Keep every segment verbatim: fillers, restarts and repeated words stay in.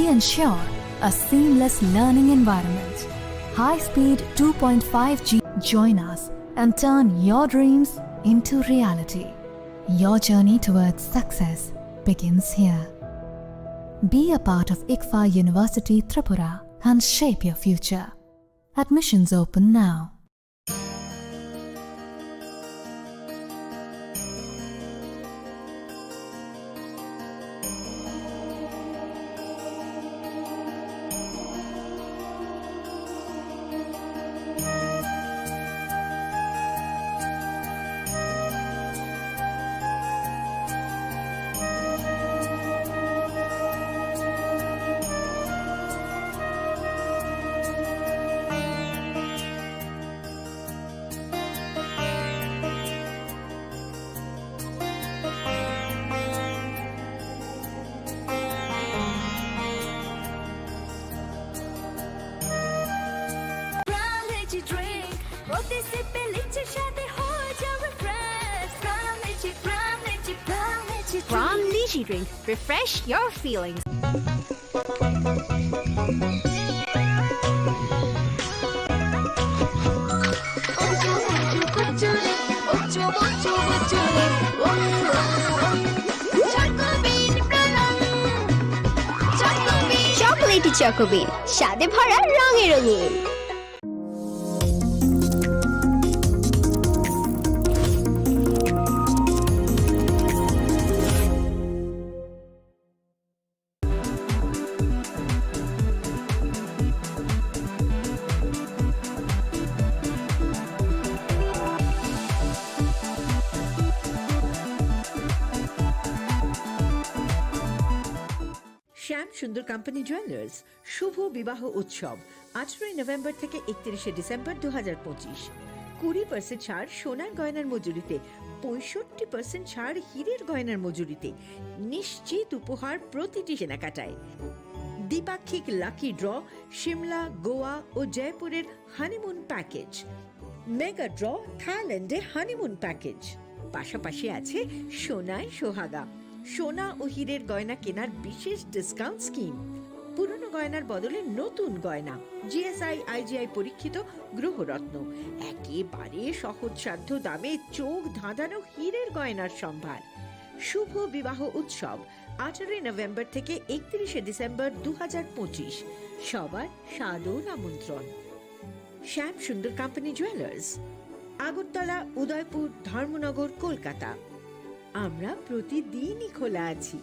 Ensure a seamless learning environment. High speed two point five G. Join us and turn your dreams into reality. Your journey towards success begins here. Be a part of ICFAI University Tripura and shape your future. Admissions open now. Prime Energy Drink, প্রতি সিপে লিচুর স্বাদে হয়ে যাও refresh. Prime Energy, Prime Energy, Prime Energy Drink. Prime Energy Drink, refresh your feelings. Chocolatey চকোবিন, স্বাদে ভরা, রঙে রঙিন। শ্যাম সুন্দর কোম্পানি জুয়েলার্স শুভ বিবাহ উৎসব, আঠারোই নভেম্বর থেকে একত্রিশে ডিসেম্বর দু হাজার পঁচিশ। কুড়ি পার্সেন্ট ছাড় সোনার গয়নার মজুরিতে, পঁয়ষট্টি পার্সেন্ট ছাড় হীরের গয়নার মজুরিতে, নিশ্চিত উপহার প্রতিটি কেনাকাটায়। দ্বিপাক্ষিক লাকি ড্র, সিমলা, গোয়া ও জয়পুরের হানিমুন প্যাকেজ, মেগা ড্র, থাইল্যান্ডে হানিমুন প্যাকেজ। পাশাপাশি আছে সোনায় সোহাগা, সোনা ও হীরের গয়না কেনার বিশেষ ডিসকাউন্ট স্কিম। পুরনো গয়নার বদলে নতুন গয়না, জিএসআই, আইজিআই পরীক্ষিত গ্রহরত্ন, একেবারে সহজসাধ্য দামে চোখ ধাঁধানো হীরের গয়নার সম্ভার। শুভ বিবাহ উৎসব, আঠারোই নভেম্বর থেকে একত্রিশে ডিসেম্বর দু হাজার পঁচিশ। সবার সাদর আমন্ত্রণ। শ্যাম সুন্দর কোম্পানি জুয়েলার্স, আগরতলা, উদয়পুর, ধর্মনগর, কলকাতা। আমরা প্রতিদিনই খোলা আছি।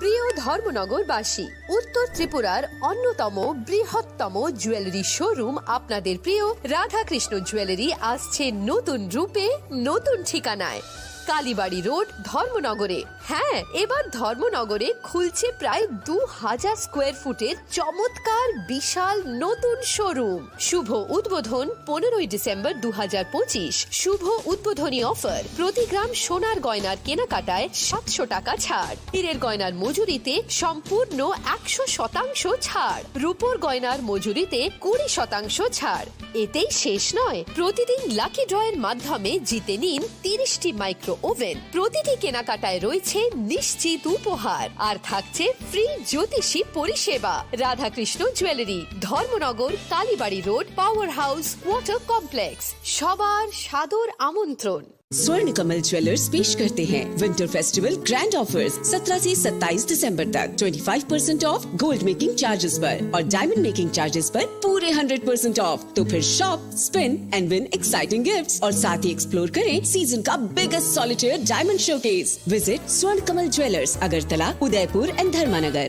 প্রিয় ধর্মনগরবাসী, উত্তর ত্রিপুরার অন্যতম বৃহত্তম জুয়েলারি শোরুম আপনাদের প্রিয় রাধাকৃষ্ণ জুয়েলারি আসছে নতুন রূপে, নতুন ঠিকানায়। কালীবাড়ি রোড, ধর্মনগরে। হ্যাঁ, এবার ধর্মনগরে খুলছে প্রায় দু হাজার স্কোয়ার ফুটের চমৎকার বিশাল নতুন শোরুম। শুভ উদ্বোধন পনেরোই ডিসেম্বর দু হাজার পঁচিশ। শুভ উদ্বোধনী অফার, প্রতি গ্রাম সোনার গয়নার কেনাকাটায় সাতশো টাকা ছাড়, হীরের গয়নার মজুরিতে সম্পূর্ণ একশো শতাংশ ছাড়, রূপোর গয়নার মজুরিতে কুড়ি শতাংশ ছাড়। এতেই শেষ নয়, প্রতিদিন লাকি ড্রয়ের মাধ্যমে জিতে নিন তিরিশটি মাইক্রো ওভেন। প্রতিটি কেনাকাটায় রয়েছে নিশ্চিত উপহার, আর থাকছে ফ্রি জ্যোতিষী পরিষেবা। Radhakrishna jewellery, Dharmanagar, Kalibari road, power house, water complex. সবার সাদর আমন্ত্রণ। स्वर्ण कमल ज्वेलर्स पेश करते हैं विंटर फेस्टिवल ग्रैंड ऑफर्स। सत्रह से सत्ताईस दिसंबर तक twenty five percent of gold making charges पर और डायमंड मेकिंग चार्जेस पर पूरे हंड्रेड परसेंट ऑफ। तो फिर shop, spin and win exciting gifts और साथ ही एक्सप्लोर करें सीजन का biggest solitaire diamond showcase. Visit स्वर्ण कमल ज्वेलर्स, अगरतला, उदयपुर एंड धर्मानगर।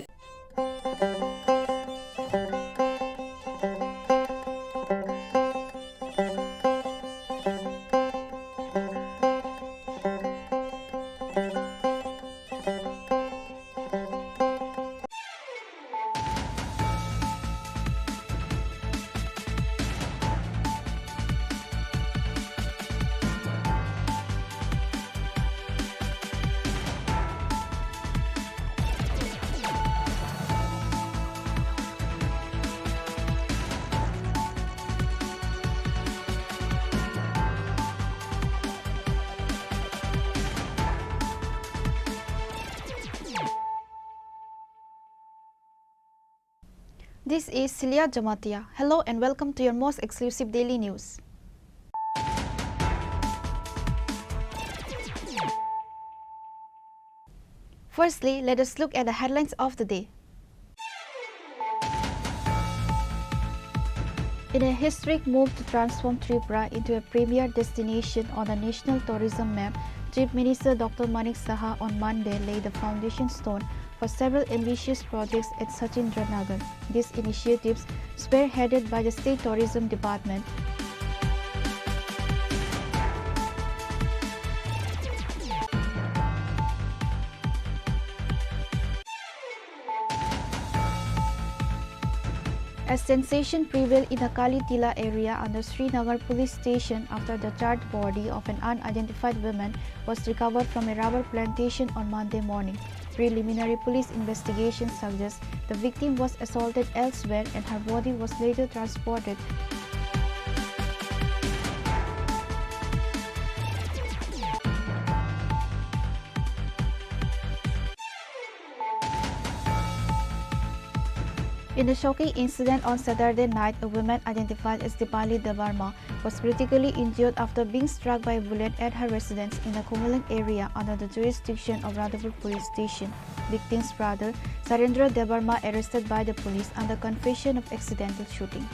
This is Celia Jamatia. Hello and welcome to your most exclusive daily news. Firstly, let us look at the headlines of the day. In a historic move to transform Tripura into a premier destination on the national tourism map, Chief Minister Doctor Manik Saha on Monday laid the foundation stone for several ambitious projects at Sachindranagar. These initiatives, spearheaded by the State Tourism Department, a sensation prevailed in the Kali Tila area under Srinagar police station after the charred body of an unidentified woman was recovered from a rubber plantation on Monday morning. Preliminary police investigation suggests the victim was assaulted elsewhere and her body was later transported. In a shocking incident on Saturday night, a woman identified as Dipali Debbarma was critically injured after being struck by a bullet at her residence in the Khumulwng area under the jurisdiction of Radhapur Police Station. Victim's brother, Sarendra Debbarma, arrested by the police under confession of accidental shooting.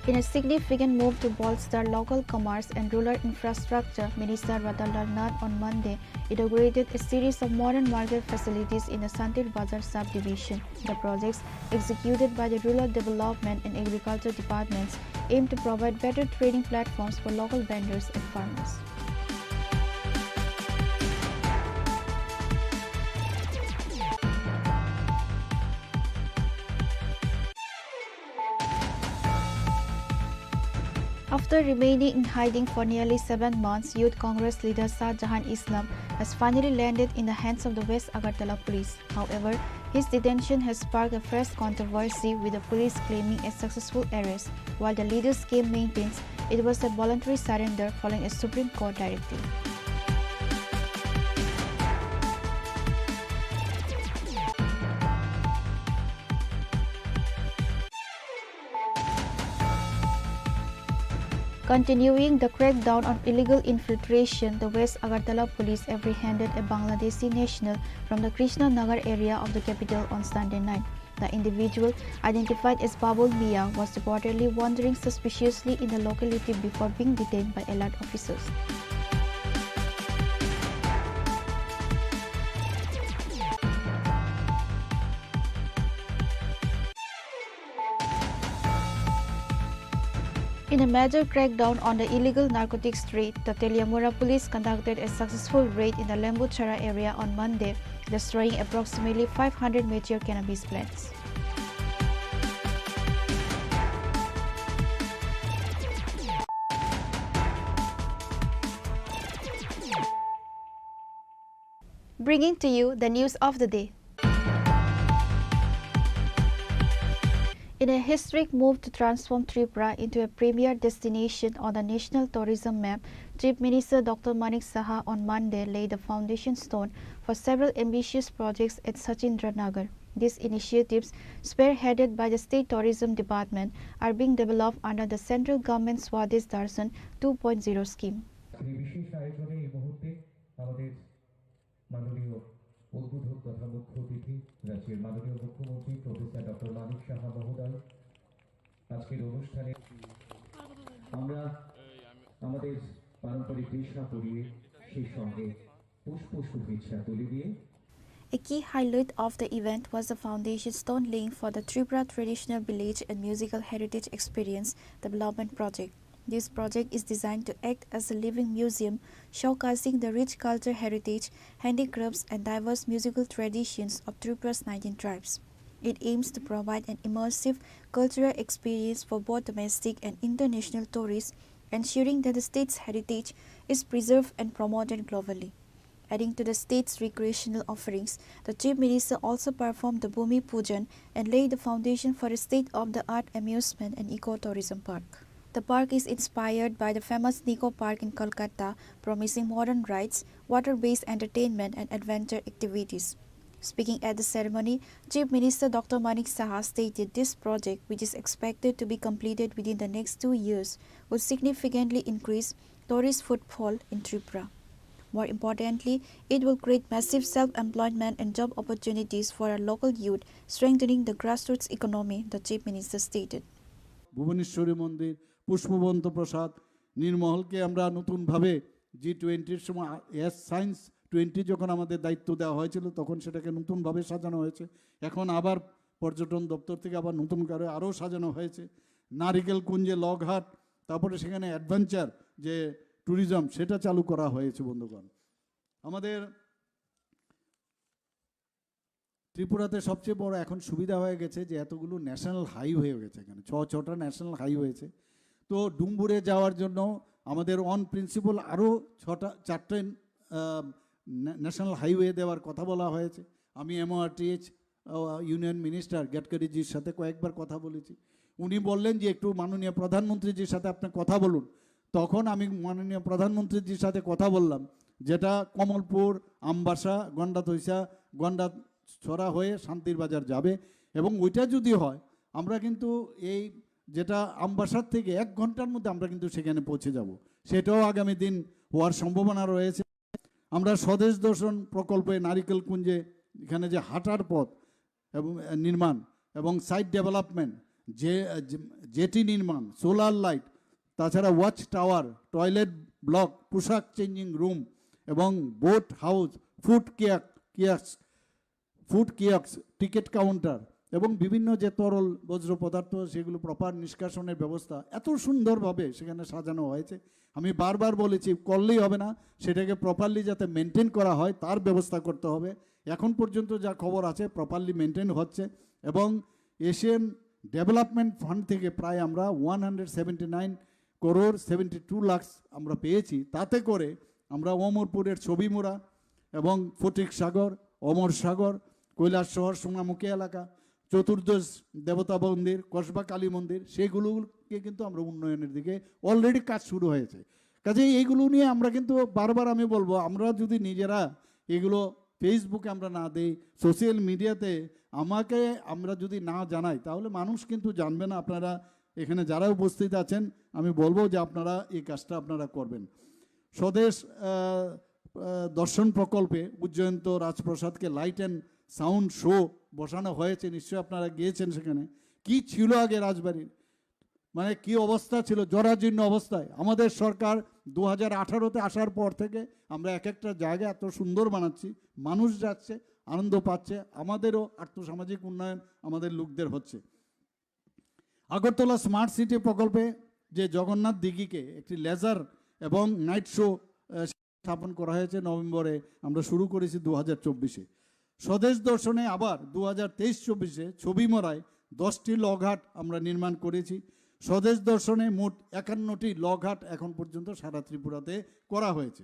In a significant move to bolster local commerce and rural infrastructure, Minister Ratan Lal Nath on Monday inaugurated a series of modern market facilities in the Santir Bazar subdivision. The projects, executed by the Rural Development and Agriculture Departments, aim to provide better trading platforms for local vendors and farmers. After remaining in hiding for nearly seven months, Youth Congress leader Shah Jahan Islam has finally landed in the hands of the West Agartala police. However, his detention has sparked a fresh controversy, with the police claiming a successful arrest, while the leader's camp maintains it was a voluntary surrender following a Supreme Court directive. Continuing the crackdown on illegal infiltration, the West Agartala police apprehended a Bangladeshi national from the Krishna Nagar area of the capital on Sunday night. The individual, identified as Babul Mia, was reportedly wandering suspiciously in the locality before being detained by alert officers. In a major crackdown on the illegal narcotics trade, the Teliamura police conducted a successful raid in the Lembuchara area on Monday, destroying approximately five hundred mature cannabis plants. Bringing to you the news of the day. In a historic move to transform Tripura into a premier destination on the national tourism map, Chief Minister Doctor Manik Saha on Monday laid the foundation stone for several ambitious projects at Sachindranagar. These initiatives, spearheaded by the State Tourism Department, are being developed under the central government's Swadesh Darshan two point zero scheme. এই বিশেষ আয়োজনে এই মুহূর্তে আমাদের মাননীয় উদ্বোধক তথা মুখ্য অতিথি রাজ্যের মাননীয় মুখ্যমন্ত্রী প্রফেসর ডক্টর মানিক সাহা মহোদয় আজকের অনুষ্ঠানে আমরা আমাদের পারম্পরিক বেশভূষা পরিয়ে সেই সঙ্গে পুষ্প শুভেচ্ছা তুলে দিয়ে A key highlight of the event was the foundation stone laying for the Tripura Traditional Village and Musical Heritage Experience Development Project. This project is designed to act as a living museum, showcasing the rich culture heritage, handicrafts, and diverse musical traditions of Tripura's nineteen tribes. It aims to provide an immersive cultural experience for both domestic and international tourists, ensuring that the state's heritage is preserved and promoted globally. Adding to the state's recreational offerings, the Chief Minister also performed the Bhumi Pujan and laid the foundation for a state-of-the-art amusement and eco-tourism park. The park is inspired by the famous Nico Park in Kolkata, promising modern rides, water-based entertainment and adventure activities. Speaking at the ceremony, Chief Minister Doctor Manik Saha stated this project, which is expected to be completed within the next two years, would significantly increase tourist footfall in Tripura. More importantly, it will create massive self-employment and job opportunities for our local youth, strengthening the grassroots economy, the Chief Minister stated. Bhubaneshwari মন্দির, পুষ্পবন্ত প্রাসাদ, নীরমহলকে আমরা নতুনভাবে জি টোয়েন্টির সময় S science twenty যখন আমাদের দায়িত্ব দেওয়া হয়েছিল, তখন সেটাকে নতুনভাবে সাজানো হয়েছে। এখন আবার পর্যটন দপ্তর থেকে আবার নতুন করে আরও সাজানো হয়েছে। নারিকেল কুঞ্জে লগঘাট, তারপরে সেখানে অ্যাডভেঞ্চার যে ট্যুরিজম, সেটা চালু করা হয়েছে বন্ধুগণ। আমাদের ত্রিপুরাতে সবচেয়ে বড় এখন সুবিধা হয়ে গেছে যে এতগুলো ন্যাশনাল হাইওয়ে হয়ে গেছে, এখানে ছ ছটা ন্যাশনাল হাইওয়ে হয়েছে। তো ডুম্বুরে যাওয়ার জন্য আমাদের অন প্রিন্সিপাল আরও ছটা চারটে ন্যাশনাল হাইওয়ে দেওয়ার কথা বলা হয়েছে। আমি এমওআরটিএইচ ইউনিয়ন মিনিস্টার গডকরিজির সাথে কয়েকবার কথা বলেছি। উনি বললেন যে একটু মাননীয় প্রধানমন্ত্রীজির সাথে আপনি কথা বলুন। তখন আমি মাননীয় প্রধানমন্ত্রীজির সাথে কথা বললাম, যেটা কমলপুর, আমবাসা, গন্ডাতৈসা, গন্ডাছড়া হয়ে শান্তির বাজার যাবে। এবং ওইটা যদি হয়, আমরা কিন্তু এই যেটা আমবাসার থেকে এক ঘন্টার মধ্যে আমরা কিন্তু সেখানে পৌঁছে যাব। সেটাও আগামী দিন হওয়ার সম্ভাবনা রয়েছে। আমরা স্বদেশ দর্শন প্রকল্পে নারিকেল কুঞ্জে এখানে যে হাঁটার পথ এবং নির্মাণ এবং সাইট ডেভেলপমেন্ট, যে জেটি নির্মাণ, সোলার লাইট, তাছাড়া ওয়াচ টাওয়ার, টয়লেট ব্লক, পোশাক চেঞ্জিং রুম এবং বোট হাউস, ফুড কিয়াক কিয়াস ফুড কিয়ক্স, টিকিট কাউন্টার এবং বিভিন্ন যে তরল বর্জ্য পদার্থ, সেগুলো প্রপার নিষ্কাশনের ব্যবস্থা এত সুন্দরভাবে সেখানে সাজানো হয়েছে। আমি বারবার বলেছি, করলেই হবে না, সেটাকে প্রপারলি যাতে মেনটেন করা হয়, তার ব্যবস্থা করতে হবে। এখন পর্যন্ত যা খবর আছে, প্রপারলি মেনটেন হচ্ছে। এবং এশিয়ান ডেভেলপমেন্ট ফান্ড থেকে প্রায় আমরা one hundred seventy nine crore seventy two lakh আমরা পেয়েছি। তাতে করে আমরা অমরপুরের ছবিমুড়া এবং ফটিক সাগর, অমর সাগর, কৈলাস শহর, সোনামুখী এলাকা, চতুর্দশ দেবতা মন্দির, কসবা কালী মন্দির, সেগুলোকে কিন্তু আমরা উন্নয়নের দিকে অলরেডি কাজ শুরু হয়েছে। কাজেই এইগুলো নিয়ে আমরা কিন্তু বারবার আমি বলবো, আমরা যদি নিজেরা এগুলো ফেসবুকে আমরা না দেই, সোশ্যাল মিডিয়াতে আমাকে আমরা যদি না জানাই, তাহলে মানুষ কিন্তু জানবে না। আপনারা এখানে যারা উপস্থিত আছেন, আমি বলবো যে আপনারা এই কাজটা আপনারা করবেন। স্বদেশ আহ, আহ, দর্শন প্রকল্পে উজ্জয়ন্ত রাজপ্রাসাদকে লাইট অ্যান্ড সাউন্ড শো বসানো হয়েছে, নিশ্চয়ই আপনারা গিয়েছেন সেখানে। কি ছিল আগে রাজবাড়ির, মানে কি অবস্থা ছিল, জরাজীর্ণ অবস্থায়। আমাদের সরকার দু হাজার আঠারোতে আসার পর থেকে আমরা এক একটা জায়গা এত সুন্দর বানাচ্ছি, মানুষ যাচ্ছে, আনন্দ পাচ্ছে, আমাদেরও আর্থসামাজিক উন্নয়ন আমাদের লোকদের হচ্ছে। আগরতলা স্মার্ট সিটি প্রকল্পে যে জগন্নাথ দিঘিকে একটি লেজার এবং নাইট শো স্থাপন করা হয়েছে নভেম্বরে, আমরা শুরু করেছি দু হাজার চব্বিশে। স্বদেশ দর্শনে আবার দু হাজার তেইশ চব্বিশে ছবিমুড়ায় দশটি লগঘাট আমরা নির্মাণ করেছি। স্বদেশ দর্শনে মোট একান্নটি লগঘাট এখন পর্যন্ত সারা ত্রিপুরাতে করা হয়েছে।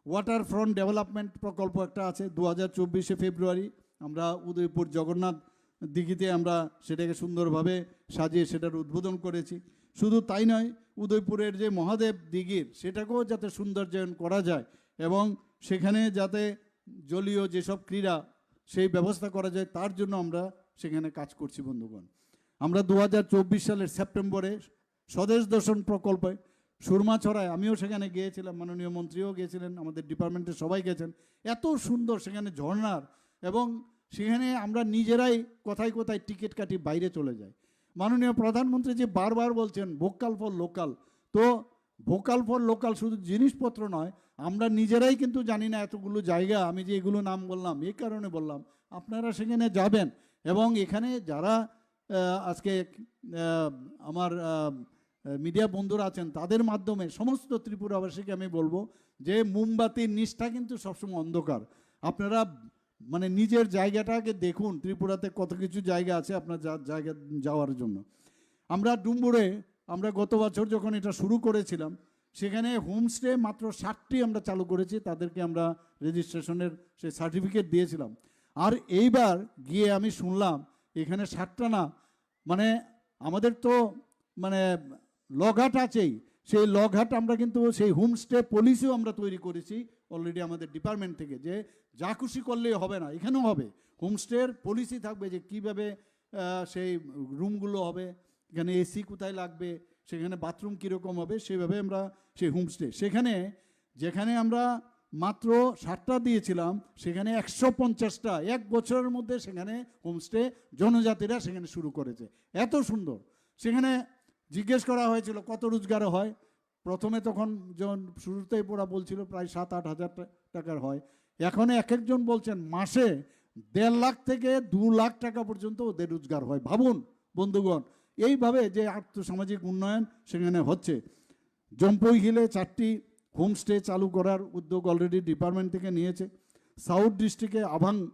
ওয়াটার ফ্রন্ট ডেভেলপমেন্ট প্রকল্প একটা আছে, দু হাজার চব্বিশে ফেব্রুয়ারি আমরা উদয়পুর জগন্নাথ দিঘিতে আমরা সেটাকে সুন্দরভাবে সাজিয়ে সেটার উদ্বোধন করেছি। শুধু তাই নয়, উদয়পুরের যে মহাদেব দিঘির, সেটাকেও যাতে সৌন্দর্যায়ন করা যায় এবং সেখানে যাতে জলীয় যেসব ক্রীড়া, সেই ব্যবস্থা করা যায়, তার জন্য আমরা সেখানে কাজ করছি বন্ধুগণ। আমরা দু হাজার চব্বিশ সালের সেপ্টেম্বরে স্বদেশ দর্শন প্রকল্পে সুরমাছড়ায়, আমিও সেখানে গিয়েছিলাম, মাননীয় মন্ত্রীও গিয়েছিলেন, আমাদের ডিপার্টমেন্টের সবাই গেছেন। এত সুন্দর সেখানে ঝর্ণার, এবং সেখানে আমরা নিজেরাই কোথায় কোথায় টিকিট কাটি বাইরে চলে যাই। মাননীয় প্রধানমন্ত্রী যে বারবার বলছেন ভোকাল ফর লোকাল, তো ভোকাল ফর লোকাল শুধু জিনিসপত্র নয়, আমরা নিজেরাই কিন্তু জানি না এতগুলো জায়গা, আমি যে এগুলো নাম বললাম, এই কারণে বললাম, আপনারা সেখানে যাবেন। এবং এখানে যারা আহ, আজকে আহ, আমার মিডিয়া বন্ধুরা আছেন, তাদের মাধ্যমে সমস্ত ত্রিপুরাবাসীকে আমি বলবো যে মোমবাতির নিচটা কিন্তু সবসময় অন্ধকার। আপনারা মানে নিজের জায়গাটাকে দেখুন, ত্রিপুরাতে কত কিছু জায়গা আছে আপনার যা- জায়গা যাওয়ার জন্য। আমরা ডুম্বুরে, আমরা গত বছর যখন এটা শুরু করেছিলাম, সেখানে হোমস্টে মাত্র সাতটি আমরা চালু করেছি, তাদেরকে আমরা রেজিস্ট্রেশনের সেই সার্টিফিকেট দিয়েছিলাম। আর এইবার গিয়ে আমি শুনলাম এখানে সাতটা না, মানে আমাদের তো মানে লগহাট আছেই, সেই লগহাট আমরা কিন্তু সেই হোমস্টে পলিসিও আমরা তৈরি করেছি অলরেডি আমাদের ডিপার্টমেন্ট থেকে, যে যা খুশি করলেই হবে না, এখানেও হবে। হোমস্টের পলিসি থাকবে যে কীভাবে সেই রুমগুলো হবে, এখানে এসি কোথায় লাগবে, সেখানে বাথরুম কীরকম হবে, সেভাবে আমরা সেই হোমস্টে সেখানে, যেখানে আমরা মাত্র সাতটা দিয়েছিলাম, সেখানে একশো পঞ্চাশটা এক বছরের মধ্যে সেখানে হোমস্টে জনজাতিরা সেখানে শুরু করেছে। এত সুন্দর। সেখানে জিজ্ঞেস করা হয়েছিল কত রোজগার হয়। প্রথমে তখন যখন শুরুতেই ওরা বলছিল প্রায় সাত আট হাজার টা-, টাকার হয়। এখন এক একজন বলছেন মাসে দেড় লাখ থেকে দু লাখ টাকা পর্যন্ত ওদের রোজগার হয়। ভাবুন বন্ধুগণ, এইভাবে যে আর্থসামাজিক উন্নয়ন সেখানে হচ্ছে। জম্পুই হিলে চারটি হোমস্টে চালু করার উদ্যোগ অলরেডি ডিপার্টমেন্ট থেকে নিয়েছে। সাউথ ডিস্ট্রিক্টে আভাং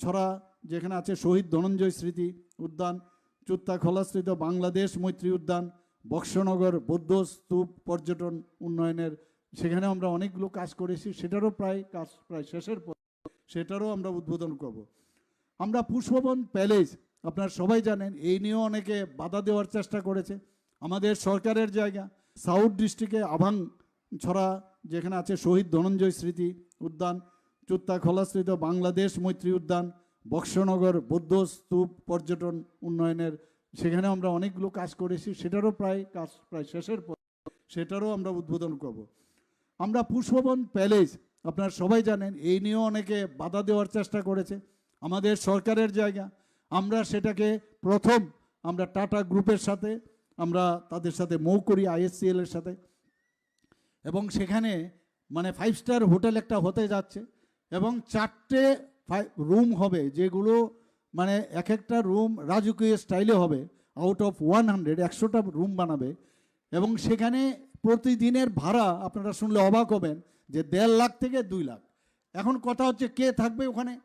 ছড়া, যেখানে আছে শহীদ ধনঞ্জয় স্মৃতি উদ্যান, চুত্তাখলাস্থিত বাংলাদেশ মৈত্রী উদ্যান, বক্সনগর বৌদ্ধ স্তূপ পর্যটন উন্নয়নের, সেখানে আমরা অনেকগুলো কাজ করেছি, সেটারও প্রায় কাজ প্রায় শেষের পথে, সেটারও আমরা উদ্বোধন করব। আমরা পুষ্পবন প্যালেস, আপনারা সবাই জানেন, এই নিয়েও অনেকে বাধা দেওয়ার চেষ্টা করেছে। আমাদের সরকারের জায়গা, সাউথ ডিস্ট্রিক্টে আভাং ছড়া, যেখানে আছে শহীদ ধনঞ্জয় স্মৃতি উদ্যান, চুত্তাখলাস্থিত বাংলাদেশ মৈত্রী উদ্যান, বক্সনগর বৌদ্ধ স্তূপ পর্যটন উন্নয়নের, সেখানে আমরা অনেকগুলো কাজ করেছি, সেটারও প্রায় কাজ প্রায় শেষের পথে, সেটারও আমরা উদ্বোধন করব। আমরা পুষ্পবন প্যালেস, আপনারা সবাই জানেন, এই নিয়েও অনেকে বাধা দেওয়ার চেষ্টা করেছে। আমাদের সরকারের জায়গা, আমরা সেটাকে প্রথম আমরা টাটা গ্রুপের সাথে, আমরা তাদের সাথে মৌ করি, আইএসসিএল এর সাথে, এবং সেখানে মানে ফাইভ স্টার হোটেল একটা হতে যাচ্ছে এবং চারটে রুম হবে, যেগুলো মানে এক একটা রুম রাজকীয় স্টাইলে হবে। আউট অফ ওয়ান হান্ড্রেড, একশোটা রুম বানাবে। এবং সেখানে প্রতিদিনের ভাড়া আপনারা শুনলে অবাক হবেন যে দেড় লাখ থেকে দুই লাখ। এখন কথা হচ্ছে কে থাকবে ওখানে।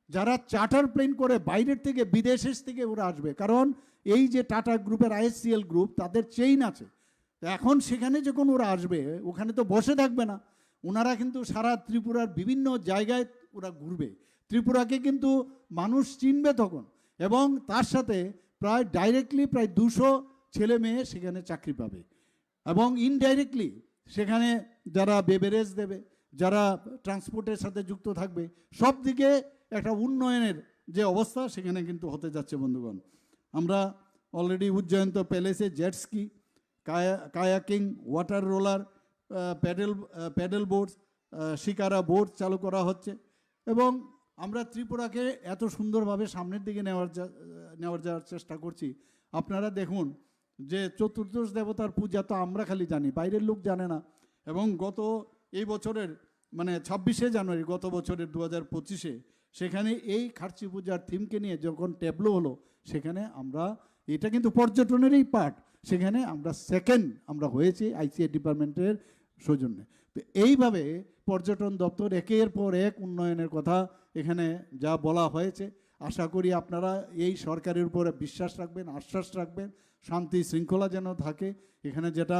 যারা চার্টার প্লেন করে বাইরের থেকে, বিদেশের থেকে ওরা আসবে, কারণ এই যে টাটা গ্রুপের আইএসসিএল গ্রুপ, তাদের চেইন আছে। তো এখন সেখানে যখন ওরা আসবে, ওখানে তো বসে থাকবে না, ওনারা কিন্তু সারা ত্রিপুরার বিভিন্ন জায়গায় ওরা ঘুরবে। ত্রিপুরাকে কিন্তু মানুষ চিনবে তখন, এবং তার সাথে প্রায় ডাইরেক্টলি প্রায় দুশো ছেলে মেয়ে সেখানে চাকরি পাবে, এবং ইনডাইরেক্টলি সেখানে যারা বেভারেজ দেবে, যারা ট্রান্সপোর্টের সাথে যুক্ত থাকবে, সব দিকে একটা উন্নয়নের যে অবস্থা সেখানে কিন্তু হতে যাচ্ছে বন্ধুগণ। আমরা অলরেডি উজ্জয়ন্ত প্যালেসে jet ski, kayak kayaking, water roller, paddle paddle boats, shikara boat চালু করা হচ্ছে। এবং আমরা ত্রিপুরাকে এত সুন্দরভাবে সামনের দিকে নেওয়ার যা- নেওয়ার যাওয়ার চেষ্টা করছি। আপনারা দেখুন যে চতুর্দশ দেবতার পূজা তো আমরা খালি জানি, বাইরের লোক জানে না। এবং গত এই বছরের মানে ছাব্বিশে জানুয়ারি, গত বছরের দু হাজার পঁচিশে, সেখানে এই খার্চি পূজার থিমকে নিয়ে যখন ট্যাবলো হলো, সেখানে আমরা, এটা কিন্তু পর্যটনেরই পার্ট, সেখানে আমরা সেকেন্ড আমরা হয়েছি আইসিএ ডিপার্টমেন্টের সৌজন্যে। তো এইভাবে পর্যটন দপ্তর একের পর এক উন্নয়নের কথা এখানে যা বলা হয়েছে, আশা করি আপনারা এই সরকারের উপরে বিশ্বাস রাখবেন, আশ্বাস রাখবেন, শান্তি শৃঙ্খলা যেন থাকে। এখানে যেটা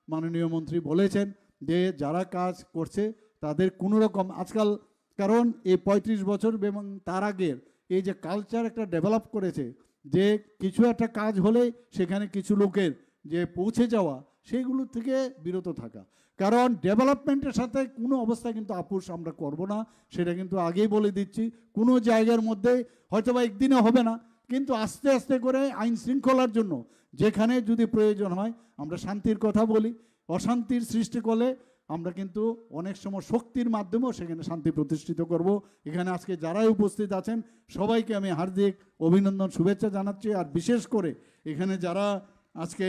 মাননীয় মন্ত্রী বলেছেন যে যারা কাজ করছে তাদের কোনো রকম আজকাল, কারণ এই পঁয়ত্রিশ বছর এবং তার আগের এই যে কালচার একটা ডেভেলপ করেছে, যে কিছু একটা কাজ হলে সেখানে কিছু লোকের যে পৌঁছে যাওয়া, সেইগুলো থেকে বিরত থাকা। কারণ ডেভেলপমেন্টের সাথে কোনো অবস্থায় কিন্তু আপোষ আমরা করব না, সেটা কিন্তু আগেই বলে দিচ্ছি। কোনো জায়গার মধ্যে হয়তো বা একদিনে হবে না, কিন্তু আস্তে আস্তে করে আইন শৃঙ্খলার জন্য যেখানে যদি প্রয়োজন হয় আমরা শান্তির কথা বলি, অশান্তির সৃষ্টি করলে আমরা কিন্তু অনেক সময় শক্তির মাধ্যমেও সেখানে শান্তি প্রতিষ্ঠিত করব। এখানে আজকে যারাই উপস্থিত আছেন সবাইকে আমি হার্দিক অভিনন্দন, শুভেচ্ছা জানাচ্ছি। আর বিশেষ করে এখানে যারা আজকে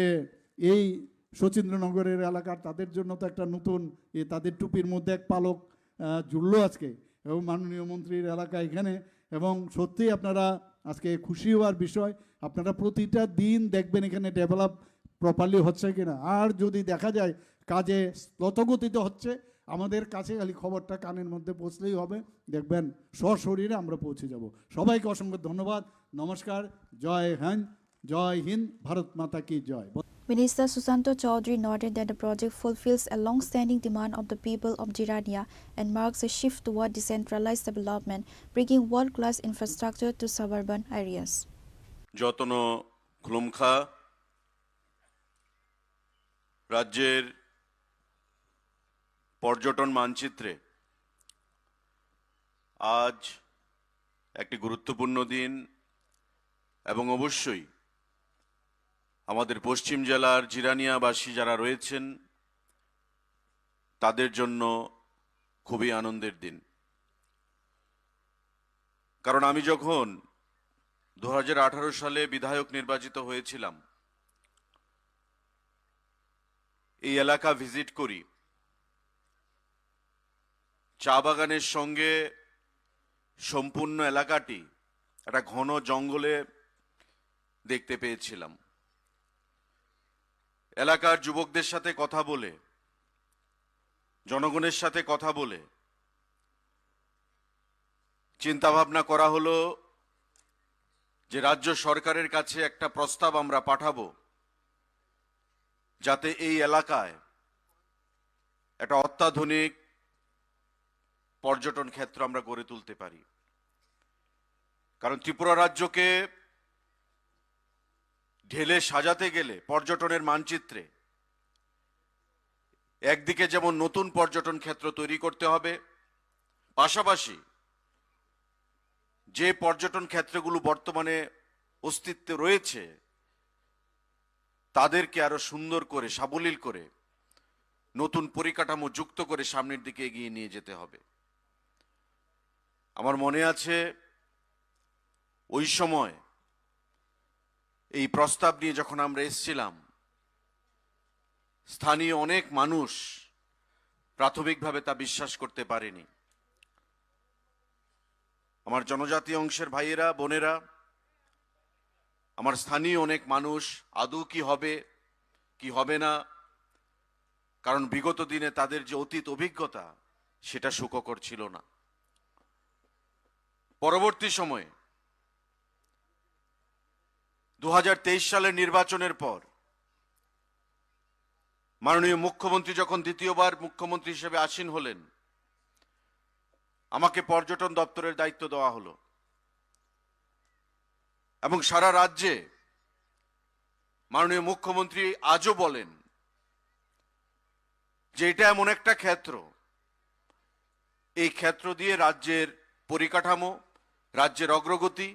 এই শচীন্দ্রনগরের এলাকার, তাদের জন্য তো একটা নতুন, এ, তাদের টুপির মধ্যে এক পালক আহ, জুড়লো আজকে, এবং মাননীয় মন্ত্রীর এলাকা এখানে। এবং সত্যিই আপনারা আজকে খুশি হওয়ার বিষয়, আপনারা প্রতিটা দিন দেখবেন এখানে ডেভেলপ প্রপারলি হচ্ছে কিনা। আর যদি দেখা যায় কাজে দ্রুতগতিতে হচ্ছে, আমাদের কাছে খালি খবরটা কানের মধ্যে পৌঁছলেই হবে, দেখবেন সশরীরে আমরা পৌঁছে যাব। সবাইকে অসংখ্য ধন্যবাদ। নমস্কার। জয় হিন্দ। জয় হিন্দ। ভারত মাতা কি জয়। Minister Susanto Chaudhary noted that the project fulfills a long-standing demand of the people of Jirania and marks a shift toward decentralized development, bringing world-class infrastructure to suburban areas. Jotono khulumkha. রাজ্যের পর্যটন মানচিত্রে আজ একটি গুরুত্বপূর্ণ দিন এবং অবশ্যই আমাদের পশ্চিম জেলার জিরানিয়াবাসী যারা রয়েছেন তাদের জন্য খুবই আনন্দের দিন। কারণ আমি যখন দু হাজার আঠারো সালে বিধায়ক নির্বাচিত হয়েছিলাম, এই এলাকা ভিজিট করি। চা বাগানের সঙ্গে সম্পূর্ণ এলাকাটি একটা ঘন জঙ্গলে দেখতে পেয়েছিলাম। এলাকার যুবকদের সাথে কথা বলে, জনগণের সাথে কথা বলে চিন্তাভাবনা করা হলো যে রাজ্য সরকারের কাছে একটা প্রস্তাব আমরা পাঠাবো, যাতে এই এলাকায় একটা অত্যাধুনিক পর্যটন ক্ষেত্র আমরা গড়ে তুলতে পারি। কারণ ত্রিপুরা রাজ্যকে ঢেলে সাজাতে গেলে পর্যটনের মানচিত্রে একদিকে যেমন নতুন পর্যটন ক্ষেত্র তৈরি করতে হবে, পাশাপাশি যে পর্যটন ক্ষেত্রগুলো বর্তমানে অস্তিত্বে রয়েছে তাদেরকে আরো সুন্দর করে, সাবলীল করে, নতুন পরিকাঠামো যুক্ত করে সামনের দিকে এগিয়ে নিয়ে যেতে হবে। আমার মনে আছে, ওই সময় এই প্রস্তাব নিয়ে যখন আমরা এসছিলাম, স্থানীয় অনেক মানুষ প্রাথমিকভাবে তা বিশ্বাস করতে পারেনি। আমার জনজাতি অংশের ভাইয়েরা, বোনেরা, আমার স্থানীয় অনেক মানুষ আদৌ কি হবে, কি হবে না, কারণ বিগত দিনে তাদের যে অতীত অভিজ্ঞতা, সেটা সুখকর ছিল না। পরবর্তী সময়ে দু হাজার তেইশ সালের নির্বাচনের পর মাননীয় মুখ্যমন্ত্রী যখন দ্বিতীয়বার মুখ্যমন্ত্রী হিসেবে আসীন হলেন, আমাকে পর্যটন দপ্তরের দায়িত্ব দেওয়া হলো এবং সারা রাজ্যে মাননীয় মুখ্যমন্ত্রী আজও বলেন যে এটা এমন একটা ক্ষেত্র, এই ক্ষেত্র দিয়ে রাজ্যের পরিকাঠামো, রাজ্যের অগ্রগতি,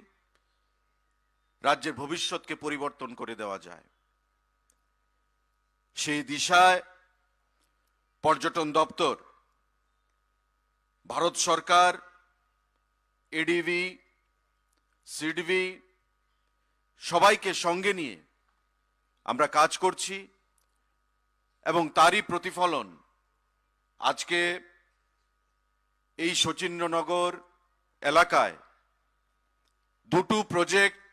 রাজ্যের ভবিষ্যৎকে পরিবর্তন করে দেওয়া যায়। সেই দিশায় পর্যটন দপ্তর, ভারত সরকার, এডিবি, সিডিবি, সবাইকে সঙ্গে নিয়ে আমরা কাজ করছি এবং তারই প্রতিফলন আজকে এই শচীন্দ্রনগর এলাকায় দুটো প্রজেক্ট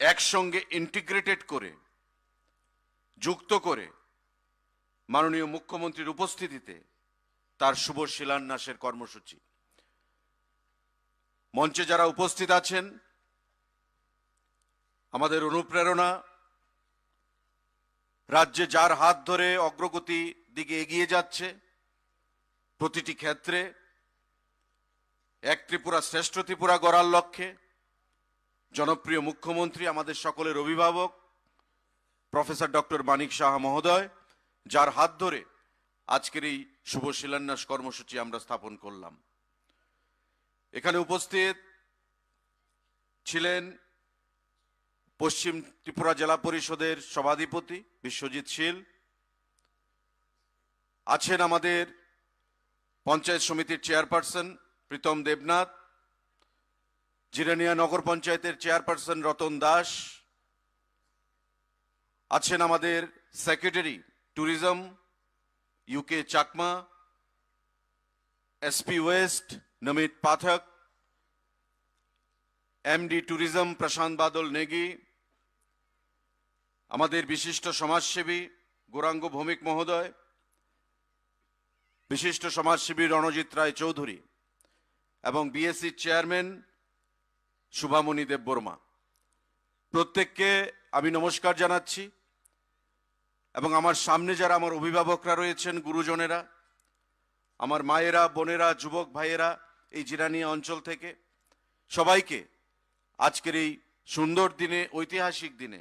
একসঙ্গে ইন্টিগ্রেটেড করে, যুক্ত করে মাননীয় মুখ্যমন্ত্রীর উপস্থিতিতে তার শুভ শিলান্যাসের কর্মসূচি। মঞ্চে যারা উপস্থিত আছেন, আমাদের অনুপ্রেরণা, রাজ্যে যার হাত ধরে অগ্রগতি দিকে এগিয়ে যাচ্ছে, প্রতিটি ক্ষেত্রে এক ত্রিপুরা শ্রেষ্ঠ ত্রিপুরা গড়ার লক্ষ্যে জনপ্রিয় মুখ্যমন্ত্রী, আমাদের সকলের অভিভাবক প্রফেসর ডক্টর মানিক সাহা মহোদয়, যার হাত ধরে আজকের এই শুভ শিলান্যাস কর্মসূচি আমরা স্থাপন করলাম। এখানে উপস্থিত ছিলেন পশ্চিম ত্রিপুরা জেলা পরিষদের সভাধিপতি বিশ্বজিৎ শীল, আছেন আমাদের পঞ্চায়েত সমিতির চেয়ারপারসন প্রীতম দেবনাথ, জিরানিয়া নগর পঞ্চায়েতের চেয়ারপারসন রতন দাস, আছেন আমাদের secretary tourism UK Chakma, SP west Namit Pathak, MD tourism Prashant Badal Negi, আমাদের বিশিষ্ট সমাজসেবী গৌরাঙ্গ ভৌমিক মহোদয়, বিশিষ্ট সমাজসেবী রণজিৎ রায় চৌধুরী এবং বিএসসি চেয়ারম্যান শুভামণি দেববর্মা, প্রত্যেককে আমি নমস্কার জানাচ্ছি। এবং আমার সামনে যারা আমার অভিভাবকরা রয়েছেন, গুরুজনেরা, আমার মায়েরা, বোনেরা, যুবক ভাইয়েরা, এই জিরানিয়া অঞ্চল থেকে সবাইকে আজকের এই সুন্দর দিনে, ঐতিহাসিক দিনে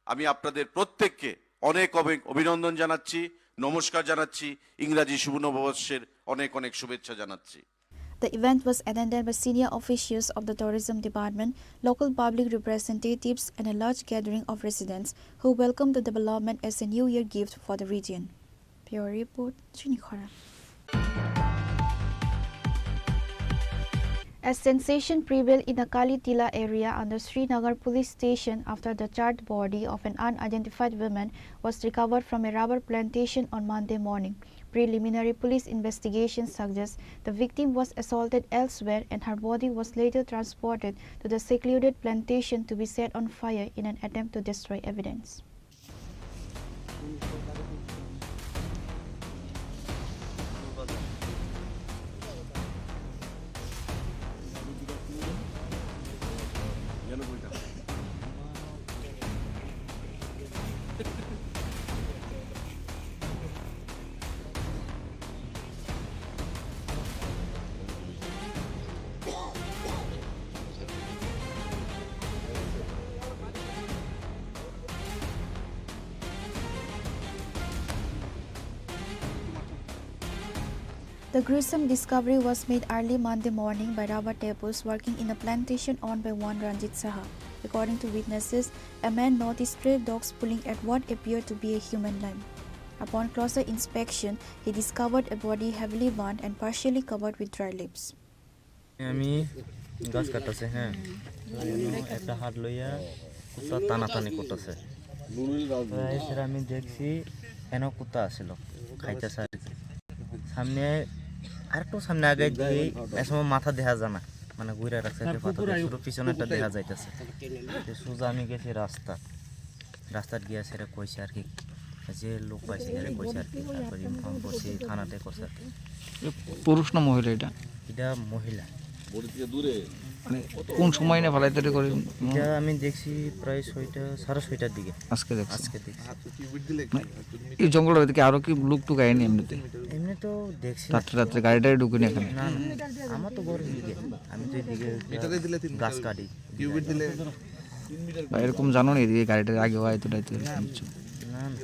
আমি আপনাদের প্রত্যেককে অনেক অনেক অভিনন্দন জানাচ্ছি, নমস্কার জানাচ্ছি, ইংরাজি শুভ নববর্ষের অনেক অনেক শুভেচ্ছা জানাচ্ছি। The event was attended by senior officials of the Tourism Department, local public representatives, and a large gathering of residents who welcomed the development as a New Year gift for the region. Bureau Report, Chini Khorang. A sensation prevailed in the Kali Tila area under Srinagar police station after the charred body of an unidentified woman was recovered from a rubber plantation on Monday morning. Preliminary police investigation suggests the victim was assaulted elsewhere and her body was later transported to the secluded plantation to be set on fire in an attempt to destroy evidence. The gruesome discovery was made early Monday morning by rubber tappers working in a plantation owned by one Ranjit Saha. According to witnesses, a man noticed stray dogs pulling at what appeared to be a human limb. Upon closer inspection, he discovered a body heavily bound and partially covered with dry leaves. আমি গাছ কাটতেছে, হ্যাঁ। তো এনো একটা হাত লইয়া কুত্তা টানাটানি করতেছে। তো এসে আমি দেখছি এনো কুত্তা আছিল, খাইতেছে আর কি। সামনে, আরেকটু সামনে আগে দিয়ে এসময় মাথা দেখা যায় না, মানে ঘুরে রাখছে, একটা পাথর দিয়ে শুধু পিছনে একটা দেখা যাইতেছে। তো সোজা আমি গেছি রাস্তা, রাস্তাত গিয়া সেটা কইছে আর কি, যে লোক পাইছে এরা কইছে আর কি, তারপরে ইনফর্ম করছি, থানাতে করছে আর কি। এ পুরুষ না মহিলা এটা? এটা মহিলা। মানে কোন সময় না ফালাইতারি করে? এটা আমি দেখছি প্রায় ছয়টা, সাড়ে ছয়টার দিকে। আজকে দেখছি। আজকে দেখছি। মানে এই জঙ্গলের ভিতরে কি আরো কি লোক টুক আয়নি এমনিতে? এমনি তো দেখছি না। রাত্রে রাত্রে গাড়ি টাড়ি ঢুকেনি এখানে? না, না, আমার তো ঘর এদিকে, আমি তো এদিকে গাছ কাটি। বা এরকম জানো না এদিকে গাড়ি টাড়ি আগে হয় তো? না, না।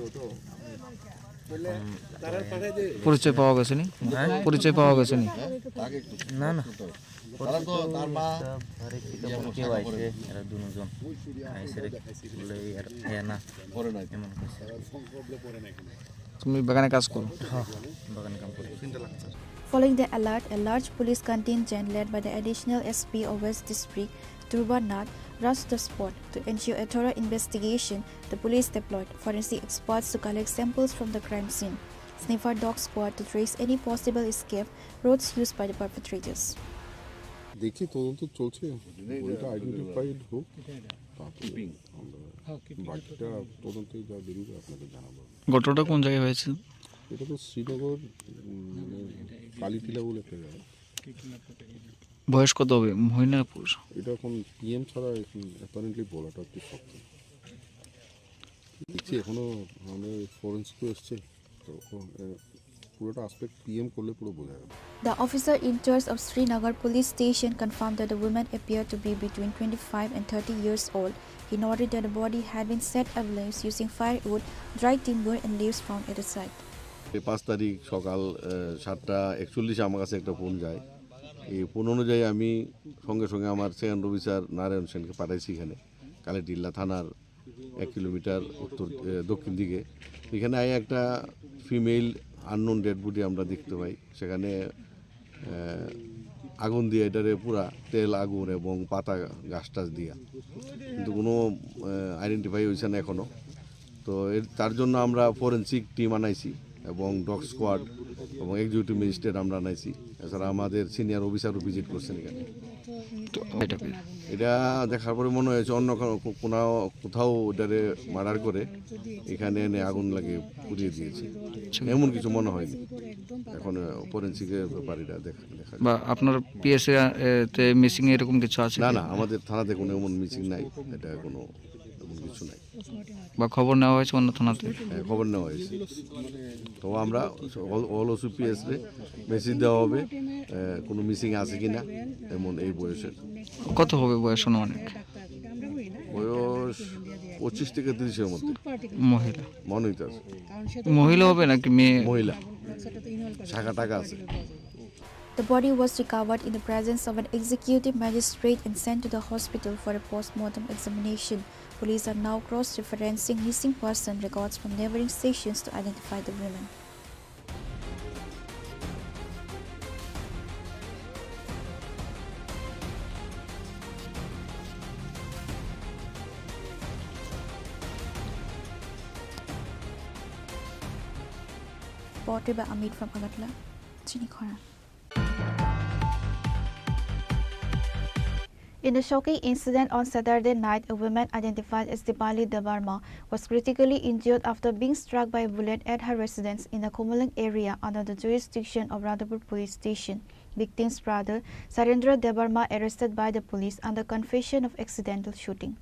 পরিচয় পাওয়া গেছে নি? হ্যাঁ? পরিচয় পাওয়া গেছে নি? না, না। তারা তো, তার মা, ঘরে কি তেমন কেউ আইছে, এরা দুজন আইছে রে, বলে এর, এ না, করে না। এমন কইছে। তুমি বাগানে কাজ করো? হ্যাঁ, বাগানে কাম করি। Following the alert, a large police contingent led by the Additional S P of West District, Durbar Nath, rushed the spot. To ensure a thorough investigation, the police deployed forensic experts to collect samples from the crime scene, sniffer dog squad to trace any possible escape routes used by the perpetrators. দেখি, তদন্ত চলছে, বডিটা আইডেন্টিফাইড হোক, তারপরে আমরা বাকিটা তদন্তে যা বেরিয়ে আপনাকে জানাবো। ঘটনাটা কোন জায়গায় হয়েছে? এটা তো শ্রীনগর, উম, মানে কালীটিলা বলে একটা জায়গা। বয়স কত হবে, মহিলা না পুরুষ? এটা এখন পিএম ছাড়া এখন অ্যাপারেন্টলি বলাটা একটু শক্ত। দেখছি এখনো, মানে, ফরেন্সিকও এসছে, তো, এ, পুরোটা আসপেক্ট পিএম করলে পুরো বোঝা যাবে। The officer in charge of Srinagar police station confirmed that the woman appeared to be between twenty-five and thirty years old. He noted that the body had been set ablaze using firewood, dry timber and leaves found at the site. এই পাঁচ তারিখ সকাল, আহ, সাতটা একচল্লিশে আমার কাছে একটা ফোন যায়। এই ফোন অনুযায়ী আমি সঙ্গে সঙ্গে আমার সেকেন্ড অফিসার নারায়ণ সেনকে পাঠাইছি এখানে, কালীটিলা থানার এক কিলোমিটার উত্তর, আহ, দক্ষিণ দিকে। এখানে আই একটা ফিমেল আননোন ডেড বডি আমরা দেখতে পাই। সেখানে, আহ, আগুন দিয়ে এটারে পুরা তেল, আগুন এবং পাতা, গাছ টাছ দিয়া, কিন্তু কোনো, আহ, আইডেন্টিফাই হয়েছে না এখনো। তো এর, তার জন্য আমরা ফরেন্সিক টিম আনাইছি এবং ডগ স্কোয়াড এবং এক্সিকিউটিভ ম্যাজিস্ট্রেট আমরা আনাইছি। এছাড়া আমাদের সিনিয়র অফিসারও ভিজিট করছেন এখানে। তো এটা কি? এটা দেখার পরে মনে হয়েছে অন্য কোনো, কো-, কোনো, কোথাও ওটারে মার্ডার করে এখানে এনে আগুন লাগিয়ে পুড়িয়ে দিয়েছে, এমন কিছু মনে হয়নি। এখন, আহ, ফরেন্সিকের ব্যাপার এটা দেখা, দেখা বা আপনার পিএসএ, এ, তে মিসিং এরকম কিছু আছে না, কি? না, আমাদের থানাতে কোনো এমন মিসিং নাই, এটা কোনো এমন কিছু নাই। বা খবর নেওয়া হয়েছে অন্য থানাতে? হ্যাঁ, খবর নেওয়া হয়েছে। তো আমরা অল, অল ওসিপিএস রে মেসেজ দেওয়া হবে, আহ, কোনো মিসিং আছে কিনা, এমন এই বয়সের। কত হবে বয়স অনুমানিক? বয়স পঁচিশ থেকে তিরিশের মধ্যে। মহিলা। মনোনীত আছে। মহিলা হবে নাকি মেয়ে? মহিলা। শাখা টাকা আছে। The body was recovered in the presence of an executive magistrate and sent to the hospital for a post-mortem examination. Police are now cross-referencing missing person records from neighboring stations to identify the women. Reported by Amit from Agartala. Chini Khora. In a shocking incident on Saturday night, a woman identified as Dipali Debbarma was critically injured after being struck by a bullet at her residence in the Khumulwng area under the jurisdiction of Radhapur Police Station. Victim's brother, Sarendra Debbarma, arrested by the police under confession of accidental shooting.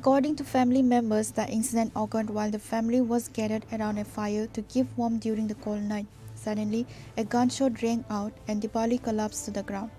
According to family members, the incident occurred while the family was gathered around a fire to keep warm during the cold night. Suddenly, a gunshot rang out and Dipali collapsed to the ground.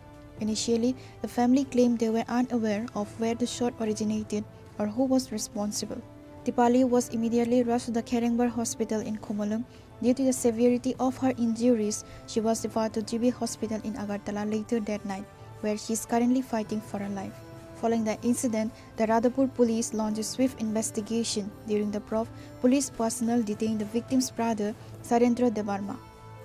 Initially, the family claimed they were unaware of where the shot originated or who was responsible. Dipali was immediately rushed to the Kherengbar Hospital in Khumulwng. Due to the severity of her injuries, she was referred to G B Hospital in Agartala later that night, where she is currently fighting for her life. Following the incident, the Radhapur police launched a swift investigation. During the probe, police personnel detained the victim's brother, Sarendra Debbarma.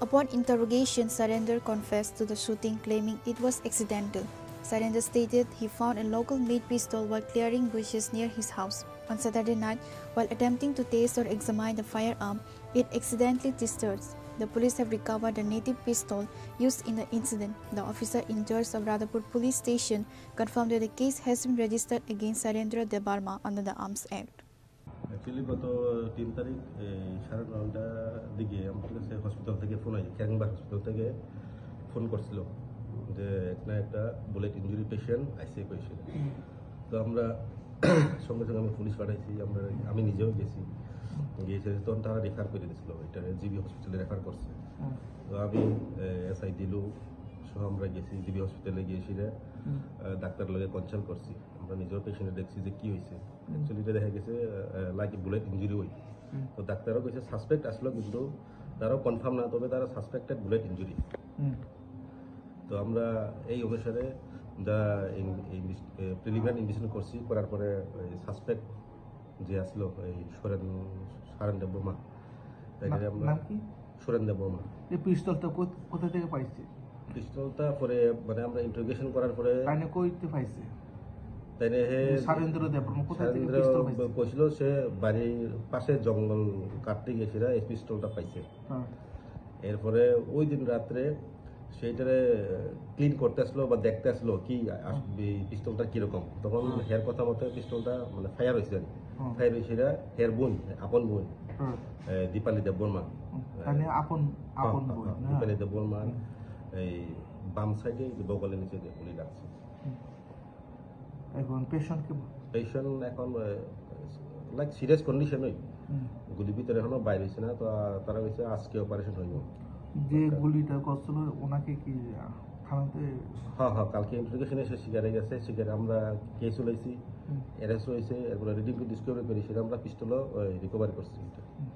Upon interrogation, Sarendra confessed to the shooting, claiming it was accidental. Sarendra stated he found a local made pistol while clearing bushes near his house. On Saturday night, while attempting to test or examine the firearm, it accidentally discharged. The police have recovered a native pistol used in the incident. The officer in charge of Radhapur Police Station confirmed that the case has been registered against Sarendra Debbarma under the Arms Act. Actually গত তিন তারিখ, এ, সাড়ে নয়টার দিকে আমার কাছে হসপিটাল থেকে ফোন হয়, খেরেংবার হসপিটাল থেকে ফোন করছিল যে এখানে একটা bullet injury patient ICU patient. তো আমরা সঙ্গে সঙ্গে আমি পুলিশ পাঠাইছি, আমরা, আমি নিজেও গেছি, গিয়েছে তখন তারা রেফার করে দিয়েছিল, এটা জিবি হসপিটালে রেফার করছে। হুম। তো আমি, এ, এসআই দিলু সহ আমরা গেছি জিবি হসপিটালে, গিয়ে সেটা, হুম। এ, ডাক্তার লগে কনসাল্ট করছি, আমরা নিজেও পেশেন্টে দেখছি যে কি হয়েছে। হুম। অ্যাকচুয়ালি এটা দেখা গেছে, এ, লাইক বুলেট ইঞ্জুরি হই। হুম। তো ডাক্তারও কইছে সাসপেক্ট আসলো, কিন্তু তারাও কনফার্ম না, তবে তারা সাসপেক্টেড বুলেট ইঞ্জুরি। হুম। তো আমরা এই অনুসারে যা ইন-, ইনভেস-, এ, প্রিলিমিনারি ইনভেস্টিগেশন করছি, করার পরে ওই সাসপেক্ট যে আসলো, এই সুরেন-, সুরেন দেববর্মা, তাকে না-, আমরা নাম কি? সুরেন দেববর্মা। এই পিস্তলটা কোথ-, কোথা থেকে পাইছে? পিস্তলটা পরে, মানে, আমরা ইন্টারোগেশন করার পরে তাইনে কইতে পাইছে? তাইনে হে সুরেন্দ্র দেববর্মা কোথা থেকে সুরেন্দ্র পিস্তল পাইছে? কইছিল সে বাড়ির পাশে জঙ্গল কাটতে গেছিল, এই পিস্তলটা পাইছে। হ্যাঁ। এরপরে ওই দিন রাত্রে সেইটারে ক্লিন করতে আসলো বা দেখতে আসলো কি আস-, হুম। এই পিস্তলটা কিরকম। তখন হুম। হের কথা মতে পিস্তলটা মানে ফায়ার হয়েছে আর কি। হুম। ফায়ার হয়েছে এটা হের বোন, আপন বোন, হুম। এ, দীপালি দেববর্মা। হুম। এ, তাহলে আপন, হ্যাঁ, আপন হ্যাঁ, বোন, হ্যাঁ, হ্যাঁ। দীপালি দেববর্মা, হুম। এই বাম সাইডে এই যে বগলের নিচে যে গুলি লাগছে। হুম। এখন পেশেন্ট কি? পেশেন্ট এখন, আহ, লাইক সিরিয়াস কন্ডিশনই। হুম। গুলি ভিতরে এখনো বাইর হইছে না, তো, আহ, তারা কইছে আজকে অপারেশন হইব। যে আচ্ছা। গুলিটা করছিল ওনাকে কি, আহ, থানাতে? হ্যাঁ, হ্যাঁ, কালকে ইন্টারোগেশনে সে স্বীকারে গেছে, স্বীকারে আমরা কেসও লইছি, হুম। অ্যারেস্ট হইছে, এরপরে রিডিং টু ডিসকভারি করি সেটা আমরা পিস্তলও, আহ, রিকভারি করছি। হুম।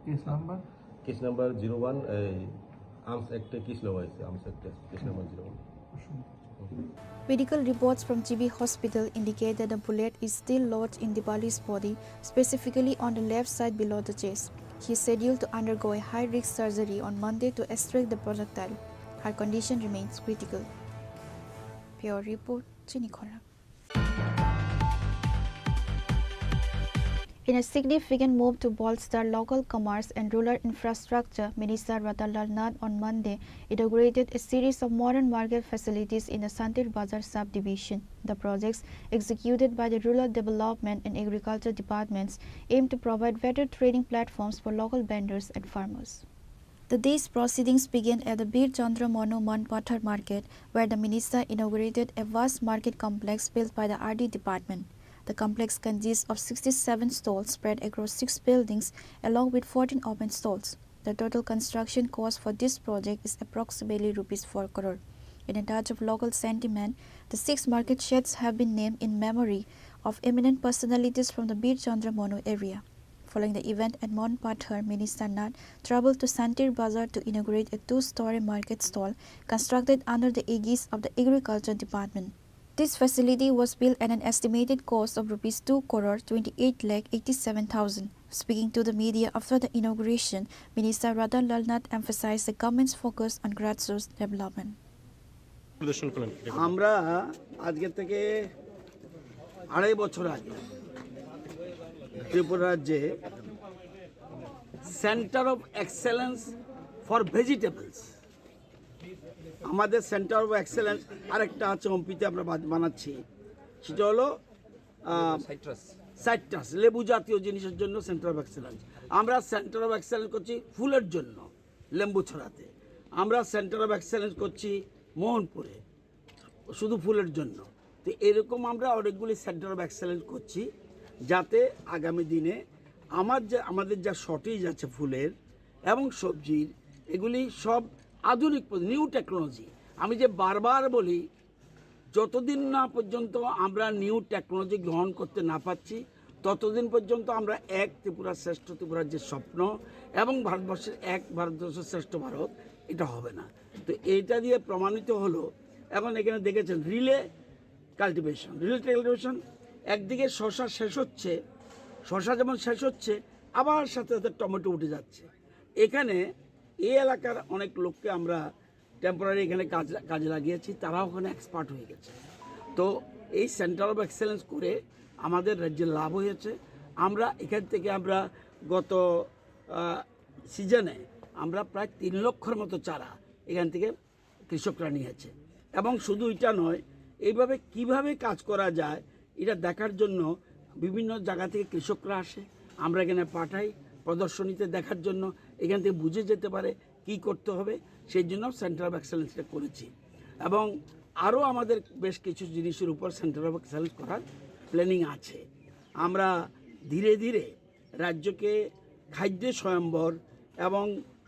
Case number? Case number zero one, এই আর্মস অ্যাক্টে কেস নেওয়া হয়েছে, আর্মস অ্যাক্টে case number zero one. Medical reports from G B Hospital indicate that the bullet is still lodged in Dipali's body, specifically on the left side below the chest. She is scheduled to undergo a high-risk surgery on Monday to extract the projectile. Her condition remains critical. Bureau report, Chini Khorang. In a significant move to bolster local commerce and rural infrastructure, Minister Ratanlal Nath on Monday inaugurated a series of modern market facilities in the Santir Bazar subdivision. The projects, executed by the Rural Development and Agriculture Departments, aim to provide better trading platforms for local vendors and farmers. The day's proceedings began at the Bir Chandra Manu Manpathar Market, where the minister inaugurated a vast market complex built by the R D department. The complex consists of sixty-seven stalls spread across six buildings, along with fourteen open stalls. The total construction cost for this project is approximately rupees four crore. In a touch of local sentiment, the six market sheds have been named in memory of eminent personalities from the Bir Chandra Manu area. Following the event at Mon Pathar, Minister Nath traveled to Santir Bazar to inaugurate a two-story market stall constructed under the aegis of the Agriculture Department. This facility was built at an estimated cost of rupees two crore twenty-eight lakh eighty-seven thousand. Speaking to the media after the inauguration, Minister Ratan Lal Nath emphasized the government's focus on grassroots development. আমরা আজকে থেকে আড়াই বছর আগে ত্রিপুরা রাজ্যে centre of excellence for vegetables, আমাদের centre of excellence আরেকটা আছে হম্পিতে আমরা বাদ- বানাচ্ছি, সেটা হলো সাইট্রাস, লেবু জাতীয় জিনিসের জন্য সেন্টার অফ এক্সেলেন্স। আমরা সেন্টার অফ এক্সেলেন্স করছি ফুলের জন্য, লেম্বুছড়াতে। আমরা সেন্টার অফ এক্সেলেন্স করছি মোহনপুরে, শুধু ফুলের জন্য। তো এরকম আমরা অনেকগুলি সেন্টার অফ এক্সেলেন্স করছি, যাতে আগামী দিনে আমার যে আমাদের যা শর্টেজ আছে ফুলের এবং সবজির, এগুলি সব আধুনিক, নিউ টেকনোলজি। আমি যে বারবার বলি, যতদিন না পর্যন্ত আমরা নিউ টেকনোলজি গ্রহণ করতে না পারছি, ততদিন পর্যন্ত আমরা এক ত্রিপুরা শ্রেষ্ঠ ত্রিপুরার যে স্বপ্ন এবং ভারতবর্ষের এক ভারতবর্ষের শ্রেষ্ঠ ভারত, এটা হবে না। তো এইটা দিয়ে প্রমাণিত হলো। এখন এখানে দেখেছেন রিলে কাল্টিভেশন, রিলে কাল্টিভেশন, একদিকে শশা শেষ হচ্ছে, শশা যেমন শেষ হচ্ছে, আবার সাথে সাথে টমেটো উঠে যাচ্ছে। এখানে এই এলাকার অনেক লোককে আমরা টেম্পোরারি এখানে কাজ কাজে লাগিয়েছি, তারা ওখানে এক্সপার্ট হয়ে গেছে। তো এই সেন্টার অফ এক্সেলেন্স করে আমাদের রাজ্যে লাভ হয়েছে। আমরা এখান থেকে আমরা গত সিজনে আমরা প্রায় তিন লক্ষর মতো চারা এখান থেকে কৃষকরা নিয়েছে। এবং শুধু এটা নয়, এইভাবে কিভাবে কাজ করা যায়, এটা দেখার জন্য বিভিন্ন জায়গা থেকে কৃষকরা আসে, আমরা এখানে পাঠাই প্রদর্শনীতে দেখার জন্য, এখান থেকে বুঝে যেতে পারে কি করতে হবে, সেই জন্য সেন্টার অফ এক্সেলেন্সটা করেছি। এবং আরও আমাদের বেশ কিছু জিনিসের উপর সেন্টার অফ এক্সেলেন্স করার প্ল্যানিং আছে। আমরা ধীরে ধীরে রাজ্যকে খাদ্য স্বয়ম্বর এবং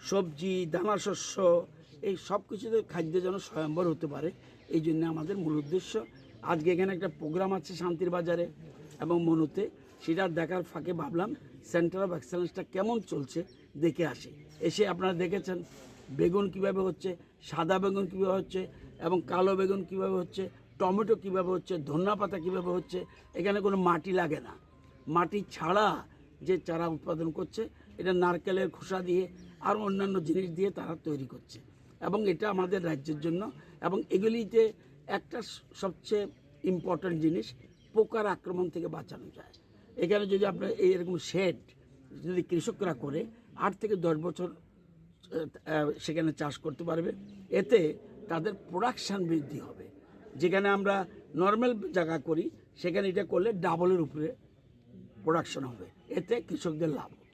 সবজি, দানা শস্য, এই সব কিছুতে খাদ্য যেন স্বয়ম্বর হতে পারে, এই জন্য আমাদের মূল উদ্দেশ্য। আজকে এখানে একটা প্রোগ্রাম আছে শান্তির বাজারে এবং মনুতে, সেটা দেখার ফাঁকে ভাবলাম সেন্টার অফ এক্সেলেন্সটা কেমন চলছে দেখে আসি। এসে আপনারা দেখেছেন বেগুন কিভাবে হচ্ছে, সাদা বেগুন কিভাবে হচ্ছে এবং কালো বেগুন কিভাবে হচ্ছে, টমেটো কিভাবে হচ্ছে, ধনিয়া পাতা কিভাবে হচ্ছে। এখানে কোনো মাটি লাগে না, মাটি ছাড়া যে চারা উৎপাদন করছে, এটা নারকেলের খোসা দিয়ে আর অন্যান্য জিনিস দিয়ে তারা তৈরি করছে। এবং এটা আমাদের রাজ্যের জন্য, এবং এগুলিতে একটা স- সবচেয়ে ইম্পর্ট্যান্ট জিনিস, পোকার আক্রমণ থেকে বাঁচানো যায়। এখানে যদি আপনার এই এরকম শেড যদি কৃষকরা করে, আট থেকে দশ বছর আহ, সেখানে চাষ করতে পারবে। এতে তাদের প্রোডাকশন বৃদ্ধি হবে। যেখানে আমরা নর্মাল জায়গা করি, সেখানে এটা করলে ডাবলের উপরে প্রোডাকশন হবে, এতে কৃষকদের লাভ হবে।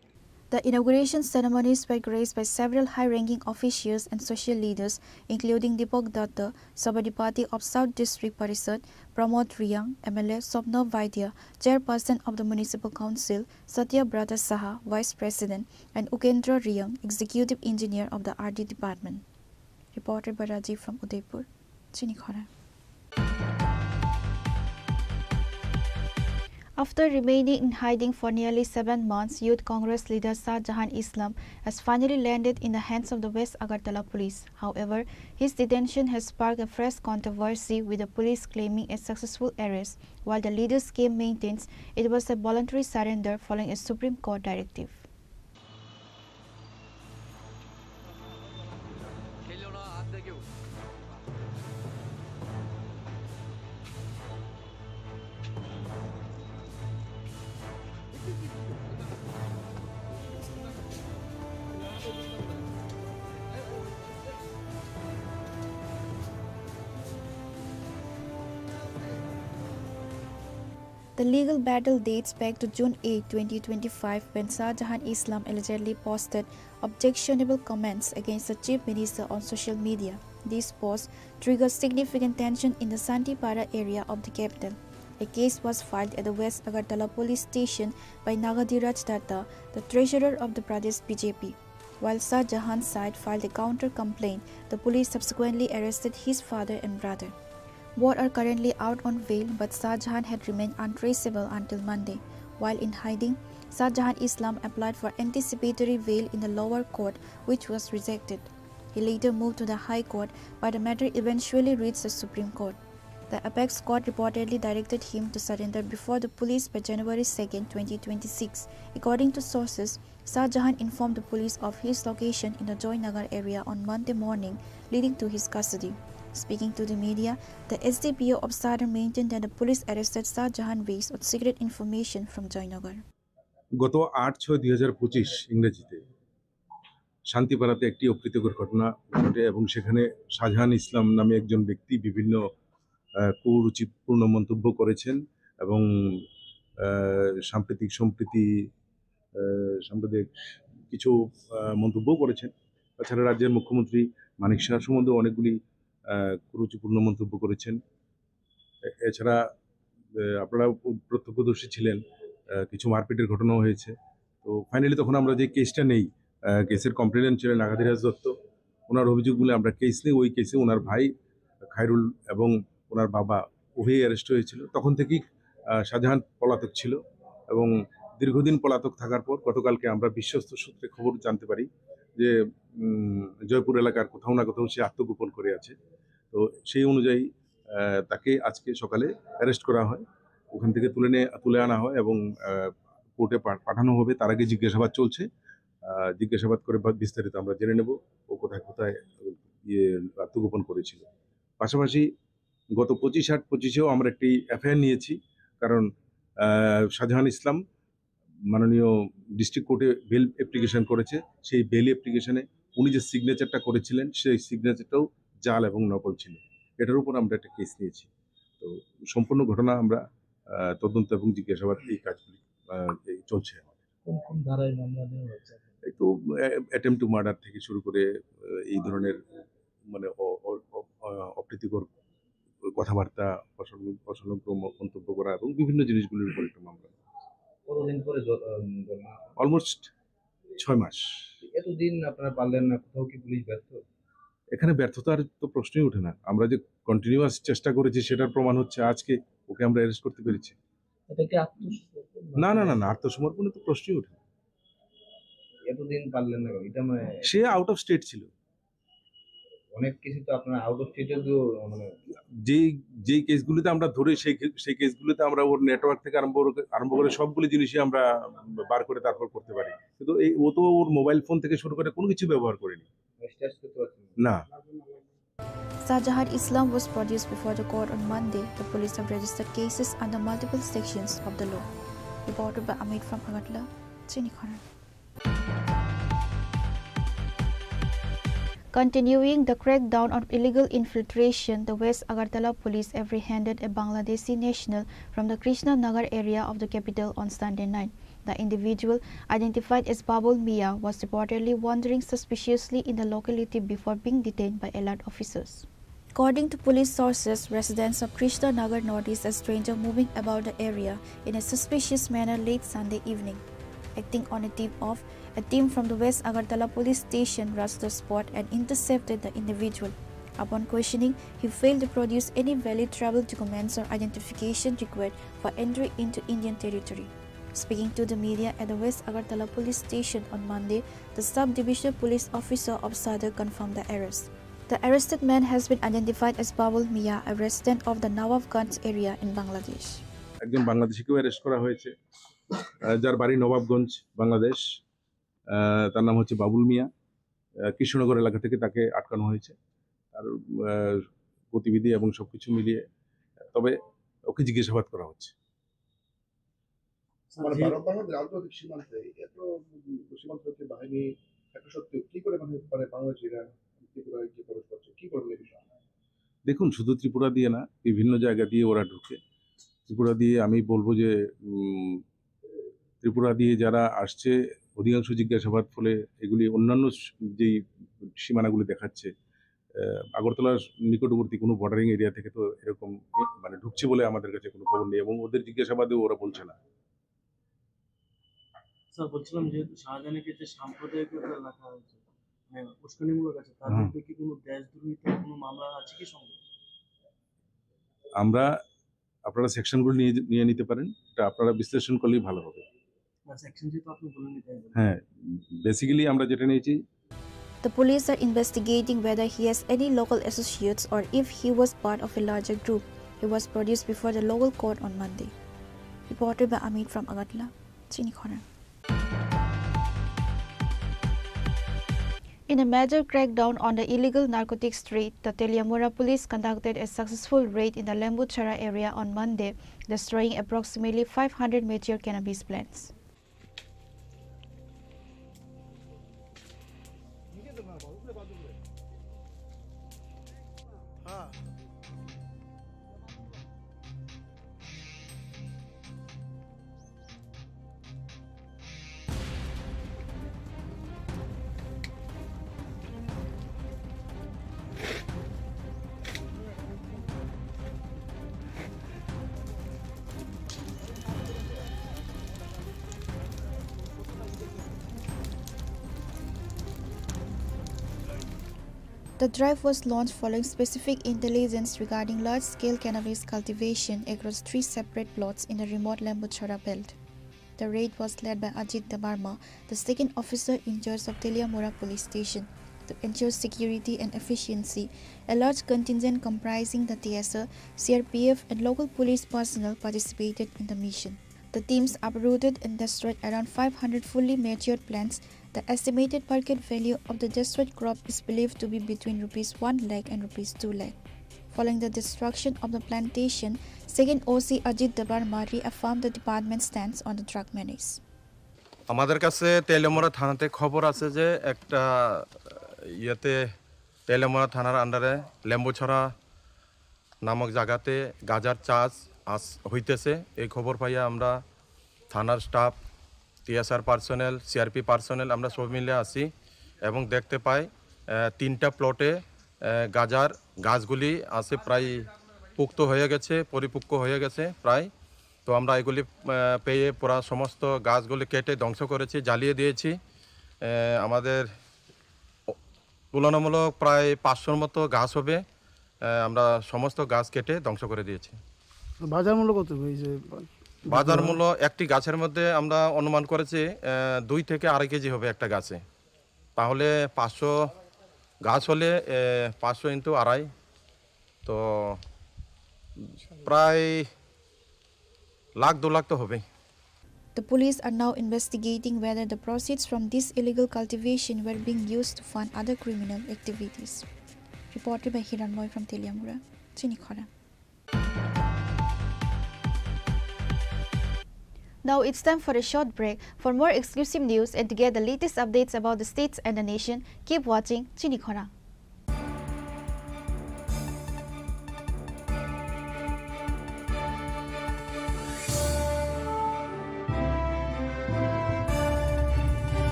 The inauguration ceremonies were graced by several high-ranking officials and social leaders, including Deepak Datta, Sabadipati of South District Parishad, Pramod Reang, M L A Swapna Vaidya, Chairperson of the Municipal Council, Satya Brata Saha, Vice President, and Ukendra Reang, Executive Engineer of the R D Department. Reported by Rajiv from Udaipur. Chini khorang. After remaining in hiding for nearly seven months, Youth Congress leader Shah Jahan Islam has finally landed in the hands of the West Agartala police. However, his detention has sparked a fresh controversy, with the police claiming a successful arrest, while the leader's camp maintains it was a voluntary surrender following a Supreme Court directive. The legal battle dates back to June eight, twenty twenty-five, when Shah Jahan Islam allegedly posted objectionable comments against the Chief Minister on social media. This post triggered significant tension in the Santipara area of the capital. A case was filed at the West Agartala police station by Nagadhiraj Datta, the treasurer of the Pradesh B J P. While Shah Jahan's side filed a counter complaint, the police subsequently arrested his father and brother. Both are currently out on bail, but Shah Jahan had remained untraceable until Monday. While in hiding, Shah Jahan Islam applied for anticipatory bail in the lower court, which was rejected. He later moved to the High Court, where the matter eventually reached the Supreme Court. The apex court reportedly directed him to surrender before the police by January second, twenty twenty-six. According to sources, Shah Jahan informed the police of his location in the Joynagar area on Monday morning, leading to his custody. Speaking to the media, the S D P O of Sadar maintained that the police arrested Shah Jahan based on secret information from Joynagar. গত আট ছয় দুই হাজার পঁচিশ ইংরেজিতে শান্তিপাড়াতে একটি অপ্রীতিকর ঘটনা ঘটে এবং সেখানে শাহজাহান ইসলাম নামে একজন ব্যক্তি বিভিন্ন আহ, কুরুচিপূর্ণ মন্তব্য করেছেন এবং আহ, সাম্প্রতিক সম্প্রতি আহ, সাম্প্রতিক কিছু আহ, মন্তব্যও করেছেন। তাছাড়া রাজ্যের মুখ্যমন্ত্রী মানিক সাহা সম্বন্ধে অনেকগুলি আহ, কুরুচিপূর্ণ মন্তব্য করেছেন। এ- এছাড়া আহ, আপনারা প্রত্যক্ষদর্শী ছিলেন, আহ, কিছু মারপিটের ঘটনাও হয়েছে। তো ফাইনালি তখন আমরা যে কেসটা নেই, আহ, কেসের কমপ্লেনেন্ট ছিলেন আগাধিরাজ দত্ত, ওনার অভিযোগগুলো আমরা কেস নিই। ওই কেসে ওনার ভাই খায়রুল এবং ওনার বাবা উভয়ই অ্যারেস্ট হয়েছিল। তখন থেকেই আহ, শাহজাহান পলাতক ছিল এবং দীর্ঘদিন পলাতক থাকার পর গতকালকে আমরা বিশ্বস্ত সূত্রে খবর জানতে পারি যে উম, জয়পুর এলাকার কোথাও না কোথাও সে আত্মগোপন করে আছে। তো সেই অনুযায়ী আহ, তাকে আজকে সকালে অ্যারেস্ট করা হয়, ওখান থেকে তুলে নিয়ে তুলে আনা হয় এবং আহ, কোর্টে পা- পাঠানো হবে। তার আগে জিজ্ঞাসাবাদ চলছে। আহ, জিজ্ঞাসাবাদ করে বা- বিস্তারিত আমরা জেনে নেব ও কোথায় কোথায় ইয়ে আত্মগোপন করেছিল। পাশাপাশি গত পঁচিশ আট পঁচিশেও আমরা একটি এফআইআর নিয়েছি, কারণ আহ, শাহজাহান ইসলাম মাননীয় ডিস্ট্রিক্ট কোর্টে বেল অ্যাপ্লিকেশন করেছে। সেই বেল অ্যাপ্লিকেশনে উনি যে সিগনেচারটা করেছিলেন, সেই সিগনেচারটাও জাল এবং নকল ছিল। এটার উপর আমরা একটা কেস নিয়েছি। তো সম্পূর্ণ ঘটনা আমরা আহ, তদন্ত এবং জিজ্ঞাসাবাদ এই কাজগুলি আহ, এই চলছে আমাদের। কোন কোন ধারায় মামলা নেওয়া হয়েছে? এই তো অ্যাটেম্প টু মার্ডার থেকে শুরু করে আহ, এই ধরনের মানে অ- অ- অ- আহ, অপ্রীতিকর কথাবার্তা, অসংলগ্ন অসংলগ্ন মন্তব্য করা এবং বিভিন্ন জিনিসগুলির উপর একটা মামলা। কতদিন পরে জ- আহ, ঘটনা? অলমোস্ট ছয় মাস। এতদিন আপনারা পারলেন না, কোথাও কি পুলিশ ব্যর্থ? এখানে ব্যর্থতার তো প্রশ্নই ওঠে না। আমরা যে কন্টিনিউয়াস চেষ্টা করেছি, সেটার প্রমাণ হচ্ছে আজকে ওকে আমরা অ্যারেস্ট করতে পেরেছি। এটা কি আত্মসমর্পণ? না, না, না, না, আত্মসমর্পণের তো প্রশ্নই ওঠে না। এতদিন পারলেন না কেন? এটা মানে সে আউট অফ স্টেট ছিল। অনেক কিছু তো আপনার আউট অফ স্টেটে তো মানে যেই, যেই কেসগুলিতে আমরা ধরি, সেই খে-, সেই কেসগুলিতে আমরা ওর নেটওয়ার্ক থেকে আরম্ভ করে, আরম্ভ করে সবগুলি জিনিসই আমরা বার করে তারপর করতে পারি। কিন্তু এই, ও তো ওর মোবাইল ফোন থেকে শুরু করে কোনো কিছু ব্যবহার করেনি। স্ট্রেস করতে পারছেন না। না। Shah Jahan Islam was produced before the court on Monday. The police have registered cases under multiple sections of the law. Reported by Amit from Agartala, Chini Khorang. Continuing the crackdown on illegal infiltration, the West Agartala police apprehended a Bangladeshi national from the Krishna Nagar area of the capital on Sunday night. The individual, identified as Babul Mia, was reportedly wandering suspiciously in the locality before being detained by alert officers. According to police sources, residents of Krishna Nagar noticed a stranger moving about the area in a suspicious manner late Sunday evening. Acting on a tip-off, a team from the West Agartala police station rushed the spot and intercepted the individual. Upon questioning, he failed to produce any valid travel documents or identification required for entry into Indian territory. Speaking to the media at the West Agartala police station on Monday, the sub-divisional police officer of Sadar confirmed the arrest. The arrested man has been identified as Babul Mia, a resident of the Nawabganj area in Bangladesh. একজন বাংলাদেশিকেও অ্যারেস্ট করা হয়েছে, আহ, যার বাড়ি নবাবগঞ্জ, বাংলাদেশ। আহ, তার নাম হচ্ছে বাবুল মিয়া। আহ, কৃষ্ণনগর এলাকা থেকে তাকে আটকানো হয়েছে। তার আহ, গতিবিধি এবং সবকিছু মিলিয়ে, তবে ওকে জিজ্ঞাসাবাদ করা হচ্ছে। মানে, জি। ভারত বাংলাদেশ আন্তর্জাতিক সীমান্তে এত, উম, সীমান্তরক্ষী বাহিনী থাকা সত্ত্বেও কি করে, মানে, মানে, বাংলাদেশিরা ত্রিপুরায় গিয়ে প্রবেশ করছে? কি করবেন এই বিষয়ে? দেখুন, শুধু ত্রিপুরা দিয়ে না, বিভিন্ন জায়গা দিয়ে ওরা ঢুকে। ত্রিপুরা দিয়ে আমি বলবো যে, উম, ত্রিপুরা দিয়ে যারা আসছে, অধিকাংশ জিজ্ঞাসাবাদ ফলে এগুলি অন্যান্য স-, যেই সীমানাগুলি দেখাচ্ছে, আহ, আগরতলার নিকটবর্তী কোনো বর্ডারিং এরিয়া থেকে তো এরকম, মানে, ঢুকছে বলে আমাদের কাছে কোনো খবর নেই এবং ওদের জিজ্ঞাসাবাদেও ওরা বলছে না। স্যার, বলছিলাম, যেহেতু শাহজাহানের ক্ষেত্রে সাম্প্রদায়িকতা লেখা হয়েছে, মানে, উস্কানিমূলক আছে, তার হুম। বিরুদ্ধে কি কোনো দেশদ্রোহিতার কোনো মামলা আছে কি সঙ্গে? আমরা, আপনারা সেকশনগুলো নিয়ে, নিয়ে নিতে পারেন, এটা আপনারা বিশ্লেষণ করলেই ভালো হবে। না, সেকশন যেহেতু আপনি বলেননি, তাই বলুন। হ্যাঁ, বেসিক্যালি আমরা যেটা নিয়েছি, The police are investigating whether he has any local associates or if he was part of a larger group. He was produced before the local court on Monday. Reported by Amit from Agartala, Chini Khorang. In a major crackdown on the illegal narcotics trade, the Teliamura police conducted a successful raid in the Lembuchhara area on Monday, destroying approximately five hundred mature cannabis plants. The drive was launched following specific intelligence regarding large-scale cannabis cultivation across three separate plots in the remote Lembuchhara belt. The raid was led by Ajit Debbarma, the second officer in charge of Teliamura Police Station. To ensure security and efficiency, a large contingent comprising the T S R, C R P F, and local police personnel participated in the mission. The teams uprooted and destroyed around five hundred fully matured plants. The estimated market value of the destroyed crop is believed to be between rupees one lakh and rupees two lakh. Following the destruction of the plantation, second O C Ajit Debbarma reaffirmed the department's stance on the drug menace. আমাদের কাছে তেলিয়ামুড়া থানাতে খবর আছে যে একটা, আহ, ইয়েতে তেলিয়ামুড়া থানার আন্ডারে লেম্বুছড়া নামক জায়গাতে গাঁজার চাষ আস-, হইতেছে। এই খবর পাইয়া আমরা থানার staff, TSR personnel, CRP personnel, আমরা সব মিলে আসি এবং দেখতে পাই, আহ, তিনটা প্লটে, আহ, গাঁজার গাছগুলি আছে প্রায় পুক্ত হয়ে গেছে, পরিপক্ক হয়ে গেছে প্রায়। তো আমরা এগুলি, আহ, পেয়ে পুরা সমস্ত গাছগুলি কেটে ধ্বংস করেছি, জ্বালিয়ে দিয়েছি। আহ, আমাদের তুলনামূলক প্রায় পাঁচশোর মতো গাছ হবে। আহ, আমরা সমস্ত গাছ কেটে ধ্বংস করে দিয়েছি। তো বাজার মূল্য কত এই যে বাজার মূল্য একটি গাছের মধ্যে আমরা অনুমান করেছি, আহ, দুই থেকে আড়াই কেজি হবে একটা গাছে। তাহলে পাঁচশো গাছ হলে, আহ, পাঁচশো ইনটু আড়াই, তো প্রায় লাখ দু লাখ তো হবেই। The police are now investigating whether the proceeds from this illegal cultivation were being used to fund other criminal activities. Reported by Hiranmoy from Teliamura, Chini Khorang. Now it's time for a short break. For more exclusive news and to get the latest updates about the states and the nation, keep watching Chini Khorang.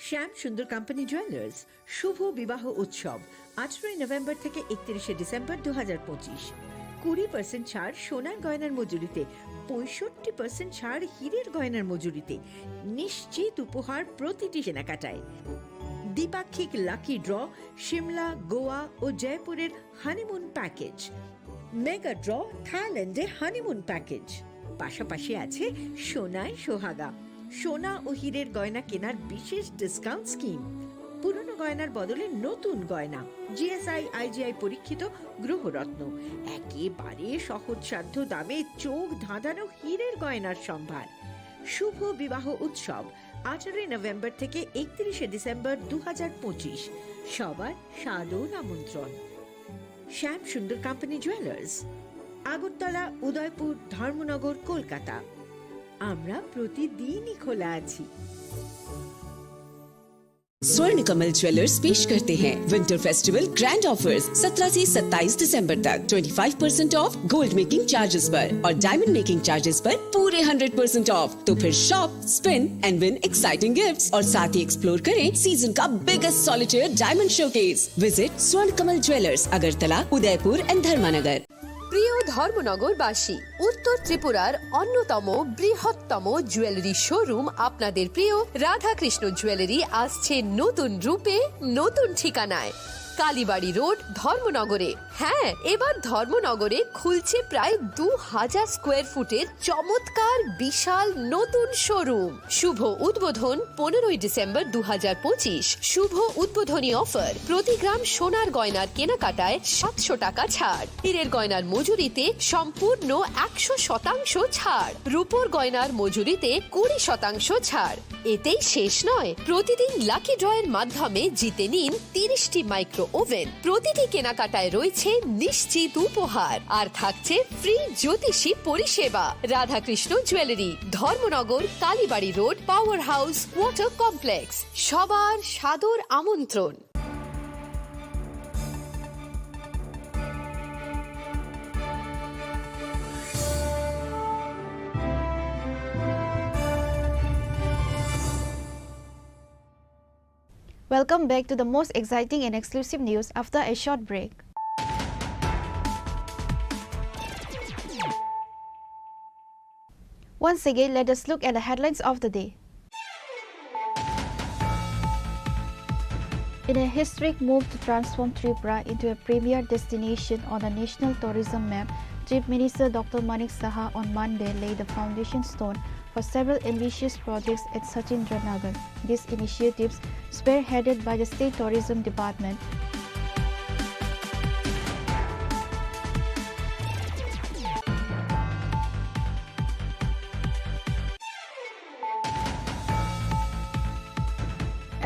শ্যাম সুন্দর company jewellers শুভ বিবাহ উৎসব আঠারোই নভেম্বর থেকে একত্রিশে ডিসেম্বর দু হাজার পঁচিশ। কুড়ি পার্সেন্ট ছাড় সোনার গয়নার মজুরিতে, পঁয়ষট্টি পার্সেন্ট ছাড় হীরের গয়নার মজুরিতে, নিশ্চিত উপহার প্রতিটি কেনাকাটায়। দ্বিপাক্ষিক লাকি ড্র, সিমলা, গোয়া ও জয়পুরের হানিমুন প্যাকেজ, মেগা ড্র, থাইল্যান্ডে হানিমুন প্যাকেজ। পাশাপাশি আছে সোনায় সোহাগা, সোনা ও হীরের গয়না কেনার বিশেষ ডিসকাউন্ট স্কিম, পুরনো গয়নার বদলে নতুন গয়না, জিএসআই আইজিআই পরীক্ষিত গ্রহরত্ন, একেবারে সহজসাধ্য দামে চোখ ধাঁধানো হীরের গয়নার সম্ভার। শুভ বিবাহ উৎসব আঠারোই নভেম্বর থেকে একত্রিশে ডিসেম্বর দু হাজার পঁচিশ। সবার সাদর আমন্ত্রণ। শ্যাম সুন্দর কোম্পানি জুয়েলার্স, আগরতলা, উদয়পুর, ধর্মনগর, কলকাতা। আমরা প্রতিদিনই খোলা আছি। स्वर्ण कमल ज्वेलर्स पेश करते हैं विंटर फेस्टिवल ग्रैंड ऑफर्स सत्रह से सत्ताईस दिसंबर तक। Twenty five percent of gold making charges पर और डायमंड मेकिंग चार्जेस पर पूरे हंड्रेड परसेंट ऑफ। तो फिर shop, spin and win exciting gifts और साथ ही एक्सप्लोर करें सीजन का biggest solitaire diamond showcase. Visit स्वर्ण कमल ज्वेलर्स, अगरतला, उदयपुर एंड धर्मानगर। প্রিয় ধর্মনগরবাসী, উত্তর ত্রিপুরার অন্যতম বৃহত্তম জুয়েলারি শোরুম আপনাদের প্রিয় রাধাকৃষ্ণ জুয়েলারি আসছে নতুন রূপে, নতুন ঠিকানায়। কালীবাড়ি রোড, ধর্মনগরে। হ্যাঁ, এবার ধর্মনগরে খুলছে প্রায় দু হাজার স্কোয়ার ফুটের চমৎকার বিশাল নতুন শোরুম। শুভ উদ্বোধন পনেরোই ডিসেম্বর দু হাজার পঁচিশ। শুভ উদ্বোধনী অফার, প্রতি গ্রাম সোনার গয়নার কেনাকাটায় সাতশো টাকা ছাড়, হীরের গয়নার মজুরিতে সম্পূর্ণ একশো শতাংশ ছাড়, রূপোর গয়নার মজুরিতে কুড়ি শতাংশ ছাড়। এতেই শেষ নয়, প্রতিদিন লাকি ড্রয়ের মাধ্যমে জিতে নিন তিরিশটি মাইক্রো ওভেন। প্রতিটি কেনাকাটায় রয়েছে নিশ্চিত উপহার, আর থাকছে ফ্রি জ্যোতিষী পরিষেবা। Radhakrishna jewellery, Dharmanagar, Kalibari road, power house, water complex. সবার সাদর আমন্ত্রণ। Welcome back to the most exciting and exclusive news after a short break. Once again, let us look at the headlines of the day. In a historic move to transform Tripura into a premier destination on the national tourism map, Chief Minister Doctor Manik Saha on Monday laid the foundation stone for several ambitious projects at Sachindranagar. These initiatives, spearheaded by the State Tourism Department,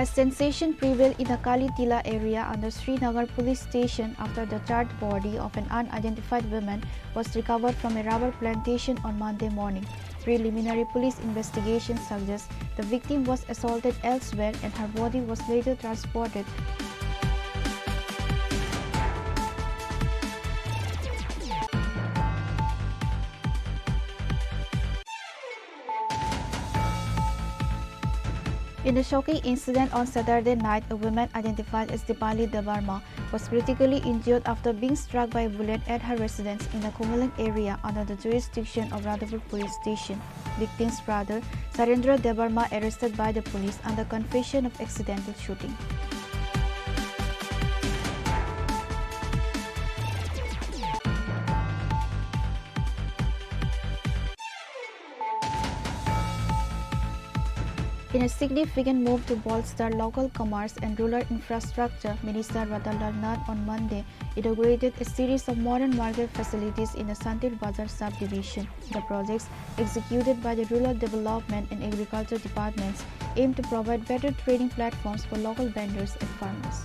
a sensation prevailed in the Kali Tila area under Srinagar police station after the charred body of an unidentified woman was recovered from a rubber plantation on Monday morning. Preliminary police investigation suggests the victim was assaulted elsewhere and her body was later transported. In a shocking incident on Saturday night, a woman identified as Dipali Debbarma was critically injured after being struck by a bullet at her residence in the Khumulwng area under the jurisdiction of Radhapur Police Station. Victim's brother, Sarendra Debbarma, arrested by the police under confession of accidental shooting. In a significant move to bolster local commerce and rural infrastructure, Minister Ratan Lal Nath on Monday inaugurated a series of modern market facilities in the Santir Bazar subdivision. The projects, executed by the Rural Development and Agriculture Departments, aim to provide better trading platforms for local vendors and farmers.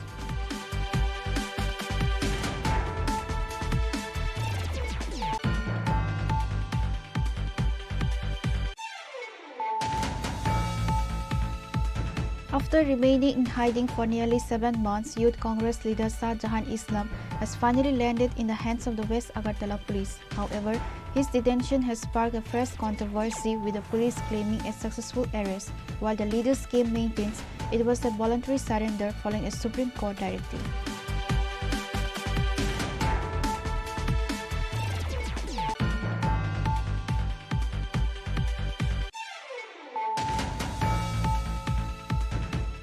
After remaining in hiding for nearly seven months, Youth Congress leader Shah Jahan Islam has finally landed in the hands of the West Agartala police. However, his detention has sparked a fresh controversy, with the police claiming a successful arrest, while the leader's camp maintains it was a voluntary surrender following a Supreme Court directive.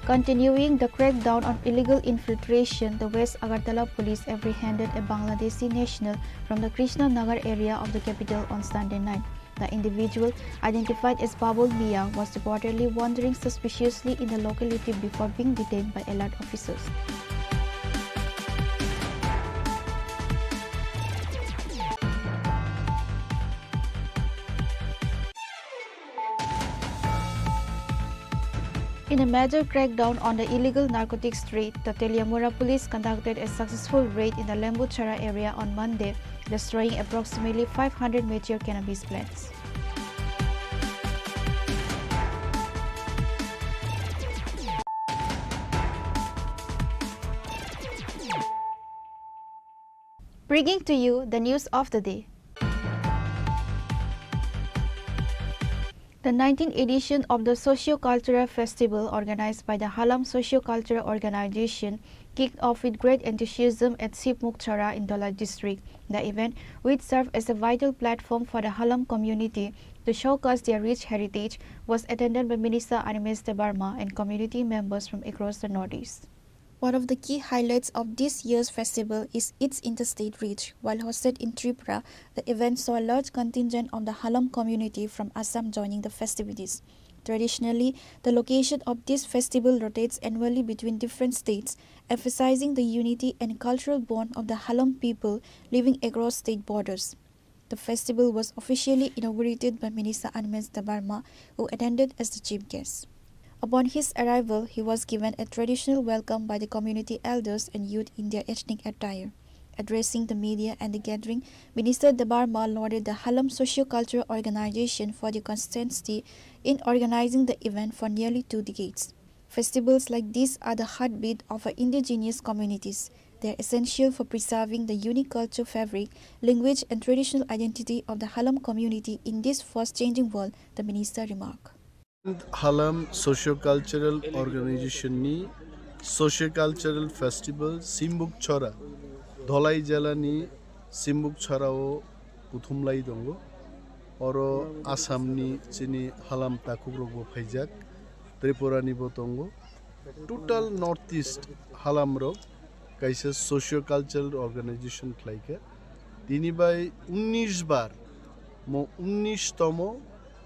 Continuing the crackdown on illegal infiltration, the West Agartala police apprehended a Bangladeshi national from the Krishna Nagar area of the capital on Sunday night. The individual, identified as Babul Mia, was reportedly wandering suspiciously in the locality before being detained by alert officers. In a major crackdown on the illegal narcotics trade, the Teliamura police conducted a successful raid in the Lembuchara area on Monday, destroying approximately five hundred mature cannabis plants. Bringing to you the news of the day. The nineteenth edition of the Socio-Cultural Festival, organized by the Halam Socio-Cultural Organization, kicked off with great enthusiasm at Sibmukchara in Dholai district. The event, which served as a vital platform for the Halam community to showcase their rich heritage, was attended by Minister Animesh Debbarma and community members from across the Northeast. One of the key highlights of this year's festival is its interstate reach. While hosted in Tripura, the event saw a large contingent of the Halam community from Assam joining the festivities. Traditionally, the location of this festival rotates annually between different states, emphasizing the unity and cultural bond of the Halam people living across state borders. The festival was officially inaugurated by Minister Animesh Debbarma, who attended as the chief guest. Upon his arrival, he was given a traditional welcome by the community elders and youth in their ethnic attire. Addressing the media and the gathering, Minister Debbarma lauded the Halam Socio-Cultural Organization for the constancy in organizing the event for nearly two decades. Festivals like these are the heartbeat of our indigenous communities. They are essential for preserving the unique culture fabric, language, and traditional identity of the Halam community in this fast-changing world, the minister remarked. Halam Socio-Cultural Organization ni Socio-Cultural Festival Simbukchora, Dholai jela ni Simbukchora o kuthumlai tongo. Oro Assam ni chini Halam takhuk rok bo phaijak, Tripura ni bo tongo. Total North East Halam rok kaisa socio cultural organization khlaikha. Tini bai unnish bar, mo unnish tomo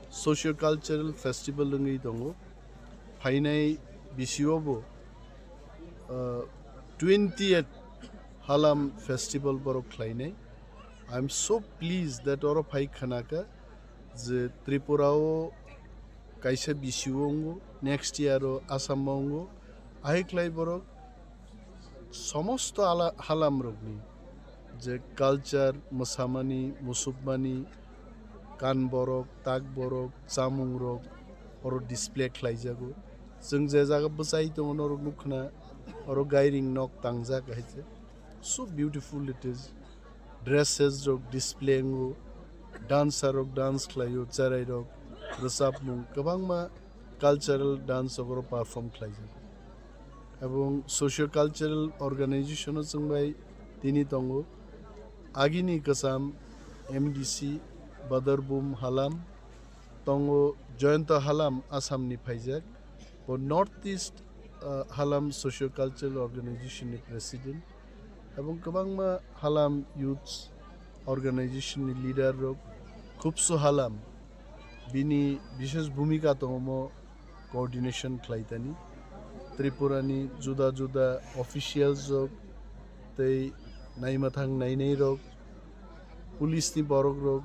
socio cultural festival wngwi tongo. Phainai bisio bo, uh, twentieth Halam festival borok khlainai. I am so pleased that oro phai khanaka je Tripura o kaisa bisio wngo, next year o Assam o wngo. Ahai khlai borok somosto ala-, halam rokni je culture, mwsamani, musukmani, kan borok, tak borok, chamung rok oro display khlaijago. Chwng je jaga bwchai tongo norok nukkhna, oro gairing nok tangjak hai se. So beautiful it is. Dresses rok display wngo, dancer rok dance khlaio, cherai rok rwchapmung kwbangma cultural dance rok oro perform khlaijak. Ebong socio cultural organization o chwng bai tini tongo. Agini kwcham M D C Badarbum Halam, tongo Jayanta Halam, Assam ni phaijak. Bo North East, uh, Halam Socio Cultural Organization ni president. Ebong kwbangma Halam Youth Organization ni leader rok, Khubsu Halam, bini bishesh bhumika tongo mo coordination khlaitani. Tripura ni juda juda officials rok tei naimathang nainai rok, police ni borok rok,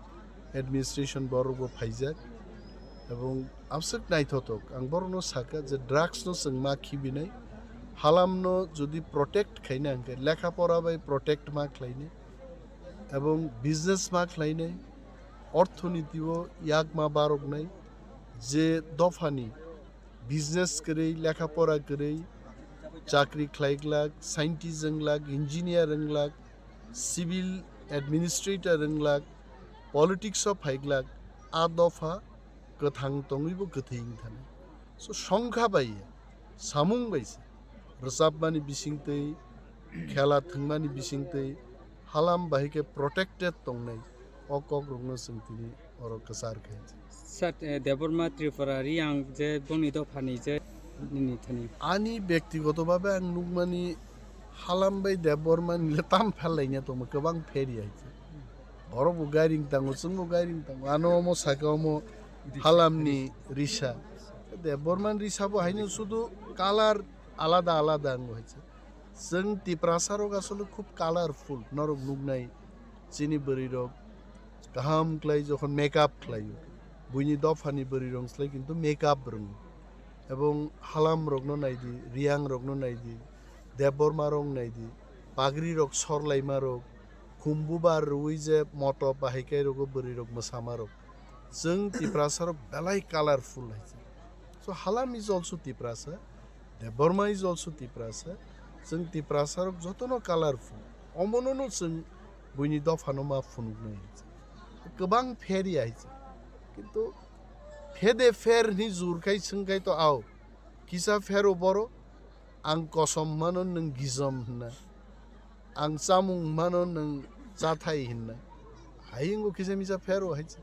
administration borok bo phaijak. Ebong abswk naithothok, ang borokno sakha je drugs no chwng ma khibinai, halam no jodi protect khaina hwnkhe lekha pora bai protect ma khlainai, ebong business ma khlainai, orthoniti o yak ma baroknai, je dophani business kwrwi, lekha pora kwrwi, chakri khlai glak, scientist wng glak, engineer wng glak, civil administrator wng glak, politics o phai glak, a dopha kwthang tongwi bo kwthwi wng thani. So, songkha bai, samung bai se, rwchapmani bisingtwi, khela thwngmani bisingtwi, halam bahai khe protected tongnai, o kokrokno chwng tini oro kwchar khe. Sir, eh, Debbarma Tripura Riyang je boni dophani je nini thani. Ani bektigoto bhabe ang nukmani halam bai Debbarma ni le tam phel laina tongma kwbang pheri hai. Borok bo gairing tango, chwng bo gairing tango. Ano omo saka omo halam ni risa. Debbarma ni risa bo haino sudu color alada alada ango hai. Chwng Tiprasa rok asole khub colorful, norok nuknai chini bwrwi rok kaham khlai jokhon makeup khlaio, buini dophani bwrwi rok slai kintu makeup rwngo. Ebong halam rokno naidi, riyang rokno naidi, Debbarma rok naidi, pagri rok sorlaima rok, khumbu bar rwui je moto bahai kai rogo bwrwi rok mwsama rok. Chwng Tiprasa rok belai colorful hai se. So Halam is also Tiprasa, Debbarma is also Tiprasa. Chwng Tiprasa rok jotono colorful. Omono no chwng buini dophano ma phunuknai hai se. Kwbang pheri hai se. Kintu Hede pher hwnwi jur khai swng khai to ao. Kisa phero boro, ang kosom hwnmano nwng gijom hwnna. Ang chamung hwnmano nwng chathai hwnna. Hai wngo kisa misa phero hai se.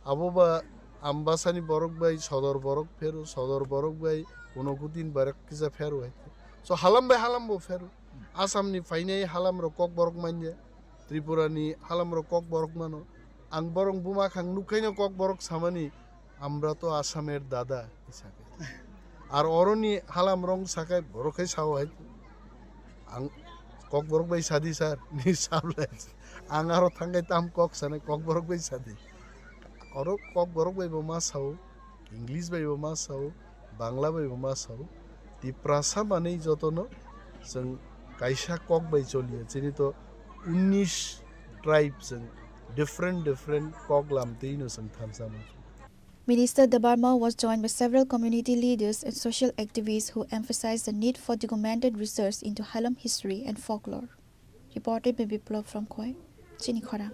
Abo ba Ambasani borok bai sodor borok phero, sodor borok bai Unokoti ni borok kisa phero hai se. So halam bai halam bo phero. Assam ni phainai halam rok Kokborok manya. Tripura ni halam rok Kokborok mano. Ang borok buma khang nukhaino Kokborok samani, "Amra to Assamer dada," hinwi sakai. Ar oroni halam rong sakai borok khai sao hai. Ang Kokborok bai sadi sir, ni sablai. Ang aro thangkai tam kok sanai Kokborok bai sadi. Oro Kokborok bai bo ma sao, English bai bo ma sao, Bangla bai bo ma sao. Tiprasa manwi jotono chwng kaisa kok bai choliya. Chini to unnish tribe chwng different different kok lam twi no chwng thansa mano. Minister Debbarma was joined by several community leaders and social activists who emphasized the need for documented research into Halom history and folklore. Reported by Biplab from Khowai, Chini Khorang.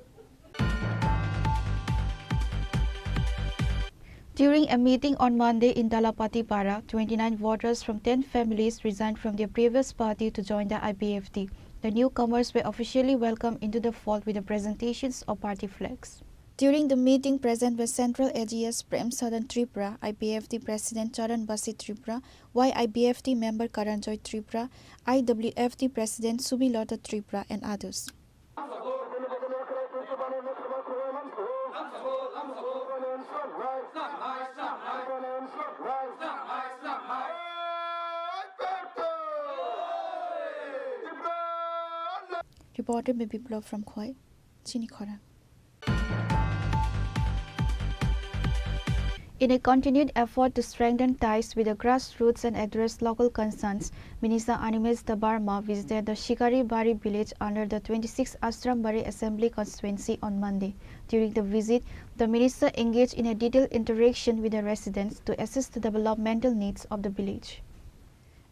During a meeting on Monday in Dalapati Para, twenty-nine voters from ten families resigned from their previous party to join the I P F T. The newcomers were officially welcomed into the fold with the presentations of party flags. During the meeting, present were Central A G S Prem Sadan Tripura, I P F T President Charan Basi Tripura, Y I B F T member Karanjoy Tripura, I W F T President Sumilata Tripura, and others. Reported by Biplab from Khowai, Chini Khorang. In a continued effort to strengthen ties with the grassroots and address local concerns, Minister Animesh Debbarma visited the Shikari Bari village under the twenty-six Ashram Bari Assembly Constituency on Monday. During the visit, the minister engaged in a detailed interaction with the residents to assess the developmental needs of the village.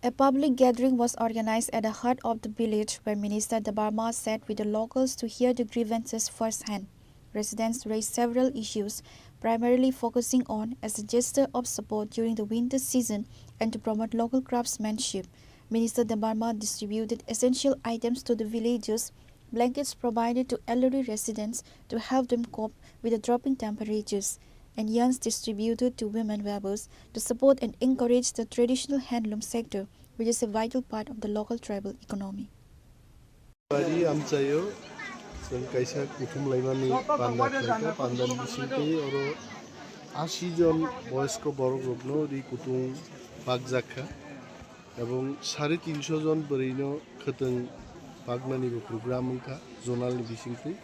A public gathering was organized at the heart of the village where Minister Debbarma sat with the locals to hear the grievances firsthand. Residents raised several issues, primarily focusing on as a gesture of support during the winter season and to promote local craftsmanship. Minister Debbarma distributed essential items to the villagers, blankets provided to elderly residents to help them cope with the dropping temperatures, and yarns distributed to women weavers to support and encourage the traditional handloom sector, which is a vital part of the local tribal economy. Bari amchaio chwng kaisa kuthum laimani panda khlaikha, pandani bisingtwi oro ashi jon boyosko borok rokno ri kutung pakjakha. Ebong sare tinso jon bwrwino khwtwng paknanibo program wngkha zonalni bisingtwi.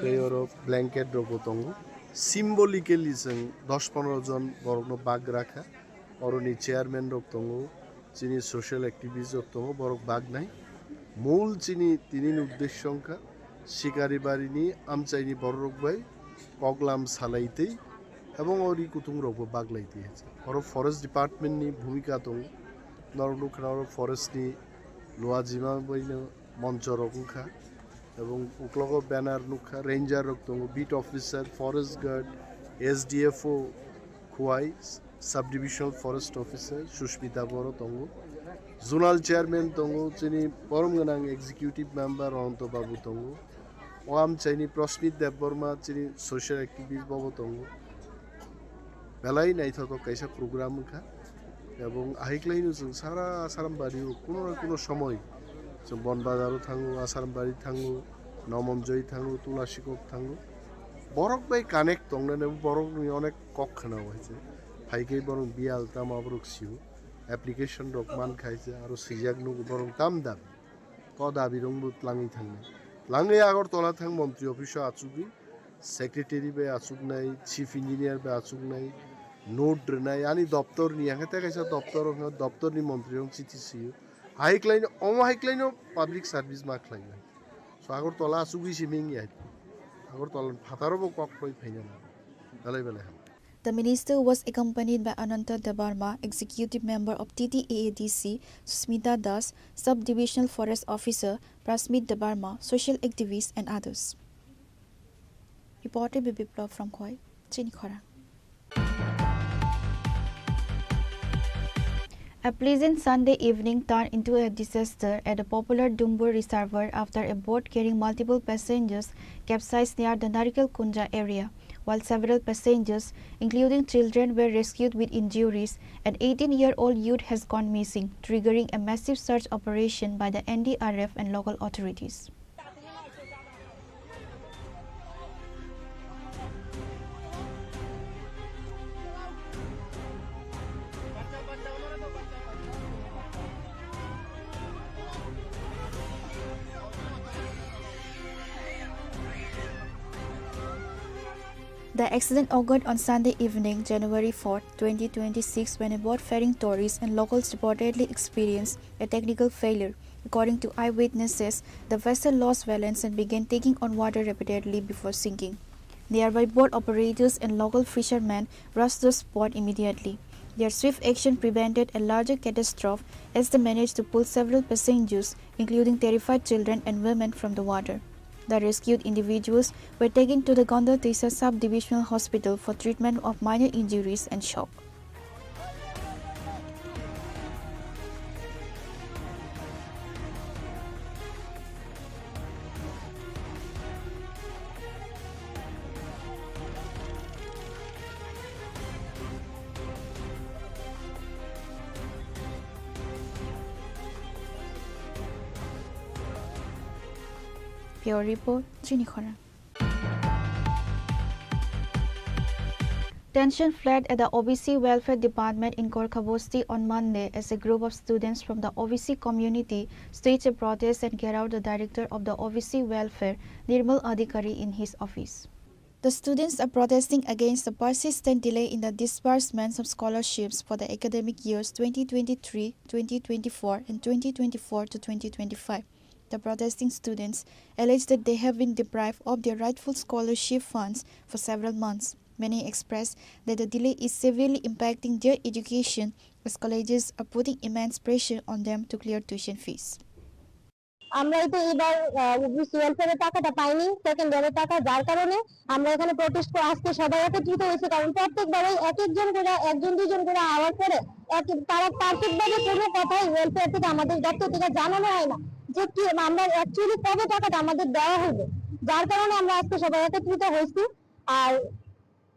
Tei oro blanket rokbo tongo. Symbolically chwng dos pondro jon borokno bak rakha. Oroni chairman rok tongo, chini social activist rok tongo, borok baknai. Mul chini tinini uddesyo wngkha Sikaribarini amchaini bororok bai koklam salaitwi ebong o ri kutung rokbo baklaitwi. Oro forest department ni bhumika tongo. Norok nukha oro forest ni luajima baino moncho rok wngkha ebong uklogo banner nukha, ranger rok tongo, beat officer, forest guard, S D F O, Khowai, sub divisional forest officer Sushmita Boro tongo, zonal chairman tongo, chini borom gwnang executive member Ananto Babu tongo, o amchaini Prasmit Debbarma chini social activist bobo tongo. Belai naithothok kaisa program wngkha. Ebong ahaiklaino chwng sara Asarambari o kuno na kuno somoi chwng Bonbazar o thango, Asarambari thango, Nomonjoi thango, Tulasikok thango. Borok bai connect tongnani borokni onek kok khwnao hai se. Phaikhai borok biyal tamo borok sio. Application rok mankha hai se, aro swijak nugo borok tam dabi. To dabi rokbo tlangwi thangnai. Tlangwi Agartala thang montri office o achugwi. Secretary bai achuknai, chief engineer bai achuknai, note rwnai, ani doptor ni, ang khe tei kaisa doptor wngkha, doptor ni montri rok chithi sio. Hai khlaino, omo hai khlaino public service ma khlainai. So Agartala achugwi se mengya. Agartala phataro bo kok roi phaina na. Belai belai ham. The minister was accompanied by Ananta Debbarma, executive member of T T A A D C, Susmita Das, sub-divisional forest officer, Prasmit Debbarma, social activists and others. Reported by Biplab from Khowai, Chini Khorang. A pleasant Sunday evening turned into a disaster at the popular Dumbur Reservoir after a boat carrying multiple passengers capsized near the Narikal Kunja area, while several passengers, including children, were rescued with injuries. An eighteen-year-old youth has gone missing, triggering a massive search operation by the N D R F and local authorities. The accident occurred on Sunday evening, January fourth, twenty twenty-six, when a boat ferrying tourists and locals reportedly experienced a technical failure. According to eyewitnesses, the vessel lost balance and began taking on water repeatedly before sinking. Nearby boat operators and local fishermen rushed the spot immediately. Their swift action prevented a larger catastrophe as they managed to pull several passengers, including terrified children and women, from the water. The rescued individuals were taken to the Gandotisa Sub-Divisional Hospital for treatment of minor injuries and shock. Bureau Report, Chini Khorang. Tension flared at the O B C Welfare Department in Gorkhabosti on Monday as a group of students from the O B C community staged a protest and gherawed the director of the O B C Welfare, Nirmal Adhikari, in his office. The students are protesting against the persistent delay in the disbursements of scholarships for the academic years twenty twenty-three twenty twenty-four and twenty twenty-four to twenty twenty-five. The protesting students allege that they have been deprived of their rightful scholarship funds for several months. Many express that the delay is severely impacting their education, as colleges are putting immense pressure on them to clear tuition fees. আমরাই তো এবার, আহ, ওবিসি ওয়েলফেয়ারের টাকাটা পাইনি, সেকেন্ড ইয়ারের টাকা, যার কারণে আমরা এখানে প্রোটেস্ট করে আজকে সবাই একত্রিত হয়েছি। কারণ প্রত্যেকবারই এক একজন করে, একজন দুইজন করে আওয়ার পরে এক, তারা পারফেক্ট ভাবে কোনো কথাই ওয়েলফেয়ার থেকে, আমাদের দপ্তর থেকে জানানো হয় না যে কি আমরা অ্যাকচুয়ালি কবে টাকাটা আমাদের দেওয়া হবে, যার কারণে আমরা আজকে সবাই একত্রিত হয়েছি। আর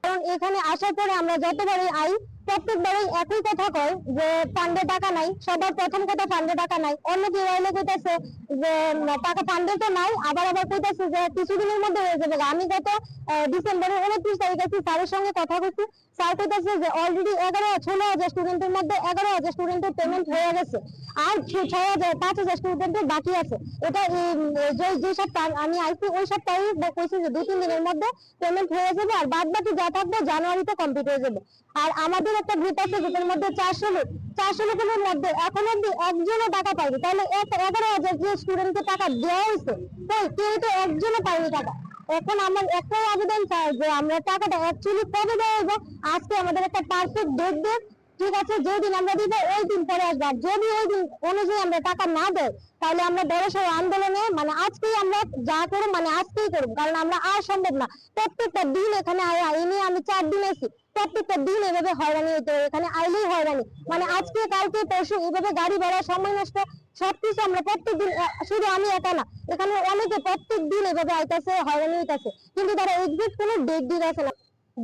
কারণ এখানে আসার পরে আমরা যতবারই আই, প্রত্যেকবারই একই কথা কয় যে ফান্ডে টাকা নাই। সবার প্রথম কথা ফান্ডে টাকা নাই। অন্য কেউ আইলে কইতাছে যে, উম, টাকা ফান্ডে তো নাই, আবার আবার কইতাছে যে কিছুদিনের মধ্যে হয়ে যাবে। আমি গত, আহ, ডিসেম্বরের ঊনত্রিশ তারিখ আছি, স্যারের সঙ্গে কথা কইছি। স্যার কইতাছে যে অলরেডি এগারো, ষোলো হাজার স্টুডেন্টের মধ্যে এগারো হাজার স্টুডেন্টের পেমেন্ট হয়ে গেছে, আর ছ-, ছয় হাজার, পাঁচ হাজার স্টুডেন্টের বাকি আছে। এটা এই, উম, যে, যে সপ্তাহ আমি আইছি, ওই সপ্তাহে ব-, কইছে যে দুই তিন দিনের মধ্যে পেমেন্ট হয়ে যাবে, আর বাদ বাকি যা থাকবে জানুয়ারিতে কমপ্লিট হয়ে যাবে। আর আমাদের একটা গ্রুপ আছে, গ্রুপের মধ্যে চারশো লোক, চারশো লোকের মধ্যে এখন অব্দি একজনও টাকা পায়নি। তাহলে এক, এগারো হাজার যে স্টুডেন্টকে টাকা দেওয়া হয়েছে, কই, কেউ তো একজনও পায়নি টাকা। এখন আমার একটাই আবেদন, স্যার, যে আমরা টাকাটা অ্যাকচুয়ালি কবে দেওয়া হইব, আজকে আমাদের একটা পারফেক্ট ডেট দেন। ঠিক আছে, যেই দিন আমরা দিব, ওই দিন পরে আসবো। আর যদি ওই দিন অনুযায়ী আমরা টাকা না দেয়, তাহলে আমরা বড় সড় আন্দোলনে, মানে, আজকেই আমরা যা করব, মানে, আজকেই করব, কারণ আমরা আর সম্ভব না। প্রত্যেকটা দিন এখানে আয়া, এই নিয়ে আমি চার দিন আছি, প্রত্যেকটা দিন এভাবে হয়রানি হইতে হয়, এখানে আইলেই হয়রানি, মানে, আজকে, কালকে, পরশু, এভাবে গাড়ি ভাড়া, সময় নষ্ট, সবকিছু আমরা প্রত্যেক দিন, এ, শুধু আমি একা না, এখানে অনেকে প্রত্যেক দিন এভাবে আইতাছে, হয়রানি হইতাছে, কিন্তু তারা এক্সাক্ট কোনো ডেট দিতেছে না।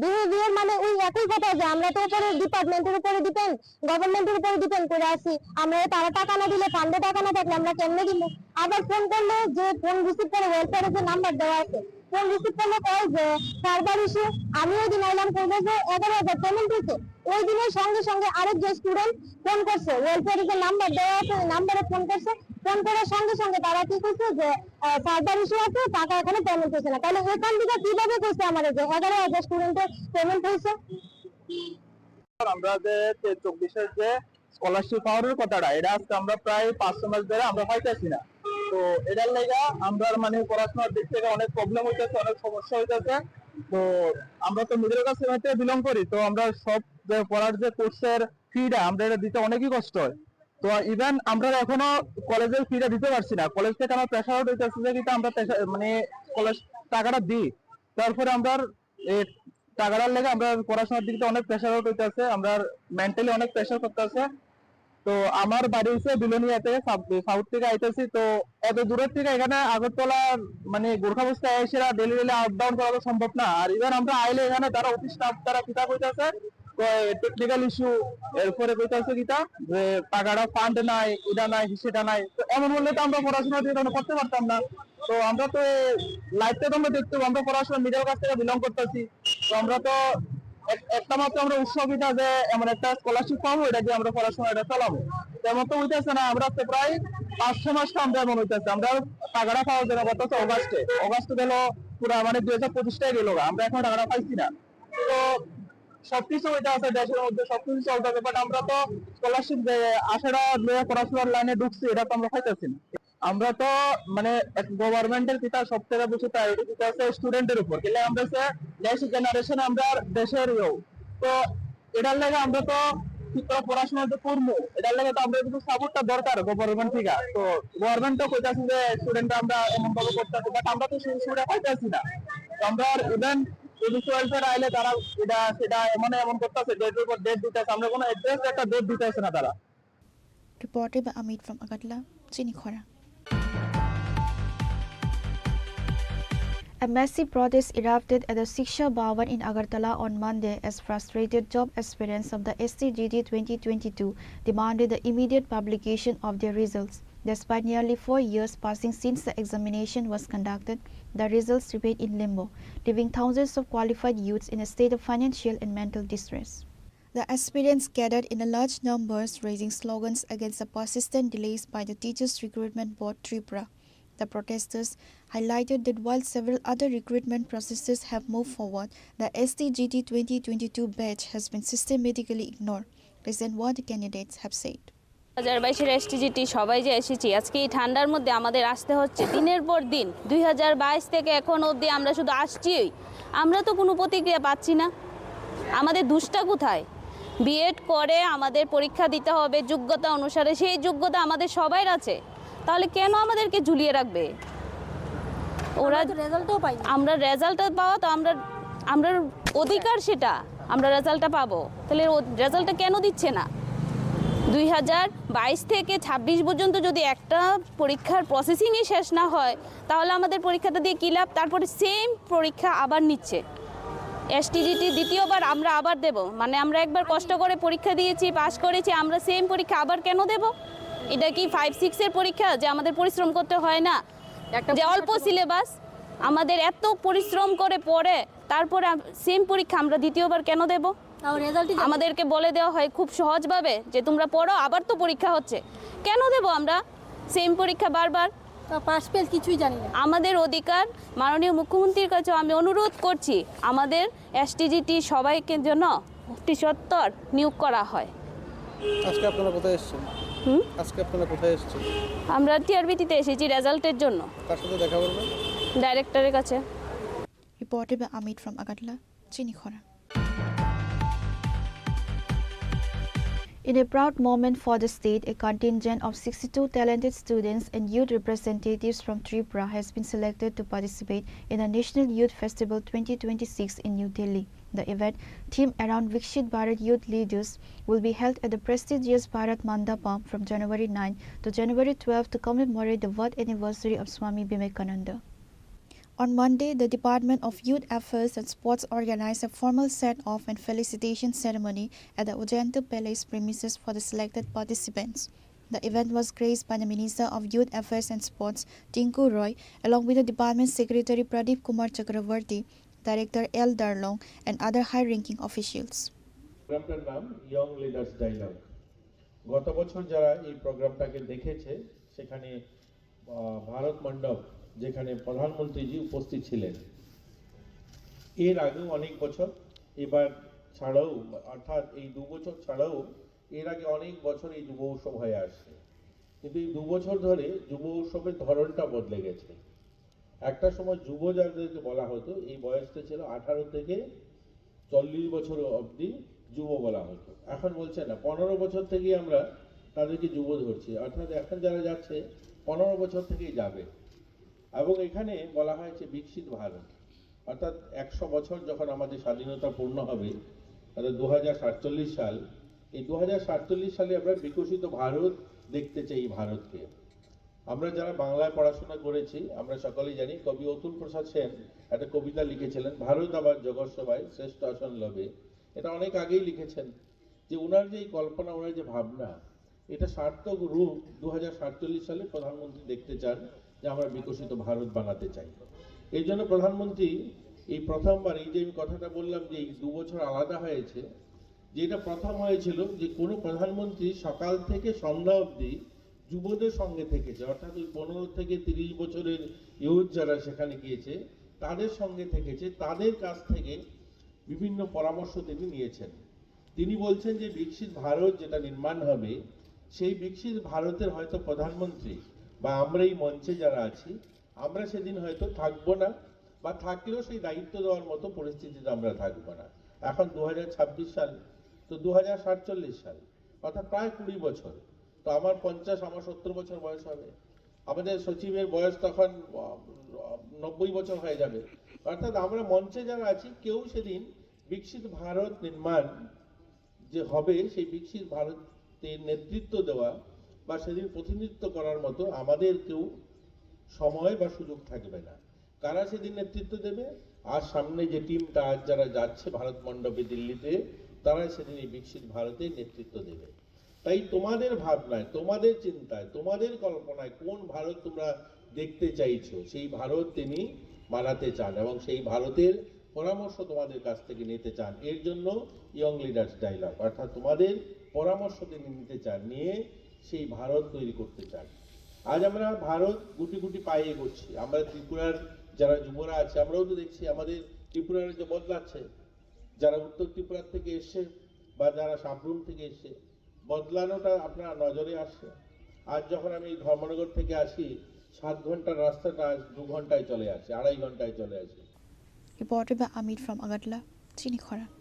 বিহেভিয়ার মানে ওই একই কথা যে আমরা তো উপরে ডিপার্টমেন্টের উপরে ডিপেন্ড, গভর্নমেন্টের উপরে ডিপেন্ড করে আছি। আমরা তারা টাকা না দিলে, ফান্ডে টাকা না থাকলে আমরা কেমনে দিব? আবার ফোন করলে যে ফোন রিসিভ করে, ওয়েলফেয়ারে যে নাম্বার দেওয়া আছে, ফোন রিসিভ করলে কয় যে সার্ভার ইস্যু। আমি ওই দিন আইলাম, কইলো যে এগারো হাজার পেমেন্ট হয়েছে। ওই দিনের সঙ্গে সঙ্গে আরেক যে স্টুডেন্ট ফোন করছে, ওয়েলফেয়ারে যে নাম্বার দেওয়া আছে, ওই নাম্বারে ফোন করছে। ফোন করার সঙ্গে সঙ্গে তারা কি করছে যে, আহ, সার্ভার ইস্যু আছে, টাকা এখনো পেমেন্ট হয়েছে না। তাহলে এখান থেকে কিভাবে করছে আমাদের যে এগারো হাজার স্টুডেন্টের পেমেন্ট হয়েছে? আমরা যে তে-, চব্বিশের যে স্কলারশিপ পাওয়ার কথাটা, এটা আজকে আমরা প্রায় পাঁচ ছয় মাস ধরে আমরা পাইতেছি না। তো এটার লেগা আমরা, মানে, পড়াশোনার দিক থেকে অনেক প্রবলেম হইতেছে, অনেক সমস্যা হইতেছে। তো আমরা তো মিডল ক্লাস ফ্যামিলি থেকে বিলং করি, তো আমরা সব যে পড়ার যে কোর্সের ফিটা, আমরা এটা দিতে অনেকই কষ্ট হয়। তো ইভেন আমরা এখনো কলেজের ফিটা দিতে পারছি না, কলেজ থেকে আমার প্রেশার আউট হইতেছে যে কিন্তু আমরা প্রেশার, মানে, কলেজ টাকাটা দিই, তারপরে আমরা এই টাকাটার লেগে আমরা পড়াশোনার দিক থেকে অনেক প্রেশার আউট হইতেছে, আমরা মেন্টালি অনেক প্রেশার করতেছে। তো আমার বাড়ি হচ্ছে বিলোনিয়াতে, সাব-, সাউথ থেকে আইতেছি। তো এত দূরের থেকে এখানে আগরতলা, মানে, গোর্খাবস্তায় এসে ডেলি ডেলি আপ ডাউন করা তো সম্ভব না। আর ইভেন আমরা আইলে এখানে তারা অফিস স্টাফ তারা কিতা কইতাছে, টেকনিক্যাল ইস্যু, এরপরে কইতাছে কিতা যে টাকাটা ফান্ড নাই, এটা নাই, সেটা নাই। তো এমন হলে তো আমরা পড়াশোনা দিয়ে তাহলে করতে পারতাম না। তো আমরা তো এই লাইফটা তো আমরা দেখতে হবে, আমরা পড়াশোনা মিডল ক্লাস থেকে বিলং করতেছি। তো আমরা তো এক-, একটা মাত্র আমরা উৎসব এটা যে এমন একটা স্কলারশিপ পাবো, এটা দিয়ে আমরা পড়াশোনা এটা চালাবো। তেমন তো হইতেছে না, আমরা তো প্রায় পাঁচ ছয় মাস তো আমরা এমন হইতেছে, আমরা টাকাটা পাওয়ার জন্য করতেছে অগাস্টে, অগাস্টে গেল পুরা, মানে, দুই হাজার পঁচিশটাই গেল গা, আমরা এখন টাকাটা পাইছি না। তো সবকিছু হইতে আছে দেশের মধ্যে, সবকিছু চলতে আছে, বাট আমরা তো স্কলারশিপ যে আশাটা নিয়ে পড়াশোনার লাইনে ঢুকছি, এটা তো আমরা পাইতেছি না। আমরা তো, মানে, গভর্নমেন্টের কিতা সব থেকে বেশি প্রায়োরিটি দিতে আছে স্টুডেন্টের উপর, কিন্তু আমরা হচ্ছে নেক্সট জেনারেশন, আমরা দেশের ইয়েও। তো এটার লাগে আমরা তো ঠিক করে পড়াশোনা তো করবো, এটার লাগে তো আমরা কিন্তু সাপোর্টটা দরকার গভর্নমেন্ট থেকে। তো গভর্নমেন্ট তো কইতাছে যে স্টুডেন্ট আমরা এমন ভাবে করতে হবে, বাট আমরা তো সেই সুবিধা পাইতেছি না। তো আমরা ইভেন পুলিশ ওয়েলফেয়ার আইলে তারা এটা সেটা এমন এমন করতেছে, ডেট উপর ডেট দিতেছে, আমরা কোনো অ্যাড্রেস একটা ডেট দিতেছে না তারা। Reported by Amit from Agartala, Chini Khorang. A massive protest erupted at the Shiksha Bhavan in Agartala on Monday as frustrated job aspirants of the S T G T twenty twenty-two demanded the immediate publication of their results. Despite nearly four years passing since the examination was conducted, the results remain in limbo, leaving thousands of qualified youths in a state of financial and mental distress. The aspirants gathered in a large numbers, raising slogans against the persistent delays by the Teachers Recruitment Board Tripura. The protesters highlighted that while several other recruitment processes have moved forward, the S T G T twenty twenty-two batch has been systematically ignored. Listen what the candidates have said. দু হাজার বাইশের এসটিজিটি সবাই যে এসেছি, আজকে এই ঠান্ডার মধ্যে আমাদের আসতে হচ্ছে দিনের পর দিন। দুই হাজার বাইশ থেকে এখন অবধি আমরা শুধু আসছি, আমরা তো কোনো প্রতিক্রিয়া পাচ্ছি না। আমাদের দুষ্টা কোথায়? বিএড করে আমাদের পরীক্ষা দিতে হবে যোগ্যতা অনুসারে, সেই যোগ্যতা আমাদের সবাইর আছে, তাহলে কেন আমাদেরকে ঝুলিয়ে রাখবে ওরা? আমরা তো রেজাল্টও পাইনি। আমরা রেজাল্টটা পাওয়া তো আমরা, আমরা অধিকার সেটা, আমরা রেজাল্টটা পাবো, তাহলে ও রেজাল্টটা কেন দিচ্ছে না? দুই হাজার বাইশ থেকে ছাব্বিশ পর্যন্ত যদি একটা পরীক্ষার প্রসেসিংই শেষ না হয়, তাহলে আমাদের পরীক্ষাটা দিয়ে কী লাভ? তারপরে সেম পরীক্ষা আবার নিচ্ছে। এসটিজিটি দ্বিতীয়বার আমরা আবার দেব, মানে আমরা একবার কষ্ট করে পরীক্ষা দিয়েছি, পাশ করেছি, আমরা সেম পরীক্ষা আবার কেন দেব? এটা কি ফাইভ সিক্সের পরীক্ষা যে আমাদের পরিশ্রম করতে হয় না, একটা যে অল্প সিলেবাস, আমাদের এত পরিশ্রম করে পড়ে, তারপরে সেম পরীক্ষা আমরা দ্বিতীয়বার কেন দেব? তাও রেজাল্টই জানি না। আমাদেরকে বলে দেওয়া হয় খুব সহজভাবে যে তোমরা পড়ো, আবার তো পরীক্ষা হচ্ছে, কেন দেব আমরা সেম পরীক্ষা বারবার? তা পাস ফেল কিছুই জানি না। আমাদের অধিকার, মাননীয় মুখ্যমন্ত্রীর কাছে আমি অনুরোধ করছি, আমাদের এসটিজিটি সবাইকে যেন অতি সত্বর নিয়োগ করা হয়। আজকে আপনারা কোথায় এসেছেন? হুম? আজকে আপনারা কোথায় এসেছেন? আমরা টিআরবিটিতে এসেছি রেজাল্টের জন্য। কার সাথে দেখা করবেন? ডাইরেক্টরের কাছে। Reported by Amit from Agartala, Chini Khorang. In a proud moment for the state, a contingent of sixty-two talented students and youth representatives from Tripura has been selected to participate in the National Youth Festival twenty twenty-six in New Delhi. The event, themed around Viksit Bharat Youth Leaders, will be held at the prestigious Bharat Mandapam from January nine to January twelve to commemorate the birth anniversary of Swami Vivekananda. On Monday, the Department of Youth Affairs and Sports organized a formal send-off and felicitation ceremony at the Ujjayanta Palace premises for the selected participants. The event was graced by the Minister of Youth Affairs and Sports, Tinku Roy, along with the Department Secretary Pradeep Kumar Chakravarty, Director L Darlong, and other high-ranking officials. প্রোগ্রামটার নাম young leaders dialogue. গত বছর যারা এই প্রোগ্রামটাকে দেখেছে, সেখানে আহ, ভারত মণ্ডপ, যেখানে প্রধানমন্ত্রীজি উপস্থিত ছিলেন। এর আগেও অনেক বছর, এবার ছাড়াও, অর্থাৎ এই দু বছর ছাড়াও এর আগে অনেক বছর এই যুব উৎসব হয়ে আসছে, কিন্তু এই দু বছর ধরে যুব উৎসবের ধরনটা বদলে গেছে। একটা সময় যুব যাদেরকে বলা হতো, এই বয়সটা ছিল আঠারো থেকে চল্লিশ বছর অবধি যুব বলা হতো। এখন বলছে না, পনেরো বছর থেকেই আমরা তাদেরকে যুব ধরছি। অর্থাৎ এখন যারা যাচ্ছে, পনেরো বছর থেকেই যাবে। এবং এখানে বলা হয়েছে বিকশিত ভারত, অর্থাৎ একশো বছর যখন আমাদের স্বাধীনতা পূর্ণ হবে, অর্থাৎ দু হাজার সাতচল্লিশ সাল, এই দু হাজার সাতচল্লিশ সালে আমরা বিকশিত ভারত দেখতে চাই ভারতকে। আমরা যারা বাংলায় পড়াশোনা করেছি, আমরা সকলেই জানি, কবি অতুল প্রসাদ সেন একটা কবিতা লিখেছিলেন, "ভারত আমার জগৎ সভায় শ্রেষ্ঠ আসন লবে।" এটা অনেক আগেই লিখেছেন, যে ওনার যে এই কল্পনা, ওনার যে ভাবনা, এটা সার্থক রূপ দু হাজার সাতচল্লিশ সালে প্রধানমন্ত্রী দেখতে চান যে আমরা বিকশিত ভারত বানাতে চাই। এই জন্য প্রধানমন্ত্রী এই প্রথমবার, এই যে আমি কথাটা বললাম যে এই দু বছর আলাদা হয়েছে, যে এটা প্রথম হয়েছিল যে কোনো প্রধানমন্ত্রী সকাল থেকে সন্ধ্যা অবধি যুবদের সঙ্গে থেকেছে, অর্থাৎ ওই পনেরো থেকে তিরিশ বছরের ইউথ যারা সেখানে গিয়েছে, তাদের সঙ্গে থেকেছে, তাদের কাছ থেকে বিভিন্ন পরামর্শ তিনি নিয়েছেন। তিনি বলছেন যে বিকশিত ভারত যেটা নির্মাণ হবে, সেই বিকশিত ভারতের হয়তো প্রধানমন্ত্রী বা আমরা এই মঞ্চে যারা আছি, আমরা সেদিন হয়তো থাকবো না, বা থাকলেও সেই দায়িত্ব দেওয়ার মতো পরিস্থিতিতে আমরা থাকবো না। এখন দু হাজার ছাব্বিশ সাল, তো দু হাজার সাতচল্লিশ সাল, অর্থাৎ প্রায় কুড়ি বছর। তো আমার পঞ্চাশ, আমার সত্তর বছর বয়স হবে, আমাদের সচিবের বয়স তখন, আহ, নব্বই বছর হয়ে যাবে। অর্থাৎ আমরা মঞ্চে যারা আছি, কেউ সেদিন বিকশিত ভারত নির্মাণ যে হবে, সেই বিকশিত ভারতের নেতৃত্ব দেওয়া বা সেদিন প্রতিনিধিত্ব করার মতো আমাদের কেউ সময় বা সুযোগ থাকবে না। কারা সেদিন নেতৃত্ব দেবে? আর সামনে যে টিমটা আজ যারা যাচ্ছে ভারত মণ্ডপে দিল্লিতে, তারাই সেদিন এই বিকশিত ভারতের নেতৃত্ব দেবে। তাই তোমাদের ভাবনায়, তোমাদের চিন্তায়, তোমাদের কল্পনায় কোন ভারত তোমরা দেখতে চাইছো, সেই ভারত তিনি বানাতে চান এবং সেই ভারতের পরামর্শ তোমাদের কাছ থেকে নিতে চান। এর জন্য ইয়ং লিডার্স ডায়ালগ, অর্থাৎ তোমাদের পরামর্শ তিনি নিতে চান, নিয়ে সেই ভারত তৈরি করতে চান। আজ আমরা ভারত গুটি গুটি পায়ে এগোচ্ছি। আমরা ত্রিপুরার যারা যুবরা আছে, আমরাও তো দেখছি আমাদের ত্রিপুরা রাজ্য বদলাচ্ছে। যারা উত্তর ত্রিপুরা থেকে এসছে বা যারা সাবরুম থেকে এসছে, বদলানোটা আপনার নজরে আসছে। আজ যখন আমি ধর্মনগর থেকে আসি, সাত ঘন্টার রাস্তাটা আজ দু ঘন্টায় চলে আসে, আড়াই ঘন্টায় চলে আসে। Reported by Amit from Agartala, Chini Khorang.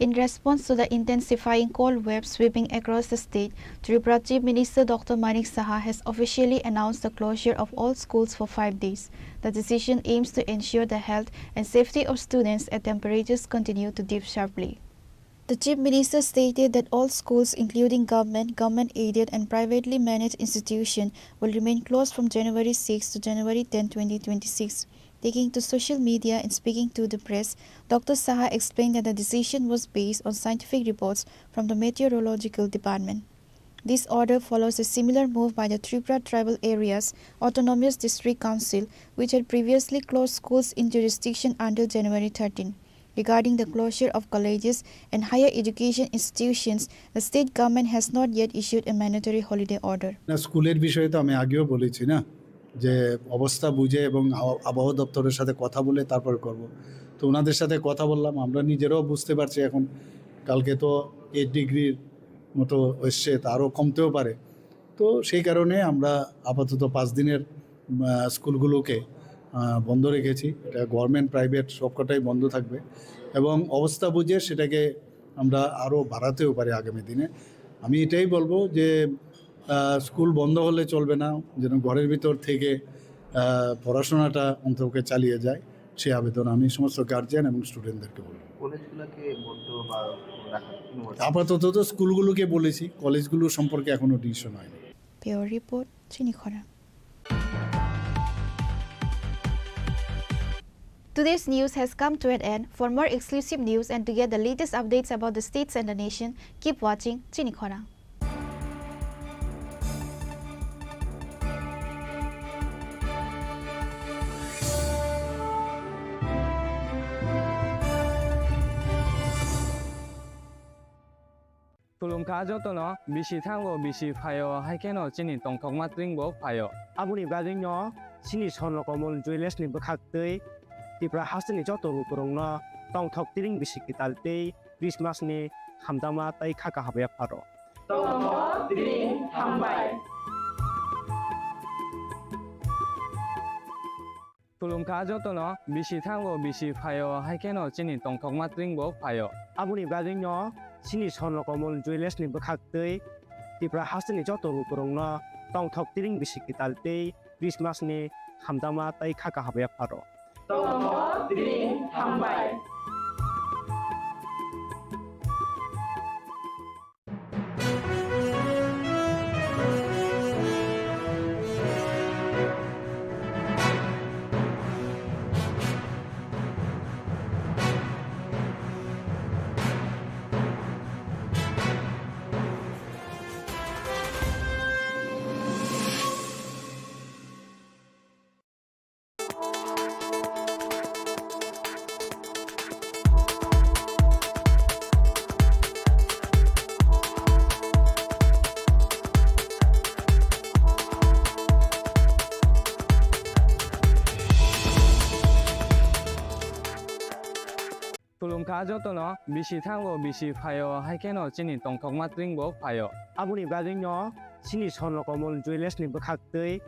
In response to the intensifying cold wave sweeping across the state, Tripura Chief Minister Doctor Manik Saha has officially announced the closure of all schools for five days. The decision aims to ensure the health and safety of students as temperatures continue to dip sharply. The Chief Minister stated that all schools, including government, government-aided and privately managed institutions, will remain closed from January sixth to January tenth, twenty twenty-six. Taking to social media and speaking to the press, Doctor Saha explained that the decision was based on scientific reports from the Meteorological Department. This order follows a similar move by the Tripura Tribal Areas Autonomous District Council, which had previously closed schools in jurisdiction until January thirteen. Regarding the closure of colleges and higher education institutions, the state government has not yet issued a mandatory holiday order. না, স্কুলের বিষয়ে তো আমি আগেও বলেছি না, যে অবস্থা বুঝে এবং আব-, আবহাওয়া দপ্তরের সাথে কথা বলে তারপর করব। তো ওনাদের সাথে কথা বললাম, আমরা নিজেরাও বুঝতে পারছি এখন কালকে তো এইট ডিগ্রির মতো এসছে, তা আরও কমতেও পারে। তো সেই কারণে আমরা আপাতত পাঁচ দিনের, আহ, স্কুলগুলোকে, আহ, বন্ধ রেখেছি। এটা গভর্নমেন্ট, প্রাইভেট সবকটাই বন্ধ থাকবে এবং অবস্থা বুঝে সেটাকে আমরা আরও বাড়াতেও পারি আগামী দিনে। আমি এটাই বলবো যে, আহ, স্কুল বন্ধ হলে চলবে না, যেন ঘরের ভিতর থেকে, আহ, পড়াশোনাটা অন্তপক্ষে চালিয়ে যায়, সেই আবেদন আমি সমস্ত গার্জিয়ান এবং স্টুডেন্টদেরকে বলবো। কলেজগুলোকে বন্ধ বা রাখার কোনো আপাতত তো স্কুলগুলোকে বলেছি, কলেজগুলো সম্পর্কে এখনো ডিসিশন হয়নি। Bureau Report, Chini Khorang. Today's news has come to an end. For more exclusive news and to get the latest updates about the states and the nation, keep watching Chini Khorang. Khulumkha jotono, bisi thango, bisi phaio, hai kheno chini tongthokma tring bo phaio. Aboni bagwino chini Swarno Komol Jewellers ni bwkhak twi Tripura hasteni joto lukurokno tongthok tring bisi kwtal tei Christmas ni hamjakma tei kha kaham yapharo. Tongthok tring hambai. Khulumkha jotono, bisi thango, bisi phaio, hai kheno chini tongthokma tring bo phaio. Aboni bagwino chini Swarno Komol Jewellers ni bwkhak twi Tripura hasteni joto lukurokno tongthok tring bisi kwtal tei Christmas ni hamjakma tei kha kaham yapharo. Tongthok tring hambai. Khulumkha jotono, bisi thango, bisi phaio, hai kheno chini tongthokma tring bo phaio. Aboni bagwino chini Swarnakamol Jewellers ni bwkhak twi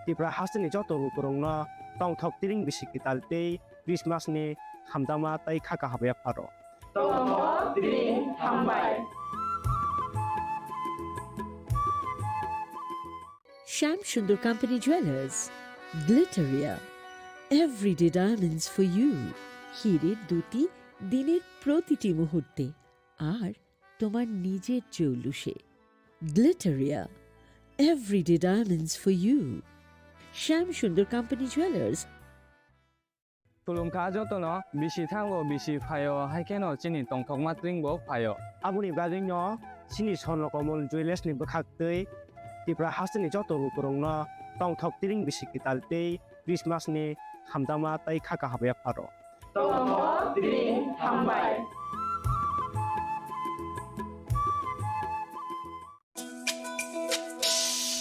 Tripura hasteni joto lukurokno tongthok tring bisi kwtal tei Christmas ni hamjakma tei kha kaham yapharo. Tongthok tring hambai. Shyam Sundar Company Jewellers, Glitteria, everyday diamonds for you. হীরের দ্যুতি দিনের প্রতিটি মুহূর্তে আর তোমার নিজের জৌলুসে। Glitteria, everyday diamonds for you. Shyam Sundar Company Jewellers. Khulumkha jotono, bisi thango, bisi phaio, hai kheno chini tongthokma tring bo phaio. Aboni bagwino chini Swarnakamol Jewellers ni bwkhak twi Tripura hasteni joto lukurokno tongthok tring bisi kwtal tei Christmas ni hamjakma tei kha kaham yapharo. Tongthok tring hambai.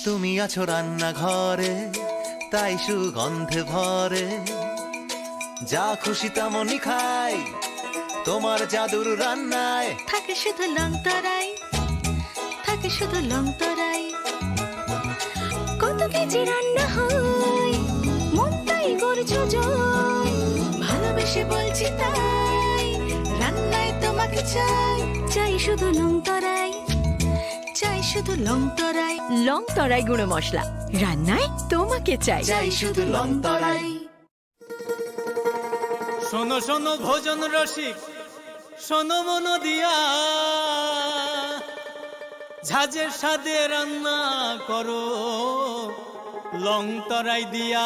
তুমি আছো রান্নাঘরে, তাই সুগন্ধে ভরে। যা খুশি তেমনই খাই, তোমার জাদুর রান্নায়। থাকে শুধু লং তরাই, থাকে শুধু লং তরাই। কত কেজি রান্না হয়, মনটাই করছো জয়। ভালোবেসে বলছি তাই, রান্নায় তোমাকে চাই। চাই শুধু লং তরাই, চাই শুধু লং তরাই। লং তরাই গুঁড়ো মশলা, রান্নায় তোমাকে চাই। চাই শুধু লং তরাই। শোনো শোনো ভোজন রসিক, শোনো মন দিয়া, ঝাঁঝের স্বাদে রান্না করো লং তরাই দিয়া।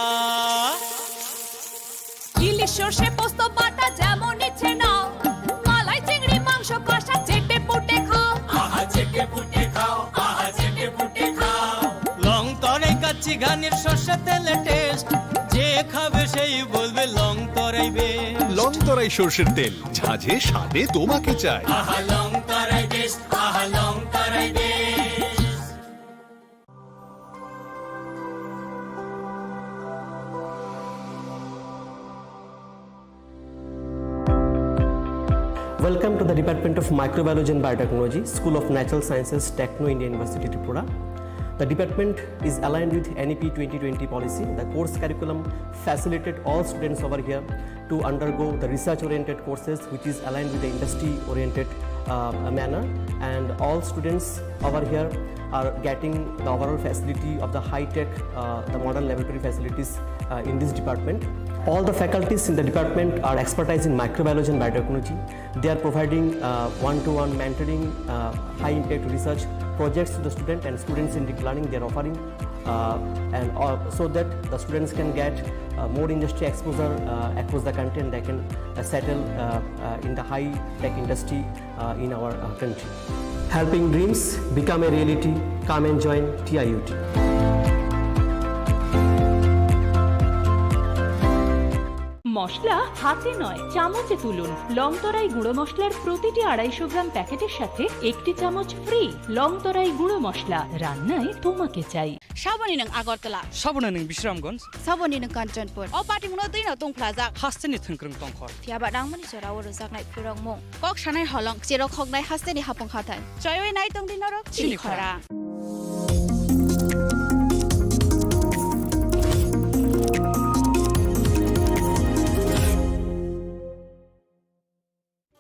ইলিশ সর্ষে পোস্ত বাটা যেমন ইচ্ছে নাও, মালাই চিংড়ি মাংস কষা চেটে পুটে খাও। আহা চেটে পুটে খাও, আহা চেটে পুটে খাও। লং তরাই কাচ্চি ঘানির সর্ষে তেলে টেস্ট, যে খাবে সেই বলবে লং তরাই বেস্ট। লং তরাই সর্ষের তেল, ঝাঁঝে স্বাদে তোমাকে চাই। আহা লং তরাই বেস্ট, আহা লং তরাই best. Welcome to the Department of Microbiology and Biotechnology, School of Natural Sciences, Techno India University, Tripura. The department is aligned with N E P twenty twenty policy. The course curriculum facilitate all students over here to undergo the research-oriented courses, which is aligned with the industry-oriented, uh, manner. And all students over here are getting the overall facility of the high-tech, uh, the modern laboratory facilities, uh, in this department. All the faculties in the department are expertise in microbiology and biotechnology. They are providing, uh, one-to-one mentoring, uh, high-impact research projects to the student, and student-centric learning they are offering, uh, and, uh, so that the students can get, uh, more industry exposure, uh, across the country, and they can, uh, settle, uh, uh, in the high-tech industry, uh, in our, uh, country. Helping dreams become a reality. Come and join T I U T. মশলা হাতে নয়, চামচে তুলুন। লং তরাই গুঁড়ো মশলার প্রতিটি আড়াইশো গ্রাম প্যাকেটের সাথে একটি চামচ ফ্রি। লং তরাই গুঁড়ো মশলা, রান্নায় তোমাকে চাই। Saboni nwng Agartala. Saboni nwng Bisramganj. Saboni nwng Kanchanpur. O patimungno twino tungphlajak. Hasteni thwngkwrwng tongkhor. Phiyaba nangmani jorao rwjaknai phurokmung. Kok sanai holong, cherok khoknai hasteni hapung hathai. Choiwi nai tongdi norok chini chini khora. Khora.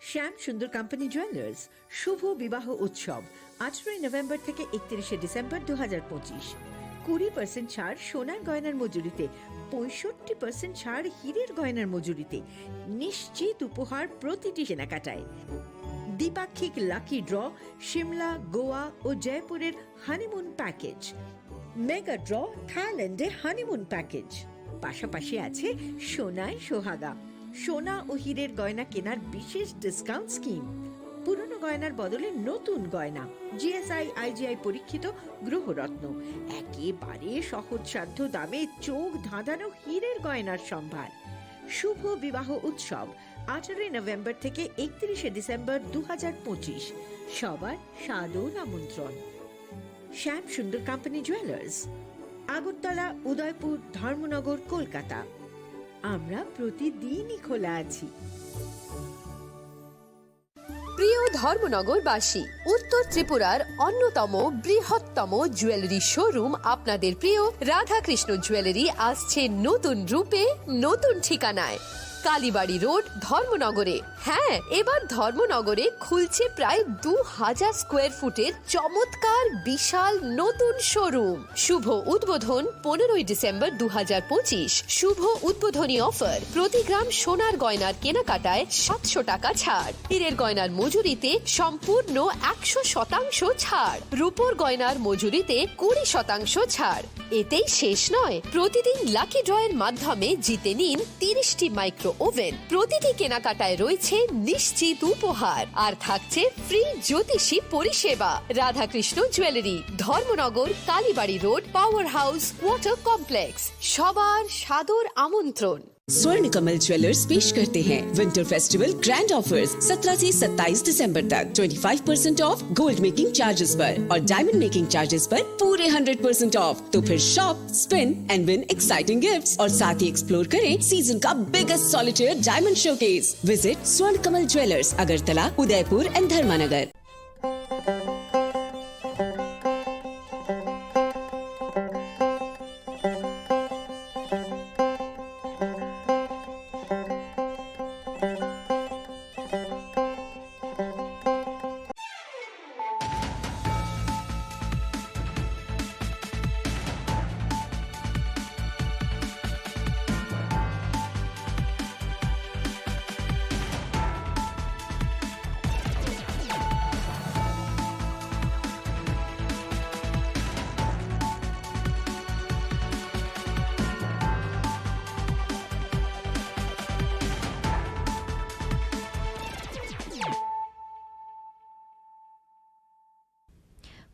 শ্যাম সুন্দর company jewellers শুভ বিবাহ উৎসব, আঠারোই নভেম্বর থেকে একত্রিশে ডিসেম্বর দু হাজার পঁচিশ। কুড়ি পার্সেন্ট ছাড় সোনার গয়নার মজুরিতে, পঁয়ষট্টি পার্সেন্ট ছাড় হীরের গয়নার মজুরিতে, নিশ্চিত উপহার প্রতিটি কেনাকাটায়। দ্বিপাক্ষিক লাকি ড্র, সিমলা, গোয়া ও জয়পুরের হানিমুন প্যাকেজ, মেগা ড্র, থাইল্যান্ডে হানিমুন প্যাকেজ। পাশাপাশি আছে সোনায় সোহাগা, সোনা ও হীরের গয়না কেনার বিশেষ ডিসকাউন্ট স্কিম, পুরনো গয়নার বদলে নতুন গয়না, G S I, I G I পরীক্ষিত গ্রহরত্ন, একেবারে সহজসাধ্য দামে চোখ ধাঁধানো হীরের গয়নার সম্ভার। শুভ বিবাহ উৎসব, আঠারোই নভেম্বর থেকে একত্রিশে ডিসেম্বর দু হাজার পঁচিশ। সবার সাদর আমন্ত্রণ। শ্যাম সুন্দর কোম্পানি জুয়েলার্স, আগরতলা, উদয়পুর, ধর্মনগর, কলকাতা। আমরা প্রতিদিনই খোলা আছি। ধর্মনগরবাসী, উত্তর ত্রিপুরার অন্যতম বৃহত্তম জুয়েলারি শোরুম আপনাদের প্রিয় রাধাকৃষ্ণ জুয়েলারি আসছে নতুন রূপে, নতুন ঠিকানায়। কালীবাড়ি রোড, ধর্মনগরে। হ্যাঁ, এবার ধর্মনগরে খুলছে প্রায় দু হাজার স্কোয়ার ফুটের চমৎকার বিশাল নতুন শোরুম। শুভ উদ্বোধন পনেরোই ডিসেম্বর দু হাজার পঁচিশ। শুভ উদ্বোধনী অফার, প্রতি গ্রাম সোনার গয়নার কেনাকাটায় সাতশো টাকা ছাড়, হীরের গয়নার মজুরিতে সম্পূর্ণ একশো শতাংশ ছাড়, রূপোর গয়নার মজুরিতে কুড়ি শতাংশ ছাড়। এতেই শেষ নয়, প্রতিদিন লাকি ড্রয়ের মাধ্যমে জিতে নিন তিরিশটি মাইক্রো ওভেন। প্রতিটি কেনাকাটায় রয়েছে নিশ্চিত উপহার, আর থাকছে ফ্রি জ্যোতিষী পরিষেবা। Radhakrishna jewellery, Dharmanagar, Kalibari road, power house, water complex. সবার সাদর আমন্ত্রণ। स्वर्ण कमल ज्वेलर्स पेश करते हैं विंटर फेस्टिवल ग्रैंड ऑफर्स। सत्रह से सत्ताईस दिसंबर तक twenty five percent of gold making charges पर और डायमंड मेकिंग चार्जेस पर पूरे हंड्रेड परसेंट ऑफ। तो फिर shop, spin and win exciting gifts और साथ ही एक्सप्लोर करें सीजन का biggest solitaire diamond showcase. Visit स्वर्ण कमल ज्वेलर्स, अगरतला, उदयपुर एंड धर्मानगर।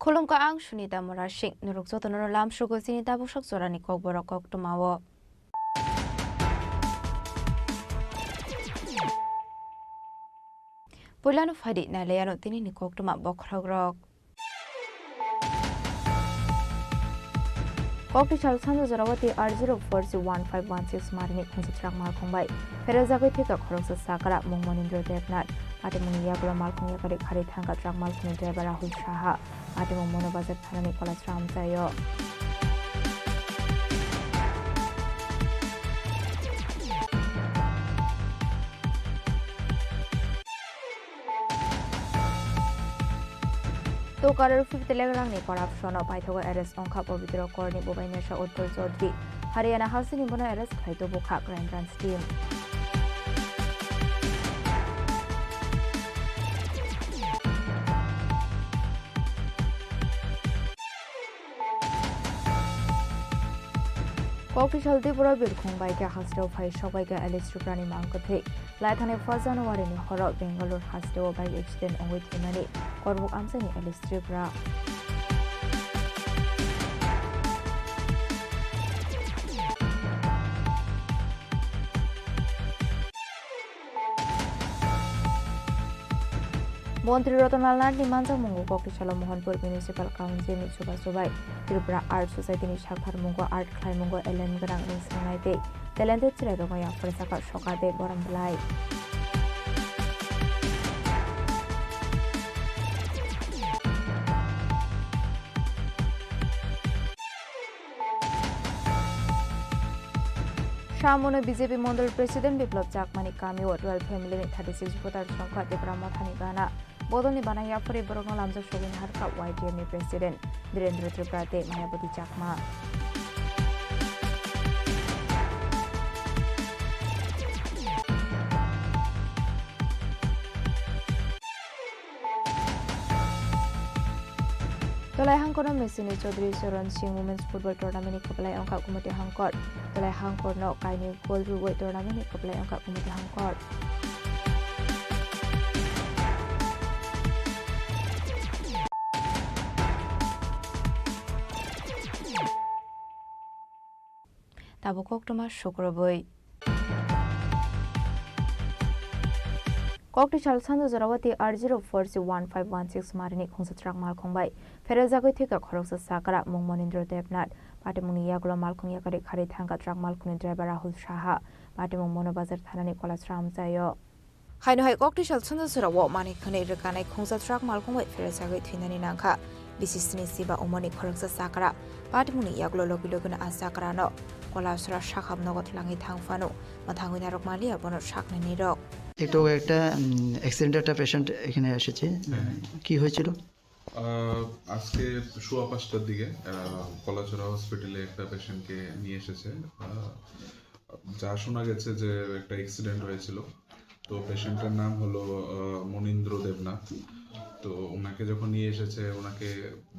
Khulumkha, ang Sunita Murasing. Norok jotono lamsrogo chini tabuksak jorani kokborok koktwmao. Puilano phaidi nailaiano tinini koktwma bokhorokrok. Koktisal Sanju Jorawati R zero four C one five one six marini khungsa truck malkhung bai pherejagwi thwikha khoroksa sakra mung Monindra Debnath. Patimungni yagulo malkhung yakarwi kharwi thangkha truck malkhungni driver Rahul Saha. Patimung Mono Bazar thanani Kolasram Chayo. Tokarar fifty lakh rangni corruption-o paithago arrest wngkha Pabitra Korni bubainesa Utpal Chaudhary. Haryana hasteni bono arrest khlai tubukha Crime Branch team. Koktisal Tripura birkhung bai khe hasteo phai sokbai kha Alice Triprani mang kwthwi. Laithani first January ni horo Bangalore hasteo bike accident wngwi thwimani Korbuk amchaini Alice Tripura. Montri Ratan Lal Nath ni manjakmungo Koktisalo Mohanpur Municipal Council ni chubachu bai Tripura Art Society ni saktharmungo art khlaimungo elem gwnang rwngsringnai tei talented chwrairokno yapharjak kha soka tei borom belai. Samono B J P Mondol President Biplab Chakmani kamio twelve family ni thirty six voter songkha Tipra Mothani gana. Bodolni bana yaphari borokno lamjak sogwi naharkha Y T F ni President Birendra Tripura tei Mayawati Chakma. Tolai hangkorno Mesini Chaudhary Charan Singh Women's Football Tournament ni kwplai wngkha Kumoti Hangkor. Tolai hangkorno kainwi goal rwui tournament ni kwplai wngkha Kumoti Hangkor. Tabuk koktwma sukrubui. Koktisal Sanju Jorawati R zero four C one five one six marini khungsa truck malkhung bai pherejagwi thwikha khoroksa sakra mung Monindra Debnath. Patimungni yagulo malkhung yakarwi kharwi thangkha truck malkhungni driver Rahul Saha. Patimung Mono Bazar thanani Kolasram Chayo. Haino hai koktwi sal sundasora o manwi khwnwi rwkanai khungsa truck malkhung bai pherajagwi thwinani nangkha. Bisi sini siba umorni khoroksa chakra. Patimungni yagulo logi logino a chakrano kolasora sakham nogo twlangwi thang phano mwthangwi narwk manliya bono saknani rok. একটু একটা অ্যাক্সিডেন্ট, একটা পেশেন্ট এখানে এসেছে। হ্যাঁ। কি হয়েছিল? আহ, আজকে সোয়া পাঁচটার দিকে, আহ, কলাছড়া হসপিটালে একটা পেশেন্টকে নিয়ে এসেছে। আহ, যা শোনা গেছে যে একটা অ্যাক্সিডেন্ট হয়েছিল। তো পেশেন্টের নাম হলো, আহ, মনীন্দ্র দেবনাথ। তো ওনাকে যখন নিয়ে এসেছে, ওনাকে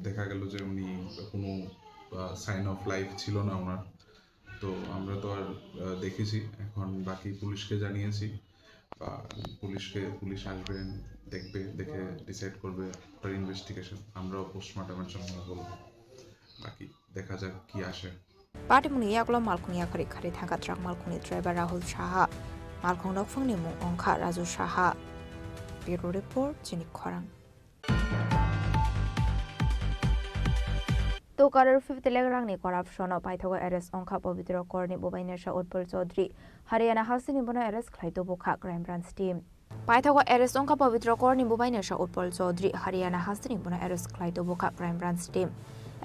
দেখা গেল যে উনি কোনো, আহ, সাইন অফ লাইফ ছিল না ওনার। তো আমরা তো আর, আহ, দেখেছি, এখন বাকি পুলিশকে জানিয়েছি। বা পুলিশকে, পুলিশ আসবেন, দেখবে, দেখে ডিসাইড করবে আফটার ইনভেস্টিগেশন। আমরাও পোস্টমর্টমের জন্য বলবো, বাকি দেখা যাক কি আসে। Patimungni yagulo malkhung yakhari khari thangkha truck malkhungni driver Rahul Saha. Malkhung nokphungni mung wngkha Raju Saha. Bureau report, Chini Khorang. Two crore fifty lakh rangni corruption-o paithago arrest wngkha Pabitra Korni bubainasa Utpal Chaudhary. Haryana hasteni bono arrest khlai tubukha Crime Branch team. Paithago arrest wngkha Pabitra Korni bubainasa Utpal Chaudhary. Haryana hasteni bono arrest khlai tubukha Crime Branch team.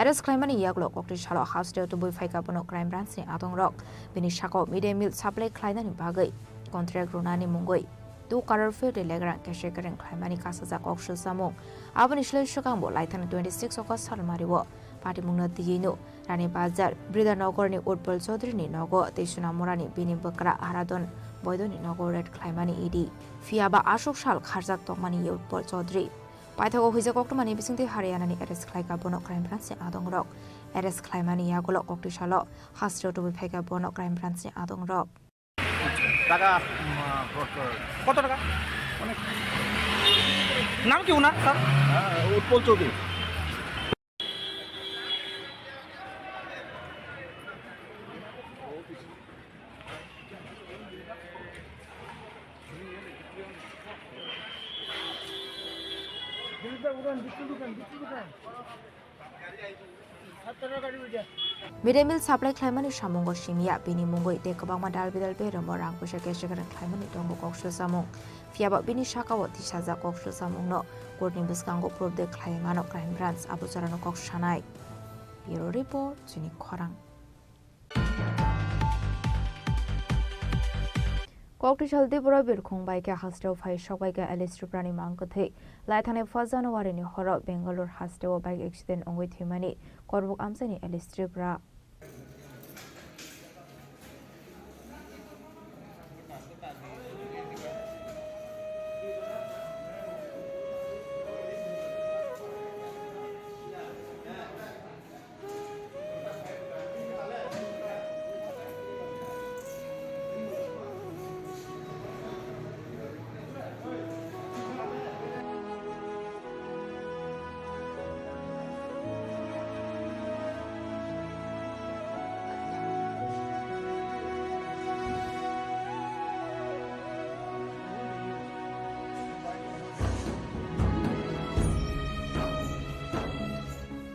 Arrest khlaimani yagulo koktwi salo hasteo tubui phaikha bono Crime Branch ni adongrok. Bini sakao mid day meal supply khlainani bagwi contract rwnani mungwi two crore fifty lakh rang cash kereng khlaimani kasajak kok swsamung. Aboni slai swkangbo laithani twenty six August salmario patimungno tiyino Rani Bazar, Bridhanogorni Utpal Chaudharyni nogo tei Sonamurani bini bwkra Haradon Boidoni nogo raid khlaimani E D. Phiyaba aswk sal kharjak tongmani Utpal Chaudhary. Paithago huijak koktwmani bisingtwi Haryanani arrest khlaikha bono Crime Branch ni adongrok. Arrest khlaimani yagulo koktwi salo hasteo tubui phaikha bono Crime Branch ni adongrok. টাকা, উম, আহ, কত, কত টাকা? অনেক। নাম কি ওনার, স্যার? হ্যাঁ, উৎপল Chowdhury. Mid day meal supply khlaimani samungo simiya, bini mungwi tei kwbangma dal bidal beremo rang puisa cash kereng khlaimani tongo kok swsamung. Phiyaba bini sakao tisajak kok swsamungno courtni bwskango proof de khlai mano Crime Branch, abo jorano kok sanai. Bureau report, Chini Khorang. Koktwi sal Tripura birkhung bai khe hasteo phai sok bai khe Alice Triprani mang kwthwi. Laithani first January ni horo Bangalore hasteo bike accident wngwi thwimani korbuk amchaini Alice Tripura.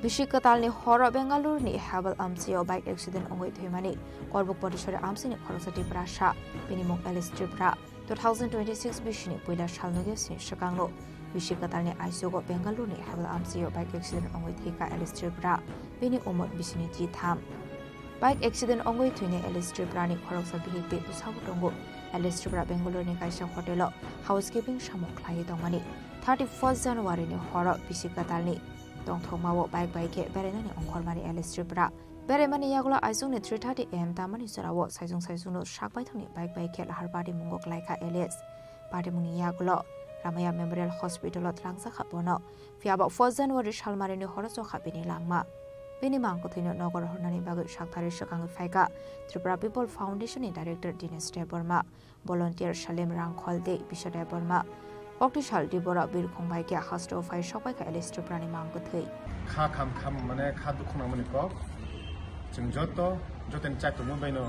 Bisi kwtalni horo Bengaluru ni Hebbal amchio bike accident wngwi thwimani korbuk Potisori amchini khoroksa Tiprasa, bini mung Alice Tripura. Two thousand twenty-six bisini puila salnwi sini swkangno bisi kwtalni aisugo Bengaluru ni Hebbal amchio bike accident wngwi thwikha Alice Tripura, bini umor bisini thitham. Bike accident wngwi thwini Alice Tripura ni khoroksa bihik tei bwsabo tongo. Alice Tripura Bengaluru ni kaisa hotel o housekeeping samung khlaiwi tongmani. Thirty first January ni horo bisi kwtalni tongthokmao bike bai khe berainani ongkhormani Alice Tripura. Beraimani yagulo aisukni three thirty A M tamani jorao saisung saisungno sak baithangni bike bai khe lahar patimungo klaikha Alice. Patimungni yagulo Ramaya Memorial Hospital o twlangjakha bono. Phiyaba first January salmarini horo chokha bini langma. Bini mang kwthwino nogor hornani bagwi sakthari swkangwi phaikha Tripura People Foundation ni Director Dinesh Debbarma, volunteer Salim Rangkhol tei Biswa Debbarma. Koktwi sal Dibora birkhung bai khe hasteo phai sokpai kha Alice Triprani mang kwthwi. Kha kham kham mane kha dukhu nangmani kok. Chwng joto, jotoni chak tongma baino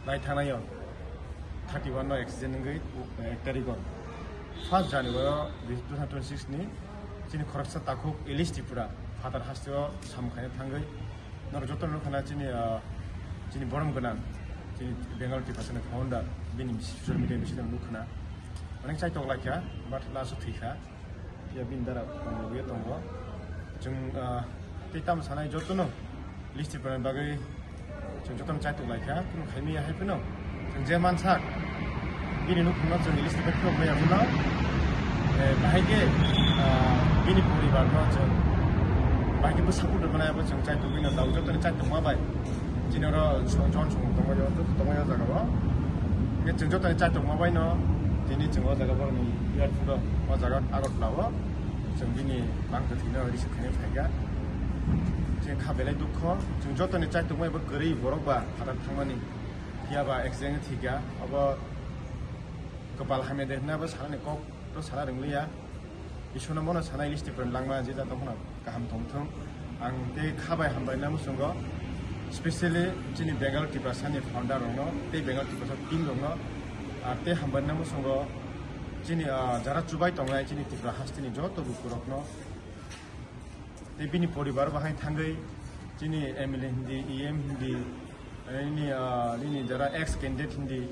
lai thangnaio thirty one no accident wngwi, eh, ek tarikh o. First January o two thousand twenty six ni chini khoroksa takhuk Alice Tripura phatar hasteo samung khaina thangwi. Norok joto nukha na chini, ah, chini borom gwnang, chini Bengal Tiprasa ni founder, bini social media bising nukha na. Onek chaitok laikha, but last o thwikha. Phiya bini dara tongo, tongo. Chwng, ah, tei tamo sanai jotono list ni bagwi chwng jotono chaitok laikha, kunu khaimaya hai phano. Chwng je mansak, bini nukhungno chwng list ni bagwi philok maya phano. Eh, bahai khe, ah, bini poribar no chwng, bahai khe bwsa kutung mwnai abo chwng chaitok bini dao jotoni chaitok ma bai. Chini oro so-, jon song tongmani o, joto tongmani o jaga o. Hingke chwng jotoni chaitok ma bai no, tini chwng o jaga borokni airport o, o jaga Agartala o. Chwng bini mang kwthwino receive khaina phaikha. Chwng kha belai dukho, chwng jotoni chaitok ma bai kwrwi borok ba phataro thangmani. Phiya ba accident thwikha, abo kwpal hamya de hwnwi abo sanani kok to sana rwngliya. Iswrwno bono sanai list ni pore langma je jatong phano kaham tongthung. Ang tei kha bai hambai na muchungo, specially chini Bengal Tiprasa ni founder rokno tei Bengal Tiprasa team rokno, ah, tei hambai na muchungo chini, ah, jara chubai tongnai chini Tripura hasteni joto bukurokno tei bini poribar bahai thangwi chini M L A hindi, E M hindi, eh, nini, ah, nini jara ex candidate hindi,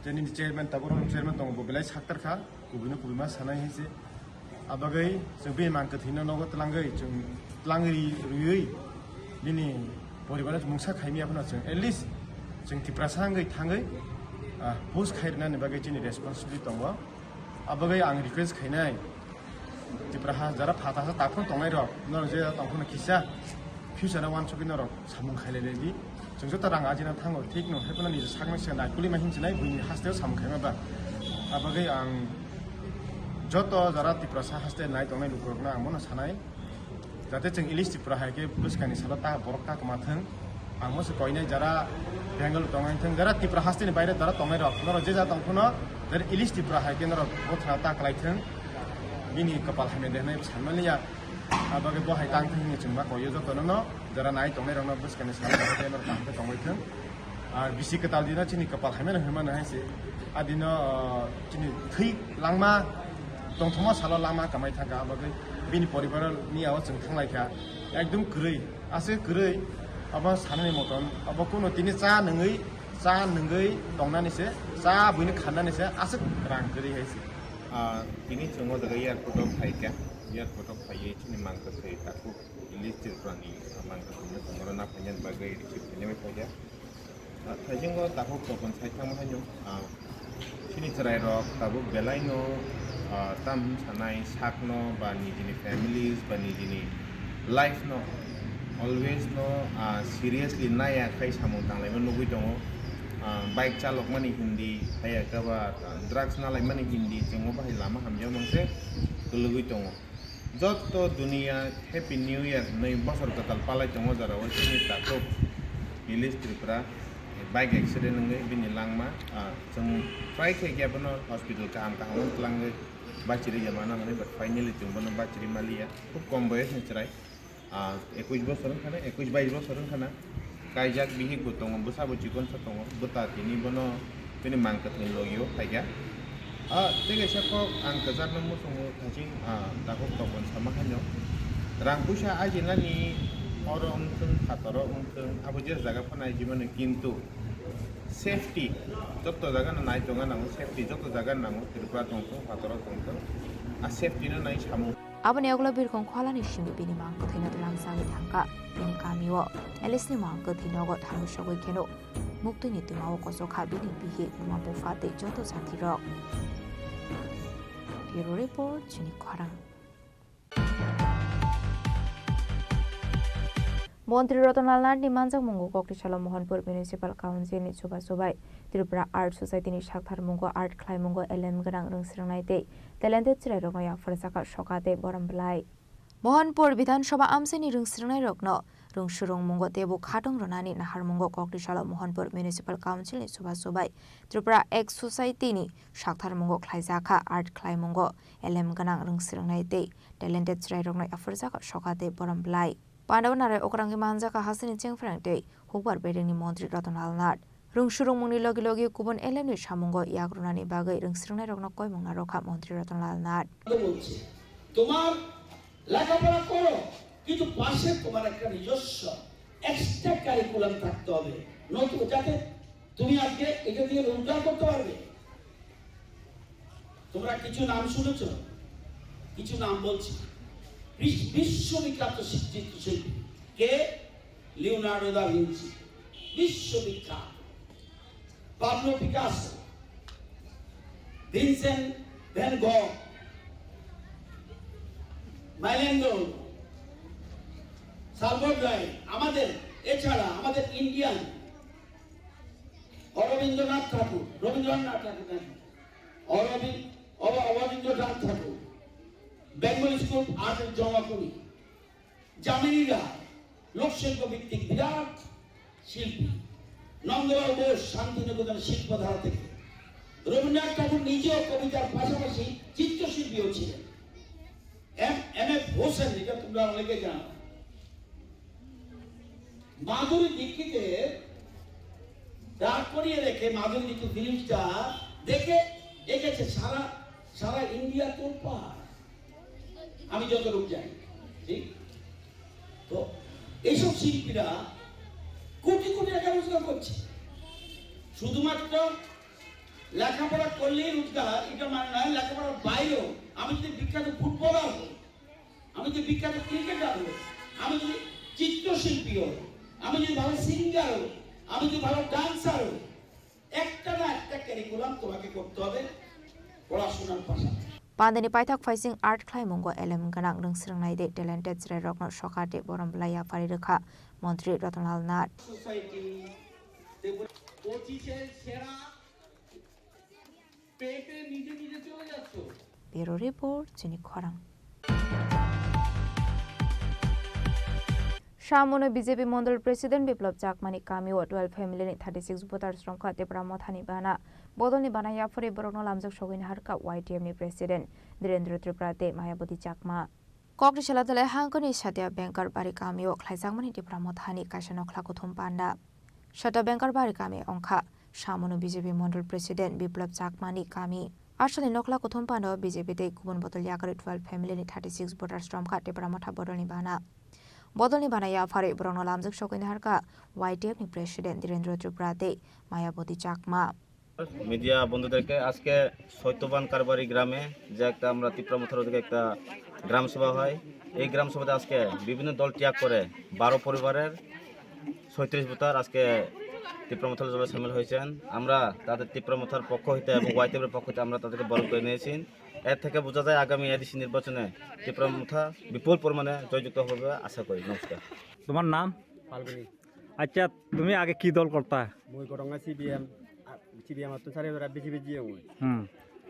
je nini chairman tabuk chairman tongo bo belai saktar kha. Kubui no kubui ma sanai hai se. Abagwi chwng bini mang kwthwi no nogo twlangwi, chwng twlangwi rwi, rwi bini poribar no mungsa khaimya phano chwng at least chwng Tiprasa wngwi thangwi, ah, post khai rwnani bagwi chini responsibility tongo. Abagwi ang request khainai Tipraha jara phatasa takhuk tongnai rok, norok je tongkhorno kisa future o wansugwi norok samung khailai lai di. Chwng joto rang ajina thango, thik no, hai phano nini sakno se naikolima hinchinai buini hasteo samung khaima ba. Abagwi ang joto jara Tiprasa haste nai tongnai lukurokno ang bono sanai, jate chwng ilis Tripura hai khe bwskangni salo ta borok ta kwma thwng. Ang bono se koinai jara Bengal tongnai thwng, jara Tripura hasteni baire jara tongnai rok, norok je ja tong phano, jara ilis Tripura hai khe norok bothra ta kwlai thwng. Bini kwpal hamya de hwnwi sanmani ya. Abagwi bo hai tang thwng hwnwi chwng ma koio jotono no, jara nai tongnai rokno bwskangni salo bahai khe norok kaham khe tongwi thwng. Ar bisi kwtal dino chini kwpal hamya no hwnmano hai se. A dino, ah, chini thwi langma tongthoma salo lama kamai thangkha, abagwi bini poribar ni yago chwng thanglaikha. Ekdom kwrwi, aswk kwrwi, abo sanani moton, abo kuno tini cha nungwi, cha nungwi tongnani se, cha buino khannani se, aswk rang kwrwi hai se. Ah, tini chwng o jaga airport o phaikha, airport o phaiwi chini mang kwthwi takhuk English Tripura ni mang kwthwi no chwng oro naphaina bagwi receive khaina bai phaikha. Ah, thaisingo takhuk topon sai thangma haino, ah, chini chwrai rok tabuk belai no, ah, tam sanai sak no ba nijini families ba nijini life no always no, ah, seriously naiya khai samung tanglaima nugwi tongo. Ah, bike chalokmani hindi, haiya khe ba, ah, drugs nalaimani hindi, chwngbo bahai lama hamya mangse kwlwgwi tongo. Joto duniya Happy New Year hwnwi bosor kwtal palai tongo jora o chini takhuk English Tripura bike accident wngwi bini langma, ah, chwng try khaikhe abono hospital kaham kaham o twlangwi bachiri ya mano hwnwi, but finally chwng bono bachiri maliya, khub kom boyos ni chwrai. Ah, ekush bosor wngkha na, ekush bais bosor wngkha na. Kaijak bihik bo tongo, bwsa bo chikon sa tongo, bwta tini bono bini mang kwthwini logi o phaikha. Ah, tei kaisa kok ang kwchar no muchungo thaching, ah, takhuk topon sama haino. Rang puisa ajinani oro wngthwng, phataro wngthwng, abo je jaga phano ajimani, kintu safety joto jaga no nai tongna nango, safety joto jaga nango, Tripura tongthwng, phataro tongthwng, ah, safety no nai samung. Aboni yagulo birkhong kholani simi bini mang kwthwino twlang sagwi thangkha. Bini kamio Alice ni mang kwthwi nogo thangwi sogwi kheno muktwini twimao kochokha bini bihik, buma bupha tei joto jatirok. Bureau Report, Chini Khorang. Montri Ratan Lal Nath ni manjakmungo koktisalo Mohanpur Municipal Council ni chubachu bai Tripura Art Society ni saktharmungo art khlaimungo elem gwnang rwngsrwngnai tei talented chwrairokno yapharjakha soka tei borom bwlai. Mohanpur Bidhan Sabha amchaini rwngsrwngnairokno rwngsurwngmungo teibo khatong rwnani naharmungo koktisalo Mohanpur Municipal Council ni chubachu bai Tripura Art Society ni saktharmungo khlaijakha art khlaimungo elem gwnang rwngsrwngnai tei talented chwrairokno yapharjakha soka tei borom bwlai. Pandao narai okrangwi manjakha hasteni chengphrang tei hukbar berengni montri Ratan Lal Nath. Rwngsurwngmungni logi logi kubun elemni samungo yak rwnani bagwi rwngsrwngnairokno koimung narwkha montri Ratan Lal Nath. বলছে, তোমার লেখাপড়া করো, কিন্তু পাশে তোমার একটা নিজস্ব extra curriculum থাকতে হবে, নতুন, যাতে তুমি আজকে এটা দিয়ে রোজগার করতে পারবে। তোমরা কিছু নাম শুনেছ? কিছু নাম বলছি। বিশ্ব বিখ্যাত চিত্রশিল্পী কে? Leonardo da Vinci. বিশ্ববিখ্যাত। Pablo Picasso, Vincent van Gogh, মাইলেন্ডো, সালভেডর ডালি। আমাদের, এছাড়া আমাদের ইন্ডিয়ান অরবিন্দ্রনাথ ঠাকুর, রবীন্দ্রনাথ ঠাকুর নাকি? অরবিন্দ, অব-, Abanindranath Thakur, Bengal school art and drama করি, যামিনী রায়, লোকশিল্প ভিত্তিক বিরাট শিল্পী, নন্দলাল বোস, শান্তিনিকেতন শিল্পধারা থেকে। রবীন্দ্রনাথ ঠাকুর নিজেও কবিতার পাশাপাশি চিত্রশিল্পীও ছিলেন। এম এম এফ হোসেন, যেটা তোমরা অনেকে জানো, মাধুরী দীক্ষিতের দাঁড় করিয়ে রেখে মাধুরী দীক্ষিত ফিল্মটা দেখে এঁকেছে সারা, সারা ইন্ডিয়া তোলপাড়। আমি যতটুকু জানি, ঠিক? তো এইসব শিল্পীরা কোটি কোটি টাকা রোজগার করছে। শুধুমাত্র লেখাপড়া করলেই রোজগার, এটা মানে নয়। লেখাপড়ার বাইরেও আমি যদি বিখ্যাত ফুটবলার হই, আমি যদি বিখ্যাত ক্রিকেটার হই, আমি যদি চিত্রশিল্পী হই, আমি যদি ভালো সিঙ্গার হই, আমি যদি ভালো ডান্সার হই, একটা না একটা কারিকুলাম তোমাকে করতে হবে পড়াশোনার পাশাপাশি। Pandani paithak phaising art khlaimungo elem gwnang rwngsrwngnai de talented chwrairokno sokat de borom belai yapharwi rwkha Montri Ratanlal Nath. Society, পঁচিশের সেরা পেয়ে পেয়ে নিজে নিজে চলে যাচ্ছ। Bureau report, Chini Khorang. Samono B J P Mondol President Biplab Chakmani kamio twelve family ni thirty six voters rongkha Tipra Mothani bana. Bodolni bana yaphari borokno lamjak sogwini harkha Y T F ni President Dhirendra Tripura tei Mayabati Chakma. Kokri sela dole hangkoni Satya Banker bari kamio khlaijakmani Tipra Mothani kaisa nokhla kuthum panda. Satya Banker bari kami ongkha Samono B J P Mondol President Biplab Chakmani kami. Aswkni nokhla kuthum pando B J P tei kubun bodol yakarwi twelve family ni thirty six voters romkha Tipra Motha bodolni bana. Bodolni bana yapharwi borokno lamjak sogwini harkha Y T F ni President Dhirendra Tripura tei Mayabati Chakma. Media বন্ধুদেরকে, আজকে সত্যবান কারবারি গ্রামে যে একটা আমরা তিপ্রা মথার ওদিকে একটা গ্রাম সভা হয়, এই গ্রাম সভাতে আজকে বিভিন্ন দল ত্যাগ করে বারো পরিবারের ছয়ত্রিশ ভোটার আজকে তিপ্রা মথার দলে সামিল হয়েছেন। আমরা তাদের তিপ্রা মথার পক্ষ হইতে এবং ওয়াইটিএফের পক্ষ হইতে আমরা তাদেরকে বরণ করে নিয়েছি। এর থেকে বোঝা যায় আগামী এডিসি নির্বাচনে তিপ্রা মথা বিপুল পরিমাণে জয়যুক্ত হবে আশা করি। নমস্কার। তোমার নাম? ফাল্গুনি। আচ্ছা, তুমি আগে কি দল করতা? মুই করঙ্গা সিপিএম, আ, সিপিএম আত্ম সারে বেড়া বেশি বেশি হুম।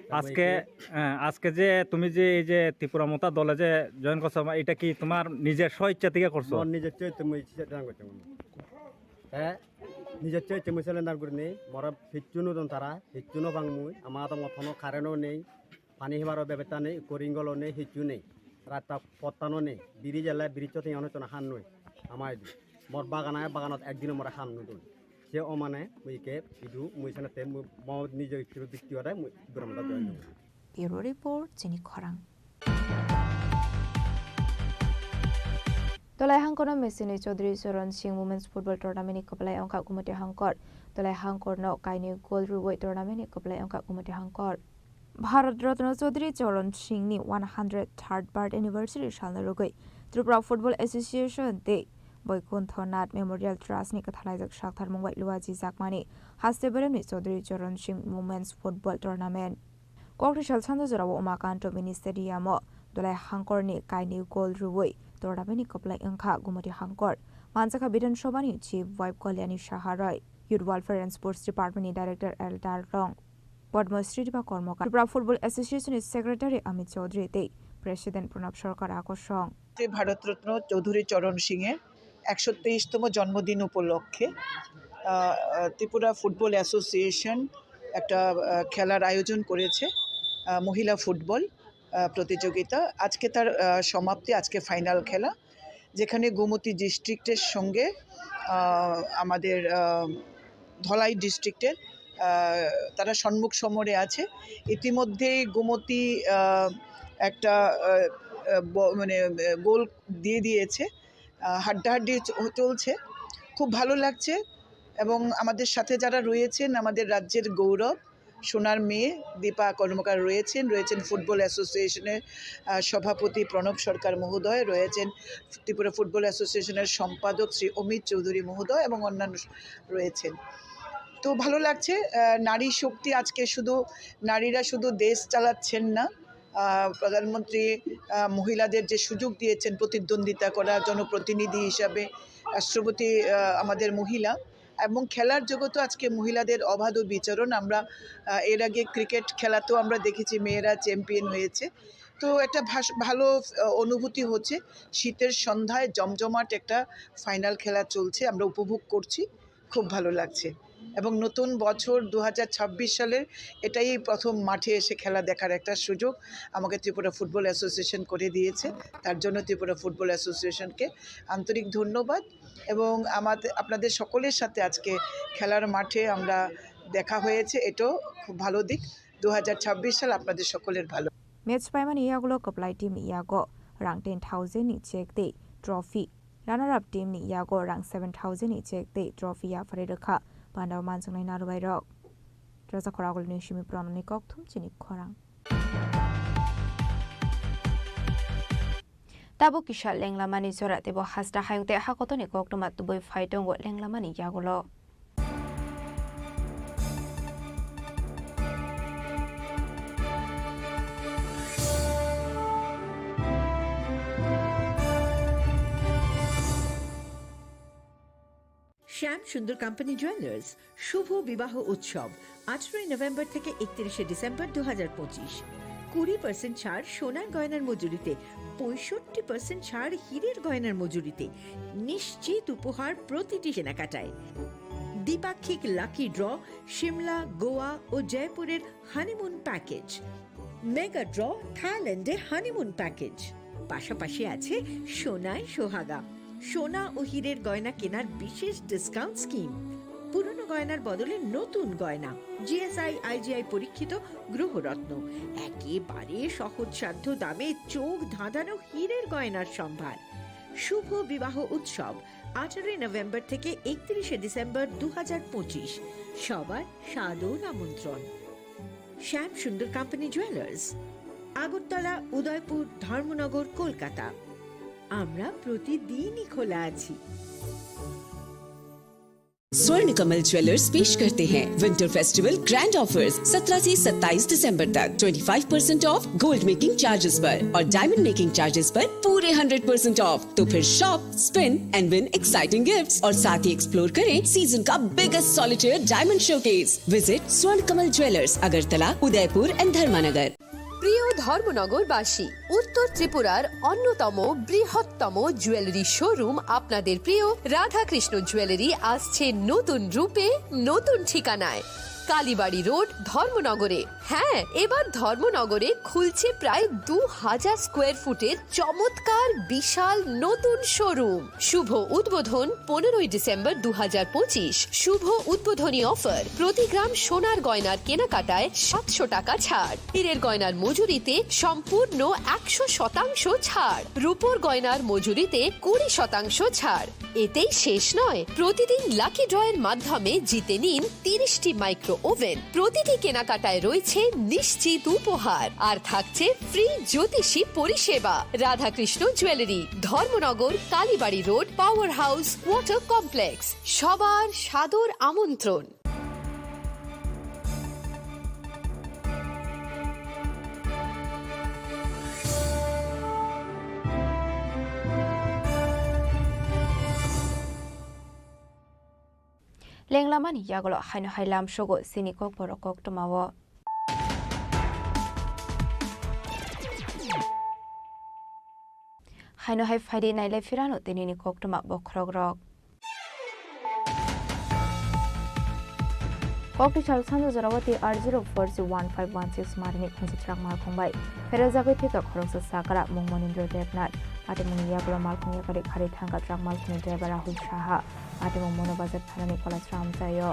তা আজকে, মুই কে- হ্যাঁ, আজকে যে তুমি যে এই যে ত্রিপুরা মথা দলে যে জয়েন করছো, এটা কি তোমার নিজের স্ব ইচ্ছা থেকে করছো? মোর নিজের চরিত্র মুই সেটা করতে মনে। হ্যাঁ, নিজের চরিত্র মুই সিলিন্ডার করে নেই, মোর হিচ্ছু নতুন তারা, হিচ্ছু নবাং মুই, আমার তো মতন কারেন্টও নেই, পানি হিবারও ব্যবস্থা নেই, করিঙ্গলও নেই, হিচ্ছু নেই, রাস্তা পত্তানো নেই, ব্রিজ এলে ব্রিজ তো অনেক হান নই, আমার মোর বাগান আয়, বাগানত একদিনও মোর হান নুদুন। সে ও মানে মুই কে ইদু মুই সানাতে মো নিজে ইচ্ছুক ব্যক্তি হতে মুই ব্রহ্মটা জয়েন করব। Bureau report, Chini Khorang. Dolai hangkorno Mesini Chaudhary Charan Singh Women's Football Tournament ni kwplai wngkha Gumoti hangkor. Dolai hangkorno kainwi goal rwui tournament ni kwplai wngkha Gumoti hangkor. Bharat Ratna Chaudhary Charan Singh ni one hundred third birth anniversary salno rwgwi Tripura Football Association tei Boikuntho Nath Memorial Trust ni kwthalaijak saktharmung bai luajijakmani haste beremni Chaudhary Charan Singh Women's Football Tournament. Kokri sal sando jorao Umakanto Mini Stadium o Dolai hangkor ni kainwi goal rwui tournament ni kwplai wngkha Gumoti hangkor. Manjakha Bidhan Sabha ni Chief Whip Kalyani Saha Roy, Youth Welfare and Sports Department ni Director L Darrong, Padma Shri Debbarma Karmakar, Tripura Football Association ni Secretary Amit Chaudhary tei President Pranab Sarkar akosong. Shri Bharat Ratna Chaudhary Charan সিংয়ের একশো তেইশতম জন্মদিন উপলক্ষে, আহ, আহ, Tripura football association একটা, আহ, খেলার আয়োজন করেছে, আহ, মহিলা ফুটবল, আহ, প্রতিযোগিতা। আজকে তার, আহ, সমাপ্তি, আজকে ফাইনাল খেলা, যেখানে গোমতী ডিস্ট্রিক্টের সঙ্গে, আহ, আমাদের, আহ, ধলাই ডিস্ট্রিক্টের, আহ, তারা সম্মুখ সমরে আছে। ইতিমধ্যেই গোমতী, আহ, একটা, আহ, আহ, ব-, মানে, আহ, গোল দিয়ে দিয়েছে। আহ, হাড্ডাহাড্ডি চ-, চলছে। খুব ভালো লাগছে এবং আমাদের সাথে যারা রয়েছেন, আমাদের রাজ্যের গৌরব, সোনার মেয়ে দীপা কর্মকার রয়েছেন, রয়েছেন ফুটবল অ্যাসোসিয়েশনের, আহ, সভাপতি প্রণব সরকার মহোদয়, রয়েছেন ত্রিপুরা ফুটবল অ্যাসোসিয়েশনের সম্পাদক শ্রী অমিত চৌধুরী মহোদয় এবং অন্যান্য স-, রয়েছেন। তো ভালো লাগছে, আহ, নারী শক্তি আজকে শুধু, নারীরা শুধু দেশ চালাচ্ছেন না, আহ, প্রধানমন্ত্রী, আহ, মহিলাদের যে সুযোগ দিয়েছেন প্রতিদ্বন্দ্বিতা করা, জনপ্রতিনিধি হিসাবে রাষ্ট্রপতি, আহ, আমাদের মহিলা এবং খেলার জগতে আজকে মহিলাদের অবাধ বিচরণ। আমরা, আহ, এর আগে ক্রিকেট খেলাতেও আমরা দেখেছি মেয়েরা চ্যাম্পিয়ন হয়েছে। তো একটা ভাস-, ভালো, আহ, অনুভূতি হচ্ছে। শীতের সন্ধ্যায় জমজমাট একটা ফাইনাল খেলা চলছে, আমরা উপভোগ করছি, খুব ভালো লাগছে। এবং নতুন বছর দু হাজার ছাব্বিশ সালের এটাই প্রথম মাঠে এসে খেলা দেখার একটা সুযোগ আমাকে ত্রিপুরা ফুটবল অ্যাসোসিয়েশন করে দিয়েছে, তার জন্য ত্রিপুরা ফুটবল অ্যাসোসিয়েশনকে আন্তরিক ধন্যবাদ। এবং আমাদের, আপনাদের সকলের সাথে আজকে খেলার মাঠে আমরা দেখা হয়েছে, এটাও খুব ভালো দিক। দু হাজার ছাব্বিশ সাল আপনাদের সকলের ভালো। Match paimani yagulo kwplai team ni yago rang ten thousand ni cheque tei trophy, runner up team ni yago rang seven thousand ni cheque tei trophy yapharwi rwkha. Pandao manjaknai narwai rok. Raja Khoragul ni simi pranani kokthum chini khorang. Tabuk kisa lenglamani jora teibo hasta hayung tei hakotoni koktwma tubui phai tongo lenglamani yagulo. শ্যাম সুন্দর company jewellers শুভ বিবাহ উৎসব আঠারোই নভেম্বর থেকে একত্রিশে ডিসেম্বর দু হাজার পঁচিশ। কুড়ি পার্সেন্ট ছাড় সোনার গয়নার মজুরিতে, পঁয়ষট্টি পার্সেন্ট ছাড় হীরের গয়নার মজুরিতে। নিশ্চিত উপহার প্রতিটি কেনাকাটায়। দ্বিপাক্ষিক লাকি ড্র, সিমলা, গোয়া ও জয়পুরের হানিমুন প্যাকেজ। মেগা ড্র, থাইল্যান্ডে হানিমুন প্যাকেজ। পাশাপাশি আছে সোনায় সোহাগা, সোনা ও হীরের গয়না কেনার বিশেষ ডিসকাউন্ট স্কিম। পুরনো গয়নার বদলে নতুন গয়না, জিএসআই আইজিআই পরীক্ষিত গ্রহরত্ন, একেবারে সহজসাধ্য দামে চোখ ধাঁধানো হীরের গয়নার সম্ভার। শুভ বিবাহ উৎসব আঠারোই নভেম্বর থেকে একত্রিশে ডিসেম্বর দু হাজার পঁচিশ। সবার সাদর আমন্ত্রণ। শ্যাম সুন্দর কোম্পানি জুয়েলার্স, আগরতলা, উদয়পুর, ধর্মনগর, কলকাতা। আমরা প্রতিদিনই খোলা আছি। स्वर्ण कमल ज्वेलर्स पेश करते हैं विंटर फेस्टिवल ग्रैंड ऑफर्स। सत्रह से सत्ताईस दिसंबर तक twenty five percent of gold making charges पर और डायमंड मेकिंग चार्जेस पर पूरे हंड्रेड परसेंट ऑफ। तो फिर shop, spin and win exciting gifts और साथ ही एक्सप्लोर करें सीजन का biggest solitaire diamond showcase. Visit स्वर्ण कमल ज्वेलर्स, अगरतला, उदयपुर एंड धर्मानगर। প্রিয় ধর্মনগরবাসী, উত্তর ত্রিপুরার অন্যতম বৃহত্তম জুয়েলারি শোরুম আপনাদের প্রিয় রাধাকৃষ্ণ জুয়েলারি আসছে নতুন রূপে, নতুন ঠিকানায়। কালীবাড়ি রোড, ধর্মনগরে। হ্যাঁ, এবার ধর্মনগরে খুলছে প্রায় দু হাজার স্কোয়ার ফুটের চমৎকার বিশাল নতুন শোরুম। শুভ উদ্বোধন পনেরোই ডিসেম্বর দু হাজার পঁচিশ। শুভ উদ্বোধনী অফার, প্রতি গ্রাম সোনার গয়নার কেনাকাটায় সাতশো টাকা ছাড়, হীরের গয়নার মজুরিতে সম্পূর্ণ একশো শতাংশ ছাড়, রূপোর গয়নার মজুরিতে কুড়ি শতাংশ ছাড়। এতেই শেষ নয়, প্রতিদিন লাকি ড্রয়ের মাধ্যমে জিতে নিন তিরিশটি মাইক্রো ওভেন। প্রতিটি কেনাকাটায় রয়েছে নিশ্চিত উপহার, আর থাকছে ফ্রি জ্যোতিষী পরিষেবা। Radhakrishna jewellery, Dharmanagar, Kalibari road, power house, water complex. সবার সাদর আমন্ত্রণ। Lenglamani yagulo haino hai lamsogo chini kokborok koktwmao. Haino hai phaidi nailai phirano tinini koktwma bokhorokrok. Kokti sal sanja jorao T R zero four C one five one six marini khungsa truck malkhung bai pherajagwi thwikha khoroksa sakra mung Monindra Debnath. Patimungni yagulo malkhung yakari kharwi thangkha truck malkhungni driver Rahul Saha. Patimung Mono Bazar thanani Kolasra amchaio.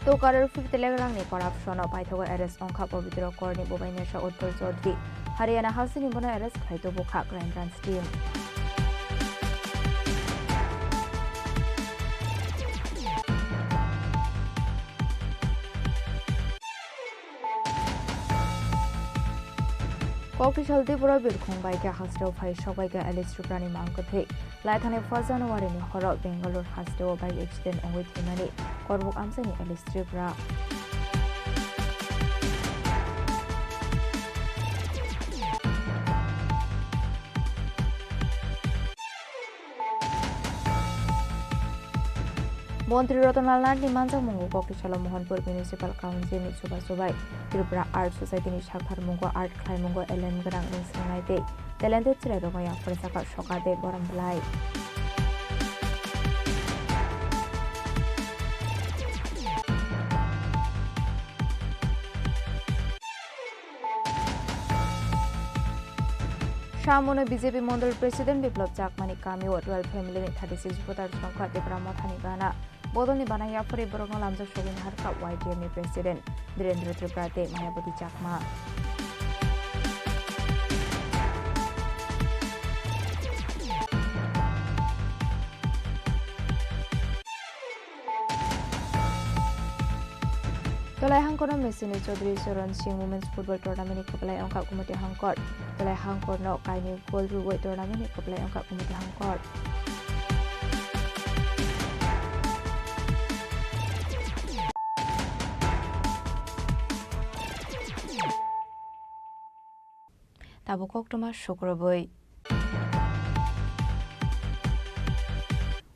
Tokaror fifty lakh rangni corruption-o paithago arrest wngkha Pabitra Korni bubai Nesha Utpal Chaudhary. Haryana hasteni bono arrest khlai tubu kha Crime Branch team. Kokthwisa Tripura birkhung bai khe hasteo phai sokbai kha Alice Triprani mang kwthwi. Lai thani first January ni horo Bangalore hasteo bike accident wngwi thwimani Korbuk amchaini Alice Tripura. Montri Ratan Lal Nath ni manjakmungo Kokthwisa Mohanpur Municipal Council ni chubachu bai Tripura Art Society ni saktharmungo art khlaimungo elem gwnang rwngswngnai tei talented chwrairokno yapharjak kha soka tei borom belai. Samono B J P Mondol President Biplab Chakmani kamio twelve family ni thirty six voters rok kha Tipra Mothani gana. Bodolni bana yaphari borokno lamjak sogwi naharkha Y T F ni President Birendra Tripura tei Mayawati Chakma. Tolai hangkorno Mesini Chaudhary Charan Singh Women's Football Tournament ni kwplai wngkha Kumoti Hangkor. Tolai hangkorno kainwi goal rwui tournament ni kwplai wngkha Kumoti Hangkor. Tabuk koktwma sukrubwi.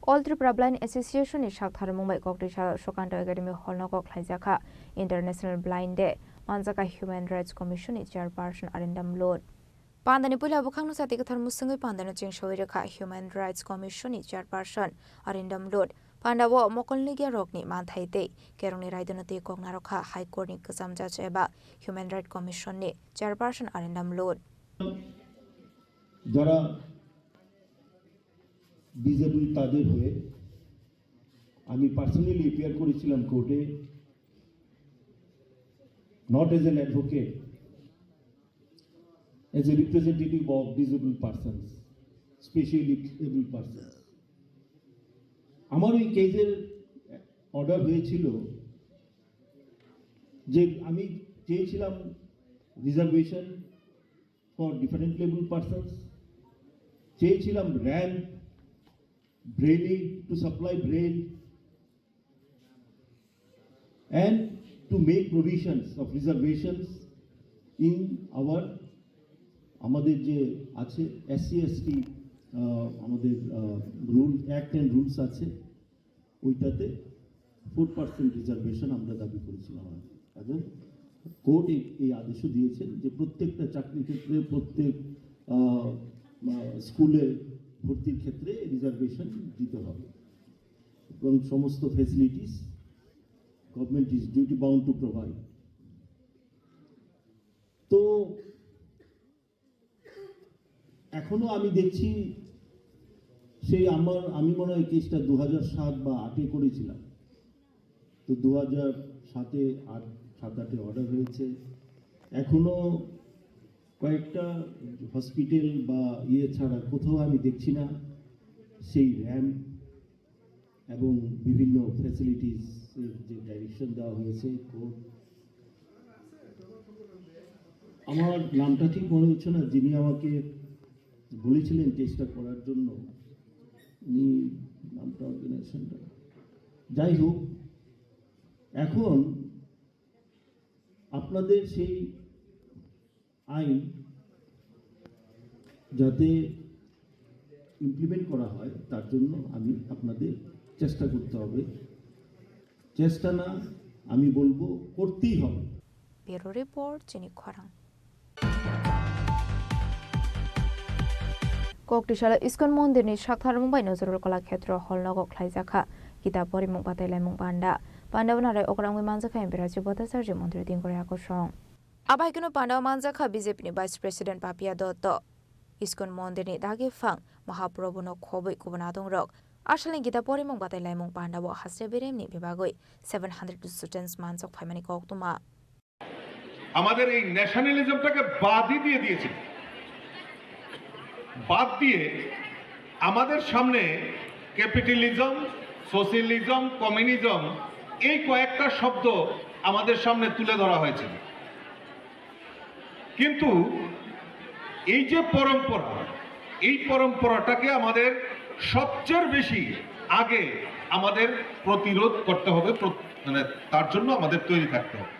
All Tripura Blind Association ni saktharmung bai Kokthwisa Sukanta Academy Hall nogo khlaijakha International Blind Day, manjakha Human Rights Commission ni Chairperson Arindam Lod. Pandani puila bwkhakno chati kwthar mwswngwi pandano chengsawi rwkha Human Rights Commission ni Chairperson Arindam Lod. Pandao mokol nigya rokni manthai tei kerongni raidano twi kok narwkha High Court ni kwcham judge eba Human Rights Commission ni Chairperson Arindam Lod. যারা ডিসেবল তাদের হয়ে আমি personally appear করেছিলাম কোর্টে, not as an advocate, as a representative of disabled persons, specially abled persons. আমার ওই কেসের অর্ডার হয়েছিল যে আমি চেয়েছিলাম reservation for differently abled persons, চেয়েছিলাম ramp, Braille, to supply Braille, and to make provisions of reservations in our, আমাদের যে আছে এসসি এসটি, আমাদের রুল, অ্যাক্ট অ্যান্ড রুলস আছে, ওইটাতে ফোর পার্সেন্ট রিজার্ভেশন আমরা দাবি করেছিলাম আর কি। এবং কোর্ট এই, এই আদেশও দিয়েছেন যে প্রত্যেকটা চাকরি ক্ষেত্রে, প্রত্যেক আহ, আহ, স্কুলে ভর্তির ক্ষেত্রে রিজার্ভেশন দিতে হবে এবং সমস্ত facilities government is duty bound to provide. তো এখনো আমি দেখছি, সেই আমার, আমি মনে হয় কেসটা দু হাজার সাত বা আটে করেছিলাম। তো দু হাজার সাতে, আট, সাত আটে অর্ডার হয়েছে। এখনো কয়েকটা হসপিটাল বা ইয়ে ছাড়া কোথাও আমি দেখছি না সেই র্যাম্প এবং বিভিন্ন ফ্যাসিলিটিস এর যে ডাইরেকশন দেওয়া হয়েছে কোর্ট। আমার নামটা ঠিক মনে হচ্ছে না, যিনি আমাকে বলেছিলেন চেষ্টা করার জন্য, উনি নামটা অর্গানাইজেশনটা, যাই হোক, এখন আপনাদের সেই আইন যাতে ইমপ্লিমেন্ট করা হয়, তার জন্য আমি আপনাদের চেষ্টা করতে হবে। চেষ্টা না, আমি বলবো, করতেই হবে। Bureau Report, Chini Khorang. Koktisalo Iskon Mondir ni saktharmung bai Nazrul Kala Khetro Hall nogo khlaijakha kitab porimung batai laimung panda. Panda wngnarai okrangwi manjakha M P Rajiv Bhattacharjee, Montri Tingkuri Akosong. Abaikeno panda o manjakha B J P ni Vice President Papia Dotto. Iskon Mondir ni dagi phang Mahaprabhu no khobwi kubun adongrok Asalni Gita porimung batai laimung pandao haste beremni bebagwi seven hundred students mansok phaimani koktwma. আমাদের এই ন্যাশনালিজমটাকে বাদই দিয়ে দিয়েছে। বাদ দিয়ে আমাদের সামনে ক্যাপিটালিজম, সোশিয়ালিজম, কমিউনিজম, এই কয়েকটা শব্দ আমাদের সামনে তুলে ধরা হয়েছিল। কিন্তু এই যে পরম্পরা, এই পরম্পরাটাকে আমাদের সবচেয়ে বেশি আগে আমাদের প্রতিরোধ করতে হবে, প্র-, মানে, তার জন্য আমাদের তৈরি থাকতে হবে।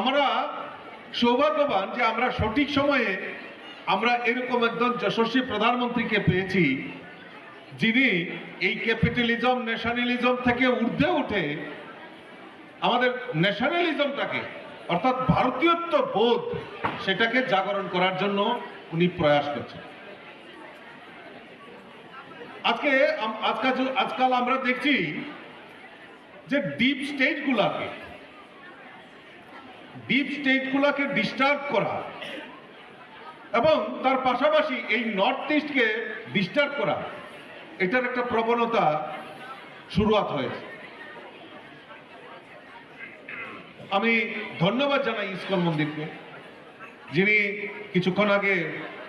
আমরা সৌভাগ্যবান যে আমরা সঠিক সময়ে আমরা এরকম একজন যশস্বী প্রধানমন্ত্রীকে পেয়েছি, যিনি এই ক্যাপিটালিজম, ন্যাশনালিজম থেকে ঊর্ধ্বে উঠে আমাদের ন্যাশনালিজমটাকে, অর্থাৎ ভারতীয়ত্ব বোধ, সেটাকে জাগরণ করার জন্য উনি প্রয়াস করছেন। আজকে আম-, আজকাল, আজকাল আমরা দেখছি যে ডিপ স্টেটগুলোকে, ডিপ স্টেটগুলোকে ডিস্টার্ব করা এবং তার পাশাপাশি এই নর্থ ইস্টকে ডিস্টার্ব করা, এটার একটা প্রবণতা শুরুয়াত হয়েছে। আমি ধন্যবাদ জানাই ইস্কন মন্দিরকে, যিনি কিছুক্ষণ আগে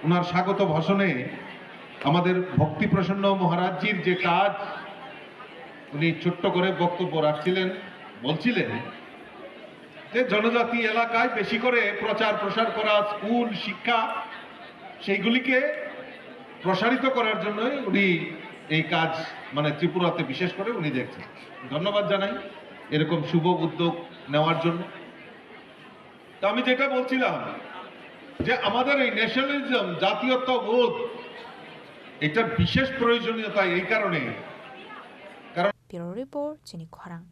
ওনার স্বাগত ভাষণে আমাদের ভক্তিপ্রসন্ন মহারাজজির যে কাজ, উনি ছোট্ট করে বক্তব্য রাখছিলেন, বলছিলেন যে জনজাতি এলাকায় বেশি করে প্রচার প্রসার করা, স্কুল, শিক্ষা, সেইগুলিকে প্রসারিত করার জন্যই উনি এই কাজ, মানে, ত্রিপুরাতে বিশেষ করে উনি দেখছেন। ধন্যবাদ জানাই এরকম শুভ উদ্যোগ নেওয়ার জন্য। তো আমি যেটা বলছিলাম যে আমাদের এই ন্যাশনালিজম, জাতীয়তাবোধ, এটা বিশেষ প্রয়োজনীয়তা এই কারণে, কারণ Bureau Report, Chini Khorang.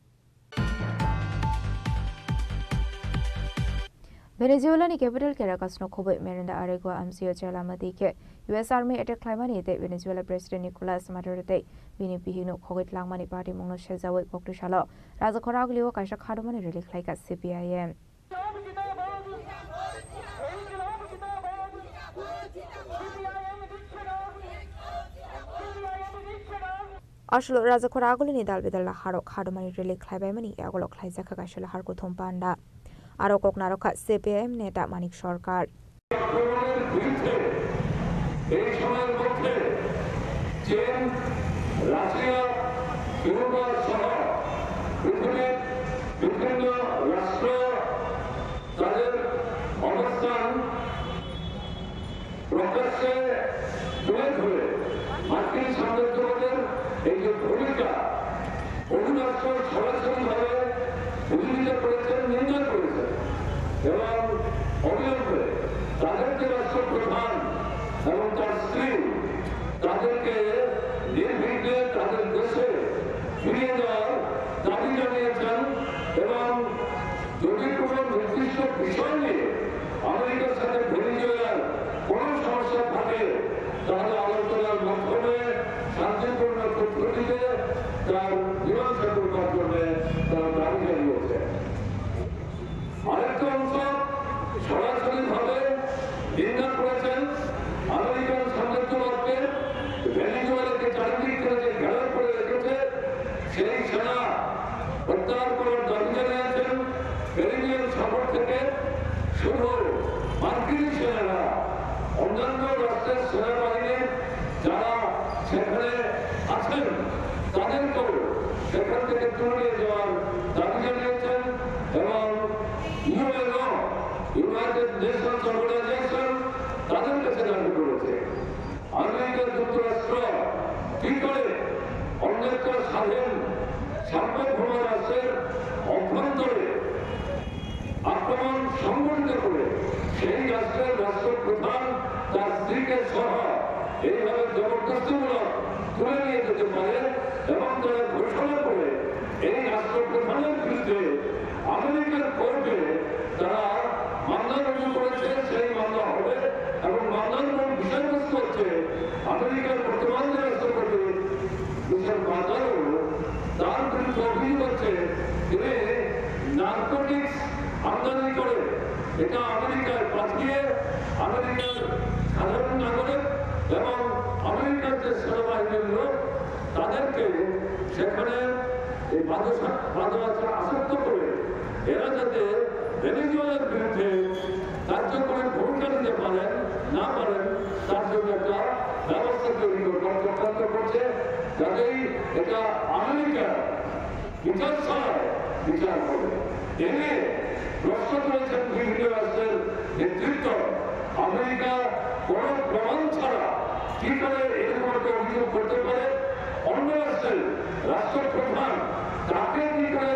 Venezuela ni capital Caracas no khoboi Miranda Aregua M C O chela mati khe U S Army attack khlaimani tei Venezuela President Nicolas Maduro tei bini bihikno khogoi tlangmani patimungno sejaui koktwi salo Rajakhor Agulio kaisa khadomani rally khlaikha C P I M. Aswk Rajakhor Agulini dal bedal laharok khadomani rally khlaibaimani yagulo khlaijakha kaisa lahar kuthum panda. Aro kok narwkha C P I M neta Manik Sarkar. আক্রমণের বিরুদ্ধে এই সময়ের মধ্যে চীন, Russia, Cuba সহ পৃথিবীর বিভিন্ন রাষ্ট্র তাদের অবস্থান প্রকাশ্যে তুলে ধরে মার্কিন সাম্রাজ্যবাদের এই যে ভূমিকা, বহু রাষ্ট্র সরাসরিভাবে বিরোধিতা করেছেন, নিন্দা করেছেন এবং অবিলম্বে তাদের যে রাষ্ট্রপ্রধান এবং তার স্ত্রী তাদেরকে নির্বিঘ্নে তাদের দেশে ফিরিয়ে দেওয়ার দাবি জানিয়েছেন এবং যদি কোনো নির্দিষ্ট বিষয় নিয়ে আমেরিকার সাথে ভেনেজুয়েলার কোনো সমস্যা থাকে, তাহলে আলোচনার মাধ্যমে শান্তিপূর্ণ পদ্ধতিতে তার মীমাংসা করবার জন্য তারা দাবি জানিয়েছে। আরেকটা অংশ সরাসরিভাবে নিন্দা করেছেন আমেরিকান সাম্রাজ্যবাদকে, ভেনেজুয়েলাকে চারিদিক থেকে যে ঘেরাও করে রেখেছে, সেই সেনা প্রত্যাহার করার দাবি জানিয়েছেন। ক্যারিবিয়ান সফর থেকে শুধু মার্কিন সেনারা, অন্যান্য রাষ্ট্রের সেনাবাহিনীর যারা সেখানে আছেন, তাদেরকেও সেখান থেকে তুলে নিয়ে যাওয়ার দাবি জানিয়েছেন এবং ইউএনও, ইউনাইটেড নেশনস অর্গানাইজেশন তাদের কাছে দাবি করেছে। আমেরিকা যুক্তরাষ্ট্র কি করে অন্য একটা স্বাধীন সার্বভৌম রাষ্ট্রের অভ্যন্তরে আক্রমণ সংঘটিত করে সেই রাষ্ট্রের রাষ্ট্রপ্রধান তার স্ত্রীকে সহ এইভাবে জবরদস্তিমূলক তুলে নিয়ে যেতে পারে এবং তারা ঘোষণা করে এই রাষ্ট্রপ্রধানের বিরুদ্ধে আমেরিকার কোর্টে তারা মামলা রুজু করেছে, সেই মামলা হবে এবং মামলার মূল বিষয়বস্তু হচ্ছে আমেরিকার বর্তমান যে রাষ্ট্রপতি মিস্টার মাদুরো, তার বিরুদ্ধে অভিযোগ হচ্ছে তিনি নার্কোটিক্স আমদানি করে এটা আমেরিকায় পাঠিয়ে আমেরিকার সাধারণ নাগরিক এবং আমেরিকার যে সেনাবাহিনীর লোক, তাদেরকে সেখানে এই বাদশা-, বাদশা আসক্ত করে এরা যাতে ভেনেজুয়েলার বিরুদ্ধে কার্যকরী ভূমিকা নিতে পারেন, না পারেন, তার জন্য একটা ব্যবস্থা তৈরি করবার চক্রান্ত করছে, যাতেই এটা আমেরিকা বিচার ছাড়াই বিচার হবে। এ নিয়ে প্রশ্ন তুলেছেন বিভিন্ন রাষ্ট্রের নেতৃত্ব, আমেরিকা কোনো প্রমাণ ছাড়া কি করে এরকম একটা অভিযোগ করতে পারে? অন্য রাষ্ট্রের রাষ্ট্রপ্রধান তাকে কি করে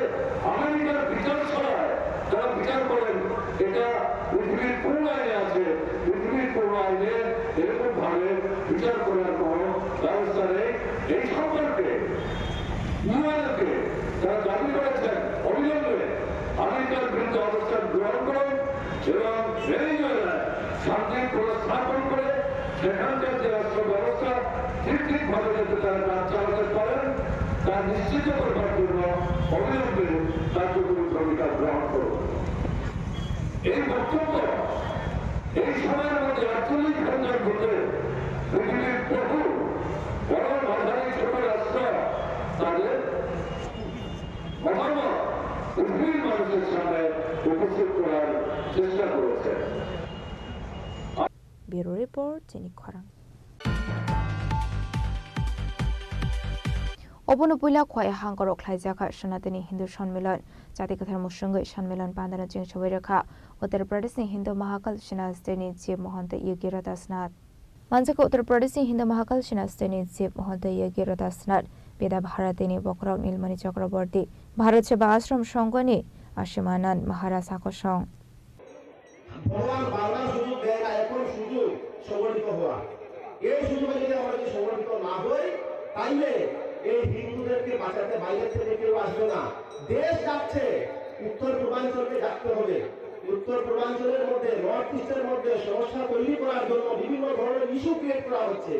আমেরিকার বিচার ছাড়াই তারা বিচার করেন? এটা পৃথিবীর কোন আইনে আছে? পৃথিবীর কোন আইনে এরকম ভাবে বিচার করার কোনো ব্যবস্থা নেই। এই সম্পর্কে ইউএনকে তারা দাবি করেছেন অবিলম্বে আমেরিকার বিরুদ্ধে অবস্থান গ্রহণ করুন এবং ভেনেজুয়েলায় শান্তি পুনঃস্থাপন করে সেখানকার যে রাষ্ট্র ব্যবস্থা ঠিক ঠিকভাবে যাতে তারা কাজ চালাতে পারেন, তা নিশ্চিত করবার জন্য অবিলম্বে কার্যকরী ভূমিকা গ্রহণ করুন। এই বক্তব্য এই সময়ের মধ্যে আটচল্লিশ ঘন্টার ভিতরে পৃথিবীর বহু বড় মাঝারি ছোট রাষ্ট্র তাদের মতামত পৃথিবীর মানুষের সামনে উপস্থিত করার চেষ্টা করেছে। Bureau Report, Chini Khorang. Obono puila Khowai hangkoro khlaijakha Sanatani Hindu Sanmilan. Jati kwthar mwswngwi Sanmilan pandano chengsawi rwkha Uttar Pradeshni Hindu Mahakal Sena Steni Chief Mahanta Yogi Radhanath. Manjak Uttar Pradeshni Hindu Mahakal Sena Steni Chief Mahanta Yogi Radhanath, Beda Bharatini Bokhorok Nilmani Chakraborty, Bharat Seva Ashram Songhoni Ashimanand Maharaj Hakosong. ভগবান বারবার সুযোগ দেয় না, এখন সুযোগ সংগঠিত হওয়া। এই সুযোগে যদি আমরা যদি সংগঠিত না হই, তাইলে এই হিন্দুদেরকে বাঁচাতে বাইরে থেকে কেউ আসবে না। দেশ যাচ্ছে, উত্তর পূর্বাঞ্চলকে জাগতে হবে। উত্তর পূর্বাঞ্চলের মধ্যে, নর্থ ইস্টের মধ্যে সমস্যা তৈরি করার জন্য বিভিন্ন ধরনের ইস্যু ক্রিয়েট করা হচ্ছে।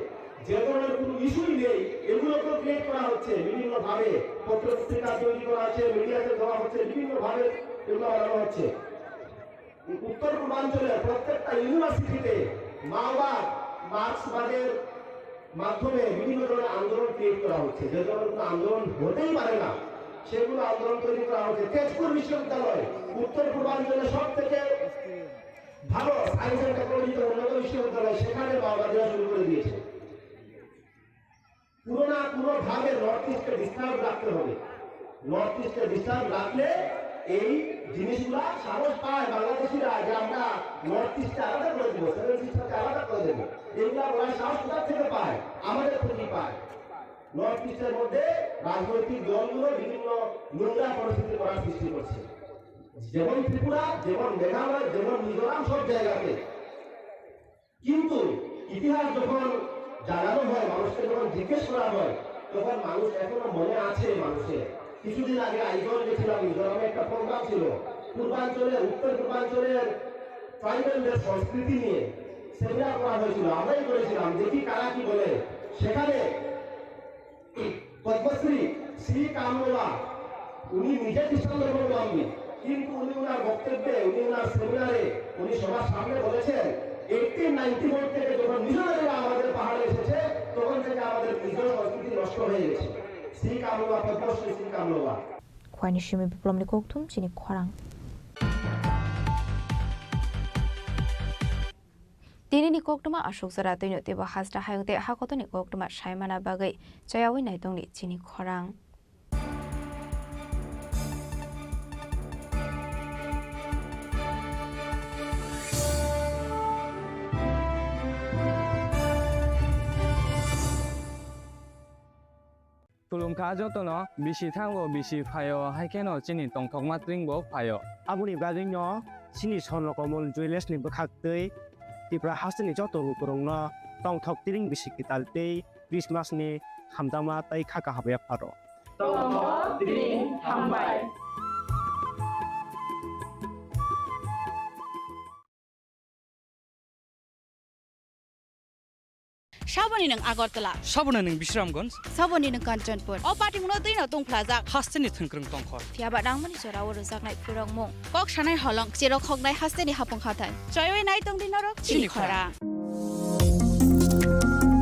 যে ধরনের কোনো ইস্যুই নেই, এগুলোকেও ক্রিয়েট করা হচ্ছে বিভিন্নভাবে, পত্রপত্রিকা তৈরি করা হচ্ছে, মিডিয়াতে দেওয়া হচ্ছে, বিভিন্নভাবে এগুলো বানানো হচ্ছে। উত্তর পূর্বাঞ্চলের প্রত্যেকটা ইউনিভার্সিটিতে মাওবাদ, মার্ক্সবাদের মাধ্যমে বিভিন্ন ধরনের আন্দোলন ক্রিয়েট করা হচ্ছে, যে ধরনের কোনো আন্দোলন হতেই পারে না, সেগুলো আন্দোলন তৈরি করা হচ্ছে। তেজপুর বিশ্ববিদ্যালয় উত্তর পূর্বাঞ্চলের সব থেকে ভালো সায়েন্স অ্যান্ড টেকনোলজিতে উন্নত বিশ্ববিদ্যালয়, সেখানে মাওবাদীরা শুরু করে দিয়েছে। কোনো না কোনো ভাবে নর্থ ইস্টকে ডিস্টার্ব রাখতে হবে। নর্থ ইস্টকে ডিস্টার্ব রাখলে এই জিনিসগুলা সাহস পায় বাংলাদেশিরা যে আমরা নর্থ ইস্টকে আলাদা করে দেবো, সেভেন সিস্টারকে আলাদা করে দেবো। এগুলা বলার সাহস কোথা থেকে পায়? আমাদের থেকেই পায়। নর্থ ইস্টের মধ্যে রাজনৈতিক দলগুলো বিভিন্ন নোংরা পরিস্থিতি করার সৃষ্টি করছে, যেমন ত্রিপুরা, যেমন মেঘালয়, যেমন মিজোরাম, সব জায়গাতে। কিন্তু ইতিহাস যখন জানানো হয়, মানুষকে যখন জিজ্ঞেস করা হয়, তখন মানুষ এখনো মনে আছে মানুষের। কিছুদিন আগে আইজল গেছিলাম, মিজোরামে একটা প্রোগ্রাম ছিল, পূর্বাঞ্চলের, উত্তর পূর্বাঞ্চলের ট্রাইবালদের সংস্কৃতি নিয়ে সেমিনার করা হয়েছিল, আমরাই করেছিলাম, দেখি কারা কি বলে। সেখানে পদ্মশ্রী শ্রী কামরোলা, উনি নিজে খ্রিস্টান ধর্মাবলম্বী, কিন্তু উনি ওনার বক্তব্যে, উনি ওনার সেমিনারে, উনি সবার সামনে বলেছেন, এইটিন নাইনটি ফোর থেকে যখন মিশনারিরা আমাদের পাহাড়ে এসেছে, তখন থেকে আমাদের নিজের সংস্কৃতি নষ্ট হয়ে গেছে। শ্রী কামরোলা, পদ্মশ্রী শ্রী কামরোলা। Khwaini simi biplomni kokthum chini khorang. Tinini koktwma aswk jora twino teibo hasta hayung tei hakotoni koktwma saimana bagwi chayawi naitongni chini khorang. Khulumkha jotono, bisi thango, bisi phaio, hai kheno chini tongthokma tring bo phaio. Aboni bagwino chini Swarno Komol Jewellers ni bwkhaktwi Tripura hasteni joto lukurokno tongthok tring bisi kwtal tei Christmas ni hamjakma tei kha kaham yapharo. Tongthok tring hambai. Saboni nwng Agartala. Saboni nwng Bisramganj. Saboni nwng Kanchanpur. O patimungno twino tungphlajak. Hasteni thwngkwrwng tongkhor. Phiyaba nangmani jorao rwjaknai phwrwngmung. Kok sanai holong, cherok hoknai hasteni hapung hathai. Choiwi nai tongdi norok chini khorang. Chini khorang.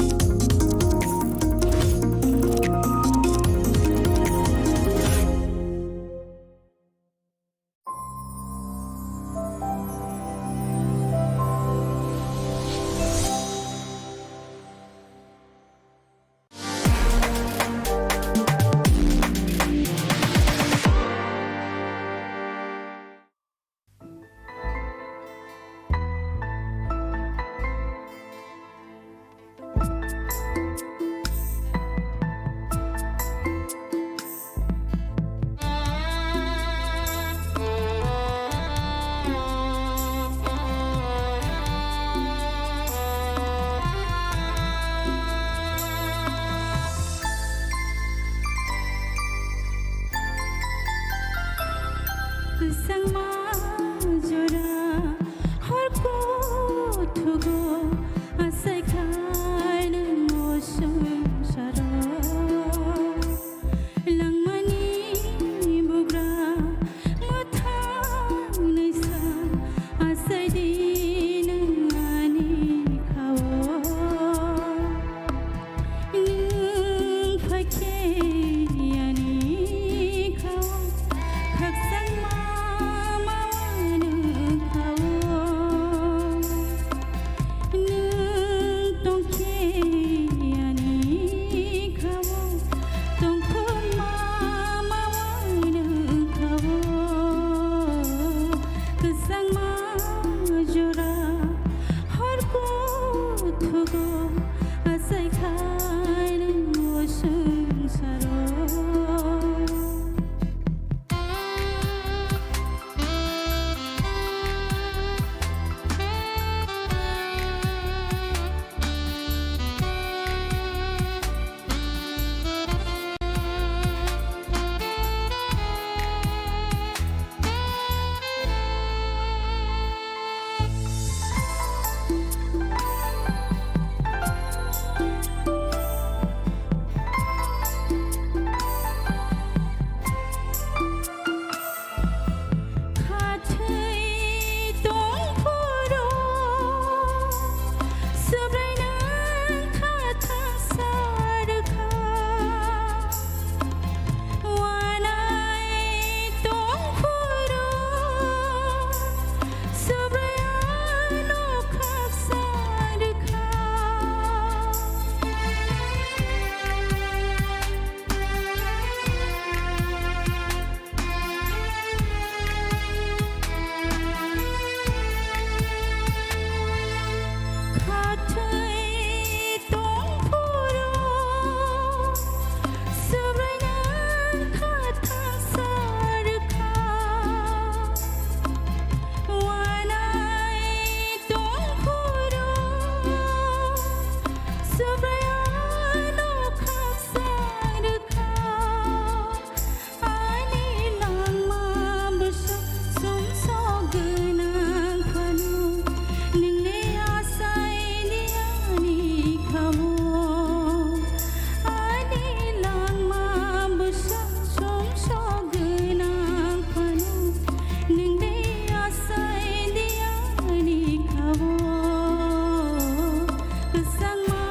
Kwchangma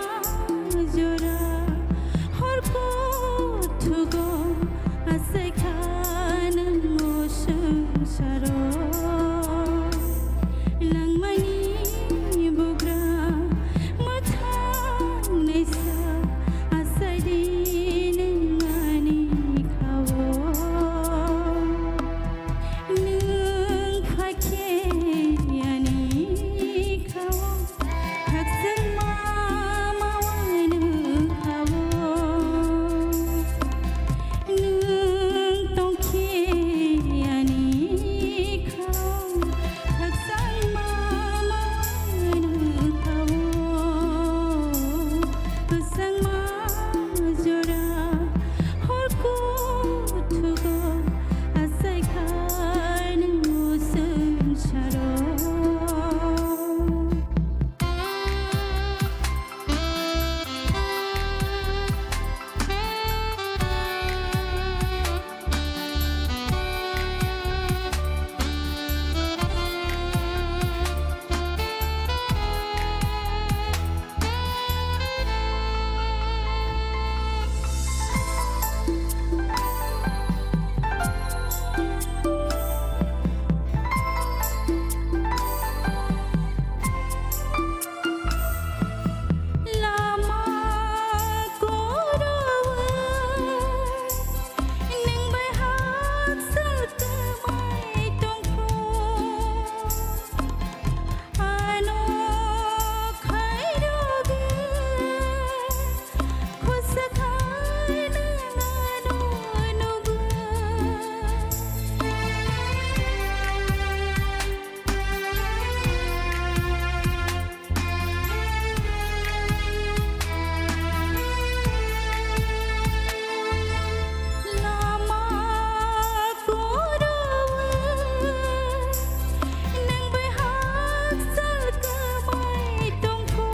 jora hor kuthugo achaikha nwng o swngcharo. Langmani bugra mwthang naisa achaidi nwng ani khao. Nwng phaikhe ani khao, khakchangma mawai nwng khao. Nwng tongkhe ani khao, khakchangma mawai nwng khao. Kwchangma jora hor kuthugo achaikha nwng o swngcharo. Lama korowo nwng bai haksa twmai tongkho. Ano khairogwi khosa khai nwng ano nugwi. Lama korowo nwng bai haksa kwmai tongkho.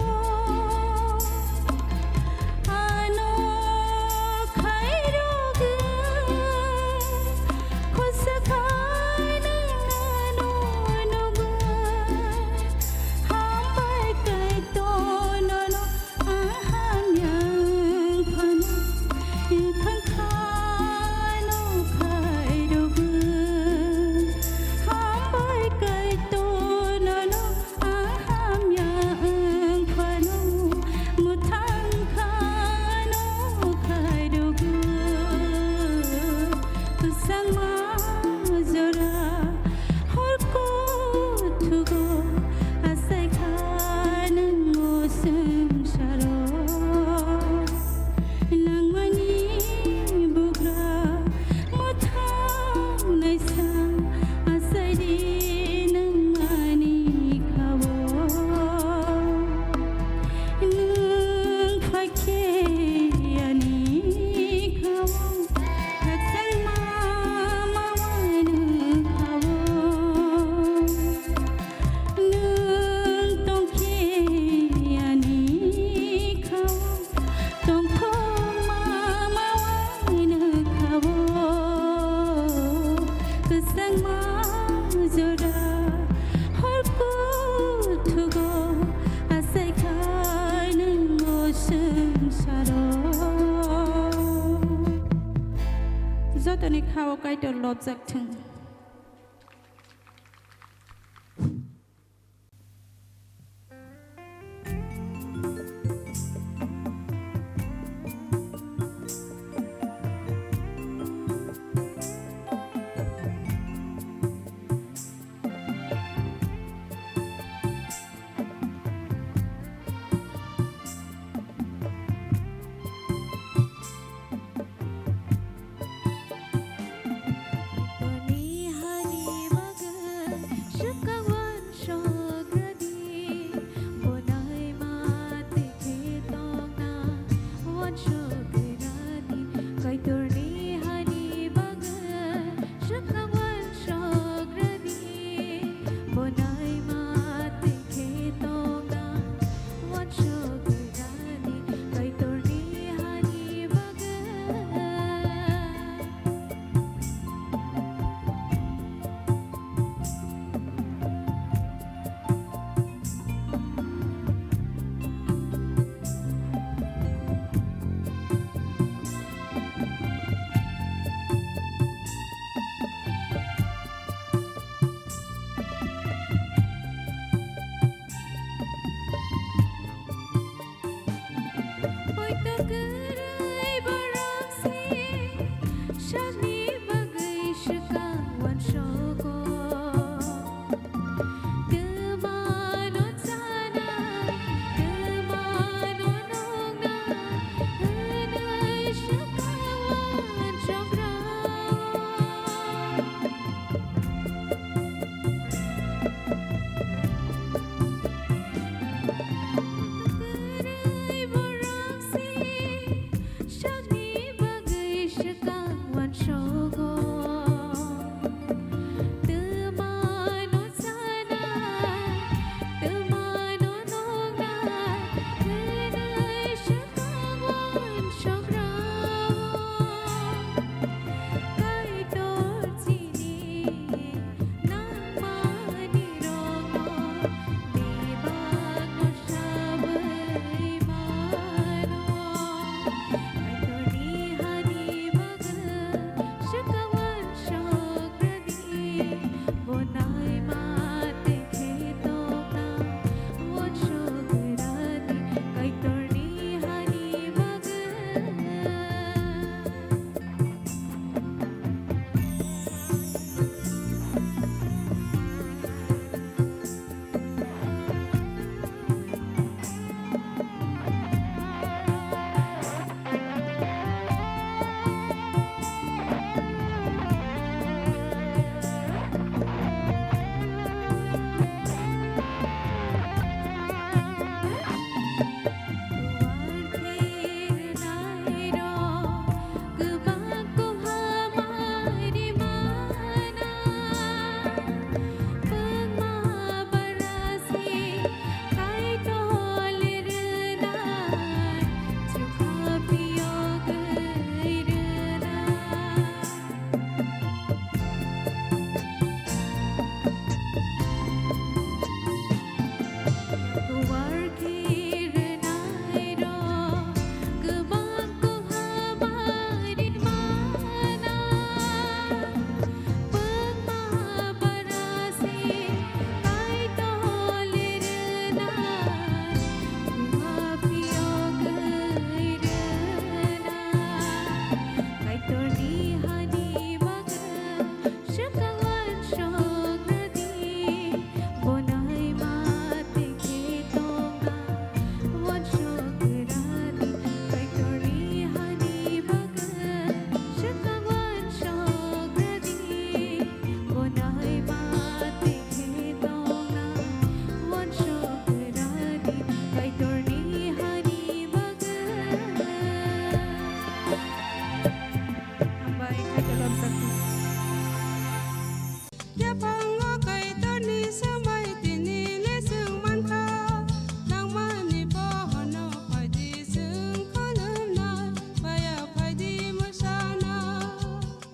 Ano khairogwi khosa khai nwng ano nugwi. Hambai Kaitor nono ang hamya wng phano, wng phano khairogwi. Hambai Kaitor nono ang hamya wng phano, mwthang khano khairogwi. Kwchangma jora hor kuthugo achaikha nwng o swngcharo. Nangmani bugra mwthang naisa achaidi nwng ani khao. Nwng phaikhe ani khao, khakchangma mawai nwng khao. Nwng tongkhe ani khao, tongthokma mawai nwng khao. Kwchangma jora hor kuthugo achaikha nwng o swngcharo. Jotoni khao Kaitor lobjak thung.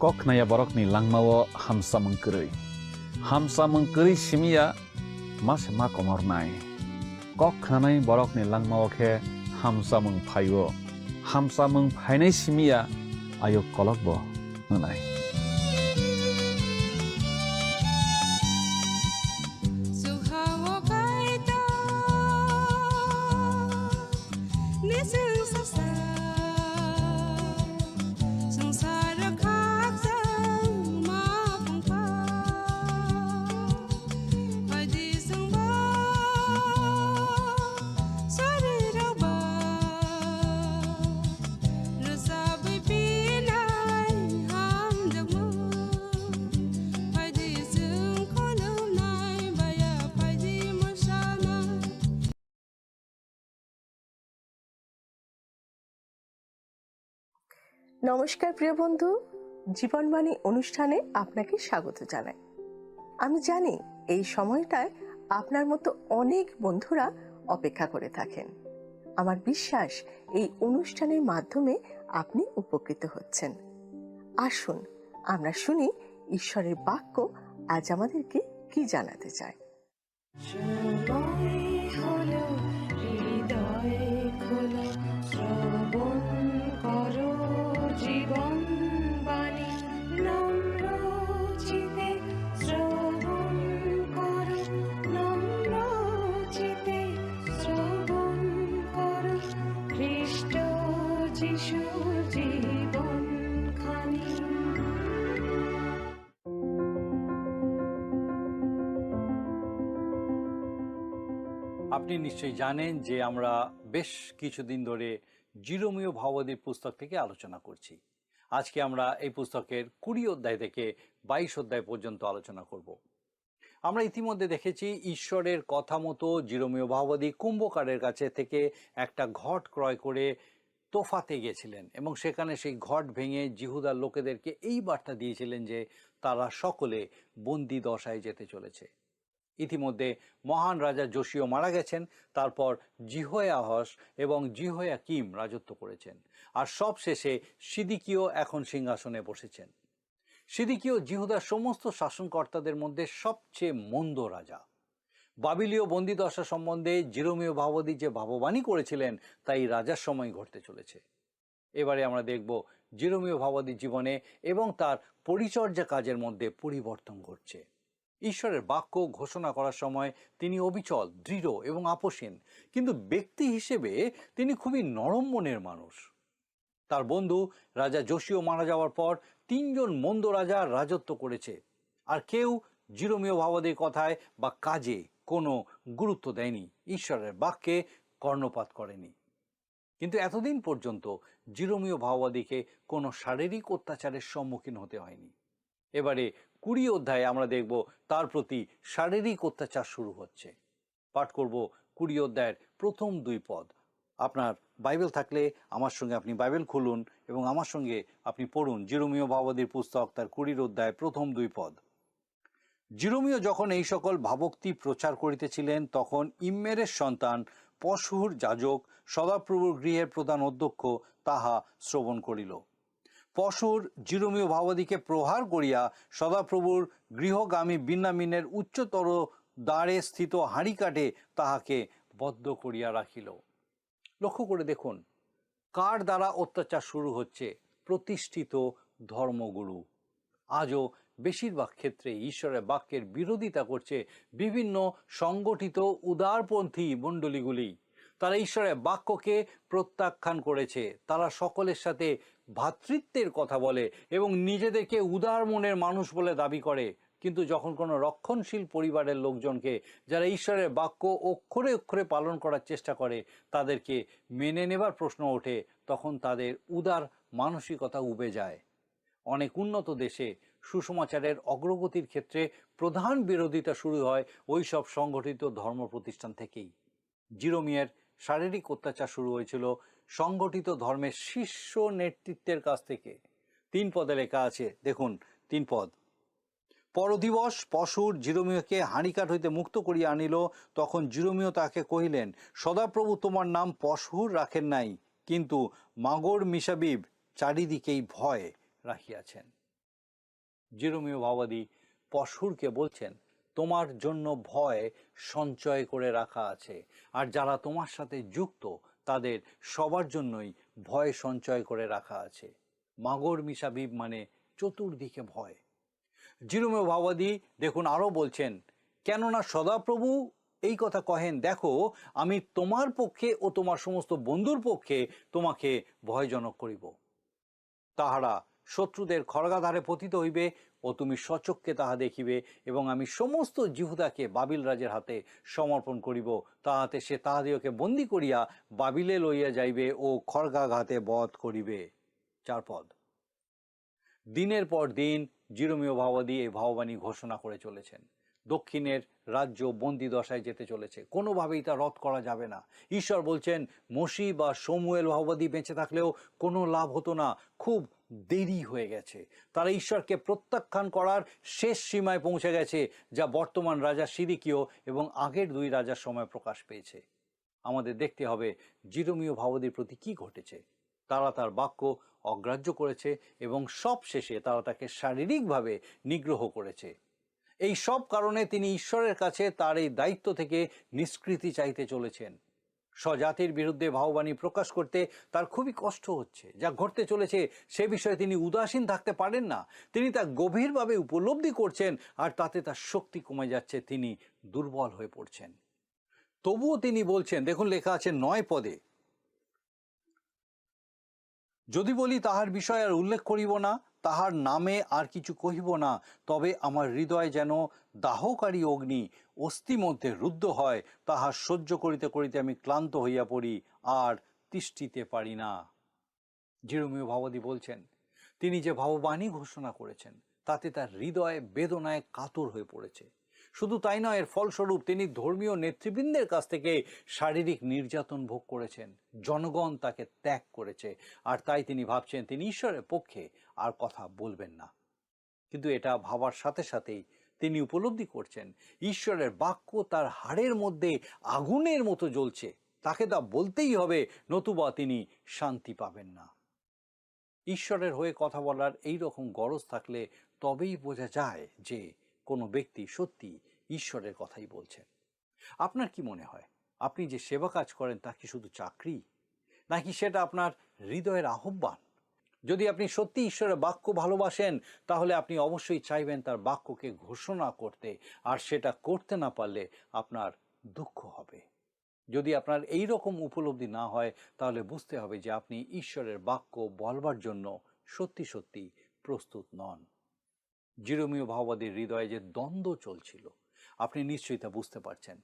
Kok khnaya borokni langmao hamsamung kwrwi. Hamsamung kwrwi simi ya ma se ma komornai. Kok khnanai borokni langmao khe hamsamung phaio. Hamsamung phainai simi ya ayuk kolokbo wngnai. Nising sasa, sangsar khakchang ma phungkha. Phaidi sungbo, sari rokba, rwchapwi pinai hamjakmung. Phaidi sung khulumnai baya, phaidi mwsanai. নমস্কার প্রিয় বন্ধু, জীবনবাণী অনুষ্ঠানে আপনাকে স্বাগত জানাই। আমি জানি এই সময়টায় আপনার মতো অনেক বন্ধুরা অপেক্ষা করে থাকেন। আমার বিশ্বাস এই অনুষ্ঠানের মাধ্যমে আপনি উপকৃত হচ্ছেন। আসুন আমরা শুনি ঈশ্বরের বাক্য আজ আমাদেরকে কি জানাতে চায়। সময় হলো, হৃদয় খোলো, শ্রবণ করো জীবন বাণী। নম্র চিতে শ্রবণ করো, নম্র চিতে শ্রবণ করো, খ্রিস্ট যিশুর জীবন খানি। আপনি নিশ্চয়ই জানেন যে আমরা বেশ কিছুদিন ধরে জিরোমীয় ভাবাদির পুস্তক থেকে আলোচনা করছি। আজকে আমরা এই পুস্তকের কুড়ি অধ্যায় থেকে বাইশ অধ্যায় পর্যন্ত আলোচনা করব। আমরা ইতিমধ্যে দেখেছি, ঈশ্বরের কথা মতো জিরোমীয় ভাবাদি কুম্ভকারের কাছে থেকে একটা ঘট ক্রয় করে তোফাতে গেছিলেন এবং সেখানে সেই ঘট ভেঙে জিহুদার লোকেদেরকে এই বার্তা দিয়েছিলেন যে তারা সকলে বন্দি দশায় যেতে চলেছে। ইতিমধ্যে মহান রাজা যোশীয় মারা গেছেন, তারপর জিহোয়াহস এবং জিহোয়াকিম রাজত্ব করেছেন, আর সবশেষে সিদিকিও এখন সিংহাসনে বসেছেন। সিদিকিও জিহুদার সমস্ত শাসনকর্তাদের মধ্যে সবচেয়ে মন্দ রাজা। বাবিলীয় বন্দিদশা সম্বন্ধে জিরোমীয় ভাবাদি যে ভাববাণী করেছিলেন, তা এই রাজার সময় ঘটতে চলেছে। এবারে আমরা দেখব জিরোমীয় ভাবাদির জীবনে এবং তার পরিচর্যা কাজের মধ্যে পরিবর্তন ঘটছে। ঈশ্বরের বাক্য ঘোষণা করার সময় তিনি অবিচল, দৃঢ় এবং আপোষহীন, কিন্তু ব্যক্তি হিসেবে তিনি খুবই নরম মনের মানুষ। তার বন্ধু রাজা যোশীয় মারা যাওয়ার পর তিনজন মন্দ রাজা রাজত্ব করেছে, আর কেউ জিরোমীয় ভাবাদির কথায় বা কাজে কোনো গুরুত্ব দেয়নি, ঈশ্বরের বাক্যে কর্ণপাত করেনি। কিন্তু এতদিন পর্যন্ত জিরোমীয় ভাওবাদীকে কোনো শারীরিক অত্যাচারের সম্মুখীন হতে হয়নি। এবারে কুড়ি অধ্যায়ে আমরা দেখব তার প্রতি শারীরিক অত্যাচার শুরু হচ্ছে। পাঠ করব কুড়ি অধ্যায়ের প্রথম দুই পদ। আপনার বাইবেল থাকলে আমার সঙ্গে আপনি বাইবেল খুলুন এবং আমার সঙ্গে আপনি পড়ুন জিরোমীয় ভাওবাদীর পুস্তক, তার কুড়ির অধ্যায়, প্রথম দুই পদ। জিরোমীয় যখন এই সকল ভাবোক্তি প্রচার করিতেছিলেন, তখন ইম্মেরের সন্তান পশহুর যাজক সদাপ্রভুর গৃহের প্রধান অধ্যক্ষ তাহা শ্রবণ করিল। পশহুর জিরোমীয় ভাবাদিকে প্রহার করিয়া সদাপ্রভুর গৃহগামী বিন্যামিনের উচ্চতর দ্বারে স্থিত হাঁড়িকাঠে তাহাকে বদ্ধ করিয়া রাখিল। লক্ষ্য করে দেখুন, কার দ্বারা অত্যাচার শুরু হচ্ছে? প্রতিষ্ঠিত ধর্মগুরু। আজও বেশিরভাগ ক্ষেত্রে ঈশ্বরের বাক্যের বিরোধিতা করছে বিভিন্ন সংগঠিত উদারপন্থী মণ্ডলীগুলি। তারা ঈশ্বরের বাক্যকে প্রত্যাখ্যান করেছে। তারা সকলের সাথে ভ্রাতৃত্বের কথা বলে এবং নিজেদেরকে উদার মনের মানুষ বলে দাবি করে। কিন্তু যখন কোনো রক্ষণশীল পরিবারের লোকজনকে, যারা ঈশ্বরের বাক্য অক্ষরে অক্ষরে পালন করার চেষ্টা করে, তাদেরকে মেনে নেবার প্রশ্ন ওঠে, তখন তাদের উদার মানসিকতা উবে যায়। অনেক উন্নত দেশে সুসমাচারের অগ্রগতির ক্ষেত্রে প্রধান বিরোধিতা শুরু হয় ওই সব সংগঠিত ধর্ম প্রতিষ্ঠান থেকেই। জিরোমিয়ার শারীরিক অত্যাচার শুরু হয়েছিল সংগঠিত ধর্মের শীর্ষ নেতৃত্বের কাছ থেকে। তিন পদে লেখা আছে, দেখুন, তিন পদ। পরদিবস পশুর জিরোমিয়কে হাঁড়িকাঠ হইতে মুক্ত করিয়া আনিল। তখন জিরোমিয় তাকে কহিলেন, "সদাপ্রভু তোমার নাম পশুর রাখেন নাই, কিন্তু মাগর মিসাবিব চারিদিকেই ভয় রাখিয়াছেন।" জিরোমীয় ভাবাদী পশুরকে বলছেন, "তোমার জন্য ভয় সঞ্চয় করে রাখা আছে, আর যারা তোমার সাথে যুক্ত তাদের সবার জন্যই ভয় সঞ্চয় করে রাখা আছে।" মাগর মিসাবিব মানে চতুর্দিকে ভয়। জিরোমীয় ভাবাদী দেখুন আরও বলছেন, "কেননা সদাপ্রভু এই কথা কহেন, দেখো, আমি তোমার পক্ষে ও তোমার সমস্ত বন্ধুর পক্ষে তোমাকে ভয়জনক করিব। তাহারা শত্রুদের খড়গাধারে পতিত হইবে ও তুমি স্বচক্ষে তাহা দেখিবে, এবং আমি সমস্ত জিহুদাকে বাবিল রাজার হাতে সমর্পণ করিব, তাহাতে সে তাহাদিগকে বন্দী করিয়া বাবিলে লইয়া যাইবে ও খড়গাঘাতে বধ করিবে।" চার পদ। দিনের পর দিন জিরোমীয় ভাবাদী এই ভাববাণী ঘোষণা করে চলেছেন। দক্ষিণের রাজ্য বন্দী দশায় যেতে চলেছে, কোনোভাবেই তা রদ করা যাবে না। ঈশ্বর বলছেন, "মসি বা শমুয়েল ভাবাদী বেঁচে থাকলেও কোনো লাভ হতো না, খুব দেরি হয়ে গেছে।" তারা ঈশ্বরকে প্রত্যাখ্যান করার শেষ সীমায় পৌঁছে গেছে, যা বর্তমান রাজা সিদিকিও এবং আগের দুই রাজার সময় প্রকাশ পেয়েছে। আমাদের দেখতে হবে জিরোমীয় ভাবাদীর প্রতি কি ঘটেছে। তারা তার বাক্য অগ্রাহ্য করেছে এবং সব শেষে তারা তাকে শারীরিকভাবে নিগ্রহ করেছে। এই সব কারণে তিনি ঈশ্বরের কাছে তার এই দায়িত্ব থেকে নিষ্কৃতি চাইতে চলেছেন। স্বজাতির বিরুদ্ধে ভাববাণী প্রকাশ করতে তার খুবই কষ্ট হচ্ছে। যা ঘটতে চলেছে সে বিষয়ে তিনি উদাসীন থাকতে পারেন না। তিনি তা গভীরভাবে উপলব্ধি করছেন, আর তাতে তার শক্তি কমে যাচ্ছে, তিনি দুর্বল হয়ে পড়ছেন। তবুও তিনি বলছেন, দেখুন লেখা আছে নয় পদে, "যদি বলি, তাহার বিষয় আর উল্লেখ করিব না, তাহার নামে আর কিছু কহিব না, তবে আমার হৃদয় যেন দাহকারী অগ্নি অস্থি মধ্যে রুদ্ধ হয়, তাহা সহ্য করিতে করিতে আমি ক্লান্ত হইয়া পড়ি, আর তিষ্ঠিতে পারি না।" জিরোমীয় ভাবাদী বলছেন, তিনি যে ভাববাণী ঘোষণা করেছেন, তাতে তার হৃদয় বেদনায় কাতর হয়ে পড়েছে। শুধু তাই নয়, এর ফলস্বরূপ তিনি ধর্মীয় নেতৃবৃন্দের কাছ থেকে শারীরিক নির্যাতন ভোগ করেছেন। জনগণ তাকে ত্যাগ করেছে, আর তাই তিনি ভাবছেন তিনি ঈশ্বরের পক্ষে আর কথা বলবেন না। কিন্তু এটা ভাবার সাথে সাথেই তিনি উপলব্ধি করছেন, ঈশ্বরের বাক্য তার হাড়ের মধ্যে আগুনের মতো জ্বলছে। তাকে তা বলতেই হবে, নতুবা তিনি শান্তি পাবেন না। ঈশ্বরের হয়ে কথা বলার এই রকম গরজ থাকলে তবেই বোঝা যায় যে কোনো ব্যক্তি সত্যি ঈশ্বরের কথাই বলছেন। আপনার কি মনে হয়, আপনি যে সেবা কাজ করেন তা কি শুধু চাকরি, নাকি সেটা আপনার হৃদয়ের আহ্বান? যদি আপনি সত্যি ঈশ্বরের বাক্য ভালোবাসেন, তাহলে আপনি অবশ্যই চাইবেন তার বাক্যকে ঘোষণা করতে, আর সেটা করতে না পারলে আপনার দুঃখ হবে। যদি আপনার এই রকম উপলব্ধি না হয়, তাহলে বুঝতে হবে যে আপনি ঈশ্বরের বাক্য বলবার জন্য সত্যি সত্যি প্রস্তুত নন। জিরোমীয় ভাওবাদীর হৃদয়ে যে দ্বন্দ্ব চলছিল, আপনি নিশ্চয়ই তা বুঝতে পারছেন।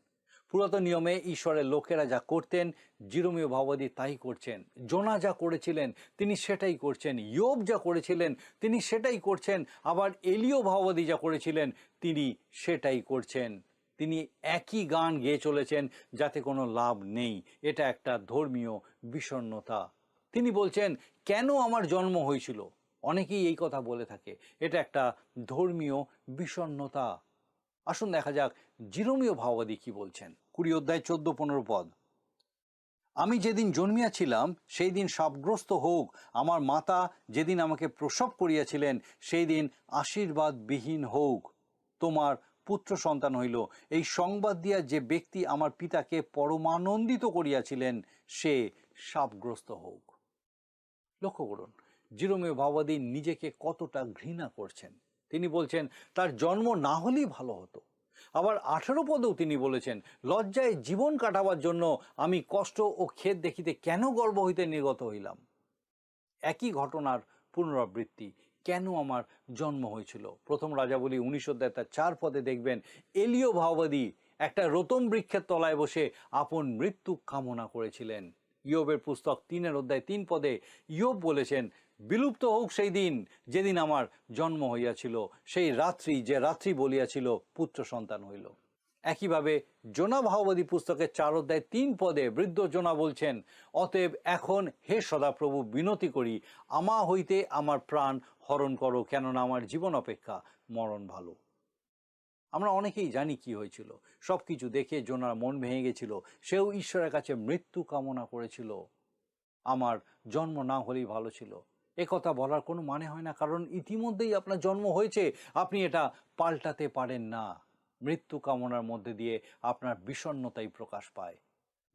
পুরাতন নিয়মে ঈশ্বরের লোকেরা যা করতেন, জিরোমীয় ভাওবাদী তাই করছেন। জোনা যা করেছিলেন, তিনি সেটাই করছেন। য়োব যা করেছিলেন, তিনি সেটাই করছেন। আবার এলিয় ভাওবাদী যা করেছিলেন, তিনি সেটাই করছেন। তিনি একই গান গেয়ে চলেছেন, যাতে কোনো লাভ নেই। এটা একটা ধর্মীয় বিষণ্ণতা। তিনি বলছেন, "কেন আমার জন্ম হয়েছিল?" অনেকেই এই কথা বলে থাকে, এটা একটা ধর্মীয় বিষণ্ণতা। আসুন দেখা যাক জিরোমীয় ভাওবাদী কি বলছেন। কুড়ি অধ্যায় চোদ্দ পনেরো পদ, "আমি যেদিন জন্মিয়াছিলাম, সেই দিন শাপগ্রস্ত হোক, আমার মাতা যেদিন আমাকে প্রসব করিয়াছিলেন, সেই দিন আশীর্বাদবিহীন হোক। তোমার পুত্র সন্তান হইল, এই সংবাদ দিয়া যে ব্যক্তি আমার পিতাকে পরমানন্দিত করিয়াছিলেন, সে শাপগ্রস্ত হোক।" লক্ষ্য করুন, জিরোমীয় ভাওবাদী নিজেকে কতটা ঘৃণা করছেন। তিনি বলছেন, "তার জন্ম না হলেই ভালো হতো।" আবার আঠেরো পদেও তিনি বলেছেন, "লজ্জায় জীবন কাটাবার জন্য আমি কষ্ট ও খেদ দেখিতে কেন গর্ভ হইতে নির্গত হইলাম?" একই ঘটনার পুনরাবৃত্তি, "কেন আমার জন্ম হয়েছিল?" প্রথম রাজাবলী উনিশ অধ্যায় তার চার পদে দেখবেন, এলিয় ভাওবাদী একটা রোতম বৃক্ষের তলায় বসে আপন মৃত্যু কামনা করেছিলেন। ইয়োবের পুস্তক তিনের অধ্যায় তিন পদে ইয়োব বলেছেন, "বিলুপ্ত হোক সেই দিন, যেদিন আমার জন্ম হইয়াছিল, সেই রাত্রি, যে রাত্রি বলিয়াছিল, পুত্র সন্তান হইল।" একইভাবে জোনা ভাওবাদী পুস্তকের চার অধ্যায় তিন পদে বৃদ্ধ জোনা বলছেন, "অতএব এখন, হে সদাপ্রভু, বিনতি করি, আমা হইতে আমার প্রাণ হরণ করো, কেননা আমার জীবন অপেক্ষা মরণ ভালো।" আমরা অনেকেই জানি কি হয়েছিল। সবকিছু দেখে জোনার মন ভেঙে গেছিল। সেও ঈশ্বরের কাছে মৃত্যু কামনা করেছিল। "আমার জন্ম না হলেই ভালো ছিল।" একথা বলার কোনো মানে হয় না, কারণ ইতিমধ্যেই আপনার জন্ম হয়েছে, আপনি এটা পাল্টাতে পারেন না। মৃত্যু কামনার মধ্যে দিয়ে আপনার বিষণ্ণতাই প্রকাশ পায়।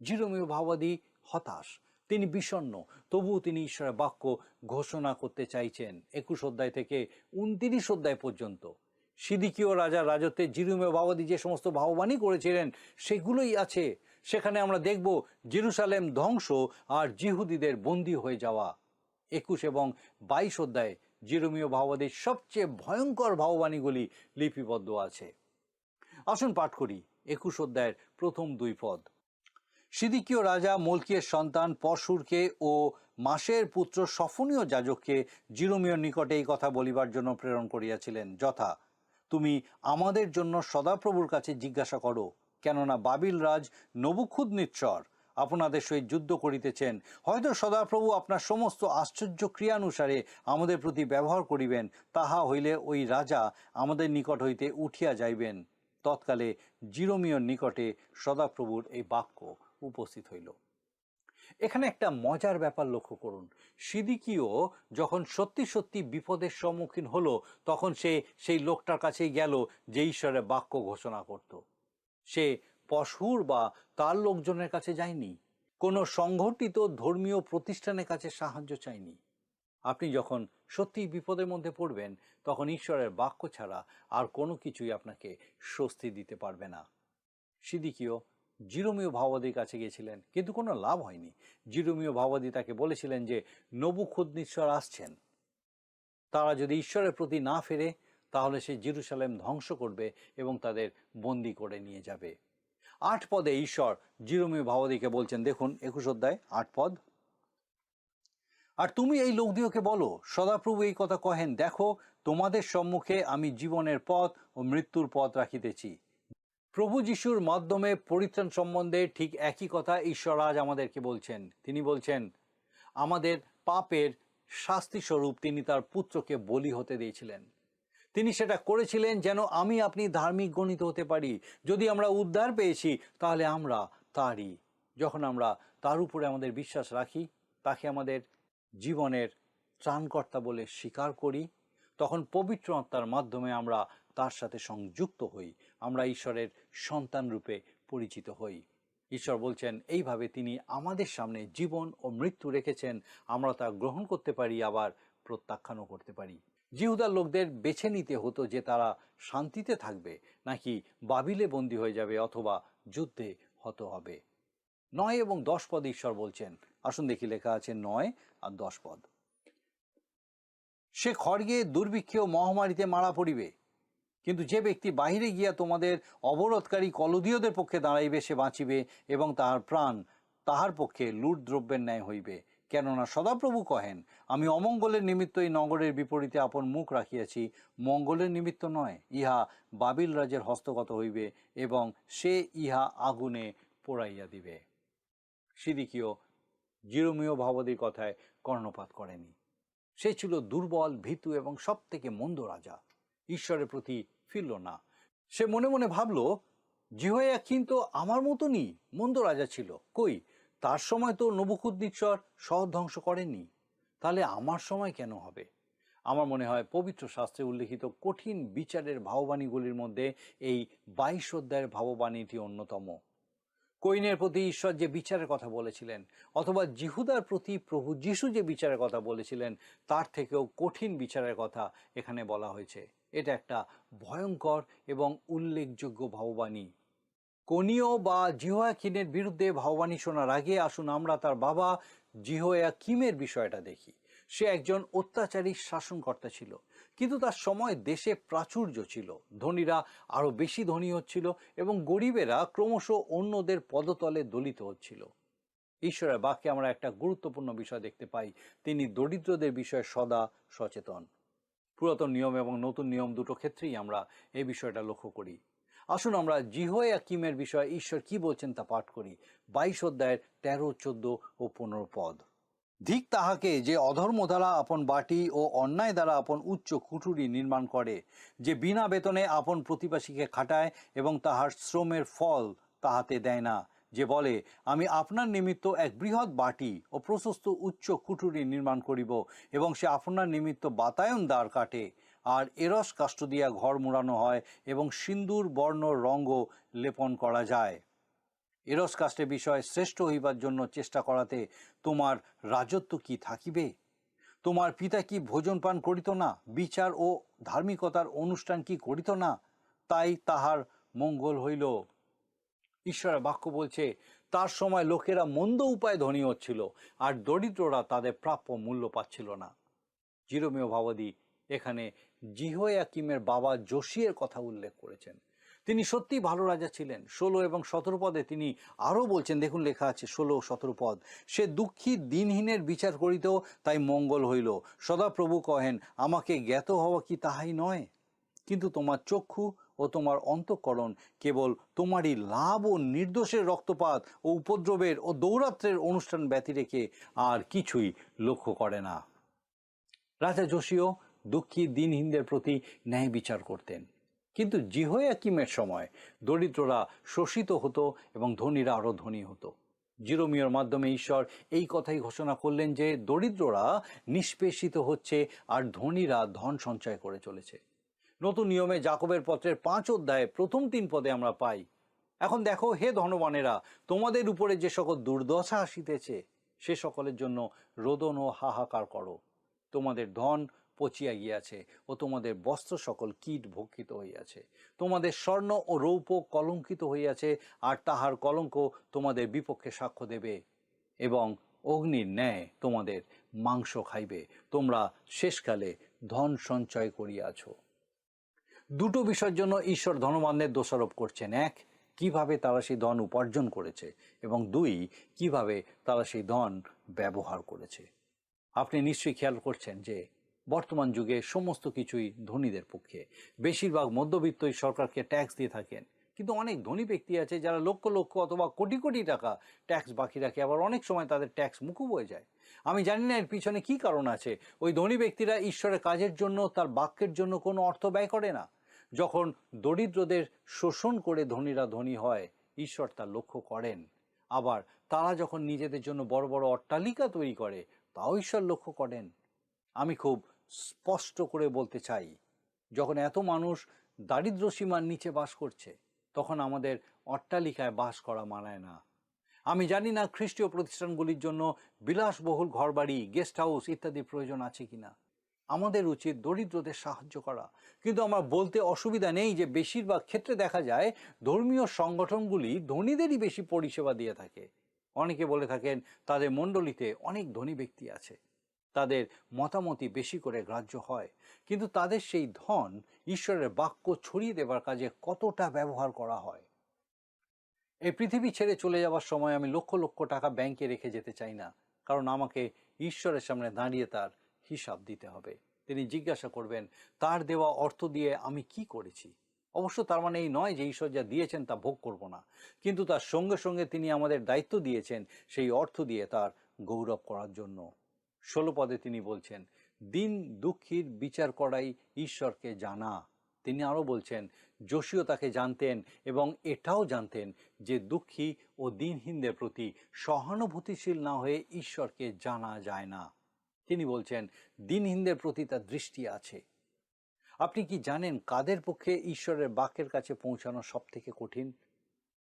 জিরোমীয় ভাবাদী হতাশ, তিনি বিষণ্ণ, তবুও তিনি ঈশ্বরের বাক্য ঘোষণা করতে চাইছেন। একুশ অধ্যায় থেকে ঊনত্রিশ অধ্যায় পর্যন্ত সিদিকীয় রাজা রাজত্বে জিরোমীয় ভাবাদী যে সমস্ত ভাববাণী করেছিলেন, সেগুলোই আছে। সেখানে আমরা দেখব জেরুসালেম ধ্বংস আর জিহুদিদের বন্দী হয়ে যাওয়া। একুশ এবং বাইশ অধ্যায়ে জিরোমীয় ভাবাদীর সবচেয়ে ভয়ঙ্কর ভাববাণীগুলি লিপিবদ্ধ আছে। আসুন পাঠ করি একুশ অধ্যায়ের প্রথম দুই পদ। সিদিকীয় রাজা মলকিয়ের সন্তান পশুরকে ও মাসের পুত্র সফনীয় যাজককে জিরোমীয় নিকটে এই কথা বলিবার জন্য প্রেরণ করিয়াছিলেন, যথা, "তুমি আমাদের জন্য সদাপ্রভুর কাছে জিজ্ঞাসা করো, কেননা বাবিল রাজ নবুখুদনেচ্ছর আপনাদের সহিত যুদ্ধ করিতেছেন। হয়তো সদাপ্রভু আপনার সমস্ত আশ্চর্য ক্রিয়ানুসারে আমাদের প্রতি ব্যবহার করিবেন, তাহা হইলে ওই রাজা আমাদের নিকট হইতে উঠিয়া যাইবেন।" তৎকালে জিরোমীয় নিকটে সদাপ্রভুর এই বাক্য উপস্থিত হইল। এখানে একটা মজার ব্যাপার লক্ষ্য করুন। সিদিকীয় যখন সত্যি সত্যি বিপদের সম্মুখীন হলো, তখন সে সেই লোকটার কাছেই গেল যে ঈশ্বরের বাক্য ঘোষণা করত। সে পশুর বা তার লোকজনের কাছে যায়নি, কোনো সংগঠিত ধর্মীয় প্রতিষ্ঠানের কাছে সাহায্য চায়নি। আপনি যখন সত্যিই বিপদের মধ্যে পড়বেন, তখন ঈশ্বরের বাক্য ছাড়া আর কোনো কিছুই আপনাকে স্বস্তি দিতে পারবে না। সিদিকীয় জিরোমীয় ভাবাদীর কাছে গিয়েছিলেন, কিন্তু কোনো লাভ হয়নি। জিরোমীয় ভাবাদী তাকে বলেছিলেন যে নবুখুদনেচ্ছর আসছেন, তারা যদি ঈশ্বরের প্রতি না ফেরে, তাহলে সে জেরুসালেম ধ্বংস করবে এবং তাদের বন্দী করে নিয়ে যাবে। আট পদে ঈশ্বর জিরোমীয় ভাবাদীকে বলছেন, দেখুন একুশ অধ্যায় আট পদ, "আর তুমি এই লোকদিওকে বলো, সদাপ্রভু এই কথা কহেন, দেখো, তোমাদের সম্মুখে আমি জীবনের পথ ও মৃত্যুর পথ রাখিতেছি।" প্রভু যিশুর মাধ্যমে পরিত্রাণ সম্বন্ধে ঠিক একই কথা ঈশ্বর আজ আমাদেরকে বলছেন। তিনি বলছেন, আমাদের পাপের শাস্তি স্বরূপ তিনি তার পুত্রকে বলি হতে দিয়েছিলেন। তিনি সেটা করেছিলেন যেন আমি আপনি ধার্মিক গণিত হতে পারি। যদি আমরা উদ্ধার পেয়েছি, তাহলে আমরা তারই। যখন আমরা তার উপরে আমাদের বিশ্বাস রাখি, তাকে আমাদের জীবনের ত্রাণকর্তা বলে স্বীকার করি, তখন পবিত্র আত্মার মাধ্যমে আমরা তার সাথে সংযুক্ত হই, আমরা ঈশ্বরের সন্তান রূপে পরিচিত হই। ঈশ্বর বলছেন, এইভাবে তিনি আমাদের সামনে জীবন ও মৃত্যু রেখেছেন, আমরা তা গ্রহণ করতে পারি, আবার প্রত্যাখ্যানও করতে পারি। জিহুদার লোকদের বেছে নিতে হতো যে তারা শান্তিতে থাকবে, নাকি বাবিলে বন্দী হয়ে যাবে অথবা যুদ্ধে হত হবে। নয় এবং দশ পদ ঈশ্বর বলছেন। আসুন দেখি, লেখা আছে নয় আর দশ পদ, "সে খড়গে, দুর্ভিক্ষে ও মহামারীতে মারা পড়িবে, কিন্তু যে ব্যক্তি বাহিরে গিয়া তোমাদের অবরোধকারী কলদীয়দের পক্ষে দাঁড়াইবে, সে বাঁচিবে এবং তাহার প্রাণ তাহার পক্ষে লুট দ্রব্যের ন্যায় হইবে। কেননা সদাপ্রভু কহেন, আমি অমঙ্গলের নিমিত্ত এই নগরের বিপরীতে আপন মুখ রাখিয়াছি, মঙ্গলের নিমিত্ত নয়। ইহা বাবিল রাজের হস্তগত হইবে এবং সে ইহা আগুনে পোড়াইয়া দিবে।" সিদিকীয় জিরোমীয় ভাবাদীর কথায় কর্ণপাত করেনি। সে ছিল দুর্বল, ভীতু এবং সব থেকে মন্দ রাজা। ঈশ্বরের প্রতি ফিরল না। সে মনে মনে ভাবল, "জিহোয়াকিম তো আমার মতনই মন্দ রাজা ছিল। কই, তার সময় তো নবুকদনেচ্ছর শহর ধ্বংস করেনি, তাহলে আমার সময় কেন হবে?" আমার মনে হয় পবিত্র শাস্ত্রে উল্লেখিত কঠিন বিচারের ভাববাণীগুলির মধ্যে এই বাইশ অধ্যায়ের ভাববাণীটি অন্যতম। কয়িনের প্রতি ঈশ্বর যে বিচারের কথা বলেছিলেন, অথবা জিহুদার প্রতি প্রভু যিশু যে বিচারের কথা বলেছিলেন, তার থেকেও কঠিন বিচারের কথা এখানে বলা হয়েছে। এটা একটা ভয়ঙ্কর এবং উল্লেখযোগ্য ভাববাণী। কনীয় বা জিহোয়াকিনের বিরুদ্ধে ভাববাণী শোনার আগে আসুন আমরা তার বাবা জিহোয়াকিমের বিষয়টা দেখি। সে একজন অত্যাচারী শাসনকর্তা ছিল, কিন্তু তার সময় দেশে প্রাচুর্য ছিল। ধনীরা আরো বেশি ধনী হচ্ছিল এবং গরিবেরা ক্রমশ অন্যদের পদতলে দলিত হচ্ছিল। ঈশ্বরের বাক্যে আমরা একটা গুরুত্বপূর্ণ বিষয় দেখতে পাই, তিনি দরিদ্রদের বিষয়ে সদা সচেতন। পুরাতন নিয়ম এবং নতুন নিয়ম দুটো ক্ষেত্রেই আমরা এই বিষয়টা লক্ষ্য করি। আসুন আমরা জিহোয়াকিমের বিষয়ে ঈশ্বর কি বলছেন তা পাঠ করি, বাইশ অধ্যায়ের তেরো, চোদ্দ ও পনেরো পদ। "ধিক তাহাকে, যে অধর্ম দ্বারা আপন বাটি ও অন্যায় দ্বারা আপন উচ্চ কুঠুরি নির্মাণ করে, যে বিনা বেতনে আপন প্রতিবাসীকে খাটায় এবং তাহার শ্রমের ফল তাহাতে দেয় না, যে বলে, "আমি আপনার নিমিত্ত এক বৃহৎ বাটি ও প্রশস্ত উচ্চ কুঠুরি নির্মাণ করিব, এবং সে আপনার নিমিত্ত বাতায়ন দ্বার কাটে, আর এরস কাষ্ঠ দিয়া ঘর মুড়ানো হয় এবং সিন্দুর বর্ণ রঙও লেপন করা যায়।" এরস কাষ্ঠে বিষয়ে শ্রেষ্ঠ হইবার জন্য চেষ্টা করাতে তোমার রাজত্ব কি থাকিবে? তোমার পিতা কি ভোজন পান করিত না? বিচার ও ধার্মিকতার অনুষ্ঠান কি করিত না? তাই তাহার মঙ্গল হইল। ঈশ্বরের বাক্য বলছে, তার সময় লোকেরা মন্দ উপায়ে ধনী হচ্ছিল, আর দরিদ্ররা তাদের প্রাপ্য মূল্য পাচ্ছিল না। জিরোমীয় ভাবাদি এখানে জিহোয়াকিমের বাবা যোশিয়ের কথা উল্লেখ করেছেন। তিনি সত্যিই ভালো রাজা ছিলেন। ষোলো এবং সতেরো পদে তিনি আরও বলছেন, দেখুন, লেখা আছে ষোলো ও সতেরো পদ, "সে দুঃখী দিনহীনের বিচার করিত, তাই মঙ্গল হইল। সদাপ্রভু কহেন, আমাকে জ্ঞাত হওয়া কি তাহাই নয়? কিন্তু তোমার চক্ষু ও তোমার অন্তঃকরণ কেবল তোমারই লাভ ও নির্দোষের রক্তপাত ও উপদ্রবের ও দৌরাত্ম্যের অনুষ্ঠান ব্যতিরেকে আর কিছুই লক্ষ্য করে না।" রাজা যোশীয় দুঃখী দিনহীনদের প্রতি ন্যায় বিচার করতেন, কিন্তু জিহোয়াকিমের সময় দরিদ্ররা শোষিত হতো এবং ধনীরা আরও ধনী হতো। জিরোমীয়র মাধ্যমে ঈশ্বর এই কথাই ঘোষণা করলেন যে দরিদ্ররা নিষ্পেষিত হচ্ছে আর ধনীরা ধন সঞ্চয় করে চলেছে। নতুন নিয়মে জাকবের পত্রের পাঁচ অধ্যায়ে প্রথম তিন পদে আমরা পাই, "এখন দেখো, হে ধনবানেরা, তোমাদের উপরে যে সকল দুর্দশা আসিতেছে, সে সকলের জন্য রোদন ও হাহাকার করো। তোমাদের ধন পচিয়া গিয়াছে ও তোমাদের বস্ত্র সকল কীট ভক্ষিত হইয়াছে। তোমাদের স্বর্ণ ও রৌপ্য কলঙ্কিত হইয়াছে, আর তাহার কলঙ্ক তোমাদের বিপক্ষে সাক্ষ্য দেবে, এবং অগ্নির ন্যায় তোমাদের মাংস খাইবে। তোমরা শেষকালে ধন সঞ্চয় করিয়াছ।" দুটো বিষয়ের জন্য ঈশ্বর ধনবানদের দোষারোপ করছেন। এক, কিভাবে তারা সেই ধন উপার্জন করেছে, এবং দুই, কিভাবে তারা সেই ধন ব্যবহার করেছে। আপনি নিশ্চয়ই খেয়াল করছেন যে বর্তমান যুগে সমস্ত কিছুই ধনীদের পক্ষে। বেশিরভাগ মধ্যবিত্তই সরকারকে ট্যাক্স দিয়ে থাকেন, কিন্তু অনেক ধনী ব্যক্তি আছে যারা লক্ষ লক্ষ অথবা কোটি কোটি টাকা ট্যাক্স বাকি রাখে, আবার অনেক সময় তাদের ট্যাক্স মুকুব হয়ে যায়। আমি জানি না এর পিছনে কি কারণ আছে। ওই ধনী ব্যক্তিরা ঈশ্বরের কাজের জন্য, তার বাক্যের জন্য কোনো অর্থ ব্যয় করে না। যখন দরিদ্রদের শোষণ করে ধনীরা ধনী হয়, ঈশ্বর তা লক্ষ্য করেন। আবার তারা যখন নিজেদের জন্য বড় বড় অট্টালিকা তৈরি করে, তাও ঈশ্বর লক্ষ্য করেন। আমি খুব স্পষ্ট করে বলতে চাই, যখন এত মানুষ দারিদ্র সীমার নিচে বাস করছে, তখন আমাদের অট্টালিকায় বাস করা মানায় না। আমি জানি না খ্রিস্টীয় প্রতিষ্ঠানগুলির জন্য বিলাসবহুল ঘরবাড়ি, গেস্ট হাউস ইত্যাদি প্রয়োজন আছে কিনা। আমাদের উচিত দরিদ্রদের সাহায্য করা, কিন্তু আমার বলতে অসুবিধা নেই যে বেশিরভাগ ক্ষেত্রে দেখা যায় ধর্মীয় সংগঠনগুলি ধনীদেরই বেশি পরিষেবা দিয়ে থাকে। অনেকে বলে থাকেন তাদের মণ্ডলীতে অনেক ধনী ব্যক্তি আছে, তাদের মতামতই বেশি করে গ্রাহ্য হয়, কিন্তু তাদের সেই ধন ঈশ্বরের বাক্য ছড়িয়ে দেবার কাজে কতটা ব্যবহার করা হয়। এই পৃথিবী ছেড়ে চলে যাওয়ার সময় আমি লক্ষ লক্ষ টাকা ব্যাংকে রেখে যেতে চাই না, কারণ আমাকে ঈশ্বরের সামনে দাঁড়িয়ে তার হিসাব দিতে হবে। তিনি জিজ্ঞাসা করবেন, "তার দেওয়া অর্থ দিয়ে আমি কি করেছি?" অবশ্য তার মানে এই নয় যে ঈশ্বর যা দিয়েছেন তা ভোগ করব না, কিন্তু তার সঙ্গে সঙ্গে তিনি আমাদের দায়িত্ব দিয়েছেন সেই অর্থ দিয়ে তার গৌরব করার জন্য। ষোলো পদে তিনি বলছেন, "দিন দুঃখীর বিচার করাই ঈশ্বরকে জানা।" তিনি আরও বলছেন, যোশীও তাকে জানতেন এবং এটাও জানতেন যে দুঃখী ও দিনহীনদের প্রতি সহানুভূতিশীল না হয়ে ঈশ্বরকে জানা যায় না। তিনি বলছেন, দিনহীনদের প্রতি তার দৃষ্টি আছে। আপনি কি জানেন কাদের পক্ষে ঈশ্বরের বাক্যের কাছে পৌঁছানো সব থেকে কঠিন?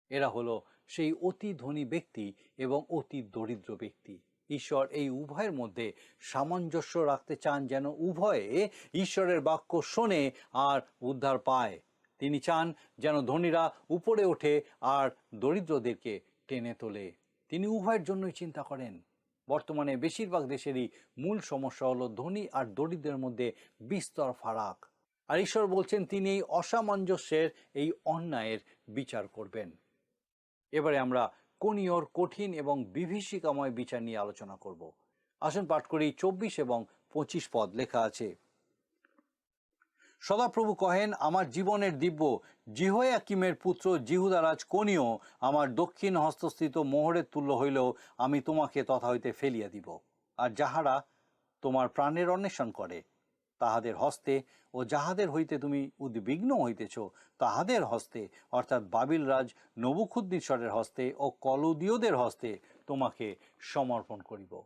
এরা হলো সেই অতি ধনী ব্যক্তি এবং অতি দরিদ্র ব্যক্তি। ঈশ্বর এই উভয়ের মধ্যে সামঞ্জস্য রাখতে চান, যেন উভয়ে ঈশ্বরের বাক্য শোনে আর উদ্ধার পায়। তিনি চান যেন ধনীরা উপরে ওঠে আর দরিদ্রদেরকে টেনে তোলে। তিনি উভয়ের জন্যই চিন্তা করেন। বর্তমানে বেশিরভাগ দেশেরই মূল সমস্যা হলো ধনী আর দরিদ্রের মধ্যে বিস্তর ফারাক। আর ঈশ্বর বলছেন, তিনি এই অসামঞ্জস্যের, এই অন্যায়ের বিচার করবেন। এবারে আমরা কোনিয়র কঠিন এবং বিভীষিকাময় বিচার নিয়ে আলোচনা করব। আসুন পাঠ করি চব্বিশ এবং পঁচিশ পদ। লেখা আছে, "সদাপ্রভু কহেন, আমার জীবনের দিব্য, জিহোয়াকিমের পুত্র জিহুদারাজ কোনিও আমার দক্ষিণ হস্তস্থিত মোহরের তুল্য হইলেও আমি তোমাকে তথা হইতে ফেলিয়া দিব। আর যাহারা তোমার প্রাণের অন্বেষণ করে, তাহাদের হস্তে ও যাহাদের হইতে তুমি উদ্বিগ্ন হইতেছ, তাহাদের হস্তে, অর্থাৎ বাবিল রাজ নবুখুদ্দিসরের হস্তে ও কলদীয়দের হস্তে তোমাকে সমর্পণ করিব।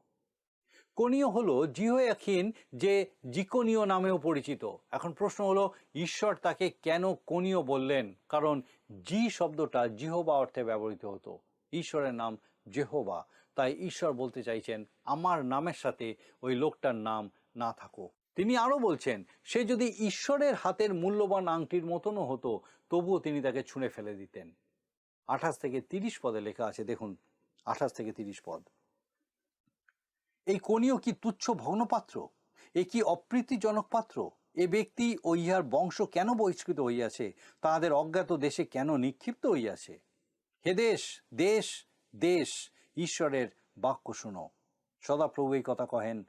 কোনীয় হলো জিহোয়াকিন, যে জিকোনীয় নামেও পরিচিত। এখন প্রশ্ন হলো, ঈশ্বর তাকে কেন কোনীয় বললেন? কারণ জি শব্দটা জিহোবা অর্থে ব্যবহৃত হতো। ঈশ্বরের নাম জেহোবা, তাই ঈশ্বর বলতে চাইছেন, "আমার নামের সাথে ওই লোকটার নাম না থাকুক।" তিনি আরও বলছেন, সে যদি ঈশ্বরের হাতের মূল্যবান আংটির মতনও হতো, তবুও তিনি তাকে ছুঁড়ে ফেলে দিতেন। আঠাশ থেকে তিরিশ পদে লেখা আছে, দেখুন, আঠাশ থেকে তিরিশ পদ। "এই কোনীয় কি তুচ্ছ ভগ্নপাত্র? এ কি অপ্রীতিজনক পাত্র? এ ব্যক্তি ও ইহার বংশ কেন বহিষ্কৃত হইয়াছে? তাহাদের অজ্ঞাত দেশে কেন নিক্ষিপ্ত হইয়াছে? হে দেশ, দেশ, দেশ, ঈশ্বরের বাক্য শুনো।" সদাপ্রভু এই কথা কহেন,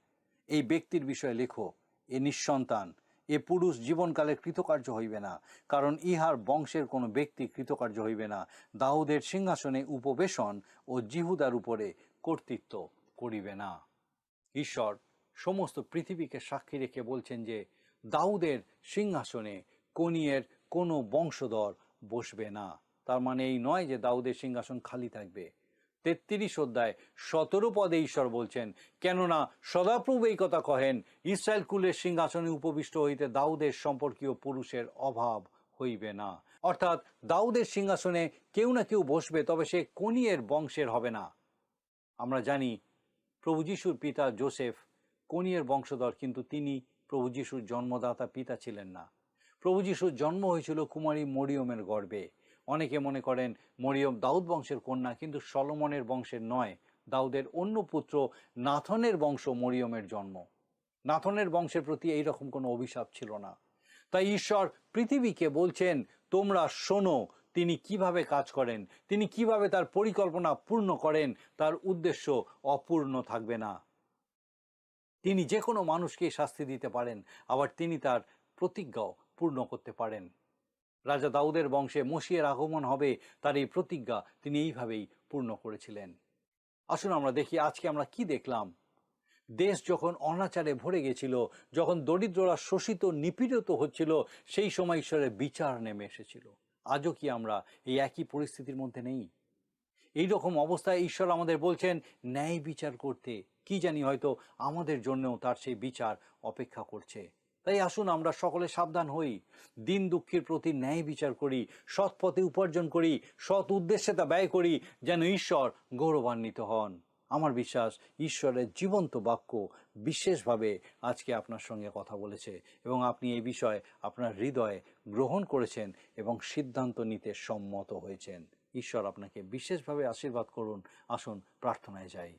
"এই ব্যক্তির বিষয়ে লেখো, এ নিঃসন্তান, এ পুরুষ জীবনকালে কৃতকার্য হইবে না, কারণ ইহার বংশের কোনো ব্যক্তি কৃতকার্য হইবে না, দাউদের সিংহাসনে উপবেশন ও জিহুদার উপরে কর্তৃত্ব করিবে না।" ঈশ্বর সমস্ত পৃথিবীকে সাক্ষী রেখে বলছেন যে দাউদের সিংহাসনে কোনিয়ের কোনো বংশধর বসবে না। তার মানে এই নয় যে দাউদের সিংহাসন খালি থাকবে। তেত্রিশ অধ্যায় সতেরো পদে ঈশ্বর বলছেন, "কেননা সদাপ্রভু এই কথা কহেন, ইসরায়েল কুলের সিংহাসনে উপবিষ্ট হইতে দাউদের সম্পর্কীয় পুরুষের অভাব হইবে না।" অর্থাৎ দাউদের সিংহাসনে কেউ না কেউ বসবে, তবে সে কোনিয়ের বংশের হবে না। আমরা জানি প্রভু যিশুর পিতা জোসেফ কোনিয়ের বংশধর, কিন্তু তিনি প্রভু যিশুর জন্মদাতা পিতা ছিলেন না। প্রভু যিশুর জন্ম হয়েছিল কুমারী মরিয়মের গর্ভে। অনেকে মনে করেন মরিয়ম দাউদ বংশের কন্যা, কিন্তু সলোমনের বংশের নয়। দাউদের অন্য পুত্র নাথনের বংশ মরিয়মের জন্ম। নাথনের বংশের প্রতি এই রকম কোনো অভিশাপ ছিল না। তাই ঈশ্বর পৃথিবীকে বলছেন, "তোমরা শোনো, তিনি কিভাবে কাজ করেন, তিনি কিভাবে তার পরিকল্পনা পূর্ণ করেন, তার উদ্দেশ্য অপূর্ণ থাকবে না।" তিনি যে কোনো মানুষকে শাস্তি দিতে পারেন, আবার তিনি তার প্রতিজ্ঞাও পূর্ণ করতে পারেন। রাজা দাউদের বংশে মসিহের আগমন হবে, তার এই প্রতিজ্ঞা তিনি এইভাবেই পূর্ণ করেছিলেন। আসুন আমরা দেখি আজকে আমরা কি দেখলাম। দেশ যখন অনাচারে ভরে গেছিল, যখন দরিদ্ররা শোষিত নিপীড়িত হচ্ছিল, সেই সময় ঈশ্বরের বিচার নেমে এসেছিল। আজও কি আমরা এই একই পরিস্থিতির মধ্যে নেই? এই রকম অবস্থায় ঈশ্বর আমাদের বলছেন ন্যায় বিচার করতে। কি জানি হয়তো আমাদের জন্যও তার সেই বিচার অপেক্ষা করছে। তাই আসুন আমরা সকলে সাবধান হই, দিন দুঃখীর প্রতি ন্যায় বিচার করি, সৎ পথে উপার্জন করি, সৎ উদ্দেশ্যে তা ব্যয় করি, যেন ঈশ্বর গৌরবান্বিত হন। আমার বিশ্বাস, ঈশ্বরের জীবন্ত বাক্য বিশেষভাবে আজকে আপনার সঙ্গে কথা বলেছে এবং আপনি এই বিষয়ে আপনার হৃদয়ে গ্রহণ করেছেন এবং সিদ্ধান্ত নিতে সম্মত হয়েছেন। ঈশ্বর আপনাকে বিশেষভাবে আশীর্বাদ করুন। আসুন প্রার্থনায় যাই।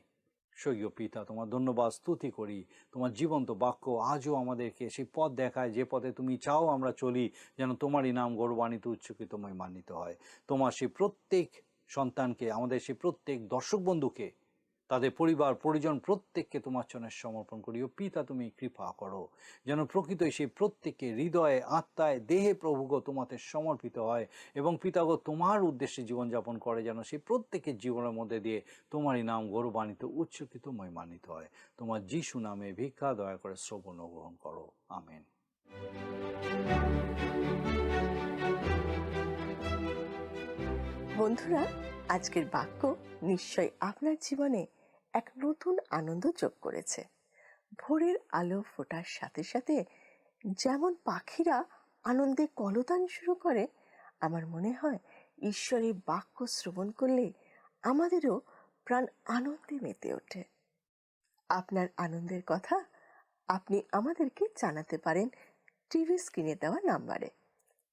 স্বর্গীয় পিতা, তোমার ধন্যবাদ স্তুতি করি। তোমার জীবন্ত বাক্য আজও আমাদেরকে সেই পথ দেখায়, যে পথে তুমি চাও আমরা চলি, যেন তোমারই নাম গৌরবান্বিত, উচ্চকিত, মহিমান্বিত হয়। তোমার সেই প্রত্যেক সন্তানকে, আমাদের সেই প্রত্যেক দর্শক বন্ধুকে, তাদের পরিবার পরিজন প্রত্যেককে তোমার চরণে সমর্পণ করি। ও পিতা, তুমি কৃপা করো, যেন প্রকৃতই সেই প্রত্যেকে হৃদয়ে, আত্মায়, দেহে প্রভুগ তোমাতে সমর্পিত হয় এবং পিতাগ তোমার উদ্দেশ্যে জীবনযাপন করে, যেন সেই প্রত্যেকের জীবনের মধ্যে দিয়ে তোমারই নাম গৌরবান্বিত, উচ্চকিত, মহিমান্বিত হয়। তোমার যিশু নামে ভিক্ষা দয়া করে শ্রবণ ও গ্রহণ করো। আমেন। বন্ধুরা, আজকের বাক্য নিশ্চয় আপনার জীবনে এক নতুন আনন্দ যোগ করেছে। ভোরের আলো ফোটার সাথে সাথে যেমন পাখিরা আনন্দে কলতান শুরু করে, আমার মনে হয় ঈশ্বরের বাক্য শ্রবণ করলে আমাদেরও প্রাণ আনন্দে মেতে ওঠে। আপনার আনন্দের কথা আপনি আমাদেরকে জানাতে পারেন টিভি স্ক্রিনে দেওয়া নাম্বারে।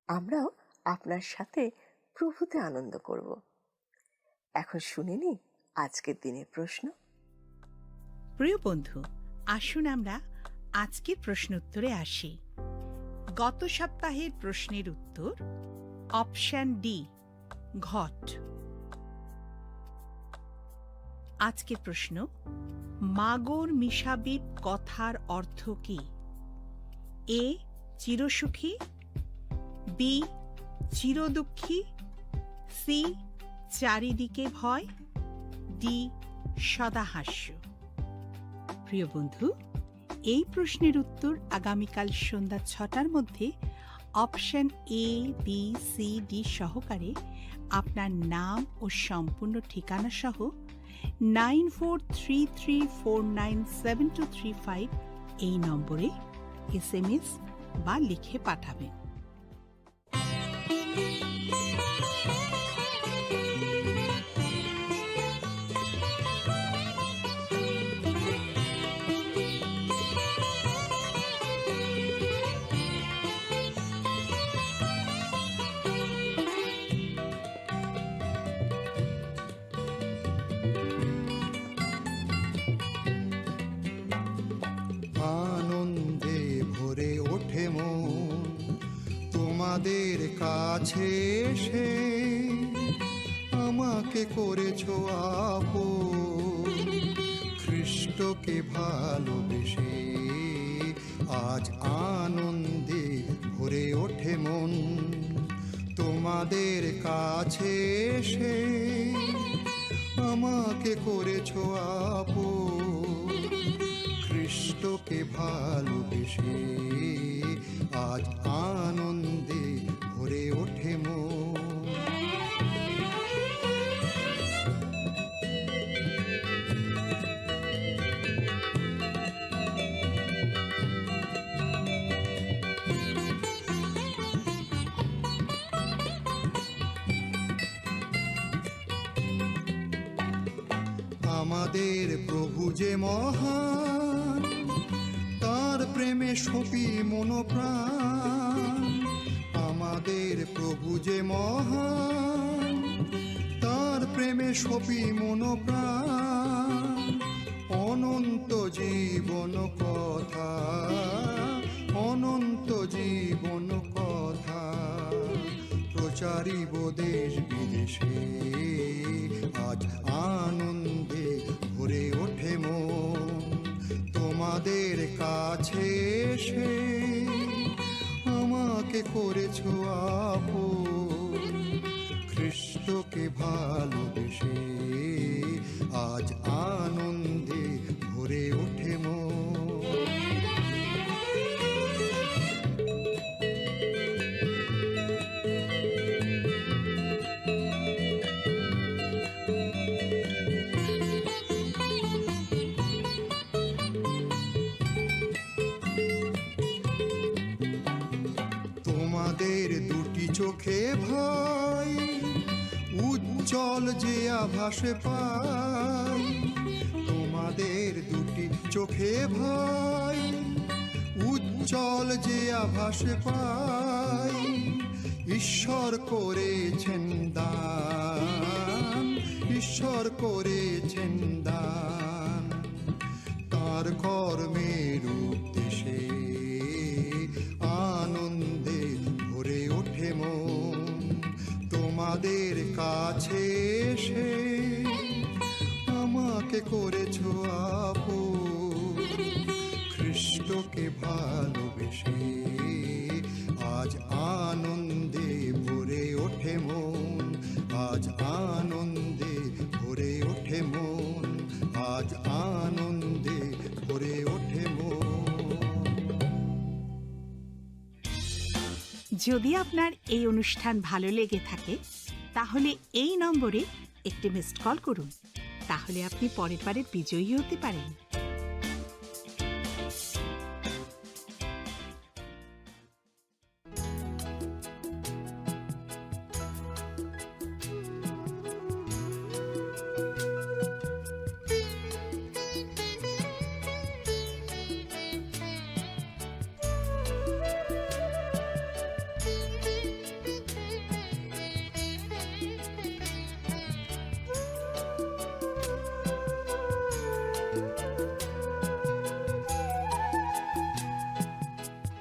আমরাও আপনার সাথে প্রভুতে আনন্দ করব। এখন শুনে নিই আজকের দিনের প্রশ্ন। প্রিয় বন্ধু, আসুন আমরা আজকের প্রশ্ন উত্তরে আসি। গত সপ্তাহের প্রশ্নের উত্তর অপশন ডি, ঘট। আজকের প্রশ্ন, মাগর মিশাবিব কথার অর্থ কি? এ, চিরসুখী, বি, চিরদুঃখী, সি, চারিদিকে ভয়, ডি, সদাহাস্য। প্রিয় বন্ধু, এই প্রশ্নের উত্তর আগামীকাল সন্ধ্যা ছটার মধ্যে option A, B, C, D সহকারে আপনার নাম ও সম্পূর্ণ ঠিকানা সহ nine four three three four nine seven two three five এই নম্বরে এসএমএস বা লিখে পাঠাবেন। আনন্দে ভরে ওঠে মন, তোমাদের কাছে এসে আমাকে করেছো আপন। খ্রিস্টকে ভালোবেসে আজ আনন্দে ভরে ওঠে মন, তোমাদের কাছে এসে আমাকে করেছো আপন। খ্রিস্টকে ভালোবেসে আজ আনন্দে ভরে ওঠে মন। আমাদের প্রভু যে মহান, তার প্রেমে সঁপি মনপ্রাণ। আমাদের প্রভু যে মহান, তার প্রেমে সঁপি মনপ্রাণ। অনন্ত জীবন কথা, অনন্ত জীবন কথা প্রচারিব দেশ বিদেশে। আজ আনন্দে ভরে ওঠে মন, তোমাদের কাছে এসে আমাকে করেছো আপন। খ্রিস্টকে ভালোবেসে আজ আনন্দে ভরে ওঠে মন। তোমাদের দুটি চোখে ভাই উজ্জ্বল যে আভাস পাই, তোমাদের দুটি চোখে ভাই উজ্জ্বল যে আভাস পাই, ঈশ্বর করেছেন দান, ঈশ্বর করেছেন দান। তার কর্মের উদ্দেশ্যে আনন্দে ভরে ওঠে মন, তোমাদের কাছে এসে আমাকে করেছো আপন। খ্রিস্টকে ভালোবেসে আজ আনন্দে ভরে ওঠে মন, আজ আনন্দে ভরে ওঠে মন, আজ আনন্দে ভরে ওঠে মন। যদি আপনার এই অনুষ্ঠান ভালো লেগে থাকে, তাহলে এই নম্বরে একটি মিসড কল করুন, তাহলে আপনি পরের বারের বিজয়ী হতে পারেন।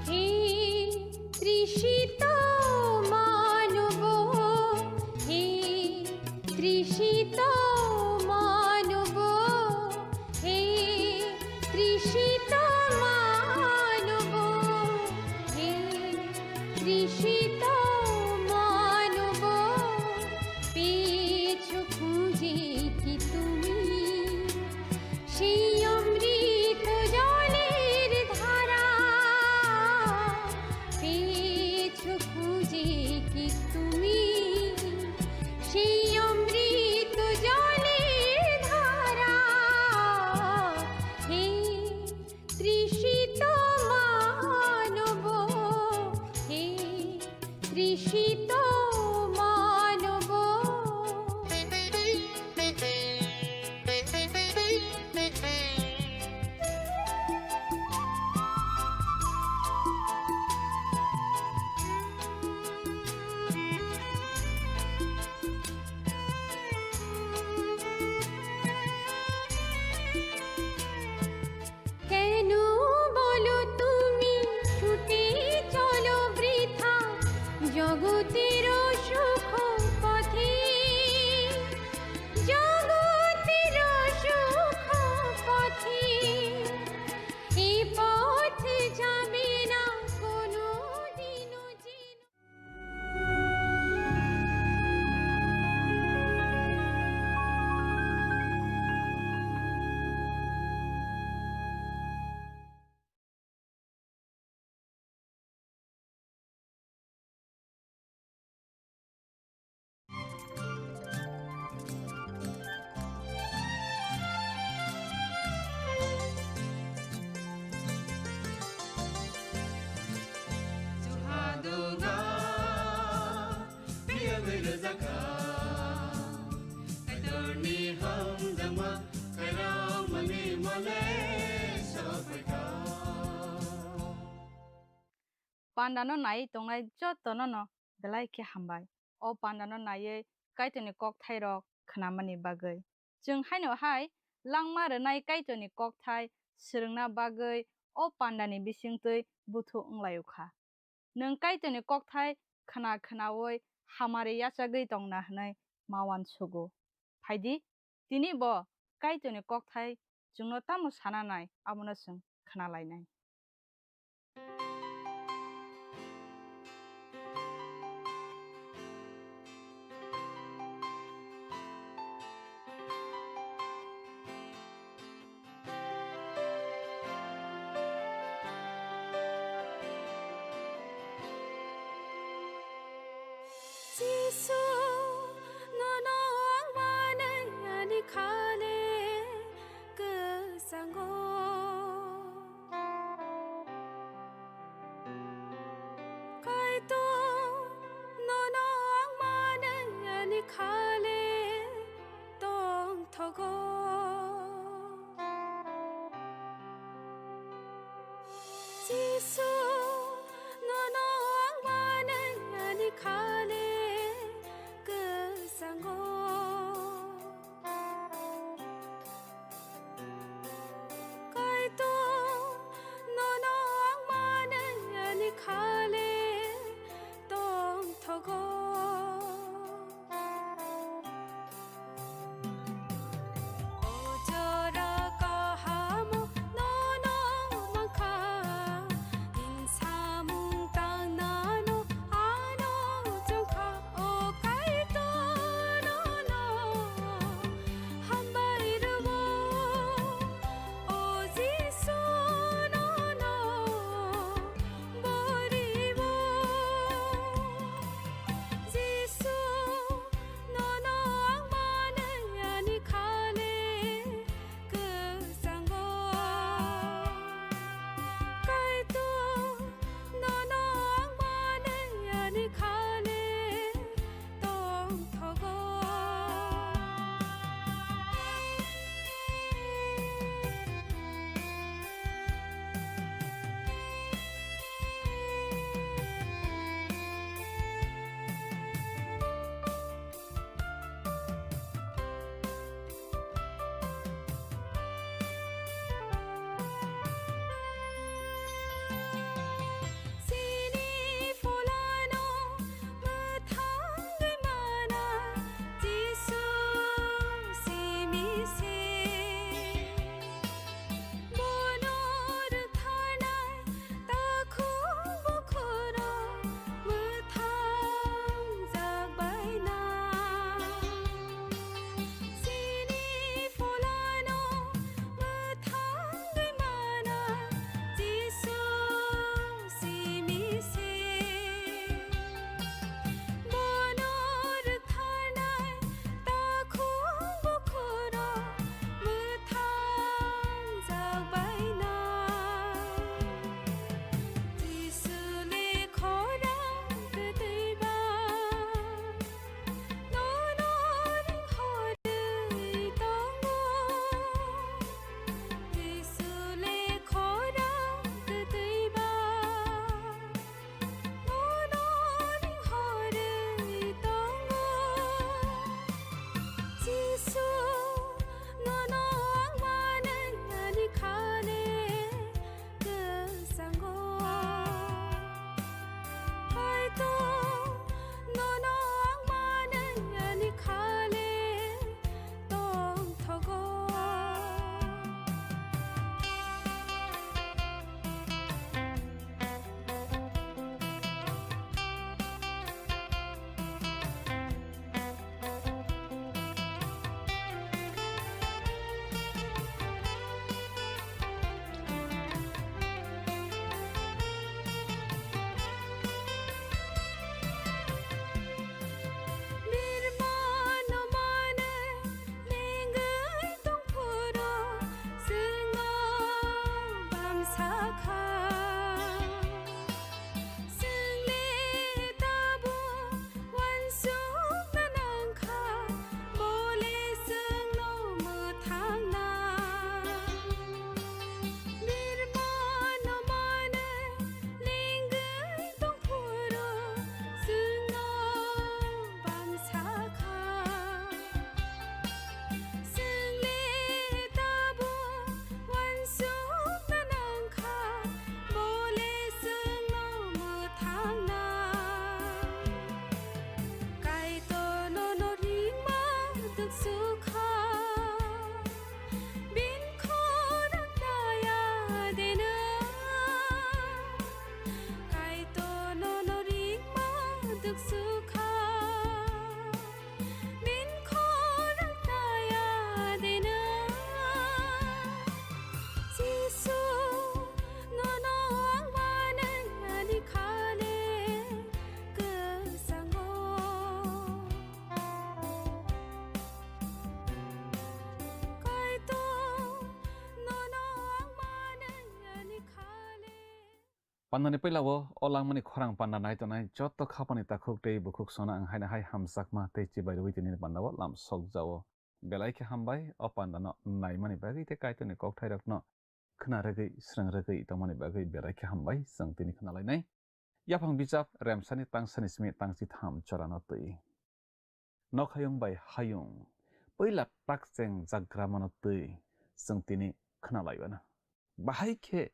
হে তৃষিত মানব, হে তৃষিত মানব, হে তৃষিত মানব, হে তৃষিত মানব, পেয়েছো খুঁজে কি তুমি সেই অমৃত জলের Pandano naiwi tongnai jotono no belai khe hambai. O pandano naiwi Kaitorni kokthairok khnamani bagwi. Chwng haino hai langma rwnai Kaitorni kokthai swrwngna bagwi o pandani bisingtwi buthu wnglaio kha. Nwng Kaitorni kokthai khna khnaui hamari yachagwi tongna hwnwi ma uansugo. Phaidi, tini bo Kaitorni kokthai chwngno tamo sana nai, abono chwng khna lainai. Jisu, nono ang manwi ani khale kwchango. Kaitor, nono ang manwi ani khale tongthogo. Jisu, nono ang manwi ani khale kwchango. Kaitor, nono ang manwi ani khale tongthogo. O jora kahamo nono mankha, Pandani puila o, o langmani khorang panda nai tongnai joto khapani takhuk tei bukhuk sona ang haino hai hamjakma tei chibai rwui tini pandao lam sokjao. Belai khe hambai o pandano naimani bagwi tei Kaitorni kokthairokno khna rwgwi, srwng rwgwi tongmani bagwi belai khe hambai chwng tini khna lainai. Yaphang bijap Remsani tangsani simi tangchi tham chorano twi. Nokhayung bai hayung, puila takcheng jagra mano twi chwng tini khna laiwano. Bahai khe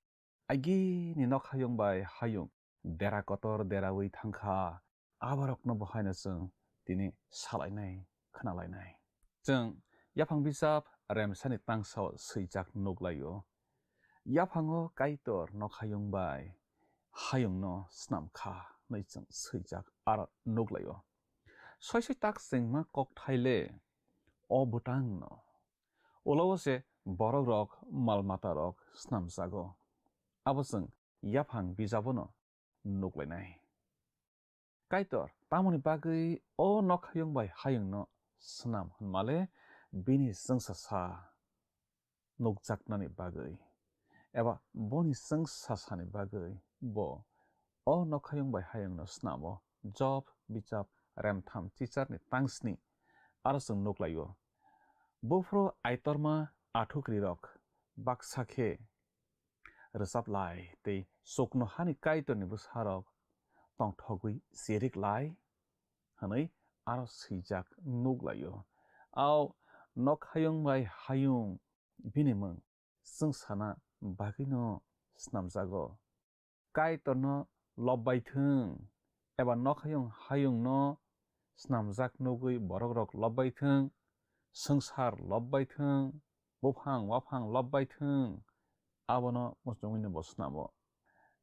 agini nokhayung bai hayung dera kotor deraui thangkha, aborokno bo haino chwng tini salainai, khna lainai. Chwng yaphang bijap Remsani tangsao swijak nuklaio. Yaphango Kaitor nokhayung bai hayungno snam kha hwnwi chwng swijak aro nuklaio. Soi soi takchengma kokthai le o bwtangno. Ulo o se borokrok mal matarok snamjago. Abo chwng yaphang bijabono nuklainai. Kaitor tamoni bagwi o nokhayung bai hayungno snam hwnmale bini chwngsasa nukjaknani bagwi eba boni chwngsasani bagwi bo o nokhayung bai hayungno snamo. Job bijap remtham chicharni tangsni aro chwng nuklaio. Buphuru aitorma athukrirok baksa khe rwchap lai tei chuknohani Kaitorni bwsarok tongthogwi chirik lai hwnwi aro swijak nuklaio. Ao nokhayung bai hayung bini mwng chwngsana bagwino snamjago. Kaitorno lobbai thung, eba nokhayung hayungno snamjak nugwi borokrok lobbai thung, swngchar lobbai thung, buphang waphang lobbai thung, abono muchungwino bo snamo.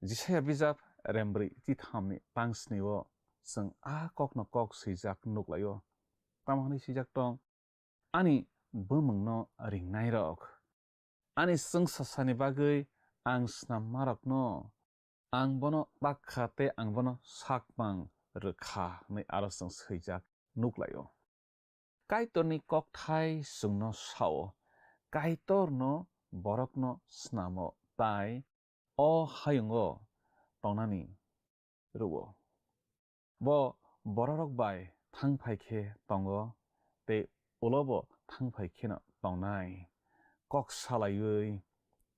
Jisaya bijap rembrwi chithamni tangsnio chwng a kokno kok swijak nuklaio. Tamo hwnwi swijak tong, ani bumungno ringnairok, ani chwngsasani bagwi ang snammarokno, ang bono tak kha tei ang bono sakmang rwkha hwnwi aro chwng swijak nuklaio. Kaitorni kokthai chwngno sao, Kaitorno borokno snamo, tai o hayungo tongnani rwo. Bo bororok bai thang phai khe tongo tei ulo bo thang phai kheno tongnai. Kok salaiwi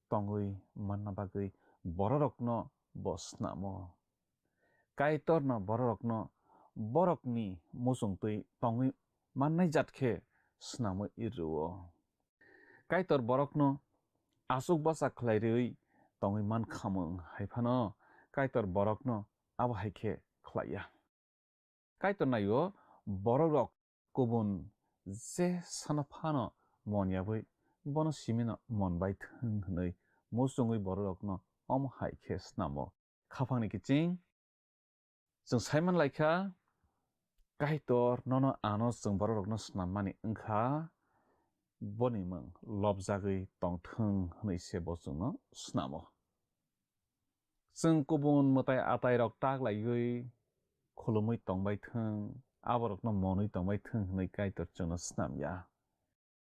tongwi manna bagwi bororokno bo snamo. Kaitorno bororokno borokni muchungtwi tongwi mannai jat khe snamwi rwo. Kaitor borokno aswk bwsa khlai rwui tongwi man khamung hai phano Kaitor borokno abo hai khe khlai ya. Kaitor nai-o, borokrok kubun je sano phano mon yabwi bono simino mon bai thung hwnwi muchungwi bororokno omo hai khe snamo. Khaphangni kiching chwng sai man lai kha, Kaitor nono ano chwng borokrokno snammani wng kha, boni mwng lobjagwi tong thung hwnwi se bo chwngno snamo. Chwng kubun mwtai atairok tak laiwi khulumwi tongbai thung, aborokno monwi tongbai thung hwnwi Kaitor chwngno snam ya.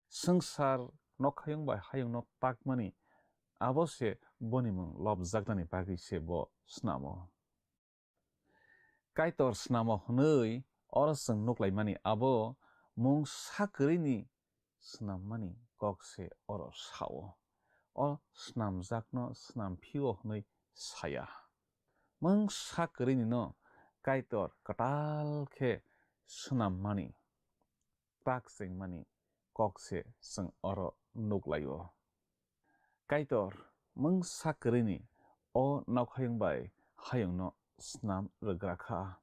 Swngchar nokhayung bai hayungno takmani abo se boni mwng lobjaknani bagwi se bo snamo. Kaitor snamo hwnwi oro chwng nuklaimani abo mungsa kwrwini snammani kok se oro sao. O snamjakno snam phio hwnwi saya. Mungsa kwrwini no Kaitor kwtal khe swnammani, tak chengmani kok se chwng oro nuklaio. Kaitor mungsa kwrwini o nokhayung bai hayungno snam rwgra kha.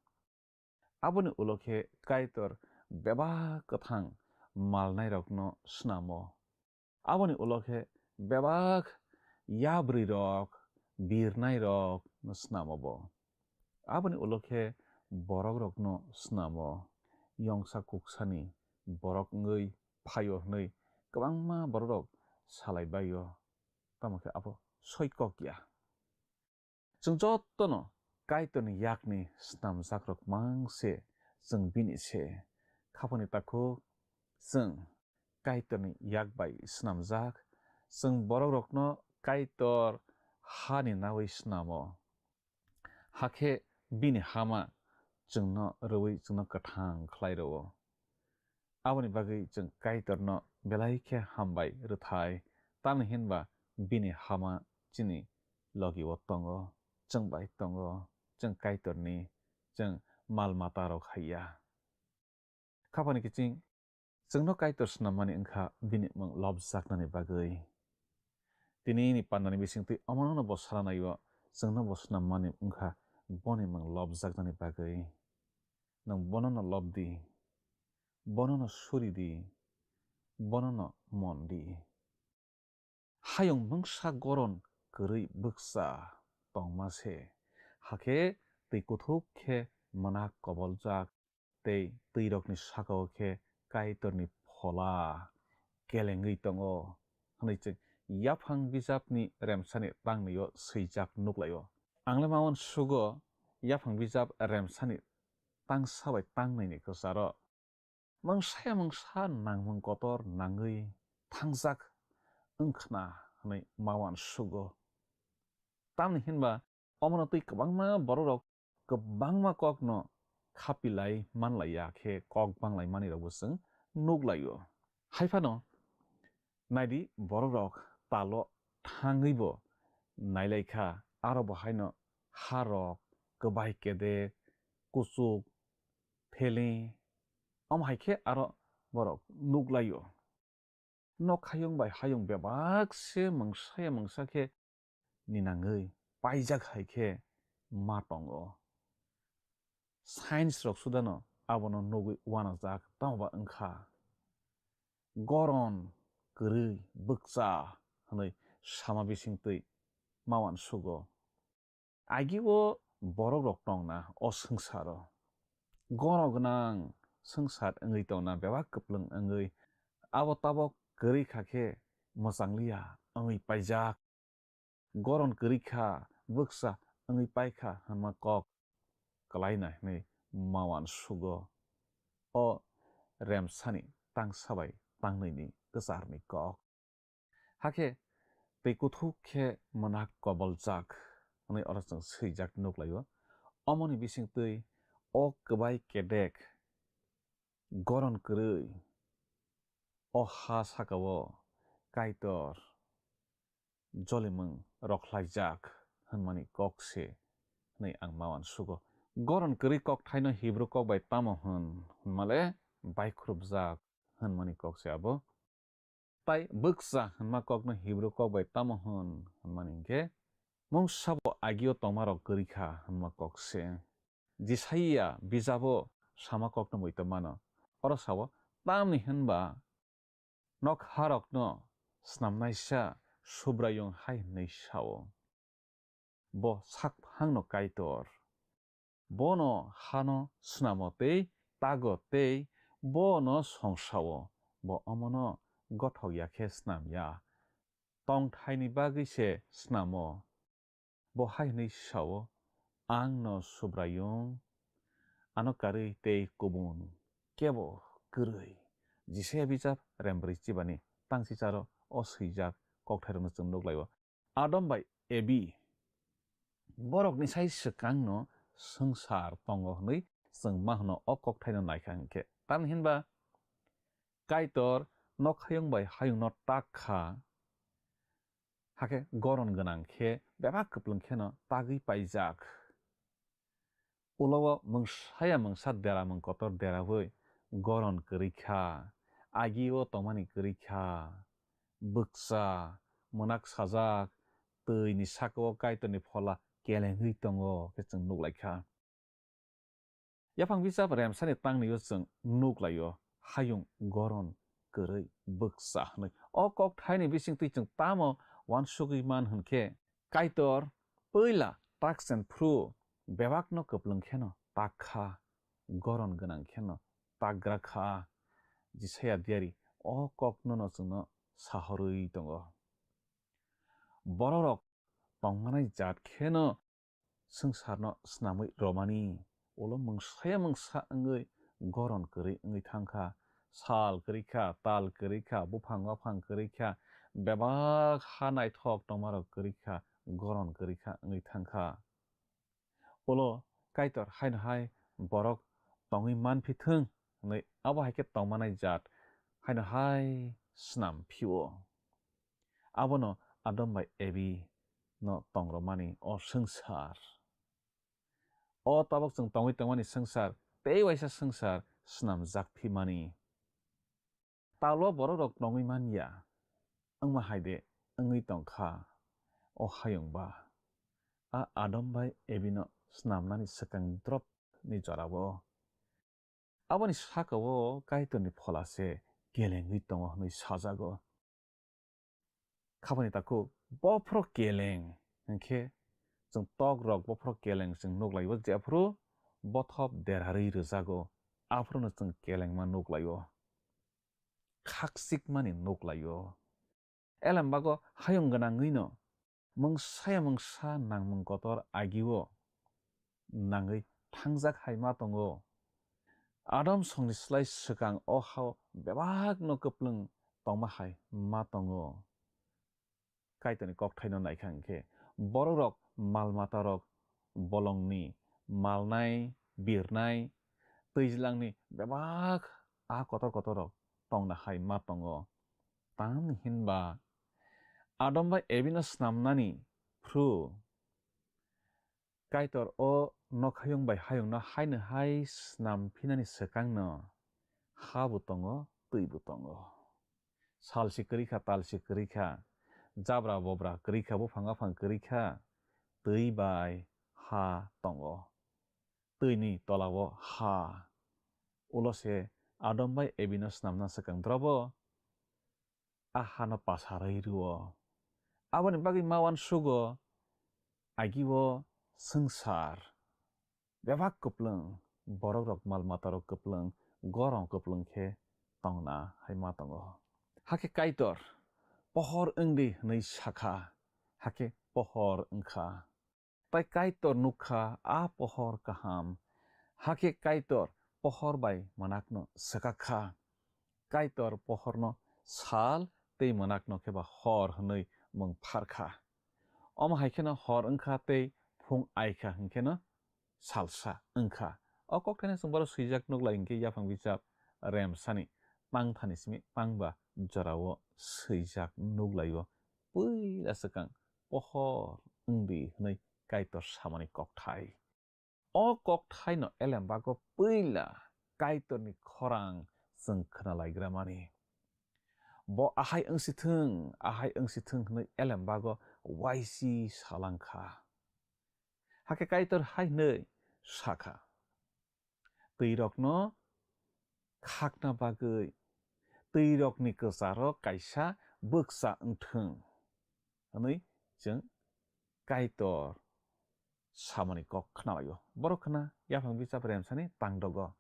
Aboni ulo khe Kaitor bebak kwthang malnairokno snamo. Aboni ulo khe bebak yabrwirok, birnairokno snamo bo. Aboni ulo khe borokrokno snamo, yongsa kuksani borok wngwi phaio hwnwi kwbangma borokrok salai baio, tamo khe abo soi kok ya. Chwng jotono Kaitorni yakni snamjakrok mang se chwng bini se. Khapangni takhuk chwng Kaitorni yak bai snamjak, chwng borokrokno Kaitor hani naui snamo. Hakhe bini hama chwngno rwui chwngno kwthang khlai rwo. Aboni bagwi chwng Kaitorno belai khe hambai rwthai, tamni hinba bini hama chini logi-o tongo, chwng bai tongo, chwng Kaitorni, chwng mal mata rok hai ya. Khapani kiching, chwngno Kaitor snammani wngkha bini mung lobjaknani bagwi. Tini ni pandani bisingtwi omono bo salanai-o, chwngno bo snammani wngkha boni mung lobjaknani bagwi. Nwng bonono lob di, bonono suri di, bonono mon di. Hayung mungsa goron kwrwi bwkcha tongma se, hakhe twi kuthuk khe mwnak koboljak tei twirokni saka-o khe Kaitorni phola kelengwi tongo, hwnwi chwng yaphang bijapni remsani tangnwi-o swijak nuk lai-o. Ang le ma uansugo yaphang bijap remsani tangsa bai tangnwini kwcharo. Mungsa ya mungsa nangmung kotor nangwi thangjak wngkhna hwnwi ma uansugo. Tamni hinba omono twi kwbangma borokrok kwbangma kokno khapilai manlaiya khe kok banglai manwirokbo chwng nuk lai-o. Hai phano naidi borokrok talo thangwibo nailaikha, aro bo haino harok kwbai kedek, kuchuk, thele, omo hai khe aro borok nuk lai-o. Nok hayung bai hayung bebak se mungsa ya mungsa khe ninangwi paijak hai khe ma tongo. Science rok sudano abono nugwi uanajak, tamo ba wngkha goron kwrwi bwkcha hwnwi sama bisingtwi ma uansugo. Agi-o borokrok tongna o swngcharo. Goron gwnang swngchar wngwi tongna bebak kwplwng wngwi abo tabok kwrwi kha khe mwchangliya wngwi paijak. Goron kwrwi kha, bwkcha wngwi pai kha hwnma kok kwlaina hwnwi ma uansugo. O remsani tangsa bai tangnwini kwcharni kok. Hakhe twi kuthuk khe mwnak koboljak hwnwi oro chwng swijak nuk lai-o. Omoni bisingtwi o kwbai kedek goron kwrwi o ha saka-o Kaitor jolimung rwkhlaijak hwnmani kok se hwnwi ang ma uansugo. Goron kwrwi kokthaino Hibru kok bai tamo hwn hwnmale baikhrupjak hwnmani kok se abo. Tai bwkcha hwnma kokno Hibru kok bai tamo hwn hwnmani hinkhe mungsabo agio tongmarok kwrwi kha hwnma kok se. Jisaiya bijabo sama kokno muitu mano. Oro sao, tamni hwnba nokharokno snamnaisa Subraiyung hai hwnwi sao, bo sakphangno Kaitor. Bono hano snamo tei tago tei bono songsao, bo omono gothok ya khe snam ya, tongthaini bagwi se snamo. Bo hai hwnwi sao, "Ang no Subraiyung, ano karwi tei kubun kebo kwrwi." Jisaiya bijap rembrwi chibani tangchicharo o swijak kokthairokno chwng nuk lai-o. Adam bai Ebi borokni sai swkangno swngchar tongo hwnwi chwng ma hwno o kokthaino naikha hinkhe. Tamni hinba Kaitor nokhayung bai hayungno tak kha, hakhe goron gwnang khe bebak kwplwng kheno tagwi paijak. Ulo-o mungsaya mungsa deramung kotor deraui goron kwrwi kha, agi-o tongmani kwrwi kha, bwkcha, mwnak sajak, twini saka-o Kaitorni phola kelengwi tongo khe chwng nuk lai kha. Yaphang bijap remsani tangnwi-o chwng nuk lai-o, hayung goron kwrwi bwkcha hwnwi. O kokthaini bisingtwi chwng tamo uansugwi man hwn khe, Kaitor puila takchen phru bebakno kwplwng kheno tak kha, goron gwnang kheno tak gra kha. Jisaiya diari o kokno no chwngno sahorwi tongo. Borokrok tongmanai jat kheno swngcharno snamwi romani, ulo mungsaya mungsa wngwi goron kwrwi wngwi thang kha, sal kwrwi kha, tal kwrwi kha, buphang waphang kwrwi kha, bebak ha naithok tongmarok kwrwi kha, goron kwrwi kha wngwi thang kha. Ulo Kaitor haino hai borok tongwi manphi thung hwnwi abo hai khe tongmanai jat haino hai snam phio. Abono Adam bai Evi no tongrwmani o swngchar. O tabok chwng tongwi tongmani swngchar tei waisa swngchar snamjak phimani. Talo borok rok tongwi man ya, wngma hai de wngwi tong kha o hayung ba. A Adam bai Evi no snamnani swkang drop ni jora o. Aboni saka o Kaitor ni phola se kelengwi tongo hwnwi sajago. Khabani takhuk bophro keleng hwnkhe chwng tok rok bophro keleng chwng nuklaio, jephru bothop derarwi rwjago, aphruno chwng kelengma nuklaio, khakchikmani nuklaio. Elembago hayung gwnangwino mungsa ya mungsa nangmung kotor agio nangwi thangjak hai ma tongo. Adam songni slai swkang o hao bebakno kwplwng tongma hai ma tongo. Kaitorni kokthaino naikha hwnkhe, borok rok mal mata rok bolongni malnai, birnai, twijlangni bebak a kotor kotor rok tongna hai ma tongo. Tamni hinba Adam bai Evi no snamnani phru Kaitor o nokhayung bai hayungno haino hai snam phinani swkangno ha bo tongo, twi bo tongo. Sal se kwrwi kha, tal se kwrwi kha, jabra bobra kwrwi kha, buphang aphang kwrwi kha, twi bai ha tongo. Twini tola o ha. Ulo se Adam bai Evi no snamna swkang drobo a hano pasarwi rwo. Aboni bagwi ma uansugo, agi o swngchar bebak kwplwng, borok rok mal mata rok kwplwng, gorong kwplwng khe tongna hai ma tongo. Hakhe Kaitor pohor wngdi hwnwi sakha, hakhe pohor wngkha. Tai Kaitor nukha a pohor kaham. Hakhe Kaitor pohor bai mwnakno swkakha. Kaitor pohorno sal tei mwnakno khe ba hor hwnwi mung pharkha. Omo hai kheno hor wngkha tei phung aikha hwnkheno salsa wngkha. O kokthaino chwng boro swijak nuklai hwnkhe yaphang bichap remsani pangthani simi pangba jorao swijak nuklaio. Puila swkang pohor wngdi hwnwi Kaitor samani kokthai. O kokthaino elembago puila Kaitorni khorang chwng khwnalaigramani. Bo ahai wngsithwng, ahai wngsithwng hwnwi elembago waisi salangkha. Hakhe Kaitor hai hwnwi sakha, twirokno khakna bagwi twirokni kwcharo kaisa bwkcha wngthwng hwnwi chwng Kaitor samani kok khnalaio. Borok khna yaphang bichap remsani tangdogo.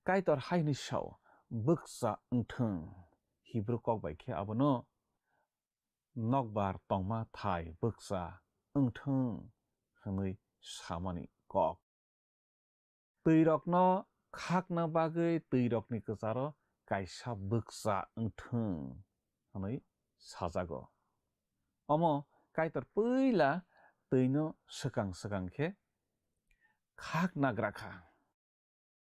Kaitor hai hwnwi sao, bwkcha wngthwng. Hibru kok bai khe abono nokbar tongma thai bwkcha wngthwng hwnwi samani kok. Twirokno khakna bagwi twirokni kwcharo kaisa bwkcha wngthwng hwnwi sajago. Omo Kaitor puila twino swkang swkang khe khak nagra kha.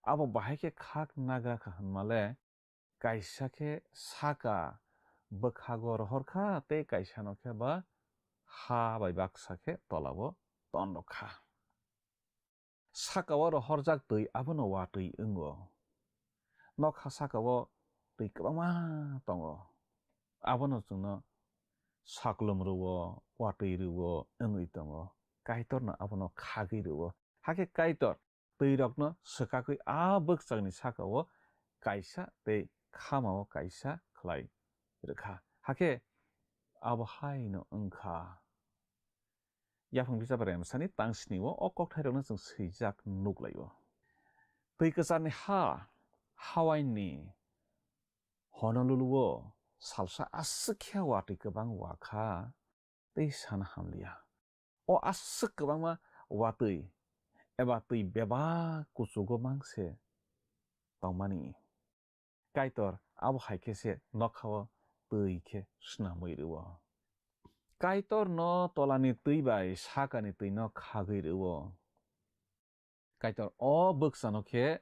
Abo bahai khe khak nagra kha hwnmale, kaisa khe saka bwkhago rohor kha tei kaisano khe ba ha bai baksa khe tolao ton rw kha. Sakao rohorjak twi abono watwi wngo. Nokha sakao twi kwbangma tongo. Abono chwngno saklum rwo, watwi rwo wngwi tongo. Kaitorno abono khagwi rwo. Hakhe Kaitor twirokno swkakwi a bwkchangni sakao kaisa tei khamao kaisa khlai rwkha. Hakhe abo haino wngkha. Yaphang bichap remsani tangsni o, o kokthairokno chwng swijak nuklaio. Twi kwcharni ha, hawaini Honolulu o salsa aswk khe watwi kwbang wa kha tei sana hamliya. O aswk kwbangma watwi eba twi bebak kuchugo mangse tongmani. Kaitor abo hai khe se nokhao twi khe snamwi rwo. Kaitorno tolani twi bai sakani twino khagwi rwo. Kaitor o bwksano khe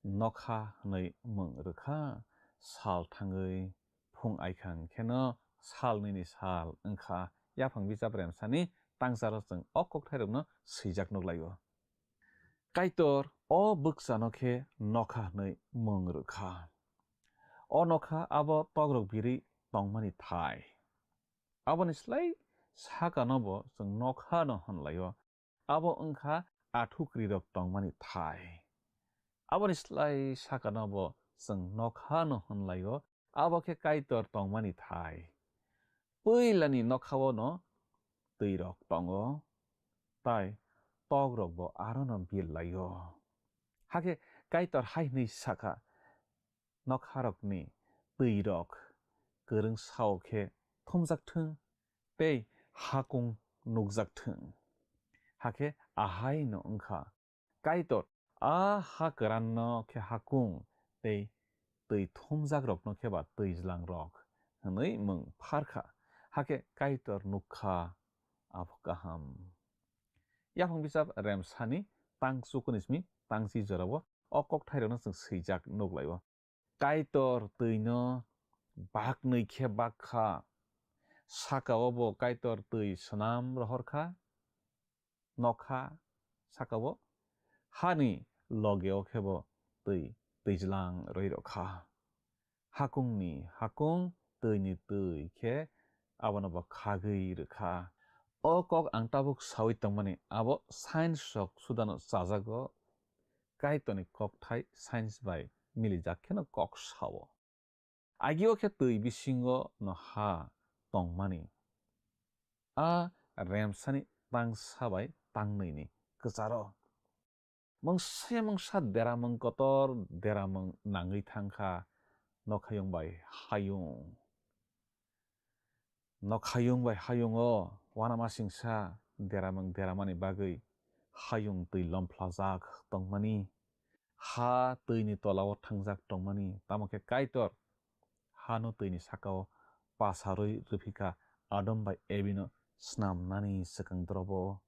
nokha hwnwi mung rwkha. Sal thangwi phung aikha hwn kheno sal nini sal wngkha. Yaphang bijap remsani tangcharo chwng o kokthairokno swijak nuklaio. Kaitor o bwksano khe nokha hwnwi mung rwkha. O nokha abo tokrok birwi tongmani thai. Aboni slai sakano bo chwng nokha no hwnlaio. Abo wngkha athukrirok tongmani thai. Aboni slai sakano bo chwng nokha no hwnlaio. Abo khe Kaitor tongmani thai. Puilani nokhao no twirok tongo, tai tokrok bo aro no birlaio. Hakhe Kaitor hai hwnwi sakha, nokharokni twirok kwrwng sao khe thumjak thung tei hakung nukjak thung. Hakhe ahai no wngkha. Kaitor a ha kwran no khe hakung tei twi thumjak rok no khe ba twijlang rok hwnwi mung pharkha. Hakhe Kaitor nukha abo kaham. Yaphang bijap remsani tang chukuni simi tang chi jorao o kokthairokno chwng swijak nuklaio. Kaitor twino baknwi khe bakha. Sakao bo Kaitor twi swnam rohorkha. Nokha sakao hani logeo khe bo twi twijlang rwi rokha. Hakungni hakung, twini twi khe abono bo khagwi rwkha. O kok ang tabuk saui tongmani abo science rok sudano chajago. Kaitorni kokthai science bai milijak kheno kok sao. Agio khe twi bisingo no ha tongmani. A remsani tangsa bai tangnwini kwcharo. Mungsa mungsa deramung kotor deramung nangwi thangkha nokhayung bai hayung. Nokhayung bai hayungo uanamasingsa deramung deramani bagwi hayung twi lomphlajak tongmani, ha twini tolao thangjak tongmani, tamo khe Kaitor hano twini sakao pasarwi rwphikha Adam bai Ebino snamnani swkang drobo.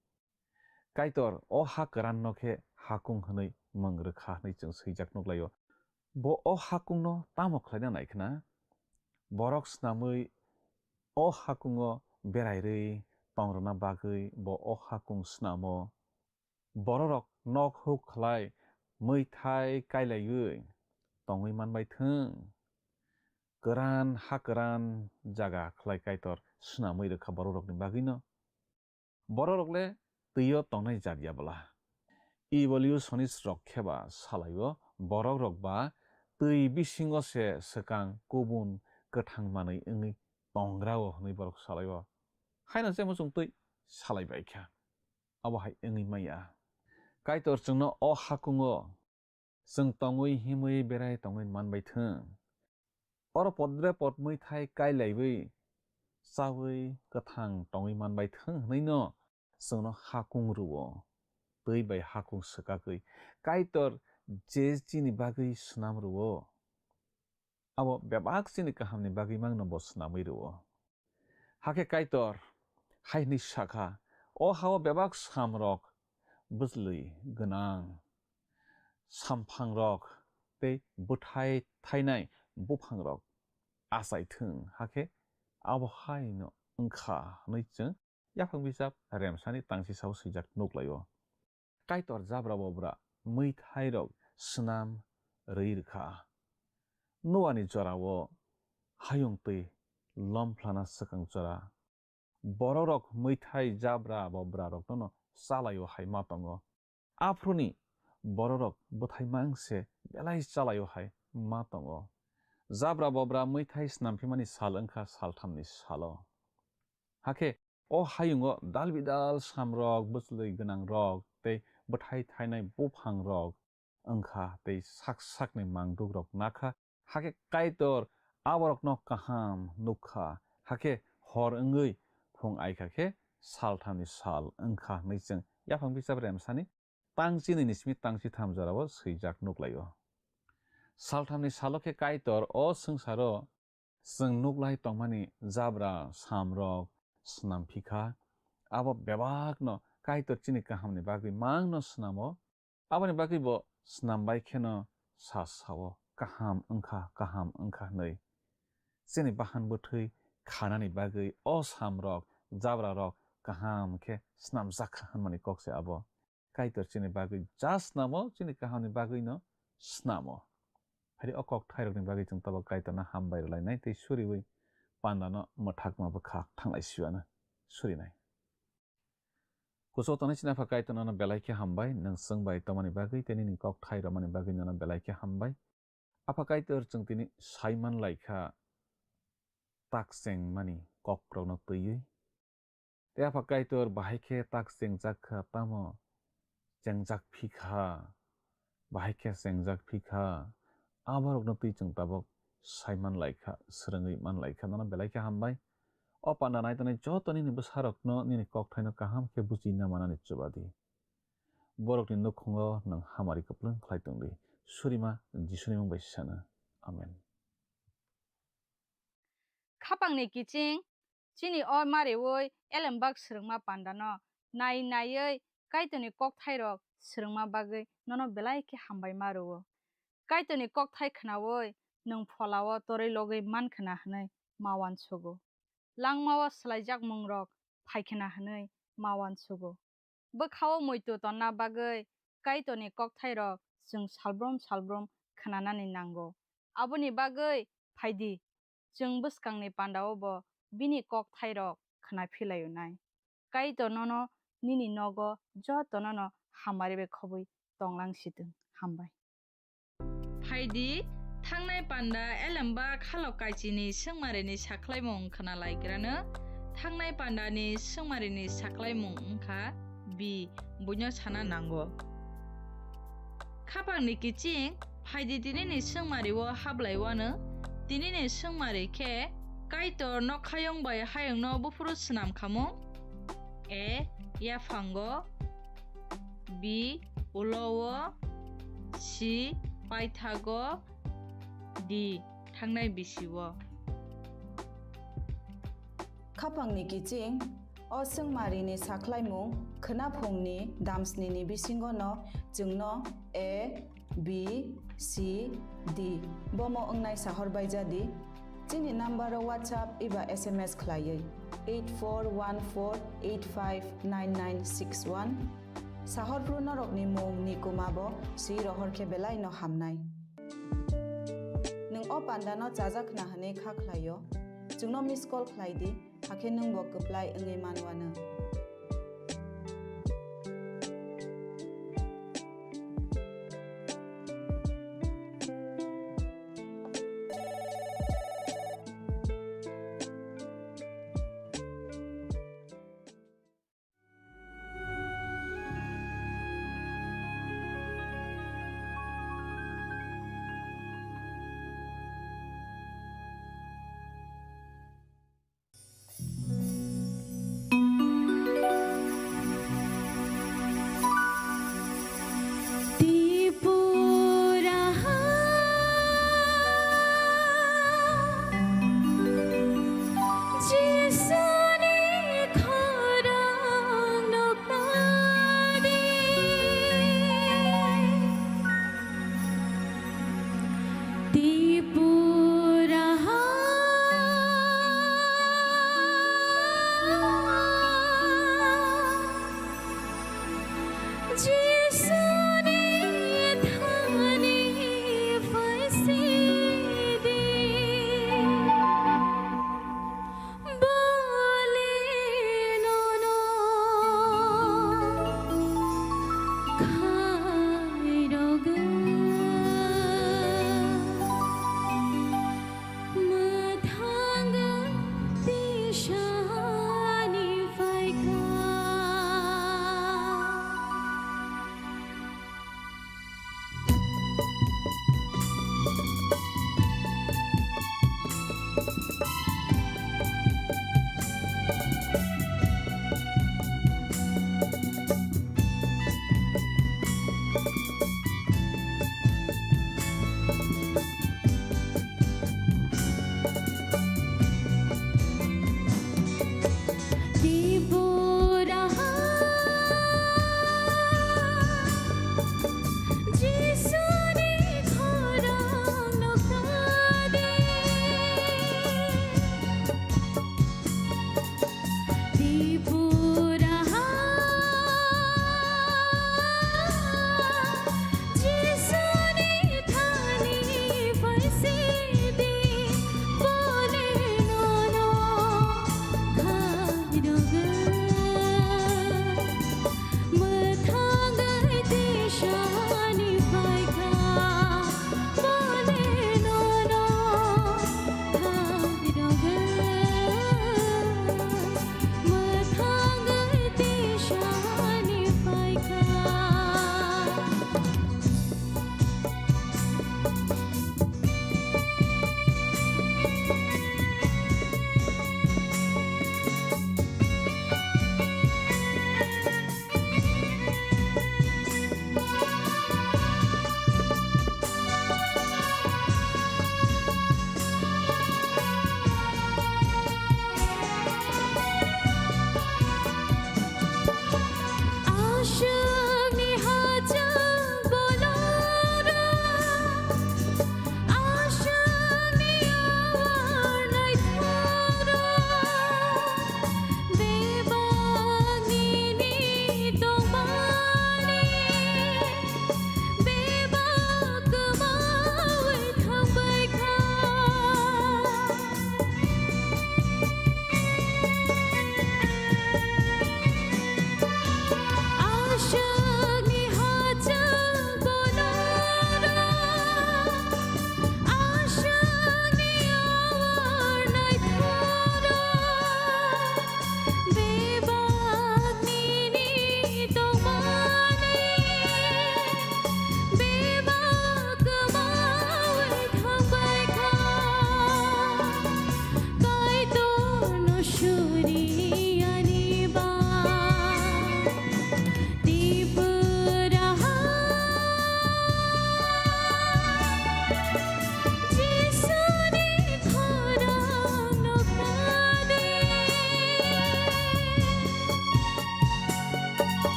Kaitor o ha kwran no khe hakung hwnwi mung rwkha hwnwi chwng swijak nuklaio. Bo o hakung no tamo khlaina naikhwna? Borok snamwi o hakungo berairwi tongrwna bagwi bo o hakung snamo. Bororok nok huk khlai mwithai kailaiwi tongwi manbai thung. Kwran ha kwran jaga khlai Kaitor snamwi rwkha bororokni bagwino. Bororok le twio tongnai jat ya bwla? Evolutionist rok khe ba salaio, borok rok ba twi bisingo se swkang kubun kwthang manwi wngwi tongrao hwnwi borok salaio. Haino se muchung twi salai bai kha. Abo hai wngwi maya. Kaitor chwngno o hakungo chwng tongwi himwi berai tongwi manbai thung. Oro podre pod mwithai kailaiwi chawi kwthang tongwi manbai thung hwnwino chwngno hakung rwo. Twi bai hakung swkakwi Kaitor je chini bagwi swnam rwo, abo bebak chini kahamni bagwi mangno bo swnamwi rwo. Hakhe Kaitor hai hwnwi sakha, o hao bebak samrok bwchlwi gwnang samphangrok tei bwthai thainai buphangrok achai thung, hakhe abo haino wngkha hwnwi chwng yaphang bijap remsani tangchi sao swijak nuklaio. Kaitor jabra bobra mwithairok swnam rwi rwkha. Noani jorao hayung twi lomphlana swkang jora. Bororok mwithai jabra bobrarokno chalaio hai ma tongo. Aphuruni bororok bwthai mang se belai chalaio hai ma tongo. Jabra bobra mwithai snamphimani sal wngkha salthamni salo. Hakhe o hayungo dal bidal samrok, bwchlwi gwnangrok tei bwthai thainai buphangrok wngkha tei sak sakni mangdukrok nakha. Hakhe Kaitor aborokno kaham nukha. Hakhe hor wngwi phung aikha khe salthamni sal wngkha hwnwi chwng yaphang bijap remsani tangchinini simi tangchitham jorao swijak nuklaio. Salthamni salo khe Kaitor o swngcharo chwng nuklai tongmani jabra samrok snamphikha. Abo bebakno Kaitor chini kahamni bagwi mangno snamo. Aboni bagwi bo snam bai kheno sa sao, "Kaham wngkha, kaham wngkha," hwnwi. Chini bahan bwthwi khanani bagwi o samrok, jabrarok kaham khe snamjak kha hwnmani kok se abo. Kaitor chini bagwi ja snamo, chini kahamni bagwino snamo. Phari o kokthairokni bagwi chwng tabok Kaitorno hambai rwlainai tei suriwi pandano mwthakma bwkha thanglai siwano surinai. Kuchuk tongnai chini Apha Kaitor nono belai khe hambai, nwng chwng bai tongmani bagwi tei nini kokthai romani bagwi nono belai khe hambai. Apha Kaitor chwng tini sai man lai kha tak chengmani kokrokno twiwi. Tei Apha Kaitor bahai khe tak chengjak kha, tamo chengjak phi kha, bahai khe chengjak phi kha, aborokno twi chwng tabok sai man lai kha, swrwngwi man lai kha, nono belai khe hambai. O panda nai tongnai joto nini bwsarokno nini kokthaino kaham khe buchina manani chuba di. Borokni nukhungo nwng hamari kwplwng khlai tong di. Surima Jisuni mung bai sana. Amen. Khapangni kiching, chini o mariwi elembak swrwngma pandano nai naiwi Kaitorni kokthairok swrwngma bagwi nono belai khe hambai ma rwo. Kaitorni kokthai khnaui nwng pholao torwi logwi man khna hwnwi ma uansugo. Langmao swlaijak mungrok phai khna hwnwi ma uansugo. Bwkhao muitu tonna bagwi Kaitorni kokthairok chwng salbrum salbrum khnanani nango. Aboni bagwi phai di, chwng bwskangni pandao bo bini kokthairok khna philaio nai. Kaitor nono nini nogo jotono no hamari bai khobwi tonglang sitwng. Hambai. Phai di, thangnai panda elembak halok kaichini swngmarini sakhlaimung khna lai grano. Thangnai pandani swngmarini sakhlaimung wngkha B, buino sana nango. Khapangni kiching, phai di tinini swngmario hablai wano. Tinini swngmari khe Kaitor nokhayung bai hayungno buphuru swnam khamung. A, yaphango. B, ulo-o. C, paithago. D, thangnai bisi-o. Khapangni kiching, o swngmarini sakhlaimung khwnaphungni damsnini bisingono chwngno A, B, C, D bomo wngnai sahor baijadi. Chini number-o WhatsApp eba S M S khlaiwi eight four one four eight five nine nine six one. Sahorphru norokni mung ni kuma bo swi rohor khe belai no hamnai. Nwng o panda no chajak khna hwnwi kha khlaio, chwngno miss call khlai di, hakhe nwng bo kwplai wngwi man uanw.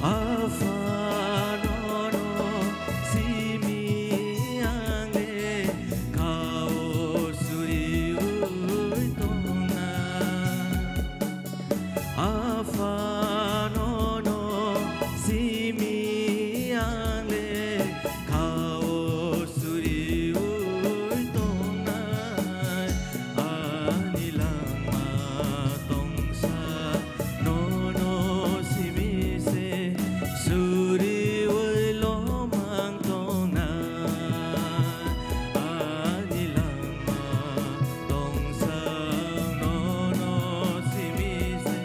Aphano no simi ang le kao suriui tongna. Aphano no simi ang le kao suriui tongnai. Ani langma tongsa nono simi se suriui lomang tongnai. Ani langma tongsa nono simi se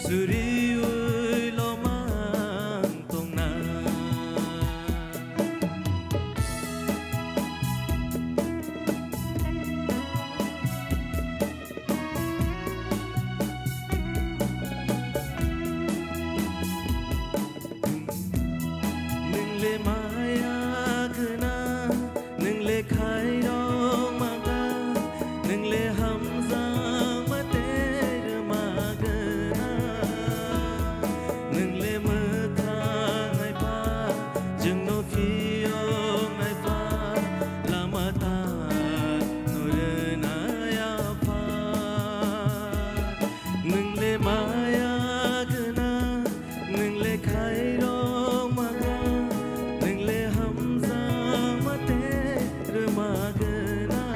suriui lomang tongna. Nwng le maya gwnang, nwng le khairok maga, nwng le hamjakma tei rwma gwnang. Nwng le mwthang hai pha, chwngno phiyok nai pha, lama ta no rwnai apha. Nwng le maya gwnang, nwng le khairok maga, nwng le hamjakma tei rwma gwnang.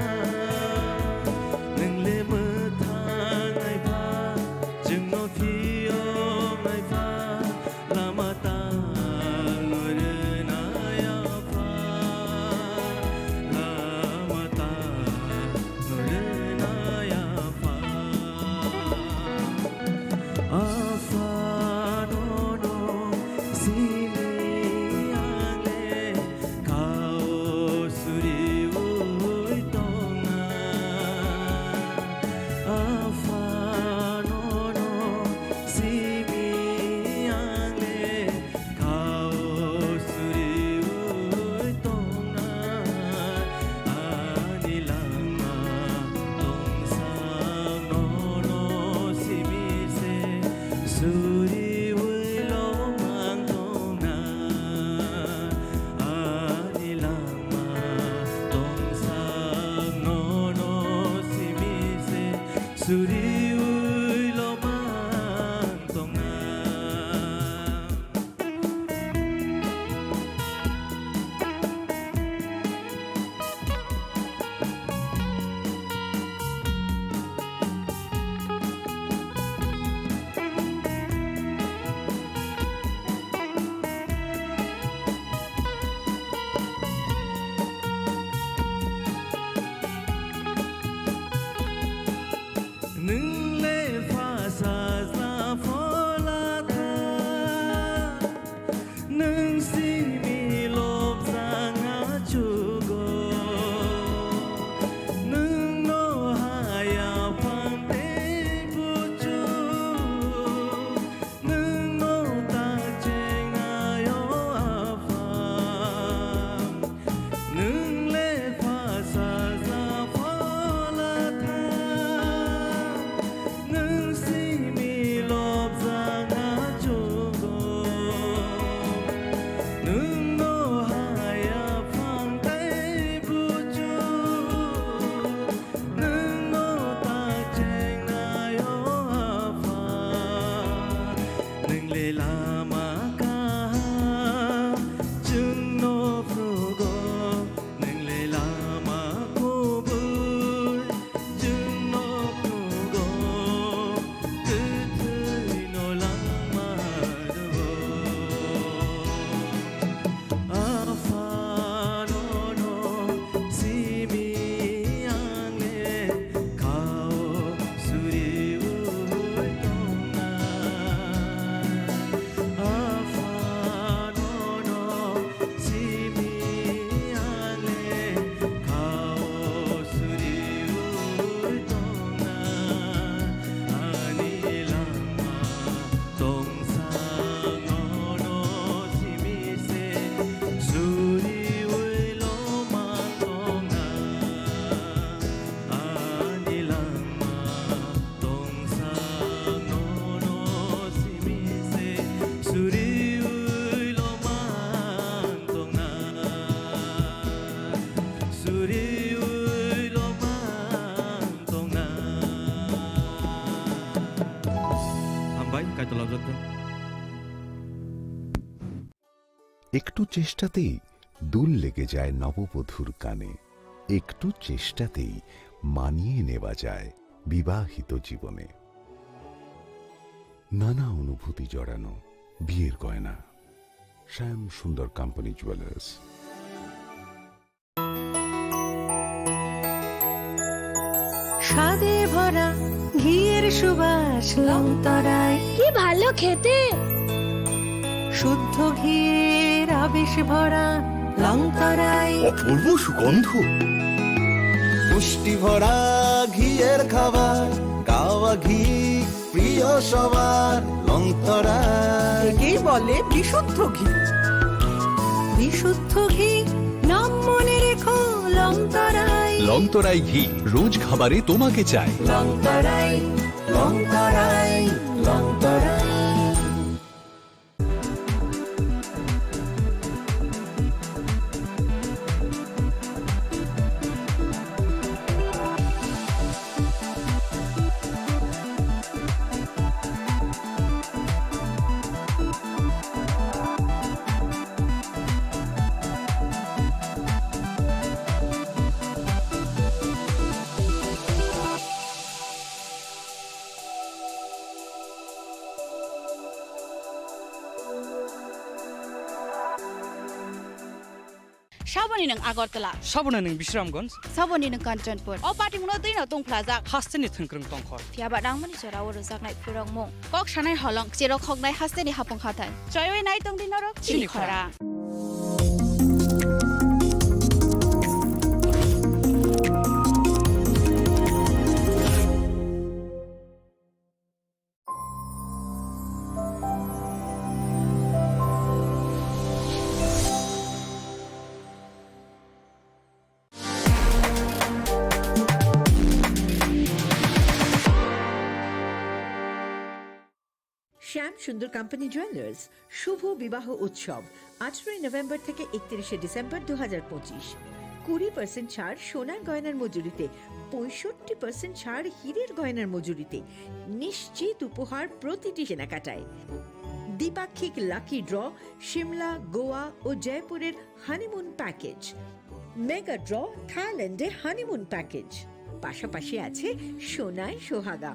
Nwng le mwthang hai pha, chwngno phiyok nai pha, lama ta no rwnai apha, lama ta no rwnai apha. Aphano no simi ang le kao suriui tongna. Aphano no simi ang le kao suriui tongna. Ani langma tongsa nono simi se suriui lomang tongna. Ani langma tongsa nono simi se suriui lomang tongna. Nwng একটু চেষ্টাতেই দুল লেগে যায় নববধূর কানে, একটু চেষ্টাতেই মানিয়ে নেওয়া যায় বিবাহিত জীবনে। নানা অনুভূতি জড়ানো বিয়ের গয়না। শ্যাম সুন্দর কোম্পানি জুয়েলার্স। স্বাদে ভরা ঘিয়ের সুবাস লংতরায়। কি ভালো খেতে। শুদ্ধ ঘিয়ের আবেশ ভরা লংতরায়। অপূর্ব সুগন্ধ। পুষ্টি ভরা ঘিয়ের খাবার, গাওয়া ঘি প্রিয় সবার লংতরায়। একেই বলে বিশুদ্ধ ঘি। বিশুদ্ধ ঘি, নাম মনে রেখো লংতরায়। লংতরাই ঘি রোজ খাবারে তোমাকে চাই। লংতরায়, লংতরায়, Longtharai. Saboni nwng Agartala. Saboni nwng Bisramganj. Saboni nwng Kanchanpur. O party mungno twi no tongphlajak. Hasteni thwngkwrwng tongkhor. Phiya ba nangmani jora o rwjaknai phwrwngmung. Kok sanai holong, cherok hoknai hasteni hapung hathai. Choiwi nai tongdi norok chini chini khorang. Khorang. শ্যাম সুন্দর company jewellers শুভ বিবাহ উৎসব আঠারোই নভেম্বর থেকে একত্রিশে ডিসেম্বর দু হাজার পঁচিশ। কুড়ি পার্সেন্ট ছাড় সোনার গয়নার মজুরিতে, পঁয়ষট্টি পার্সেন্ট ছাড় হীরের গয়নার মজুরিতে। নিশ্চিত উপহার প্রতিটি কেনাকাটায়। দ্বিপাক্ষিক লাকি ড্র, সিমলা, গোয়া ও জয়পুরের হানিমুন প্যাকেজ। মেগা ড্র, থাইল্যান্ডে হানিমুন প্যাকেজ। পাশাপাশি আছে সোনায় সোহাগা,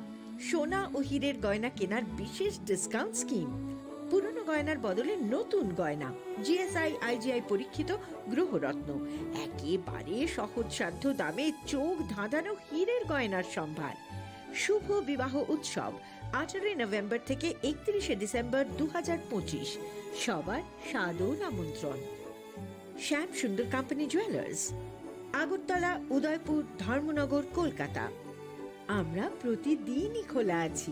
সোনা ও হীরের গয়না কেনার বিশেষ ডিসকাউন্ট স্কিম। পুরনো গয়নার বদলে নতুন গয়না, জিএসআই, আইজিআই পরীক্ষিত গ্রহরত্ন, একেবারে সহজসাধ্য দামে চোখ ধাঁধানো হীরের গয়নার সম্ভার। শুভ বিবাহ উৎসব আঠারোই নভেম্বর থেকে একত্রিশে ডিসেম্বর দু হাজার পঁচিশ। সবার সাদর আমন্ত্রণ। শ্যাম সুন্দর কোম্পানি জুয়েলার্স, আগরতলা, উদয়পুর, ধর্মনগর, কলকাতা। আমরা প্রতিদিনই খোলা আছি।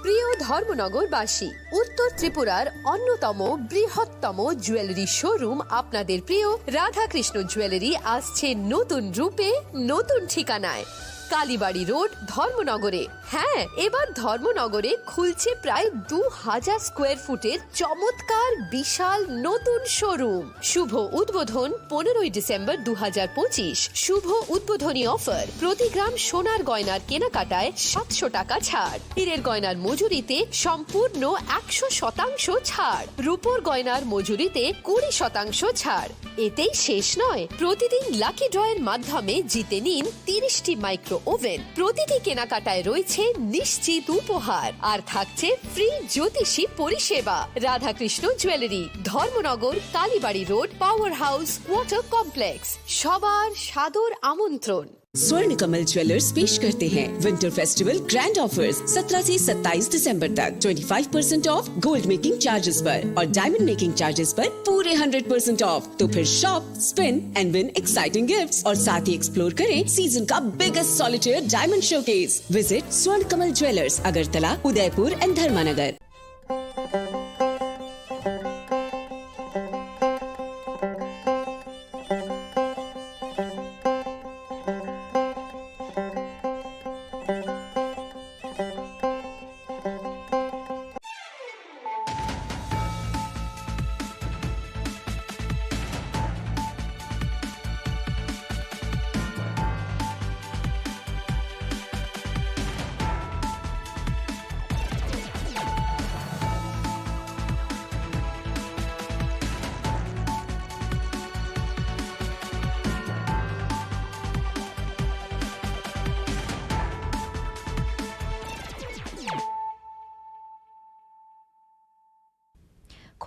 প্রিয় ধর্মনগরবাসী, উত্তর ত্রিপুরার অন্যতম বৃহত্তম জুয়েলারি শোরুম আপনাদের প্রিয় রাধাকৃষ্ণ জুয়েলারি আসছে নতুন রূপে, নতুন ঠিকানায়। কালীবাড়ি রোড, ধর্মনগরে। হ্যাঁ, এবার ধর্মনগরে খুলছে প্রায় দু হাজার স্কোয়ার ফুটের চমৎকার বিশাল নতুন শোরুম। শুভ উদ্বোধন পনেরোই ডিসেম্বর দু হাজার পঁচিশ। শুভ উদ্বোধনী অফার, প্রতি গ্রাম সোনার গয়নার কেনাকাটায় সাতশো টাকা ছাড়, হীরের গয়নার মজুরিতে সম্পূর্ণ একশো শতাংশ ছাড়, রূপোর গয়নার মজুরিতে কুড়ি শতাংশ ছাড়। এতেই শেষ নয়, প্রতিদিন লাকি ড্রয়ের মাধ্যমে জিতে নিন তিরিশটি মাইক্রো ওভেন। প্রতিটি কেনাকাটায় রয়েছে নিশ্চিত উপহার, আর থাকছে ফ্রি জ্যোতিষী পরিষেবা। Radhakrishna jewellery, Dharmanagar, Kalibari road, power house, quarter complex. সবার সাদর আমন্ত্রণ। स्वर्ण कमल ज्वेलर्स पेश करते हैं विंटर फेस्टिवल ग्रैंड ऑफर्स। सत्रह से सत्ताईस दिसंबर तक twenty five percent of gold making charges पर और डायमंड मेकिंग चार्जेस पर पूरे हंड्रेड परसेंट ऑफ। तो फिर shop, spin and win exciting gifts और साथ ही एक्सप्लोर करें सीजन का biggest solitaire diamond showcase. Visit स्वर्ण कमल ज्वेलर्स, अगरतला, उदयपुर एंड धर्मानगर।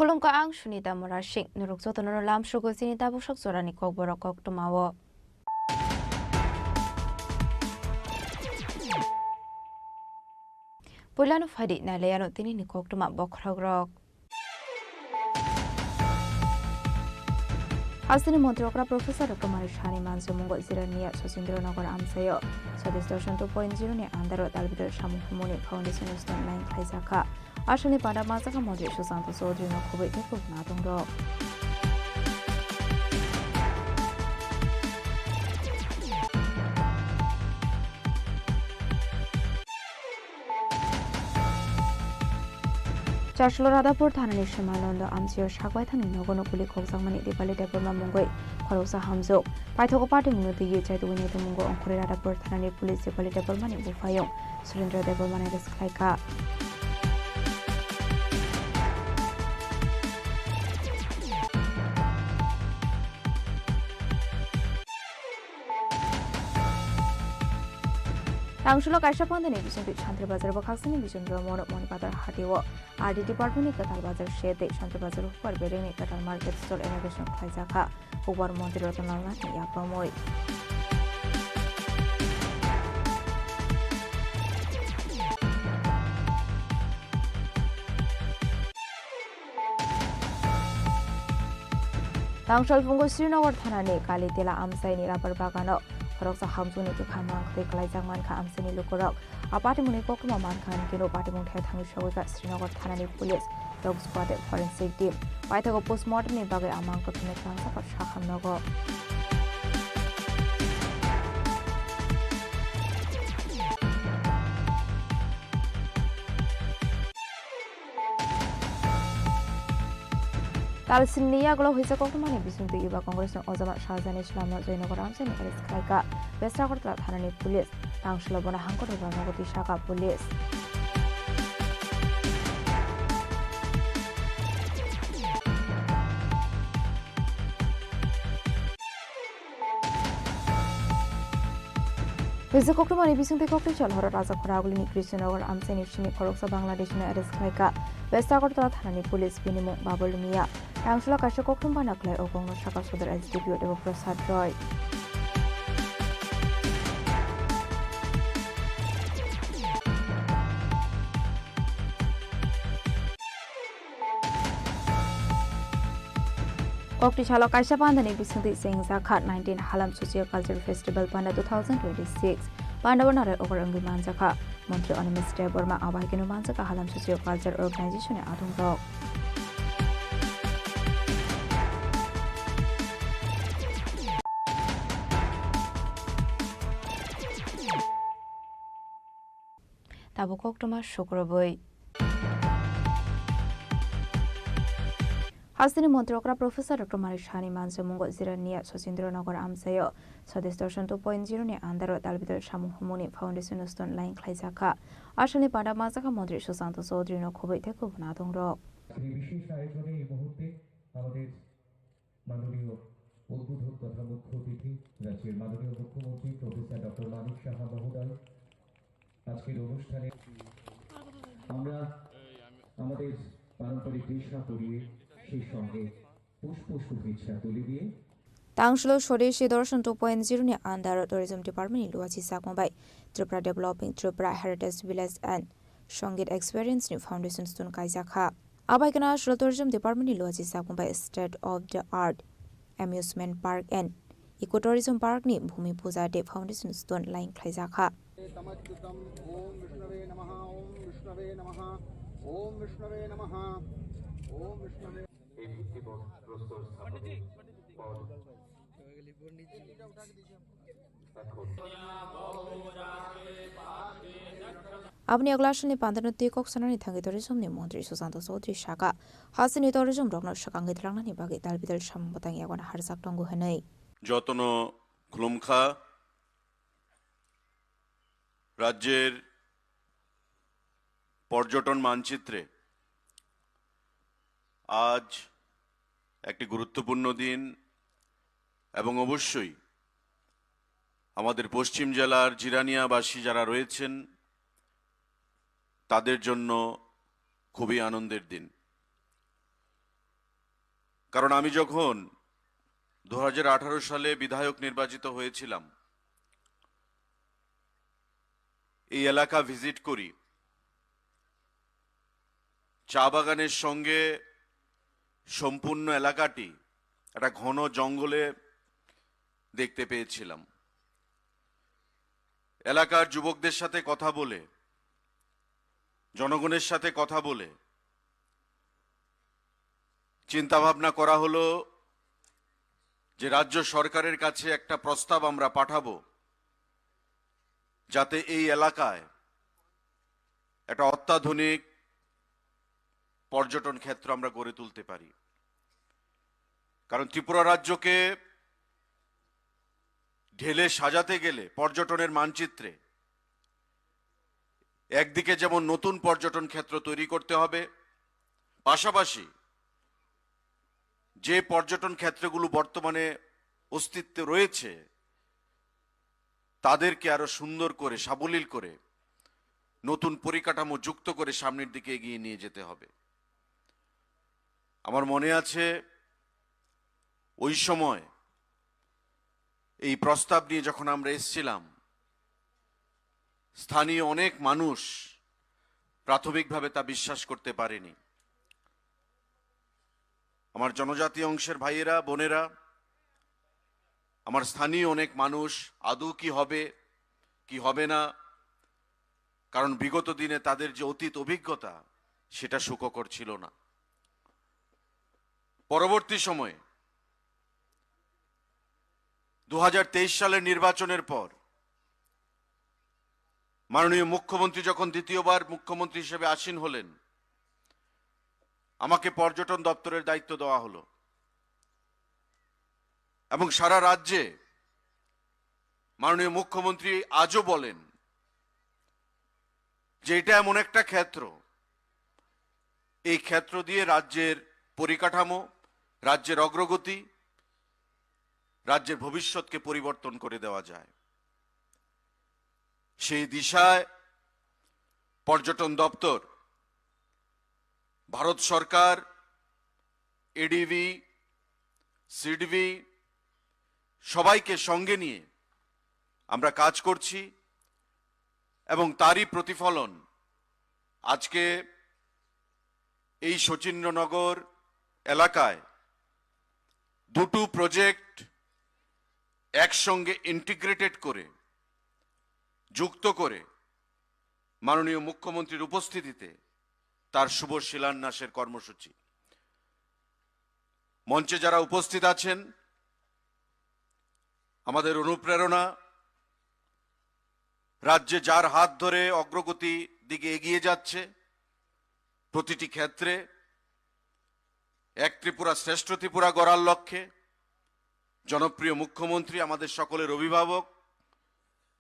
Khulumkha, ang Sunita Murasing. Norok jotono lamsugo chini tabuksak jorani kokborok koktwmao. Puilano phaidi nailaiano tinini koktwma bokhorokrok. Hasteni montri okra Professor Doctor Manik Sahani manjamungo Jirania Sachindra Nagar amchaio Swadesh Darshan two point zero ni andaro dalbidal samung humuni foundation stone line khlaijakha. Aswkni panda manjakha montri Sushanta Chaudhary no khobwi tei kubun adongrok. Chaslo Radhapur thanani Simalondo amchaio sakbaithangni nogo nukuli khokjakmani Dipali Debbarma mungwi khoroksa hamjwk. Paithago party mungno twiwi chaitugwi naitukmungo ongkhorwi Radhapur thanani police Dipali Debbarmani buphayung Surendra Debbarmani arrest khlaikha. Tangsulo kaisa pandani bisingtwi Santri Bazar bwkhaksani bisingtwi Monok Moni Bazar hatio R D department ni kwtal bazar shed tei Santri Bazar hukbar berengni kwtal market stall inauguration khlaijakha hukbar montri Ratan Lal Nath ni yakromwi. Tangsalphungo Srinagar thanani Kalitela amchaini rubber bagano khoroksa hamjwkni kwkha mangtwi kwlaijak mankha amchaini lukurok. A patimungni koktwma mankha hinkhe no patimung thai thangwi sogwikha Srinagar thanani police, dog squad tei forensic team. Paithago postmortem ni bagwi a mangtwi thangwi tlangjak sakha nogo. Talsinni yagulo hwisa koktwmani bisingtwi Yuba Congress ni ojama Shahjani Islamno Joynagar amchaini arrest khlaikha West Agartala thanani police. Tangsulo bono hangkor rwna nugwi sakha police. Hwisa koktwmani bisingtwi koktwi sal horo Rajakhora agulini Krishnanagar amchaini simi khoroksa Bangladeshino arrest khlaikha West Agartala thanani police, bini mung Babul Mia. Tangsulo kaisa koktwma bana khlai o kokno sakha Sodor S D P O Debo Prasad Roy. Kokti salo kaisa pandani bisingtwi chengjakha nineteen Halam Socio Cultural Festival Panda two thousand twenty-six. Pandao narai okor wngwi manjakha Montri Animesh Debbarma, abahaikeno manjakha Halam Socio Cultural Organization ni adongrok. Tabuk koktwma sukrubwi. Hasteni montri okra Professor Doctor Manik Sahani manjamungo Jirania Sachindra Nagar amchaio Swadesh Darshan two point zero ni andaro dalbidal samung humuni foundation stone line khlaijakha. Aswkni panda manjakha montri Sushanta Chaudhary no khobwi tei kubun adongrok. এই বিশেষ আয়োজনে এই মুহূর্তে আমাদের মাননীয় উদ্বোধক তথা মুখ্য অতিথি রাজ্যের মাননীয় মুখ্যমন্ত্রী প্রফেসর ডক্টর মানিক সাহা মহোদয় আজকের অনুষ্ঠানে আমরা আমাদের পারম্পরিক বেশভূষা পরিয়ে সেই সঙ্গে পুষ্প শুভেচ্ছা তুলে দিয়ে Tangsulo Swadeshi Darshan two point zero ni under Tourism Department ni luachi sakma bai Tripura Developing Tripura Heritage Village and Songit Experience ni Foundation Stone kaijakha. Abai kana Solo Tourism Department ni luachi sakma bai State of the Art Amusement Park and Ecotourism Park ni Bhumi Puja Day Foundation Stone line khlaijakha. तमच्युतम्। ॐ विष्णवे नमः। ॐ विष्णवे नमः। ॐ विष्णवे नमः। ॐ विष्णवे। এই ভিত্তিপ্রস্তর স্থাপনের পর এখন Aboni yagulo aswkni pandano twi kok sanani thangwi tourism ni montri Sushanta Chaudhary saka, hasteni tourism rokno swkangwi twlangnani bagwi dalbidal samung bwtang yago harjak tongo hwnwi. যত্ন খুলুমখা রাজ্যের পর্যটন মানচিত্রে আজ একটি গুরুত্বপূর্ণ দিন এবং অবশ্যই আমাদের পশ্চিম জেলার জিরানিয়াবাসী যারা রয়েছেন তাদের জন্য খুবই আনন্দের দিন। কারণ আমি যখন দু হাজার আঠারো সালে বিধায়ক নির্বাচিত হয়েছিলাম, এই এলাকা ভিজিট করি, চা বাগানের সঙ্গে সম্পূর্ণ এলাকাটি একটা ঘন জঙ্গলে দেখতে পেয়েছিলাম। এলাকার যুবকদের সাথে কথা বলে, জনগণের সাথে কথা বলে চিন্তা ভাবনা করা হলো যে রাজ্য সরকারের কাছে একটা প্রস্তাব আমরা পাঠাবো, যাতে এই এলাকায় একটা অত্যাধুনিক পর্যটন ক্ষেত্র আমরা গড়ে তুলতে পারি। কারণ ত্রিপুরা রাজ্যকে ঢেলে সাজাতে গেলে পর্যটনের মানচিত্রে একদিকে যেমন নতুন পর্যটন ক্ষেত্র তৈরি করতে হবে, পাশাপাশি যে পর্যটন ক্ষেত্রগুলো বর্তমানে অস্তিত্বে রয়েছে, তাদেরকে আরো সুন্দর করে, সাবলীল করে, নতুন পরিকাঠামো যুক্ত করে সামনের দিকে এগিয়ে নিয়ে যেতে হবে। আমার মনে আছে, ওই সময় এই প্রস্তাব নিয়ে যখন আমরা এসছিলাম, স্থানীয় অনেক মানুষ প্রাথমিকভাবে তা বিশ্বাস করতে পারেনি। আমার জনজাতি অংশের ভাইয়েরা, বোনেরা, আমার স্থানীয় অনেক মানুষ আদৌ কি হবে, কি হবে না, কারণ বিগত দিনে তাদের যে অতীত অভিজ্ঞতা, সেটা সুখকর ছিল না। পরবর্তী সময়ে দু হাজার তেইশ সালের নির্বাচনের পর মাননীয় মুখ্যমন্ত্রী যখন দ্বিতীয়বার মুখ্যমন্ত্রী হিসেবে আসীন হলেন, আমাকে পর্যটন দপ্তরের দায়িত্ব দেওয়া হলো এবং সারা রাজ্যে মাননীয় মুখ্যমন্ত্রী আজও বলেন যে এটা এমন একটা ক্ষেত্র, এই ক্ষেত্র দিয়ে রাজ্যের পরিকাঠামো, রাজ্যের অগ্রগতি, রাজ্যের ভবিষ্যৎকে পরিবর্তন করে দেওয়া যায়। সেই দিশায় পর্যটন দপ্তর, ভারত সরকার, এডিবি, সিডিবি, সবাইকে সঙ্গে নিয়ে আমরা কাজ করছি এবং তারই প্রতিফলন আজকে এই শচীন্দ্রনগর এলাকায় দুটো প্রজেক্ট একসঙ্গে ইন্টিগ্রেটেড করে, যুক্ত করে মাননীয় মুখ্যমন্ত্রীর উপস্থিতিতে তার শুভ শিলান্যাসের কর্মসূচি। মঞ্চে যারা উপস্থিত আছেন, আমাদের অনুপ্রেরণা, রাজ্যে যার হাত ধরে অগ্রগতি দিকে এগিয়ে যাচ্ছে প্রতিটি ক্ষেত্রে, এক ত্রিপুরা শ্রেষ্ঠ ত্রিপুরা গড়ার লক্ষ্যে জনপ্রিয় মুখ্যমন্ত্রী, আমাদের সকলের অভিভাবক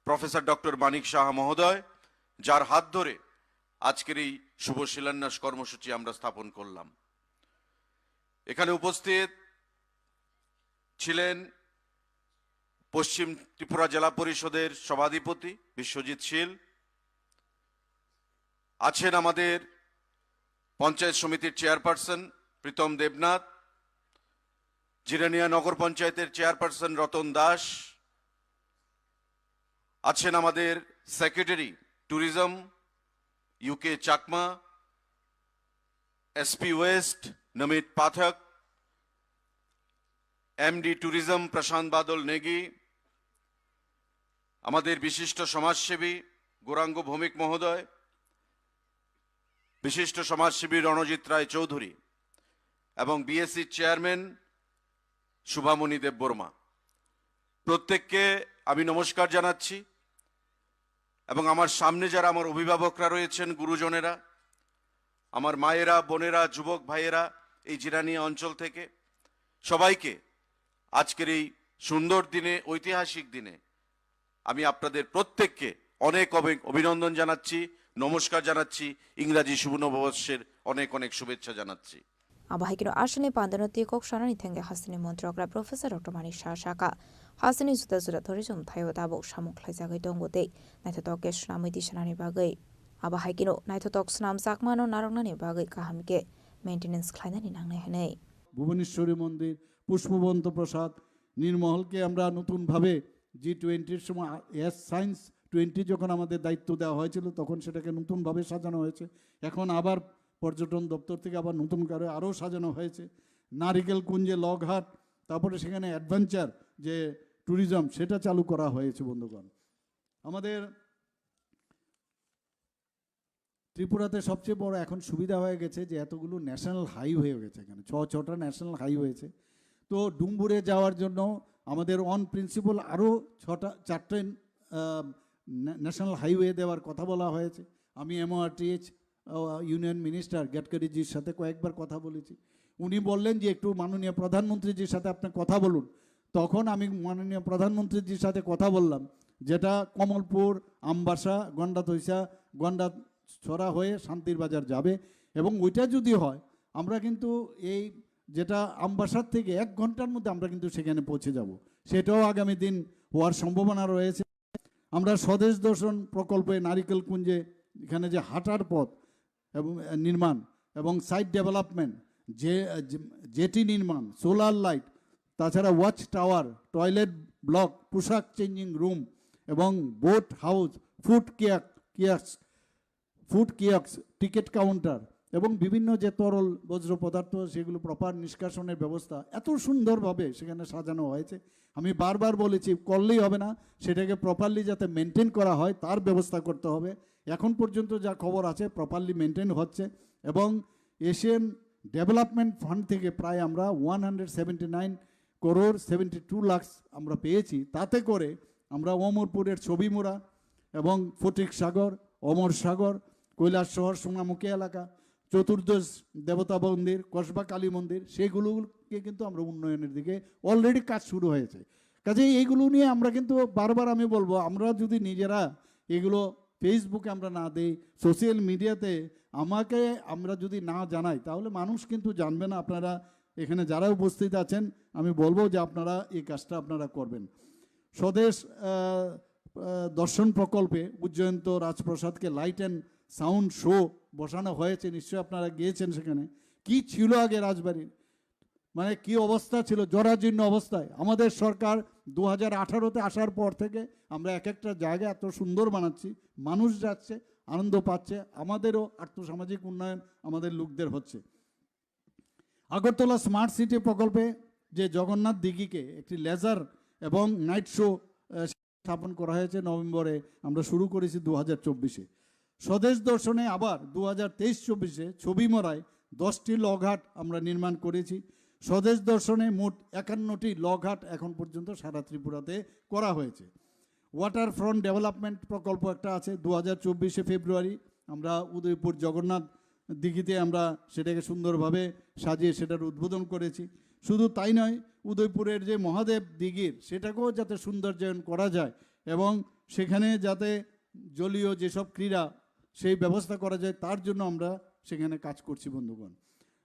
প্রফেসর ডক্টর মানিক সাহা মহোদয়, যার হাত ধরে আজকের এই শুভ শিলান্যাস কর্মসূচি আমরা স্থাপন করলাম। এখানে উপস্থিত ছিলেন পশ্চিম ত্রিপুরা জেলা পরিষদের সভাধিপতি বিশ্বজিৎ শীল, আছেন আমাদের পঞ্চায়েত সমিতির চেয়ারপারসন প্রীতম দেবনাথ, জিরানিয়া নগর পঞ্চায়েতের চেয়ারপারসন রতন দাস, আছেন আমাদের secretary tourism UK Chakma, SP west Namit Pathak, MD tourism Prashant Badal Negi, আমাদের বিশিষ্ট সমাজসেবী গৌরাঙ্গ ভৌমিক মহোদয়, বিশিষ্ট সমাজসেবী রণজিৎ রায় চৌধুরী এবং বিএসসি চেয়ারম্যান শুভামণি দেববর্মা। প্রত্যেককে আমি নমস্কার জানাচ্ছি এবং আমার সামনে যারা আমার অভিভাবকরা রয়েছেন, গুরুজনেরা, আমার মায়েরা, বোনেরা, যুবক ভাইয়েরা, এই জিরানিয়া অঞ্চল থেকে সবাইকে আজকের এই সুন্দর দিনে, ঐতিহাসিক দিনে আমি আপনাদের প্রত্যেককে অনেক অনেক অভিনন্দন জানাচ্ছি, নমস্কার জানাচ্ছি, ইংরাজি শুভ নববর্ষের অনেক অনেক শুভেচ্ছা জানাচ্ছি। Abo hai kheno aswkni pandano twi kok sanani thangwi hasteni montrogra Professor Doctor Manik Saha sakha, hasteni juda juda tourism thaio tabuk samung khlaijagwi tongo tei naithotok khe swnamwi tisanani bagwi. Abo hai kheno naithotok swnamjakmano narwknani bagwi kaham khe maintenance khlainani nangnai hwnwi. Bhubaneshwari মন্দির, পুষ্পবন্ত প্রাসাদ, নীরমহলকে আমরা নতুনভাবে জি টোয়েন্টির সময়, S science twenty যখন আমাদের দায়িত্ব দেওয়া হয়েছিল, তখন সেটাকে নতুনভাবে সাজানো হয়েছে। এখন আবার পর্যটন দপ্তর থেকে আবার নতুন করে আরও সাজানো হয়েছে। নারিকেল কুঞ্জে লগহাট, তারপরে সেখানে অ্যাডভেঞ্চার যে ট্যুরিজম, সেটা চালু করা হয়েছে বন্ধুগণ। আমাদের ত্রিপুরাতে সবচেয়ে বড় এখন সুবিধা হয়ে গেছে যে এতগুলো ন্যাশনাল হাইওয়ে হয়ে গেছে, এখানে ছ ছটা ন্যাশনাল হাইওয়ে হয়েছে। তো ডুম্বুরে যাওয়ার জন্য আমাদের অন প্রিন্সিপাল আরও ছটা, চারটে ন্যাশনাল হাইওয়ে দেওয়ার কথা বলা হয়েছে। আমি এমওআরটিএইচ ইউনিয়ন মিনিস্টার গডকরিজির সাথে কয়েকবার কথা বলেছি। উনি বললেন যে একটু মাননীয় প্রধানমন্ত্রীজির সাথে আপনি কথা বলুন। তখন আমি মাননীয় প্রধানমন্ত্রীজির সাথে কথা বললাম, যেটা কমলপুর, আমবাসা, গন্ডাতইসা, গন্ডাছড়া হয়ে শান্তির বাজার যাবে। এবং ওইটা যদি হয়, আমরা কিন্তু এই যেটা আমবাসার থেকে এক ঘন্টার মধ্যে আমরা কিন্তু সেখানে পৌঁছে যাব। সেটাও আগামী দিন হওয়ার সম্ভাবনা রয়েছে। আমরা স্বদেশ দর্শন প্রকল্পে নারিকেল কুঞ্জে এখানে যে হাঁটার পথ এবং আহ, নির্মাণ এবং সাইট ডেভেলপমেন্ট, যে আহ, যে- জেটি নির্মাণ, সোলার লাইট, তাছাড়া ওয়াচ টাওয়ার, টয়লেট ব্লক, পোশাক চেঞ্জিং রুম এবং বোট হাউস, ফুড কিয়াক কিয়াক্স ফুড কিয়ক্স, টিকিট কাউন্টার এবং বিভিন্ন যে তরল বর্জ্য পদার্থ, সেগুলো প্রপার নিষ্কাশনের ব্যবস্থা এত সুন্দরভাবে সেখানে সাজানো হয়েছে। আমি বারবার বলেছি, করলেই হবে না, সেটাকে প্রপারলি যাতে মেনটেন করা হয়, তার ব্যবস্থা করতে হবে। এখন পর্যন্ত যা খবর আছে, প্রপারলি মেনটেন হচ্ছে এবং এশিয়ান ডেভেলপমেন্ট ফান্ড থেকে প্রায় আমরা one hundred seventy nine crore seventy two lakh আমরা পেয়েছি। তাতে করে আমরা অমরপুরের ছবিমুড়া এবং ফটিক সাগর, অমর সাগর, কৈলাস শহর, সোনামুখী এলাকা, চতুর্দশ দেবতা মন্দির, কসবা কালী মন্দির, সেগুলোকে কিন্তু আমরা উন্নয়নের দিকে অলরেডি কাজ শুরু হয়েছে। কাজেই এইগুলো নিয়ে আমরা কিন্তু বারবার আমি বলবো, আমরা যদি নিজেরা এগুলো ফেসবুকে আমরা না দেই, সোশ্যাল মিডিয়াতে আমাকে আমরা যদি না জানাই, তাহলে মানুষ কিন্তু জানবে না। আপনারা এখানে যারা উপস্থিত আছেন, আমি বলবো যে আপনারা এই কাজটা আপনারা করবেন। স্বদেশ আহ, আহ, দর্শন প্রকল্পে উজ্জয়ন্ত রাজপ্রাসাদকে লাইট অ্যান্ড সাউন্ড শো বসানো হয়েছে, নিশ্চয়ই আপনারা গিয়েছেন সেখানে। কি ছিল আগে রাজবাড়ির, মানে কি অবস্থা ছিল, জরাজীর্ণ অবস্থায়। আমাদের সরকার দু হাজার আঠারোতে আসার পর থেকে আমরা এক একটা জায়গা এত সুন্দর বানাচ্ছি, মানুষ যাচ্ছে, আনন্দ পাচ্ছে, আমাদেরও আর্থসামাজিক উন্নয়ন আমাদের লোকদের হচ্ছে। আগরতলা স্মার্ট সিটি প্রকল্পে যে জগন্নাথ দিঘিকে একটি লেজার এবং নাইট শো স্থাপন করা হয়েছে নভেম্বরে, আমরা শুরু করেছি দু হাজার চব্বিশে। স্বদেশ দর্শনে আবার দু হাজার তেইশ চব্বিশে ছবিমুড়ায় দশটি লগহাট আমরা নির্মাণ করেছি। স্বদেশ দর্শনে মোট একান্নটি লগহাট এখন পর্যন্ত সারা ত্রিপুরাতে করা হয়েছে। ওয়াটার ফ্রন্ট ডেভেলপমেন্ট প্রকল্প একটা আছে, দু হাজার চব্বিশে ফেব্রুয়ারি আমরা উদয়পুর জগন্নাথ দিঘিতে আমরা সেটাকে সুন্দরভাবে সাজিয়ে সেটার উদ্বোধন করেছি। শুধু তাই নয়, উদয়পুরের যে মহাদেব দিঘির, সেটাকেও যাতে সৌন্দর্যায়ন করা যায় এবং সেখানে যাতে জলীয় যেসব ক্রীড়া, সেই ব্যবস্থা করা যায়, তার জন্য আমরা সেখানে কাজ করছি বন্ধুগণ।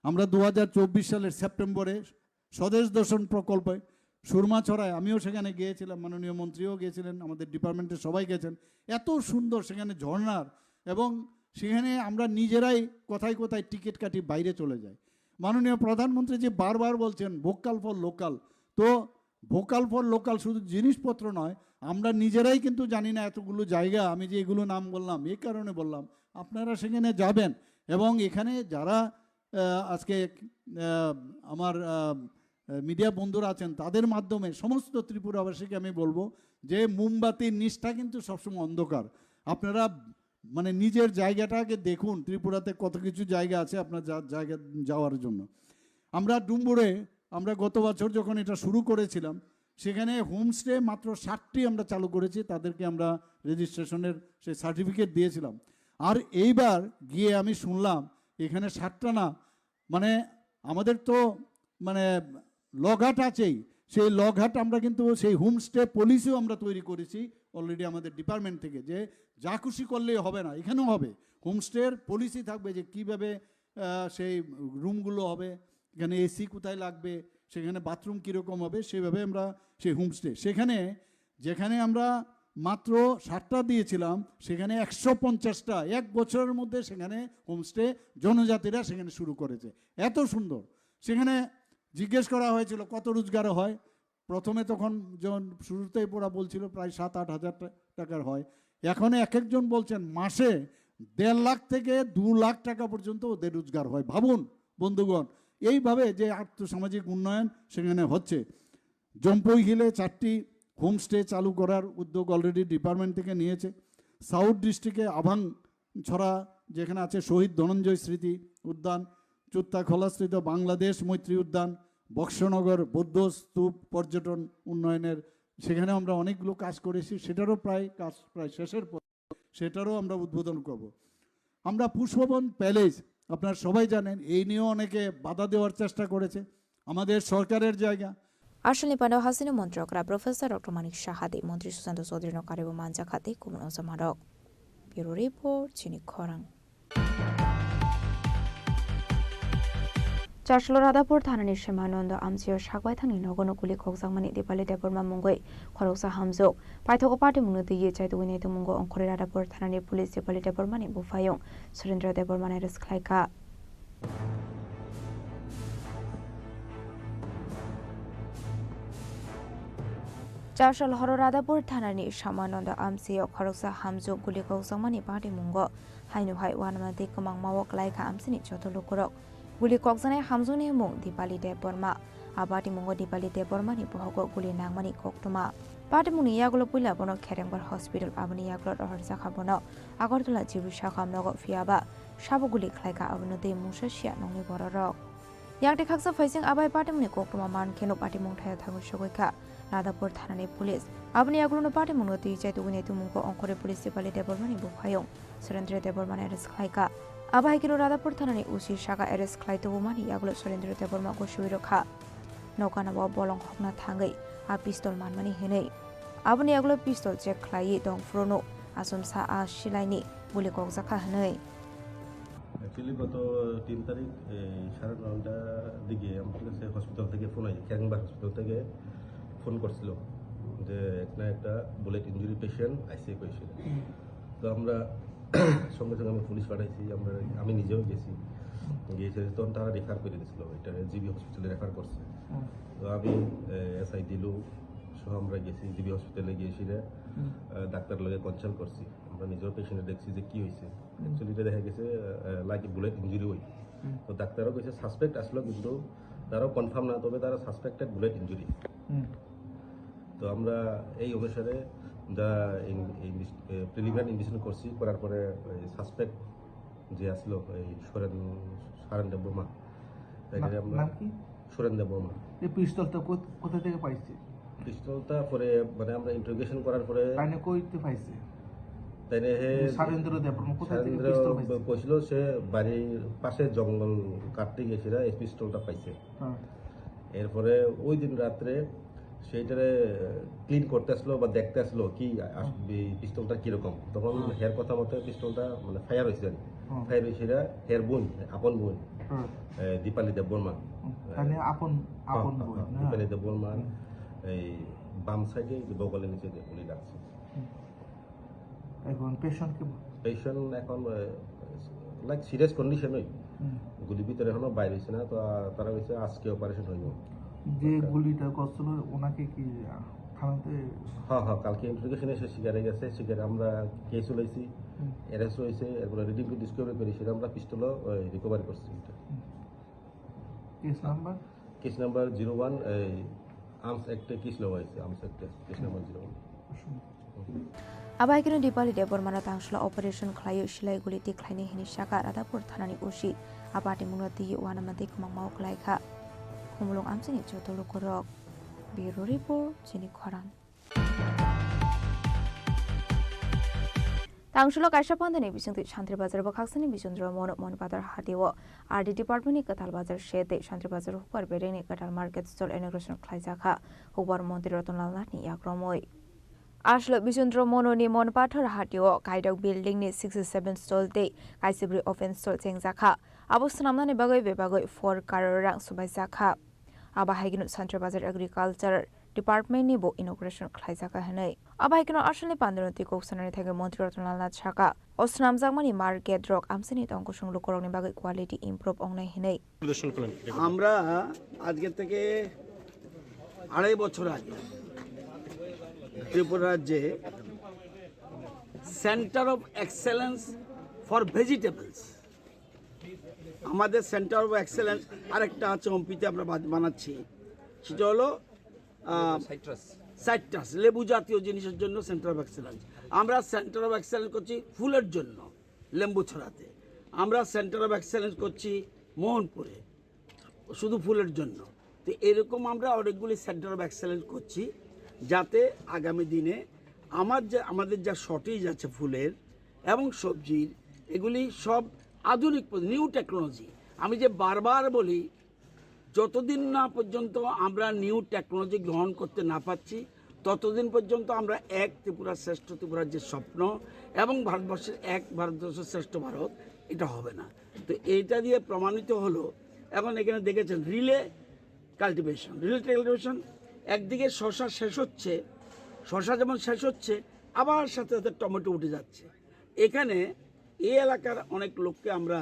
আমরা দু হাজার চব্বিশ সালের সেপ্টেম্বরে স্বদেশ দর্শন প্রকল্পে সুরমাছড়ায়, আমিও সেখানে গিয়েছিলাম, মাননীয় মন্ত্রীও গিয়েছিলেন, আমাদের ডিপার্টমেন্টের সবাই গেছেন। এত সুন্দর সেখানে ঝর্ণার, এবং সেখানে আমরা নিজেরাই কোথায় কোথায় টিকিট কাটি বাইরে চলে যাই। মাননীয় প্রধানমন্ত্রী যে বারবার বলছেন ভোকাল ফর লোকাল, তো ভোকাল ফর লোকাল শুধু জিনিসপত্র নয়, আমরা নিজেরাই কিন্তু জানি না এতগুলো জায়গা। আমি যে এগুলো নাম বললাম, এই কারণে বললাম, আপনারা সেখানে যাবেন এবং এখানে যারা আহ, আজকে আহ, আমার মিডিয়া বন্ধুরা আছেন, তাদের মাধ্যমে সমস্ত ত্রিপুরাবাসীকে আমি বলবো যে মোমবাতির নিচটা কিন্তু সবসময় অন্ধকার। আপনারা মানে নিজের জায়গাটাকে দেখুন, ত্রিপুরাতে কত কিছু জায়গা আছে আপনার যা- জায়গা যাওয়ার জন্য। আমরা ডুম্বুরে, আমরা গত বছর যখন এটা শুরু করেছিলাম, সেখানে হোমস্টে মাত্র সাতটি আমরা চালু করেছি, তাদেরকে আমরা রেজিস্ট্রেশনের সেই সার্টিফিকেট দিয়েছিলাম। আর এইবার গিয়ে আমি শুনলাম এখানে সাতটা না, মানে আমাদের তো মানে লগহাট আছেই, সেই লগহাট আমরা কিন্তু সেই হোমস্টে পলিসিও আমরা তৈরি করেছি অলরেডি আমাদের ডিপার্টমেন্ট থেকে, যে যা খুশি করলেই হবে না, এখানেও হবে। হোমস্টের পলিসি থাকবে যে কীভাবে আহ, সেই রুমগুলো হবে, এখানে এসি কোথায় লাগবে, সেখানে বাথরুম কীরকম হবে, সেভাবে আমরা সেই হোমস্টে সেখানে, যেখানে আমরা মাত্র সাতটা দিয়েছিলাম, সেখানে একশো পঞ্চাশটা এক বছরের মধ্যে সেখানে হোমস্টে জনজাতিরা সেখানে শুরু করেছে। এত সুন্দর। সেখানে জিজ্ঞেস করা হয়েছিল কত রোজগার হয়। প্রথমে তখন যখন শুরুতেই ওরা বলছিল প্রায় সাত আট হাজার টা-, টাকার হয়। এখন এক একজন বলছেন মাসে দেড় লাখ থেকে দু লাখ টাকা পর্যন্ত ওদের রোজগার হয়। ভাবুন বন্ধুগণ, এইভাবে যে আর্থসামাজিক উন্নয়ন সেখানে হচ্ছে। জম্পুই হিলে চারটি হোমস্টে চালু করার উদ্যোগ অলরেডি ডিপার্টমেন্ট থেকে নিয়েছে। সাউথ ডিস্ট্রিক্টে আভাং ছড়া যেখানে আছে শহীদ ধনঞ্জয় স্মৃতি উদ্যান, চুত্তাখলাস্থিত বাংলাদেশ মৈত্রী উদ্যান, বক্সনগর বৌদ্ধ স্তূপ পর্যটন উন্নয়নের, সেখানে আমরা অনেকগুলো কাজ করেছি, সেটারও প্রায় কাজ প্রায় শেষের পথে, সেটারও আমরা উদ্বোধন করব। আমরা পুষ্পবন প্যালেস, আপনারা সবাই জানেন, এই নিয়েও অনেকে বাধা দেওয়ার চেষ্টা করেছে, আমাদের সরকারের জায়গা। Aswkni pano hasini montrok ra Professor Doctor Manik Saha tei Montri Sushanta Chaudhary no karibo manjakha tei kubun ojamarok. Bureau Report, Chini Khorang. Charshalo Radhapur thanani Shyamananda Amchio sakbai thangni nogono guli kokjakmani Dipali Debbarma mungwi khoroksa hamjwk. Paithogo party mungno twiwi chaitugwi naitukmungo ongkhorwi Radhapur thanani police Dipali Debbarmani buphayung Surendra Debbarmano arrest khlaikha. Charshal horo Radhapur thanani Shyamananda Amchio khoroksa hamjwk guli kokjakmani party mungo haino hai uanama tei kwmangmao klaikha Amchini joto lukurok. Guli kokjaknai hamjwkni mung Dipali Debbarma. A party mungo Dipali Debbarmani bohogo guli nangmani koktwma. Party mungni yagulo puila bono Kherengbar Hospital, aboni yagulo rohorjakha bono Agartala G B Sakha nogo, phiyaba sabo guli khlaikha, abono tei mungsa siya nokni bororok. Yang tei khaksa phaising abai patimungni koktwma man kheno patimung thaio thangwi sogwi kha Radhapur thanani police. Aboni yagulono patimungno twi chai tugwi naitukmungo ongkhorwi police Dipali Debbarmani buphayung Surendra Debbarmano arrest khlaikha. Abo hai kheno Radhapur thanani O C saka arrest khlai tubumani yagulo Surendra Debbarma gosiwi rwkha. Nokanao bolong hokna thangwi a pistol manmani hinwi. Aboni yagulo pistol check khlaiwi tong phuru no achomsa a silaini guli kokjakha hinwi. Actually গত তিন তারিখ এই সাড়ে নয়টার দিকে আমার কাছে হসপিটাল থেকে ফোন হয়, ক্যারিংবার হসপিটাল থেকে ফোন করছিল যে এখানে একটা bullet injury patient ICU patient. তো আমরা সঙ্গে সঙ্গে আমি পুলিশ পাঠাইছি, আমরা, আমি নিজেও গেছি, গিয়েছি, তখন তারা রেফার করে দিয়েছিল, এটা জিবি হসপিটালে রেফার করছে। তো আমি এসআই দিলু সহ আমরা গেছি জিবি হসপিটালে, গিয়ে সেটা ডাক্তার লগে কনসাল্ট করছি, আমরা নিজেও পেশেন্টে দেখছি যে কি হয়েছে। অ্যাকচুয়ালি এটা দেখা গেছে লাইক বুলেট ইঞ্জুরি হই। তো ডাক্তারও কইছে সাসপেক্ট আসলো, কিন্তু তারাও কনফার্ম না, তবে তারা সাসপেক্টেড বুলেট ইঞ্জুরি। তো আমরা এই অনুসারে যা প্রিলিমিনারি ইনভেস্টিগেশন করছি, করার পরে সাসপেক্ট যে আসলো এই সুরেন, সুরেন দেববর্মা, তাকে আমরা নাম কি? সুরেন দেববর্মা। এই পিস্তলটা কোথা থেকে পাইছে? পিস্তলটা পরে মানে আমরা ইন্টারোগেশন করার পরে তাইনে কইতে পাইছে? তাইনে হে সুরেন্দ্র দেববর্মা কোথা থেকে পিস্তল পাইছে? কইছিল সে বাড়ির পাশে জঙ্গল কাটতে গেছিল, এই পিস্তলটা পাইছে। এরপরে ওই দিন রাত্রে সেইটারে ক্লিন করতে আসলো বা দেখতে আসলো কি আস-, এই পিস্তলটা কিরকম, তখন হের কথা মতে পিস্তলটা মানে ফায়ার হয়েছে। ফায়ার হয়েছে হের বোন, আপন বোন, দীপালি দেববর্মা। তাহলে আপন, হ্যাঁ, আপন হ্যাঁ, বোন, হ্যাঁ, হ্যাঁ। দীপালি দেববর্মার এই বাম সাইডে, এই যে বগলের নিচে যে গুলি লাগছে। এখন পেশেন্ট কি? পেশেন্ট এখন লাইক সিরিয়াস কন্ডিশনই। গুলি ভিতরে এখনো বাইর হয়েছে না, তো তারা হয়েছে আজকে অপারেশন হইব। যে গুলিটা করছিল ওনাকে কি থানাতে? হ্যাঁ, হ্যাঁ, কালকে ইন্টারোগেশনে সে স্বীকারে গেছে, স্বীকারে আমরা কেস লইছি, অ্যারেস্ট হয়েছে, এরপরে রিডিং টু ডিসকভারি করেছি, আমরা পিস্তলও রিকভারি করছি। এটা case number? Case number zero one, এই আর্মস অ্যাক্টে কেস নেওয়া হয়েছে, আর্মস অ্যাক্টে case number zero one. Abo hai kheno Dipali Debbarmano tangsholo operation khlaiwi silai guli tikhlaini hinwi saka Radhapur thanani O C. A patimungno twiwi uanama tei kwmangmao klaikha. Khumulwng amchaini joto lukurok. Bureau Report, Chini Khorang. Tangsholo kaisa pandani bisingtwi Santri Bazar bwkhaksani Bijendra Mono Monpatar hatio R D department ni kwtal bazar se tei Santri Bazar hukbar berengni kwtal market stall inauguration khlaijakha hukbar montri Ratan Lal Nath ni yakromwi. Aswk Bijendra Mono ni Monpathar hatio kaidok building ni sixty seven stall tei kaisa bwrwi open stall chengjakha. Abo swnamnani bagwi bebagwi four crore rang swbaijakha. Abo hai kheno Santri Bazar Agriculture department ni bo inauguration khlaijak hinwi. Abo hai kheno aswkni pandano twi kok sanani thangwi Montri Ratan Lal Nath saka, o swnamjakmani market rok amchaini tong kusung lukurokni bagwi quality improve wngnai hinwi. আমরা আজকে থেকে আড়াই বছর আগে ত্রিপুরা রাজ্যে centre of excellence for vegetables, আমাদের centre of excellence আরেকটা আছে অম্পিতে আমরা বাদ-, বানাচ্ছি, সেটা হলো আহ, সাইট্রাস। সাইট্রাস, লেবু জাতীয় জিনিসের জন্য সেন্টার অফ এক্সেলেন্স। আমরা সেন্টার অফ এক্সেলেন্স করছি ফুলের জন্য, লেম্বু ছড়াতে। আমরা সেন্টার অফ এক্সেলেন্স করছি মোহনপুরে, শুধু ফুলের জন্য। তো এরকম আমরা অনেকগুলি সেন্টার অফ এক্সেলেন্স করছি, যাতে আগামী দিনে আমার যে, আমাদের যা শর্টেজ আছে ফুলের এবং সবজির, এগুলি সব আধুনিক পদ্ধতি, নিউ টেকনোলজি। আমি যে বারবার বলি, যতদিন না পর্যন্ত আমরা নিউ টেকনোলজি গ্রহণ করতে না পারছি, ততদিন পর্যন্ত আমরা এক ত্রিপুরা শ্রেষ্ঠ ত্রিপুরার যে স্বপ্ন এবং ভারতবর্ষের এক ভারতবর্ষের শ্রেষ্ঠ ভারত, এটা হবে না। তো এইটা দিয়ে প্রমাণিত হলো, এখন এখানে দেখেছেন রিলে কাল্টিভেশন, রিলে কাল্টিভেশন, একদিকে শশা শেষ হচ্ছে, শশা যেমন শেষ হচ্ছে, আবার সাথে সাথে টমেটো উঠে যাচ্ছে। এখানে এই এলাকার অনেক লোককে আমরা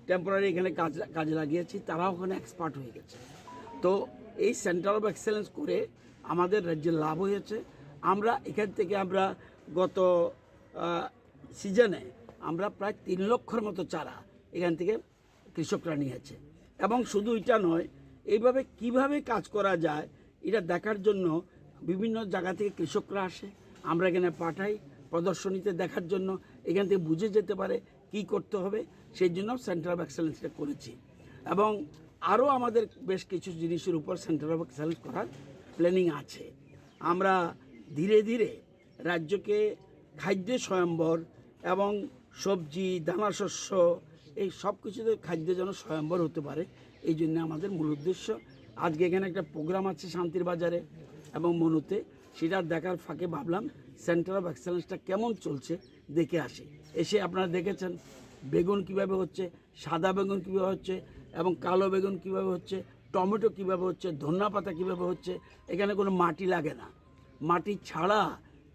টেম্পোরারি এখানে কাজ, কাজে লাগিয়েছি, তারাও ওখানে এক্সপার্ট হয়ে গেছে। তো এই সেন্টার অফ এক্সেলেন্স করে আমাদের রাজ্যে লাভ হয়েছে। আমরা এখান থেকে আমরা গত, আহ, সিজনে আমরা প্রায় তিন লক্ষর মতো চারা এখান থেকে কৃষকরা নিয়েছে। এবং শুধু এটা নয়, এইভাবে কিভাবে কাজ করা যায়, এটা দেখার জন্য বিভিন্ন জায়গা থেকে কৃষকরা আসে, আমরা এখানে পাঠাই প্রদর্শনীতে দেখার জন্য, এখান থেকে বুঝে যেতে পারে কি করতে হবে, সেই জন্য সেন্টার অফ এক্সেলেন্সটা করেছি। এবং আরও আমাদের বেশ কিছু জিনিসের উপর সেন্টার অফ এক্সেলেন্স করার প্ল্যানিং আছে। আমরা ধীরে ধীরে রাজ্যকে খাদ্য স্বয়ম্বর এবং সবজি, দানা শস্য, এই সব কিছুতে খাদ্য যেন স্বয়ম্বর হতে পারে, এই জন্য আমাদের মূল উদ্দেশ্য। আজকে এখানে একটা প্রোগ্রাম আছে শান্তির বাজারে এবং মনুতে, সেটা দেখার ফাঁকে ভাবলাম সেন্টার অফ এক্সেলেন্সটা কেমন চলছে দেখে আসি। এসে আপনারা দেখেছেন বেগুন কিভাবে হচ্ছে, সাদা বেগুন কিভাবে হচ্ছে এবং কালো বেগুন কিভাবে হচ্ছে, টমেটো কিভাবে হচ্ছে, ধনিয়া পাতা কিভাবে হচ্ছে। এখানে কোনো মাটি লাগে না, মাটি ছাড়া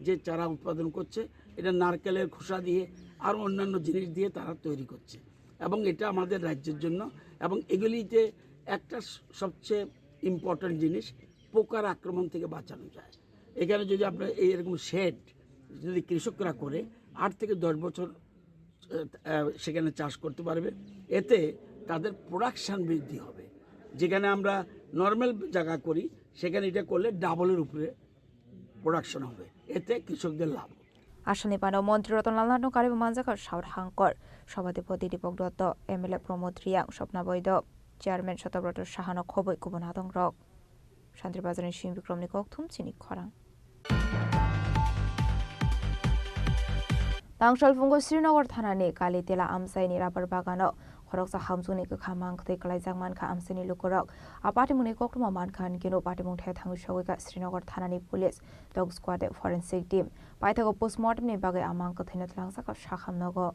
যে চারা উৎপাদন করছে, এটা নারকেলের খোসা দিয়ে আর অন্যান্য জিনিস দিয়ে তারা তৈরি করছে। এবং এটা আমাদের রাজ্যের জন্য, এবং এগুলিতে একটা স-, সবচেয়ে ইম্পর্ট্যান্ট জিনিস, পোকার আক্রমণ থেকে বাঁচানো যায়। এখানে যদি আপনার এই এরকম শেড যদি কৃষকরা করে, আট থেকে দশ বছর, আহ, আহ, সেখানে চাষ করতে পারবে, এতে তাদের প্রোডাকশন বৃদ্ধি হবে। যেখানে আমরা নর্মাল জায়গা করি, সেখানে এটা করলে ডাবলের উপরে প্রোডাকশন হবে, এতে কৃষকদের লাভ হবে। Aswkni pano Montri Ratan Lal Nath no kariwi manjakha South Hangkor, Sabhapati Deepak Dutta, M L A Pramod Reang, Swapna Boido, Chairman Sotobroto Saha no khobwi kubun adongrok. Santri Bazar ni Simi Bikrom ni kokthum chini khorang. Tangsalphungo Srinagar thana ni Kalitela amchai ni rubber bagano khoroksa hamjwk ni kwkha mangtwi kwlaijak mankha amchai ni lukurok. A patimung ni koktwma mankha hinkhe no patimung the thangwi sogwi kha Srinagar thana ni police, dog squad tei forensic team. Paithago postmortem ni bagwi a mang kwthwino twlangjak kha Sakham nogo.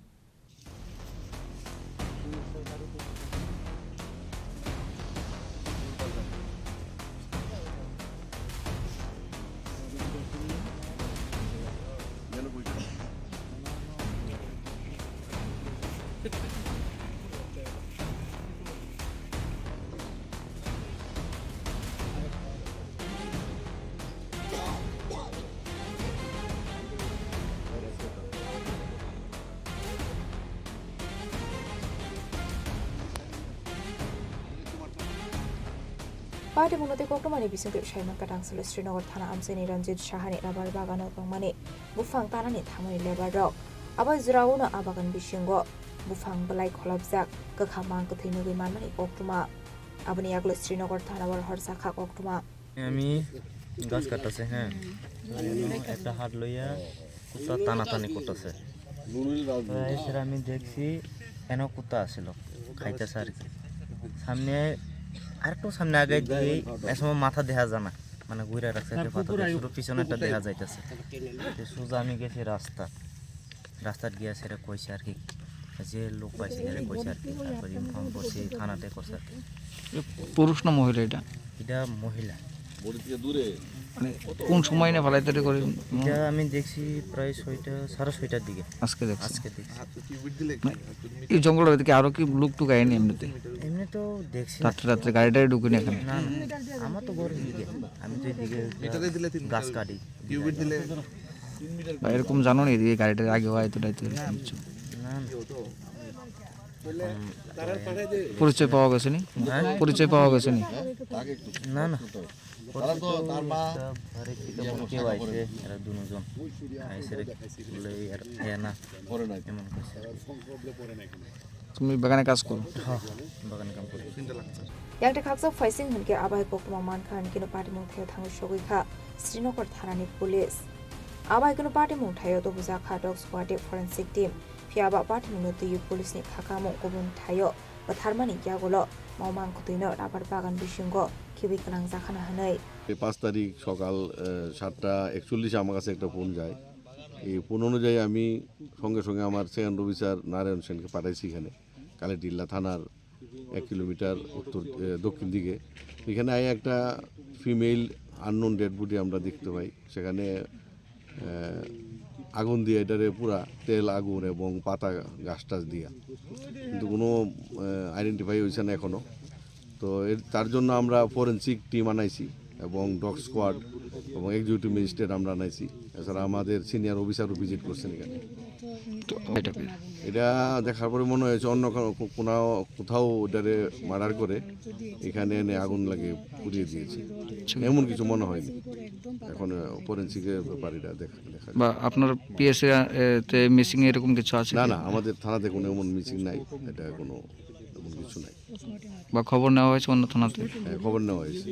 Patimung no tei koktwma ni bisingtwi saimankha tangsalwi Srinagar thana amchaini Ranjit Saha ni rubber bagano tongmani buphang tanani thamani labour rok. Abo jorao no a bagan bisingo buphang bwlai kholopjak, kwkha mang kwthwi nugwi manmani koktwma. Aboni yagulo Srinagar thana o horsa kha koktwma. আমি গাছ কাটতেছে, হ্যাঁ, একটা হাত লইয়া কুত্তা টানাটানি করতেছে। প্রায় সেটা আমি দেখছি, এনে কুত্তা আছিল, খাইতেছে আর কি। সামনে, আরেকটু সামনে আগে দিয়ে এ সময় মাথা দেখা যায় না, মানে ঘুরে রাখছে, একটা পাথর দিয়ে শুধু পিছনে একটা দেখা যাইতেছে। তো সোজা আমি গেছি রাস্তা, রাস্তাত গিয়া সেটা কইছে আর কি, যে লোক পাইছে সেটা কইছে আর কি। তারপরে ইনফর্ম করছি, থানাতে করছে আর কি। এ পুরুষ না মহিলা এটা? এটা মহিলা। মানে কোন সময় না ফালাইতে করে? এটা আমি দেখছি প্রায় ছয়টা, সাড়ে ছয়টার দিকে। আজকে দেখছি। আজকে দেখছি। মানে এই জঙ্গলের ভিতরে কি আরো কি লোক টুক আইনি এমনিতে? এমনি তো দেখছি না। রাত্রে রাত্রে গাড়ি টাড়ি ঢুকিনি এখানে? না, না, আমার তো ঘরের দিকে, আমি তো এদিকে গাছ কাটি। বা এরকম জানো নি এদিকে গাড়ি টাড়ি আগে হয় তো, তাই তো এরকম কিছু? না, না। পরিচয় পাওয়া গেছে নি? হ্যাঁ? পরিচয় পাওয়া গেছে নি? না, না। তারা তো, তার মা একটা ঘরে থেকে মনে কেউ আইছে, এরা দুজন আইছে রে, বলে এর, এ না, এমন করছে। তুমি বাগানে কাজ করো? হ্যাঁ, বাগানে কাম করি। Yakte khaksa phaising hinkhe abai koktwma mankha hinkhe no patimung thaio thangwi sogwi kha Srinagar thanani police. Abai kono patimung thaio tobujak kha dog squad tei forensic team. Phiya ba patimungno twiwi police ni khakamung kubun thaio bwtharmani yagulo mawmang kwtwino rubber bagan bisingo khibi kwnang jakhana hwnwi. এই পাঁচ তারিখ সকাল, আহ, সাতটা একচল্লিশে আমার কাছে একটা ফোন যায়। এই ফোন অনুযায়ী আমি সঙ্গে সঙ্গে আমার সেকেন্ড অফিসার নারায়ণ সেনকে পাঠাইছি এখানে, কালিটিল্লা থানার এক কিলোমিটার উত্তর, আহ, দক্ষিণ দিকে। এখানে আই একটা ফিমেল আননোন ডেড বডি আমরা দেখতে পাই। সেখানে, আহ, আগুন দিয়ে এটারে পুরা তেল, আগুন এবং পাতা, গাছ টাছ দিয়া, কিন্তু কোনো, আহ, আইডেন্টিফাই হয়েছে না এখনো। তো এর, তার জন্য আমরা ফরেন্সিক টিম আনাইছি এবং ডগ স্কোয়াড এবং এক্সিকিউটিভ ম্যাজিস্ট্রেট আমরা আনাইছি। এছাড়া আমাদের সিনিয়র অফিসারও ভিজিট করছেন এখানে। তো এটা কি? এটা দেখার পরে মনে হয়েছে অন্য কোনো, কোনো, কোথাও ওটারে মার্ডার করে এখানে এনে আগুন লাগিয়ে পুড়িয়ে দিয়েছে, আচ্ছা। এমন কিছু মনে হয়নি। এখন, আহ, ফরেন্সিকের ব্যাপার এটা দেখা, দেখা বা আপনার পিএসএ, এ, তে মিসিং এরকম কিছু আছে না, কি? না, আমাদের থানাতে কোনো এমন মিসিং নাই, এটা কোনো এমন কিছু নাই। বা খবর নেওয়া হয়েছে অন্য থানাতে? হ্যাঁ, খবর নেওয়া হয়েছে।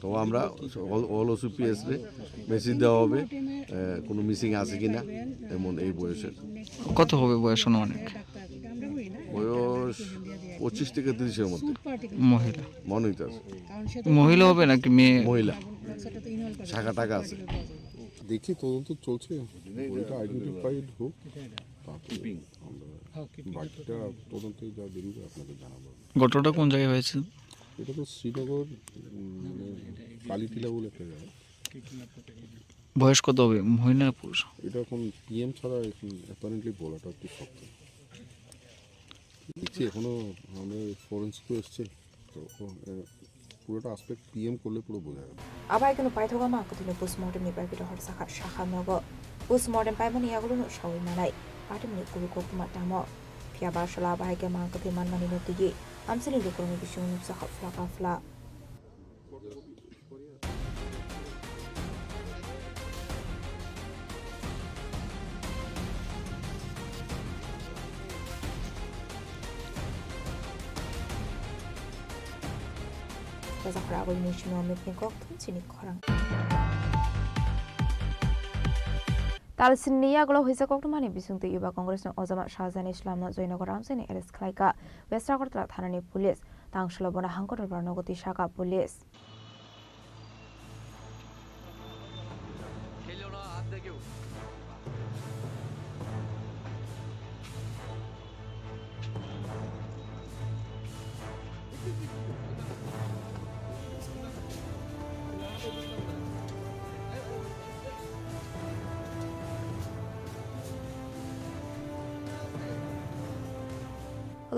তো আমরা অল, অল ওসিপিএস রে মেসেজ দেওয়া হবে, আহ, কোনো মিসিং আছে কিনা এমন এই বয়সের। কত হবে বয়স অনুমানিক? বয়স পঁচিশ থেকে তিরিশের মধ্যে। মহিলা? মনোনীত আছে। মহিলা হবে নাকি মেয়ে? মহিলা। শাখা টাকা আছে। দেখি, তদন্ত চলছে। বডিটা আইডেন্টিফাইড হোক, তারপরে আমরা বাকিটা তদন্তে যা বেরোবে আপনাকে জানাবো। ঘটনাটা কোন জায়গায় হয়েছে? এটা তো শ্রীনগর, উম, মানে কালিটিলা বলে একটা জায়গা। বয়স কত হবে, মহিলা না পুরুষ? এটা এখন পিএম ছাড়া এখন অ্যাপারেন্টলি বলাটা একটু শক্ত। দেখছি এখনো আমাদের ফরেন্সিকও এসছে, তো, এ, পুরোটা আসপেক্ট পিএম করলে পুরো বোঝা যাবে। Abai kono paithogo ma kwthwino postmortem ni bagwi rohor sakha sakha nogo. Postmortem paimani yagulo no sawi manai. Patimni kubui koktwma tamo. Phiya ba sala bahai khe ma kwthwi manmani no twiwi amchaini lukurokni bisingo nuksa kha phla ka phla. Rajakhor Agulni simi Amit ni kok thum chini khorang. Talsinni yagulo hwisa koktwmani bisingtwi Yuba Congress ni ojama Shahjan Islam no Joynagar amchaini arrest khlaikha West Agartala thanani police. Tangsulo bono hangkotor barno goti saka police.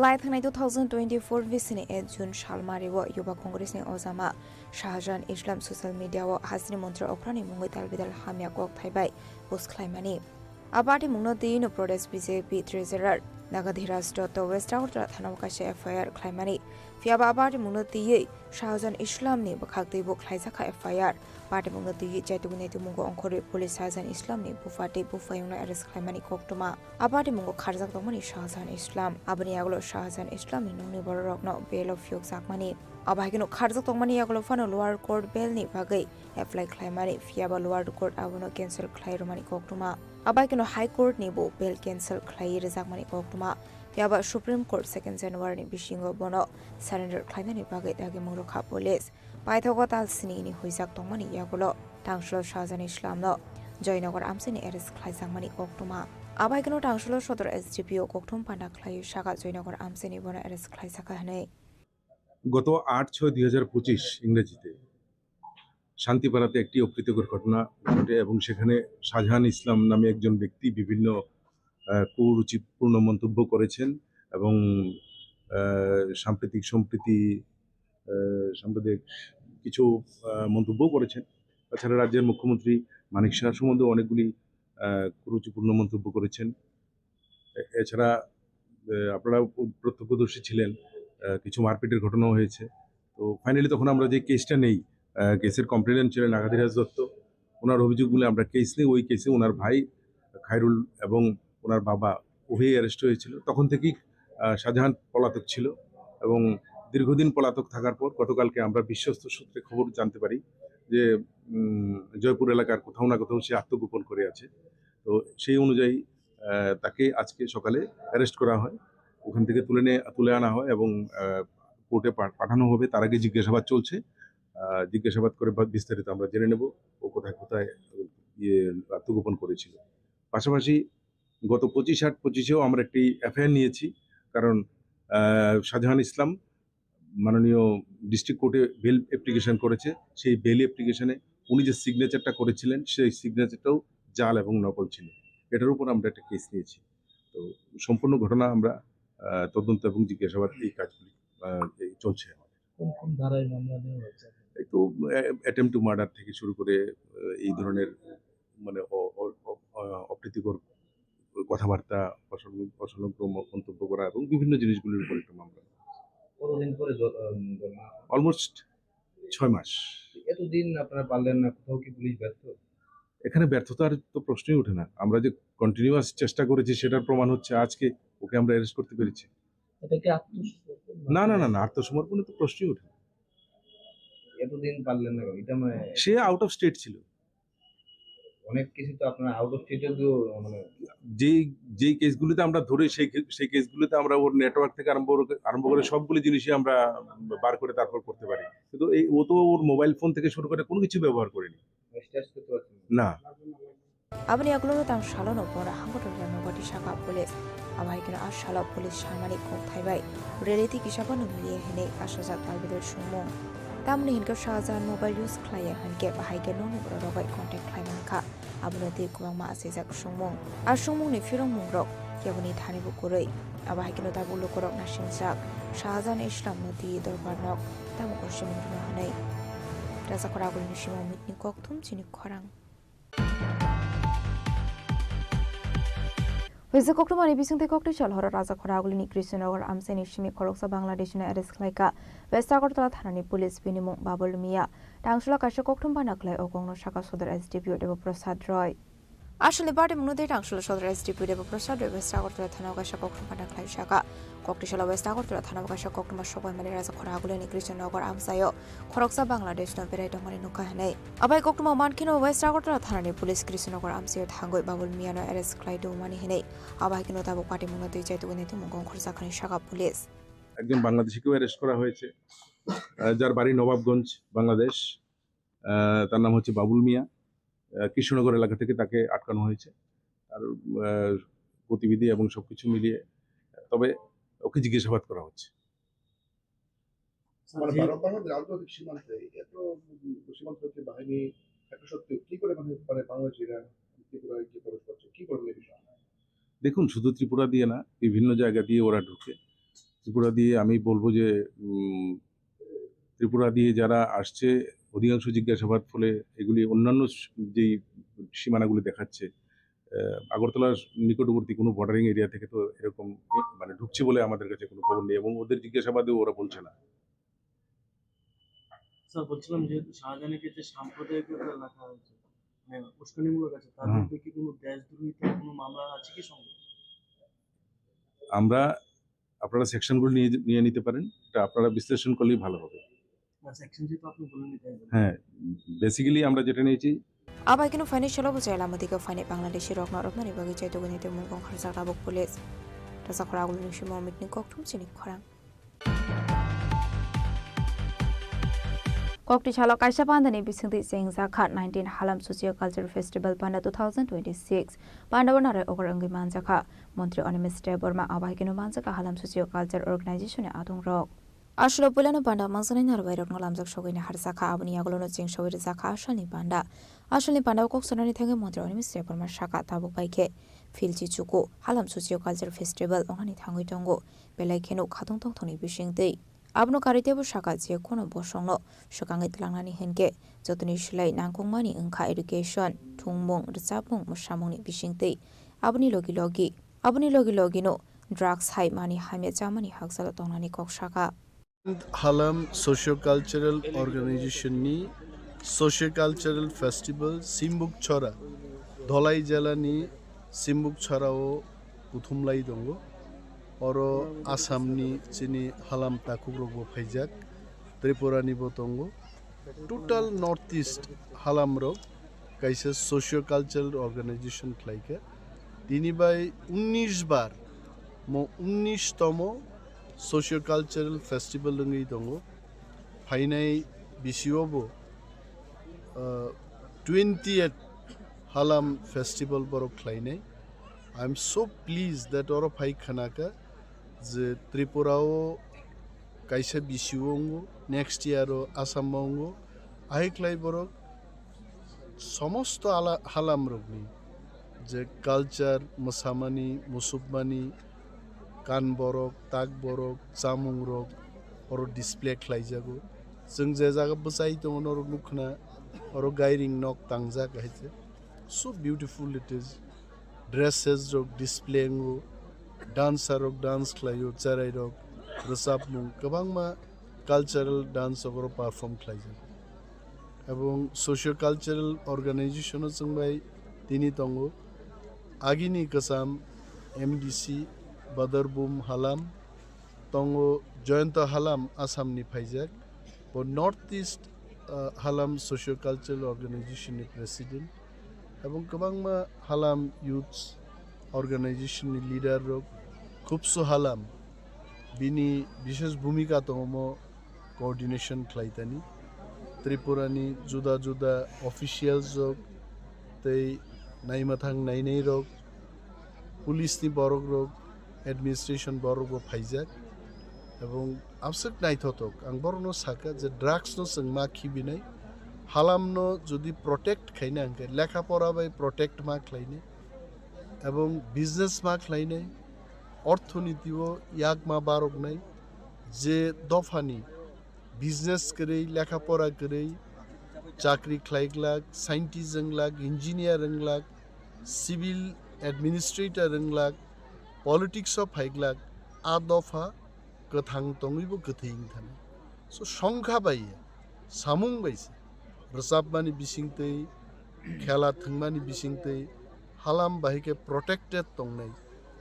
Lai thangnai two thousand twenty-four bisini eight June salmario Yuba Congress ni ojama Shahjan Islam social media o hasini montri okhrani mungwi talbidal hamya kok thaibai post khlaimani. A party mungno twi no Pradesh B J P treasurer Nagadhiraj Dotto West Agartala thana o kaisa F I R khlaimani. Phiya ba a party mungno twiwi Shahjan Islam ni bwkhak twi bo khlaijakha F I R. Party mungno twiwi chaitugwi naitukmungo ongkhorwi police Shahjan Islam ni bupha tei buphayungno arrest khlaimani koktwma. A party mungo kharjak tongmani Shahjan Islam. Aboni yagulo Shahjan Islam ni nungni bororokno bail o phiyokjakmani. Abo hai kheno kharjak tongmani yagulo phano lower court bail ni bagwi apply khlaimani, phiya ba lower court abono cancel khlai rwmani koktwma. Abo hai kheno high court ni bo bail cancel khlaiwi rwjakmani koktwma. Phiya ba Supreme Court second January ni bisingo bono surrender khlainani bagwi dagimung rwkha police. Paithago tal sini ni huijak tongmani yagulo tangsulo Shahjan Islam no Joynagar amchaini arrest khlaijakmani koktwma. Abo hai kheno tangsulo Sodor S D P O kokthum panda khlaiwi saka Joynagar amchaini bono arrest khlaijakha hwnwi. গত আট ছয় দুই হাজার পঁচিশ ইংরেজিতে শান্তিপাড়াতে একটি অপ্রীতিকর ঘটনা ঘটে এবং সেখানে শাহজাহান ইসলাম নামে একজন ব্যক্তি বিভিন্ন, আহ, কুরুচিপূর্ণ মন্তব্য করেছেন এবং, আহ, সাম্প্রতিক সম্প্রীতি, আহ, সাম্প্রতিক কিছু, আহ, মন্তব্যও করেছেন। তাছাড়া রাজ্যের মুখ্যমন্ত্রী মানিক সাহা সম্বন্ধে অনেকগুলি, আহ, কুরুচিপূর্ণ মন্তব্য করেছেন। এ-, এছাড়া, আহ, আপনারা প্রত্যক্ষদর্শী ছিলেন, আহ, কিছু মারপিটের ঘটনাও হয়েছে। তো finally তখন আমরা যে কেসটা নেই, আহ, কেসের কমপ্লেনেন্ট ছিলেন আগাধীরাজ দত্ত, ওনার অভিযোগগুলো আমরা কেস নিই। ওই কেসে ওনার ভাই খায়রুল এবং ওনার বাবা উভয়ই অ্যারেস্ট হয়েছিল। তখন থেকেই, আহ, শাহজাহান পলাতক ছিল এবং দীর্ঘদিন পলাতক থাকার পর গতকালকে আমরা বিশ্বস্ত সূত্রে খবর জানতে পারি যে, উম, জয়পুর এলাকার কোথাও না কোথাও সে আত্মগোপন করে আছে। তো সেই অনুযায়ী, আহ, তাকে আজকে সকালে অ্যারেস্ট করা হয়, ওখান থেকে তুলে নিয়ে, তুলে আনা হয় এবং, আহ, কোর্টে পা-, পাঠানো হবে। তার আগে জিজ্ঞাসাবাদ চলছে। আহ, জিজ্ঞাসাবাদ করে বা-, বিস্তারিত আমরা জেনে নেব ও কোথায় কোথায়, ইয়ে, আত্মগোপন করেছিল। পাশাপাশি গত পঁচিশ আট পঁচিশেও আমরা একটি এফআইআর নিয়েছি, কারণ, আহ, শাহজাহান ইসলাম মাননীয় ডিস্ট্রিক্ট কোর্টে বেল অ্যাপ্লিকেশন করেছে। সেই বেল অ্যাপ্লিকেশনে উনি যে সিগনেচারটা করেছিলেন, সেই সিগনেচারটাও জাল এবং নকল ছিল। এটার উপর আমরা একটা কেস নিয়েছি। তো সম্পূর্ণ ঘটনা আমরা, আহ, তদন্ত এবং জিজ্ঞাসাবাদ এই কাজগুলি, আহ, এই চলছে আমাদের। কোন কোন ধারায় মামলা নেওয়া হয়েছে? এই তো, আহ, অ্যাটেম্প টু মার্ডার থেকে শুরু করে, আহ, এই ধরনের মানে অ-, অ-, অ-, আহ, অপ্রীতিকর কথাবার্তা, অসংলগ্ন, অসংলগ্ন ম-, মন্তব্য করা এবং বিভিন্ন জিনিসগুলির উপর একটা মামলা। কতদিন পরে জ-, আহ, ধর্ণা? Almost ছয় মাস। এতদিন আপনারা পারলেন না, কোথাও কি পুলিশ ব্যর্থ? এখানে ব্যর্থতার তো প্রশ্নই ওঠে না। আমরা যে কন্টিনিউয়াস চেষ্টা করেছি, সেটার প্রমাণ হচ্ছে আজকে ওকে আমরা অ্যারেস্ট করতে পেরেছি। এটা কি আত্মসমর্পণ? না, না, না, না, আত্মসমর্পণের তো প্রশ্নই ওঠে না। এতদিন পারলেন না কেন? এটা মানে সে আউট অফ স্টেট ছিল। অনেক কিছু তো আপনার আউট অফ স্টেটে তো মানে যেই, যেই কেসগুলিতে আমরা ধরি, সেই কে-, সেই কেসগুলিতে আমরা ওর নেটওয়ার্ক থেকে আরম্ভ করে, আরম্ভ করে সবগুলি জিনিসই আমরা বার করে তারপর করতে পারি। কিন্তু এই, ও তো ওর মোবাইল ফোন থেকে শুরু করে কোনো কিছু ব্যবহার করেনি। মানে স্ট্রেস করতে পারছেন না। না। Aboni yagulo tang salo no pora hangkotor no goti saka police. Abo hai kheno a salo police samani kok thai bai reality kisa bono miliya hinwi achajak talbidal songmung. Tamoni hinkhe Shahjahan mobile use khlaiya hinkhe bahai khe nokni borok rok bai contact khlai mankha. Abono tei kwbangma achijak songmung. A songmungni phirongmungrok keboni thani bo kwrwi. Abo hai kheno tabuk lukurok naisingchak Shahjahan Islamno twi dorbar nok tamo korsomung rwna hwnwi. Rajakhor agulini simi Omitni kokthum chini khorang. Hwisa koktwmani bisingtwi koktwi sal horo Rajakhor agulini Krishnanagar amchaini simi khoroksa Bangladeshino arrest khlaikha West Agartala thanani police, bini mung Babul Mia. Tangshula kaisa koktwma bana khlai o kokno saka Sodor S D P O Debo Prasad Roy. Aswkni birthday mungno tei Tangshula Sodor S D P O Debo Prasad Roy West Agartala thanao kaisa koktwma bana khlai saka. Koktwi salo West Agartala thanao kaisa koktwma sokbaimani Rajakhor agulini Krishnanagar amchaio khoroksa Bangladeshno berai tongmani nukha hwnwi. Abai koktwma mankheno West Agartala thanani police Krishnanagar amchaio thangwi Babul Miano arrest khlai tongmani hwnwi. Abo hai kheno tabuk patimungno twi chaitugwi naitugmung gongkhorjakhani saka police. একজন বাংলাদেশিকেও অ্যারেস্ট করা হয়েছে, আহ, যার বাড়ি নবাবগঞ্জ, বাংলাদেশ। আহ, তার নাম হচ্ছে বাবুল মিয়া। আহ, কৃষ্ণনগর এলাকা থেকে তাকে আটকানো হয়েছে। তার, আহ, গতিবিধি এবং সবকিছু মিলিয়ে, তবে ওকে জিজ্ঞাসাবাদ করা হচ্ছে। মানে, জি। ভারত বাংলাদেশ আন্তর্জাতিক সীমান্তে এত, উম, সীমান্তরক্ষী বাহিনী থাকা সত্ত্বেও কি করে, মানে, মানে, বাংলাদেশিরা ত্রিপুরায় গিয়ে প্রবেশ করছে? কি করবেন এই বিষয়ে? দেখুন, শুধু ত্রিপুরা দিয়ে না, বিভিন্ন জায়গা দিয়ে ওরা ঢুকে। ত্রিপুরা দিয়ে আমি বলবো যে, উম, ত্রিপুরা দিয়ে যারা আসছে, অধিকাংশ জিজ্ঞাসাবাদ ফলে এগুলি অন্যান্য স-, যেই সীমানাগুলি দেখাচ্ছে, আহ, আগরতলার নিকটবর্তী কোনো বর্ডারিং এরিয়া থেকে তো এরকম, মানে, ঢুকছে বলে আমাদের কাছে কোনো খবর নেই এবং ওদের জিজ্ঞাসাবাদেও ওরা বলছে না। স্যার, বলছিলাম, যেহেতু শাহজাহানকে যে সাম্প্রদায়িকতা লেখা হয়েছে, মানে, উস্কানিমূলক আছে, তার হুম। বিরুদ্ধে কি কোনো দেশদ্রোহিতার কোনো মামলা আছে কি সঙ্গে? আমরা, আপনারা সেকশনগুলো নিয়ে, নিয়ে নিতে পারেন, এটা আপনারা বিশ্লেষণ করলেই ভালো হবে। না, সেকশন যেহেতু আপনি বলেননি, তাই বলুন। হ্যাঁ, বেসিক্যালি আমরা যেটা নিয়েছি। Abai kheno phainai salo bo chaya lama digo phainai Bangladeshi rokno romnani bagwi chaitugwi naitugmung gongkhorjak tabuk police. Rajakhor agulini simi Omitni kokthum chini khorang. Kokti salo kaisa pandani bisingtwi chengjakha nineteen Halam Socio Cultural Festival Panda two thousand twenty-six. Pandao narai ogar wngwi manjakha Montri Animesh Debbarma, abo hai kheno manjakha Halam Socio Cultural Organization ni adongrok. Aswk puilano panda mangsanai narwbairokno lamjak sogwini harjakha, aboni yagulono cheng sogwi rwjakha asalni panda. Asalni pandao kok sanani thangwi Montri Animesh Debbarma sakha, tabuk bai khe philchi chuku halam socio culture festival wngnani thangwi tongo, belai kheno khatong tongthokni bisingtwi. Abono karwi teibo sakha je kono bosongno swkangwi twlangnani hinkhe jotoni slai nangkukmani wngkha education, thwngmung, rwchapmung, mwsamungni bisingtwi. Aboni logi logi, aboni logi logino drugs hai mani hamya chamani hakchalo tongnani kok sakha. Halam Socio-Cultural Organization ni Socio-Cultural Festival Simbukchora, Dholai jela ni Simbukchora o kuthumlai tongo. Oro Assam ni chini halam takhuk rok bo phaijak, Tripura ni bo tongo. Total North East halam rok kaisa socio cultural organization khlaikha. Tini bai unnish bar, mo unnish tomo socio cultural festival wngwi tongo. Phainai bisio bo, uh, twentieth halam festival borok khlainai. I am so pleased that oro phai khanaka je Tripura o kaisa bisio wngo, next year o Assam o wngo. Ahai khlai borok somosto ala-, halam rokni je culture, mwsamani, musukmani, kan borok, tak borok, chamung rok oro display khlaijago. Chwng je jaga bwchai tongo norok nukkha na, oro gairing nok tangjak hai se. So beautiful it is. Dresses rok display wngo, dancer rok dance khlaio, cherai rok rwchapmung kwbangma cultural dance rok oro perform khlaijak. Ebong socio cultural organization o chwng bai tini tongo. Agini kwcham M D C Badarbum Halam, tongo Jayanta Halam, Assam ni phaijak. Bo North East, uh, Halam Socio Cultural Organization ni President. Ebong kwbangma Halam Youth Organization ni leader rok, Khubsu Halam, bini bishes bhumika tongo mo coordination khlaitani. Tripura ni juda juda officials rok tei naimathang nainai rok, police ni borok rok, administration borok bo phaijak. Ebong abswk naithothok, ang borokno sakha je drugs no chwng ma khibinai, halam no jodi protect khaina hwnkhe lekha pora bai protect ma khlainai, ebong business ma khlainai, orthoniti o yak ma baroknai, je dophani business kwrwi, lekha pora kwrwi, chakri khlai glak, scientist wng glak, engineer wng glak, civil administrator wng glak, politics o phai glak, a dopha kwthang tongwi bo kwthwi wng thani. So, songkha bai, samung bai se, rwchapmani bisingtwi, khela thwngmani bisingtwi, halam bahai khe protected tongnai,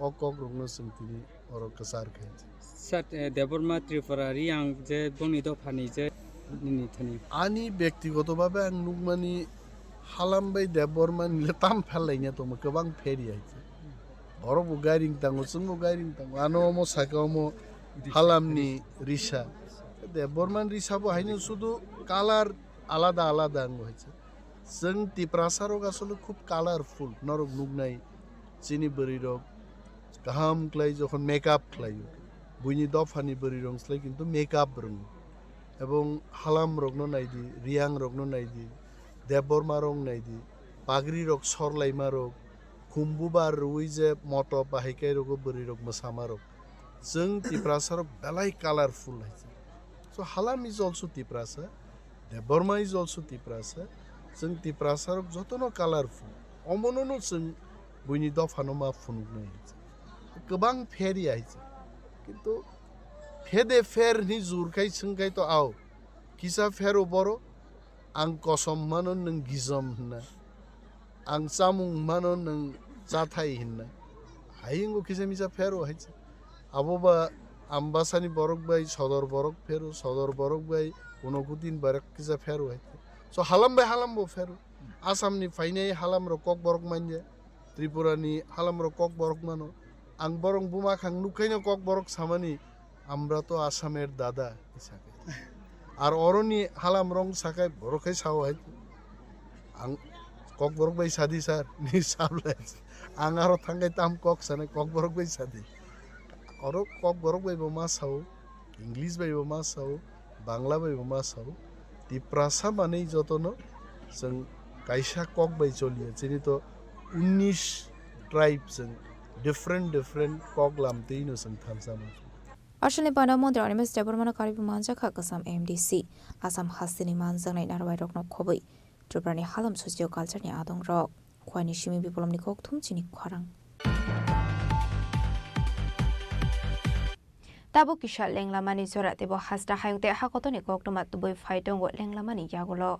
o kokrokno chwng tini oro kwchar khainai. Sir, eh, Debbarma Tripura Riyang je boni dophani je nini thani. Ani bektigoto bhabe ang nukmani halam bai Debbarma ni le tam phel laina tongma kwbang pheri hai se. Borok bo gairing tango, chwng bo gairing tango. Ano omo saka omo halam ni risa. Debbarma ni risa bo haino sudu colour alada alada ango hai se. Chwng Tiprasa rok asole khub colourful, norok nuknai chini bwrwi rok kaham khlai jokhon makeup khlaio, buini dophani bwrwi rok slai kintu makeup rwngo. Ebong halam rokno naidi, Riyang rokno naidi, Debbarma rok naidi, pagri rok sorlaima rok, khumbu bar rwui je moto bahai kai rogo bwrwi rok mwsama rok. Chwng Tiprasa rok belai colourful hai se. So Halam is also Tiprasa, Debbarma is also Tiprasa. Chwng Tiprasa rok jotono colourful. Omono no chwng buini dophano ma phunuknai hai se. Kwbang pheri hai se. Kintu phede pher hwnwi jur khai swng khai to ao. Kisa phero boro, ang kosom hwnmano nwng gijom hwnna, ang chamung hwnmano nwng chathai hwnna. Hai wngkha kisa misa phero hai se. Abo ba Ambasani borok bai sodor borok phero, sodor borok bai Unakoti ni borok kisa phero hai se. So halam bai halam bo phero. Assam ni phainai halam rok Kokborok manya, Tripura ni halam rok Kokborok mano. Ang borok buma khang nukhaino Kokborok samani, "Amra to Assamer dada," sakhe. Ar oroni halam rong sakai borok khai sao hai. Ang Kokborok bai sadi sir, ni sablai. Ang aro thangkai tam kok sanai Kokborok bai sadi. Oro Kokborok bai bo ma sao. English bai bo ma sao, Bangla bai bo ma sao, Tiprasa manwi jotono chwng kaisa kok bai choliya, chini to unnish tribe, chwng different different kok lamtwi no chwng thansa mano. Aswkni panda montri Animesh Debbarmano karwi manjakha kwcham M D C, Assam hasteni manjaknai narwai rokno khobwi Tripurani halom socio culture ni adong rok. Khwani simi Biplobni kokthum chini khorang. Tabuk kisa lenglamani jora teibo hasta hayung tei hakotoni koktwma tubui phai tongo lenglamani yagulo.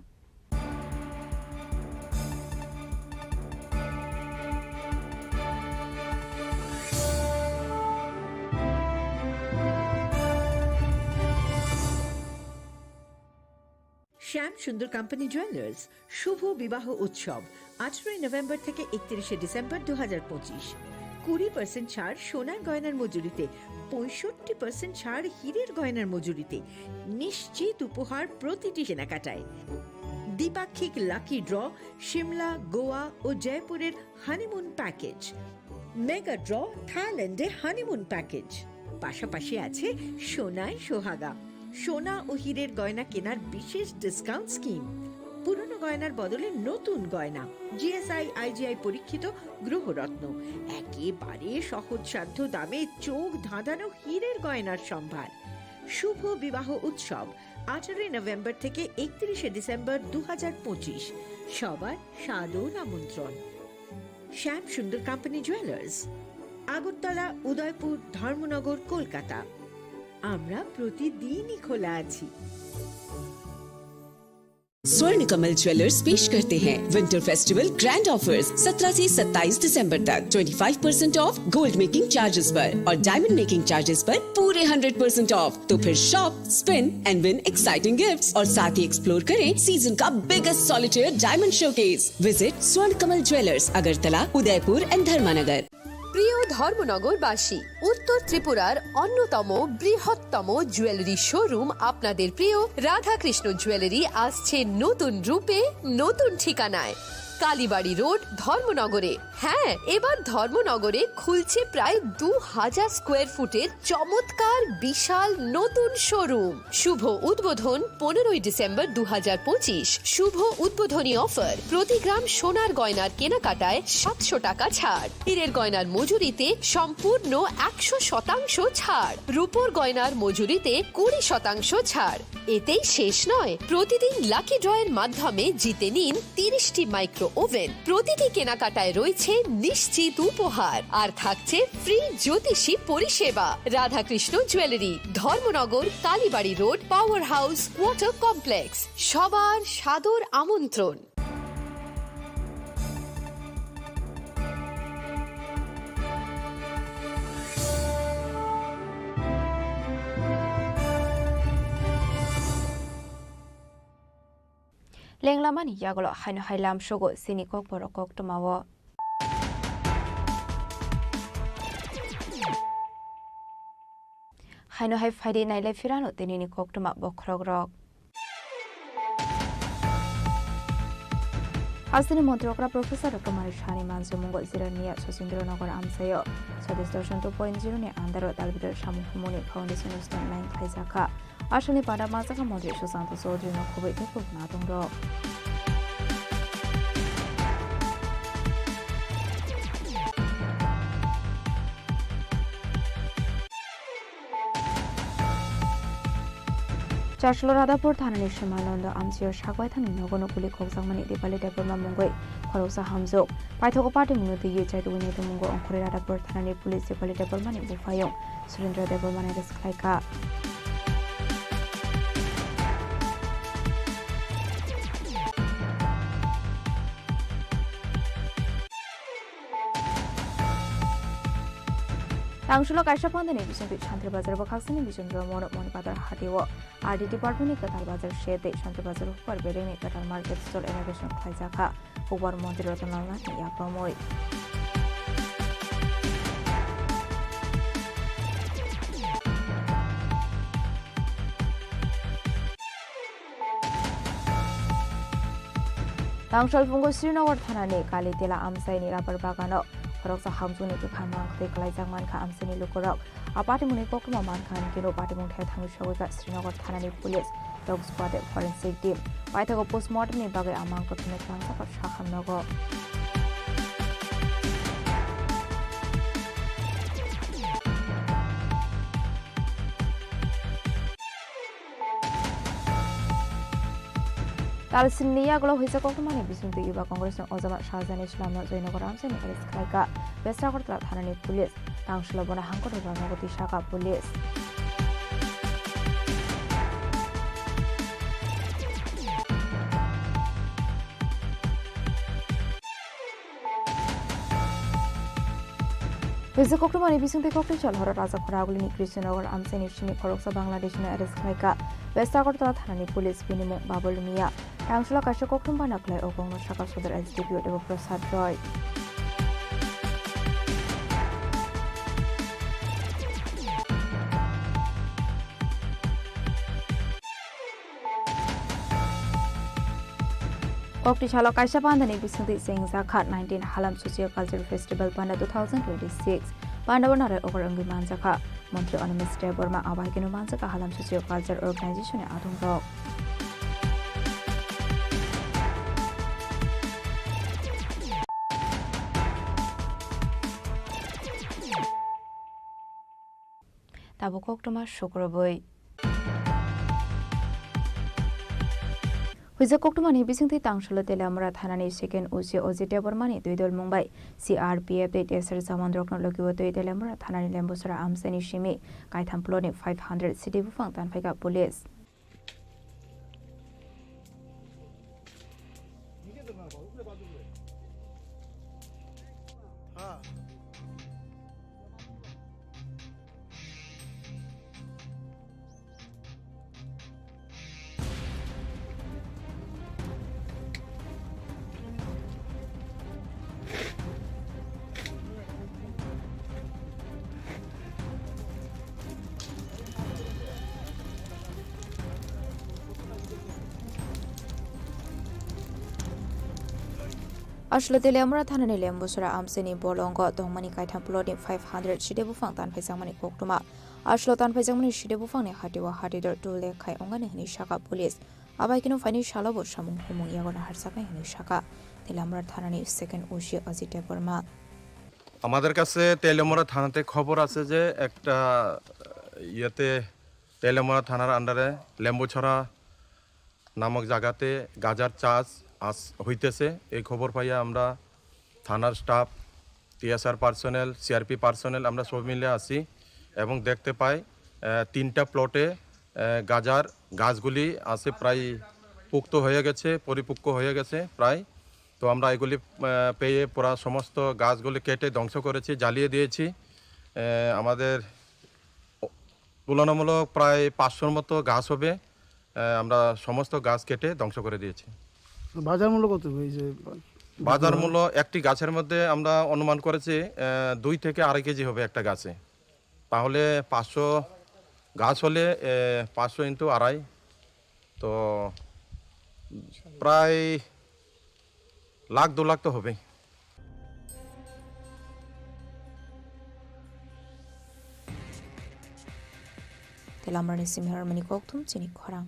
শ্যাম সুন্দর company jewellers শুভ বিবাহ উৎসব, আঠারোই নভেম্বর থেকে একত্রিশে ডিসেম্বর দু হাজার পঁচিশ। কুড়ি পার্সেন্ট ছাড় সোনার গয়নার মজুরিতে, পঁয়ষট্টি পার্সেন্ট ছাড় হীরের গয়নার মজুরিতে, নিশ্চিত উপহার প্রতিটি কেনাকাটায়। দ্বিপাক্ষিক লাকি ড্র, সিমলা, গোয়া ও জয়পুরের হানিমুন প্যাকেজ, মেগা ড্র, থাইল্যান্ডে হানিমুন প্যাকেজ। পাশাপাশি আছে সোনায় সোহাগা, সোনা ও হীরের গয়না কেনার বিশেষ ডিসকাউন্ট স্কিম। পুরনো গয়নার বদলে নতুন গয়না, জিএসআই, আইজিআই পরীক্ষিত গ্রহরত্ন, একেবারে সহজসাধ্য দামে চোখ ধাঁধানো হীরের গয়নার সম্ভার। শুভ বিবাহ উৎসব, আঠারোই নভেম্বর থেকে একত্রিশে ডিসেম্বর দু হাজার পঁচিশ। সবার সাদর আমন্ত্রণ। শ্যাম সুন্দর কোম্পানি জুয়েলার্স, আগরতলা, উদয়পুর, ধর্মনগর, কলকাতা। আমরা প্রতিদিনই খোলা আছি। स्वर्ण कमल ज्वेलर्स पेश करते हैं विंटर फेस्टिवल ग्रैंड ऑफर्स, सत्रह से सत्ताईस दिसंबर तक। Twenty five percent of gold making charges पर और डायमंड मेकिंग चार्जेस पर पूरे हंड्रेड परसेंट ऑफ। तो फिर shop, spin and win exciting gifts और साथ ही एक्सप्लोर करें सीजन का biggest solitaire diamond showcase. Visit स्वर्ण कमल ज्वेलर्स, अगरतला, उदयपुर एंड धर्मानगर। প্রিয় ধর্মনগরবাসী, উত্তর ত্রিপুরার অন্যতম বৃহত্তম জুয়েলারি শোরুম আপনাদের প্রিয় রাধাকৃষ্ণ জুয়েলারি আসছে নতুন রূপে, নতুন ঠিকানায়, কালীবাড়ি রোড, ধর্মনগরে। হ্যাঁ, এবার ধর্মনগরে খুলছে প্রায় দু হাজার স্কোয়ার ফুটের চমৎকার বিশাল নতুন শোরুম। শুভ উদ্বোধন পনেরোই ডিসেম্বর দু হাজার পঁচিশ। শুভ উদ্বোধনী অফার, প্রতি গ্রাম সোনার গয়নার কেনাকাটায় সাতশো টাকা ছাড়, হীরের গয়নার মজুরিতে সম্পূর্ণ একশো শতাংশ ছাড়, রূপোর গয়নার মজুরিতে কুড়ি শতাংশ ছাড়। এতেই শেষ নয়, প্রতিদিন লাকি ড্রয়ের মাধ্যমে জিতে নিন তিরিশটি মাইক্রো ওভেন। প্রতিটি কেনাকাটায় রয়েছে নিশ্চিত উপহার, আর থাকছে ফ্রি জ্যোতিষী পরিষেবা। Radhakrishna jewellery, Dharmanagar, Kalibari road, power house, water complex. সবার সাদর আমন্ত্রণ। Lenglamani yagulo haino hai lamsogo chini kokborok koktwmao. Haino hai phaidi nailai phirano tinini koktwma bokhorokrok. Hasteni montri okra Professor Kumar Shani manjamungo Jirania Sachindra Nagar amchaio Swadesh Darshan two point zero ni andaro dalbidal samung humuni foundation stone nine khlaijakha. Aswkni panda manjakha montri Sushanta Chaudhary no khobwi tei kubun adongrok. Charsulo Radhapur thanani Simananda amchaio sakbaithani nogono guli khokjakmani Dipali Debbarma mungwi khoroksa hamjwk. Paithago party mungno twiwi chaitugwi naitugmungo ongkhorwi Radhapur thanani police Dipali Debbarmani buphayung Surendra Debbarmani arrest khlaikha. Tangsulo kaisa phandani bisingtwi Santri Bazar bwkhaksani bisingtwi Monok Moni Bazar hatio R D department ni kwtal bazar shed tei Santri Bazar hukbar berengni kwtal market stall inauguration khlaijakha hukbar montri Ratan Lal Nath ni yaphangwi. Tangsalphungo Srinagar thanani Kalitela amchaini rubber bagano Roksa hamjuni kwkha nang tei kwlaijak mankha amchaini lukurok. A patimungni koktwma mankha hwn khe no patimung thai thangwi sogwi kha Srinagar thanani police, dog squad tei forensic team. Paithago postmortem ni bagwi a mang kwthwino twlangsa kha sakham nogo. Talsinni yagulo hwisa koktwmani bisingtwi Yuba Congress ni Ojama Shahjani Islamno Joynagar amchaini arrest khlaikha West Agartala thanani police. Tangsulo bono hangkhe rwrwknani twi sakha police. Hwisa koktwmani bisingtwi koktwi sal horo Rajakhora agulini Krishnanagar amchaini simi khoroksa Bangladeshno arrest khlaikha West Agartala thanani police, bini mung Babul Mia. Tangsulo kaisa koktwma bana khlai o kokno sakha Sodor S D P O Debo Prasad Roy. Kokti salo kaisa pandani bisingtwi chengjakha nineteen Halam Socio Cultural Festival Panda two thousand twenty-six. Pandao narai okor wngwi manjakha Montri Animesh Debbarma, abai keno manjakha Halam Socio Culture Organization ni adongrok. Tabuk koktwma sukrubwi. Hwisa koktwmani bisingtwi tangsulo Teliamura thanani second O C Ajit Debbarmani twi dol mungbai C R P F tei T S R jawanrokno logi o twi Teliamura thanani Lembusora amchaini simi kaitham plotni five hundred sidi buphang tanphaikha police. Aswk Teliamura thanani Lembusora amchaini bolongo tongmani kaitham plotni five hundred side buphang tanphaijakmani koktwma. Aswk tanphaijakmani side buphangni hatio hatidor tule khai ongani hwnwi sakha police. Abai keno phaini salo bo samung humung yago naharjaknai hwnwi sakha Teliamura thanani second O C Ajit Debbarma. আমাদের কাছে তেলিয়ামুড়া থানাতে খবর আছে যে একটা, আহ, ইয়েতে তেলিয়ামুড়া থানার আন্ডারে লেম্বুছড়া নামক জায়গাতে গাঁজার চাষ আস-, হইতেছে। এই খবর পাইয়া আমরা থানার staff, TSR personnel, CRP personnel আমরা সব মিলে আসি এবং দেখতে পাই, আহ, তিনটা প্লটে, আহ, গাঁজার গাছগুলি আছে প্রায় পুক্ত হয়ে গেছে, পরিপক্ক হয়ে গেছে প্রায়। তো আমরা এগুলি, আহ, পেয়ে পুরা সমস্ত গাছগুলি কেটে ধ্বংস করেছি, জ্বালিয়ে দিয়েছি। আহ, আমাদের তুলনামূলক প্রায় পাঁচশোর মতো গাছ হবে, আহ, আমরা সমস্ত গাছ কেটে ধ্বংস করে দিয়েছি। বাজার মূল্য কত এই যে বাজার মূল্য একটি গাছের মধ্যে আমরা অনুমান করেছি, আহ, দুই থেকে আড়াই কেজি হবে একটা গাছে। তাহলে পাঁচশো গাছ হলে, আহ, পাঁচশো into আড়াই, তো প্রায় লাখ দু লাখ তো হবেই। Telamrani simi harmani kokthum chini khorang.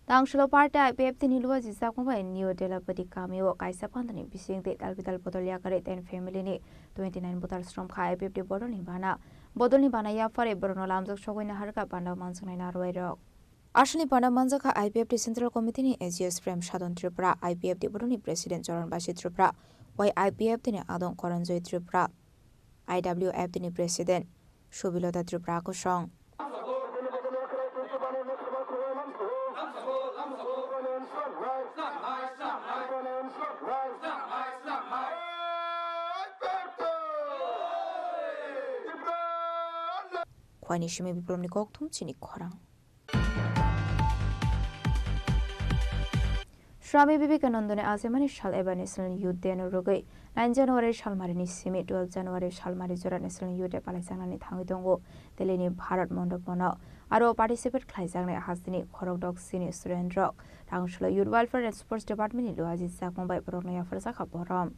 Tangsulo party I P F T ni luwa jijak bai New Delapati kamio kaisa pandani bising de talbital bodol yakari ten family ni twenty nine voters romkha I P F T bodol ni bana. Bodol ni bana yaphari borokno lamjak sogwi naharkha panda manjaknai narwai rok. Aswkni panda manjakha I P F T Central Committee ni A G S Prem Sadon Tripura, I P F T Boroni President Choron Basi Tripura, Y I P F T ni Adong Koranjoy Tripura, I W F T ni President Subilota Tripura kosong. Khwani simi biplobni kokthum chini khorang. Swami Vivekanandani achaimani sal eba National Youth Day no rwgwi nine January salmarini simi twelve January salmari jora National Youth Day palaijaknani thangwi tongo Delhini Bharat Mandap Bhavan o. Aro participate khlaijaknai hasteni khorokdok chini student rok Tangsholo Youth Welfare and Sports Department ni luaji chakmung bai borokno yapharjak kha borom.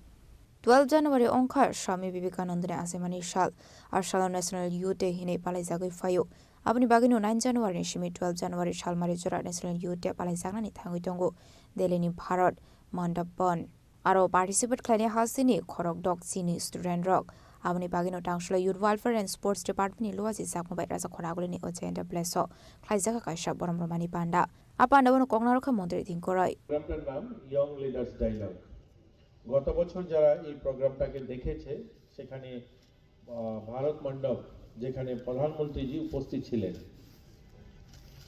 Twelve January wngkha Swami Vivekanandani achaimani sal. A salo National Youth Day hinwi palaijagwi phaio. Aboni bagwino nine January ni simi twelve January salmari jora National Youth Day palaijaknani thangwi tongo Delhi ni Bharat Mandap Bhavan. Aro participate khlainai hasteni khorokdok chini student rok. Aboni bagwino Tangsholo Youth Welfare and Sports Department ni luaji chakmung bai Raja Khoragulini Ojayanta Place o khlaijak kaisa borom romani panda. A panda bono koknarokha Montri Dingkoroi. প্রোগ্রামটার নাম young leaders dialogue. গত বছর যারা এই প্রোগ্রামটাকে দেখেছে, সেখানে আহ, ভারত মণ্ডপ, যেখানে প্রধানমন্ত্রীজি উপস্থিত ছিলেন,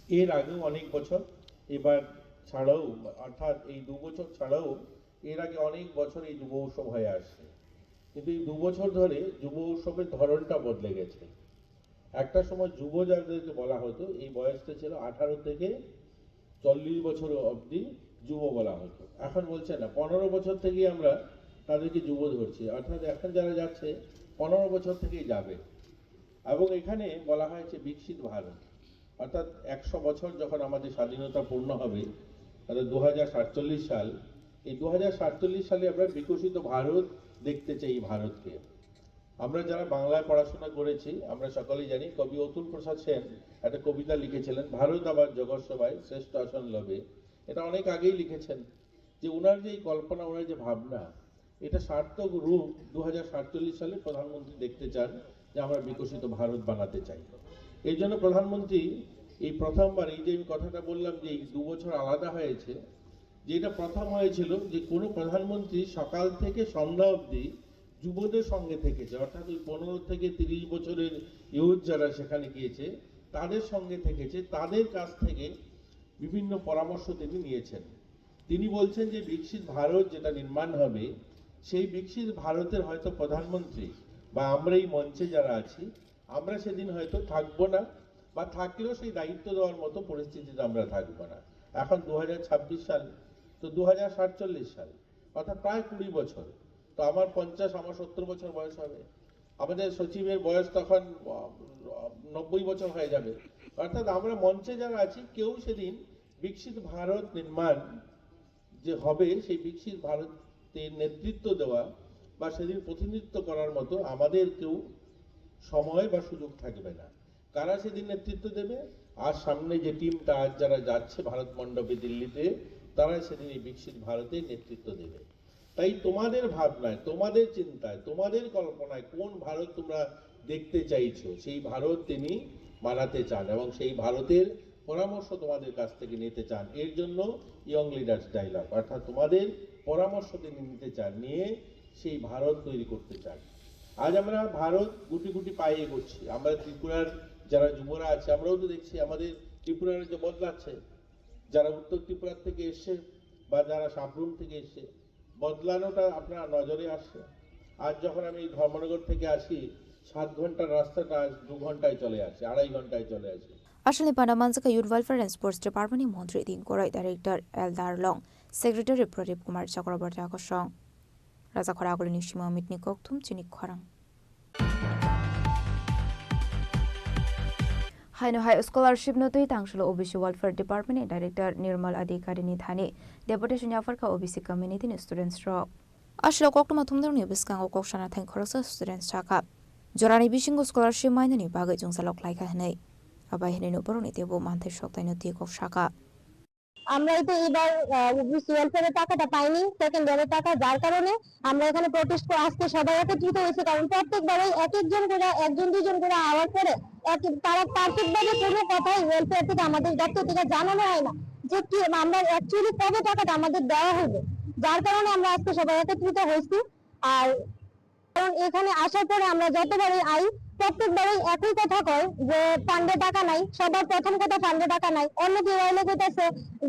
এর আগেও অনেক বছর, এবার ছাড়াও, অর্থাৎ এই দু বছর ছাড়াও এর আগে অনেক বছর এই যুব উৎসব হয়ে আসছে। কিন্তু এই দু বছর ধরে যুব উৎসবের ধরনটা বদলে গেছে। একটা সময় যুব যাদেরকে বলা হতো, এই বয়সটা ছিল আঠারো থেকে চল্লিশ বছর অবধি যুব বলা হতো। এখন বলছে না, পনেরো বছর থেকেই আমরা তাদেরকে যুব ধরছি। অর্থাৎ এখন যারা যাচ্ছে, পনেরো বছর থেকেই যাবে। এবং এখানে বলা হয়েছে বিকশিত ভারত, অর্থাৎ একশো বছর যখন আমাদের স্বাধীনতা পূর্ণ হবে, অর্থাৎ দু হাজার সাতচল্লিশ সাল, এই দু হাজার সাতচল্লিশ সালে আমরা বিকশিত ভারত দেখতে চাই ভারতকে। আমরা যারা বাংলায় পড়াশোনা করেছি, আমরা সকলেই জানি কবি অতুল প্রসাদ সেন একটা কবিতা লিখেছিলেন, "ভারত আমার জগৎ সভায় শ্রেষ্ঠ আসন লবে।" এটা অনেক আগেই লিখেছেন, যে ওনার যে এই কল্পনা, ওনার যে ভাবনা, এটা সার্থক রূপ দু হাজার সাতচল্লিশ সালে প্রধানমন্ত্রী দেখতে চান যে আমরা বিকশিত ভারত বানাতে চাই। এই জন্য প্রধানমন্ত্রী এই প্রথমবার, এই যে আমি কথাটা বললাম যে এই দু বছর আলাদা হয়েছে, যে এটা প্রথম হয়েছিল যে কোনো প্রধানমন্ত্রী সকাল থেকে সন্ধ্যা অবধি যুবদের সঙ্গে থেকেছে, অর্থাৎ ওই পনেরো থেকে তিরিশ বছরের ইউথ যারা সেখানে গিয়েছে, তাদের সঙ্গে থেকেছে, তাদের কাছ থেকে বিভিন্ন পরামর্শ তিনি নিয়েছেন। তিনি বলছেন যে বিকশিত ভারত যেটা নির্মাণ হবে, সেই বিকশিত ভারতের হয়তো প্রধানমন্ত্রী বা আমরা এই মঞ্চে যারা আছি, আমরা সেদিন হয়তো থাকবো না, বা থাকলেও সেই দায়িত্ব দেওয়ার মতো পরিস্থিতিতে আমরা থাকবো না। এখন দু হাজার ছাব্বিশ সাল, তো দু হাজার সাতচল্লিশ সাল, অর্থাৎ প্রায় কুড়ি বছর। তো আমার পঞ্চাশ, আমার সত্তর বছর বয়স হবে, আমাদের সচিবের বয়স তখন, আহ, নব্বই বছর হয়ে যাবে। অর্থাৎ আমরা মঞ্চে যারা আছি, কেউ সেদিন বিকশিত ভারত নির্মাণ যে হবে, সেই বিকশিত ভারতের নেতৃত্ব দেওয়া বা সেদিন প্রতিনিধিত্ব করার মতো আমাদের কেউ সময় বা সুযোগ থাকবে না। কারা সেদিন নেতৃত্ব দেবে? আর সামনে যে টিমটা আজ যারা যাচ্ছে ভারত মণ্ডপে দিল্লিতে, তারাই সেদিন এই বিকশিত ভারতের নেতৃত্ব দেবে। তাই তোমাদের ভাবনায়, তোমাদের চিন্তায়, তোমাদের কল্পনায় কোন ভারত তোমরা দেখতে চাইছো, সেই ভারত তিনি বানাতে চান এবং সেই ভারতের পরামর্শ তোমাদের কাছ থেকে নিতে চান। এর জন্য ইয়ং লিডার্স ডায়ালগ, অর্থাৎ তোমাদের পরামর্শ তিনি নিতে চান, নিয়ে সেই ভারত তৈরি করতে চান। আজ আমরা ভারত গুটি গুটি পায়ে এগোচ্ছি। আমরা ত্রিপুরার যারা যুবরা আছে, আমরাও তো দেখছি আমাদের ত্রিপুরা রাজ্য বদলাচ্ছে। যারা উত্তর ত্রিপুরা থেকে এসছে বা যারা সাব্রুম থেকে এসছে, বদলানোটা আপনার নজরে আসছে। আজ যখন আমি ধর্মনগর থেকে আসি, সাত ঘন্টার রাস্তাটা আজ দু ঘন্টায় চলে আসে, আড়াই ঘন্টায় চলে আসে। Aswkni panda manjakha Youth Welfare and Sports Department ni montri Dingkoroi, Director L Darlong, Secretary Pradip Kumar Chakraborty Akosong. Raja Khoragulini simi Amit ni kokthum chini khorang. Haino hai scholarship no twi Tangsholo O B C Welfare Department ni Director Nirmal Adhikari ni thani deputation yapharkha O B C community ni students rok. Aswk koktwma thumdorni bwskango kok sana thang khoroksa students sakha. Jorani bisingo scholarship mainani bagwi chwngsalok khlaikha hwnwi. Abai hwnwi no borokni teibo manthai soktaino twi kok sakha. আমরা তো এবার, আহ, ওবিসি ওয়েলফেয়ারের টাকাটা পাইনি, সেকেন্ড ইয়ারের টাকা, যার কারণে আমরা এখানে প্রোটেস্ট করে আজকে সবাই একত্রিত হয়েছে, কারণ প্রত্যেকবারই এক একজন করে, একজন দুইজন করে আওয়ার পরে এক, তারা পারফেক্ট ভাবে কোনো কথাই ওয়েলফেয়ার থেকে, আমাদের দপ্তর থেকে জানানো হয় না যে কি আমরা অ্যাকচুয়ালি কবে টাকাটা আমাদের দেওয়া হবে, যার কারণে আমরা আজকে সবাই একত্রিত হয়েছি। আর কারণ এখানে আসার পরে আমরা যতবারই আই, প্রত্যেকবারই একই কথা কয় যে ফান্ডে টাকা নাই। সবার প্রথম কথা ফান্ডে টাকা নাই। অন্য কেউ আইলে কইতাছে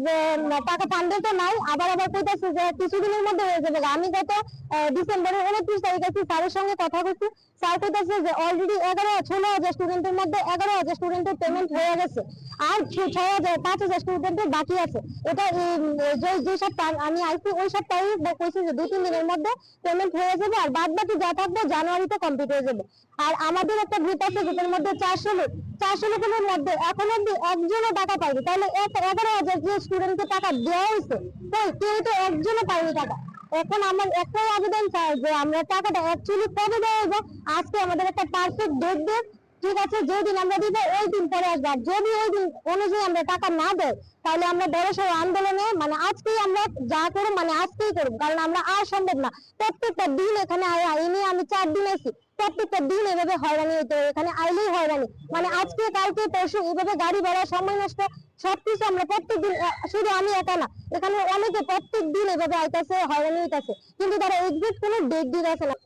যে, উম, টাকা ফান্ডে তো নাই, আবার আবার কইতাছে যে কিছুদিনের মধ্যে হয়ে যাবে। আমি গত, আহ, ডিসেম্বরের ঊনত্রিশ তারিখ আছি, স্যারের সঙ্গে কথা কইছি। স্যার কইতাছে যে অলরেডি এগারো, ষোলো হাজার স্টুডেন্টের মধ্যে এগারো হাজার স্টুডেন্টের পেমেন্ট হয়ে গেছে, আর ছ-, ছয় হাজার, পাঁচ হাজার স্টুডেন্টের বাকি আছে। এটা এই, উম, যে, যে সব টাইম আমি আইছি, ওই সব টাইমে কইছে যে দুই তিন দিনের মধ্যে পেমেন্ট হয়ে যাবে, আর বাদ বাকি যা থাকবে জানুয়ারিতে কমপ্লিট হয়ে যাবে। আর আমাদের একটা গ্রুপ আছে, গ্রুপের মধ্যে চারশো লোক, চারশো লোকের মধ্যে এখন অব্দি একজনও টাকা পায়নি। তাহলে এক এগারো হাজার যে স্টুডেন্টকে টাকা দেওয়া হয়েছে, কই, কেউ তো একজনও পায়নি টাকা। এখন আমার একটাই আবেদন, স্যার, যে আমরা টাকাটা অ্যাকচুয়ালি কবে দেওয়া হবে? আজকে আমাদের একটা পারফেক্ট ডেট দেন, ঠিক আছে? যেদিন আমরা দিব, ওই দিন পরে আসবো। আর যদি ওই দিন অনুযায়ী আমরা টাকা না দেয়, তাহলে আমরা বড় সড় আন্দোলনে, মানে, আজকেই আমরা যা করব, মানে, আজকেই করব, কারণ আমরা আর সম্ভব না। প্রত্যেকটা দিন এখানে আয়া, এই নিয়ে আমি চার দিন আছি, প্রত্যেকটা দিন এভাবে হয়রানি হইতে হয়, এখানে আইলেই হয়রানি, মানে, আজকে, কালকে, পরশু, এভাবে গাড়ি ভাড়া, সময় নষ্ট, সবকিছু আমরা প্রত্যেক দিন, আহ, শুধু আমি একা না, এখানে অনেকে প্রত্যেক দিন এভাবে আইতাছে, হয়রানি হইতাছে, কিন্তু তারা এক্সাক্ট কোনো ডেট দিতেছে না।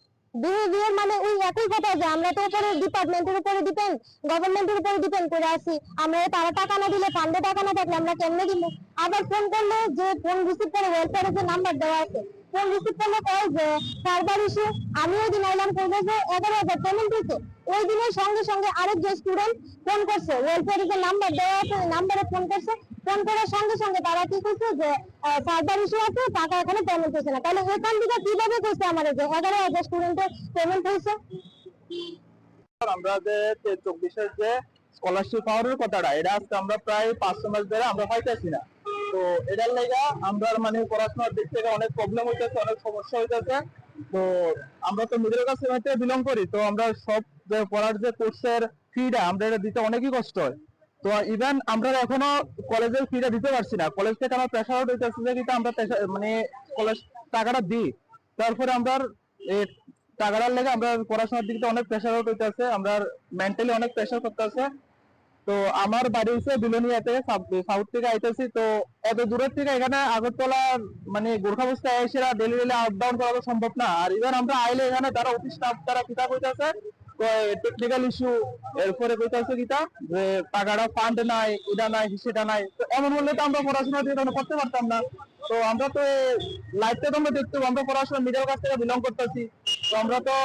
বিহেভিয়ার মানে ওই একই কথা, যে আমরা তো উপরে ডিপার্টমেন্টের উপরে ডিপেন্ড, গভর্নমেন্টের উপরে ডিপেন্ড করে আছি। আমরা, তারা টাকা না দিলে, ফান্ডে টাকা না থাকলে আমরা কেমনে দিব? আবার ফোন করলে যে ফোন রিসিভ করে, ওয়েলফেয়ারে যে নাম্বার দেওয়া আছে, ফোন রিসিভ করলে কয় যে সার্ভার ইস্যু। আমি ওই দিন আইলাম, কইলো যে এগারো হাজার পেমেন্ট হয়েছে। ওই দিনের সঙ্গে সঙ্গে আরেক যে স্টুডেন্ট ফোন করছে, ওয়েলফেয়ারে যে নাম্বার দেওয়া আছে, ওই নাম্বারে ফোন করছে। ফোন করার সঙ্গে সঙ্গে তারা কি করছে যে, আহ, সার্ভার ইস্যু আছে, টাকা এখনো পেমেন্ট হয়েছে না। তাহলে এখান থেকে কিভাবে কইছে আমাদের যে এগারো হাজার স্টুডেন্টের পেমেন্ট হয়েছে? আমরা যে তে-, চব্বিশের যে স্কলারশিপ পাওয়ার কথাটা, এটা আজকে আমরা প্রায় পাঁচশো মাস ধরে আমরা পাইতেছি না। তো এটার লেগা আমরা, মানে, পড়াশোনার দিক থেকে অনেক প্রবলেম হইতেছে, অনেক সমস্যা হইতেছে। তো আমরা তো মিডল ক্লাস ফ্যামিলিতে বিলং করি, তো আমরা সব যে পড়ার যে কোর্সের ফিটা, আমরা এটা দিতে অনেকই কষ্ট হয়। তো ইভেন আমরা এখনো কলেজের ফিটা দিতে পারছি না, কলেজ থেকে আমার প্রেশার আউট হইতেছে যে কিন্তু আমরা প্রেশার, মানে, কলেজ টাকাটা দিই, তারপরে আমরা এই টাকাটার লেগে আমরা পড়াশোনার দিক থেকে অনেক প্রেশার আউট হইতেছে, আমরা মেন্টালি অনেক প্রেশার করতেছে। তো আমার বাড়ি হচ্ছে বিলোনিয়াতে, সাব-, সাউথ থেকে আইতেছি। তো এত দূরের থেকে এখানে আগরতলা, মানে, গোর্খাবস্তায় এসে ডেলি ডেলি আপ ডাউন করা তো সম্ভব না। আর ইভেন আমরা আইলে এখানে তারা অফিস স্টাফ তারা কিতা কইতাছে, তো টেকনিক্যাল ইস্যু, এরপরে কইতাছে কিতা যে টাকাটা ফান্ড নাই, এটা নাই, সেটা নাই। তো এমন হলে তো আমরা পড়াশোনা দিয়ে কোনো করতে পারতাম না। তো আমরা তো লাইফটা তো আমরা দেখতে হবে, আমরা পড়াশোনা মিডল ক্লাস থেকে বিলং করতেছি। তো আমরা তো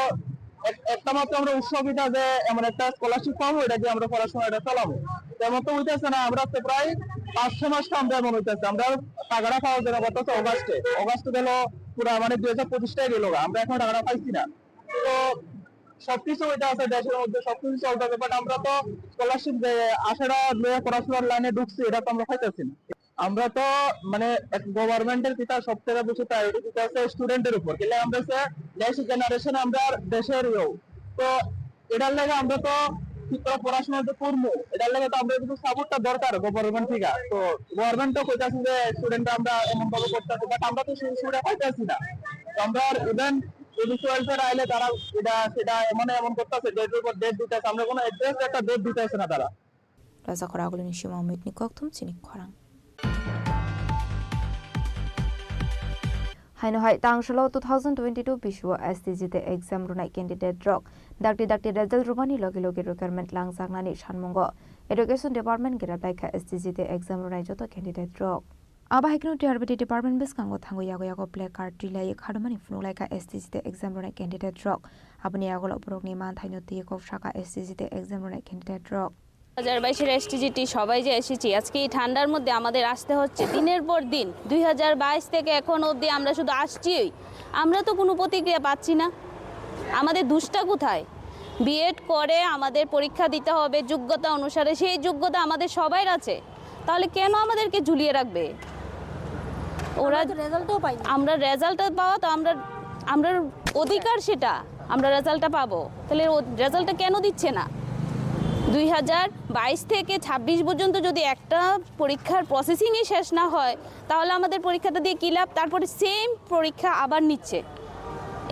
এক-, একটা মাত্র আমরা উৎসব এটা যে এমন একটা স্কলারশিপ পাবো, এটা দিয়ে আমরা পড়াশোনা এটা চালাবো। তেমন তো হইতেছে না, আমরা তো প্রায় পাঁচ ছয় মাস তো আমরা এমন হইতেছে, আমরা টাকাটা পাওয়া যাবে কত হচ্ছে অগাস্টে, অগাস্টে গেল পুরা, মানে, দুই হাজার পঁচিশটাই গেল, আমরা এখন টাকাটা পাইছি না। তো সবকিছু হইতে আছে দেশের মধ্যে, সবকিছু চলতেছে, বাট আমরা তো স্কলারশিপ যে আশাটা নিয়ে পড়াশোনার লাইনে ঢুকছি, এটা তো আমরা পাইতেছি না। আমরা তো, মানে, গভর্নমেন্টের কিতা সব থেকে বেশি প্রায়োরিটি দিতে আছে স্টুডেন্টের উপর, কিন্তু আমরা হচ্ছে নেক্সট জেনারেশন আমরা দেশের ইয়েও। তো এটার লাগে আমরা তো ঠিক করে পড়াশোনা তো করবো, এটার লাগে তো আমরা কিন্তু সাপোর্টটা দরকার গভর্নমেন্ট থেকে। তো গভর্নমেন্ট তো কইতাছে যে স্টুডেন্ট আমরা এমন ভাবে করতেছে, বাট আমরা তো সেই সুবিধা পাইতেছি না। তো আমরা ইভেন পুলিশ ওয়েলফেয়ার আইলে তারা এটা সেটা এমন এমন করতেছে, ডেটের উপর ডেট দিতেছে, আমরা কোনো অ্যাড্রেস একটা ডেট দিতেছে না তারা। Rajakhor agulini sima Amit ni kokthum chini khorang. Haino hai tangsalo two thousand twenty-two bisuo S T G T exam runai candidate rok dakti dakti result rubani logi logi requirement langjaknani sanmungo Education Department gerap laikha S T G T exam runai joto candidate rok. Abo hai kheno T R B T department bwskango thango yago yago placard twi lai khadumani phunuk laikha S T G T exam runai candidate rok. Aboni yagulo borokni manthaino twi kok saka S T G T exam runai candidate rok. দু হাজার বাইশের এসটিজিটি সবাই যে এসেছি, আজকে এই ঠান্ডার মধ্যে আমাদের আসতে হচ্ছে দিনের পর দিন। দুই হাজার বাইশ থেকে এখন অবধি আমরা শুধু আসছিই, আমরা তো কোনো প্রতিক্রিয়া পাচ্ছি না। আমাদের দুষটা কোথায়? বিএড করে আমাদের পরীক্ষা দিতে হবে যোগ্যতা অনুসারে, সেই যোগ্যতা আমাদের সবাইর আছে, তাহলে কেন আমাদেরকে ঝুলিয়ে রাখবে ওরা? আমরা তো রেজাল্টও পাইনি। আমরা রেজাল্টটা পাওয়া তো আমরা, আমরার অধিকার সেটা, আমরা রেজাল্টটা পাবো, তাহলে ও রেজাল্টটা কেন দিচ্ছে না? দুই হাজার বাইশ থেকে ছাব্বিশ পর্যন্ত যদি একটা পরীক্ষার প্রসেসিংই শেষ না হয়, তাহলে আমাদের পরীক্ষাটা দিয়ে কী লাভ? তারপরে সেম পরীক্ষা আবার নিচ্ছে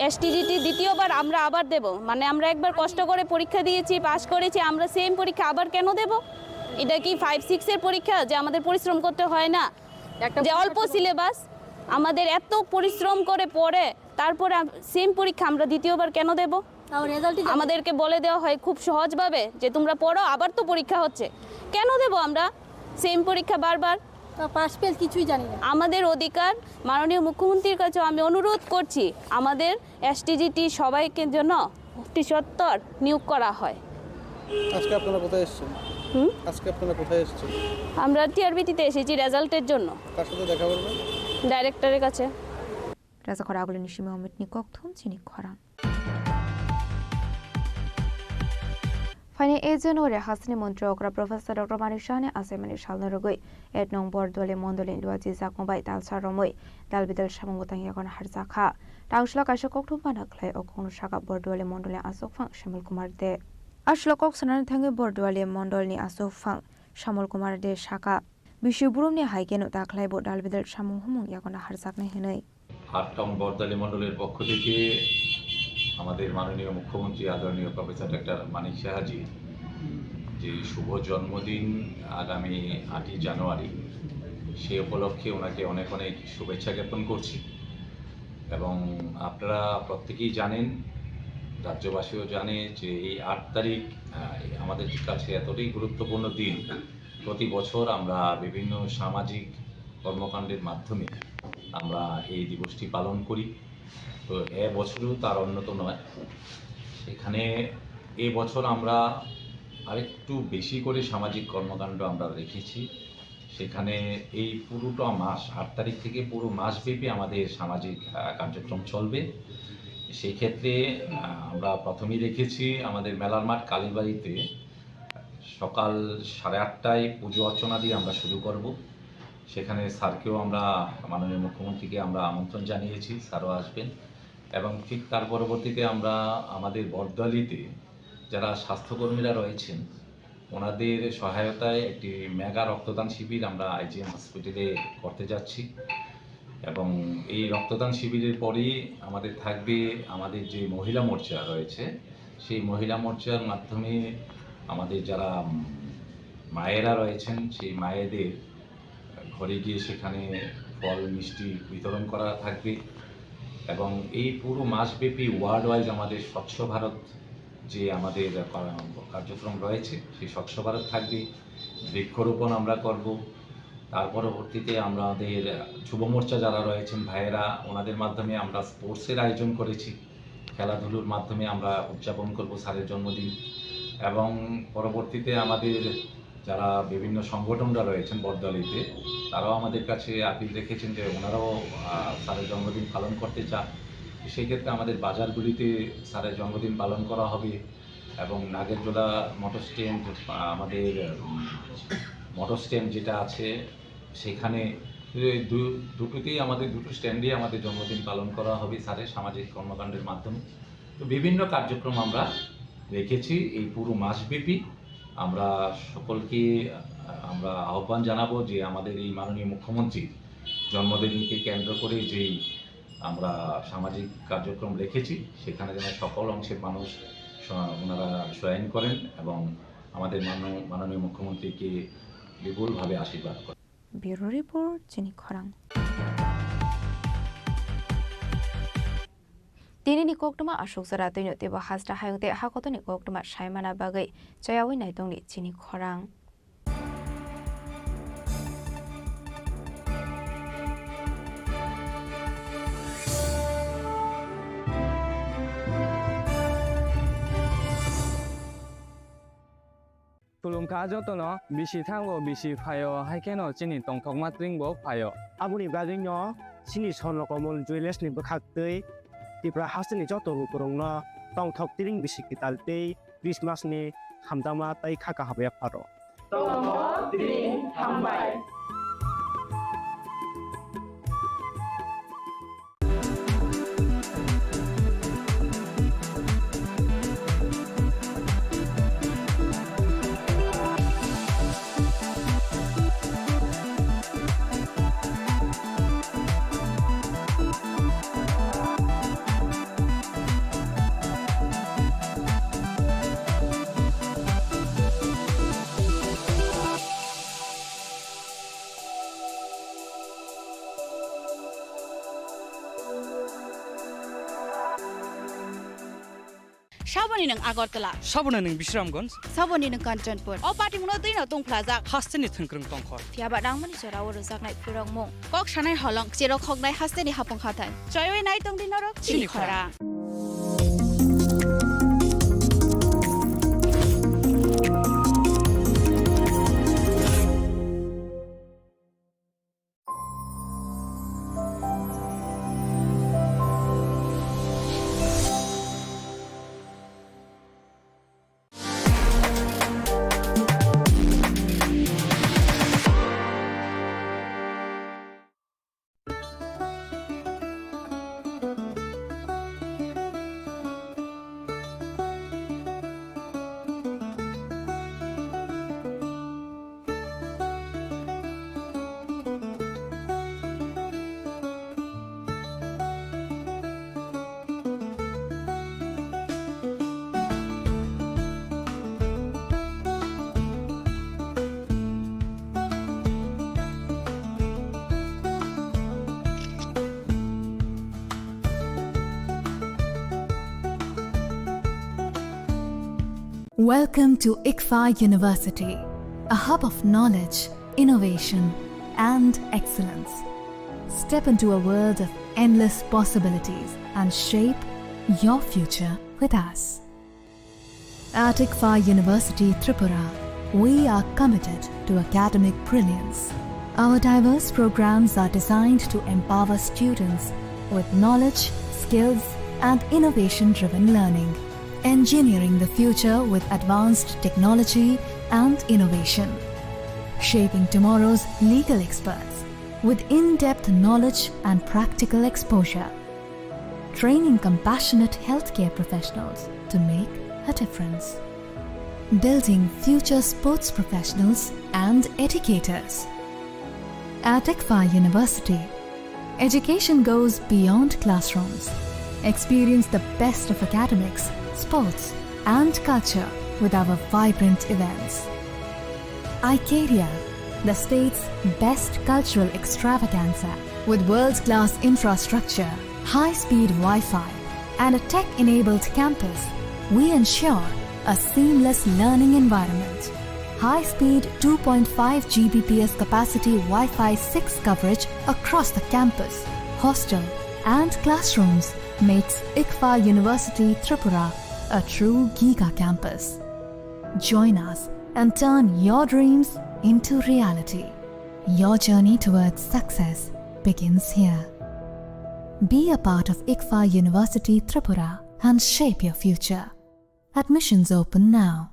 এসটিজিটি দ্বিতীয়বার, আমরা আবার দেব। মানে, আমরা একবার কষ্ট করে পরীক্ষা দিয়েছি, পাশ করেছি, আমরা সেম পরীক্ষা আবার কেন দেব? এটা কি ফাইভ সিক্সের পরীক্ষা যে আমাদের পরিশ্রম করতে হয় না? একটা যে অল্প সিলেবাস, আমাদের এত পরিশ্রম করে পড়ে, তারপরে আম-, সেম পরীক্ষা আমরা দ্বিতীয়বার কেন দেব? তাও রেজাল্টই জানি না। আমাদেরকে বলে দেওয়া হয় খুব সহজভাবে যে, "তোমরা পড়ো, আবার তো পরীক্ষা হচ্ছে, কেন দেব আমরা সেম পরীক্ষা বারবার?" তা পাস ফেল কিছুই জানি না। আমাদের অধিকার, মাননীয় মুখ্যমন্ত্রীর কাছে আমি অনুরোধ করছি, আমাদের এসটিজিটি সবাইকে যেন অতি সত্বর নিয়োগ করা হয়। আজকে আপনারা কোথায় এসেছেন? হুম? আজকে আপনারা কোথায় এসেছেন? আমরা টিআরবিটিতে এসেছি রেজাল্টের জন্য। কার সাথে দেখা করবেন? ডাইরেক্টরের কাছে। Rajakhor agulini simi Amit ni kokthum chini khorang. Ani A J Noria hasteni montri okra Professor Doctor Manik Sahani achaimani salno rwgwi et nong Borduali mondolni luachi jakmung bai talsa romwi dalbidal samung bwtang yagon harjakha. Tangshla kaisa kokthum bana khlai o kokno saka Borduali mondolni aswk phang Shyamul Kumar De. Aswk kok sanani thangwi Borduali mondolni aswk phang Shyamul Kumar De saka, bisi burumni hai keno ta khlai bo dalbidal samung humung yagon harjaknai hwnwi. আট নং বর্দালি মণ্ডলের পক্ষ থেকে আমাদের মাননীয় মুখ্যমন্ত্রী আদরণীয় প্রফেসর ডক্টর মানিক সাহাজি যে শুভ জন্মদিন আগামী আটই জানুয়ারি, সে উপলক্ষে ওনাকে অনেক অনেক শুভেচ্ছা জ্ঞাপন করছি। এবং আপনারা প্রত্যেকেই জানেন, রাজ্যবাসীও জানে যে এই আট তারিখ, আহ, আমাদের কাছে এতটাই গুরুত্বপূর্ণ দিন। প্রতি বছর আমরা বিভিন্ন সামাজিক কর্মকাণ্ডের মাধ্যমে আমরা এই দিবসটি পালন করি। তো এ বছরও তার অন্যত নয়। সেখানে এ বছর আমরা আরেকটু বেশি করে সামাজিক কর্মকাণ্ড আমরা রেখেছি। সেখানে এই পুরোটা মাস, আট তারিখ থেকে পুরো মাসব্যাপী আমাদের সামাজিক, আহ, কার্যক্রম চলবে। সেই ক্ষেত্রে, আহ, আমরা প্রথমেই রেখেছি আমাদের মেলার মাঠ কালীবাড়িতে সকাল সাড়ে আটটায় পুজো অর্চনা দিয়ে আমরা শুরু করব। সেখানে স্যারকেও আমরা, মাননীয় মুখ্যমন্ত্রীকে আমরা আমন্ত্রণ জানিয়েছি, স্যারও আসবেন। এবং ঠিক তার পরবর্তীতে আমরা আমাদের বর্দালিতে যারা স্বাস্থ্যকর্মীরা রয়েছেন, ওনাদের সহায়তায় একটি মেগা রক্তদান শিবির আমরা আইজিএম হসপিটালে করতে যাচ্ছি। এবং এই রক্তদান শিবিরের পরেই আমাদের থাকবে আমাদের যে মহিলা মোর্চা রয়েছে, সেই মহিলা মোর্চার মাধ্যমে আমাদের যারা, উম, মায়েরা রয়েছেন, সেই মায়েদের ঘরে গিয়ে সেখানে ফল মিষ্টি বিতরণ করা থাকবে। এবং এই পুরো মাসব্যাপী ওয়ার্ল্ড ওয়াইজ আমাদের স্বচ্ছ ভারত যে আমাদের, আহ, কার্যক্রম রয়েছে, সেই স্বচ্ছ ভারত থাকবে। বৃক্ষরোপণ আমরা করব। তার পরবর্তীতে আমাদের যুব মোর্চা যারা রয়েছেন ভাইয়েরা, ওনাদের মাধ্যমে আমরা স্পোর্টসের আয়োজন করেছি। খেলাধুলোর মাধ্যমে আমরা উদযাপন করব স্যারের জন্মদিন। এবং পরবর্তীতে আমাদের যারা বিভিন্ন সংগঠনরা রয়েছেন বর্দালিতে, তারাও আমাদের কাছে আপিল রেখেছেন যে ওনারাও, আহ, স্যারের জন্মদিন পালন করতে চান। সেই ক্ষেত্রে আমাদের বাজারগুলিতে স্যারের জন্মদিন পালন করা হবে। এবং নাগেরজোড়া মোটর স্ট্যান্ড, আহ, আমাদের, উম, মোটর স্ট্যান্ড যেটা আছে, সেখানে এই দু-, দুটোতেই আমাদের, দুটো স্ট্যান্ডেই আমাদের জন্মদিন পালন করা হবে স্যারের সামাজিক কর্মকাণ্ডের মাধ্যমে। তো বিভিন্ন কার্যক্রম আমরা রেখেছি এই পুরো মাসব্যাপী। আমরা সকলকে, আহ, আমরা আহ্বান জানাবো যে আমাদের এই মাননীয় মুখ্যমন্ত্রীর জন্মদিনকে কেন্দ্র করে যেই আমরা সামাজিক কার্যক্রম রেখেছি, সেখানে যেন সকল অংশের মানুষ স-, ওনারা জয়েন করেন এবং আমাদের মাননীয়, মাননীয় মুখ্যমন্ত্রীকে বিপুলভাবে আশীর্বাদ করেন। Bureau Report, Chini Khorang. Tinini koktwma aswk jora twino teibo hasta hayung tei hakotoni koktwma saimana bagwi chayawi naitongni Chini Khorang. Khulumkha jotono, bisi thango, bisi phaio, hai kheno chini tongthokma tring bo phaio. Aboni bagwino chini Swarno Komol Jewellers ni bwkhak twi Tripura hasteni joto lukurokno tongthok tring bisi kwtal tei Christmas ni hamjakma tei kha kaham yapharo. Tongthok tring hambai. Saboni nwng Agartala. Saboni nwng Bisramganj. Saboni nwng Kanchanpur. O patimungno twino tungphlajak. Hasteni thwngkwrwng tongkhor. Phiyaba nangmani jorao rwjaknai phwrwngmung. Kok sanai holong, cherok hoknai hasteni hapung hathai. Choiwi nai tongdi norok chini khorang. Welcome to ICFAI University, a hub of knowledge, innovation, and excellence. Step into a world of endless possibilities and shape your future with us. At ICFAI University Tripura, we are committed to academic brilliance. Our diverse programs are designed to empower students with knowledge, skills, and innovation-driven learning, engineering the future with advanced technology and innovation, shaping tomorrow's legal experts with in-depth knowledge and practical exposure, training compassionate healthcare professionals to make a difference, building future sports professionals and educators. At ICFAI University, education goes beyond classrooms. Experience the best of academics, sports, and culture with our vibrant events. Icaria, the state's best cultural extravaganza, with world-class infrastructure, high-speed Wi-Fi, and a tech-enabled campus, we ensure a seamless learning environment. High-speed two point five G B P S capacity Wi-Fi six coverage across the campus, hostel, and classrooms makes ICFAI University Tripura a true giga campus. Join us and turn your dreams into reality. Your journey towards success begins here. Be a part of ICFAI University Tripura and shape your future. Admissions open now.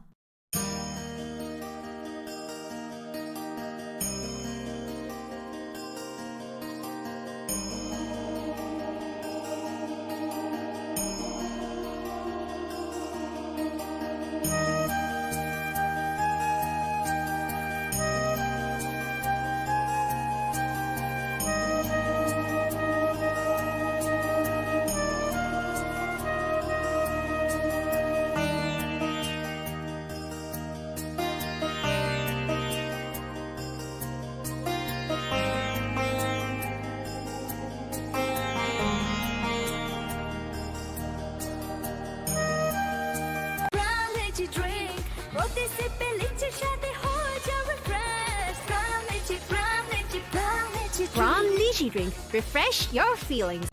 Crown Lychee Drink, প্রতি সিপে লিচির স্বাদে হয়ে যাও refresh. Crown Lychee, Crown Lychee, Crown Lychee Drink। Crown Lychee Drink, refresh your feelings.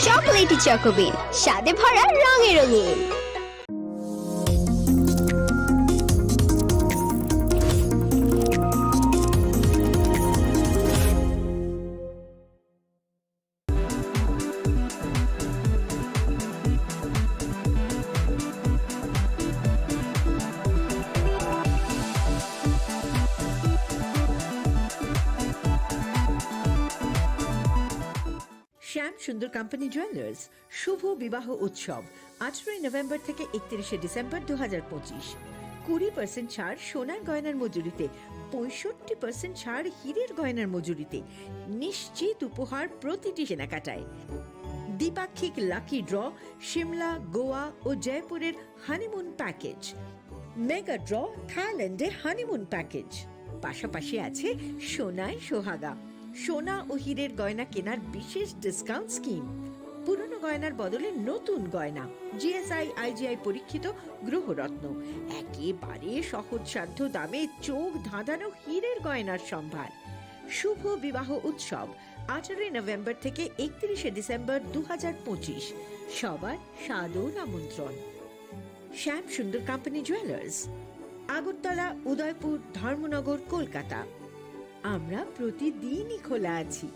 Chocolatey Choco Bean, স্বাদে ভরা, রঙে রঙিন। শ্যাম সুন্দর কোম্পানি জুয়েলার্স শুভ বিবাহ উৎসব আঠারোই নভেম্বর থেকে একত্রিশে ডিসেম্বর দু হাজার পঁচিশ। কুড়ি পার্সেন্ট ছাড় সোনার গয়নার মজুরিতে, পঁয়ষট্টি পার্সেন্ট ছাড় হীরের গয়নার মজুরিতে, নিশ্চিত উপহার প্রতিটি কেনাকাটায়। দ্বিপাক্ষিক লাকি ড্র, সিমলা, গোয়া ও জয়পুরের হানিমুন প্যাকেজ, মেগা ড্র, থাইল্যান্ডে হানিমুন প্যাকেজ, পাশাপাশি আছে সোনায় সোহাগা, সোনা ও হীরের গয়না কেনার বিশেষ ডিসকাউন্ট স্কিম, পুরনো গয়নার বদলে নতুন গয়না, জিএসআই আইজিআই পরীক্ষিত গ্রহরত্ন, একেবারে সহজসাধ্য দামে চোখ ধাঁধানো হীরের গয়নার সম্ভার। শুভ বিবাহ উৎসব আঠারোই নভেম্বর থেকে একত্রিশে ডিসেম্বর দু হাজার পঁচিশ। সবার সাদর আমন্ত্রণ। শ্যাম সুন্দর কোম্পানি জুয়েলার্স, আগরতলা, উদয়পুর, ধর্মনগর, কলকাতা। আমরা প্রতিদিনই খোলা আছি।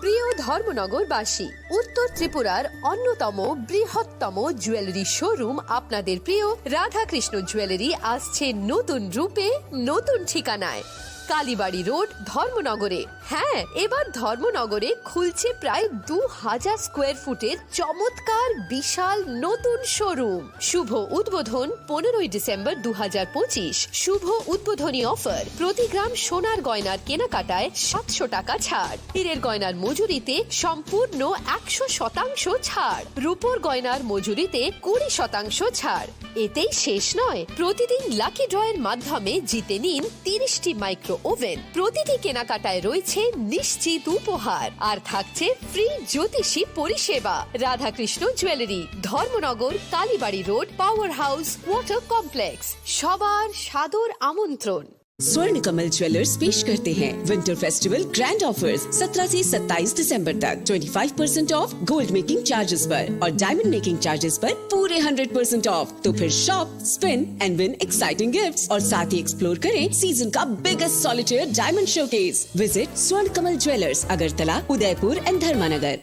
প্রিয় ধর্মনগরবাসী, উত্তর ত্রিপুরার অন্যতম বৃহত্তম জুয়েলারি শোরুম আপনাদের প্রিয় রাধাকৃষ্ণ জুয়েলারি আসছে নতুন রূপে, নতুন ঠিকানায়। কালীবাড়ি রোড, ধর্মনগরে। হ্যাঁ, এবার ধর্মনগরে খুলছে প্রায় দু হাজার স্কোয়ার ফুটের চমৎকার বিশাল নতুন শোরুম। শুভ উদ্বোধন পনেরোই ডিসেম্বর দু হাজার পঁচিশ। শুভ উদ্বোধনী অফার, প্রতি গ্রাম সোনার গয়নার কেনাকাটায় সাতশো টাকা ছাড়, হীরের গয়নার মজুরিতে সম্পূর্ণ একশো শতাংশ ছাড়, রূপোর গয়নার মজুরিতে কুড়ি শতাংশ ছাড়। এতেই শেষ নয়, প্রতিদিন লাকি ড্রয়ের মাধ্যমে জিতে নিন তিরিশটি মাইক্রো ওভেন। প্রতিটি কেনাকাটায় রয়েছে নিশ্চিত উপহার, আর থাকছে ফ্রি জ্যোতিষী পরিষেবা। Radhakrishna jewellery, Dharmanagar, Kalibari road, power house, water complex. সবার সাদর আমন্ত্রণ। स्वर्ण कमल ज्वेलर्स पेश करते हैं विंटर फेस्टिवल ग्रैंड ऑफर्स। सत्रह से सत्ताईस दिसंबर तक twenty five percent of gold making charges पर और डायमंड मेकिंग चार्जेस पर पूरे हंड्रेड परसेंट ऑफ। तो फिर shop, spin and win exciting gifts और साथ ही एक्सप्लोर करें सीजन का biggest solitaire diamond showcase. Visit स्वर्ण कमल ज्वेलर्स, अगरतला, उदयपुर एंड धर्मानगर।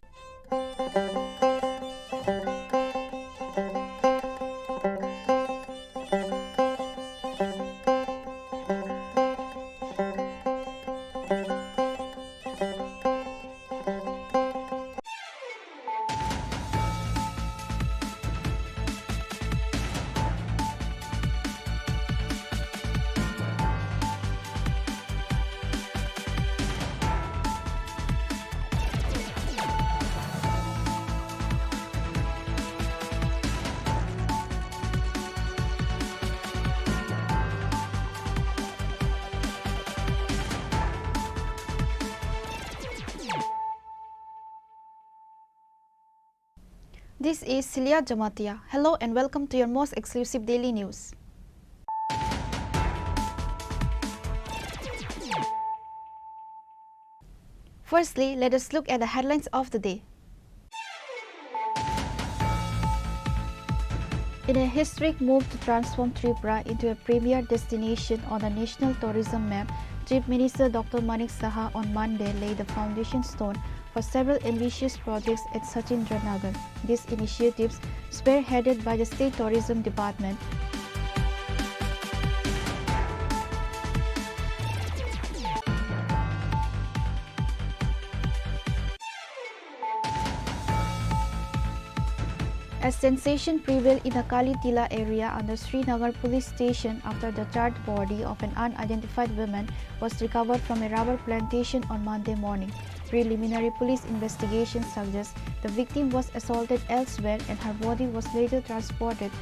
This is Celia Jamatia. Hello and welcome to your most exclusive daily news. Firstly, let us look at the headlines of the day. In a historic move to transform Tripura into a premier destination on the national tourism map, Chief Minister Doctor Manik Saha on Monday laid the foundation stone for several ambitious projects at Sachindranagar. These initiatives, spearheaded by the State Tourism Department, as sensation prevailed in the Kali Tila area under Srinagar police station after the charred body of an unidentified woman was recovered from a rubber plantation on Monday morning. Preliminary police investigation suggests the victim was assaulted elsewhere and her body was later transported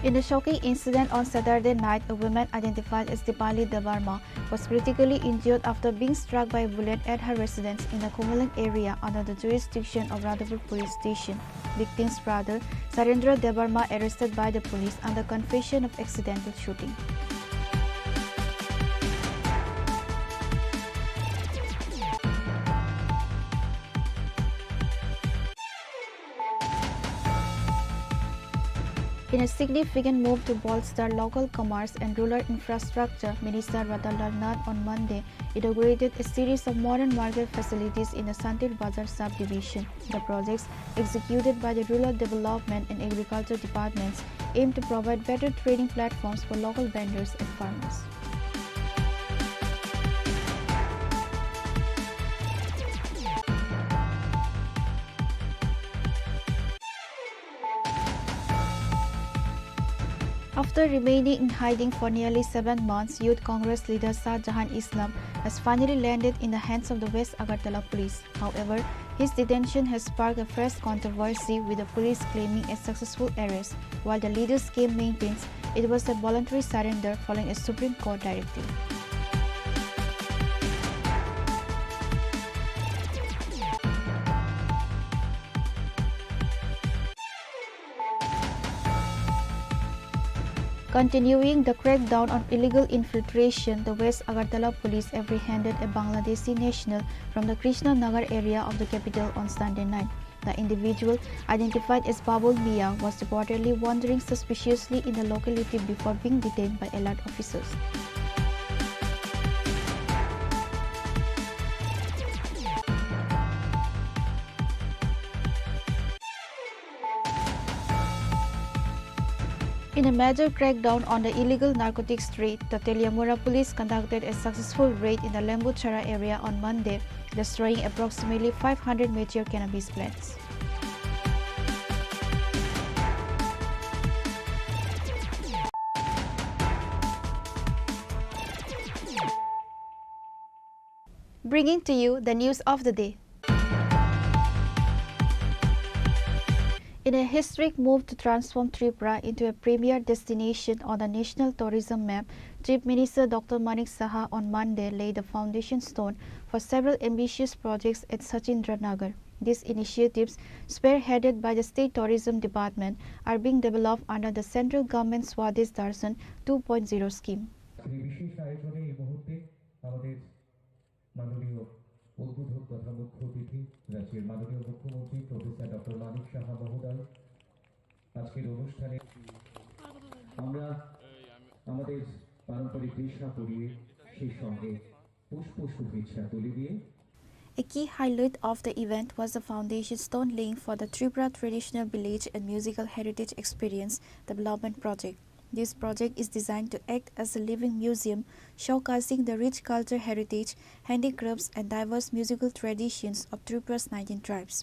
In a shocking incident on Saturday night, a woman identified as Dipali Debbarma was critically injured after being struck by a bullet at her residence in the Khumulwng area under the jurisdiction of Radhapur Police Station. Victim's brother, Sarendra Debbarma, arrested by the police under confession of accidental shooting. In a significant move to bolster local commerce and rural infrastructure, Minister Ratanlal Nath on Monday inaugurated a series of modern market facilities in the Santir Bazar subdivision. The projects, executed by the Rural Development and Agriculture Departments, aim to provide better trading platforms for local vendors and farmers. After remaining in hiding for nearly seven months, Youth Congress leader Shah Jahan Islam has finally landed in the hands of the West Agartala police. However, his detention has sparked a fresh controversy, with the police claiming a successful arrest, while the leader's camp maintains it was a voluntary surrender following a Supreme Court directive. Continuing the crackdown on illegal infiltration, the West Agartala police apprehended a Bangladeshi national from the Krishna Nagar area of the capital on Sunday night. The individual, identified as Babul Mia, was reportedly wandering suspiciously in the locality before being detained by alert officers. In a major crackdown on the illegal narcotics trade, the Teliamura police conducted a successful raid in the Lembuchara area on Monday, destroying approximately five hundred mature cannabis plants. Bringing to you the news of the day. In a historic move to transform Tripura into a premier destination on the national tourism map, Chief Minister Doctor Manik Saha on Monday laid the foundation stone for several ambitious projects at Sachindranagar. These initiatives, spearheaded by the State Tourism Department, are being developed under the central government's Swadesh Darshan two point zero scheme. এই বিশেষ আয়োজনে এই মুহূর্তে আমাদের মাননীয় উদ্বোধক তথা মুখ্য অতিথি রাজ্যের মাননীয় মুখ্যমন্ত্রী প্রফেসর ডক্টর মানিক সাহা মহোদয় আজকের অনুষ্ঠানে আমরা আমাদের পারম্পরিক বেশভূষা পরিয়ে সেই সঙ্গে পুষ্প শুভেচ্ছা তুলে দিয়ে A key highlight of the event was the foundation stone laying for the Tripura Traditional Village and Musical Heritage Experience Development Project. This project is designed to act as a living museum, showcasing the rich cultural heritage, handicrafts, and diverse musical traditions of Tripura's nineteen tribes.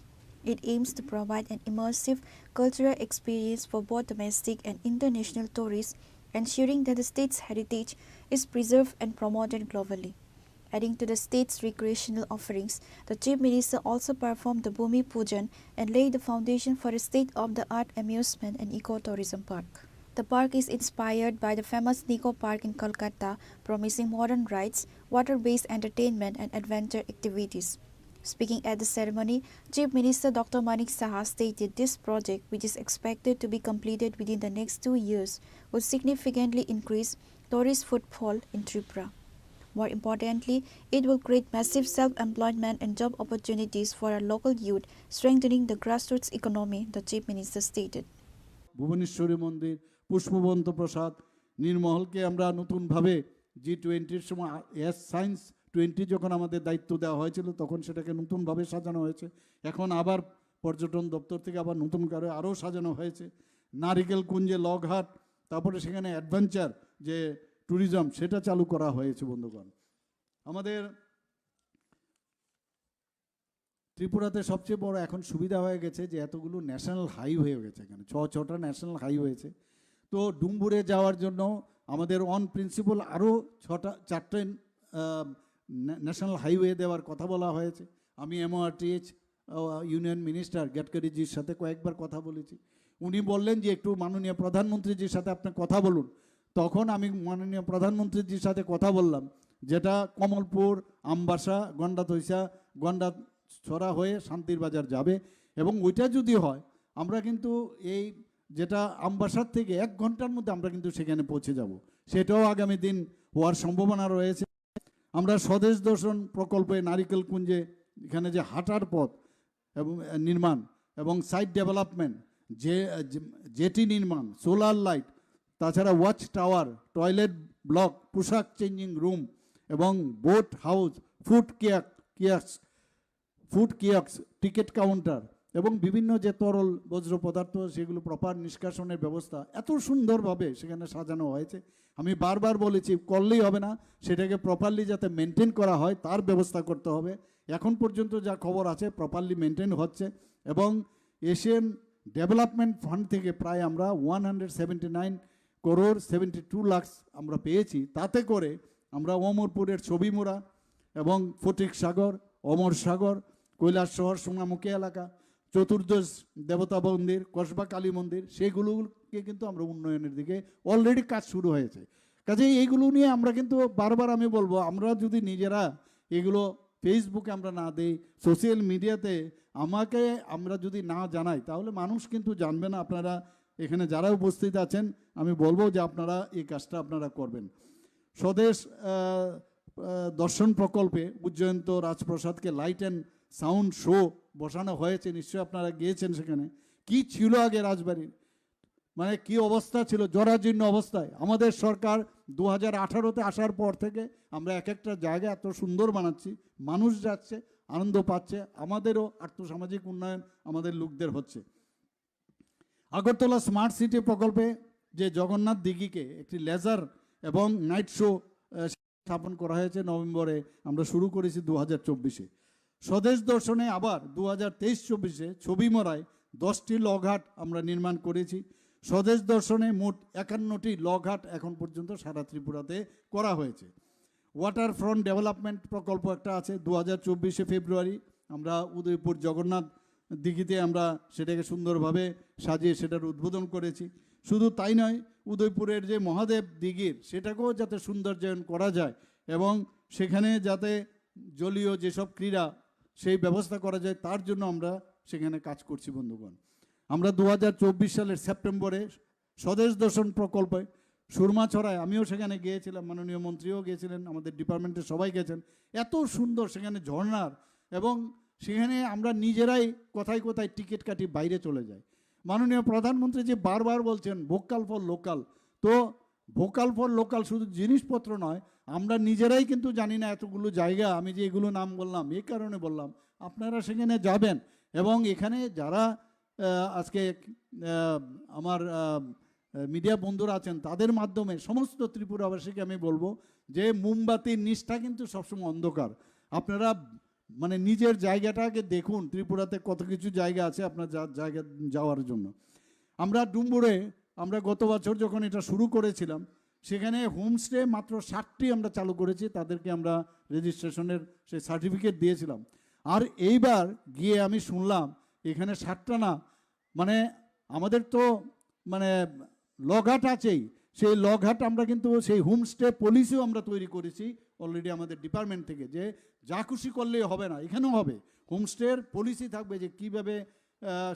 It aims to provide an immersive cultural experience for both domestic and international tourists, ensuring that the state's heritage is preserved and promoted globally. Adding to the state's recreational offerings, the Chief Minister also performed the Bhumi Pujan and laid the foundation for a state-of-the-art amusement and eco-tourism park. The park is inspired by the famous Nico Park in Kolkata, promising modern rides, water-based entertainment, and adventure activities. Speaking at the ceremony, Chief Minister Doctor Manik Saha stated this project, which is expected to be completed within the next two years, will significantly increase tourist footfall in Tripura. More importantly, it will create massive self-employment and job opportunities for our local youth, strengthening the grassroots economy, the Chief Minister stated. Bhubaneshwari মন্দির, পুষ্পবন্ত প্রাসাদ, নীরমহলকে আমরা নতুনভাবে জি টোয়েন্টির সময় S science twenty যখন আমাদের দায়িত্ব দেওয়া হয়েছিল, তখন সেটাকে নতুনভাবে সাজানো হয়েছে। এখন আবার পর্যটন দপ্তর থেকে আবার নতুন করে আরও সাজানো হয়েছে। নারিকেল কুঞ্জে লগঘাট, তারপরে সেখানে অ্যাডভেঞ্চার যে ট্যুরিজম, সেটা চালু করা হয়েছে বন্ধুগণ। আমাদের ত্রিপুরাতে সবচেয়ে বড় এখন সুবিধা হয়ে গেছে যে এতগুলো ন্যাশনাল হাইওয়ে হয়ে গেছে, এখানে ছ ছটা ন্যাশনাল হাইওয়ে হয়েছে। তো ডুম্বুরে যাওয়ার জন্য আমাদের অন প্রিন্সিপাল আরও ছটা চারটে ন্যাশনাল হাইওয়ে দেওয়ার কথা বলা হয়েছে। আমি এমওআরটিএইচ ইউনিয়ন মিনিস্টার গডকরিজির সাথে কয়েকবার কথা বলেছি। উনি বললেন যে একটু মাননীয় প্রধানমন্ত্রীজির সাথে আপনি কথা বলুন। তখন আমি মাননীয় প্রধানমন্ত্রীজির সাথে কথা বললাম, যেটা কমলপুর, আমবাসা, গন্ডাথইসা, গন্ডাছড়া হয়ে শান্তির বাজার যাবে। এবং ওইটা যদি হয়, আমরা কিন্তু এই যেটা আমবাসার থেকে এক ঘন্টার মধ্যে আমরা কিন্তু সেখানে পৌঁছে যাব। সেটাও আগামী দিন হওয়ার সম্ভাবনা রয়েছে। আমরা স্বদেশ দর্শন প্রকল্পে নারিকেল কুঞ্জে এখানে যে হাঁটার পথ এবং নির্মাণ এবং সাইট ডেভেলপমেন্ট, যে জেটি নির্মাণ, সোলার লাইট, তাছাড়া ওয়াচ টাওয়ার, টয়লেট ব্লক, পোশাক চেঞ্জিং রুম এবং বোট হাউস, ফুড কিয়াক কিয়াস ফুড কিয়স্ক, টিকিট কাউন্টার এবং বিভিন্ন যে তরল বজ্র পদার্থ, সেগুলো প্রপার নিষ্কাশনের ব্যবস্থা এত সুন্দরভাবে সেখানে সাজানো হয়েছে। আমি বারবার বলেছি, করলেই হবে না, সেটাকে প্রপারলি যাতে মেনটেন করা হয়, তার ব্যবস্থা করতে হবে। এখন পর্যন্ত যা খবর আছে, প্রপারলি মেনটেন হচ্ছে এবং এশিয়ান ডেভেলপমেন্ট ফান্ড থেকে প্রায় আমরা one hundred seventy nine crore seventy two lakh আমরা পেয়েছি। তাতে করে আমরা অমরপুরের ছবিমুড়া এবং ফটিক সাগর, অমর সাগর, কৈলাস শহর, সোনামুখী এলাকা, চতুর্দশ দেবতা মন্দির, কসবা কালী মন্দির, সেগুলোকে কিন্তু আমরা উন্নয়নের দিকে অলরেডি কাজ শুরু হয়েছে। কাজেই এইগুলো নিয়ে আমরা কিন্তু বারবার আমি বলবো, আমরা যদি নিজেরা এগুলো ফেসবুকে আমরা না দেই, সোশ্যাল মিডিয়াতে আমাকে আমরা যদি না জানাই, তাহলে মানুষ কিন্তু জানবে না। আপনারা এখানে যারা উপস্থিত আছেন, আমি বলবো যে আপনারা এই কাজটা আপনারা করবেন। স্বদেশ আহ, আহ, দর্শন প্রকল্পে উজ্জয়ন্ত রাজপ্রাসাদকে লাইট অ্যান্ড সাউন্ড শো বসানো হয়েছে, নিশ্চয়ই আপনারা গিয়েছেন সেখানে। কি ছিল আগে রাজবাড়ির, মানে কি অবস্থা ছিল, জরাজীর্ণ অবস্থায়। আমাদের সরকার দু হাজার আঠারোতে আসার পর থেকে আমরা এক একটা জায়গা এত সুন্দর বানাচ্ছি, মানুষ যাচ্ছে, আনন্দ পাচ্ছে, আমাদেরও আর্থসামাজিক উন্নয়ন আমাদের লোকদের হচ্ছে। আগরতলা স্মার্ট সিটি প্রকল্পে যে জগন্নাথ দিঘিকে একটি লেজার এবং নাইট শো স্থাপন করা হয়েছে নভেম্বরে, আমরা শুরু করেছি দু হাজার চব্বিশে। স্বদেশ দর্শনে আবার দু হাজার তেইশ চব্বিশে ছবিমরায় দশটি লঘাট আমরা নির্মাণ করেছি। স্বদেশ দর্শনে মোট একান্নটি লঘাট এখন পর্যন্ত সারা ত্রিপুরাতে করা হয়েছে। ওয়াটার ফ্রন্ট ডেভেলপমেন্ট প্রকল্প একটা আছে, দু হাজার চব্বিশে ফেব্রুয়ারি আমরা উদয়পুর জগন্নাথ দিঘিতে আমরা সেটাকে সুন্দরভাবে সাজিয়ে সেটার উদ্বোধন করেছি। শুধু তাই নয়, উদয়পুরের যে মহাদেব দিঘির, সেটাকেও যাতে সৌন্দর্যায়ন করা যায় এবং সেখানে যাতে জলীয় যেসব ক্রীড়া, সেই ব্যবস্থা করা যায়, তার জন্য আমরা সেখানে কাজ করছি বন্ধুগণ। আমরা দু হাজার চব্বিশ সালের সেপ্টেম্বরে স্বদেশ দর্শন প্রকল্পে সুরমাছড়ায়, আমিও সেখানে গিয়েছিলাম, মাননীয় মন্ত্রীও গিয়েছিলেন, আমাদের ডিপার্টমেন্টের সবাই গেছেন। এত সুন্দর সেখানে ঝর্ণার, এবং সেখানে আমরা নিজেরাই কোথায় কোথায় টিকিট কাটি বাইরে চলে যাই। মাননীয় প্রধানমন্ত্রী যে বারবার বলছেন ভোকাল ফর লোকাল, তো ভোকাল ফর লোকাল শুধু জিনিসপত্র নয়, আমরা নিজেরাই কিন্তু জানি না এতগুলো জায়গা, আমি যে এগুলো নাম বললাম এই কারণে বললাম, আপনারা সেখানে যাবেন এবং এখানে যারা আহ, আজকে আহ, আমার মিডিয়া বন্ধুরা আছেন, তাদের মাধ্যমে সমস্ত ত্রিপুরাবাসীকে আমি বলবো যে মোমবাতির নিচটা কিন্তু সবসময় অন্ধকার। আপনারা মানে নিজের জায়গাটাকে দেখুন, ত্রিপুরাতে কত কিছু জায়গা আছে আপনার যা- জায়গা যাওয়ার জন্য। আমরা ডুম্বুরে, আমরা গত বছর যখন এটা শুরু করেছিলাম, সেখানে হোমস্টে মাত্র সাতটি আমরা চালু করেছি, তাদেরকে আমরা রেজিস্ট্রেশনের সেই সার্টিফিকেট দিয়েছিলাম। আর এইবার গিয়ে আমি শুনলাম এখানে সাতটা না, মানে আমাদের তো মানে লঘাট আছেই, সেই লঘাট আমরা কিন্তু সেই হোমস্টে পলিসিও আমরা তৈরি করেছি অলরেডি আমাদের ডিপার্টমেন্ট থেকে, যে যা খুশি করলেই হবে না, এখানেও হবে। হোমস্টের পলিসি থাকবে যে কীভাবে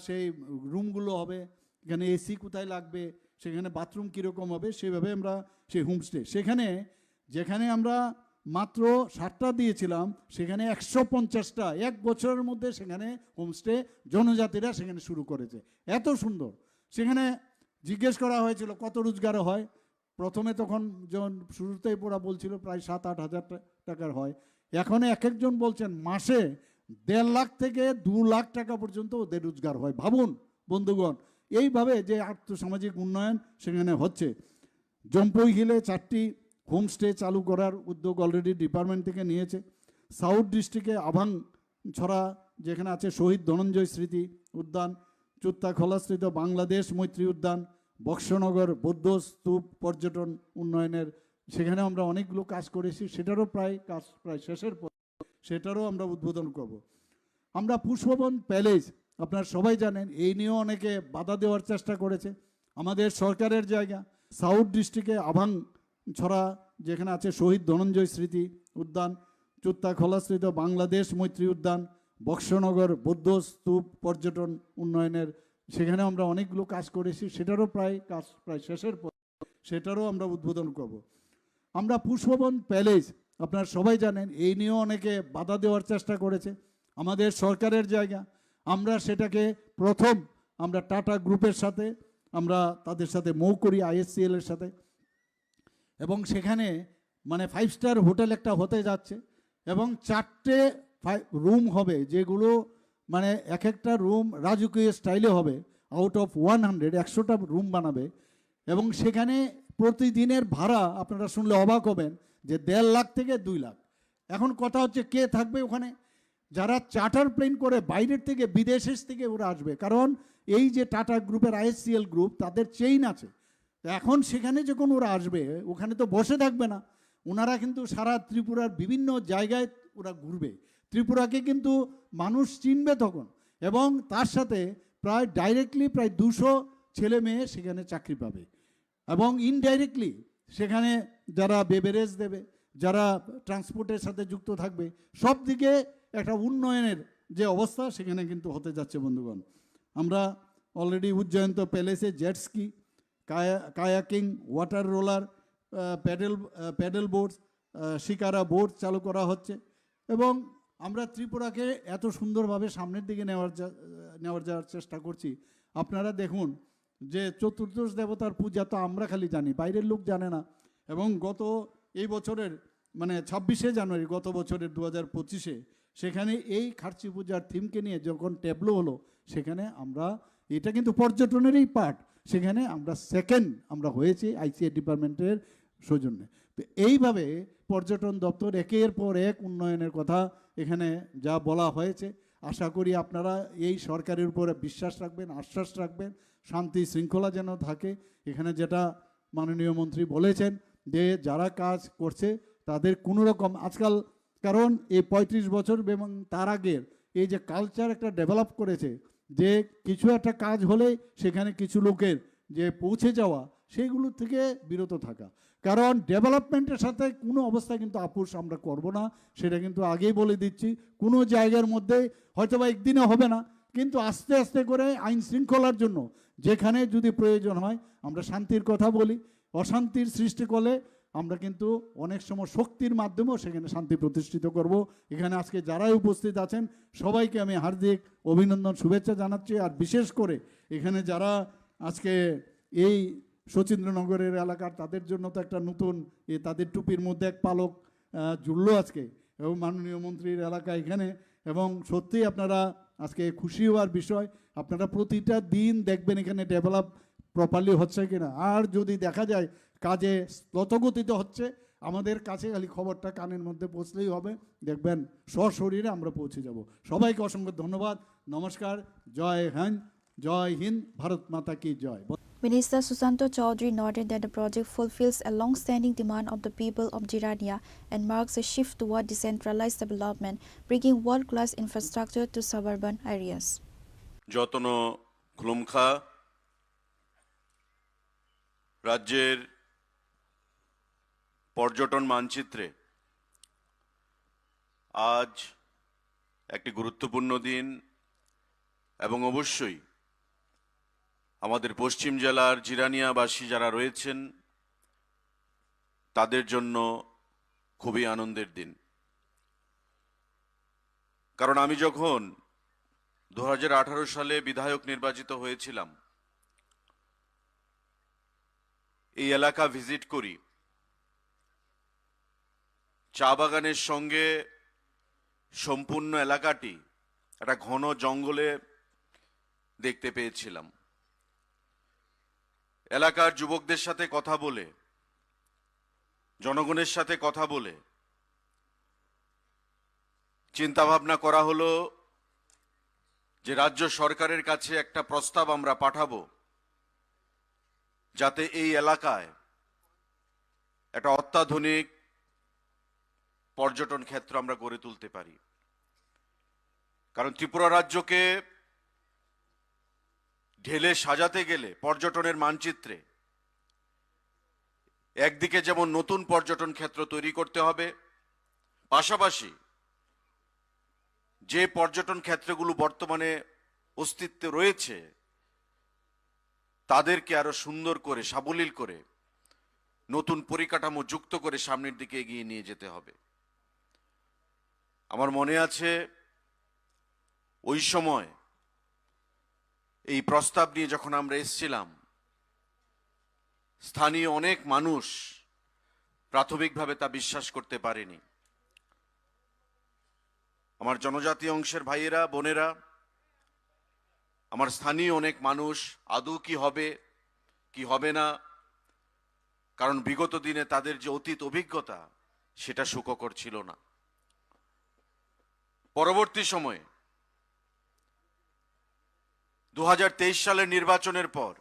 সেই রুমগুলো হবে, এখানে এসি কোথায় লাগবে, সেখানে বাথরুম কীরকম হবে, সেভাবে আমরা সেই হোমস্টে সেখানে, যেখানে আমরা মাত্র সাতটা দিয়েছিলাম, সেখানে একশো পঞ্চাশটা এক বছরের মধ্যে সেখানে হোমস্টে জনজাতিরা সেখানে শুরু করেছে। এত সুন্দর। সেখানে জিজ্ঞেস করা হয়েছিল কত রোজগার হয়, প্রথমে তখন যখন শুরুতেই ওরা বলছিল প্রায় সাত আট হাজার টা- টাকার হয়। এখন এক একজন বলছেন মাসে দেড় লাখ থেকে দু লাখ টাকা পর্যন্ত ওদের রোজগার হয়। ভাবুন বন্ধুগণ, এইভাবে যে আর্থসামাজিক উন্নয়ন সেখানে হচ্ছে। জম্পুই হিলে চারটি হোমস্টে চালু করার উদ্যোগ অলরেডি ডিপার্টমেন্ট থেকে নিয়েছে। সাউথ ডিস্ট্রিক্টে আভাং ছড়া, যেখানে আছে শহীদ ধনঞ্জয় স্মৃতি উদ্যান, চুত্তাখলাস্থিত বাংলাদেশ মৈত্রী উদ্যান, বক্সনগর বৌদ্ধ স্তূপ পর্যটন উন্নয়নের, সেখানে আমরা অনেকগুলো কাজ করেছি, সেটারও প্রায় কাজ প্রায় শেষের পথে, সেটারও আমরা উদ্বোধন করব। আমরা পুষ্পবন প্যালেস, আপনারা সবাই জানেন, এই নিয়েও অনেকে বাধা দেওয়ার চেষ্টা করেছে। আমাদের সরকারের জায়গা, সাউথ ডিস্ট্রিক্টে আভাং ছড়া, যেখানে আছে শহীদ ধনঞ্জয় স্মৃতি উদ্যান, চুত্তাখলাস্থিত বাংলাদেশ মৈত্রী উদ্যান, বক্সনগর বৌদ্ধ স্তূপ পর্যটন উন্নয়নের, সেখানে আমরা অনেকগুলো কাজ করেছি, সেটারও প্রায় কাজ প্রায় শেষের পথে, সেটারও আমরা উদ্বোধন করব। আমরা পুষ্পবন প্যালেস, আপনারা সবাই জানেন, এই নিয়েও অনেকে বাধা দেওয়ার চেষ্টা করেছে। আমাদের সরকারের জায়গা, আমরা সেটাকে প্রথম আমরা টাটা গ্রুপের সাথে, আমরা তাদের সাথে মৌ করি আইএসসিএল এর সাথে, এবং সেখানে মানে ফাইভ স্টার হোটেল একটা হতে যাচ্ছে এবং চারটে রুম হবে, যেগুলো মানে এক একটা রুম রাজকীয় স্টাইলে হবে। আউট অফ ওয়ান হান্ড্রেড, একশোটা রুম বানাবে এবং সেখানে প্রতিদিনের ভাড়া আপনারা শুনলে অবাক হবেন যে দেড় লাখ থেকে দুই লাখ। এখন কথা হচ্ছে কে থাকবে ওখানে? যারা চার্টার প্লেন করে বাইরের থেকে, বিদেশের থেকে ওরা আসবে, কারণ এই যে টাটা গ্রুপের আইএসসিএল গ্রুপ, তাদের চেইন আছে। তো এখন সেখানে যখন ওরা আসবে, ওখানে তো বসে থাকবে না, ওনারা কিন্তু সারা ত্রিপুরার বিভিন্ন জায়গায় ওরা ঘুরবে। ত্রিপুরাকে কিন্তু মানুষ চিনবে তখন, এবং তার সাথে প্রায় ডাইরেক্টলি প্রায় দুশো ছেলে মেয়ে সেখানে চাকরি পাবে, এবং ইনডাইরেক্টলি সেখানে যারা বেভারেজ দেবে, যারা ট্রান্সপোর্টের সাথে যুক্ত থাকবে, সব দিকে একটা উন্নয়নের যে অবস্থা সেখানে কিন্তু হতে যাচ্ছে বন্ধুগণ। আমরা অলরেডি উজ্জয়ন্ত প্যালেসে jet ski, kayak kayaking, water roller, paddle paddle boats, shikara boat চালু করা হচ্ছে, এবং আমরা ত্রিপুরাকে এত সুন্দরভাবে সামনের দিকে নেওয়ার যা- নেওয়ার যাওয়ার চেষ্টা করছি। আপনারা দেখুন যে চতুর্দশ দেবতার পূজা তো আমরা খালি জানি, বাইরের লোক জানে না। এবং গত এই বছরের মানে ছাব্বিশে জানুয়ারি গত বছরের দু হাজার পঁচিশে সেখানে এই খার্চি পূজার থিমকে নিয়ে যখন ট্যাবলো হলো, সেখানে আমরা, এটা কিন্তু পর্যটনেরই পার্ট, সেখানে আমরা সেকেন্ড আমরা হয়েছি আইসিএ ডিপার্টমেন্টের সৌজন্যে। তো এইভাবে পর্যটন দপ্তর একের পর এক উন্নয়নের কথা এখানে যা বলা হয়েছে, আশা করি আপনারা এই সরকারের উপরে বিশ্বাস রাখবেন, আশ্বাস রাখবেন, শান্তি শৃঙ্খলা যেন থাকে। এখানে যেটা মাননীয় মন্ত্রী বলেছেন যে যারা কাজ করছে তাদের কোনো রকম আজকাল, কারণ এই পঁয়ত্রিশ বছর এবং তার আগের এই যে কালচার একটা ডেভেলপ করেছে যে কিছু একটা কাজ হলে সেখানে কিছু লোকের যে পৌঁছে যাওয়া, সেইগুলো থেকে বিরত থাকা। কারণ ডেভেলপমেন্টের সাথে কোনো অবস্থায় কিন্তু আপোষ আমরা করব না, সেটা কিন্তু আগেই বলে দিচ্ছি। কোনো জায়গার মধ্যে হয়তো বা একদিনে হবে না, কিন্তু আস্তে আস্তে করে আইন শৃঙ্খলার জন্য যেখানে যদি প্রয়োজন হয় আমরা শান্তির কথা বলি। অশান্তির সৃষ্টি করলে আমরা কিন্তু অনেক সময় শক্তির মাধ্যমেও সেখানে শান্তি প্রতিষ্ঠিত করব। এখানে আজকে যারাই উপস্থিত আছেন সবাইকে আমি হার্দিক অভিনন্দন, শুভেচ্ছা জানাচ্ছি। আর বিশেষ করে এখানে যারা আজকে এই শচীন্দ্রনগরের এলাকার, তাদের জন্য তো একটা নতুন, এ, তাদের টুপির মধ্যে এক পালক আহ, জুড়লো আজকে, এবং মাননীয় মন্ত্রীর এলাকা এখানে, এবং সত্যিই আপনারা আজকে খুশি হওয়ার বিষয়। আপনারা প্রতিটা দিন দেখবেন এখানে ডেভেলপ প্রপারলি হচ্ছে কিনা। আর যদি দেখা যায় কাজে দ্রুতগতিতে হচ্ছে, আমাদের কাছে খালি খবরটা কানের মধ্যে পৌঁছলেই হবে, দেখবেন সশরীরে আমরা পৌঁছে যাব। সবাইকে অসংখ্য ধন্যবাদ। নমস্কার। জয় হিন্দ। জয় হিন্দ। ভারত মাতা কি জয়। Minister Sushanta Chowdhury noted that the project fulfills a long-standing demand of the people of Jirania and marks a shift toward decentralized development, bringing world-class infrastructure to suburban areas. Jotono khulumkha. রাজ্যের পর্যটন মানচিত্রে আজ একটি গুরুত্বপূর্ণ দিন এবং অবশ্যই আমাদের পশ্চিম জেলার জিরানিয়াবাসী যারা রয়েছেন তাদের জন্য খুবই আনন্দের দিন। কারণ আমি যখন দু হাজার আঠারো সালে বিধায়ক নির্বাচিত হয়েছিলাম, এই এলাকা ভিজিট করি, চা বাগানের সঙ্গে সম্পূর্ণ এলাকাটি একটা ঘন জঙ্গলে দেখতে পেয়েছিলাম। এলাকার যুবকদের সাথে কথা বলে, জনগণের সাথে কথা বলে চিন্তাভাবনা করা হলো যে রাজ্য সরকারের কাছে একটা প্রস্তাব আমরা পাঠাবো, যাতে এই এলাকায় একটা অত্যাধুনিক পর্যটন ক্ষেত্র আমরা গড়ে তুলতে পারি। কারণ ত্রিপুরা রাজ্যকে ঢেলে সাজাতে গেলে পর্যটনের মানচিত্রে একদিকে যেমন নতুন পর্যটন ক্ষেত্র তৈরি করতে হবে, পাশাপাশি যে পর্যটন ক্ষেত্রগুলো বর্তমানে অস্তিত্বে রয়েছে, তাদেরকে আরো সুন্দর করে, সাবলীল করে, নতুন পরিকাঠামো যুক্ত করে সামনের দিকে এগিয়ে নিয়ে যেতে হবে। আমার মনে আছে, ওই সময় এই প্রস্তাব নিয়ে যখন আমরা এসছিলাম, স্থানীয় অনেক মানুষ প্রাথমিকভাবে তা বিশ্বাস করতে পারেনি। আমার জনজাতি অংশের ভাইয়েরা, বোনেরা, আমার স্থানীয় অনেক মানুষ আদৌ কি হবে, কি হবে না, কারণ বিগত দিনে তাদের যে অতীত অভিজ্ঞতা, সেটা সুখকর ছিল না। পরবর্তী সময়ে দু হাজার তেইশ সালের নির্বাচনের পর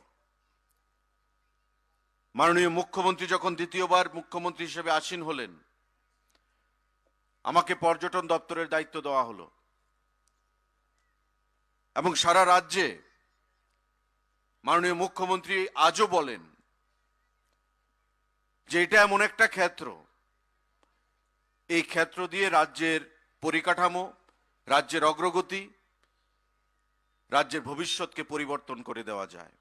মাননীয় মুখ্যমন্ত্রী যখন দ্বিতীয়বার মুখ্যমন্ত্রী হিসেবে আসীন হলেন, আমাকে পর্যটন দপ্তরের দায়িত্ব দেওয়া হলো এবং সারা রাজ্যে মাননীয় মুখ্যমন্ত্রী আজও বলেন যে এটা এমন একটা ক্ষেত্র, এই ক্ষেত্র দিয়ে রাজ্যের পরিকাঠামো, রাজ্যের অগ্রগতি, রাজ্যের ভবিষ্যৎকে পরিবর্তন করে দেওয়া যায়।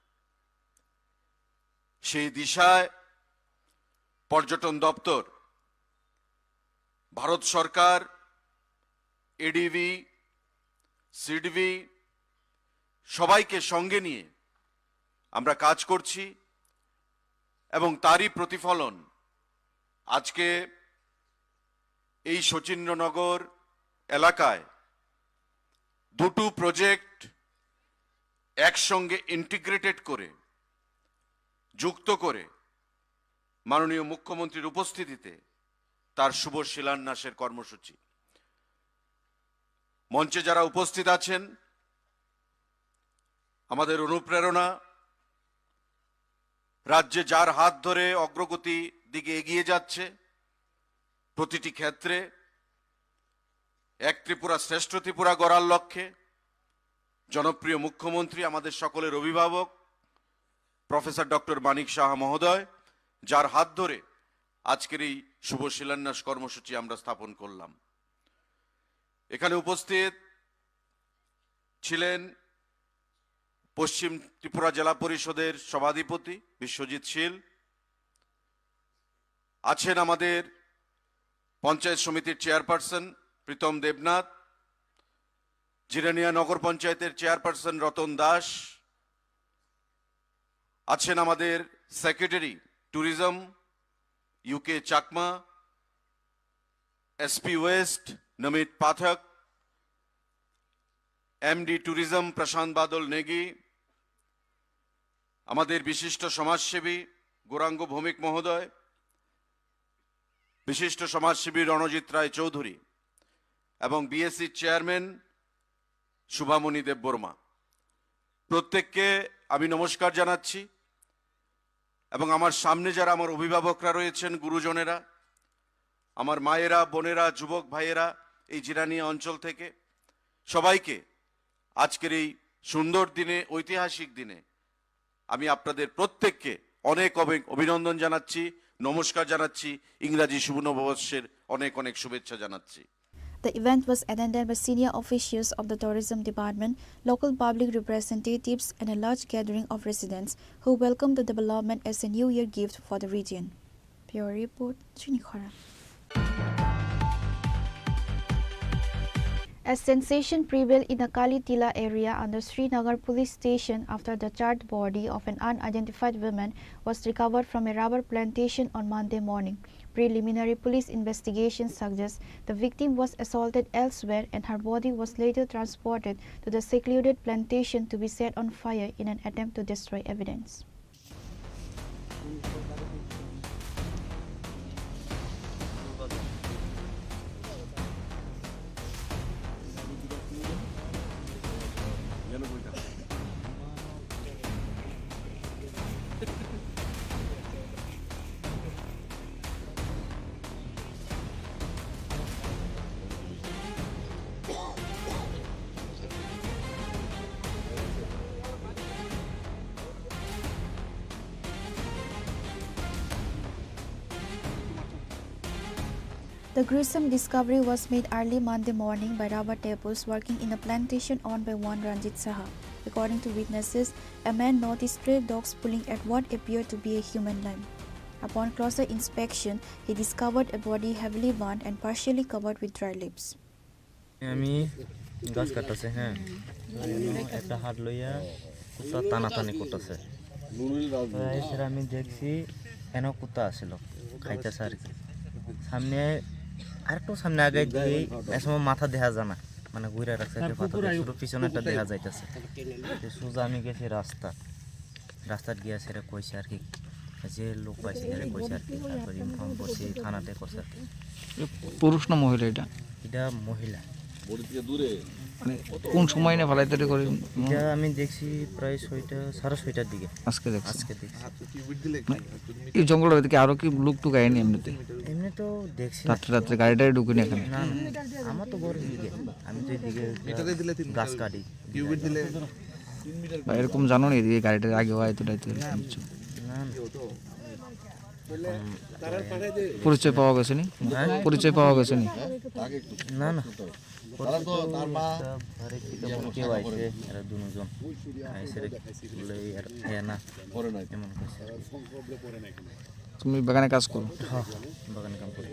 সেই দিশায় পর্যটন দপ্তর, ভারত সরকার, এডিবি, সিডবি, সবাইকে সঙ্গে নিয়ে আমরা কাজ করছি এবং তারই প্রতিফলন আজকে এই শচীন্দ্রনগর এলাকায় দুটো প্রজেক্ট একসঙ্গে ইন্টিগ্রেটেড করে যুক্ত করে মাননীয় মুখ্যমন্ত্রীর উপস্থিতিতে তার শুভ শিলান্যাসের কর্মসূচি। মঞ্চে যারা উপস্থিত আছেন, আমাদের অনুপ্রেরণা, রাজ্যে যার হাত ধরে অগ্রগতি দিকে এগিয়ে যাচ্ছে প্রতিটি ক্ষেত্রে, এক ত্রিপুরা শ্রেষ্ঠ ত্রিপুরা গড়ার লক্ষ্যে জনপ্রিয় মুখ্যমন্ত্রী, আমাদের সকলের অভিভাবক প্রফেসর ডক্টর মানিক সাহা মহোদয়, যার হাত ধরে আজকের এই শুভ শিলান্যাস কর্মসূচি আমরা স্থাপন করলাম। এখানে উপস্থিত ছিলেন পশ্চিম ত্রিপুরা জেলা পরিষদের সভাধিপতি বিশ্বজিৎ শীল, আছেন আমাদের পঞ্চায়েত সমিতির চেয়ারপারসন প্রীতম দেবনাথ, জিরানিয়া নগর পঞ্চায়েতের চেয়ারপারসন রতন দাস, আছেন আমাদের secretary tourism UK Chakma, SP west Namit Pathak, MD tourism Prashant Badal Negi, আমাদের বিশিষ্ট সমাজসেবী গৌরাঙ্গ ভৌমিক মহোদয়, বিশিষ্ট সমাজসেবী রণজিৎ রায় চৌধুরী এবং বিএসসি চেয়ারম্যান শুভামণি দেববর্মা। প্রত্যেককে আমি নমস্কার জানাচ্ছি এবং আমার সামনে যারা আমার অভিভাবকরা রয়েছেন, গুরুজনেরা, আমার মায়েরা, বোনেরা, যুবক ভাইয়েরা এই জিরানিয়া অঞ্চল থেকে, সবাইকে আজকের এই সুন্দর দিনে, ঐতিহাসিক দিনে আমি আপনাদের প্রত্যেককে অনেক অনেক অভিনন্দন জানাচ্ছি, নমস্কার জানাচ্ছি, ইংরাজি শুভ নববর্ষের অনেক অনেক শুভেচ্ছা জানাচ্ছি। The event was attended by senior officials of the tourism department, local public representatives, and a large gathering of residents who welcomed the development as a New Year gift for the region. Bureau report, Chini Khora. A sensation prevailed in the Kali Tila area under Srinagar police station after the charred body of an unidentified woman was recovered from a rubber plantation on Monday morning. Preliminary police investigation suggests the victim was assaulted elsewhere and her body was later transported to the secluded plantation to be set on fire in an attempt to destroy evidence. The gruesome discovery was made early Monday morning by rubber tappers working in a plantation owned by one Ranjit Saha. According to witnesses, a man noticed stray dogs pulling at what appeared to be a human limb. Upon closer inspection, he discovered a body heavily wound and partially covered with dry leaves. আমি গাছ কাটতেছে, হ্যাঁ, একটা হাত লইয়া কুত্তা টানাটানি করতেছে। তো এসে আমি দেখছি এনে কুত্তা আছিল, খাইতেছে আর কি। সামনে, আরেকটু সামনে আগে দিয়ে এসময় মাথা দেখা যায় না, মানে ঘুরে রাখছে, একটা পাতা দিয়ে শুধু পিছনেরটা দেখা যাইতেছে। তো সোজা আমি গেছি রাস্তা, রাস্তাত গিয়া সেটা কইছে আর কি, যে লোক পাইছে সেটা কইছে আর কি, তারপর ইনফর্ম করছি, থানাতে করছে আর কি। এ পুরুষ না মহিলা এটা? এটা মহিলা। মানে কোন সময় না ফেলাইতে করে? এটা আমি দেখছি প্রায় ছয়টা, সাড়ে ছয়টার দিকে। আজকে দেখছি। আজকে দেখছি। মানে এই জঙ্গলের দিকে আরো কি লোক টুক আয়নি এমনিতে? এমনি তো দেখছি না। রাত্রে রাত্রে গাড়ি টাড়ি ঢুকেনি এখানে? না, না, আমার তো ঘর এদিকে, আমি তো এদিকে গাছ কাটি। বা এরকম জানো না, এদিকে গাড়িটার আগে হয় তো, তাই তো কিছু। না, না। পরিচয় পাওয়া গেছে নি? হ্যাঁ? পরিচয় পাওয়া গেছে নি? না, না। পরিচিত একটা ঘরে কি তেমন কেউ আইছে, এরা দুজন আইছে রে, বলে এরা খায় না, এমন কইছে। তুমি বাগানে কাজ করো? হ্যাঁ, বাগানে কাম করি।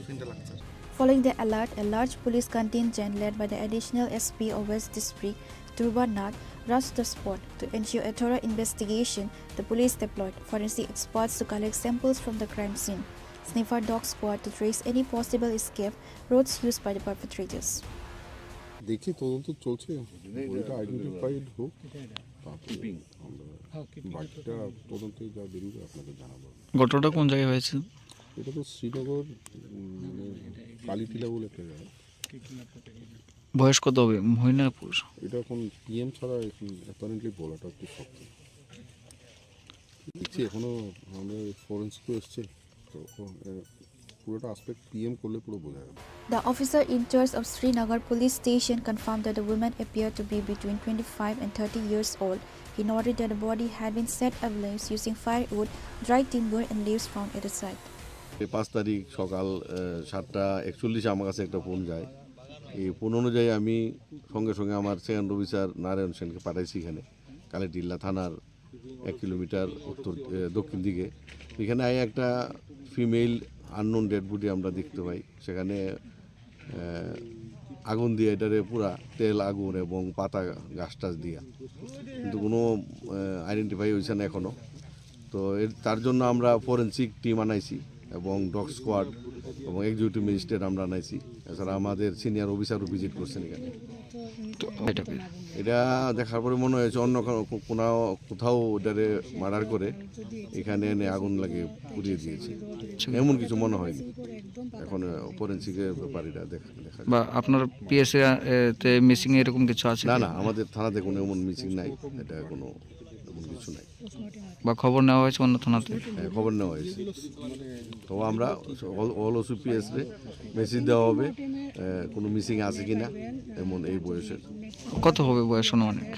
Following the alert, a large police contingent led by the Additional S P of West District, Durbar Nath, rushed the spot. To ensure a thorough investigation, the police deployed forensic experts to collect samples from the crime scene, sniffer dog squad to trace any possible escape routes used by the perpetrators. দেখি, তদন্ত চলছে, বডিটা আইডেন্টিফাইড হোক। তারপরে আমরা বাকিটা তদন্তে যা বেরোবে আপনাদের জানাবো। ঘটনাটা কোন জায়গায় হয়েছে? এটা তো শ্রীনগর, উম, মানে কালীটিলা বলে একটা জায়গা। বয়স কত হবে, মহিলা না পুরুষ? এটা এখন পিএম ছাড়া এখন অ্যাপারেন্টলি বলাটা একটু শক্ত। দেখছি এখনো আমরা ফরেন্সিকও এসছে, তো ও, এ, পুরোটা আসপেক্ট পিএম করলে পুরো বোঝা যাবে। The officer in charge of Srinagar Police Station confirmed that the woman appeared to be between twenty-five and thirty years old. He noted that the body had been set ablaze using firewood, dry timber, and leaves found at the site. এই পাঁচ তারিখ সকাল আহ, সাতটা একচল্লিশে আমার কাছে একটা ফোন যায়। এই ফোন অনুযায়ী আমি সঙ্গে সঙ্গে আমার সেকেন্ড অফিসার নারায়ণ সেনকে পাঠাইছি এখানে, কালীটিলা থানার এক কিলোমিটার উত্তর, আহ, দক্ষিণ দিকে। এখানে আই একটা ফিমেল আননোন ডেড বডি আমরা দেখতে পাই। সেখানে আহ, আগুন দিয়ে এটারে পুরা তেল, আগুন এবং পাতা, গাছ টাছ দিয়া, কিন্তু কোনো আইডেন্টিফাই হয়েছে না এখনো। তো এর, তার জন্য আমরা ফরেন্সিক টিম আনাইছি এবং ডগ স্কোয়াড এবং এক্সিকিউটিভ ম্যাজিস্ট্রেট আমরা আনাইছি। এছাড়া আমাদের সিনিয়র অফিসারও ভিজিট করছেন এখানে। তো এটা এটা দেখার পরে মনে হয়েছে অন্য কোনো, কো-, কোনো, কোথাও এটারে মার্ডার করে এখানে এনে আগুন লাগিয়ে পুড়িয়ে দিয়েছে, এমন কিছু মনে হয়নি। এখন ফরেন্সিকের ব্যাপার এটা দেখা দেখা বা আপনার পিএসএ তে মিসিং এরকম কিছু আছে না, কি? না, আমাদের থানাতে কোনো এমন মিসিং নাই, এটা কোনো এমন কিছু নাই। বা খবর নেওয়া হয়েছে অন্য থানাতে? হ্যাঁ, খবর নেওয়া হয়েছে। তো আমরা অল অল ওসিপিএস রে মেসেজ দেওয়া হবে, আহ, কোনো মিসিং আছে কিনা এমন এই বয়সের। কত হবে বয়স অনুমানিক?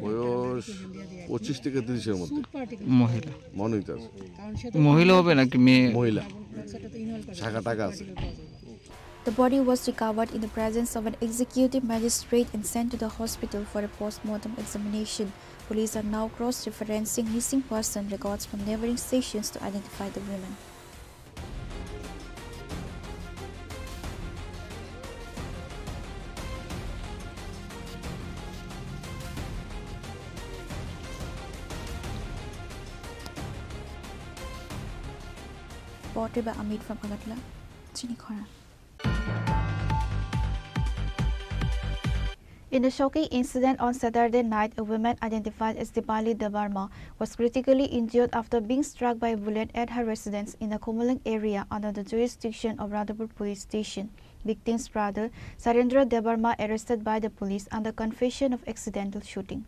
বয়স পঁচিশ থেকে তিরিশের মধ্যে। মহিলা। মনোনীত আছে। মহিলা হবে নাকি মেয়ে? মহিলা। শাখা টাকা আছে। The body was recovered in the presence of an executive magistrate and sent to the hospital for a post-mortem examination. Police are now cross-referencing missing person records from neighboring stations to identify the women. Reported by Amit from Agartala. Chini Khora. In a shocking incident on Saturday night, a woman identified as Dipali Debbarma was critically injured after being struck by a bullet at her residence in the Khumulwng area under the jurisdiction of Radhapur Police Station. Victim's brother, Sarendra Debbarma, arrested by the police under confession of accidental shooting.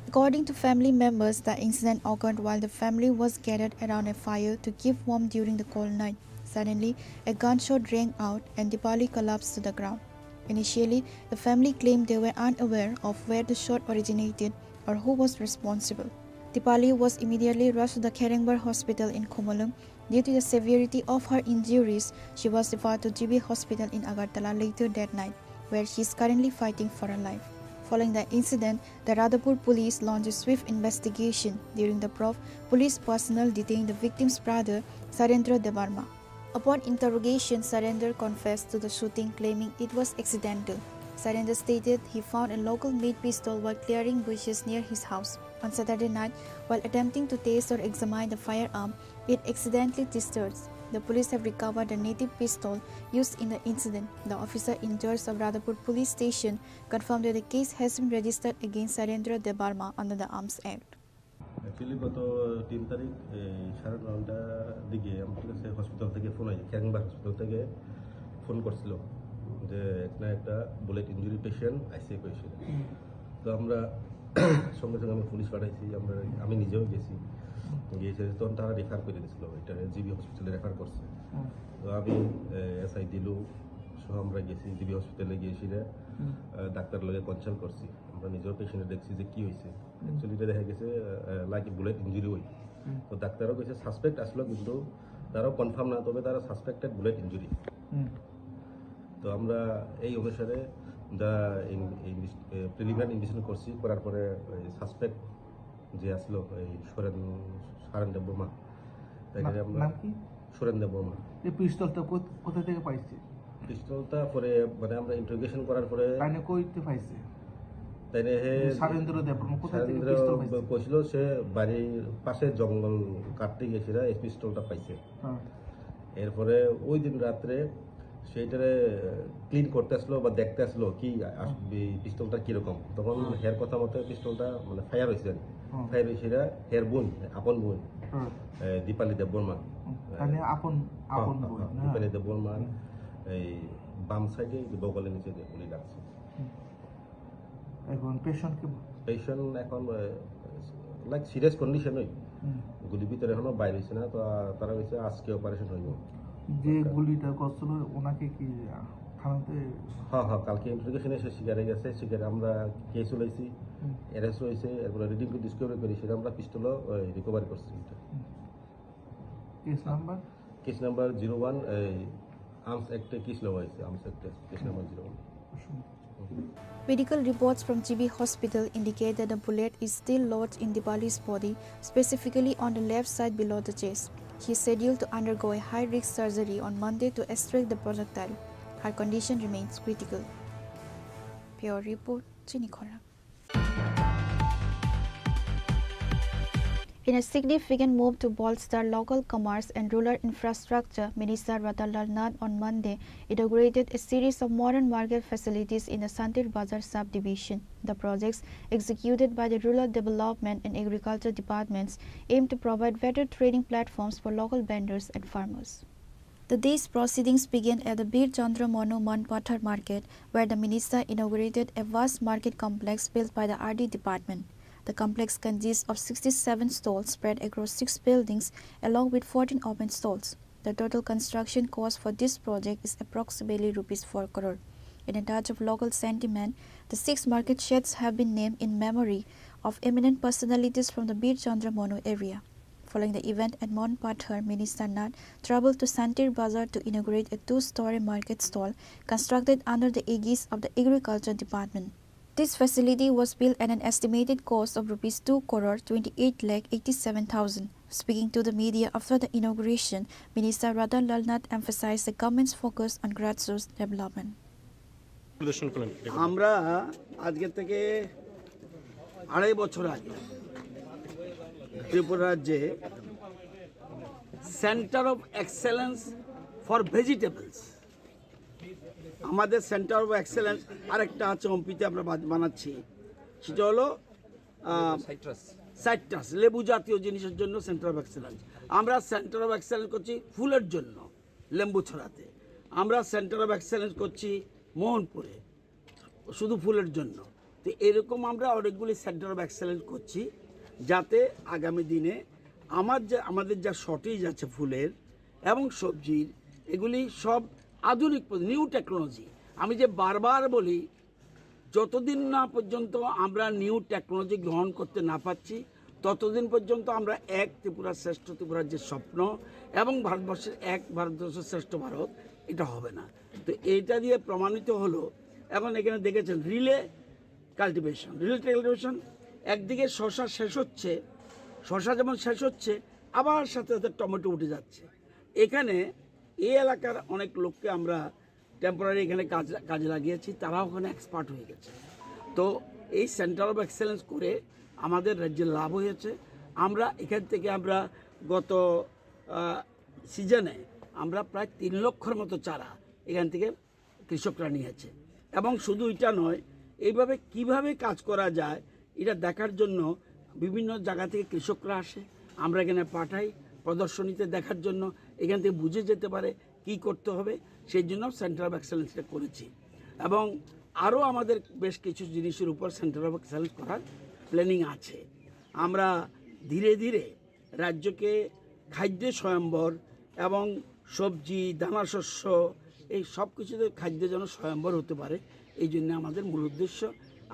According to family members, the incident occurred while the family was gathered around a fire to keep warm during the cold night. Suddenly, a gunshot rang out and Dipali collapsed to the ground. Initially, the family claimed they were unaware of where the shot originated or who was responsible. Dipali was immediately rushed to the Kherengbar Hospital in Khumulwng. Due to the severity of her injuries, she was referred to G B Hospital in Agartala later that night, where she is currently fighting for her life. Following the incident, the Radhapur police launched a swift investigation. During the probe, police personnel detained the victim's brother, Sarendra Debbarma. Upon interrogation, Sarendra confessed to the shooting, claiming it was accidental. Sarendra stated he found a local made pistol while clearing bushes near his house. On Saturday night, while attempting to test or examine the firearm, it accidentally discharged. The police have recovered the native pistol used in the incident. The officer in charge of Radhapur Police Station confirmed that the case has been registered against Sarendra Debbarma under the Arms Act. Actually গত তিন তারিখ এই সাড়ে নটার দিকে আমার কাছে হসপিটাল থেকে ফোন হয়, ক্যারিংবার হসপিটাল থেকে ফোন করছিল যে একটা, একটা bullet injury patient ICU patient. তো আমরা সঙ্গে সঙ্গে আমি পুলিশ পাঠাইছি, আমরা, আমি নিজেও গেছি, গিয়েছে তখন তারা রেফার করে দিছিল, এটা জিবি হসপিটালে রেফার করছে। তো আমি এসআই দিলু সহ আমরা গেছি জিবি হসপিটালে, গিয়েছি রে, আহ, ডাক্তার লগে কনসাল্ট করছি, আমরা নিজেও পেশেন্ট দেখছি যে কি হয়েছে। অ্যাকচুয়ালি এটা দেখা গেছে লাইক বুলেট ইঞ্জুরি হই। তো ডাক্তারও কইছে সাসপেক্ট আসলো, কিন্তু তারাও কনফার্ম না, তবে তারা সাসপেক্টেড বুলেট ইঞ্জুরি। তো আমরা এই অনুসারে যা প্রিলিমিনারি ইনভেস্টিগেশন করছি, করার পরে সাসপেক্ট যে আসলো এই সুরেন সারেন দেববর্মা, তাকে আমরা নাম কি? সুরেন দেববর্মা। এই পিস্তলটা কোথ-, কোথা থেকে পাইছে? পিস্তলটা পরে মানে আমরা ইন্টারোগেশন করার পরে তাইনে কইতে পাইছে? তাইনে হে সারেন্দ্র দেববর্মা কোথা থেকে সারেন্দ্র পিস্তল পাইছে? কইছিল সে বাড়ির পাশে জঙ্গল কাটতে গেছিল, এই পিস্তলটা পাইছে। হ্যাঁ। এরপরে ওই দিন রাত্রে সেইটারে ক্লিন করতে আসলো বা দেখতে আসলো কি আস-, এই পিস্তলটা কিরকম, তখন হ্যাঁ। হের কথা মতে পিস্তলটা মানে ফায়ার হয়েছে আর কি। হ্যাঁ। ফায়ার হয়েছে, এটা হের বোন, আপন বোন, হ্যাঁ। এ, দীপালি দেববর্মা। হুম, তাহলে আপন, হ্যাঁ, আপন হ্যাঁ, বোন, হ্যাঁ, হ্যাঁ। দীপালি দেববর্মার হুম। এই বাম সাইডে এই যে বগলের নিচে যে গুলি লাগছে। হুম। এখন পেশেন্ট কি? পেশেন্ট এখন, এ, লাইক সিরিয়াস কন্ডিশনই। হুম। গুলি ভিতরে এখনো বাইরে হয়েছে না, তো, আ, তারা হয়েছে আজকে অপারেশন হইব। যে আচ্ছা। গুলিটা করছিল ওনাকে কি, আ, থানাতে? হ্যাঁ, হ্যাঁ, কালকে ইন্টারোগেশনে সে স্বীকারে গেছে, স্বীকারে আমরা কেস লাইছি, হুম। অ্যারেস্ট হয়েছে, এরপরে রিডিং ডিসকভারি করি, সেটা আমরা পিস্তলও, ওই, রিকভারি করছি এটা। হুম। Case number? Case number zero one, এই, আর্মস অ্যাক্টে কেস নেওয়া হয়েছে, আর্মস অ্যাক্টে case number zero one. Medical reports from G B Hospital indicate that the bullet is still lodged in Dipali's body, specifically on the left side below the chest. He is scheduled to undergo a high-risk surgery on Monday to extract the projectile. Her condition remains critical. Bureau report, Chini Khorang. In a significant move to bolster local commerce and rural infrastructure, Minister Ratanlal Nath on Monday inaugurated a series of modern market facilities in the Santir Bazar subdivision. The projects, executed by the Rural Development and Agriculture Departments, aim to provide better trading platforms for local vendors and farmers. The day's proceedings began at the Bir Chandra Manu Manpathar Market, where the minister inaugurated a vast market complex built by the R D department. The complex consists of sixty-seven stalls spread across six buildings, along with fourteen open stalls. The total construction cost for this project is approximately rupees four crore. In a touch of local sentiment, the six market sheds have been named in memory of eminent personalities from the Bir Chandra Manu area. Following the event at Mon Pathar, Minister Nath traveled to Santir Bazar to inaugurate a two-story market stall constructed under the aegis of the Agriculture Department. This facility was built at an estimated cost of rupees two crore twenty-eight lakh eighty-seven thousand. Speaking to the media after the inauguration, Minister Ratanlal Nath emphasized the government's focus on grassroots development. পরিদর্শন করলেন। আমরা আজকে থেকে আড়াই বছর আগে ত্রিপুরা রাজ্যে centre of excellence for vegetables, আমাদের সেন্টার অফ এক্সেলেন্স আরেকটা আছে হম্পিতে আমরা বাদ-, বানাচ্ছি, সেটা হলো, আহ, সাইট্রাস। সাইট্রাস, লেবু জাতীয় জিনিসের জন্য সেন্টার অফ এক্সেলেন্স। আমরা সেন্টার অফ এক্সেলেন্স করছি ফুলের জন্য, লেম্বুছড়াতে। আমরা সেন্টার অফ এক্সেলেন্স করছি মোহনপুরে, শুধু ফুলের জন্য। তো এরকম আমরা অনেকগুলি সেন্টার অফ এক্সেলেন্স করছি, যাতে আগামী দিনে আমার যে, আমাদের যা শর্টেজ আছে ফুলের এবং সবজির, এগুলি সব আধুনিক পদ্ধতি, নিউ টেকনোলজি। আমি যে বারবার বলি, যতদিন না পর্যন্ত আমরা নিউ টেকনোলজি গ্রহণ করতে না পারছি, ততদিন পর্যন্ত আমরা এক ত্রিপুরা শ্রেষ্ঠ ত্রিপুরার যে স্বপ্ন এবং ভারতবর্ষের এক ভারতবর্ষ শ্রেষ্ঠ ভারত, এটা হবে না। তো এইটা দিয়ে প্রমাণিত হলো। এখন এখানে দেখেছেন রিলে কাল্টিভেশন, রিলে কাল্টিভেশন একদিকে শশা শেষ হচ্ছে, শশা যেমন শেষ হচ্ছে, আবার সাথে সাথে টমেটো উঠে যাচ্ছে। এখানে এই এলাকার অনেক লোককে আমরা টেম্পোরারি এখানে কাজ, কাজে লাগিয়েছি, তারাও ওখানে এক্সপার্ট হয়ে গেছে। তো এই সেন্টার অফ এক্সেলেন্স করে আমাদের রাজ্যে লাভ হয়েছে। আমরা এখান থেকে আমরা গত, আহ, সিজনে আমরা প্রায় তিন লক্ষর মতো চারা এখান থেকে কৃষকরা নিয়েছে। এবং শুধু এটা নয়, এইভাবে কিভাবে কাজ করা যায়, এটা দেখার জন্য বিভিন্ন জায়গা থেকে কৃষকরা আসে, আমরা এখানে পাঠাই প্রদর্শনীতে দেখার জন্য, এখান থেকে বুঝে যেতে পারে কি করতে হবে, সেই জন্য সেন্টার অফ এক্সেলেন্সটা করেছি। এবং আরও আমাদের বেশ কিছু জিনিসের উপর সেন্টার অফ এক্সেলেন্স করার প্ল্যানিং আছে। আমরা ধীরে ধীরে রাজ্যকে খাদ্য স্বয়ম্বর এবং সবজি, দানা শস্য, এই সব কিছুতে খাদ্য যেন স্বয়ম্বর হতে পারে, এই জন্য আমাদের মূল উদ্দেশ্য।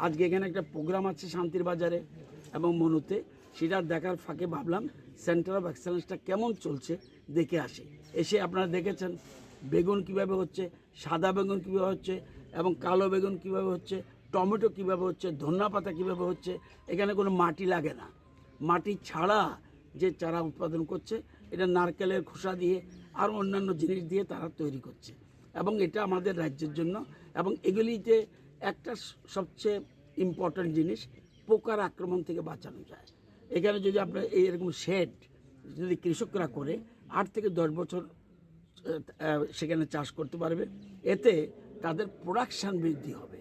আজকে এখানে একটা প্রোগ্রাম আছে শান্তির বাজারে এবং মনুতে, সেটা দেখার ফাঁকে ভাবলাম সেন্টার অফ এক্সেলেন্সটা কেমন চলছে দেখে আসি। এসে আপনারা দেখেছেন বেগুন কিভাবে হচ্ছে, সাদা বেগুন কিভাবে হচ্ছে এবং কালো বেগুন কিভাবে হচ্ছে, টমেটো কিভাবে হচ্ছে, ধনিয়া পাতা কিভাবে হচ্ছে। এখানে কোনো মাটি লাগে না। মাটি ছাড়া যে চারা উৎপাদন করছে, এটা নারকেলের খোসা দিয়ে আর অন্যান্য জিনিস দিয়ে তারা তৈরি করছে। এবং এটা আমাদের রাজ্যের জন্য, এবং এগুলিতে একটা স-, সবচেয়ে ইম্পর্ট্যান্ট জিনিস, পোকার আক্রমণ থেকে বাঁচানো যায়। এখানে যদি আপনার এই এরকম শেড যদি কৃষকরা করে, আট থেকে দশ বছর আহ, সেখানে চাষ করতে পারবে। এতে তাদের প্রোডাকশন বৃদ্ধি হবে।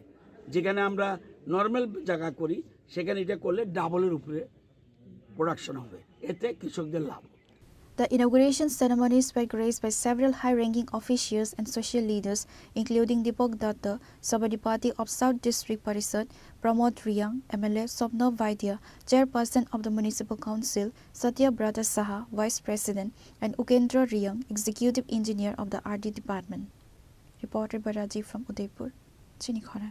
যেখানে আমরা নর্মাল জায়গা করি, সেখানে এটা করলে ডাবলের উপরে প্রোডাকশন হবে, এতে কৃষকদের লাভ হবে। The inauguration ceremonies were graced by several high-ranking officials and social leaders, including Deepak Datta, Sabadipati of South District Parishad, Pramod Reang, M L A, Swapna Vaidya, Chairperson of the Municipal Council, Satya Brata Saha, Vice President, and Ukendra Reang, Executive Engineer of the R D Department. Reported by Rajiv from Udaipur. Chini Khora.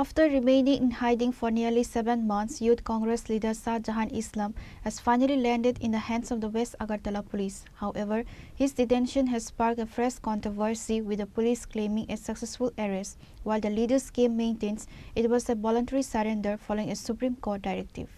After remaining in hiding for nearly seven months, Youth Congress leader Shah Jahan Islam has finally landed in the hands of the West Agartala police. However, his detention has sparked a fresh controversy, with the police claiming a successful arrest, while the leader's camp maintains it was a voluntary surrender following a Supreme Court directive.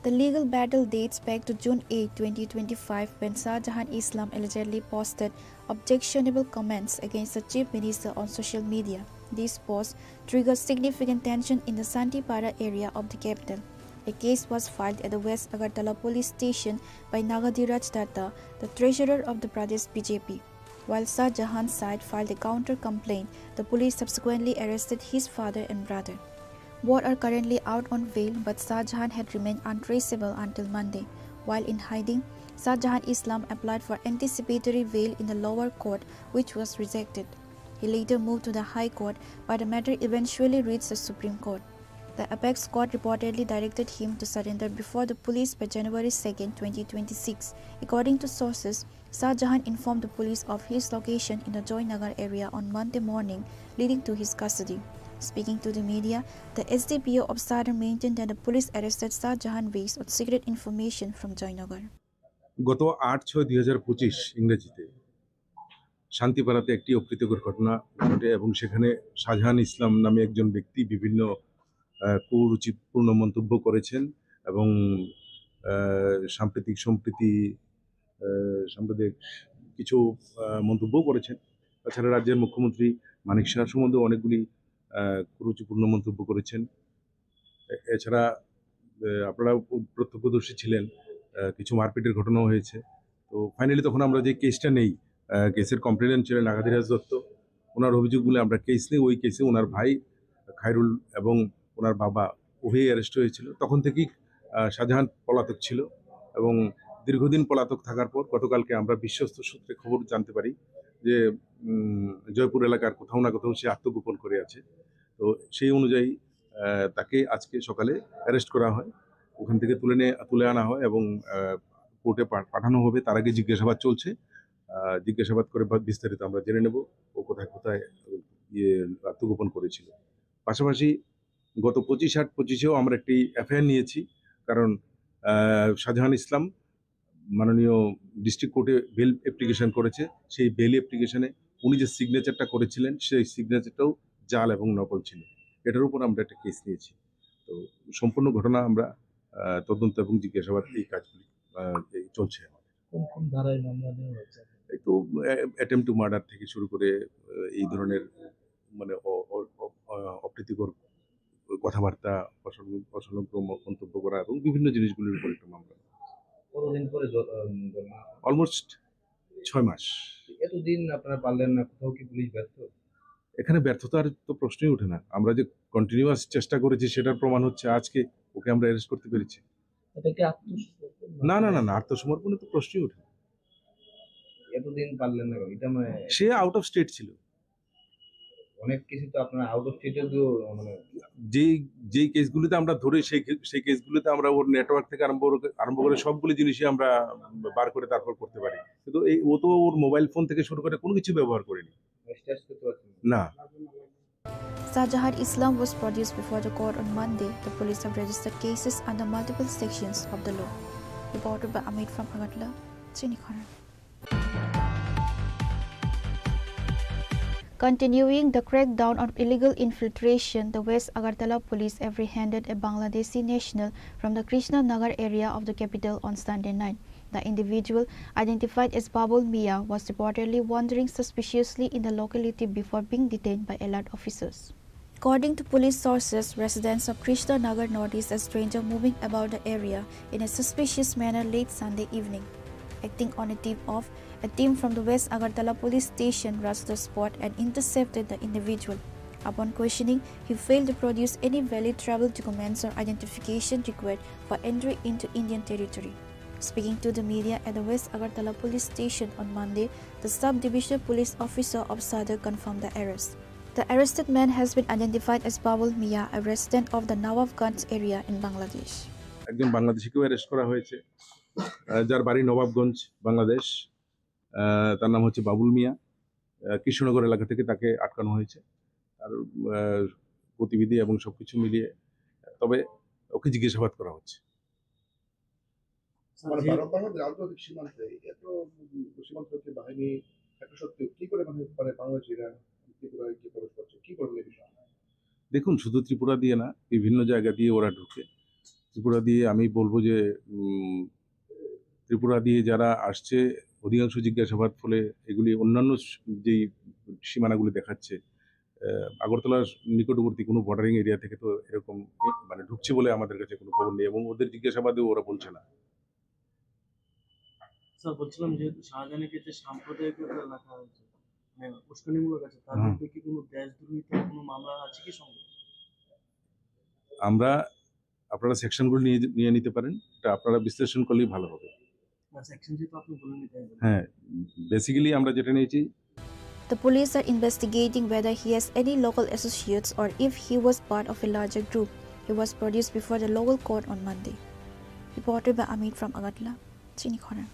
The legal battle dates back to June eight, twenty twenty-five, when Shah Jahan Islam allegedly posted objectionable comments against the Chief Minister on social media. These posts triggered significant tension in the Santipara area of the capital. A case was filed at the West Agartala police station by Nagadhiraj Datta, the treasurer of the Pradesh B J P. While Shah Jahan's side filed a counter complaint, the police subsequently arrested his father and brother. Both are currently out on bail, but Shah Jahan had remained untraceable until Monday. While in hiding, Shah Jahan Islam applied for anticipatory bail in the lower court, which was rejected. He later moved to the High Court, but the matter eventually reached the Supreme Court. The apex court reportedly directed him to surrender before the police by January second, twenty twenty-six. According to sources, Shah Jahan informed the police of his location in the Joynagar area on Monday morning, leading to his custody. Speaking to the media, the S D P O of Sadar maintained that the police arrested Shah Jahan based on secret information from Joynagar. গত আট ছয় দুই হাজার পঁচিশ ইংরেজিতে শান্তিপাড়াতে একটি অপ্রীতিকর ঘটনা ঘটে এবং সেখানে শাহজাহান ইসলাম নামে একজন ব্যক্তি বিভিন্ন, আহ, কুরুচিপূর্ণ মন্তব্য করেছেন এবং, আহ, সাম্প্রতিক সম্প্রতি, আহ, সাম্প্রতিক কিছু, আহ, মন্তব্যও করেছেন। তাছাড়া রাজ্যের মুখ্যমন্ত্রী মানিক সাহা সম্বন্ধে অনেকগুলি, আহ, কুরুচিপূর্ণ মন্তব্য করেছেন। এ-, এছাড়া, আহ, আপনারা উপ-, প্রত্যক্ষদর্শী ছিলেন, আহ, কিছু মারপিটের ঘটনাও হয়েছে। তো ফাইনালি তখন আমরা যে কেসটা নেই, আহ, কেসের কমপ্লেনেন্ট ছিলেন নাগাধিরাজ দত্ত, ওনার অভিযোগ বলে আমরা কেস নিই। ওই কেসে ওনার ভাই খায়রুল এবং ওনার বাবা উভয়ই অ্যারেস্ট হয়েছিল। তখন থেকেই, আহ, শাহজাহান পলাতক ছিল এবং দীর্ঘদিন পলাতক থাকার পর গতকালকে আমরা বিশ্বস্ত সূত্রে খবর জানতে পারি যে, উম, জয়পুর এলাকার কোথাও না কোথাও সে আত্মগোপন করে আছে। তো সেই অনুযায়ী, আহ, তাকে আজকে সকালে অ্যারেস্ট করা হয়, ওখান থেকে তুলে নিয়ে, তুলে আনা হয় এবং, আহ, কোর্টে পা-, পাঠানো হবে। তার আগে জিজ্ঞাসাবাদ চলছে। আহ, জিজ্ঞাসাবাদ করে বা-, বিস্তারিত আমরা জেনে নেব ও কোথায় কোথায়, ইয়ে, আত্মগোপন করেছিল। পাশাপাশি গত পঁচিশ আট পঁচিশেও আমরা একটি এফআইআর নিয়েছি, কারণ, আহ, শাহজাহান ইসলাম মাননীয় ডিস্ট্রিক্ট কোর্টে বেল অ্যাপ্লিকেশন করেছে। সেই বেল অ্যাপ্লিকেশনে উনি যে সিগনেচারটা করেছিলেন, সেই সিগনেচারটাও জাল এবং নকল ছিল। এটার উপর আমরা একটা কেস নিয়েছি। তো সম্পূর্ণ ঘটনা আমরা, আহ, তদন্ত এবং জিজ্ঞাসাবাদ এই কাজগুলি, আহ, এই চলছে আমাদের। কোন কোন ধারায় মামলা নেওয়া হয়েছে? এই তো, অ্যা-, অ্যাটেম্প টু মার্ডার থেকে শুরু করে, আহ, এই ধরনের মানে অ-, অ-, অ-, আহ, অপ্রীতিকর কথাবার্তা, অসং-, অসংলগ্ন ম-, মন্তব্য করা এবং বিভিন্ন জিনিসগুলির উপর একটা মামলা। কতদিন পরে জ-, আহ, ধর্ণা? অলমোস্ট ছয় মাস। এতদিন আপনারা পারলেন না, কোথাও কি পুলিশ ব্যর্থ? এখানে ব্যর্থতার তো প্রশ্নই ওঠে না। আমরা যে কন্টিনিউয়াস চেষ্টা করেছি, সেটার প্রমাণ হচ্ছে আজকে ওকে আমরা অ্যারেস্ট করতে পেরেছি। এটা কি আত্মসমর্পণ? না, না, না, না, আত্মসমর্পণে তো প্রশ্নই ওঠে না। এতদিন পারলেন না কেন? এটা মানে সে আউট অফ স্টেট ছিল। অনেক কিছু তো আপনার আউট অফ স্টেটে তো মানে যেই, যেই কেসগুলিতে আমরা ধরি, সেই খে-, সেই কেসগুলিতে আমরা ওর নেটওয়ার্ক থেকে আরম্ভ করে, আরম্ভ করে সবগুলি জিনিসই আমরা বার করে তারপর করতে পারি। কিন্তু এই, ও তো ওর মোবাইল ফোন থেকে শুরু করে কোনো কিছু ব্যবহার করেনি। মানে স্ট্রেস করতে পারছেন না। না। Shah Jahan Islam was produced before the court on Monday. The police have registered cases under multiple sections of the law. Reported by Amit from Agartala, Chini Khona. Continuing the crackdown on illegal infiltration, the West Agartala police apprehended a Bangladeshi national from the Krishna Nagar area of the capital on Sunday night. The individual, identified as Babul Mia, was reportedly wandering suspiciously in the locality before being detained by alert officers. According to police sources, residents of Krishna Nagar noticed a stranger moving about the area in a suspicious manner late Sunday evening. Acting on a tip-off, a team from the West Agartala police station rushed the spot and intercepted the individual. Upon questioning, he failed to produce any valid travel documents or identification required for entry into Indian territory. Speaking to the media at the West Agartala police station on Monday, the sub-divisional police officer of Sadar confirmed the arrest. The arrested man has been identified as Babul Mia, a resident of the Nawabganj area in Bangladesh. একজন বাংলাদেশিকেও অ্যারেস্ট করা হয়েছে, আহ, যার বাড়ি নবাবগঞ্জ, বাংলাদেশ। আহ, তার নাম হচ্ছে বাবুল মিয়া। আহ, কৃষ্ণনগর এলাকা থেকে তাকে আটকানো হয়েছে। তার, আহ, গতিবিধি এবং সবকিছু মিলিয়ে, তবে ওকে জিজ্ঞাসাবাদ করা হচ্ছে। স্যার, মানে, যে ভারত বাংলাদেশ আন্তর্জাতিক সীমান্তে এত, উম, সীমান্তরক্ষী বাহিনী থাকা সত্ত্বেও কি করে, মানে, মানে, বাংলাদেশিরা ত্রিপুরায় গিয়ে প্রবেশ করছে? কি করবেন এই বিষয়ে? দেখুন, শুধু ত্রিপুরা দিয়ে না, বিভিন্ন জায়গা দিয়ে ওরা ঢুকে। ত্রিপুরা দিয়ে আমি বলবো যে, উম, ত্রিপুরা দিয়ে যারা আসছে, অধিকাংশ জিজ্ঞাসাবাদ ফলে এগুলি অন্যান্য স-, যেই সীমানাগুলি দেখাচ্ছে, আহ, আগরতলার নিকটবর্তী কোনো বর্ডারিং এরিয়া থেকে তো এরকম, মানে, ঢুকছে বলে আমাদের কাছে কোনো খবর নেই এবং ওদের জিজ্ঞাসাবাদেও ওরা বলছে না। স্যার, বলছিলাম, যেহেতু শাহজাহানের ক্ষেত্রে সাম্প্রদায়িকতা লেখা হয়েছে, মানে, উস্কানিমূলক আছে, তার হুম। বিরুদ্ধে কি কোনো দেশদ্রোহিতার কোনো মামলা আছে কি সঙ্গে? আমরা, আপনারা সেকশনগুলো নিয়ে, নিয়ে নিতে পারেন, এটা আপনারা বিশ্লেষণ করলেই ভালো হবে। না, সেকশন যেহেতু আপনি বলেননি, তাই বলুন। হ্যাঁ, বেসিক্যালি আমরা যেটা নিয়েছি, The police are investigating whether he has any local associates or if he was part of a larger group. He was produced before the local court on Monday. Reported by Amit from Agartala, Chini Khorang.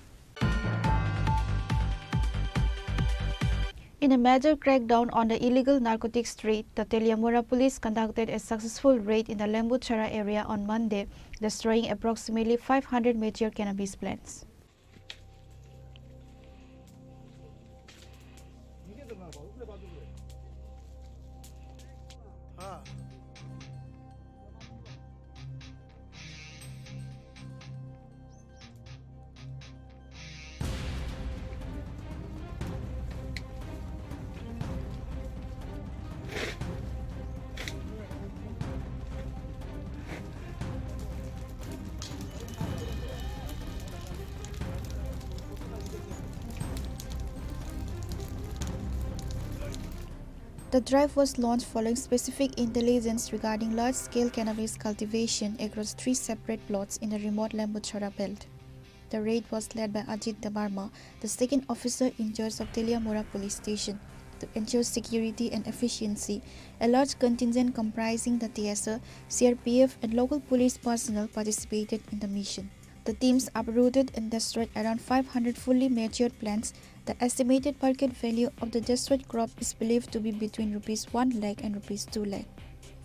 In a major crackdown on the illegal narcotics trade, the Teliamura police conducted a successful raid in the Lembuchara area on Monday, destroying approximately five hundred mature cannabis plants. The drive was launched following specific intelligence regarding large-scale cannabis cultivation across three separate plots in the remote Lembuchara belt. The raid was led by Ajit Debbarma, the second officer in charge of Teliamura Police Station. To ensure security and efficiency, a large contingent comprising the T S R, C R P F, and local police personnel participated in the mission. The teams uprooted and destroyed around five hundred fully matured plants. The estimated market value of the destroyed crop is believed to be between rupees one lakh and rupees two lakh.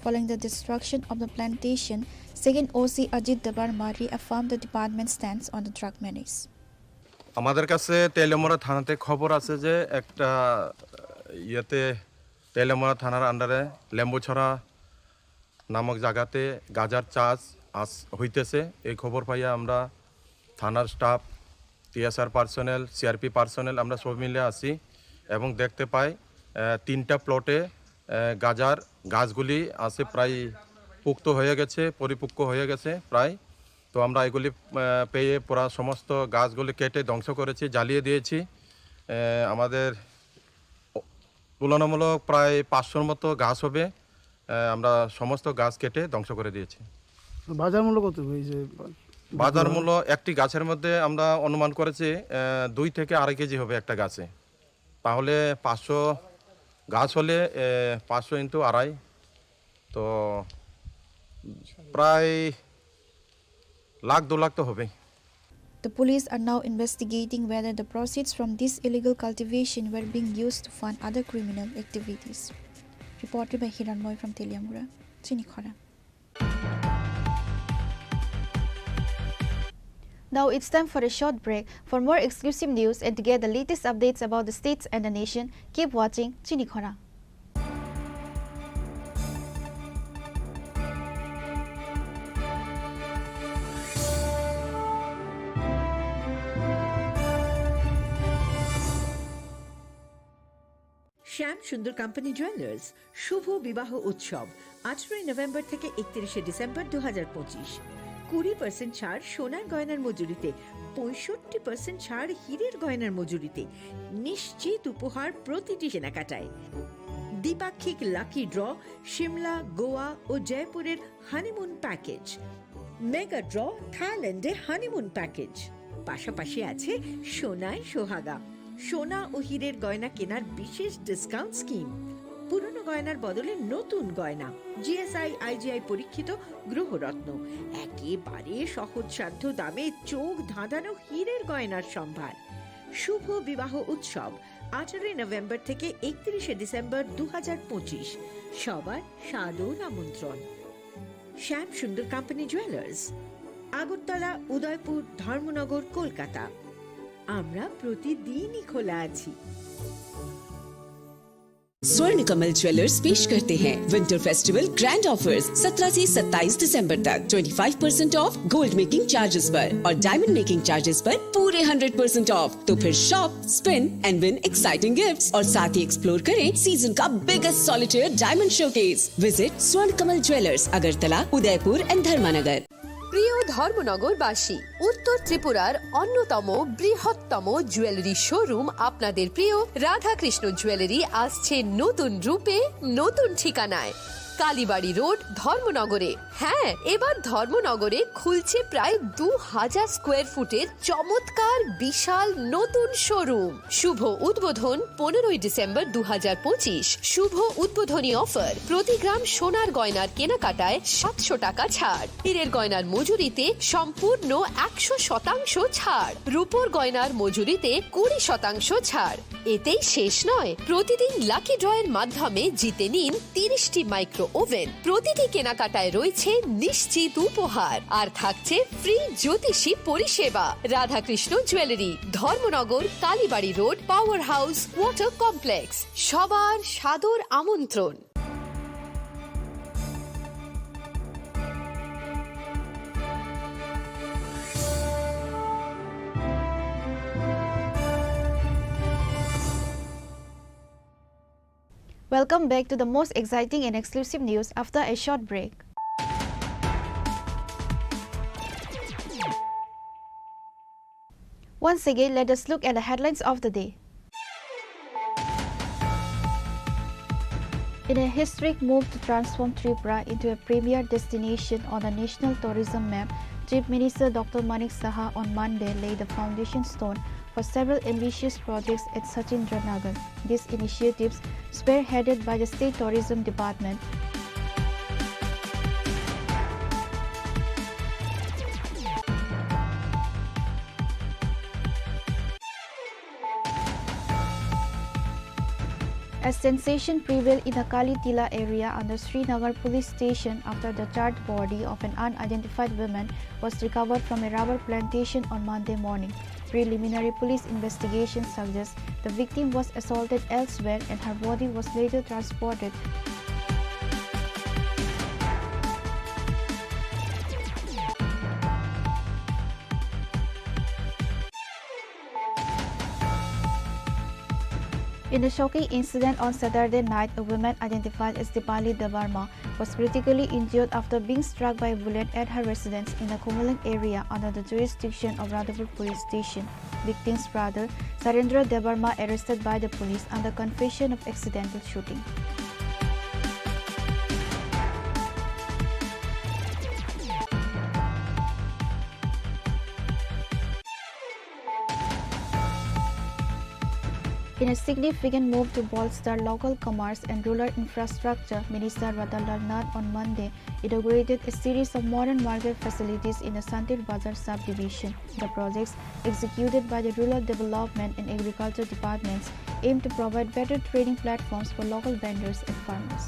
Following the destruction of the plantation, second O C Ajit Debbarma reaffirmed the department's stance on the drug menace. আমাদের কাছে তেলিয়ামুড়া থানাতে খবর আছে যে একটা, ইয়েতে, তেলিয়ামুড়া থানার আন্ডারে লেম্বুছড়া নামক জায়গাতে গাঁজার চাষ আস-, হইতেছে। এই খবর পাইয়া আমরা থানার staff, TSR personnel, CRP personnel, আমরা সব মিলে আসি এবং দেখতে পাই, আহ, তিনটা প্লটে, আহ, গাঁজার গাছগুলি আছে প্রায় পুক্ত হয়ে গেছে, পরিপক্ক হয়ে গেছে প্রায়। তো আমরা এগুলি, আহ, পেয়ে পুরা সমস্ত গাছগুলি কেটে ধ্বংস করেছি, জ্বালিয়ে দিয়েছি। আহ, আমাদের তুলনামূলক প্রায় পাঁচশোর মতো গাছ হবে। আহ, আমরা সমস্ত গাছ কেটে ধ্বংস করে দিয়েছি। বাজার মূল্য কত এই যে বাজার মূল্য একটি গাছের মধ্যে আমরা অনুমান করেছি, আহ, দুই থেকে আড়াই কেজি হবে একটা গাছে। তাহলে পাঁচশো গাছ হলে, আহ, পাঁচশো ইনটু আড়াই, তো প্রায় লাখ দু লাখ তো হবেই। The police are now investigating whether the proceeds from this illegal cultivation were being used to fund other criminal activities. Reported by Hiranmoy from Teliamura, Chinikhora. Now it's time for a short break. For more exclusive news and to get the latest updates about the states and the nation, keep watching Chinikhora. সুন্দর company jewellers শুভ বিবাহ উৎসব আঠারোই নভেম্বর থেকে একত্রিশে ডিসেম্বর দু হাজার পঁচিশ। কুড়ি পার্সেন্ট ছাড় সোনার গয়নার মজুরিতে, পঁয়ষট্টি পার্সেন্ট ছাড় হীরের গয়নার মজুরিতে। নিশ্চিত উপহার প্রতিটি কেনাকাটায়। দ্বিপাক্ষিক লাকি ড্র, সিমলা, গোয়া ও জয়পুরের হানিমুন প্যাকেজ। মেগা ড্র, থাইল্যান্ডে হানিমুন প্যাকেজ। পাশাপাশি আছে সোনায় সোহাগা, সোনা ও হীরের গয়না কেনার বিশেষ ডিসকাউন্ট স্কিম। পুরনো গয়নার বদলে নতুন গয়না, জিএসআই আইজিআই পরীক্ষিত গ্রহরত্ন, একেবারে সহজসাধ্য দামে চোখ ধাঁধানো হীরের গয়নার সম্ভার। শুভ বিবাহ উৎসব আঠারোই নভেম্বর থেকে একত্রিশে ডিসেম্বর দু হাজার পঁচিশ। সবার সাদর আমন্ত্রণ। শ্যাম সুন্দর কোম্পানি জুয়েলার্স, আগরতলা, উদয়পুর, ধর্মনগর, কলকাতা। আমরা প্রতিদিনই খোলা আছি। स्वर्ण कमल ज्वेलर्स पेश करते हैं विंटर फेस्टिवल ग्रैंड ऑफर्स। सत्रह से सत्ताईस दिसंबर तक twenty five percent of gold making charges पर और डायमंड मेकिंग चार्जेस पर पूरे हंड्रेड परसेंट ऑफ। तो फिर shop, spin and win exciting gifts और साथ ही एक्सप्लोर करें सीजन का biggest solitaire diamond showcase. Visit स्वर्ण कमल ज्वेलर्स, अगरतला, उदयपुर एंड धर्मानगर। প্রিয় ধর্মনগরবাসী, উত্তর ত্রিপুরার অন্যতম বৃহত্তম জুয়েলারি শোরুম আপনাদের প্রিয় রাধাকৃষ্ণ জুয়েলারি আসছে নতুন রূপে, নতুন ঠিকানায়। কালীবাড়ি রোড, ধর্মনগরে। হ্যাঁ, এবার ধর্মনগরে খুলছে প্রায় দু হাজার স্কোয়ার ফুটের চমৎকার বিশাল নতুন শোরুম। শুভ উদ্বোধন পনেরোই ডিসেম্বর দু হাজার পঁচিশ। শুভ উদ্বোধনী অফার, প্রতি গ্রাম সোনার গয়নার কেনাকাটায় সাতশো টাকা ছাড়, হীরের গয়নার মজুরিতে সম্পূর্ণ একশো শতাংশ ছাড়, রূপোর গয়নার মজুরিতে কুড়ি শতাংশ ছাড়। এতেই শেষ নয়, প্রতিদিন লাকি ড্রয়ের মাধ্যমে জিতে নিন তিরিশটি মাইক্রো ওভেন। প্রতিটি কেনাকাটায় রয়েছে নিশ্চিত উপহার, আর থাকছে ফ্রি জ্যোতিষী পরিষেবা। Radhakrishna jewellery, Dharmanagar, Kalibari road, power house, water complex. সবার সাদর আমন্ত্রণ। Welcome back to the most exciting and exclusive news after a short break. Once again, let us look at the headlines of the day. In a historic move to transform Tripura into a premier destination on the national tourism map, Chief Minister Doctor Manik Saha on Monday laid the foundation stone for several ambitious projects at Sachindranagar. These initiatives, spearheaded by the State Tourism Department, a sensation prevailed in the Kali Tila area under Srinagar police station after the charred body of an unidentified woman was recovered from a rubber plantation on Monday morning. Preliminary police investigation suggests the victim was assaulted elsewhere and her body was later transported. In a shocking incident on Saturday night, a woman identified as Dipali Debbarma was critically injured after being struck by a bullet at her residence in the Khumulwng area under the jurisdiction of Radhapur Police Station. Victim's brother, Sarendra Debbarma, arrested by the police under confession of accidental shooting. In a significant move to bolster local commerce and rural infrastructure, Minister Ratan Lal Nath on Monday inaugurated a series of modern market facilities in the Santir Bazar subdivision. The projects, executed by the Rural Development and Agriculture Departments, aim to provide better trading platforms for local vendors and farmers.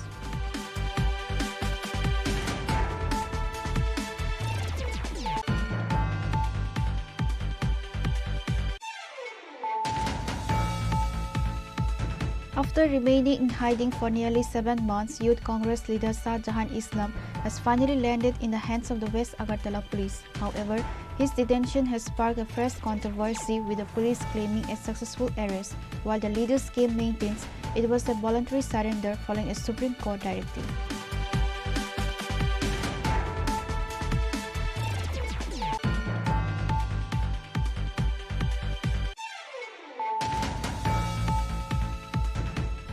After remaining in hiding for nearly seven months, Youth Congress leader Shah Jahan Islam has finally landed in the hands of the West Agartala police. However, his detention has sparked a fresh controversy, with the police claiming a successful arrest, while the leader's camp maintains It was a voluntary surrender following a Supreme Court directive.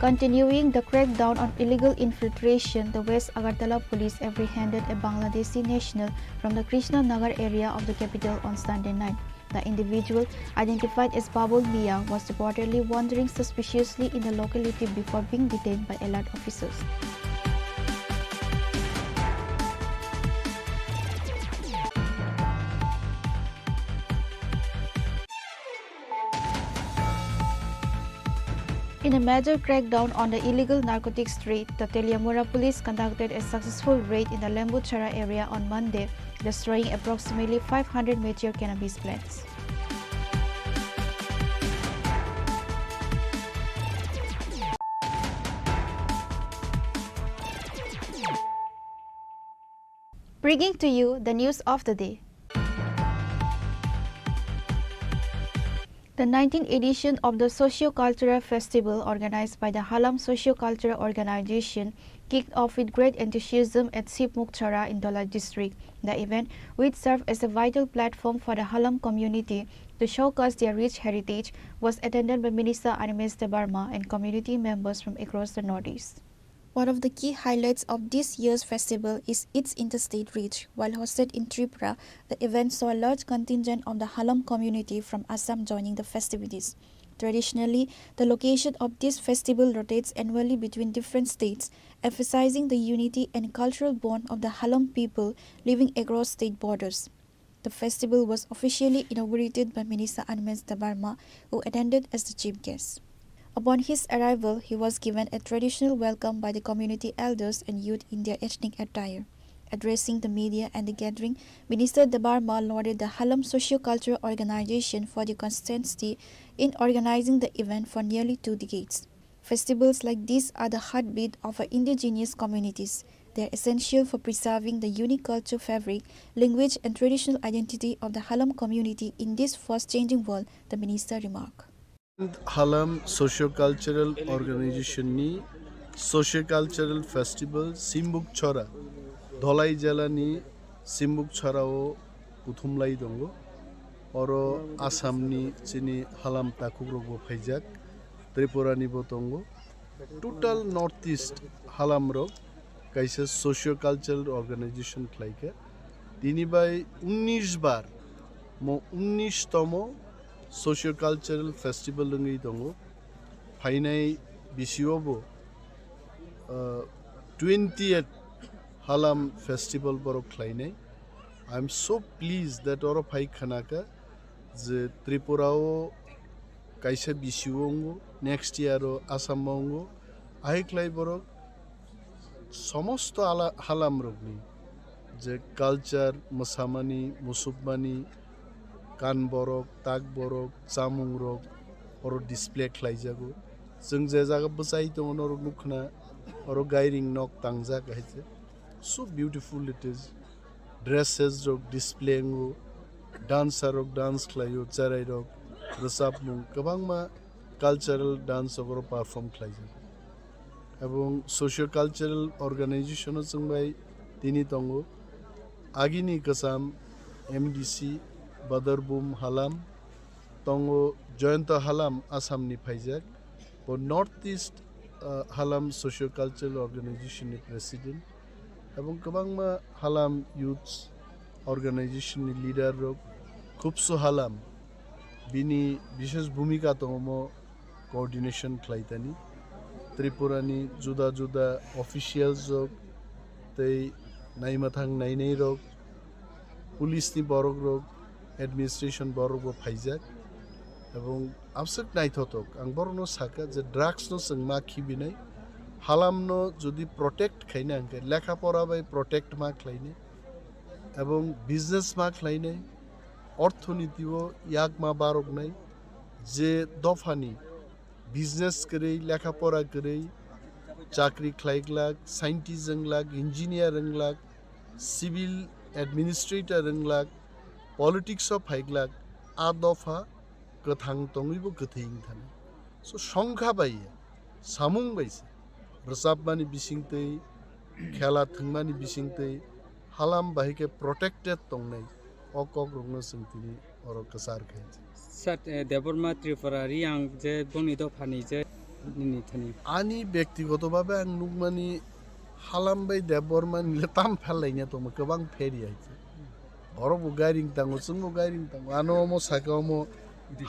Continuing the crackdown on illegal infiltration, the West Agartala police apprehended a Bangladeshi national from the Krishna Nagar area of the capital on Sunday night. The individual, identified as Babul Mia, was reportedly wandering suspiciously in the locality before being detained by alert officers. In a major crackdown on the illegal narcotics trade, the Teliamura police conducted a successful raid in the Lembuchara area on Monday, destroying approximately five hundred mature cannabis plants. Bringing to you the news of the day. The nineteenth edition of the Socio-Cultural Festival, organized by the Halam Socio-Cultural Organization, kicked off with great enthusiasm at Sibmukchara in Dholai district. The event, which served as a vital platform for the Halam community to showcase their rich heritage, was attended by Minister Animesh Debbarma and community members from across the Northeast. One of the key highlights of this year's festival is its interstate reach. While hosted in Tripura, the event saw a large contingent of the Halam community from Assam joining the festivities. Traditionally, the location of this festival rotates annually between different states, emphasizing the unity and cultural bond of the Halam people living across state borders. The festival was officially inaugurated by Minister Animesh Debbarma, who attended as the chief guest. Upon his arrival, he was given a traditional welcome by the community elders and youth in their ethnic attire. Addressing the media and the gathering, Minister Debbarma lauded the Halam Socio-Cultural Organization for the constancy in organizing the event for nearly two decades. Festivals like these are the heartbeat of our indigenous communities. They are essential for preserving the unique culture fabric, language, and traditional identity of the Halam community in this fast-changing world, the minister remarked. Halam Socio-Cultural Organization ni Socio-Cultural Festival Simbukchora, Dholai jela ni Simbukchora o kuthumlai tongo. Oro Assam ni chini Halam takhuk rok bo phaijak, Tripura ni bo tongo. Total North East Halam rok kaisa socio cultural organization khlaikha. Tini bai unnish bar, mo unnish tomo socio cultural festival wngwi tongo. Phainai bisio bo, uh, twentieth Halam festival borok khlainai. I am so pleased that oro phai khanaka je Tripura o kaisa bisio wngo, next year o Assam o wngo. Ahai khlai borok somosto ala-, halam rokni je culture, mwsamani, musukmani, kan borok, tak borok, chamung rok oro display khlaijago. Chwng je jaga bwchai tongo norok nukkhna, oro gairing nok tangjak hai se. So beautiful it is. Dresses rok display wngo, dancer rok dance khlaio, cherai rok rwchapmung kwbangma cultural dance rok oro perform khlaijak. Ebong socio cultural organization o chwng bai tini tongo. Agini kwcham M D C Badarbum Halam, tongo Jayanta Halam, Assam ni phaijak. Bo North East, uh, Halam Socio Cultural Organization ni President, ebong kwbangma Halam Youths Organization ni leader rok, Khubsu Halam, bini bishes bhumika tongo mo coordination khlaitani. Tripura ni juda juda officials rok tei naimathang nainai rok, police ni borok rok, administration borok bo phaijak, ebong abswk naithothok. Ang borokno sakha je drugs no chwng ma khibinai, halam no jodi protect khaina hwnkhe lekha pora bai protect ma khlainai, ebong business ma khlainai, orthoniti o yak ma baroknai, je dophani business kwrwi, lekha pora kwrwi, chakri khlai glak, scientist wng glak, engineer wng glak, civil administrator wng glak, politics o phai glak, a dopha kwthang tongwi bo kwthwi wng thani. So, songkha bai ya. Samung bai se rwchapmani bisingtwi, khela thwngmani bisingtwi halam bahai khe protected tongnai, o kokrokno chwng tini oro kwchar khainai. Sir, eh, Debbarma Tripura Riyang je boni dophani je nini thani. Ani bektigoto bhabe ang nukmani halam bai Debbarma ni le tam phelaina tongma kwbang pheri hai se. Borok bo gairing tango, chwng bo gairing tango. Ano omo saka omo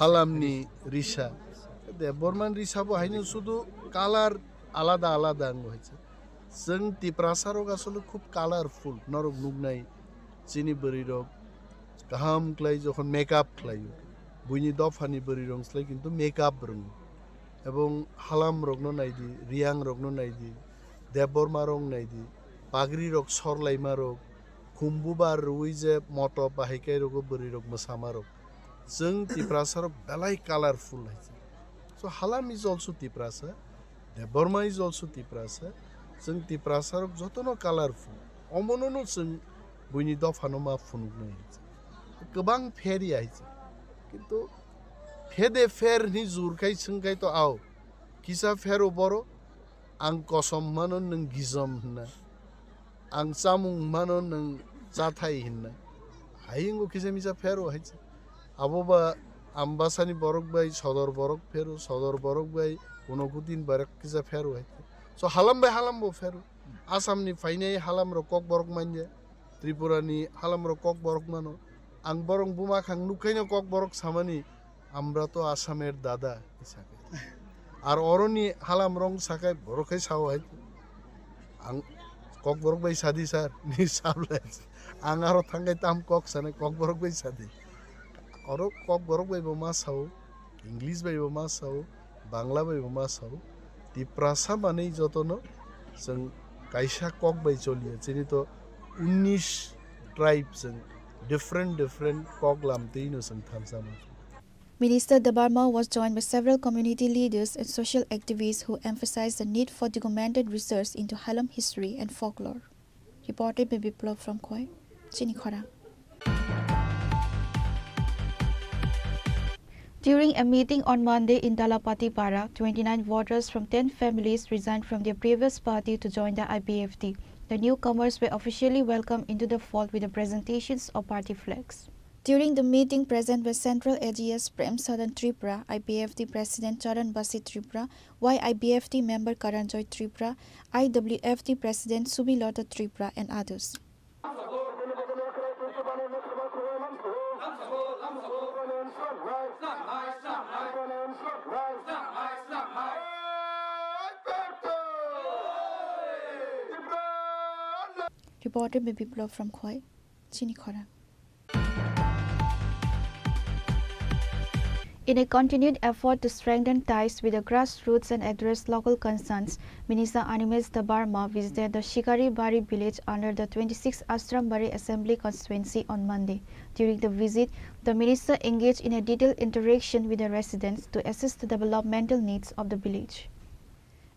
halam ni risa. Debbarma ni risa bo haino sudu colour alada alada ango hai se. Chwng Tiprasa rok asole khub colourful, norok nuknai chini bwrwi rok kaham khlai jokhon makeup khlaio, buini dophani bwrwi rok slai kintu makeup rwngo. Ebong halam rokno naidi, Riyang rokno naidi, Debbarma rok naidi, pagri rok sorlaima rok, khumbu bar rwui je moto bahai kai rogo bwrwi rok mwsama rok. Chwng Tiprasa rok belai colourful hai se. So halam is also Tiprasa. Debbarma is also Tiprasa. Chwng Tiprasa rok jotono colourful. Omono no chwng buini dophano ma phunuknai hai se. Kwbang pheri hai se. Kintu phede pher hwnwi jur khai swng khai to ao. Kisa phero boro, ang kosom hwnmano nwng gijom hwnna. Ang chamung hwnmano nwng chathai hwnna. Hai wngkha kisa misa phero hai se. Abo ba Ambasani borok bai sodor borok phero, sodor borok bai Unokutin borok kisa phero hai se. So halam bai halam bo phero. Assam ni phainai halam rok kok borok manya. Tripura ni halam rok kok borok mano. Ang borok buma khang nukhaino kok borok samani, "Amra to Assamer dada," sakhe. Ar oroni halam rong sakai borok khai sao hai. Ang kok borok bai sadi sir, ni sablai. Ang aro thangai tam kok sanai kok borok bai sadi. Oro kok borok bai bo ma sao, English bai bo ma sao, Bangla bai bo ma sao. Tiprasa manwi jotono chwng kaisa kok bai choliya. Chini to unnish tribe chwng different different kok lam twi no chwng thansa mano. Minister Debbarma was joined by several community leaders and social activists who emphasized the need for documented research into Halom history and folklore. Reported by Biplab from Khowai. Chini Khorang. During a meeting on Monday in Dalapati Para, twenty-nine voters from ten families resigned from their previous party to join the I P F T. The newcomers were officially welcomed into the fold with the presentations of party flags. During the meeting present were Central A G S Prem Sadan Tripura, I P F T President Charan Basi Tripura, Y I B F T member Karanjoy Tripura, I W F T President Sumilata Tripura and others. Reported by Biplab from Khowai, Chini Khorang. In a continued effort to strengthen ties with the grassroots and address local concerns, Minister Animesh Debbarma visited the Shikaribari village under the twenty-six Ashrambari Assembly Constituency on Monday. During the visit, the minister engaged in a detailed interaction with the residents to assess the developmental needs of the village.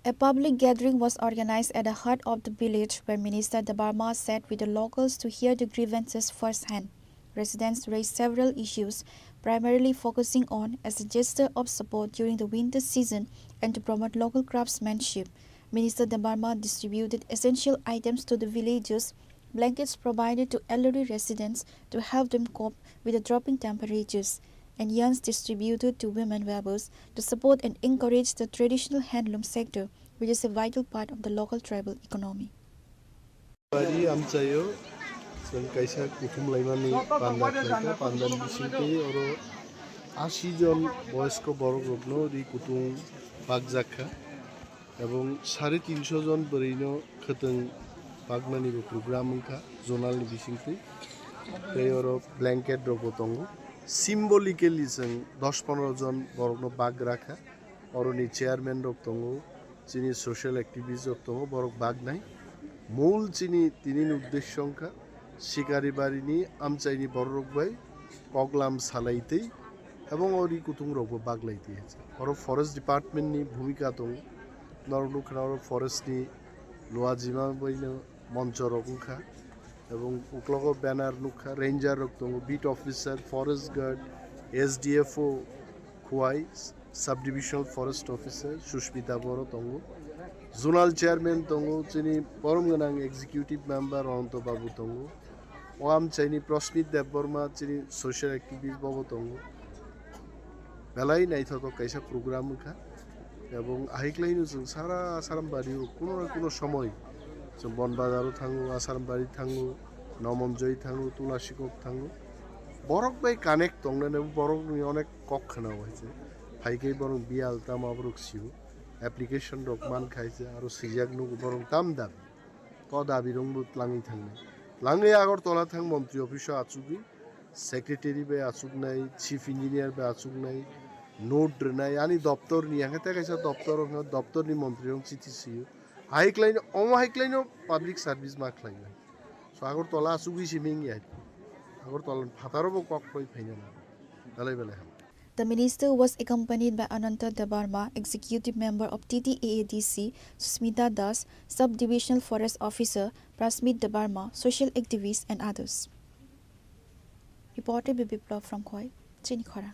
A public gathering was organized at the heart of the village where Minister Debbarma sat with the locals to hear the grievances firsthand. Residents raised several issues, primarily focusing on as a gesture of support during the winter season and to promote local craftsmanship. Minister Debbarma distributed essential items to the villagers, blankets provided to elderly residents to help them cope with the dropping temperatures, and yarns distributed to women weavers to support and encourage the traditional handloom sector, which is a vital part of the local tribal economy. Bari amchaio chwng kaisa kuthum laimani panda khlaikha, pandani bisingtwi oro asi jon boyosko borok rokno ri kutung pakjak kha. Ebong sare tinso jon bwrwino khwtwng paknanibo program wngkha zonalni bisingtwi. Tei oro blanket rokbo tongo. Symbolically chwng dos pondro jon borokno bak rakha. Oroni chairman rok tongo, chini social activist rok tongo, borok baknai. Mul chini tinini uddesyo wngkha Sikaribarini amchaini bororok bai koklam salaitwi, ebong o ri kutung rokbo baklaitwi. Oro forest department ni bhumika tongo. Norok nukha oro forest ni luajima baino moncho rok wngkha, ebong uklogo banner nukha, ranger rok tongo, beat officer, forest guard, S D F O, Khowai, Sub Divisional Forest Officer Sushmita Boro tongo, Zonal Chairman tongo, chini borom gwnang Executive Member Ananto Babu tongo, o amchaini Prasmit Debbarma chini social activist bobo tongo. Belai naithothok kaisa program wngkha, ebong ahiklaino chwng sara Asarambari o kuno na kuno somoi chwng Bonbazar o thango, Asarambari thango, Nomonjoi thango, Tulasikok thango. Borok bai connect tongnani borokni onek kok khna o hai se. Phaikai borok biyal tamo borok sio. Application rok man khai se aro sijak nugo borok tam dabi. To dabi rok bo tlangwi thangnai. Tlangwi Agartala thang montri office o achugwi, secretary bai achuknai, chief engineer bai achuknai, note rwnai, ani doptor ni, hwnkhe tei kaisa doptor wngkha, doptor ni montri rok chithi sio. Hai khlaino, omo hai khlaino public service ma khlainai. So Agartala achugwi simi wngya. Agartala phataro bo kok roi phaina na. Belai belai ham. The minister was accompanied by Ananta Debbarma, Executive Member of T T A A D C, Susmita Das, Sub-Divisional Forest Officer, Prasmit Debbarma, social activists and others. Reported by Biplab from Khowai, Chini Khorang.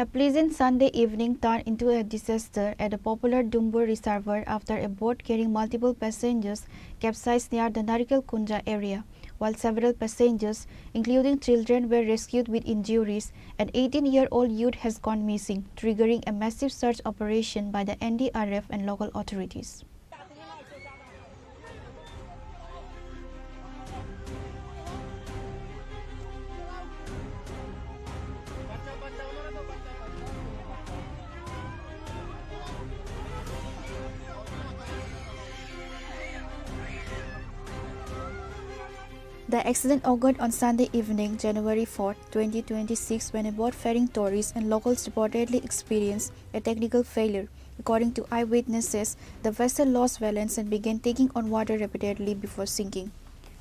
A pleasant Sunday evening turned into a disaster at the popular Dumbur Reservoir after a boat carrying multiple passengers capsized near the Narikal Kunja area, while several passengers, including children, were rescued with injuries. An eighteen-year-old youth has gone missing, triggering a massive search operation by the N D R F and local authorities. The accident occurred on Sunday evening, January fourth, twenty twenty-six, when a boat ferrying tourists and locals reportedly experienced a technical failure. According to eyewitnesses, the vessel lost balance and began taking on water rapidly before sinking.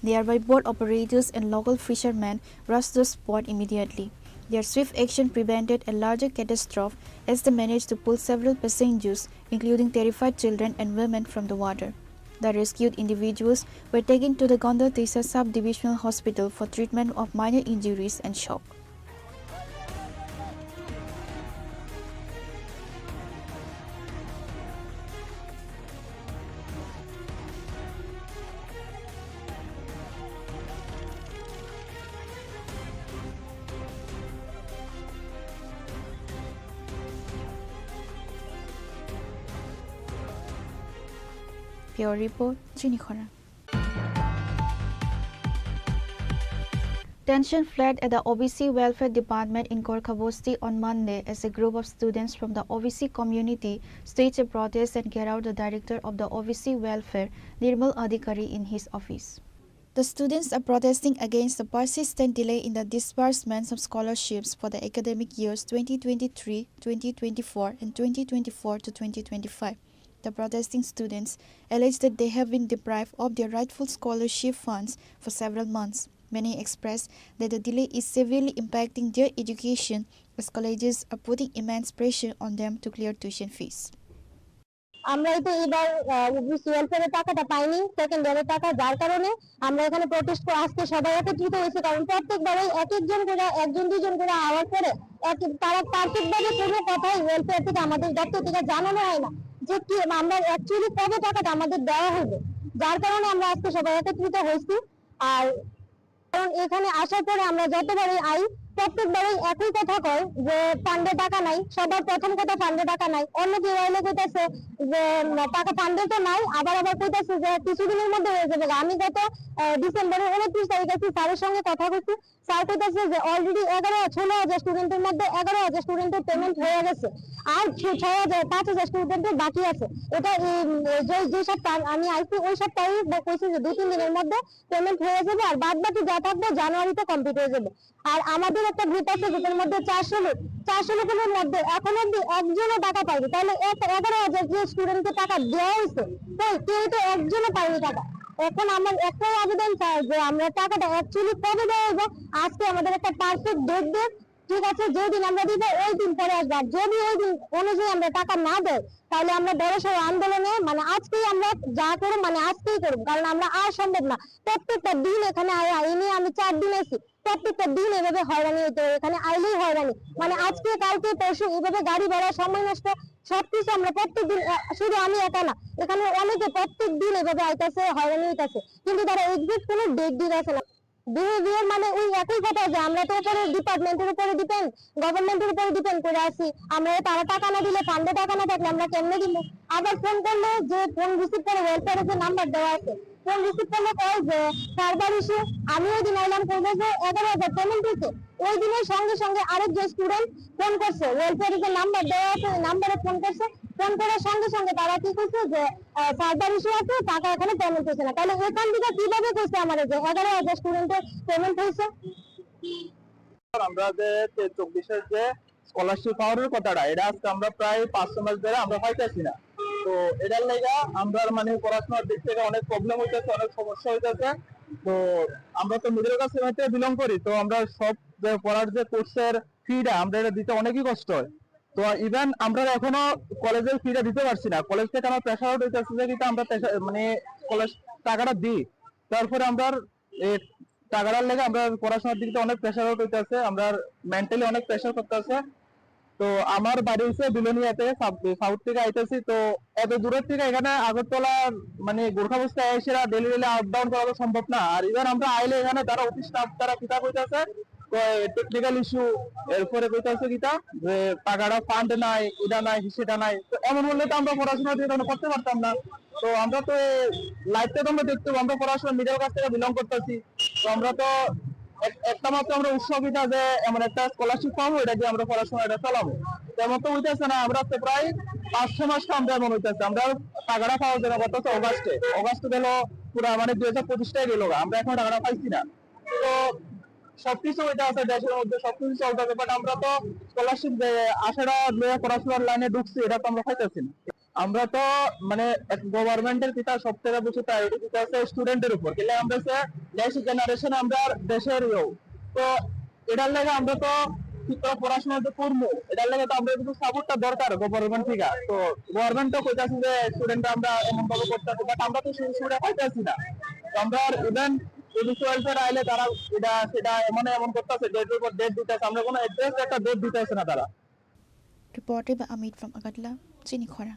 Nearby boat operators and local fishermen rushed the spot immediately. Their swift action prevented a larger catastrophe as they managed to pull several passengers, including terrified children and women, from the water. The rescued individuals were taken to the Gandotisa Sub-Divisional Hospital for treatment of minor injuries and shock. Bureau Report, Chini Khorang. Tension flared at the O B C Welfare Department in Gorkhabosti on Monday as a group of students from the O B C community staged a protest and gherawed the director of the O B C Welfare, Nirmal Adhikari, in his office. The students are protesting against the persistent delay in the disbursement of scholarships for the academic years twenty twenty-three twenty twenty-four and twenty twenty-four to twenty twenty-five. The protesting students allege that they have been deprived of their rightful scholarship funds for several months. Many express that the delay is severely impacting their education, as colleges are putting immense pressure on them to clear tuition fees. আমরা তো এবার ওবিসি ওয়েলফেয়ারের টাকাটা পাইনি, সেকেন্ড ইয়ারের টাকা, যার কারণে আমরা এখানে প্রোটেস্ট করে আজকে সবাই একত্রিত হয়েছি। কারণ প্রত্যেকবারই এক একজন করে, একজন দুইজন করে আওয়ার পরে এক, তারা পারফেক্ট ভাবে কোনো কথাই ওয়েলফেয়ার থেকে, আমাদের দপ্তর থেকে জানানো হয় না যে কি আমরা অ্যাকচুয়ালি কবে টাকাটা আমাদের দেওয়া হবে, যার কারণে আমরা আজকে সবাই একত্রিত হয়েছি। আর কারণ এখানে আসার পরে আমরা যতবারই আই, প্রত্যেকবারই একই কথা কয় যে ফান্ডে টাকা নাই। সবার প্রথম কথা ফান্ডে টাকা নাই। অন্য কেউ আইলে কইতাছে যে, উম, টাকা ফান্ডে তো নাই, আবার আবার কইতাছে যে কিছুদিনের মধ্যে হয়ে যাবে। আমি গত, আহ, ডিসেম্বরের ঊনত্রিশ তারিখ আছি, স্যারের সঙ্গে কথা কইছি। স্যার কইতাছে যে অলরেডি এগারো, ষোলো হাজার স্টুডেন্টের মধ্যে এগারো হাজার স্টুডেন্টের পেমেন্ট হয়ে গেছে, আর ছ-, ছয় হাজার, পাঁচ হাজার স্টুডেন্টের বাকি আছে। এটা এই, উম, যে, যে সপ্তাহ আমি আইছি, ওই সপ্তাহে ব-, কইছে যে দুই তিন দিনের মধ্যে পেমেন্ট হয়ে যাবে, আর বাদ বাকি যা থাকবে জানুয়ারিতে কমপ্লিট হয়ে যাবে। আর আমাদের একটা গ্রুপ আছে যেটার মধ্যে চারশো লোক, চারশো লোকের মধ্যে এখন অব্দি একজনও টাকা পায়নি। তাহলে এক-, এগারো হাজার যে স্টুডেন্টকে টাকা দেওয়া হয়েছে, কই, কেউ তো একজনও পায়নি টাকা। এখন আমার একটাই আবেদন, স্যার, যে আমরা টাকাটা অ্যাকচুয়ালি কবে দেওয়া হইব, আজকে আমাদের একটা পারফেক্ট ডেট দেন। ঠিক আছে, যেই দিন আমরা দিব ওই দিন পরে আসবো। আর যদি ওই দিন অনুযায়ী আমরা টাকা না দেয়, তাহলে আমরা বড় সড় আন্দোলনে, মানে, আজকেই আমরা যা করব, মানে, আজকেই করব, কারণ আমরা আর সম্ভব না। প্রত্যেকটা দিন এখানে আয়া, এই নিয়ে আমি চার দিন আছি, প্রত্যেকটা দিন এভাবে হয়রানি হইতে হয়, এখানে আইলেই হয়রানি, মানে, আজকে, কালকে, পরশু, এভাবে গাড়ি ভাড়া, সময় নষ্ট, সবকিছু আমরা প্রত্যেক দিন, এ, শুধু আমি একা না, এখানে অনেকে প্রত্যেক দিন এভাবে আইতাছে, হয়রানি হইতাছে, কিন্তু তারা এক্সাক্ট কোনো ডেট দিতেছে না। বিহেভিয়ার মানে ওই একই কথা, যে আমরা তো উপরে ডিপার্টমেন্টের উপরে ডিপেন্ড, গভর্নমেন্টের উপরে ডিপেন্ড করে আছি। আমরা, তারা টাকা না দিলে, ফান্ডে টাকা না থাকলে আমরা কেমনে দিব? আবার ফোন করলে যে ফোন রিসিভ করে, ওয়েলফেয়ারে যে নাম্বার দেওয়া আছে, ফোন রিসিভ করলে কয় যে সার্ভার ইস্যু। আমি ওই দিন আইলাম, কইলো যে এগারো হাজার পেমেন্ট হয়েছে। ওই দিনের সঙ্গে সঙ্গে আরেক যে স্টুডেন্ট ফোন করছে, ওয়েলফেয়ারে যে নাম্বার দেওয়া আছে, ওই নাম্বারে ফোন করছে। ফোন করার সঙ্গে সঙ্গে তারা কি করছে যে, আহ, সার্ভার ইস্যু আছে, টাকা এখনো পেমেন্ট হয়েছে না। তাহলে এখান থেকে কিভাবে করছে আমাদের যে এগারো হাজার স্টুডেন্টের পেমেন্ট হয়েছে? আমরা যে তে-, চব্বিশের যে স্কলারশিপ পাওয়ার কথাটা, এটা আজকে আমরা প্রায় পাঁচ ছয় মাস ধরে আমরা পাইতেছি না। তো এটার লেগা আমরা, মানে, পড়াশোনার দিক থেকে অনেক প্রবলেম হইতেছে, অনেক সমস্যা হইতেছে। তো আমরা তো মিডল ক্লাস ফ্যামিলি থেকে বিলং করি, তো আমরা সব যে পড়ার যে কোর্সের ফিটা, আমরা এটা দিতে অনেকই কষ্ট হয়। তো ইভেন আমরা এখনো কলেজের ফিটা দিতে পারছি না। কলেজ থেকে আমার প্রেশার আউট হইতেছে যে কিতা আমরা প্রেশার, মানে, কলেজ টাকাটা দিই, তারপরে আমরা এই টাকাটার লেগে আমরা পড়াশোনার দিক থেকে অনেক প্রেশার আউট হইতেছে, আমরা মেন্টালি অনেক প্রেশার করতেছে। তো আমার বাড়ি হচ্ছে বিলোনিয়াতে, সাব-, সাউথ থেকে আইতেছি। তো এত দূরের থেকে এখানে আগরতলা, মানে, গোর্খাবস্তায় এসে ডেলি ডেলি আপ ডাউন করা তো সম্ভব না। আর ইভেন আমরা আইলে এখানে তারা অফিস স্টাফ তারা কিতা কইতাছে, টেকনিক্যাল ইস্যু, এরপরে কইতাছে কিতা যে টাকাটা ফান্ড নাই, এটা নাই, সেটা নাই। তো এমন হলে তো আমরা পড়াশোনা দিয়ে তাহলে করতে পারতাম না। তো আমরা তো এই লাইফটা তো আমরা দেখতে হবে, আমরা পড়াশোনা মিডল ক্লাস থেকে বিলং করতেছি। তো আমরা তো এক-, একটা মাত্র আমরা উৎসাহিত যে এমন একটা স্কলারশিপ পাবো, এটা দিয়ে আমরা পড়াশোনা এটা চালাবো। তেমন তো হইতেছে না, আমরা তো প্রায় পাঁচ ছয় মাস তো আমরা এমন হইতেছে, আমরা টাকাটা পাওয়া যাবে কত হচ্ছে অগাস্টে, অগাস্টে গেল পুরা, মানে, দুই হাজার পঁচিশটাই গেল, আমরা এখন টাকাটা পাইছি না। তো সবকিছু হইতে আছে দেশের মধ্যে, সবকিছু চলতেছে, বাট আমরা তো স্কলারশিপ যে আশাটা নিয়ে পড়াশোনার লাইনে ঢুকছি, এটা তো আমরা পাইতেছি না। আমরা তো, মানে, এক গভর্নমেন্টের কিতা সব থেকে বেশি প্রায়োরিটি দিতে আছে স্টুডেন্টের উপর, কিন্তু আমরা হচ্ছে নেক্সট জেনারেশন, আমরা দেশের ইয়েও। তো এটার লাগে আমরা তো ঠিক করে পড়াশোনা তো করবো, এটার লাগে তো আমরা কিন্তু সাপোর্টটা দরকার গভর্নমেন্ট থেকে। তো গভর্নমেন্ট তো কইতাছে যে স্টুডেন্ট আমরা এমন ভাবে করতে হবে, বাট আমরা তো সেই সুবিধা পাইতেছি না। তো আমরা ইভেন পুলিশ ওয়েলফেয়ার আইলে তারা এটা সেটা এমন এমন করতেছে, ডেট উপর ডেট দিতেছে, আমরা কোনো অ্যাড্রেস একটা ডেট দিতেছে না তারা। Reported by Amit from Agartala, Chini Khora.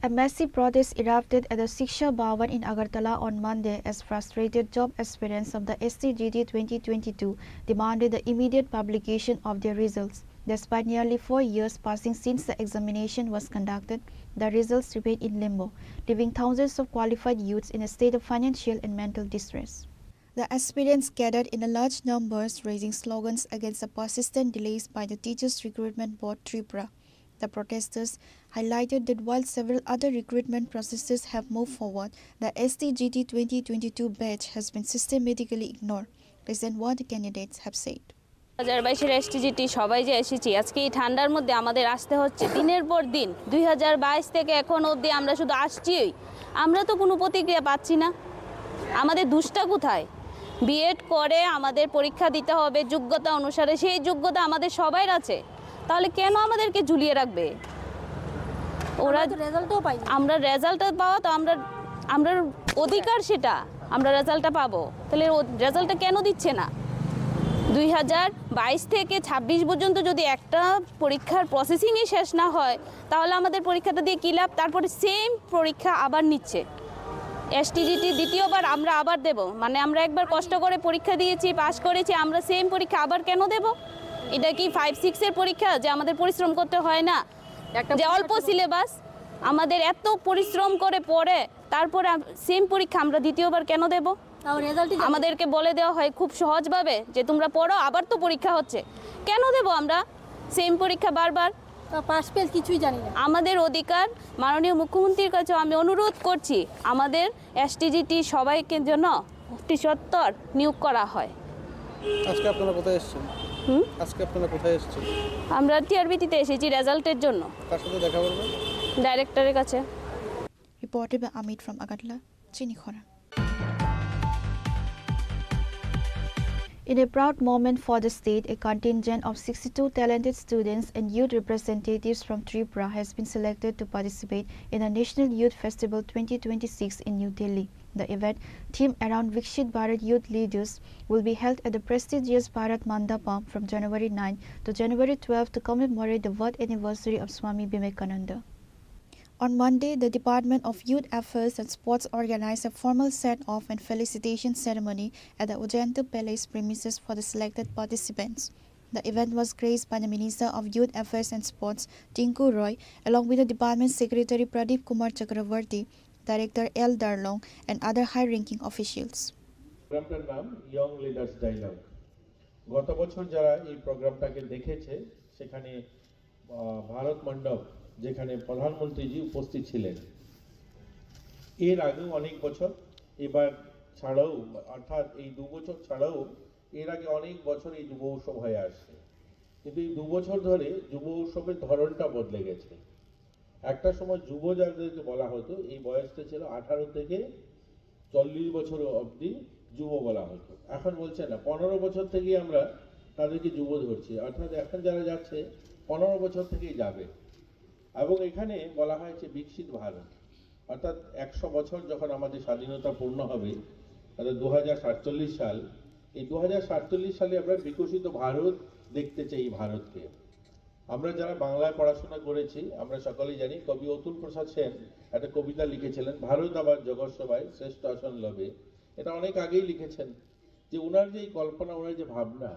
A massive protest erupted at the Shiksha Bhavan in Agartala on Monday as frustrated job aspirants of the S T G T twenty twenty-two demanded the immediate publication of their results. Despite nearly four years passing since the examination was conducted, the results remain in limbo, leaving thousands of qualified youths in a state of financial and mental distress. The aspirants gathered in a large numbers, raising slogans against the persistent delays by the Teachers Recruitment Board Tripura. The protesters highlighted that while several other recruitment processes have moved forward, the S T G T twenty twenty-two batch has been systematically ignored. Listen what the candidates have said. দু হাজার বাইশের এসটিজিটি সবাই যে এসেছি, আজকে এই ঠান্ডার মধ্যে আমাদের আসতে হচ্ছে দিনের পর দিন। দুই হাজার বাইশ থেকে এখন অবধি আমরা শুধু আসছিই, আমরা তো কোনো প্রতিক্রিয়া পাচ্ছি না। আমাদের দুষ্টা কোথায়? বিএড করে আমাদের পরীক্ষা দিতে হবে যোগ্যতা অনুসারে, সেই যোগ্যতা আমাদের সবাইর আছে, তাহলে কেন আমাদেরকে ঝুলিয়ে রাখবে ওরা? আমরা তো রেজাল্টও পাই না। আমরা রেজাল্টটা পাওয়া তো আমরা, আমরা অধিকার সেটা, আমরা রেজাল্টটা পাবো, তাহলে ও রেজাল্টটা কেন দিচ্ছে না? দুই হাজার বাইশ থেকে ছাব্বিশ পর্যন্ত যদি একটা পরীক্ষার প্রসেসিংই শেষ না হয়, তাহলে আমাদের পরীক্ষাটা দিয়ে কী লাভ? তারপরে সেম পরীক্ষা আবার নিচ্ছে এসটিজিটি দ্বিতীয়বার, আমরা আবার দেব। মানে, আমরা একবার কষ্ট করে পরীক্ষা দিয়েছি, পাশ করেছি, আমরা সেম পরীক্ষা আবার কেন দেব? এটা কি ফাইভ সিক্সের পরীক্ষা যে আমাদের পরিশ্রম করতে হয় না? একটা যে পরীক্ষা অল্প তো সিলেবাস, আমাদের এত পরিশ্রম করে পড়ে, তারপরে আম-, সেম পরীক্ষা আমরা দ্বিতীয়বার কেন দেব? তাও রেজাল্টই জানি না। আমাদেরকে বলে দেওয়া হয় খুব সহজভাবে যে, "তোমরা পড়ো, আবার তো পরীক্ষা হচ্ছে, কেন দেব আমরা সেম পরীক্ষা বারবার?" তা পাস ফেল কিছুই জানি না। আমাদের অধিকার, মাননীয় মুখ্যমন্ত্রীর কাছে আমি অনুরোধ করছি, আমাদের এসটিজিটি সবাইকে যেন অতি সত্বর নিয়োগ করা হয়। আজকে আপনারা কোথায় এসেছেন? হুম? আজকে আপনারা কোথায় এসেছেন? আমরা টিআরবিটিতে এসেছি রেজাল্টের জন্য। কার সাথে দেখা করবেন? ডাইরেক্টরের কাছে। Reported by Amit from Agartala, Chini Khora. In a proud moment for the state, a contingent of sixty-two talented students and youth representatives from Tripura has been selected to participate in the National Youth Festival twenty twenty-six in New Delhi. The event, themed around Viksit Bharat Youth Leaders, will be held at the prestigious Bharat Mandapam from January nine to January twelve to commemorate the birth anniversary of Swami Vivekananda. On Monday, the Department of Youth Affairs and Sports organized a formal send-off and felicitation ceremony at the Ujjayanta Palace premises for the selected participants. The event was graced by the Minister of Youth Affairs and Sports, Tinku Roy, along with the Department Secretary Pradeep Kumar Chakravarty, Director L Darlong, and other high-ranking officials. প্রোগ্রামটার নাম young leaders dialogue. গত বছর যারা এই প্রোগ্রামটাকে দেখেছে, সেখানে আহ, ভারত মণ্ডপ, যেখানে প্রধানমন্ত্রীজি উপস্থিত ছিলেন, এর আগেও অনেক বছর, এবার ছাড়াও, অর্থাৎ এই দু বছর ছাড়াও এর আগে অনেক বছর এই যুব উৎসব হয়ে আসছে। কিন্তু এই দু বছর ধরে যুব উৎসবের ধরনটা বদলে গেছে। একটা সময় যুব যাদেরকে বলা হতো, এই বয়সটা ছিল আঠারো থেকে চল্লিশ বছর অবধি যুব বলা হতো। এখন বলছে না, পনেরো বছর থেকেই আমরা তাদেরকে যুব ধরছি, অর্থাৎ এখন যারা যাচ্ছে পনেরো বছর থেকেই যাবে। এবং এখানে বলা হয়েছে বিকশিত ভারত, অর্থাৎ একশো বছর যখন আমাদের স্বাধীনতা পূর্ণ হবে, অর্থাৎ দু হাজার সাতচল্লিশ সাল, এই দু হাজার সাতচল্লিশ সালে আমরা বিকশিত ভারত দেখতে চাই, ভারতকে। আমরা যারা বাংলায় পড়াশোনা করেছি, আমরা সকলেই জানি, কবি অতুল প্রসাদ সেন একটা কবিতা লিখেছিলেন, "ভারত আমার জগৎ সভায় শ্রেষ্ঠ আসন লবে।" এটা অনেক আগেই লিখেছেন, যে ওনার যে এই কল্পনা, ওনার যে ভাবনা,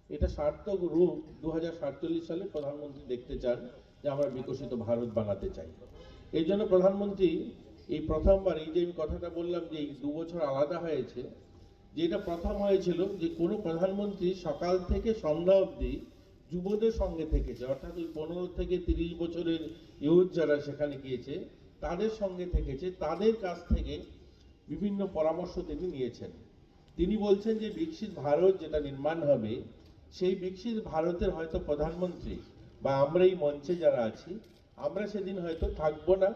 এটা সার্থক রূপ দু হাজার সাতচল্লিশ সালে প্রধানমন্ত্রী দেখতে চান যে আমরা বিকশিত ভারত বানাতে চাই। এই জন্য প্রধানমন্ত্রী এই প্রথমবার, এই যে আমি কথাটা বললাম যে এই দু বছর আলাদা হয়েছে, যে এটা প্রথম হয়েছিল যে কোনো প্রধানমন্ত্রী সকাল থেকে সন্ধ্যা অবধি যুবদের সঙ্গে থেকেছে, অর্থাৎ ওই পনেরো থেকে তিরিশ বছরের ইউথ যারা সেখানে গিয়েছে, তাদের সঙ্গে থেকেছে, তাদের কাছ থেকে বিভিন্ন পরামর্শ তিনি নিয়েছেন। তিনি বলছেন যে বিকশিত ভারত যেটা নির্মাণ হবে, সেই বিকশিত ভারতের হয়তো প্রধানমন্ত্রী বা আমরা এই মঞ্চে যারা আছি, আমরা সেদিন হয়তো থাকবো না,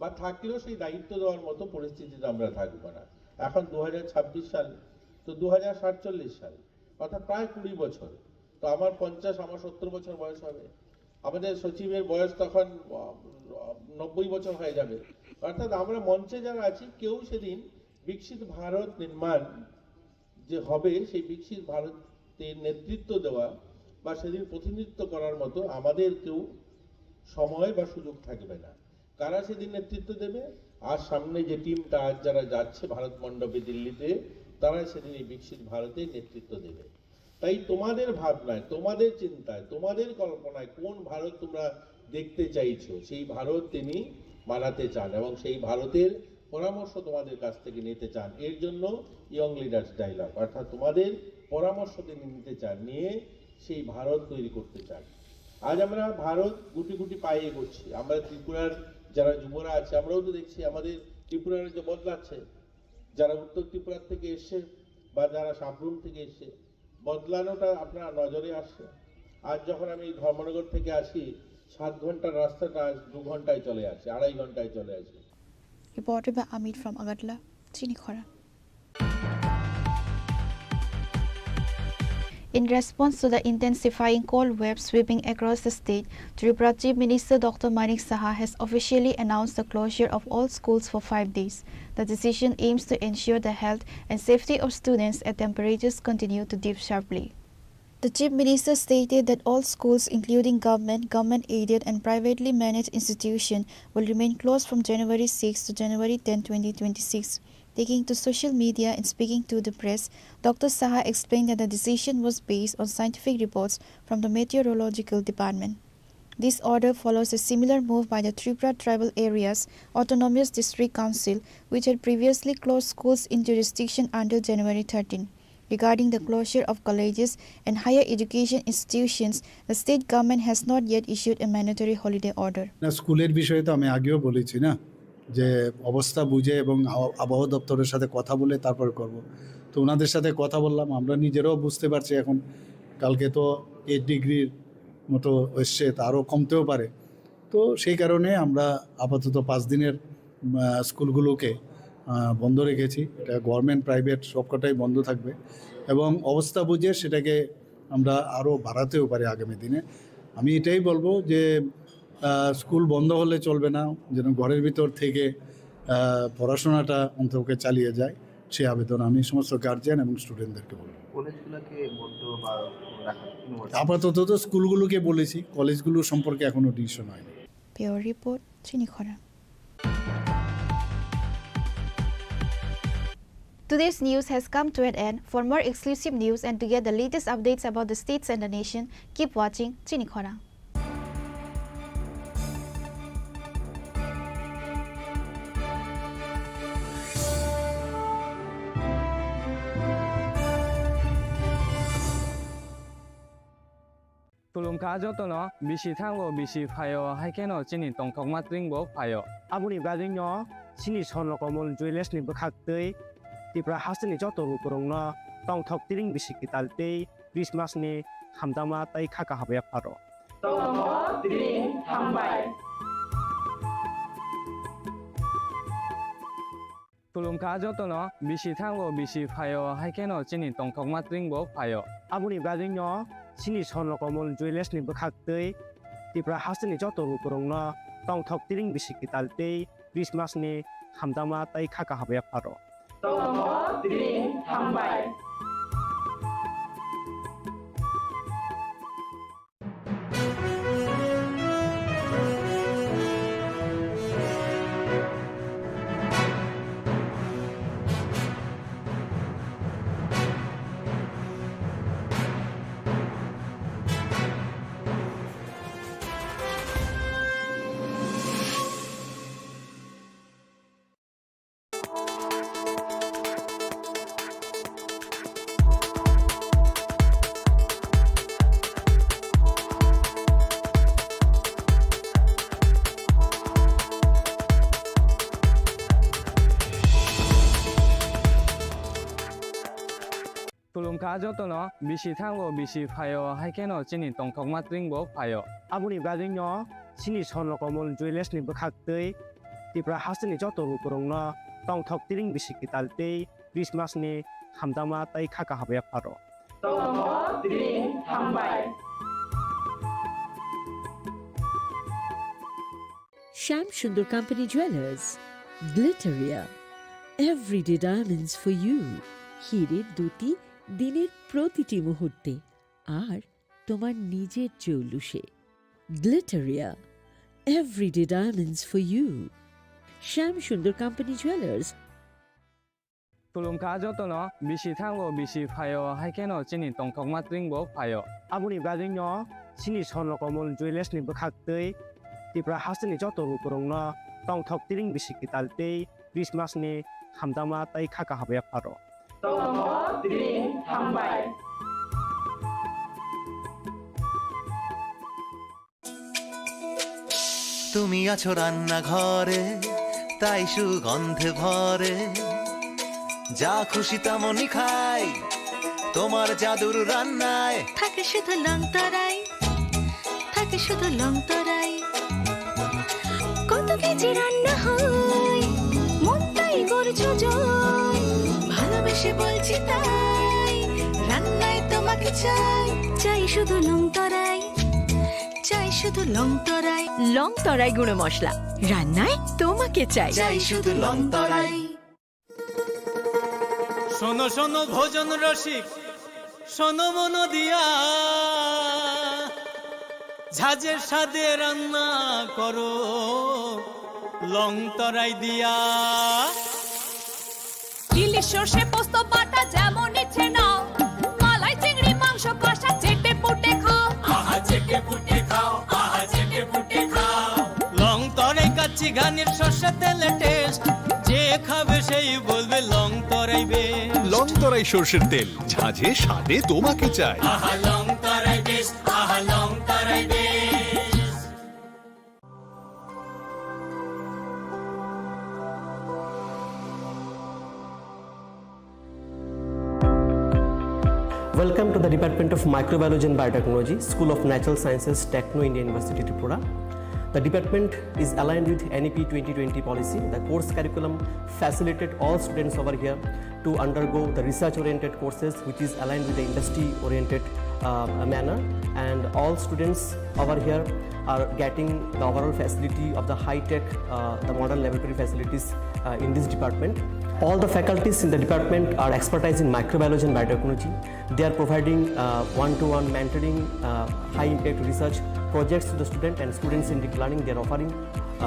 বা থাকলেও সেই দায়িত্ব দেওয়ার মতো পরিস্থিতিতে আমরা থাকবো না। এখন দু হাজার ছাব্বিশ সাল, তো দু হাজার সাতচল্লিশ সাল, অর্থাৎ প্রায় কুড়ি বছর। তো আমার পঞ্চাশ, আমার সত্তর বছর বয়স হবে, আমাদের সচিবের বয়স তখন আহ, নব্বই বছর হয়ে যাবে। অর্থাৎ আমরা মঞ্চে যারা আছি, কেউ সেদিন বিকশিত ভারত নির্মাণ যে হবে, সেই বিকশিত ভারতের নেতৃত্ব দেওয়া বা সেদিন প্রতিনিধিত্ব করার মতো আমাদের কেউ সময় বা সুযোগ থাকবে না। কারা সেদিন নেতৃত্ব দেবে? আর সামনে যে টিমটা আজ যারা যাচ্ছে ভারত মণ্ডপে দিল্লিতে, তারা সেদিন এই বিকশিত ভারতের নেতৃত্ব দেবে। তাই তোমাদের ভাবনায়, তোমাদের চিন্তায়, তোমাদের কল্পনায় কোন ভারত তোমরা দেখতে চাইছো, সেই ভারত তিনি বানাতে চান এবং সেই ভারতের পরামর্শ তোমাদের কাছ থেকে নিতে চান। এর জন্য ইয়ং লিডার্স ডায়ালগ, অর্থাৎ তোমাদের পরামর্শ তিনি নিতে চান, নিয়ে সেই ভারত তৈরি করতে চান। আজ আমরা ভারত গুটি গুটি পায়ে এগোচ্ছি। আমরা ত্রিপুরার যারা যুবরা আছে, আমরাও তো দেখছি আমাদের ত্রিপুরা রাজ্য বদলাচ্ছে। যারা উত্তর ত্রিপুরা থেকে এসছে বা যারা সাবরুম থেকে এসছে, বদলানোটা আপনার নজরে আসছে। আজ যখন আমি ধর্মনগর থেকে আসি, সাত ঘন্টার রাস্তাটা আজ দু ঘন্টায় চলে আসে, আড়াই ঘন্টায় চলে আসে। Reported by Amit from Agartala, Chinikhora. In response to the intensifying cold wave sweeping across the state, Tripura Chief Minister Doctor Manik Saha has officially announced the closure of all schools for five days. The decision aims to ensure the health and safety of students as temperatures continue to dip sharply. The Chief Minister stated that all schools, including government, government-aided and privately managed institutions, will remain closed from January six to January ten, twenty twenty-six. Taking to social media and speaking to the press, Doctor Saha explained that the decision was based on scientific reports from the Meteorological Department. This order follows a similar move by the Tripura Tribal Areas Autonomous District Council, which had previously closed schools in jurisdiction until January thirteen. Regarding the closure of colleges and higher education institutions, the state government has not yet issued a mandatory holiday order. না, স্কুলের বিষয়ে তো আমি আগেও বলেছি না, যে অবস্থা বুঝে এবং আব- আবহাওয়া দপ্তরের সাথে কথা বলে তারপর করব। তো ওনাদের সাথে কথা বললাম, আমরা নিজেরাও বুঝতে পারছি এখন কালকে তো এইট ডিগ্রির মতো এসছে, তা আরও কমতেও পারে। তো সেই কারণে আমরা আপাতত পাঁচ দিনের আহ, স্কুলগুলোকে আহ, বন্ধ রেখেছি। এটা গভর্নমেন্ট, প্রাইভেট সবকটাই বন্ধ থাকবে। এবং অবস্থা বুঝে সেটাকে আমরা আরও বাড়াতেও পারি আগামী দিনে। আমি এটাই বলবো যে আহ, স্কুল বন্ধ হলে চলবে না, যেন ঘরের ভিতর থেকে আহ, পড়াশোনাটা অন্তত চালিয়ে যায়, সেই আবেদন আমি সমস্ত গার্জিয়ান এবং স্টুডেন্টদেরকে বলবো। কলেজগুলোকে বন্ধ বা রাখার কোনো আপাতত তো স্কুলগুলোকে বলেছি, কলেজগুলো সম্পর্কে এখনো ডিসিশন হয়নি। Bureau Report, Chini Khorang. Today's news has come to an end. For more exclusive news and to get the latest updates about the states and the nation, keep watching Chini Khorang. Khulumkha jotono, bisi thango, bisi phaio, hai kheno chini tongthokma tring bo phaio. Aboni bagwino chini Swarno Komol Jewellers ni bwkhak twi Tripura hasteni joto lukurokno tongthok tring bisi kwtal tei Christmas ni hamjakma tei kha kaham yapharo. Tongthok tring hambai. Khulumkha jotono, bisi thango, bisi phaio, hai kheno chini tongthokma tring bo phaio. Aboni bagwino chini Swarno Komol Jewellers ni bwkhak twi Tripura hasteni joto lukurokno tongthok tring bisi kwtal tei Christmas ni hamjakma tei kha kaham yapharo. Tongthok tring hambai. Khulumkha jotono, bisi thango, bisi phaio, hai kheno chini tongthokma tring bo phaio. Aboni bagwino chini Swarno Komol Jewellers ni bwkhak twi Tripura hasteni joto lukurokno tongthok tring bisi kwtal tei Christmas ni hamjakma tei kha kaham yapharo. Tongthok tring hambai. Shyam Sundar Company Jewellers, Glitteria, everyday diamonds for you. হীরের দ্যুতি দিনের প্রতিটি মুহূর্তে, আর তোমার নিজের জৌলুসে। Glitteria, everyday diamonds for you. Shyam Sundar Company Jewellers. Khulumkha jotono, bisi thango, bisi phaio, hai kheno chini tongthokma tring bo phaio. Aboni bagwino chini Swarno Komol Jewellers ni bwkhak twi Tripura hasteni joto lukurokno tongthok tring bisi kwtal tei Christmas ni hamjakma tei kha kaham yapharo. Tongthok tring hambai. তুমি আছো রান্নাঘরে, তাই সুগন্ধে ভরে। যা খুশি তেমনই খাই, তোমার জাদুর রান্নায়। থাকে শুধু লং তরাই, থাকে শুধু লং তরাই। কত কেজি রান্না হয়, মনটাই করছো জয়। ভালোবেসে বলছি তাই, রান্নায় তোমাকে চাই। চাই শুধু লং তরাই, চাই শুধু লং তরাই। লং তরাই গুঁড়ো মশলা, রান্নায় তোমাকে চাই। চাই শুধু লং তরাই। শোনো শোনো ভোজন রসিক, শোনো মন দিয়া, ঝাঁঝের স্বাদে রান্না করো লং তরাই দিয়া। ইলিশ সর্ষে পোস্ত বাটা যেমন ইচ্ছে নাও, মালাই চিংড়ি মাংস কষা চেটে পুটে খাও। আহা চেটে পুটে খাও, আহা চেটে পুটে খাও। লং তরাই কাচ্চি ঘানির সর্ষে তেলে টেস্ট, যে খাবে সেই বলবে লং তরাই বেস্ট। লং তরাই সর্ষের তেল, ঝাঁঝে স্বাদে তোমাকে চাই। আহা লং তরাই বেস্ট, আহা লং তরাই best. Welcome to the Department of Microbiology and Biotechnology, School of Natural Sciences, Techno India University, Tripura. The department is aligned with N E P twenty twenty policy. The course curriculum facilitate all students over here to undergo the research-oriented courses, which is aligned with the industry-oriented, uh, manner. And all students over here are getting the overall facility of the high-tech, uh, the modern laboratory facilities, uh, in this department. All the faculties in the department are expertise in microbiology and biotechnology. They are providing, uh, one-to-one mentoring, uh, high-impact research projects to the student and student-centric learning they are offering,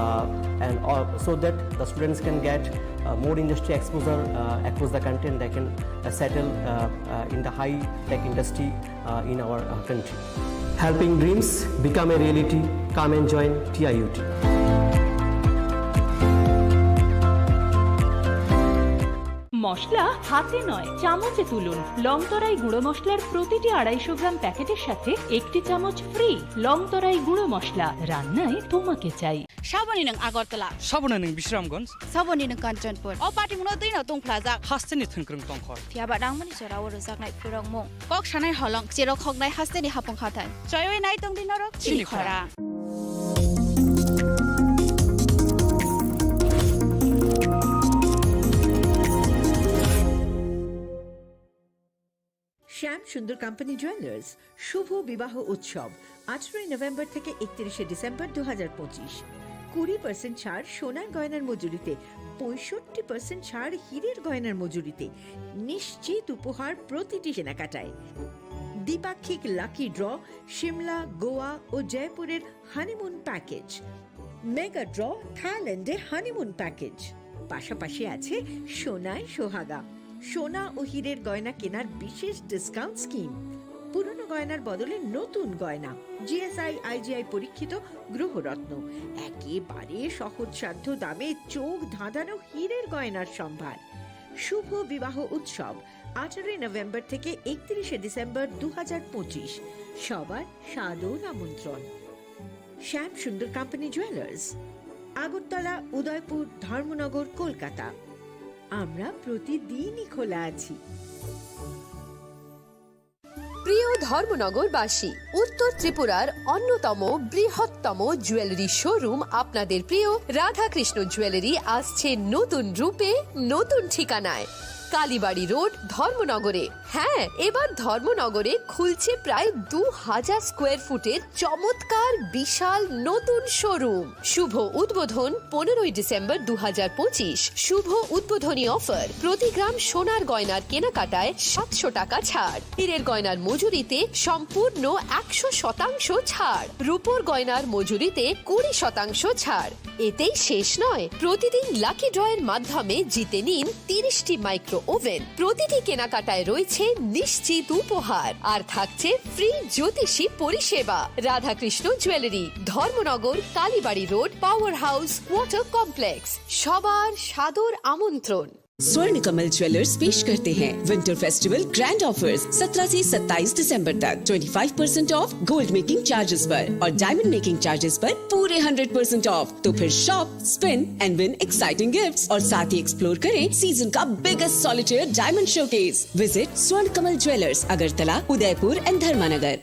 uh, and, uh, so that the students can get, uh, more industry exposure, uh, across the country, and they can, uh, settle, uh, uh, in the high-tech industry, uh, in our, uh, country. Helping dreams become a reality. Come and join T I U T. মশলা হাতে নয়, চামচে তুলুন। লংতরাই গুঁড়ো মশলার প্রতিটি আড়াইশো গ্রাম প্যাকেটের সাথে একটি চামচ ফ্রি। লংতরাই গুঁড়ো মশলা, রান্নায় তোমাকে চাই। Saboni nwng Agartala. Saboni nwng Bisramganj. Saboni nwng Kanchanpur. O patimungno twino tungphlajak. Hasteni thwngkwrwng tongkhor. Phiyaba nangmani jorao rwjaknai phurokmung. Kok sanai holong, cherok hoknai hasteni hapung hathai. Choiwi nai tongdi norok chini khorang. শ্যাম সুন্দর company jewellers শুভ বিবাহ উৎসব আঠারোই নভেম্বর থেকে একত্রিশে ডিসেম্বর দু হাজার পঁচিশ। কুড়ি পার্সেন্ট ছাড় সোনার গয়নার মজুরিতে, পঁয়ষট্টি পার্সেন্ট ছাড় হীরের গয়নার মজুরিতে, নিশ্চিত উপহার প্রতিটি কেনাকাটায়। দ্বিপাক্ষিক লাকি ড্র, সিমলা, গোয়া ও জয়পুরের হানিমুন প্যাকেজ, মেগা ড্র, থাইল্যান্ডে হানিমুন প্যাকেজ, পাশাপাশি আছে সোনায় সোহাগা, সোনা ও হীরের গয়না কেনার বিশেষ ডিসকাউন্ট স্কিম, পুরনো গয়নার বদলে নতুন গয়না, জিএসআই আইজিআই পরীক্ষিত গ্রহরত্ন, একেবারে সহজসাধ্য দামে চোখ ধাঁধানো হীরের গয়নার সম্ভার। শুভ বিবাহ উৎসব আঠারোই নভেম্বর থেকে একত্রিশে ডিসেম্বর দু হাজার পঁচিশ। সবার সাদর আমন্ত্রণ। শ্যাম সুন্দর কোম্পানি জুয়েলার্স, আগরতলা, উদয়পুর, ধর্মনগর, কলকাতা। আমরা প্রতিদিনই খোলা আছি। প্রিয় ধর্মনগরবাসী, উত্তর ত্রিপুরার অন্যতম বৃহত্তম জুয়েলারি শোরুম আপনাদের প্রিয় রাধাকৃষ্ণ জুয়েলারি আসছে নতুন রূপে, নতুন ঠিকানায়, কালীবাড়ি রোড, ধর্মনগরে। হ্যাঁ, এবার ধর্মনগরে খুলছে প্রায় দু হাজার স্কোয়ার ফুটের চমৎকার বিশাল নতুন শোরুম। শুভ উদ্বোধন পনেরোই ডিসেম্বর দু হাজার পঁচিশ। শুভ উদ্বোধনী অফার, প্রতি গ্রাম সোনার গয়নার কেনাকাটায় সাতশো টাকা ছাড়, হীরের গয়নার মজুরিতে সম্পূর্ণ একশো শতাংশ ছাড়, রূপোর গয়নার মজুরিতে কুড়ি শতাংশ ছাড়। এতেই শেষ নয়, প্রতিদিন লাকি ড্রয়ের মাধ্যমে জিতে নিন তিরিশটি মাইক্রো ওভেন। প্রতিটি কেনাকাটায় রয়েছে নিশ্চিত উপহার, আর থাকছে ফ্রি জ্যোতিষী পরিষেবা। Radhakrishna jewellery, Dharmanagar, Kalibari road, power house, water complex. সবার সাদর আমন্ত্রণ। स्वर्ण कमल ज्वेलर्स पेश करते हैं विंटर फेस्टिवल ग्रैंड ऑफर्स। सत्रह से सत्ताईस दिसंबर तक twenty five percent of gold making charges पर और डायमंड मेकिंग चार्जेस पर पूरे हंड्रेड परसेंट ऑफ। तो फिर shop, spin and win exciting gifts और साथ ही एक्सप्लोर करें सीजन का biggest solitaire diamond showcase. Visit स्वर्ण कमल ज्वेलर्स, अगरतला, उदयपुर एंड धर्मानगर।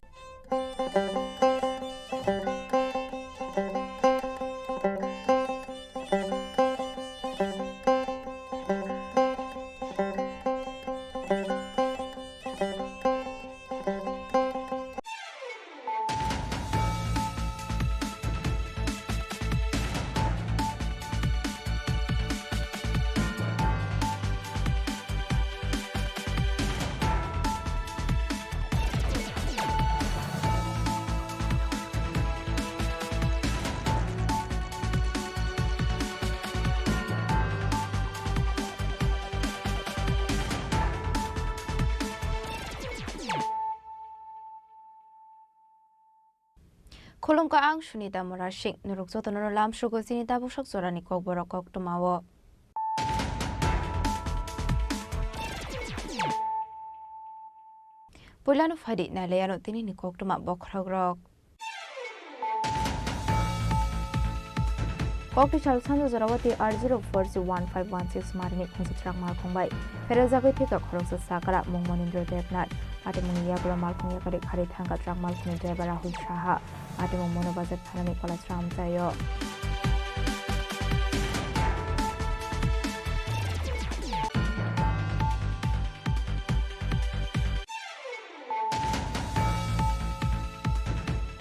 Khulumkha, ang Sunita Murasing. Norok jotono lamsugo chini tabuksak jorani kokborok koktwmao. Puilano phaidi nailaiano tinini koktwma bokhorokrok. Kokti sal sanja jorao tei R zero four C one five one six marini khungsa chwrak malkhung bai pherajagwi thwikha khoroksa sakra mung Monindra Debnath. Patimungni yagulo malkhung yakarwi kharwi thangkha truck malkhungni driver Rahul Saha. Patimung Mono Bazar thanani Kolasra amchaio.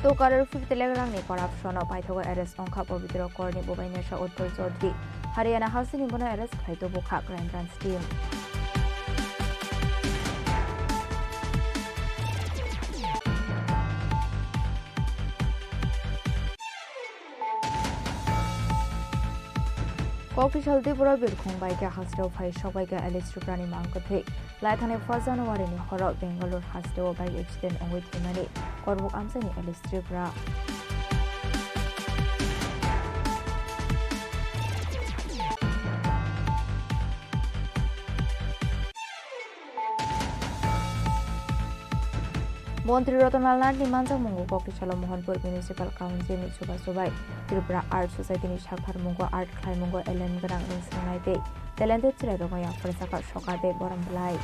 Tokarar fifty lakh rangni corruption-o paithago arrest wngkha Pabitra Korni bubainesa Utpal Chaudhary. Haryana hasteni bono arrest khlai tubukha Crime Branch team. Kokisal Tripura birkhung bai khe hasteo phai sokbai khe Alice Triprani mang kwthwi. Lai thani first January ni horo Bangalore hasteo bike accident wngwi thwimani Korbuk amchaini Alice Tripura. Montri Ratan Lal Nath ni manjakmungo Kokisalo Mohanpur Municipal Council ni chubachu bai Tripura Art Society ni saktharmungo art khlaimungo elem gwnang rwngsengnai tei talented chwrairokno yapharjak kha soka tei borom bwlai.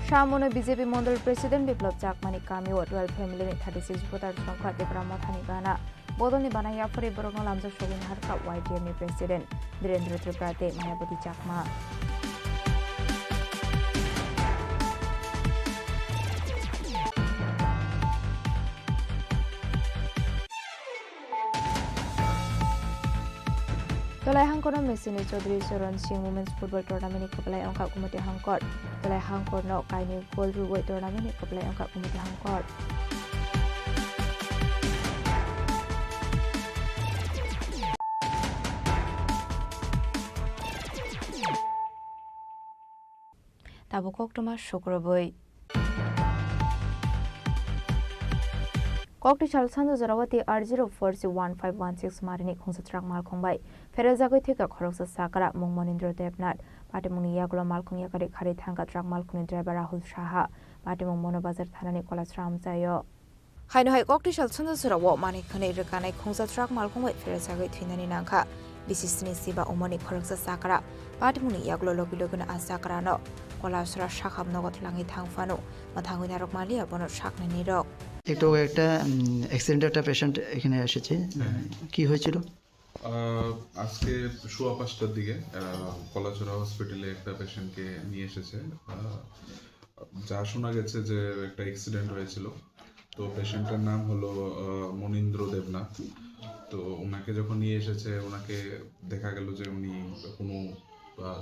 Samono B J P Mondol President Biplab Chakmani kamio twelve family ni thirty six voters rok kha Tipra Mothani gana. Bodolni bana yaphari borokno lamjak sogwi naharkha Y T F ni President Birendra Tripura tei Mayawati Chakma. Tolai hangkorno Messi ni Chaudhary Charan Singh Women's Football Tournament ni kwplai wngkha Kumoti Hangkor. Tolai hangkorno kainwi goal rwui tournament ni kwplai wngkha Kumoti Hangkor. Tabuk koktwma sukrubwi. Koktisal Sanjajora Wati R zero four C one five one six marini khungsa truck malkhung bai pherejagwi thwikha khoroksa sakra mung Monindra Debnath. Patimungni yagulo malkhung yakarwi kharwi thangkha truck malkhungni driver Rahul Saha. Patimung Mono Bazar thanani Kolasra amchaio. Haino hai Koktisal Sanjajora o manwi khwnwi rwkanai khungsa truck malkhung bai pherejagwi thwinani nangkha. Bisisni siba umani khoroksa sakra. Patimungni yagulo logi logino a sakrano Kolasra sakham nogo twlangwi thang phano mwthangwi narwk manliya bono saknainirok. একটু একটা অ্যাক্সিডেন্ট, একটা পেশেন্ট এখানে এসেছে। কি হয়েছিল? আহ, আজকে সোয়া পাঁচটার দিকে আহ, কলাচড়া হসপিটালে একটা পেশেন্টকে নিয়ে এসেছে। আহ, যা শোনা গেছে যে একটা অ্যাক্সিডেন্ট হয়েছিল। তো পেশেন্টটার নাম হলো আহ, মনীন্দ্র দেবনাথ। তো ওনাকে যখন নিয়ে এসেছে, ওনাকে দেখা গেল যে উনি কোনো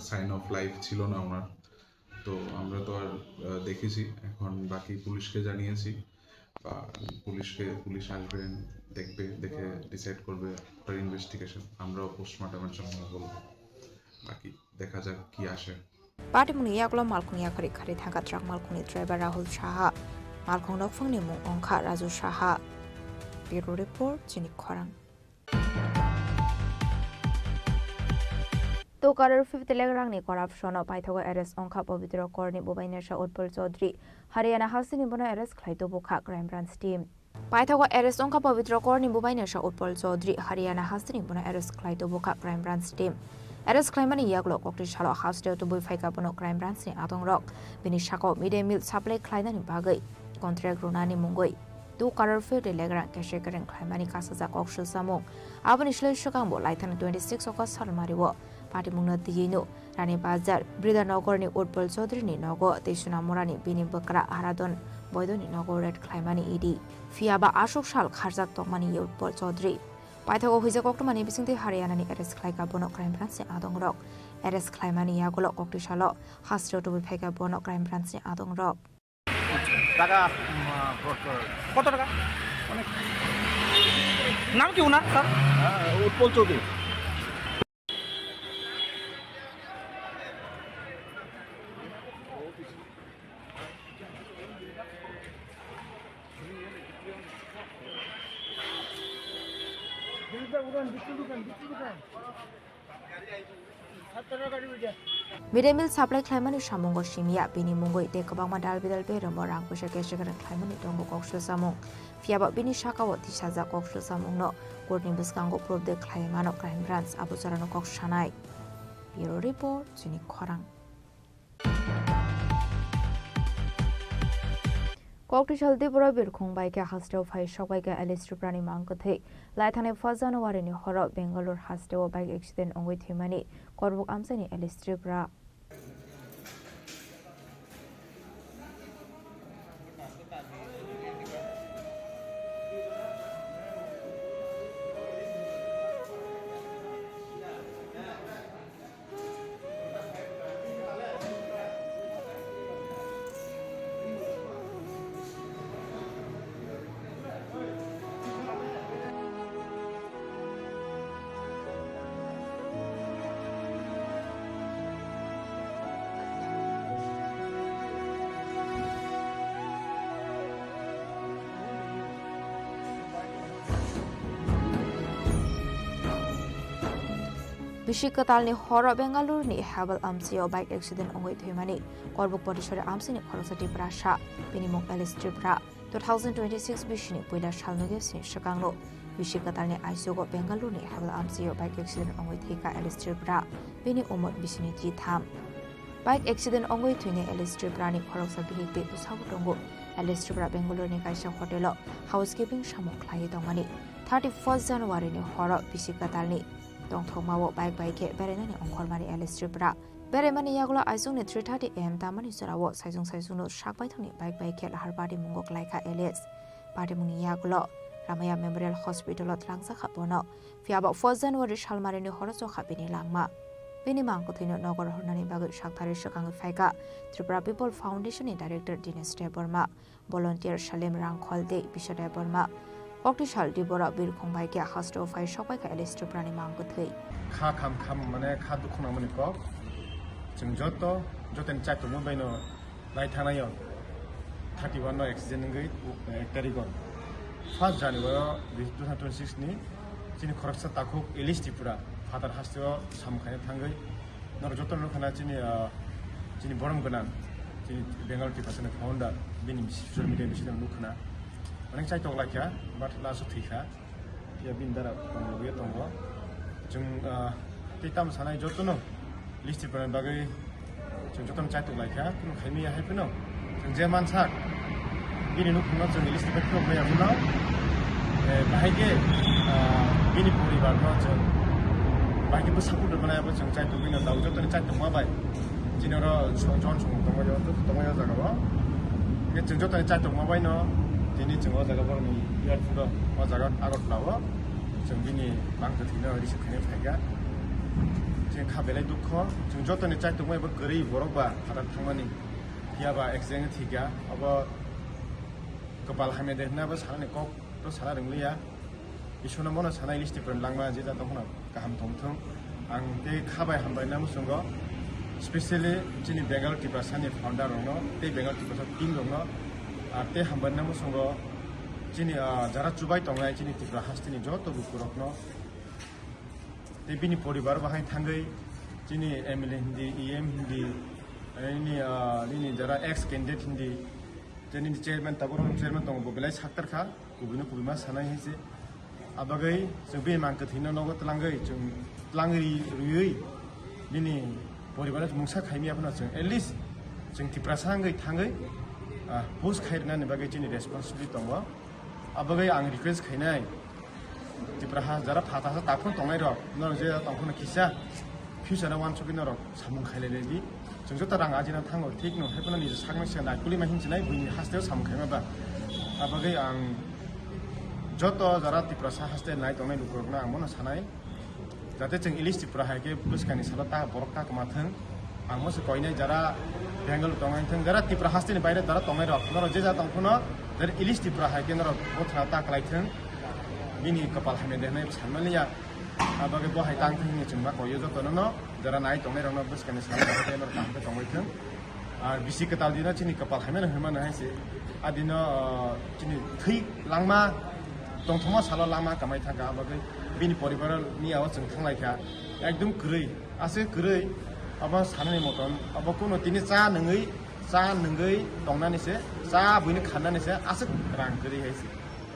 সাইন অফ লাইফ ছিল না ওনার। তো আমরা তো আর আহ, দেখেছি, এখন বাকি পুলিশকে জানিয়েছি। বা পুলিশকে, পুলিশ আসবেন, দেখবে, দেখে ডিসাইড করবে আফটার ইনভেস্টিগেশন। আমরাও পোস্টমর্টমের জন্য বলবো, বাকি দেখা যাক কি আসে। Patimungni yagulo malkhung yakarwi kharwi thangkha truck malkhungni driver Rahul Saha. Malkhung nokphangni mung wngkha Raju Saha. Bureau Report, Chini Khorang. Tokarar fifty lakh rangni corruption-o paithago arrest wngkha Pabitra Korni bubainesa Utpal Chaudhary. Haryana hasteni bono arrest khlai tubukha Crime Branch team. Paithago arrest wngkha Pabitra Korni bubainesa Utpal Chaudhary. Haryana hasteni bono arrest khlai tubukha Crime Branch team. Arrest khlaimani yagulo kokti salo hasteo tubui phaikha bono Crime Branch ni adongrok. Bini sakao mid day meal supply khlainani bagwi contract rwnani mungwi two crore fifty lakh rang cash recurring khlaimani kasajak kok swlsamung. Aboni slai swkangbo laithani twenty six August salmario patimungno twiwi no Rani Bazar, Bridhanagar ni Utpal Chaudhary ni nogo tei Sonamura ni bini bwkra Haradhan Boido ni nogo raid khlaimani E D. Phiyaba aswk sal kharjak tongmani Utpal Chaudhary. Paithago huijak koktwmani bisingtwi Haryana ni arrest khlaikha bono Crime Branch ni adongrok. Arrest khlaimani yagulo kokti salo hasteo tubui phaikha bono Crime Branch ni adongrok. টাকা, উম, আহ, কত টাকা? অনেক। নাম কি ওনার, স্যার? হ্যাঁ, উৎপল Chowdhury. Mid day meal supply khlaimani samungo simiya, bini mungwi tei kwbangma dal bidal beremo rang puisa kesekrang khlaimani tongo koksil samung. Phiyaba bini sakao tisajak koksil samungno courtni bwskango proof de khlai mano Crime Branch, abo jorano kok sanai. Bureau Report, Chini Khorang. Koktisal Tripura birkhung bai khe hasteo phai sokbai khe Alice Triprani mang kwthwi. Laithani first January ni horo Bangalore hasteo bike accident wngwi thwimani korbuk amchaini Alice Tripura. Bisi kwtalni horo Bengaluru ni Hebbal amchio bike accident wngwi thwimani korbuk Potisori amchini khoroksa Tiprasa, bini mung Alice Tripura. Two thousand twenty-six bisini puila salno gesini swkangno bisi kwtalni aisugo Bengaluru ni Hebbal amchio bike accident wngwi thwikha Alice Tripura, bini umor bisini thitham. Bike accident wngwi thwini Alice Tripura ni khoroksa bihik tei bwsabo tongo. Alice Tripura Bengaluru ni kaisa hotel o housekeeping samung khlaiwi tongmani. Thirty first January ni horo bisi kwtalni tongthokmao bike bai khe berainani ongkhormani Alice Tripura. Beraimani yagulo aisungni three thirty A M tamani jorao saisung saisungno sak baithangni bike bai khe lahar patimungo klaikha Alice. Patimungni yagulo Ramaiah Memorial Hospital o twlangjakha bono. Phiyaba first January salmarini horo chokha bini langma. Bini mang kwthwino nogor hornani bagwi sakthari swkangwi phaikha Tripura People Foundation ni Director Dinesh Debbarma, volunteer Salim Rangkhol tei Biswa Debbarma. Koktisal Tripura birkhung bai khe hasteo phai sokbai kha Alice Tripurani mang kwthwi. Kha kham kham mane kha dukhu nangmani kok. Chwng joto, jotoni chai tongma baino lai thanaio thirty one no accident wngwi ek tarikh o first January o two thousand twenty six ni chini khoroksa takhuk Alice Tripura phatar hasteo samung khaina thangwi norok joto nukha na chini, ah, chini borom gwnang chini Bengal Tiprasa ni founder bini social media bisingo nukha na onek chai tok laikha but last o thwikha. Ya bini dara tongwi tongo. Chwng, ah, tei tamo sanai jotono list rwna bagwi chwng jotono chaitok laikha, kunu khaimaya hai phano. Chwng je mansak, bini nukhungno chwng list rwna phano maya phano. Eh, bahai khe, ah, bini poribarno chwng bahai khe bwsa kudur manai abo chwng chaitok bini dao jotoni chaitok ma bai. Chini oro so-, jon song tongmani o, joto tongmani o jaga o. Hingke chwng jotoni chaitok ma bai no, tini chwng o jaga borokni airport o, o jaga Agartala o. Chwng bini bangtwi thwino receive khaina phaikha. Chwng kha belai dukho, chwng jotoni chaitok ma bai kwrwi borok ba phatar thangmani. Phiya ba accident thwikha, abo kwpal hamya de hwnna bo sanani kok to sana rwngliya. Iswrano bono sanai list rwna langma je jatong phano kaham tongthung. Ang tei kha bai hambai na muchungo, specially chini Bengal Tiprasa ni founder rokno tei Bengal Tiprasa team rokno, ah, tei hambai na muchungo chini, ah, jara chubai tongnai chini Tripura hasteni joto buku rokno tei bini poribar bahai thangwi chini M L A hindi, E M hindi, eh, nini, ah, nini jara ex candidate hindi, tei nini chairman tabuk chairman tongo bo belai saktar kha. Kubui no kubui ma sanai hai se. Abagwi chwng bini mang kwthwi no nogo twlangwi chwng twlangwi rwiwi bini poribar no mungsa khaimya phano chwng at least chwng Tiprasa wngwi thangwi, ah, post khai rwnani bagwi chini responsibility tongo. Abagwi ang request khainai Tipraha jara phatha sa takhuk tongnai rok norok je tongkhorno kisa future no wansugwi norok samung khailai lai di. Chwng joto rang ajina thango, thik no, hai phano nini sakno se nai kuli ma hinjinai, buini hasteo samung khaima ba. Abagwi ang joto jara Tiprasa haste nai tongnai lukurokno ang bono sanai, jate chwng Alice Tripura hai khe bwskangni salo ta borok ta kwma thwng. Ang mo se koinai jara Bengal tongnai thwng, jara Tripura hasteni baire jara tongnai rok, norok je ja tong phano, jara Alice Tripura hai khe norok bothra ta kwlai thwng. Bini kwpal hamya de hwnwi sanmaliya. Abagwi bo hai tang thwng hinwi chwng ma koio jotono no, jara nai tongnai rokno bwskangni salo bahai khe norok kaham khe tongwi thwng. Ar bisi kwtal dino chini kwpal hamya no hwnmano hai se. A dino, ah, chini thwi langma, tongthokma salo lama kamai thangkha, abagwi Bini poribar ni yago chwng thanglaikha, ekdom kwrwi, aswk kwrwi, abo sanani motom, abo kuno tini cha nungwi, cha nungwi tongnani se, cha buino khannani se, aswk rang kwrwi hai se.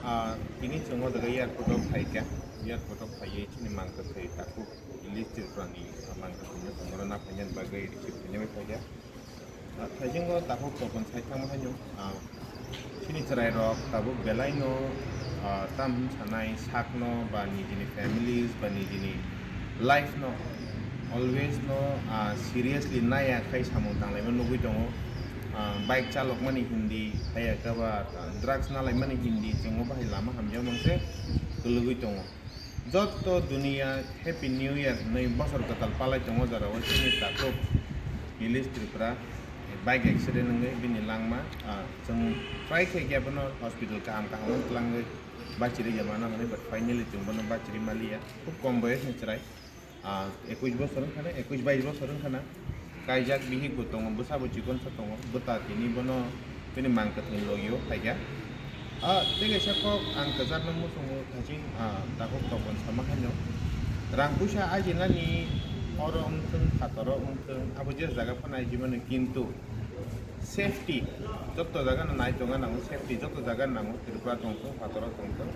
Ah, tini chwng o jaga airport o phaikha, airport o phaiwi chini mangkwthwi takhuk English Tripura ni mangkwthwi no chwng oro naphainani bagwi receive khainani phaikha. Ah, thaisingo takhuk tokon sai thangma haino, ah, chini chwrairok tabuk belaino, ah, tam hwn sanai sakno ba nijini families ba nijini life no always no, ah, seriously naiya khai samung tanglaima nugwi tongo. Ah, bike chalokmani hindi, haiya khe ba, ah, drugs nalaimani hindi chwngno bahai lama hamya mangse kwlwgwi tongo. Joto duniya Happy New Year hwnwi bosor kwtal palai tongo jora o chini takhuk English Tripura bike accident wngwi bini langma, ah, chwng try khe khe bono hospital kaham kaham o twlangwi bachiri ya mano hwnwi, but finally chwng bono bachiri maliya. Khub kom boyos ni chwrai, ah, ekush bosor wngkha na, ekush bais bosor wngkha na. Kaijak bihik bo tongo, bwsa bo chikon sa tongo, bwta tini bono bini mang kwthwini logi o phaikha. Ah, tei kaisa kok ang kwchar no muchungo thaching, ah, takhuk tokon sama haino. Rang puisa ajinani oro wngthwng, phataro wngthwng, abo je jaga phano ajimani, kintu safety joto jaga no nai tonga nango, safety joto jaga nango, Tripura tongthwng, phataro tongthwng,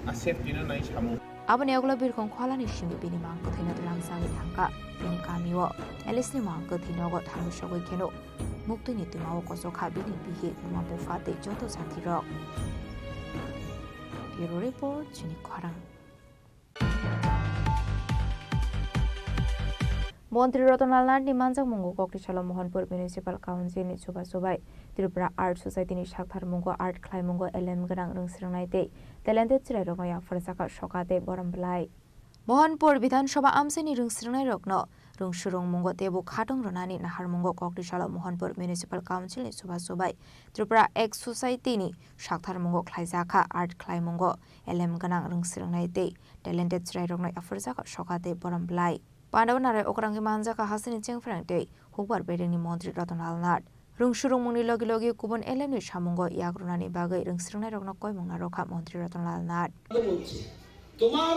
ah, safety no nai samung. Aboni yagulo birkhong kholani simi bini mang kwthwino twlang sagwi thangkha. Bini kamio Alice ni mang kwthwi nogo thangwi sogwi kheno muktwini twimao kochokha bini bihik, buma bupha tei joto sathirok. Bureau Report, Chini Khorang. Montri Ratan Lal Nath ni manjakmungo Koktisalo Mohanpur Municipal Council ni chubachu bai Tripura Art Society ni saktharmungo art khlaimungo elem gwnang rwngsrwngnai tei talented chwrairokno yapharjakha soka tei borom bwlai. Mohanpur Bidhan Sabha amchaini rwngsrwngnairokno rwngsurwngmungo teibo khatong rwnani naharmungo Koktisalo Mohanpur Municipal Council ni chubachu bai Tripura Art Society ni saktharmungo khlaijakha art khlaimungo elem gwnang rwngsrwngnai tei talented chwrairokno yapharjakha soka tei borom bwlai. Pandao narai okrangwi manjakha hasteni chengphrang tei hukbar bedengni montri Ratan Lal Nath. Rwngsurwngmungni logi logi kubun elemni samungo yak rwnani bagwi rwngsrwngnairokno koimung narwkha montri Ratan Lal Nath. বলছে, তোমার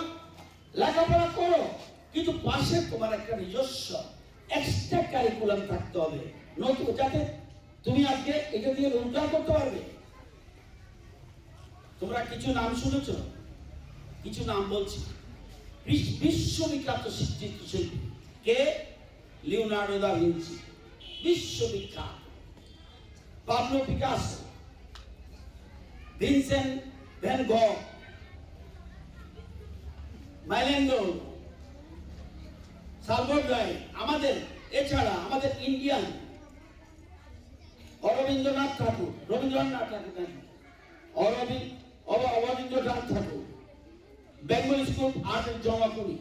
লেখাপড়া করো, কিন্তু পাশে তোমার একটা নিজস্ব extra curriculum থাকতে হবে, নতুন, যাতে তুমি আজকে এটা দিয়ে রোজগার করতে পারবে। তোমরা কিছু নাম শুনেছ? কিছু নাম বলছি। বিশ্ব-, বিশ্ববিখ্যাত চিত্রশিল্পী কে? লিওনার্দো দা ভিঞ্চি, বিশ্ববিখ্যাত। পাবলো পিকাসো, ভিনসেন্ট ভ্যান গগ, মাইলেন্দো, সালভেডর ডালি, আমাদের, এছাড়া আমাদের ইন্ডিয়ান অরবিন্দ্রনাথ ঠাকুর, রবীন্দ্রনাথ ঠাকুর নাকি? অরবিন্দ, অব-, Abanindranath Thakur, Bengal school of art and drama করি,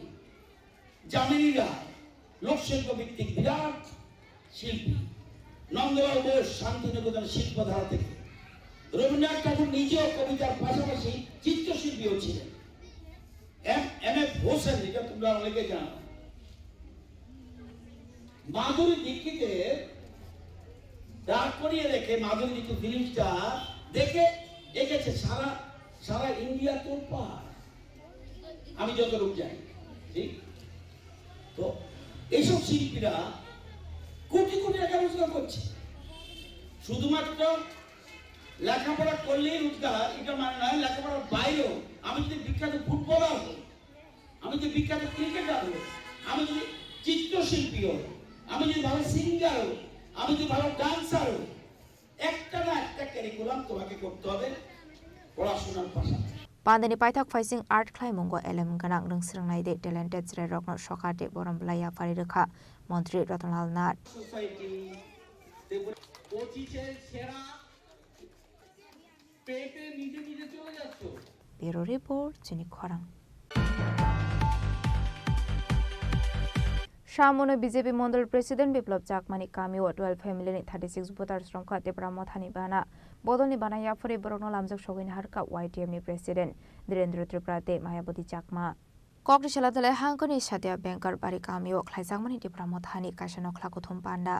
যামিনী রায়, লোকশিল্প ভিত্তিক বিরাট শিল্পী, নন্দলাল বোস, শান্তিনিকেতন শিল্পধারা থেকে। রবীন্দ্রনাথ ঠাকুর নিজেও কবিতার পাশাপাশি চিত্রশিল্পীও ছিলেন। এম, এম এফ হোসেন, এটা তোমরা অনেকে জানো। মাধুরী দীক্ষিতের দাঁড় করিয়ে রেখে মাধুরী দীক্ষিত ফিল্মটা দেখে এঁকেছে সারা, সারা ইন্ডিয়া তোলপাড়। আমি যতটুকু জানি, ঠিক? তো এইসব শিল্পীরা কোটি কোটি টাকা রোজগার করছে। শুধুমাত্র লেখাপড়া করলেই রোজগার, এটা মানে নয়। লেখাপড়ার বাইরেও আমি যদি বিখ্যাত ফুটবলার হই, আমি যদি বিখ্যাত ক্রিকেটার হই, আমি যদি চিত্রশিল্পী হই, আমি যদি ভালো সিঙ্গার হই, আমি যদি ভালো ডান্সার হই, একটা না একটা কারিকুলাম তোমাকে করতে হবে পড়াশোনার পাশাপাশি। Pandani paithak phaising art khlaimungo elem gwnang rwngsrwngnai de talented chwrairokno soka de borom bwlai yapharwi rwkha Montri Ratan Lal Nath. Society, পঁচিশের সেরা পেয়ে নিজে নিজে চলে যাচ্ছ। Bureau Report, Chini Khorang. Samono B J P Mondol President Biplab Chakmani kamio twelve family ni thirty six voters rwngkha Tipra Mothani bana. Bodolni bana yapharwi borokno lamjak sogwi naharkha Y T F ni President Dhirendra Tripura tei Mayabati Chakma. Kokni sela dole hangkoni Satya Banker bari kamio khlaijakmani Tipra Mothani kaisa nokhla kuthum panda.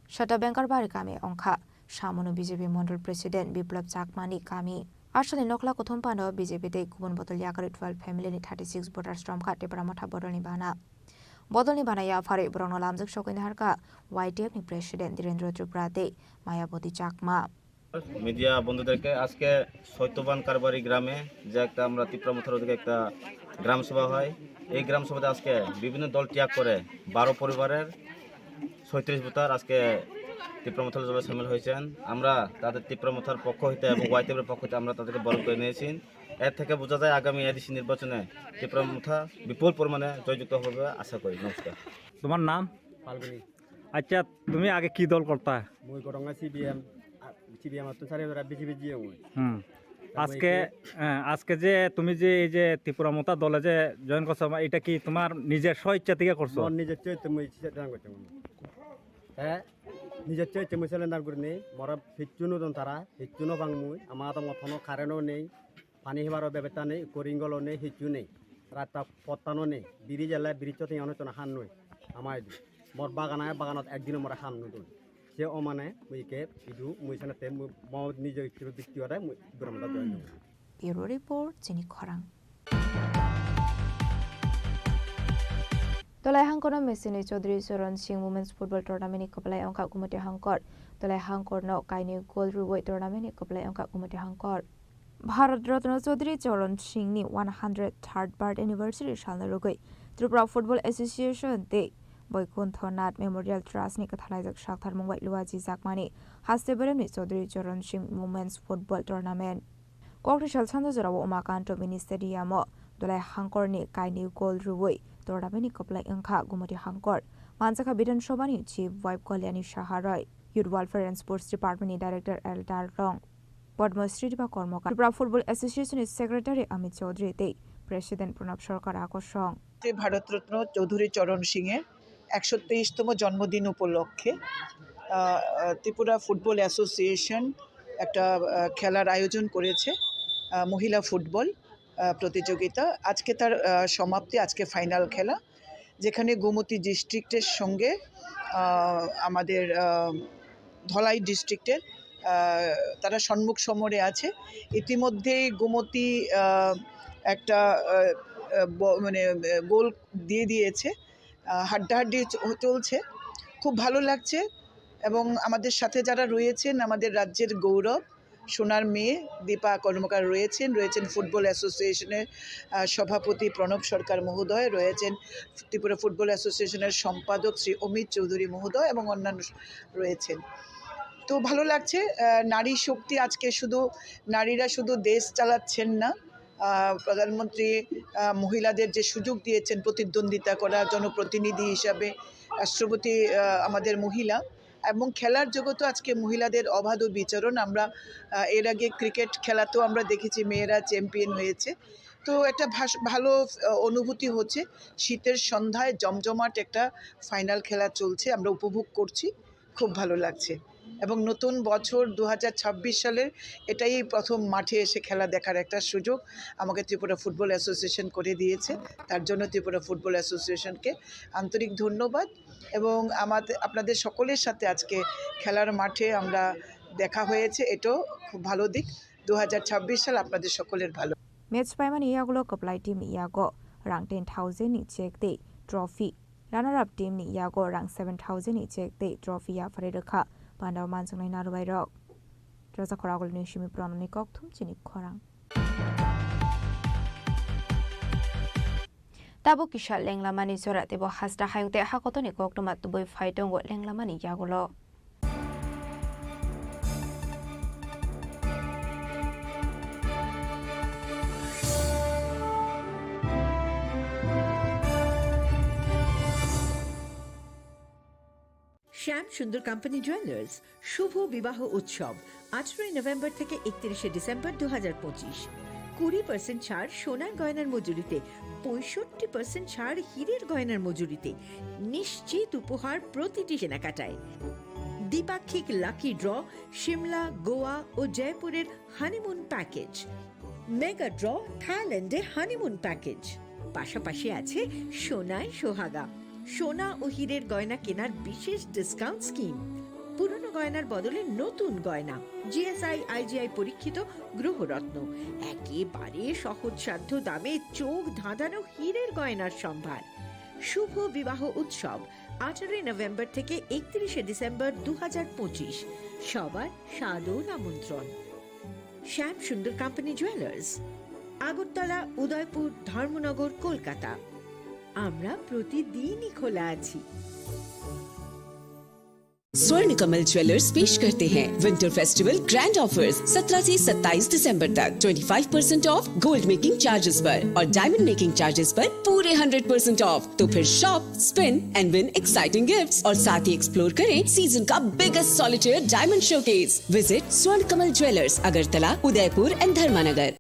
Satya Banker bari kami wngkha Samono B J P Mondol President Biplab Chakmani kami. Aswkni nokla kuthum phano B J P tei kubun bodol yakarwi twelve family ni thirty six voters romkha Tipra Motha bodolni bana. Bodolni bana yapharwi borokno lamjak sokwi naharkha Y T F ni president Dhirendra Tripura tei Mayabati Chakma. Media বন্ধুদেরকে, আজকে সত্যবান কারবারি গ্রামে যে একটা আমরা তিপ্রা মথার ওদিকে একটা গ্রাম সভা হয়, এই গ্রাম সভাতে আজকে বিভিন্ন দল ত্যাগ করে বারো পরিবারের ছয়ত্রিশ ভোটার আজকে তিপ্রা মথার দলে সামিল হয়েছেন। আমরা তাদের তিপ্রা মথার পক্ষ হইতে এবং ওয়াইটিএফের পক্ষ হইতে আমরা তাদেরকে বরণ করে নিয়েছি। এর থেকে বোঝা যায় আগামী এডিসি নির্বাচনে তিপ্রা মথা বিপুল পরিমাণে জয়যুক্ত হবে আশা করি। নমস্কার। তোমার নাম? ফাল্গুনি। আচ্ছা, তুমি আগে কি দল করতা? মুই গরঙ্গা সিবিএম, সিবিএম আত্ম সারে বেড়া বিজেপি জিও মুই। হুম। তা মুই আজকে, কে- হ্যাঁ, আজকে যে তুমি যে এই যে ত্রিপুরা মথা দলে যে জয়েন করছো, এটা কি তোমার নিজের স্ব ইচ্ছা থেকে করছো? মোর নিজের চরিত্র মুই সেটা করতে মনে। হ্যাঁ, নিজের চরিত্র মুই সিলিন্ডার করে নেই। মোরা হিচ্ছু নতুন তারা, হিচ্ছু নবাং মুই। আমার তো মতনও কারেন্টও নেই। Pani hibaro bebetta nei, koringolo nei, hichchu nei. Rasta pottano nei, biri jela biri chotting ano chona han noi. Amai di. Mor bagan age, baganot ekdino mora ham nudun. Se o mane mui ke idu mui sana te mui mo nijo ichche bikti ore mui duram da join. Bureau Report, Chini Khorang. Dolai hangkorno Mesini Chaudhary Charan Singh Women's Football Tournament ni kwplai wngkha Gumati hangkor. Dolai hangkorno kainwi goal rwui tournament ni kwplai wngkha Gumati hangkor. Bharat Ratna Chaudhary Charan Singh ni one hundred third birth anniversary salno rwgwi Tripura Football Association tei Boikuntho Nath Memorial Trust ni kwthalaijak saktharmung bai luajijakmani haste beremni Chaudhary Charan Singh Women's Football Tournament. Kokri sal sando jorao Umakanto Mini Stadium o Dolai hangkorni kainwi goal rwui tournament ni kwplai wngkha Gumati hangkor. Manjakha Bidhan Sabha ni Chief Whip Kalyani Saha Roy, Youth Welfare and Sports Department ni Director L Darlong, Padma Shri Diba Kormokar, Tripura Football Association ni Secretary Amit Chaudhary tei President Pranab Sarkar akosong. Bharat Ratna Chaudhary Charan সিংয়ের একশো তেইশতম জন্মদিন উপলক্ষে, আহ, আহ, Tripura football association একটা, আহ, খেলার আয়োজন করেছে, আহ, মহিলা ফুটবল, আহ, প্রতিযোগিতা। আজকে তার, আহ, সমাপ্তি, আজকে ফাইনাল খেলা, যেখানে গোমতী ডিস্ট্রিক্টের সঙ্গে, আহ, আমাদের, আহ, ধলাই ডিস্ট্রিক্টের, আহ, তারা সম্মুখ সমরে আছে। ইতিমধ্যেই গোমতী, আহ, একটা, আহ, আহ, ব-, মানে, আহ, গোল দিয়ে দিয়েছে। আহ, হাড্ডাহাড্ডি চ-, চলছে। খুব ভালো লাগছে এবং আমাদের সাথে যারা রয়েছেন, আমাদের রাজ্যের গৌরব, সোনার মেয়ে দীপা কর্মকার রয়েছেন, রয়েছেন ফুটবল অ্যাসোসিয়েশনের, আহ, সভাপতি প্রণব সরকার মহোদয়, রয়েছেন ত্রিপুরা ফুটবল অ্যাসোসিয়েশনের সম্পাদক শ্রী অমিত চৌধুরী মহোদয় এবং অন্যান্য স-, রয়েছেন। তো ভালো লাগছে, আহ, নারী শক্তি আজকে শুধু, নারীরা শুধু দেশ চালাচ্ছেন না, আহ, প্রধানমন্ত্রী, আহ, মহিলাদের যে সুযোগ দিয়েছেন প্রতিদ্বন্দ্বিতা করা, জনপ্রতিনিধি হিসাবে রাষ্ট্রপতি, আহ, আমাদের মহিলা, এবং খেলার জগতে আজকে মহিলাদের অবাধ বিচরণ। আমরা, আহ, এর আগে ক্রিকেট খেলাতেও আমরা দেখেছি মেয়েরা চ্যাম্পিয়ন হয়েছে। তো একটা ভাস-, ভালো, আহ, অনুভূতি হচ্ছে। শীতের সন্ধ্যায় জমজমাট একটা ফাইনাল খেলা চলছে, আমরা উপভোগ করছি, খুব ভালো লাগছে। এবং নতুন বছর দু হাজার ছাব্বিশ সালের এটাই প্রথম মাঠে এসে খেলা দেখার একটা সুযোগ আমাকে ত্রিপুরা ফুটবল অ্যাসোসিয়েশন করে দিয়েছে, তার জন্য ত্রিপুরা ফুটবল অ্যাসোসিয়েশনকে আন্তরিক ধন্যবাদ। এবং আমাদের, আপনাদের সকলের সাথে আজকে খেলার মাঠে আমরা দেখা হয়েছে, এটাও খুব ভালো দিক। দু হাজার ছাব্বিশ সাল আপনাদের সকলের ভালো। Match paimani yagulo kwplai team ni yago rang ten thousand ni cheque tei trophy, runner up team ni yago rang seven thousand ni cheque tei trophy yapharwi rwkha. Pandao manjaknai narwbai rok. Roja khoragul ni simi pranani kokthum chini khorang. Tabuk kisa lenglamani jora teibo hasta hayung tei hakotoni koktwma tubui phai tongo lenglamani yagulo. শ্যাম সুন্দর company jewellers শুভ বিবাহ উৎসব আঠারোই নভেম্বর থেকে একত্রিশে ডিসেম্বর দু হাজার পঁচিশ। কুড়ি পার্সেন্ট ছাড় সোনার গয়নার মজুরিতে, পঁয়ষট্টি পার্সেন্ট ছাড় হীরের গয়নার মজুরিতে, নিশ্চিত উপহার প্রতিটি কেনাকাটায়। দ্বিপাক্ষিক লাকি ড্র, সিমলা, গোয়া ও জয়পুরের হানিমুন প্যাকেজ, মেগা ড্র, থাইল্যান্ডে হানিমুন প্যাকেজ। পাশাপাশি আছে সোনায় সোহাগা, সোনা ও হীরের গয়না কেনার বিশেষ ডিসকাউন্ট স্কিম। পুরনো গয়নার বদলে নতুন গয়না, জিএসআই আইজিআই পরীক্ষিত গ্রহরত্ন, একেবারে সহজসাধ্য দামে চোখ ধাঁধানো হীরের গয়নার সম্ভার। শুভ বিবাহ উৎসব আঠারোই নভেম্বর থেকে একত্রিশে ডিসেম্বর দু হাজার পঁচিশ। সবার সাদর আমন্ত্রণ। শ্যাম সুন্দর কোম্পানি জুয়েলার্স, আগরতলা, উদয়পুর, ধর্মনগর, কলকাতা। আমরা প্রতিদিনই খোলা আছি। स्वर्ण कमल ज्वेलर्स पेश करते हैं विंटर फेस्टिवल ग्रैंड ऑफर्स। सत्रह से सत्ताईस दिसंबर तक twenty five percent of gold making charges पर और डायमंड मेकिंग चार्जेस पर पूरे हंड्रेड परसेंट ऑफ। तो फिर shop, spin and win exciting gifts और साथ ही एक्सप्लोर करें सीजन का biggest solitaire diamond showcase. Visit स्वर्ण कमल ज्वेलर्स, अगरतला, उदयपुर एंड धर्मानगर।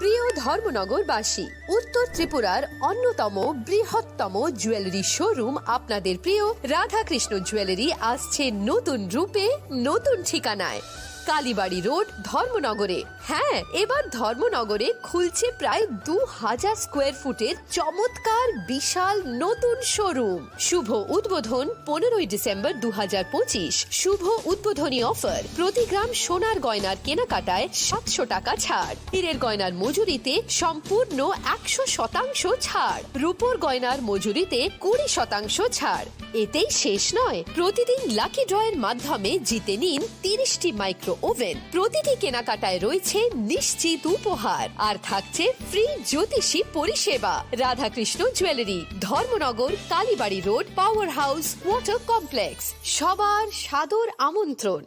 প্রিয় ধর্মনগরবাসী, উত্তর ত্রিপুরার অন্যতম বৃহত্তম জুয়েলারি শোরুম আপনাদের প্রিয় রাধাকৃষ্ণ জুয়েলারি আসছে নতুন রূপে, নতুন ঠিকানায়। কালীবাড়ি রোড, ধর্মনগরে। হ্যাঁ, এবার ধর্মনগরে খুলছে প্রায় দু হাজার স্কোয়ার ফুটের চমৎকার বিশাল নতুন শোরুম। শুভ উদ্বোধন পনেরোই ডিসেম্বর দু হাজার পঁচিশ। শুভ উদ্বোধনী অফার, প্রতি গ্রাম সোনার গয়নার কেনাকাটায় সাতশো টাকা ছাড়, হীরের গয়নার মজুরিতে সম্পূর্ণ একশো শতাংশ ছাড়, রূপোর গয়নার মজুরিতে কুড়ি শতাংশ ছাড়। এতেই শেষ নয়, প্রতিদিন লাকি ড্রয়ের মাধ্যমে জিতে নিন তিরিশটি মাইক্রো ওভেন। প্রতিটি কেনাকাটায় রয়েছে নিশ্চিত উপহার, আর থাকছে ফ্রি জ্যোতিষী পরিষেবা। Radhakrishna jewellery, Dharmanagar, Kalibari road, power house, water complex. সবার সাদর আমন্ত্রণ।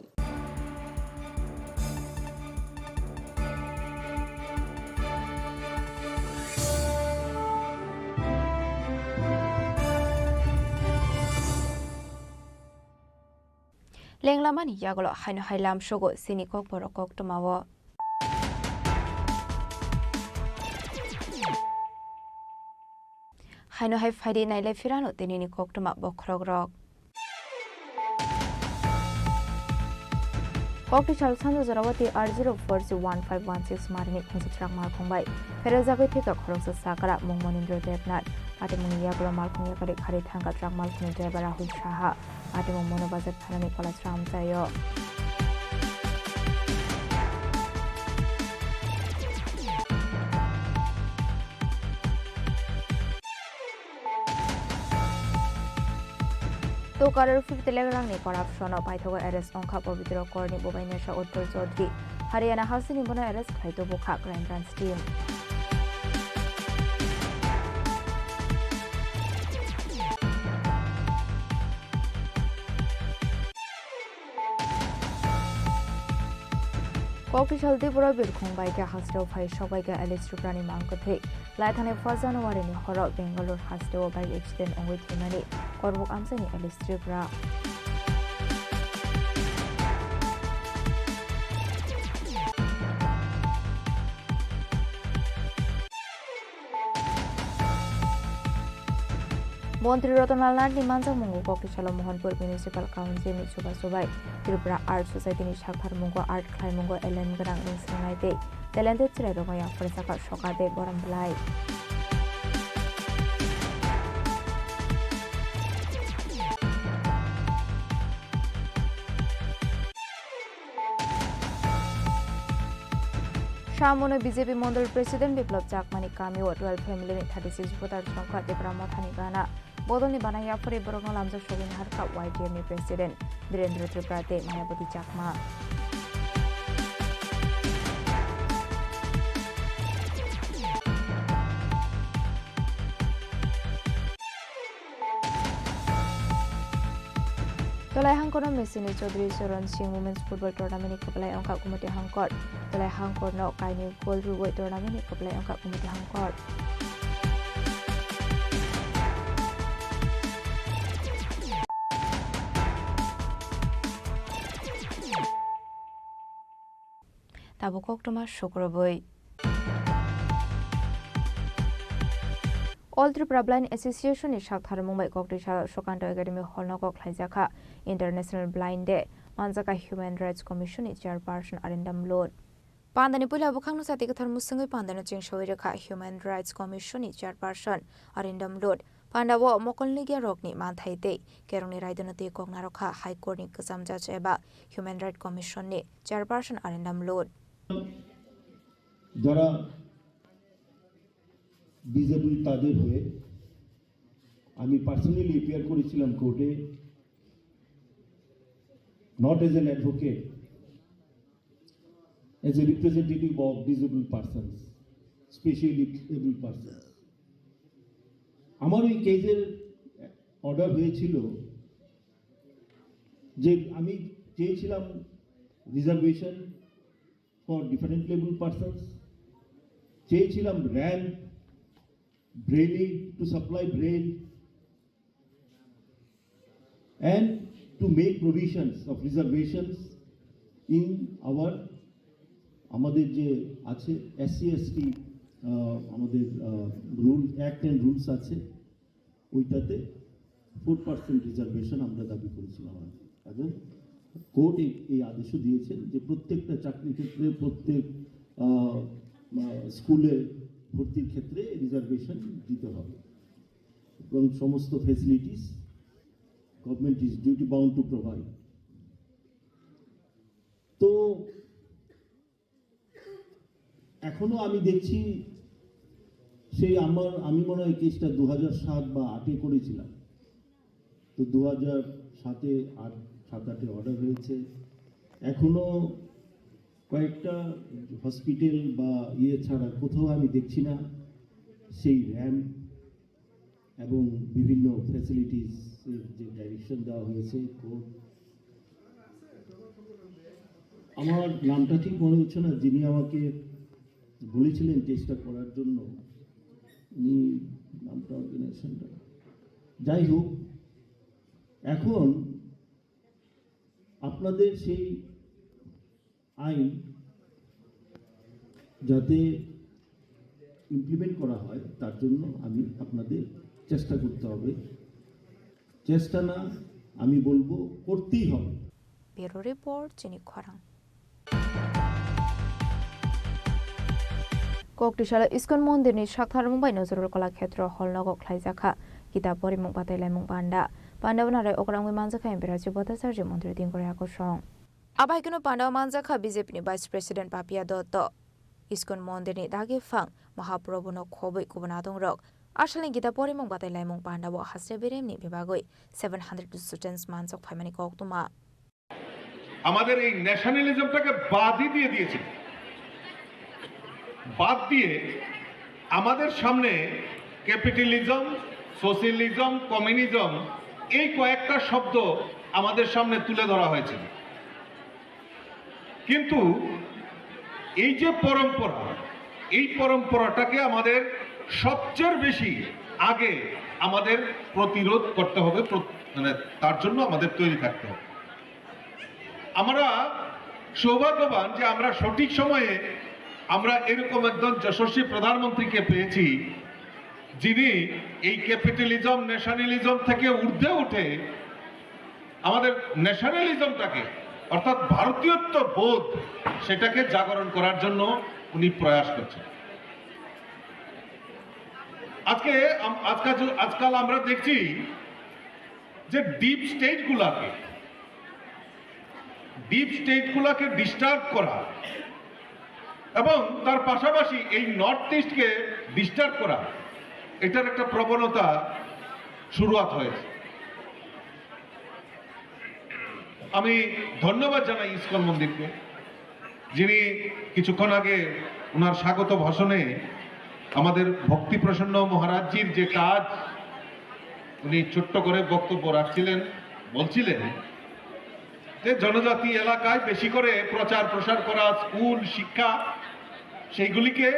Lenglamani yagulo haino hai lamsogo chini kokborok koktwmao. Haino hai phaidi nailai phirano tinini koktwma bokhorokrok. Koktisal Sanju Jorawati R zero four C one five one six marini khungsa truck malkhung bai pherojagwi thwikha khoroksa sakra mung Monindra Debnath. Patimungni yagulo malkhung yakarwi kharwi thangkha truck malkhungni driver Rahul Saha. Patimung Mono Bazar thanani Kolasra amchaio. Tokarar fifty lakh rangni corruption-o paithago arrest wngkha Pabitra Korni bubainesa Utpal Chaudhary. Haryana hasteni bono arrest khlai tubukha Crime Branch team. Koktisal Tripura birkhung bai khe hasteo phai sokbai khe Alice Tripuranni mang kwthwi. Lai thani first January ni horo Bangalore hasteo bike accident wngwi thwimani korbuk amchaini Alice Tripura. Montri Ratan Lal Nath ni manjakmungo Koktisalo Mohanpur Municipal Council ni chubachu bai Tripura Art Society ni saktharmungo art khlaimungo elem gwnang ringsrangnai tei talented chwrairokno yapharjakha Soka de Borom Belai. Samono B J P Mondol President Biplab Chakmani kamio twelve family ni thirty six voter chongkha Tipra Mothani gana. Bodolni bana yaphari borokno lamjak sogwi naharkha Y T F ni President Birendra Tripura tei Mayawati Chakma. Tolai hangkorno Missini Chaudhary Charan Singh Women's Football Tournament ni kwplai wngkha Gumati hangkor. Tolai hangkorno kainwi goal rwui tournament ni kwplai wngkha Gumati hangkor. Tabuk koktwma sukrubwi. All Tripura Blind Association ni saktharmung bai Koktisalo Sukanto Academy Hall no kok khlaijakha International Blind Day, manjakha Human Rights Commission ni Chairperson Arindam Lod. Pandani puila bwkhakno chati kwthar mwswngwi pandano chengsawi rwkha Human Rights Commission ni Chairperson Arindam Lod. Pandao mokol nigya rokni manthai tei kerongni raidano twi kok narwkha High Court ni kwcham judge eba Human Rights Commission ni Chairperson Arindam Lut. যারা ডিসেবল তাদের হয়ে আমি personally appear করেছিলাম কোর্টে, not as an advocate, as a representative of disabled persons, specially abled persons. আমার ওই কেসের অর্ডার হয়েছিল যে আমি চেয়েছিলাম reservation for differently able persons, চেয়েছিলাম ramp, Braille, to supply Braille, and to make provisions of reservations in our, আমাদের যে আছে এসসি এসটি আমাদের রুল, অ্যাক্ট অ্যান্ড রুলস আছে, ওইটাতে ফোর পার্সেন্ট রিজার্ভেশন আমরা দাবি করেছিলাম আর কি। এবং কোর্ট এই এই আদেশও দিয়েছেন যে প্রত্যেকটা চাকরি ক্ষেত্রে, প্রত্যেক আহ, আহ, স্কুলে ভর্তির ক্ষেত্রে রিজার্ভেশন দিতে হবে এবং সমস্ত facilities government is duty bound to provide. তো এখনো আমি দেখছি, সেই আমার, আমি মনে হয় কেসটা দু হাজার সাত বা আটে করেছিলাম। তো দু হাজার সাতে, আট, সাত আটে অর্ডার হয়েছে। এখনো কয়েকটা হসপিটাল বা ইয়ে ছাড়া কোথাও আমি দেখছি না সেই র্যাম্প এবং বিভিন্ন ফ্যাসিলিটিস যে ডাইরেকশন দেওয়া হয়েছে কোর্ট। আমার নামটা ঠিক মনে হচ্ছে না, যিনি আমাকে বলেছিলেন চেষ্টা করার জন্য, উনি নামটা, অর্গানাইজেশনটা, যাই হোক, এখন আপনাদের সেই আইন যাতে ইমপ্লিমেন্ট করা হয়, তার জন্য আমি আপনাদের চেষ্টা করতে হবে। চেষ্টা না, আমি বলবো, করতেই হবে। Bureau Report, Chini Khorang. Koktisala Iskon Mondir ni saktharmung bai Nazrul Kala Khetro hall nogo khlaijakha kitab porimung batai laimung panda. Panda wngnarai okrangwi manjakha Biraji Bhattacharya Mondir Dingkori Akosong. Abaikeno panda o manjakha B J P ni Vice President Papia Dotto. Iskon Mondir ni dagi phang Mahaprabhu no khobwi kubun adongrok asalni Gita porimung batai laimung panda o hasre beremni bebagwi seven hundred students manjak phaimani koktwma. আমাদের এই ন্যাশনালিজমটাকে বাদই দিয়ে দিয়েছে। বাদ দিয়ে আমাদের সামনে ক্যাপিটালিজম, সোশ্যালিজম, কমিউনিজম, এই কয়েকটা শব্দ আমাদের সামনে তুলে ধরা হয়েছিল। কিন্তু এই যে পরম্পরা, এই পরম্পরাটাকে আমাদের সবচেয়ে বেশি আগে আমাদের প্রতিরোধ করতে হবে, প্র- মানে তার জন্য আমাদের তৈরি থাকতে হবে। আমরা সৌভাগ্যবান যে আমরা সঠিক সময়ে আমরা এরকম একজন যশস্বী প্রধানমন্ত্রীকে পেয়েছি, যিনি এই ক্যাপিটালিজম, ন্যাশনালিজম থেকে ঊর্ধ্বে উঠে আমাদের ন্যাশনালিজমটাকে, অর্থাৎ ভারতীয়ত্ব বোধ, সেটাকে জাগরণ করার জন্য উনি প্রয়াস করছেন। আজকে আম- আজকাল আজকাল আমরা দেখছি যে ডিপ স্টেটগুলোকে ডিপ স্টেটগুলোকে ডিস্টার্ব করা এবং তার পাশাপাশি এই নর্থ ইস্টকে ডিস্টার্ব করা, এটার একটা প্রবণতা শুরুয়াত হয়েছে। আমি ধন্যবাদ জানাই ইস্কন মন্দিরকে, যিনি কিছুক্ষণ আগে ওনার স্বাগত ভাষণে আমাদের ভক্তিপ্রসন্ন মহারাজজির যে কাজ উনি ছোট্ট করে বক্তব্য রাখছিলেন, বলছিলেন যে জনজাতি এলাকায় বেশি করে প্রচার প্রসার করা, স্কুল, শিক্ষা, সেইগুলিকে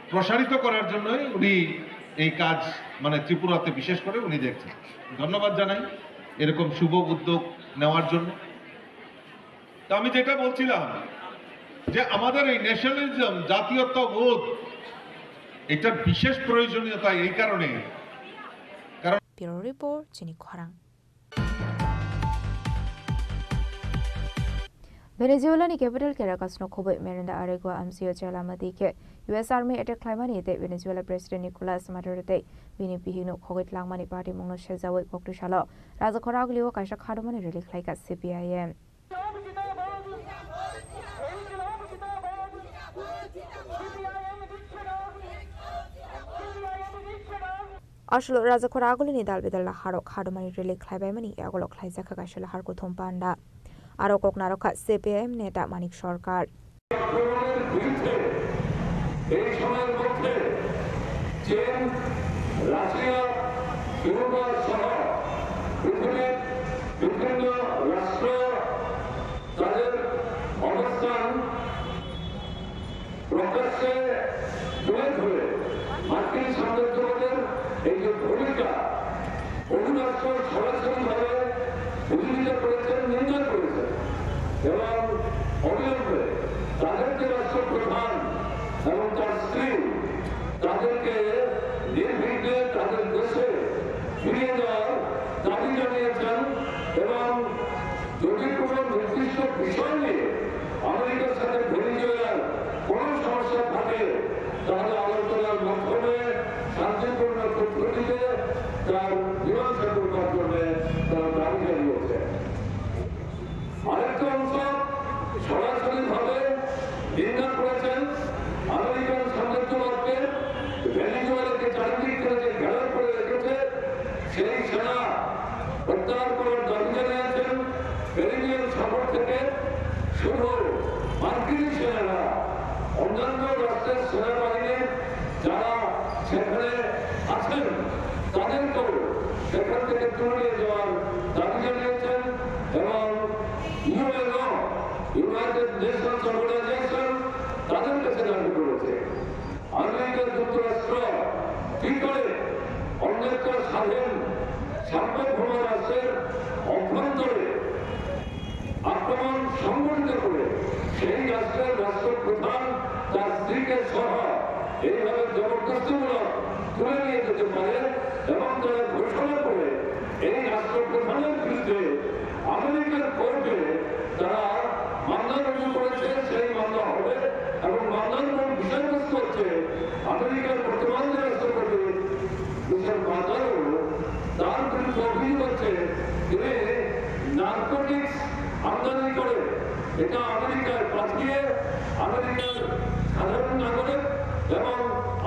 প্রসারিত করার জন্যই উনি এই কাজ, মানে ত্রিপুরাতে বিশেষ করে উনি দেখছেন। ধন্যবাদ জানাই এরকম শুভ উদ্যোগ নেওয়ার জন্য। তো আমি যেটা বলছিলাম যে আমাদের এই ন্যাশনালিজম, জাতীয়তাবোধ, এটার বিশেষ প্রয়োজনীয়তা এই কারণে, কারণ Bureau Report, Chini Khorang. Venezuela ni capital Caracas no khoboi Miranda Aregua M C O chela madi khe U S Army attack khlaimani tei Venezuela President Nicolas Maduro tei bini bihik no khogoi tlangmani patimung no sejaui koktwi salo Rajakhor Aguli o kaisa khadomani rally khlaikha C P I M. Aswk Rajakhor Aguli ni dal bedal laharo khadomani rally khlaibaimani yagulo khlaijakha kaisa lahar kuthum panda. Aro kok narokha C P I M neta Manik Sarkar. আক্রমণের বিরুদ্ধে এই সময়ের মধ্যে চীন, Russia, Cuba সহ পৃথিবীর বিভিন্ন রাষ্ট্র তাদের অবস্থান প্রকাশ্যে তুলে ধরে মার্কিন সাম্রাজ্যবাদের এই যে ভূমিকা, বহু রাষ্ট্র সরাসরিভাবে বিরোধিতা করেছেন, নিন্দা করেছেন এবং অবিলম্বে তাদের যে রাষ্ট্রপ্রধান এবং তার স্ত্রী তাদেরকে নির্বিঘ্নে তাদের দেশে ফিরিয়ে দেওয়ার দাবি জানিয়েছেন এবং যদি কোনো নির্দিষ্ট বিষয় নিয়ে আমেরিকার সাথে ভেনেজুয়েলার কোনো সমস্যা থাকে, তাহলে আলোচনার মাধ্যমে শান্তিপূর্ণ পদ্ধতিতে তার মীমাংসা করবার জন্য তারা দাবি জানিয়েছে। আরেকটা অংশ সরাসরিভাবে নিন্দা করেছেন আমেরিকান সাম্রাজ্যবাদকে, ভেনেজুয়েলাকে চারিদিক থেকে যে ঘেরাও করে রেখেছে, সেই সেনা প্রত্যাহার করার দাবি জানিয়েছেন। ক্যারিবিয়ান সাগর থেকে শুধু মার্কিন সেনারা, অন্যান্য রাষ্ট্রের সেনাবাহিনীর যারা সেখানে আছেন, তাদেরকেও সেখান থেকে তুলে নিয়ে যাওয়ার দাবি জানিয়েছেন এবং ইউএনও, ইউনাইটেড নেশনস অর্গানাইজেশন, তাদের কাছে দাবি করেছে। আমেরিকা যুক্তরাষ্ট্র কি করে অন্য একটা স্বাধীন সার্বভৌম রাষ্ট্রের অভ্যন্তরে আক্রমণ সংঘটিত করে সেই রাষ্ট্রের রাষ্ট্রপ্রধান তার স্ত্রীকে সহ এইভাবে জবরদস্তিমূলক তুলে নিয়ে যেতে পারে এবং তারা ঘোষণা করে এই রাষ্ট্রপ্রধানের বিরুদ্ধে আমেরিকার কোর্টে তারা মামলা রুজু করেছে, সেই মামলা হবে এবং মামলার মূল বিষয়বস্তু হচ্ছে আমেরিকার বর্তমান যে রাষ্ট্রপতি মিস্টার মাদুরো, তার বিরুদ্ধে অভিযোগ হচ্ছে তিনি নার্কোটিক্স আমদানি করে এটা আমেরিকায় পাঠিয়ে আমেরিকার সাধারণ নাগরিক এবং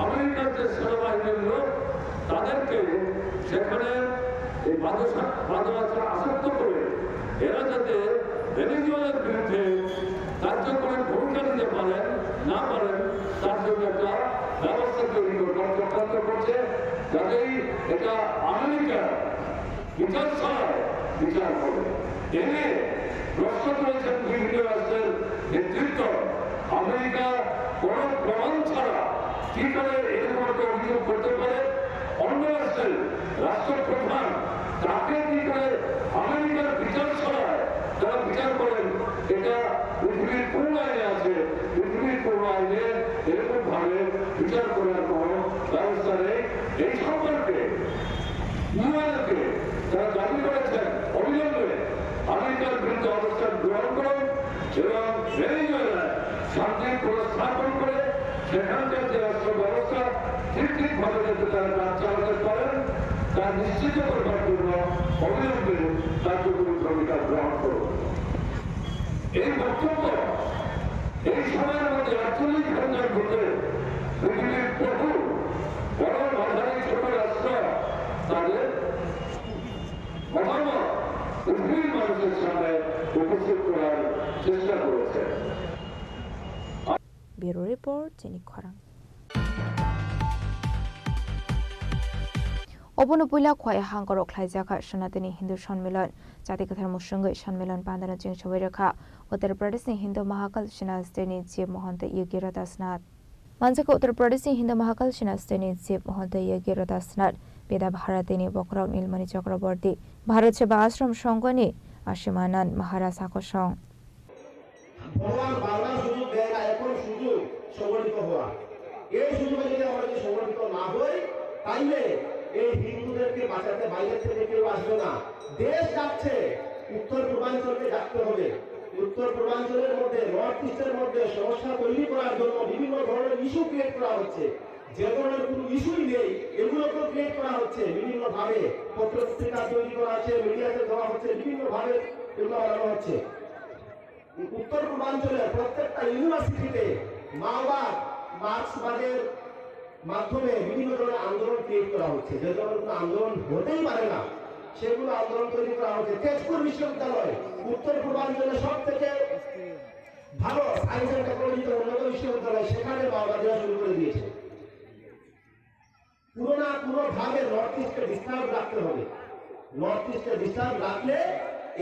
আমেরিকার যে সেনাবাহিনীর লোক তাদেরকে সেখানে এই বাদশা-, বাদশা আসক্ত করে এরা যাতে ভেনেজুয়েলার বিরুদ্ধে কার্যকরী ভূমিকা নিতে পারেন, না পারেন, তার জন্য একটা ব্যবস্থা তৈরি করবার চক্রান্ত করছে, যাতেই এটা আমেরিকার বিচার ছাড়াই বিচার হবে। এ নিয়ে প্রশ্ন তুলেছেন বিভিন্ন রাষ্ট্রের নেতৃত্ব, আমেরিকা কোনো প্রমাণ ছাড়া কি করে এরকম একটা অভিযোগ করতে পারে? অন্য রাষ্ট্রের রাষ্ট্রপ্রধান তাকে কি করে আমেরিকার বিচার ছাড়াই তারা বিচার করেন? এটা পৃথিবীর কোন আইনে আছে? পৃথিবীর কোন আইনে এরকম ভাবে বিচার করার কোনো ব্যবস্থা নেই। এই সম্পর্কে ইউএনকে তারা দাবি করেছেন অবিলম্বে আমেরিকার বিরুদ্ধে অবস্থান গ্রহণ করুন এবং ভেনেজুয়েলায় শান্তি পুনঃস্থাপন করে সেখানকার যে রাষ্ট্র ব্যবস্থা ঠিক ঠিকভাবে যাতে তারা কাজ চালাতে পারেন, তা নিশ্চিত করবার জন্য অবিলম্বে কার্যকরী ভূমিকা গ্রহণ করুন। এই বক্তব্য এই সময়ের মধ্যে আটচল্লিশ ঘন্টার ভিতরে পৃথিবীর বহু বড় মাঝারি ছোট রাষ্ট্র তাদের মতামত পৃথিবীর মানুষের সামনে উপস্থিত করার চেষ্টা করেছে। Bureau Report, Chini Khorang. Obono puila khwai hangkorok khlaijakha Sanatani Hindu Sanmilan, Jati Kwthar Musungwi Sanmilan pandano chengsawi rwkha Uttar Pradeshni Hindu Mahakal Sena Steni Chief Mahanta Yogi Radhanath. Manjaka Uttar Pradeshni Hindu Mahakal Sena Steni Chief Mahanta Yogi Radhanath, Beda Bharatini Bokhorok Nilmani Chakraborty, Bharat Seva Ashram Songhoni Ashimanand Maharaj Akosong. ভগবান বারবার সুযোগ দেয় না, এখন সুযোগ সংগঠিত হওয়া। এই সুযোগে যদি আমরা যদি সংগঠিত না হই, তাইলে এই হিন্দুদেরকে বাঁচাতে বাইরে থেকে কেউ আসবে না। দেশ যাচ্ছে, উত্তর পূর্বাঞ্চলকে জাগতে হবে। উত্তর পূর্বাঞ্চলের মধ্যে, নর্থ ইস্টের মধ্যে সমস্যা তৈরি করার জন্য বিভিন্ন ধরনের ইস্যু ক্রিয়েট করা হচ্ছে। যে ধরনের কোনো ইস্যুই নেই, এগুলোকেও ক্রিয়েট করা হচ্ছে বিভিন্নভাবে। পত্রপত্রিকা তৈরি করা হচ্ছে, মিডিয়াতে দেওয়া হচ্ছে, বিভিন্নভাবে এগুলো বানানো হচ্ছে। উত্তর পূর্বাঞ্চলের প্রত্যেকটা ইউনিভার্সিটিতে মাওবাদ, মার্ক্সবাদের মাধ্যমে বিভিন্ন ধরনের আন্দোলন ক্রিয়েট করা হচ্ছে, যে ধরনের কোনো আন্দোলন হতেই পারে না, সেগুলো আন্দোলন তৈরি করা হচ্ছে। তেজপুর বিশ্ববিদ্যালয়, উত্তর পূর্বাঞ্চলের সব থেকে ভালো সায়েন্স অ্যান্ড টেকনোলজিতে উন্নত বিশ্ববিদ্যালয়, সেখানে মাওবাদীরা শুরু করে দিয়েছে। কোনো না কোনো ভাবে নর্থ ইস্টকে ডিস্টার্ব রাখতে হবে। নর্থ ইস্টকে ডিস্টার্ব রাখলে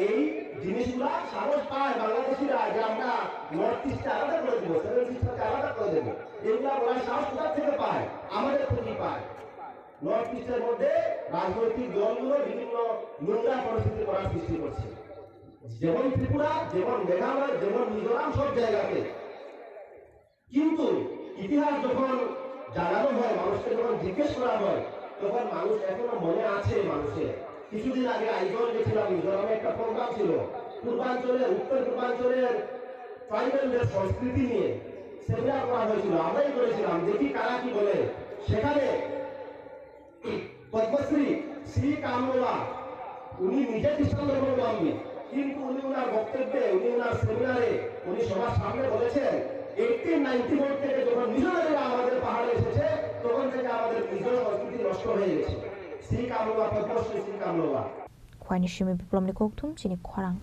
এই জিনিসগুলা সাহস পায় বাংলাদেশিরা যে আমরা নর্থ ইস্টকে আলাদা করে দেবো, সেভেন সিস্টারকে আলাদা করে দেবো। এগুলা বলার সাহস কোথা থেকে পায়? আমাদের থেকেই পায়। নর্থ ইস্টের মধ্যে রাজনৈতিক দলগুলো বিভিন্ন নোংরা পরিস্থিতি করার সৃষ্টি করছে, যেমন ত্রিপুরা, যেমন মেঘালয়, যেমন মিজোরাম, সব জায়গাতে। কিন্তু ইতিহাস যখন জানানো হয়, মানুষকে যখন জিজ্ঞেস করা হয়, তখন মানুষ এখনো মনে আছে মানুষের। কিছুদিন আগে আইজল গেছিলাম, মিজোরামে একটা প্রোগ্রাম ছিল, পূর্বাঞ্চলের, উত্তর পূর্বাঞ্চলের ট্রাইবালদের সংস্কৃতি নিয়ে সেমিনার করা হয়েছিল, আমরাই করেছিলাম, দেখি কারা কি বলে। সেখানে পদ্মশ্রী শ্রী কামরোলা, উনি নিজে খ্রিস্টান ধর্মাবলম্বী, কিন্তু উনি ওনার বক্তব্যে, উনি ওনার সেমিনারে, উনি সবার সামনে বলেছেন, এইটিন নাইনটি ফোর থেকে যখন মিশনারিরা আমাদের পাহাড়ে এসেছে, তখন থেকে আমাদের নিজের সংস্কৃতি নষ্ট হয়ে গেছে। শ্রী কামরোলা, পদ্মশ্রী শ্রী কামরোলা। Khwaini simi biplomni kokthum chini khorang.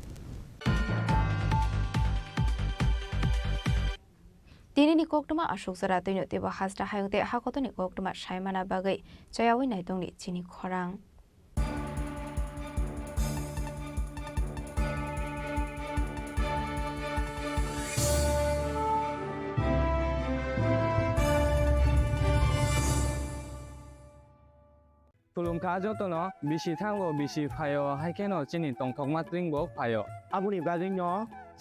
Tinini koktwma aswk jora twino teibo hasta hayung tei hakotorni koktwma saimana bagwi chayaui naitongni chini khorang. Khulumkha jotono, bisi thango, bisi phaio, hai kheno chini tongthokma twingbo phaio. Aboni bagwino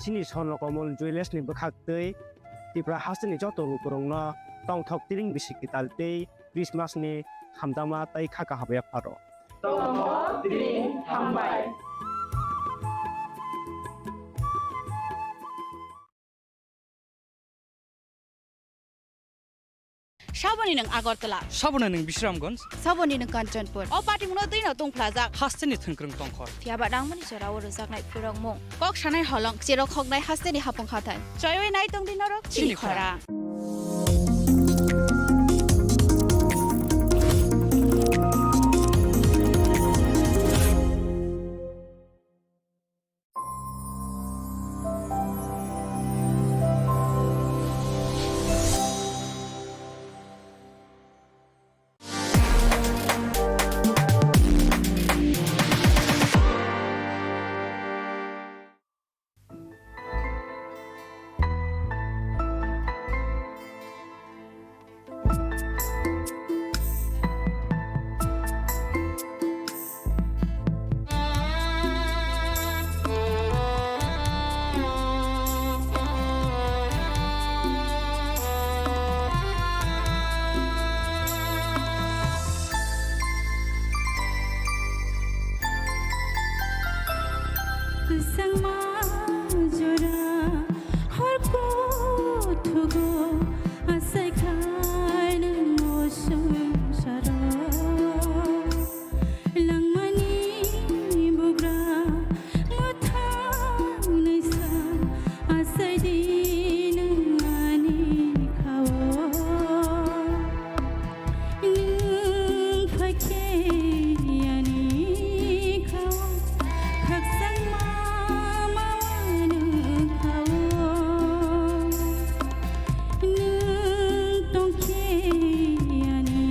chini Swarno Komol Jewellers ni bwkhaktwi Tripura hasteni joto lukurokno tongthok twing bisi kwtal tei Christmas ni hamjakma tei kha kaham yapharo. Tongthok twing hambai. Saboni nwng Agartala. Saboni nwng Bisramganj. Saboni nwng Kanchanpur. O patimungno twino tungphlajak. Hasteni thwngkwrwng tongkhor. Phiyaba nangmani jorao rwjaknai phurokmung. Kok sanai holong, cherok hoknai hasteni hapung hathai. Choiwi nai tongdi norok chini khorang. Kwchangma jora hor kuthugo asai khai nwng o swngcharo. Langmani bugra mwthang naisa asai di nwng ani khao. Nwng phaikhe ani khao, khakchangma mawano khao. Nwng tongkhe ani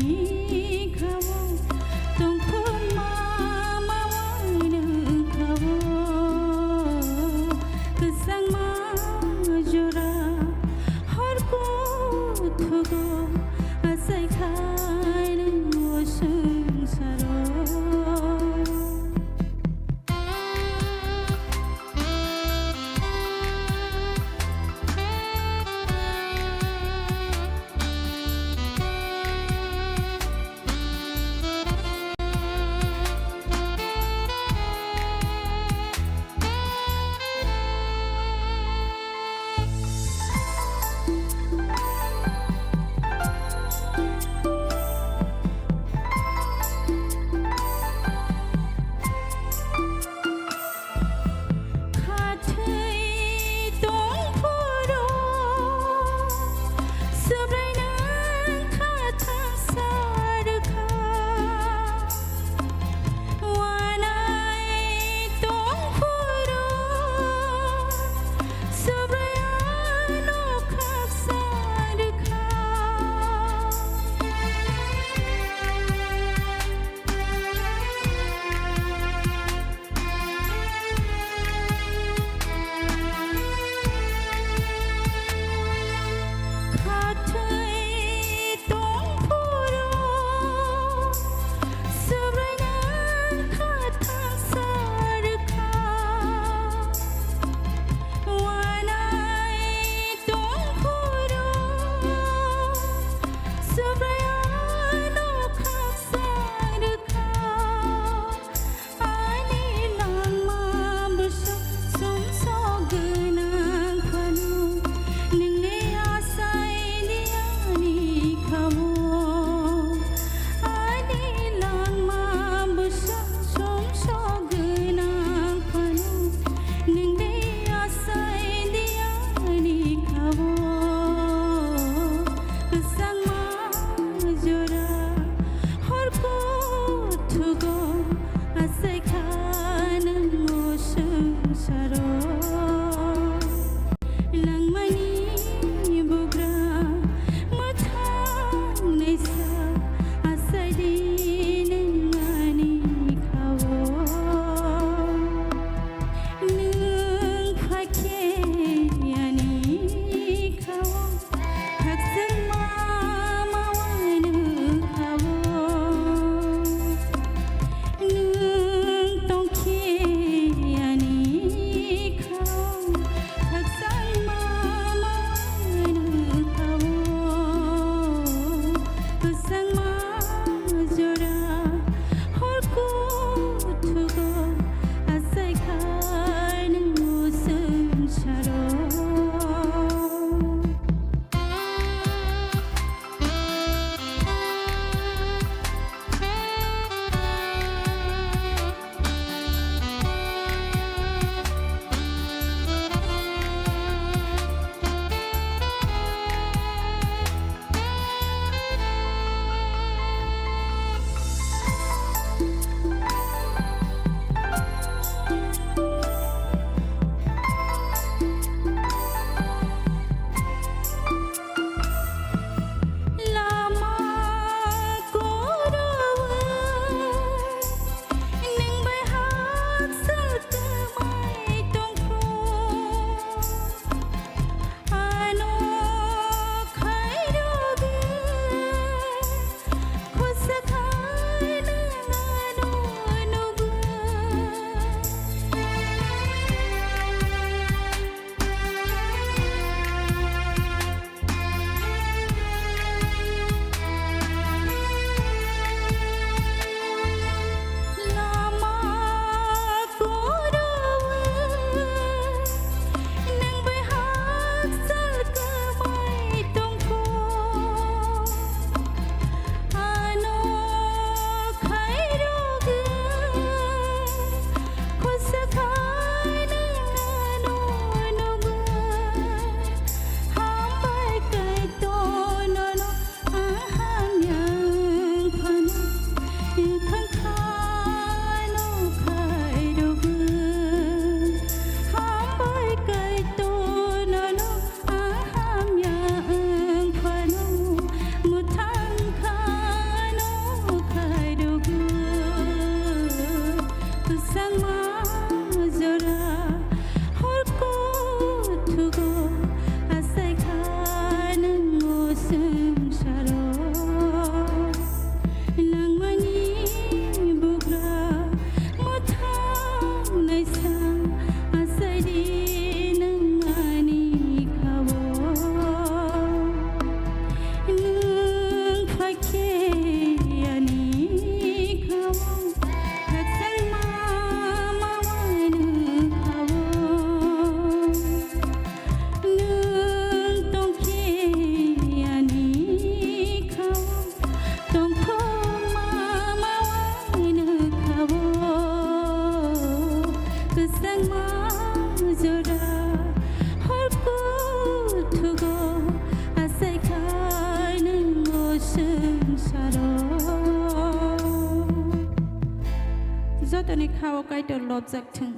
Ni kha o Kaitor lobjak thung.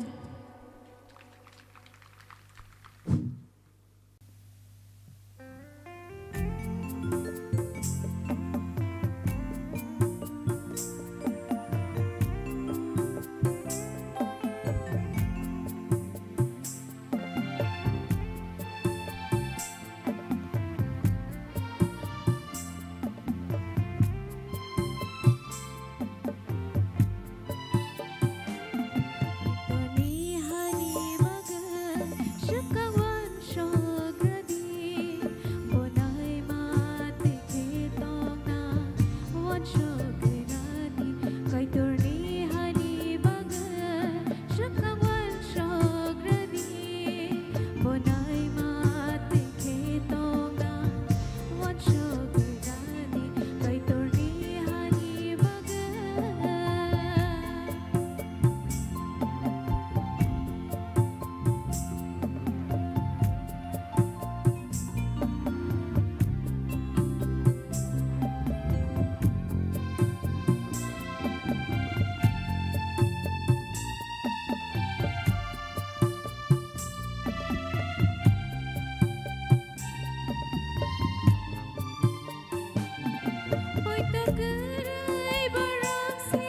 Poito kwrwi borok se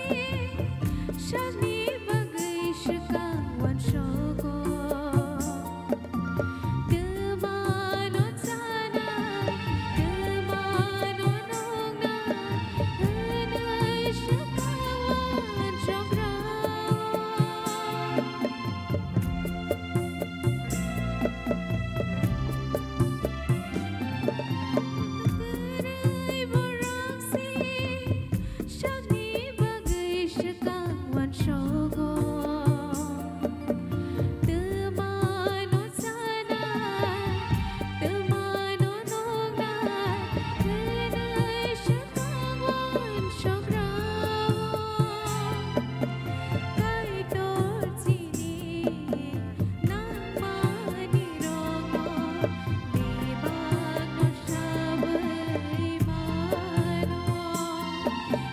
sakni bagwi swkang uansugo. Twmano chanai, twmano nuknai hwnwi swkang uansukgo. Kwrwi borok se sakni bagwi swkang uansugo. Twmano chanai, twmano nuknai hwnwi swkang uansukgo. Kaitor chini nangmani rokno bebakno sabwi mano.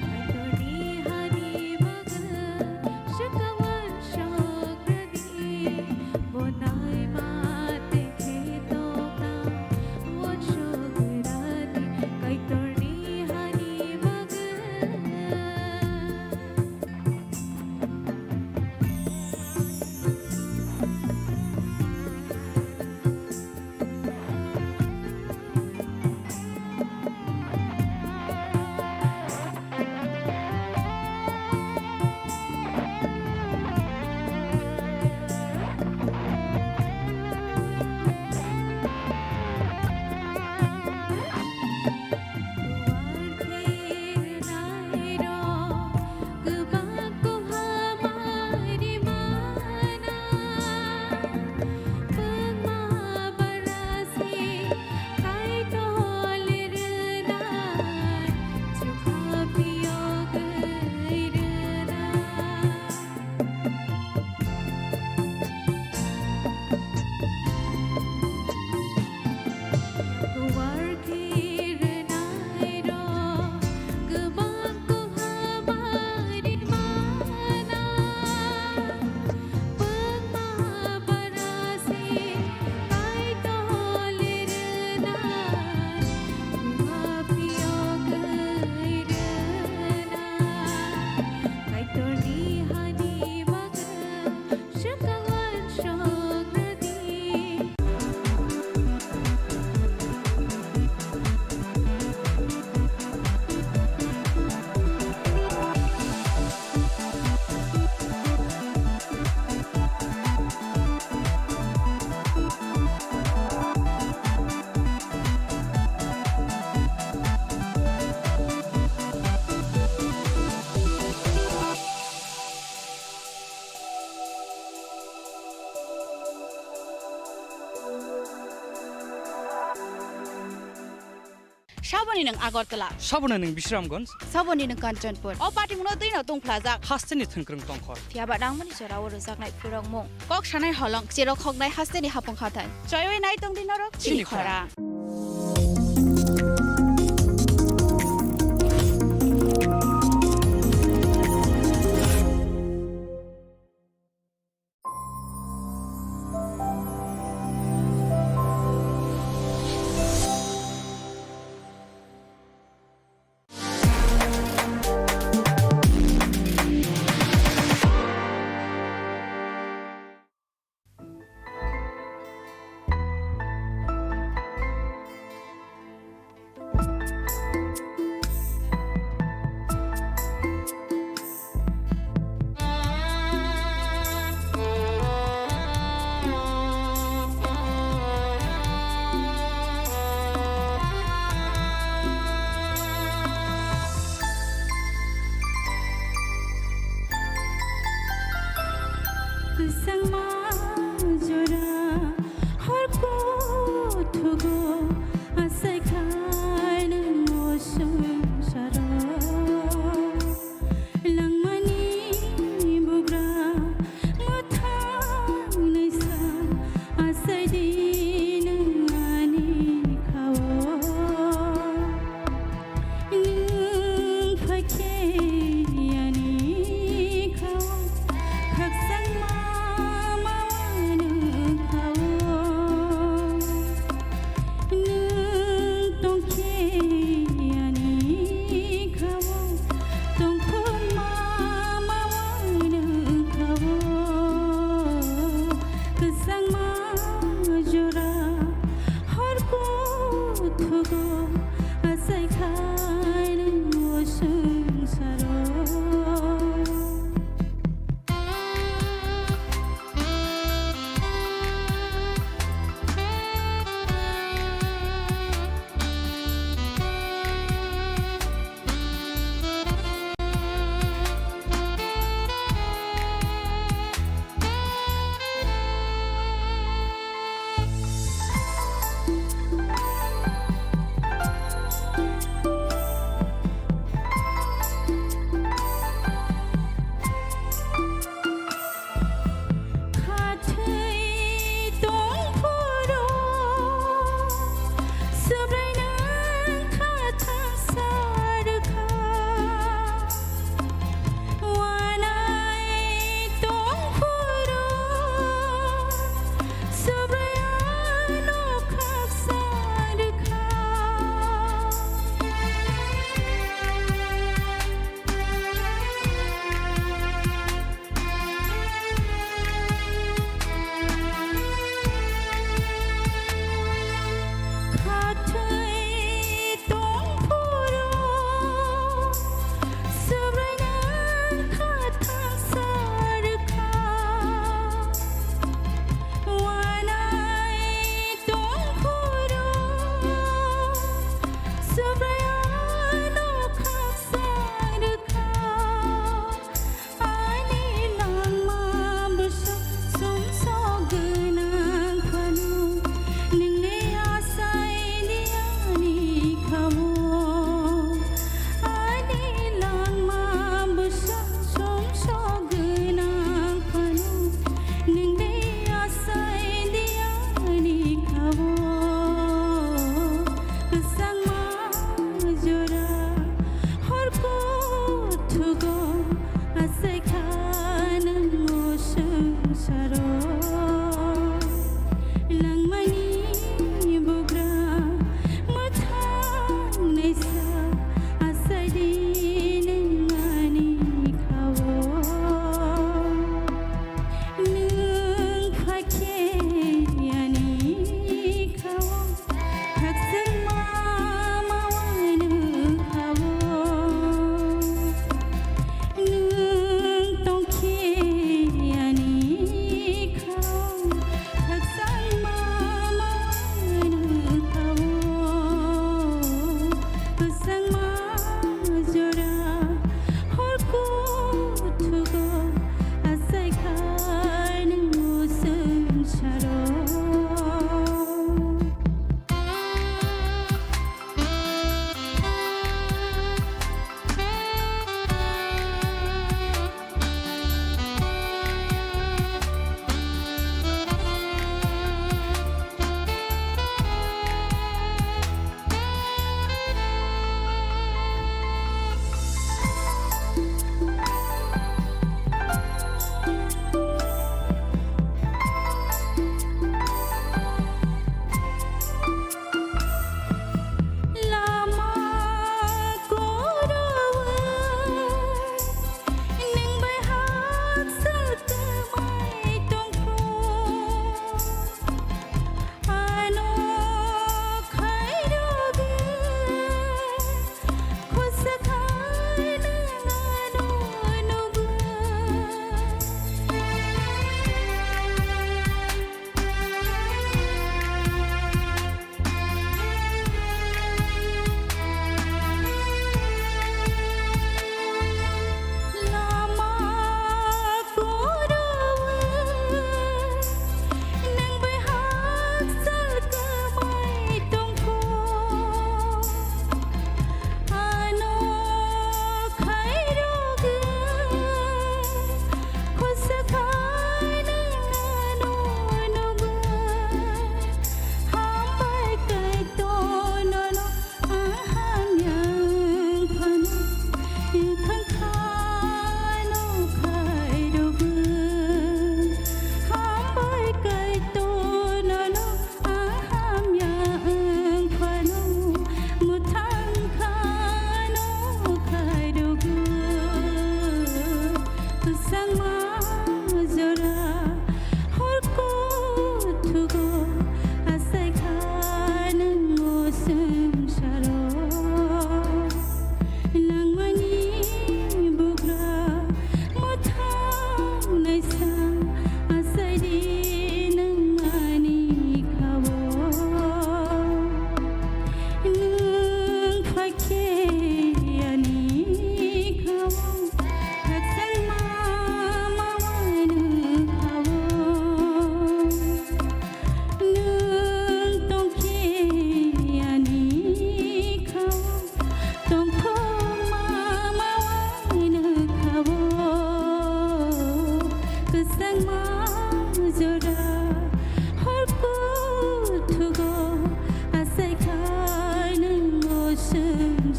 Kaitorni hani bagwi swkang uansuk rwdi, bo naima tei khe tongna uansuk rwdi. Kaitorni hani bagwi. Kaitorni hani bagwi swkang uansuk rwdi. Saboni nwng Agartala. Saboni nwng Bisramganj. Saboni nwng Kanchanpur. O patimungno twino tungphlajak. Hasteni thwngkwrwng tongkhor. Phiyaba nangmani jorao rwjaknai phurokmung. Kok sanai holong, cherok hoknai hasteni hapung hathai. Choiwi nai tongdi norok chini chini khorang. Khorang.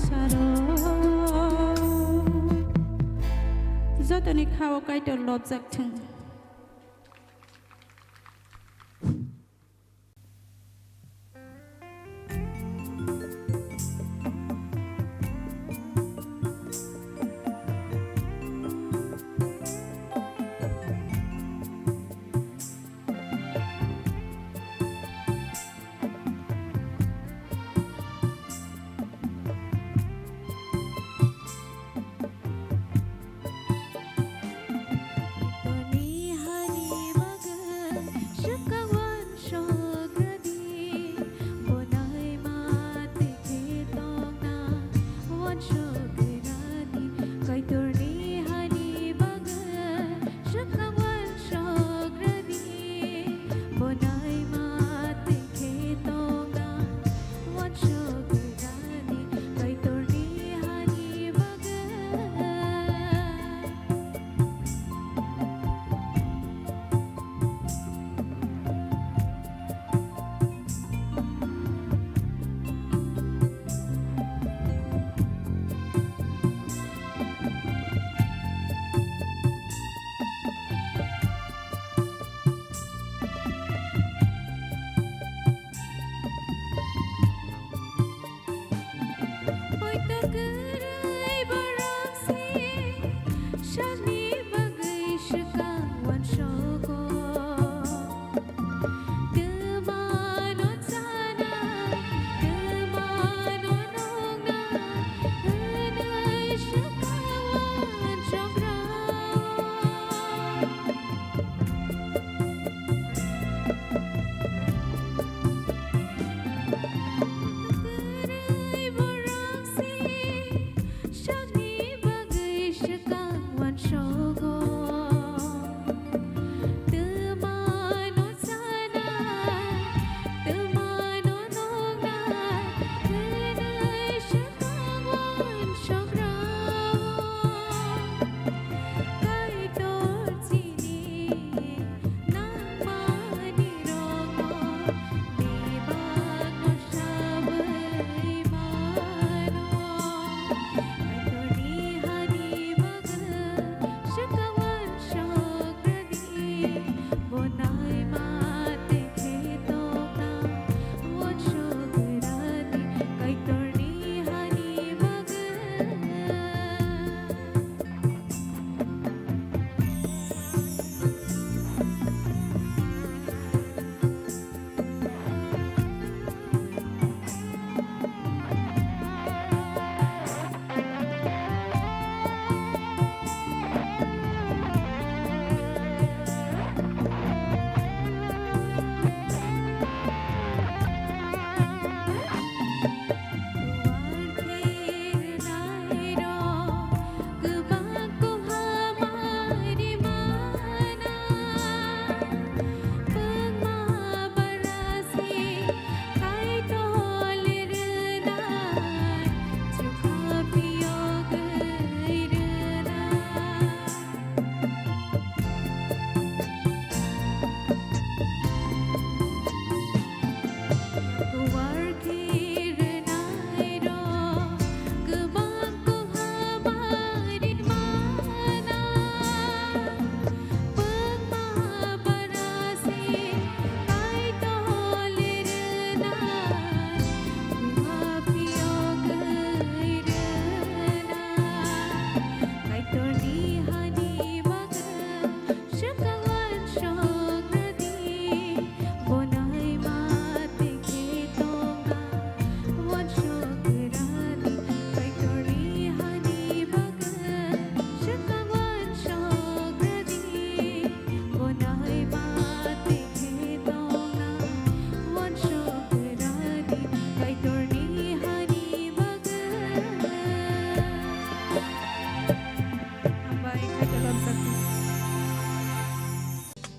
Saro, jotoni khao Kaitor lobjak thung.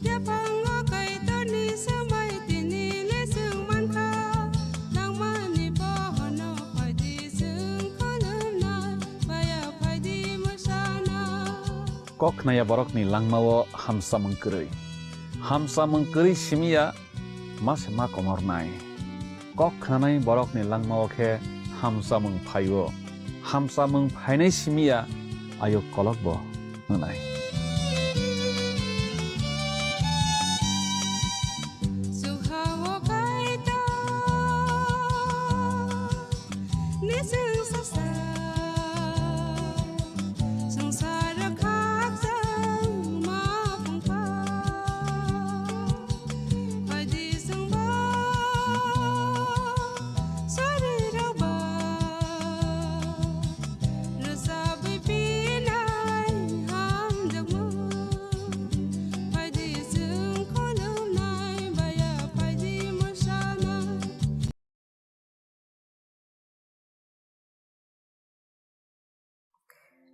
Yaphango Kaitorni swmai tini le chwng mankha, nangmani bohono phaidi chwng khulumnai, baya phaidi mwsana. Kok khnaya borokni langmao hamsamung kwrwi. Hamsamung kwrwi simiya ma se ma komornai. Kok khnanai borokni langmao khe hamsamung phaio. Hamsamung phainai simi ya ayuk kolokbo wngnai.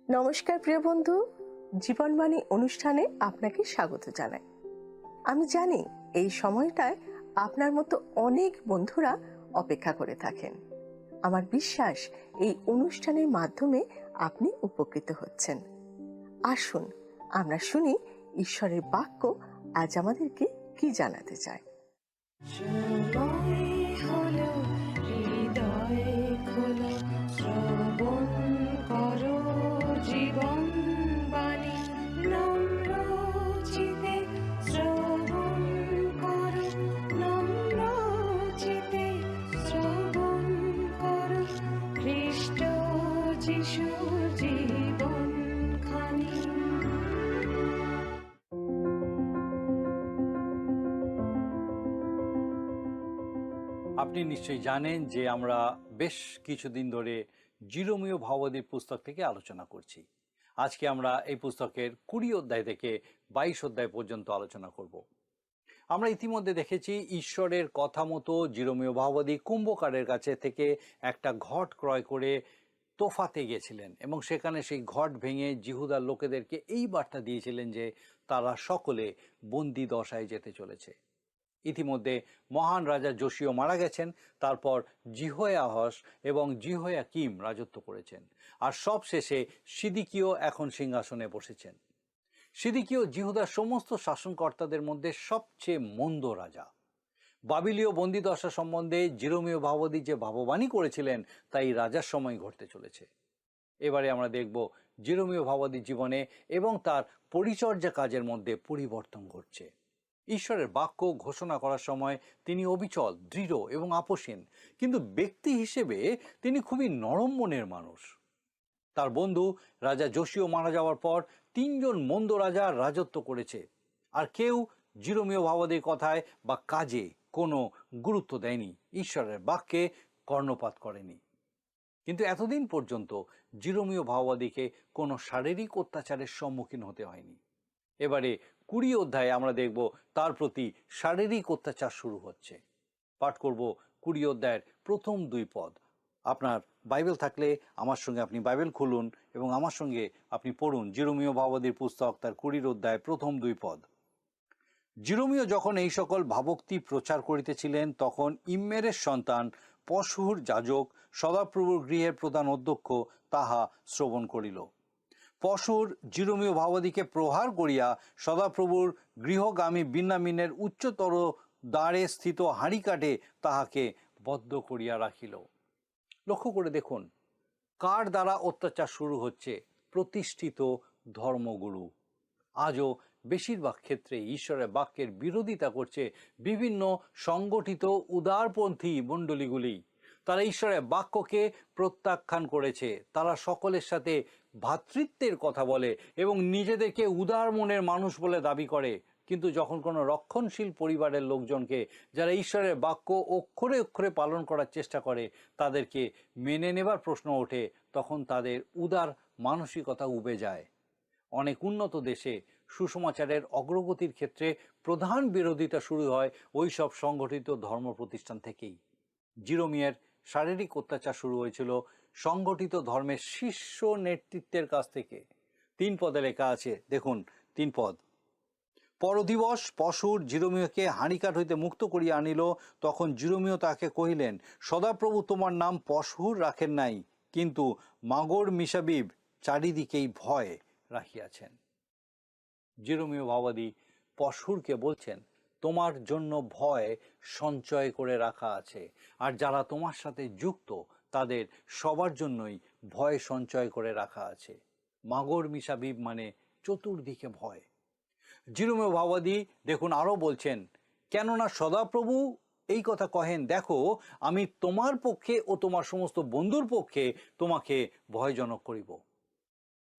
নমস্কার প্রিয় বন্ধু, জীবনবাণী অনুষ্ঠানে আপনাকে স্বাগত জানাই। আমি জানি এই সময়টায় আপনার মতো অনেক বন্ধুরা অপেক্ষা করে থাকেন। আমার বিশ্বাস এই অনুষ্ঠানের মাধ্যমে আপনি উপকৃত হচ্ছেন। আসুন আমরা শুনি ঈশ্বরের বাক্য আজ আমাদেরকে কি জানাতে চায়। সময় হলো, হৃদয় খোলো, শ্রবণ করো জীবন বাণী। নম্র চিতে শ্রবণ করো, নম্র চিতে শ্রবণ করো, খ্রিস্ট যিশুর জীবন খানি। আপনি নিশ্চয়ই জানেন যে আমরা বেশ কিছুদিন ধরে জিরোমীয় ভাবাদির পুস্তক থেকে আলোচনা করছি। আজকে আমরা এই পুস্তকের কুড়ি অধ্যায় থেকে বাইশ অধ্যায় পর্যন্ত আলোচনা করব। আমরা ইতিমধ্যে দেখেছি, ঈশ্বরের কথা মতো জিরোমীয় ভাবাদি কুম্ভকারের কাছে থেকে একটা ঘট ক্রয় করে তোফাতে গেছিলেন এবং সেখানে সেই ঘট ভেঙে জিহুদার লোকেদেরকে এই বার্তা দিয়েছিলেন যে তারা সকলে বন্দি দশায় যেতে চলেছে। ইতিমধ্যে মহান রাজা যোশীয় মারা গেছেন, তারপর জিহোয়াহস এবং জিহোয়াকিম রাজত্ব করেছেন, আর সবশেষে সিদিকিও এখন সিংহাসনে বসেছেন। সিদিকিও জিহুদার সমস্ত শাসনকর্তাদের মধ্যে সবচেয়ে মন্দ রাজা। বাবিলীয় বন্দিদশা সম্বন্ধে জিরোমীয় ভাবাদি যে ভাববাণী করেছিলেন, তা এই রাজার সময় ঘটতে চলেছে। এবারে আমরা দেখব জিরোমীয় ভাবাদির জীবনে এবং তার পরিচর্যা কাজের মধ্যে পরিবর্তন ঘটছে। ঈশ্বরের বাক্য ঘোষণা করার সময় তিনি অবিচল, দৃঢ় এবং আপোষহীন, কিন্তু ব্যক্তি হিসেবে তিনি খুবই নরম মনের মানুষ। তার বন্ধু রাজা যোশীয় মারা যাওয়ার পর তিনজন মন্দ রাজা রাজত্ব করেছে, আর কেউ জিরোমীয় ভাবাদির কথায় বা কাজে কোনো গুরুত্ব দেয়নি, ঈশ্বরের বাক্যে কর্ণপাত করেনি। কিন্তু এতদিন পর্যন্ত জিরোমীয় ভাওবাদীকে কোনো শারীরিক অত্যাচারের সম্মুখীন হতে হয়নি। এবারে কুড়ি অধ্যায়ে আমরা দেখব তার প্রতি শারীরিক অত্যাচার শুরু হচ্ছে। পাঠ করব কুড়ি অধ্যায়ের প্রথম দুই পদ। আপনার বাইবেল থাকলে আমার সঙ্গে আপনি বাইবেল খুলুন এবং আমার সঙ্গে আপনি পড়ুন জিরোমীয় ভাওবাদীর পুস্তক, তার কুড়ির অধ্যায়, প্রথম দুই পদ। জিরোমীয় যখন এই সকল ভাবোক্তি প্রচার করিতেছিলেন, তখন ইম্মেরের সন্তান পশহুর যাজক, সদাপ্রভুর গৃহের প্রধান অধ্যক্ষ, তাহা শ্রবণ করিল। পশহুর জিরোমীয় ভাবাদিকে প্রহার করিয়া সদাপ্রভুর গৃহগামী বিন্যামিনের উচ্চতর দ্বারে স্থিত হাঁড়িকাঠে তাহাকে বদ্ধ করিয়া রাখিল। লক্ষ্য করে দেখুন, কার দ্বারা অত্যাচার শুরু হচ্ছে? প্রতিষ্ঠিত ধর্মগুরু। আজও বেশিরভাগ ক্ষেত্রে ঈশ্বরের বাক্যের বিরোধিতা করছে বিভিন্ন সংগঠিত উদারপন্থী মণ্ডলীগুলি। তারা ঈশ্বরের বাক্যকে প্রত্যাখ্যান করেছে। তারা সকলের সাথে ভ্রাতৃত্বের কথা বলে এবং নিজেদেরকে উদার মনের মানুষ বলে দাবি করে। কিন্তু যখন কোনো রক্ষণশীল পরিবারের লোকজনকে, যারা ঈশ্বরের বাক্য অক্ষরে অক্ষরে পালন করার চেষ্টা করে, তাদেরকে মেনে নেবার প্রশ্ন ওঠে, তখন তাদের উদার মানসিকতা উবে যায়। অনেক উন্নত দেশে সুসমাচারের অগ্রগতির ক্ষেত্রে প্রধান বিরোধিতা শুরু হয় ওই সব সংগঠিত ধর্ম প্রতিষ্ঠান থেকেই। জিরোমিয়ার শারীরিক অত্যাচার শুরু হয়েছিল সংগঠিত ধর্মের শীর্ষ নেতৃত্বের কাছ থেকে। তিন পদে লেখা আছে, দেখুন, তিন পদ। পরদিবস পশুর জিরোমিয়কে হাঁড়িকাঠ হইতে মুক্ত করিয়া আনিল। তখন জিরোমিয় তাকে কহিলেন, "সদাপ্রভু তোমার নাম পশুর রাখেন নাই, কিন্তু মাগর মিসাবিব চারিদিকেই ভয় রাখিয়াছেন।" জিরোমীয় ভাবাদী পশুরকে বলছেন, "তোমার জন্য ভয় সঞ্চয় করে রাখা আছে, আর যারা তোমার সাথে যুক্ত, তাদের সবার জন্যই ভয় সঞ্চয় করে রাখা আছে। মাগর মিসাবিব মানে চতুর্দিকে ভয়। জিরোমীয় ভাওবাদী দেখুন আরও বলছেন, "কেননা সদাপ্রভু এই কথা কহেন, দেখো, আমি তোমার পক্ষে ও তোমার সমস্ত বন্ধুর পক্ষে তোমাকে ভয়জনক করিব।"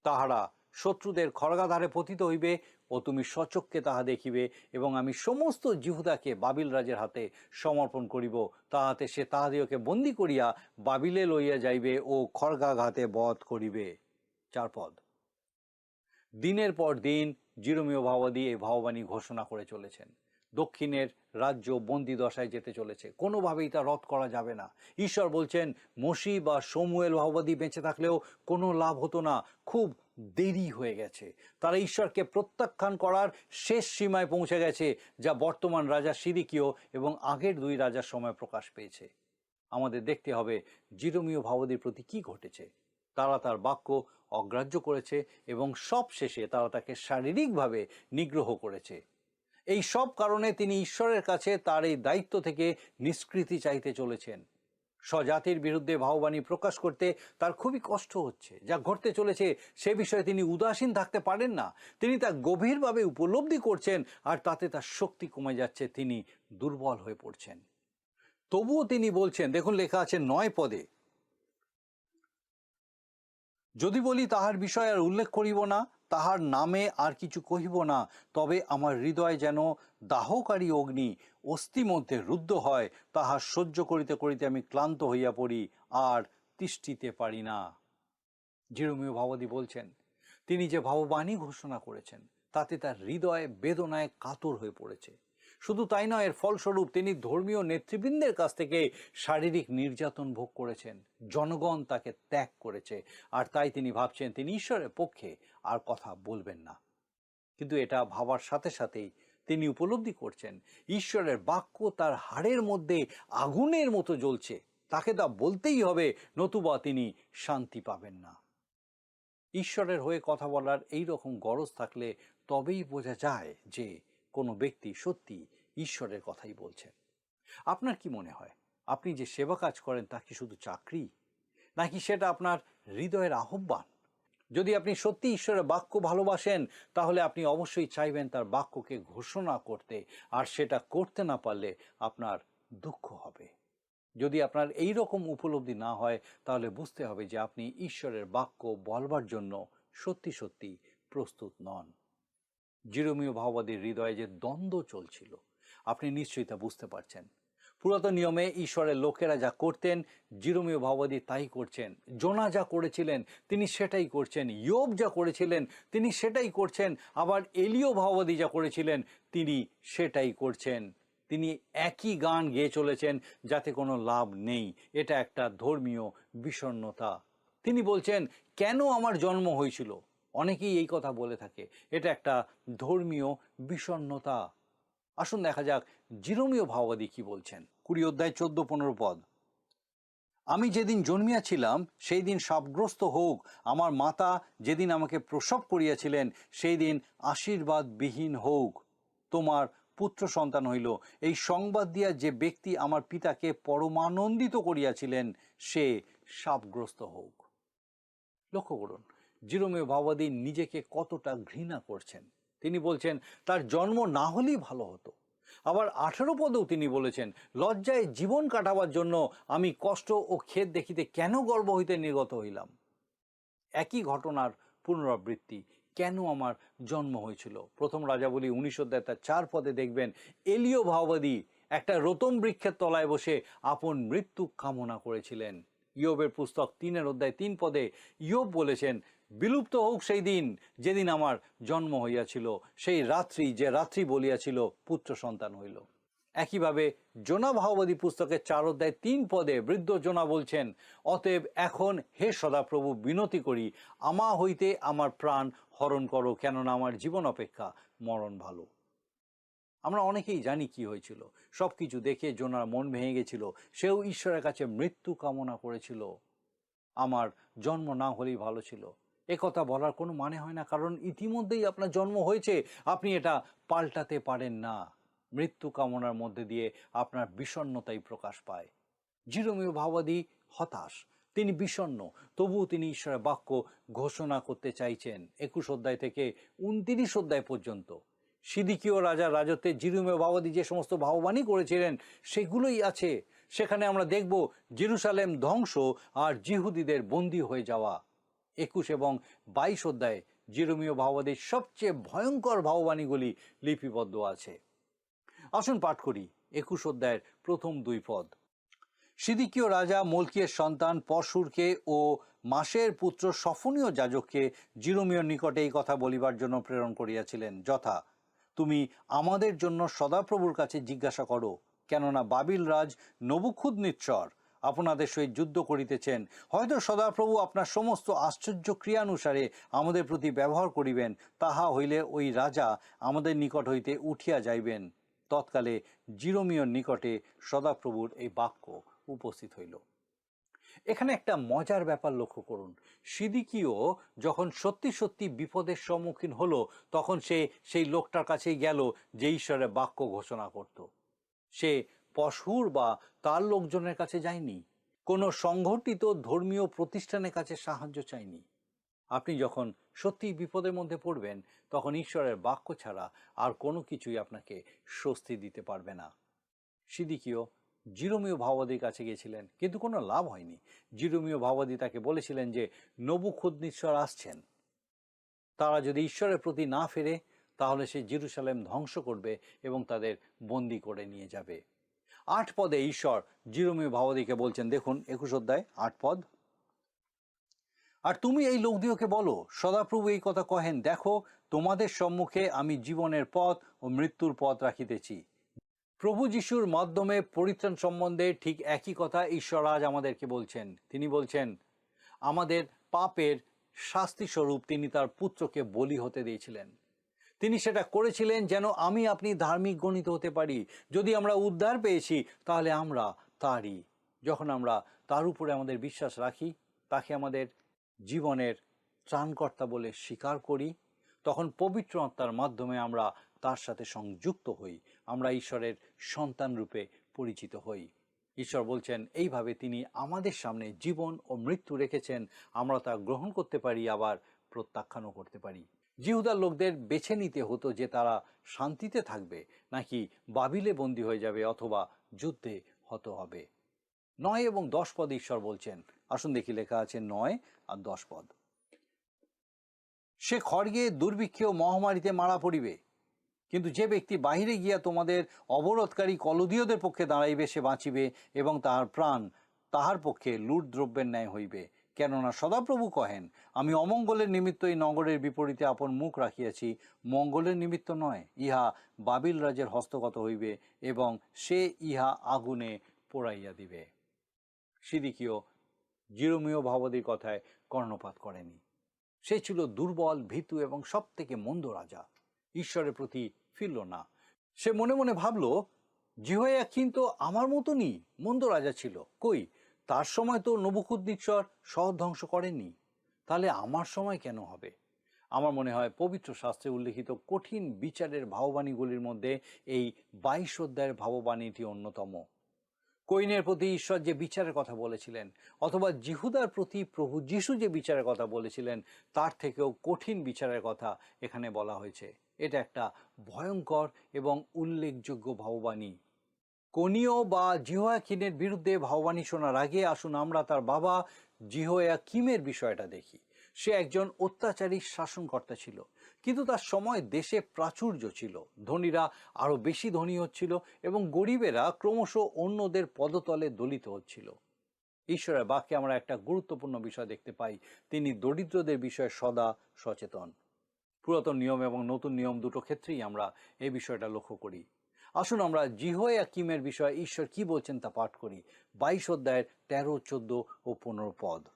তাহারা শত্রুদের খড়গাধারে পতিত হইবে ও তুমি স্বচক্ষে তাহা দেখিবে, এবং আমি সমস্ত জিহুদাকে বাবিল রাজার হাতে সমর্পণ করিব, তাহাতে সে তাহাদিগকে বন্দী করিয়া বাবিলে লইয়া যাইবে ও খড়গাঘাতে বধ করিবে। চার পদ। দিনের পর দিন জিরোমীয় ভাওবাদী এই ভাববাণী ঘোষণা করে চলেছেন। দক্ষিণের রাজ্য বন্দি দশায় যেতে চলেছে, কোনোভাবেই তা রদ করা যাবে না। ঈশ্বর বলছেন, "মসি বা শমুয়েল ভাওবাদী বেঁচে থাকলেও কোনো লাভ হতো না, খুব দেরি হয়ে গেছে।" তারা ঈশ্বরকে প্রত্যাখ্যান করার শেষ সীমায় পৌঁছে গেছে, যা বর্তমান রাজা সিদিকিও এবং আগের দুই রাজার সময় প্রকাশ পেয়েছে। আমাদের দেখতে হবে জিরোমীয় ভাওবাদীর প্রতি কি ঘটেছে। তারা তার বাক্য অগ্রাহ্য করেছে এবং সব শেষে তারা তাকে শারীরিকভাবে নিগ্রহ করেছে। এই সব কারণে তিনি ঈশ্বরের কাছে তার এই দায়িত্ব থেকে নিষ্কৃতি চাইতে চলেছেন। স্বজাতির বিরুদ্ধে ভাববাণী প্রকাশ করতে তার খুবই কষ্ট হচ্ছে। যা ঘটতে চলেছে সে বিষয়ে তিনি উদাসীন থাকতে পারেন না। তিনি তা গভীরভাবে উপলব্ধি করছেন, আর তাতে তার শক্তি কমে যাচ্ছে, তিনি দুর্বল হয়ে পড়ছেন। তবুও তিনি বলছেন, দেখুন লেখা আছে নয় পদে, "যদি বলি তাহার বিষয় আর উল্লেখ করিব না, তাহার নামে আর কিছু কহিব না, তবে আমার হৃদয় যেন দাহকারী অগ্নি অস্থি মধ্যে রুদ্ধ হয়, তাহা সহ্য করিতে করিতে আমি ক্লান্ত হইয়া পড়ি, আর তিষ্ঠিতে পারি না।" জিরোমীয় ভাবাদী বলছেন, তিনি যে ভাববাণী ঘোষণা করেছেন, তাতে তার হৃদয় বেদনায় কাতর হয়ে পড়েছে। শুধু তাই নয়, এর ফলস্বরূপ তিনি ধর্মীয় নেতৃবৃন্দের কাছ থেকে শারীরিক নির্যাতন ভোগ করেছেন। জনগণ তাকে ত্যাগ করেছে, আর তাই তিনি ভাবছেন তিনি ঈশ্বরের পক্ষে আর কথা বলবেন না। কিন্তু এটা ভাবার সাথে সাথেই তিনি উপলব্ধি করছেন, ঈশ্বরের বাক্য তার হাড়ের মধ্যে আগুনের মতো জ্বলছে। তাকে তা বলতেই হবে, নতুবা তিনি শান্তি পাবেন না। ঈশ্বরের হয়ে কথা বলার এই রকম গরজ থাকলে তবেই বোঝা যায় যে কোনো ব্যক্তি সত্যি ঈশ্বরের কথাই বলছেন। আপনার কি মনে হয়, আপনি যে সেবা কাজ করেন তা কি শুধু চাকরি, নাকি সেটা আপনার হৃদয়ের আহ্বান? যদি আপনি সত্যি ঈশ্বরের বাক্য ভালোবাসেন, তাহলে আপনি অবশ্যই চাইবেন তার বাক্যকে ঘোষণা করতে, আর সেটা করতে না পারলে আপনার দুঃখ হবে। যদি আপনার এই রকম উপলব্ধি না হয়, তাহলে বুঝতে হবে যে আপনি ঈশ্বরের বাক্য বলবার জন্য সত্যি সত্যি প্রস্তুত নন। জিরোমীয় ভাওবাদীর হৃদয়ে যে দ্বন্দ্ব চলছিল, আপনি নিশ্চয়ই তা বুঝতে পারছেন। পুরাতন নিয়মে ঈশ্বরের লোকেরা যা করতেন, জিরোমীয় ভাওবাদী তাই করছেন। জোনা যা করেছিলেন, তিনি সেটাই করছেন। ইয়োব যা করেছিলেন, তিনি সেটাই করছেন। আবার এলিয় ভাওবাদী যা করেছিলেন, তিনি সেটাই করছেন। তিনি একই গান গেয়ে চলেছেন, যাতে কোনো লাভ নেই। এটা একটা ধর্মীয় বিষণ্ণতা। তিনি বলছেন, "কেন আমার জন্ম হয়েছিল?" অনেকেই এই কথা বলে থাকে। এটা একটা ধর্মীয় বিষণ্ণতা। আসুন দেখা যাক জিরোমীয় ভাওবাদী কি বলছেন। কুড়ি অধ্যায় চোদ্দ পনেরো পদ, "আমি যেদিন জন্মিয়াছিলাম, সেই দিন শাপগ্রস্ত হোক। আমার মাতা যেদিন আমাকে প্রসব করিয়াছিলেন, সেই দিন আশীর্বাদবিহীন হোক। তোমার পুত্র সন্তান হইল। এই সংবাদ দিয়া যে ব্যক্তি আমার পিতাকে পরমানন্দিত করিয়াছিলেন, সে শাপগ্রস্ত হোক।" লক্ষ্য করুন, জিরোমীয় ভাওবাদী নিজেকে কতটা ঘৃণা করছেন। তিনি বলছেন, "তার জন্ম না হলেই ভালো হতো।" আবার আঠারো পদেও তিনি বলেছেন, "লজ্জায় জীবন কাটাবার জন্য আমি কষ্ট ও খেদ দেখিতে কেন গর্ভ হইতে নির্গত হইলাম?" একই ঘটনার পুনরাবৃত্তি, "কেন আমার জন্ম হয়েছিল?" প্রথম রাজাবলী উনিশ অধ্যায় তার চার পদে দেখবেন, এলিয় ভাওবাদী একটা রতম বৃক্ষের তলায় বসে আপন মৃত্যু কামনা করেছিলেন। ইয়োবের পুস্তক তিনের অধ্যায় তিন পদে ইয়োব বলেছেন, "বিলুপ্ত হোক সেই দিন যেদিন আমার জন্ম হইয়াছিল, সেই রাত্রি যে রাত্রি বলিয়াছিল পুত্র সন্তান হইল।" একইভাবে জোনা ভাওবাদী পুস্তকের চার অধ্যায় তিন পদে বৃদ্ধ জোনা বলছেন, "অতএব এখন হে সদাপ্রভু বিনতি করি, আমা হইতে আমার প্রাণ হরণ করো, কেননা আমার জীবন অপেক্ষা মরণ ভালো।" আমরা অনেকেই জানি কি হয়েছিল। সবকিছু দেখে জোনার মন ভেঙে গেছিল। সেও ঈশ্বরের কাছে মৃত্যু কামনা করেছিল। "আমার জন্ম না হলেই ভালো ছিল।" এ কথা বলার কোনো মানে হয় না, কারণ ইতিমধ্যেই আপনার জন্ম হয়েছে, আপনি এটা পাল্টাতে পারেন না। মৃত্যু কামনার মধ্যে দিয়ে আপনার বিষণ্ণতাই প্রকাশ পায়। জিরোমীয় ভাওবাদী হতাশ, তিনি বিষণ্ণ, তবুও তিনি ঈশ্বরের বাক্য ঘোষণা করতে চাইছেন। একুশ অধ্যায় থেকে ঊনত্রিশ অধ্যায় পর্যন্ত সিদিকীয় রাজার রাজত্বে জিরোমীয় ভাবাদী যে সমস্ত ভাববাণী করেছিলেন, সেগুলোই আছে। সেখানে আমরা দেখব জেরুসালেম ধ্বংস আর জিহুদিদের বন্দী হয়ে যাওয়া। একুশ এবং বাইশ অধ্যায়ে জিরোমীয় ভাবাদীর সবচেয়ে ভয়ঙ্কর ভাববাণীগুলি লিপিবদ্ধ আছে। আসুন পাঠ করি একুশ অধ্যায়ের প্রথম দুই পদ। সিদিকীয় রাজা মলকিয়ের সন্তান পশুরকে ও মাসের পুত্র সফনীয় যাজককে জিরোমীয় নিকটে এই কথা বলিবার জন্য প্রেরণ করিয়াছিলেন, যথা, "তুমি আমাদের জন্য সদাপ্রভুর কাছে জিজ্ঞাসা করো, কেননা বাবিল রাজ নবুখুদনিচ্ছর আপনাদের সহিত যুদ্ধ করিতেছেন। হয়তো সদাপ্রভু আপনার সমস্ত আশ্চর্য ক্রিয়ানুসারে আমাদের প্রতি ব্যবহার করিবেন, তাহা হইলে ওই রাজা আমাদের নিকট হইতে উঠিয়া যাইবেন।" তৎকালে জিরোমীয় নিকটে সদাপ্রভুর এই বাক্য উপস্থিত হইল। এখানে একটা মজার ব্যাপার লক্ষ্য করুন। সিদিকিও যখন সত্যি সত্যি বিপদের সম্মুখীন হলো, তখন সে সেই লোকটার কাছেই গেল যে ঈশ্বরের বাক্য ঘোষণা করত। সে পশুর বা তার লোকজনের কাছে যায়নি, কোনো সংগঠিত ধর্মীয় প্রতিষ্ঠানের কাছে সাহায্য চায়নি। আপনি যখন সত্যিই বিপদের মধ্যে পড়বেন, তখন ঈশ্বরের বাক্য ছাড়া আর কোনো কিছুই আপনাকে স্বস্তি দিতে পারবে না। সিদিকিও জিরোমীয় ভাবাদীর কাছে গিয়েছিলেন, কিন্তু কোনো লাভ হয়নি। জিরোমীয় ভাবাদী তাকে বলেছিলেন যে নবুখুদনিচ্ছর আসছেন, তারা যদি ঈশ্বরের প্রতি না ফিরে, তাহলে সে জেরুসালেম ধ্বংস করবে এবং তাদের বন্দী করে নিয়ে যাবে। আট পদে ঈশ্বর জিরোমীয় ভাবাদীকে বলছেন, দেখুন একুশ অধ্যায় আট পদ, "আর তুমি এই লোকদিওকে বলো, সদাপ্রভু এই কথা কহেন, দেখো, তোমাদের সম্মুখে আমি জীবনের পথ ও মৃত্যুর পথ রাখিতেছি।" প্রভু যিশুর মাধ্যমে পরিত্রাণ সম্বন্ধে ঠিক একই কথা ঈশ্বর আজ আমাদেরকে বলছেন। তিনি বলছেন, আমাদের পাপের শাস্তি স্বরূপ তিনি তার পুত্রকে বলি হতে দিয়েছিলেন। তিনি সেটা করেছিলেন যেন আমি আপনি ধার্মিক গণিত হতে পারি। যদি আমরা উদ্ধার পেয়েছি, তাহলে আমরা তারই। যখন আমরা তার উপরে আমাদের বিশ্বাস রাখি, তাকে আমাদের জীবনের ত্রাণকর্তা বলে স্বীকার করি, তখন পবিত্র আত্মার মাধ্যমে আমরা তার সাথে সংযুক্ত হই, আমরা ঈশ্বরের সন্তান রূপে পরিচিত হই। ঈশ্বর বলছেন, এইভাবে তিনি আমাদের সামনে জীবন ও মৃত্যু রেখেছেন, আমরা তা গ্রহণ করতে পারি, আবার প্রত্যাখ্যানও করতে পারি। জিহুদার লোকদের বেছে নিতে হতো যে তারা শান্তিতে থাকবে নাকি বাবিলে বন্দী হয়ে যাবে অথবা যুদ্ধে হত হবে। নয় এবং দশ পদ ঈশ্বর বলছেন। আসুন দেখি, লেখা আছে নয় আর দশ পদ, "সে খড়গে, দুর্ভিক্ষে ও মহামারীতে মারা পড়িবে, কিন্তু যে ব্যক্তি বাহিরে গিয়া তোমাদের অবরোধকারী কলদীয়দের পক্ষে দাঁড়াইবে, সে বাঁচিবে এবং তাহার প্রাণ তাহার পক্ষে লুট দ্রব্যের ন্যায় হইবে। কেননা সদাপ্রভু কহেন, আমি অমঙ্গলের নিমিত্ত এই নগরের বিপরীতে আপন মুখ রাখিয়াছি, মঙ্গলের নিমিত্ত নয়। ইহা বাবিল রাজের হস্তগত হইবে এবং সে ইহা আগুনে পোড়াইয়া দিবে।" সিদিকিও জিরোমীয় ভাবাদীর কথায় কর্ণপাত করেনি। সে ছিল দুর্বল, ভীতু এবং সব থেকে মন্দ রাজা। ঈশ্বরের প্রতি ফিরল না। সে মনে মনে ভাবল, "জিহোয়াকিন তো আমার মতনই মন্দ রাজা ছিল। কই, তার সময় তো নবুকদনেচ্ছর শহর ধ্বংস করেনি, তাহলে আমার সময় কেন হবে?" আমার মনে হয় পবিত্র শাস্ত্রে উল্লেখিত কঠিন বিচারের ভাববাণীগুলির মধ্যে এই বাইশ অধ্যায়ের ভাববাণীটি অন্যতম। কয়িনের প্রতি ঈশ্বর যে বিচারের কথা বলেছিলেন, অথবা জিহুদার প্রতি প্রভু যিশু যে বিচারের কথা বলেছিলেন, তার থেকেও কঠিন বিচারের কথা এখানে বলা হয়েছে। এটা একটা ভয়ঙ্কর এবং উল্লেখযোগ্য ভাববাণী। কয়িনীয় বা জিহোয়াকিনের বিরুদ্ধে ভাববাণী শোনার আগে আসুন আমরা তার বাবা জিহোয়াকিমের বিষয়টা দেখি। সে একজন অত্যাচারী শাসনকর্তা ছিল, কিন্তু তার সময় দেশে প্রাচুর্য ছিল। ধনীরা আরো বেশি ধনী হচ্ছিল এবং গরিবেরা ক্রমশ অন্যদের পদতলে দলিত হচ্ছিল। ঈশ্বরের বাক্যে আমরা একটা গুরুত্বপূর্ণ বিষয় দেখতে পাই, তিনি দরিদ্রদের বিষয়ে সদা সচেতন। পুরাতন নিয়ম এবং নতুন নিয়ম দুটো ক্ষেত্রেই আমরা এই বিষয়টা লক্ষ্য করি। আসুন আমরা জিহোয়াকিমের বিষয়ে ঈশ্বর কি বলছেন তা পাঠ করি, বাইশ অধ্যায়ের তেরো, চোদ্দ ও পনেরো পদ।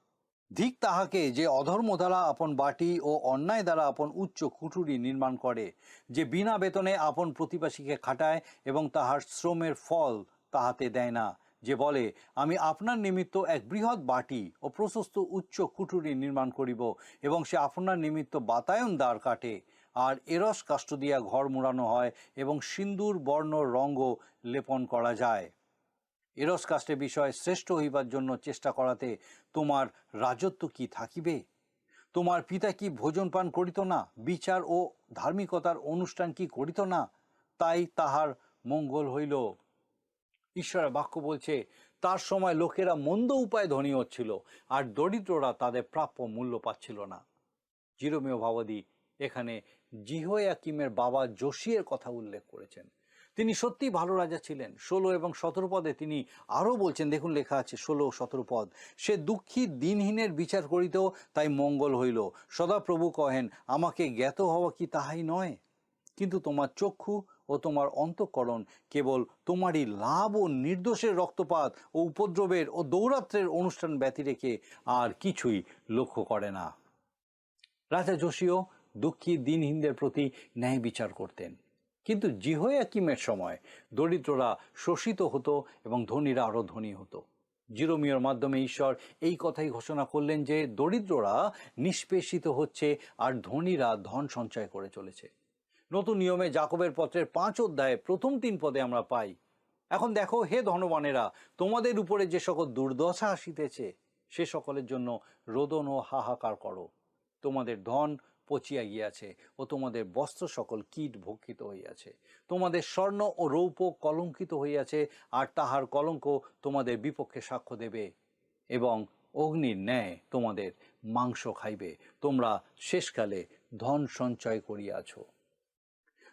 "ধিক তাহাকে, যে অধর্ম দ্বারা আপন বাটি ও অন্যায় দ্বারা আপন উচ্চ কুঠুরি নির্মাণ করে, যে বিনা বেতনে আপন প্রতিবাসীকে খাটায় এবং তাহার শ্রমের ফল তাহাতে দেয় না, যে বলে, 'আমি আপনার নিমিত্ত এক বৃহৎ বাটি ও প্রশস্ত উচ্চ কুঠুরি নির্মাণ করিব,' এবং সে আপনার নিমিত্ত বাতায়ন দ্বার কাটে, আর এরস কাষ্ঠ দিয়া ঘর মুড়ানো হয় এবং সিন্দুর বর্ণ রঙও লেপন করা যায়।" এরস কাস্টে বিষয়ে শ্রেষ্ঠ হইবার জন্য চেষ্টা করাতে তোমার রাজত্ব কি থাকিবে? তোমার পিতা কি ভোজন পান করিত না? বিচার ও ধার্মিকতার অনুষ্ঠান কি করিত না? তাই তাহার মঙ্গল হইল। ঈশ্বরের বাক্য বলছে, তার সময় লোকেরা মন্দ উপায়ে ধনী হচ্ছিল, আর দরিদ্ররা তাদের প্রাপ্য মূল্য পাচ্ছিল না। জিরোমীয় ভাবাদি এখানে জিহোয়াকিমের বাবা যোশিয়ের কথা উল্লেখ করেছেন। তিনি সত্যিই ভালো রাজা ছিলেন। ষোলো এবং সতেরো পদে তিনি আরও বলছেন, দেখুন, লেখা আছে ষোলো ও সতেরো পদ, "সে দুঃখী দিনহীনের বিচার করিতেও তাই মঙ্গল হইল। সদাপ্রভু কহেন, আমাকে জ্ঞাত হওয়া কি তাহাই নয়? কিন্তু তোমার চক্ষু ও তোমার অন্তঃকরণ কেবল তোমারই লাভ ও নির্দোষের রক্তপাত ও উপদ্রবের ও দৌরাত্র্যের অনুষ্ঠান ব্যতিরেকে আর কিছুই লক্ষ্য করে না।" রাজা যোশীয় দুঃখী দিনহীনদের প্রতি ন্যায় বিচার করতেন, কিন্তু জিহোয়াকিমের সময় দরিদ্ররা শোষিত হতো এবং ধনীরা আরও ধনী হতো। জিরোমীয়র মাধ্যমে ঈশ্বর এই কথাই ঘোষণা করলেন যে দরিদ্ররা নিষ্পেষিত হচ্ছে আর ধনীরা ধন সঞ্চয় করে চলেছে। নতুন নিয়মে জাকবের পত্রের পাঁচ অধ্যায়ে প্রথম তিন পদে আমরা পাই, "এখন দেখো, হে ধনবানেরা, তোমাদের উপরে যে সকল দুর্দশা আসিতেছে, সে সকলের জন্য রোদন ও হাহাকার করো। তোমাদের ধন পচিয়া গিয়াছে ও তোমাদের বস্ত্র সকল কীট ভক্ষিত হইয়াছে। তোমাদের স্বর্ণ ও রৌপ্য কলঙ্কিত হইয়াছে, আর তাহার কলঙ্ক তোমাদের বিপক্ষে সাক্ষ্য দেবে, এবং অগ্নির ন্যায় তোমাদের মাংস খাইবে। তোমরা শেষকালে ধন সঞ্চয় করিয়াছ।"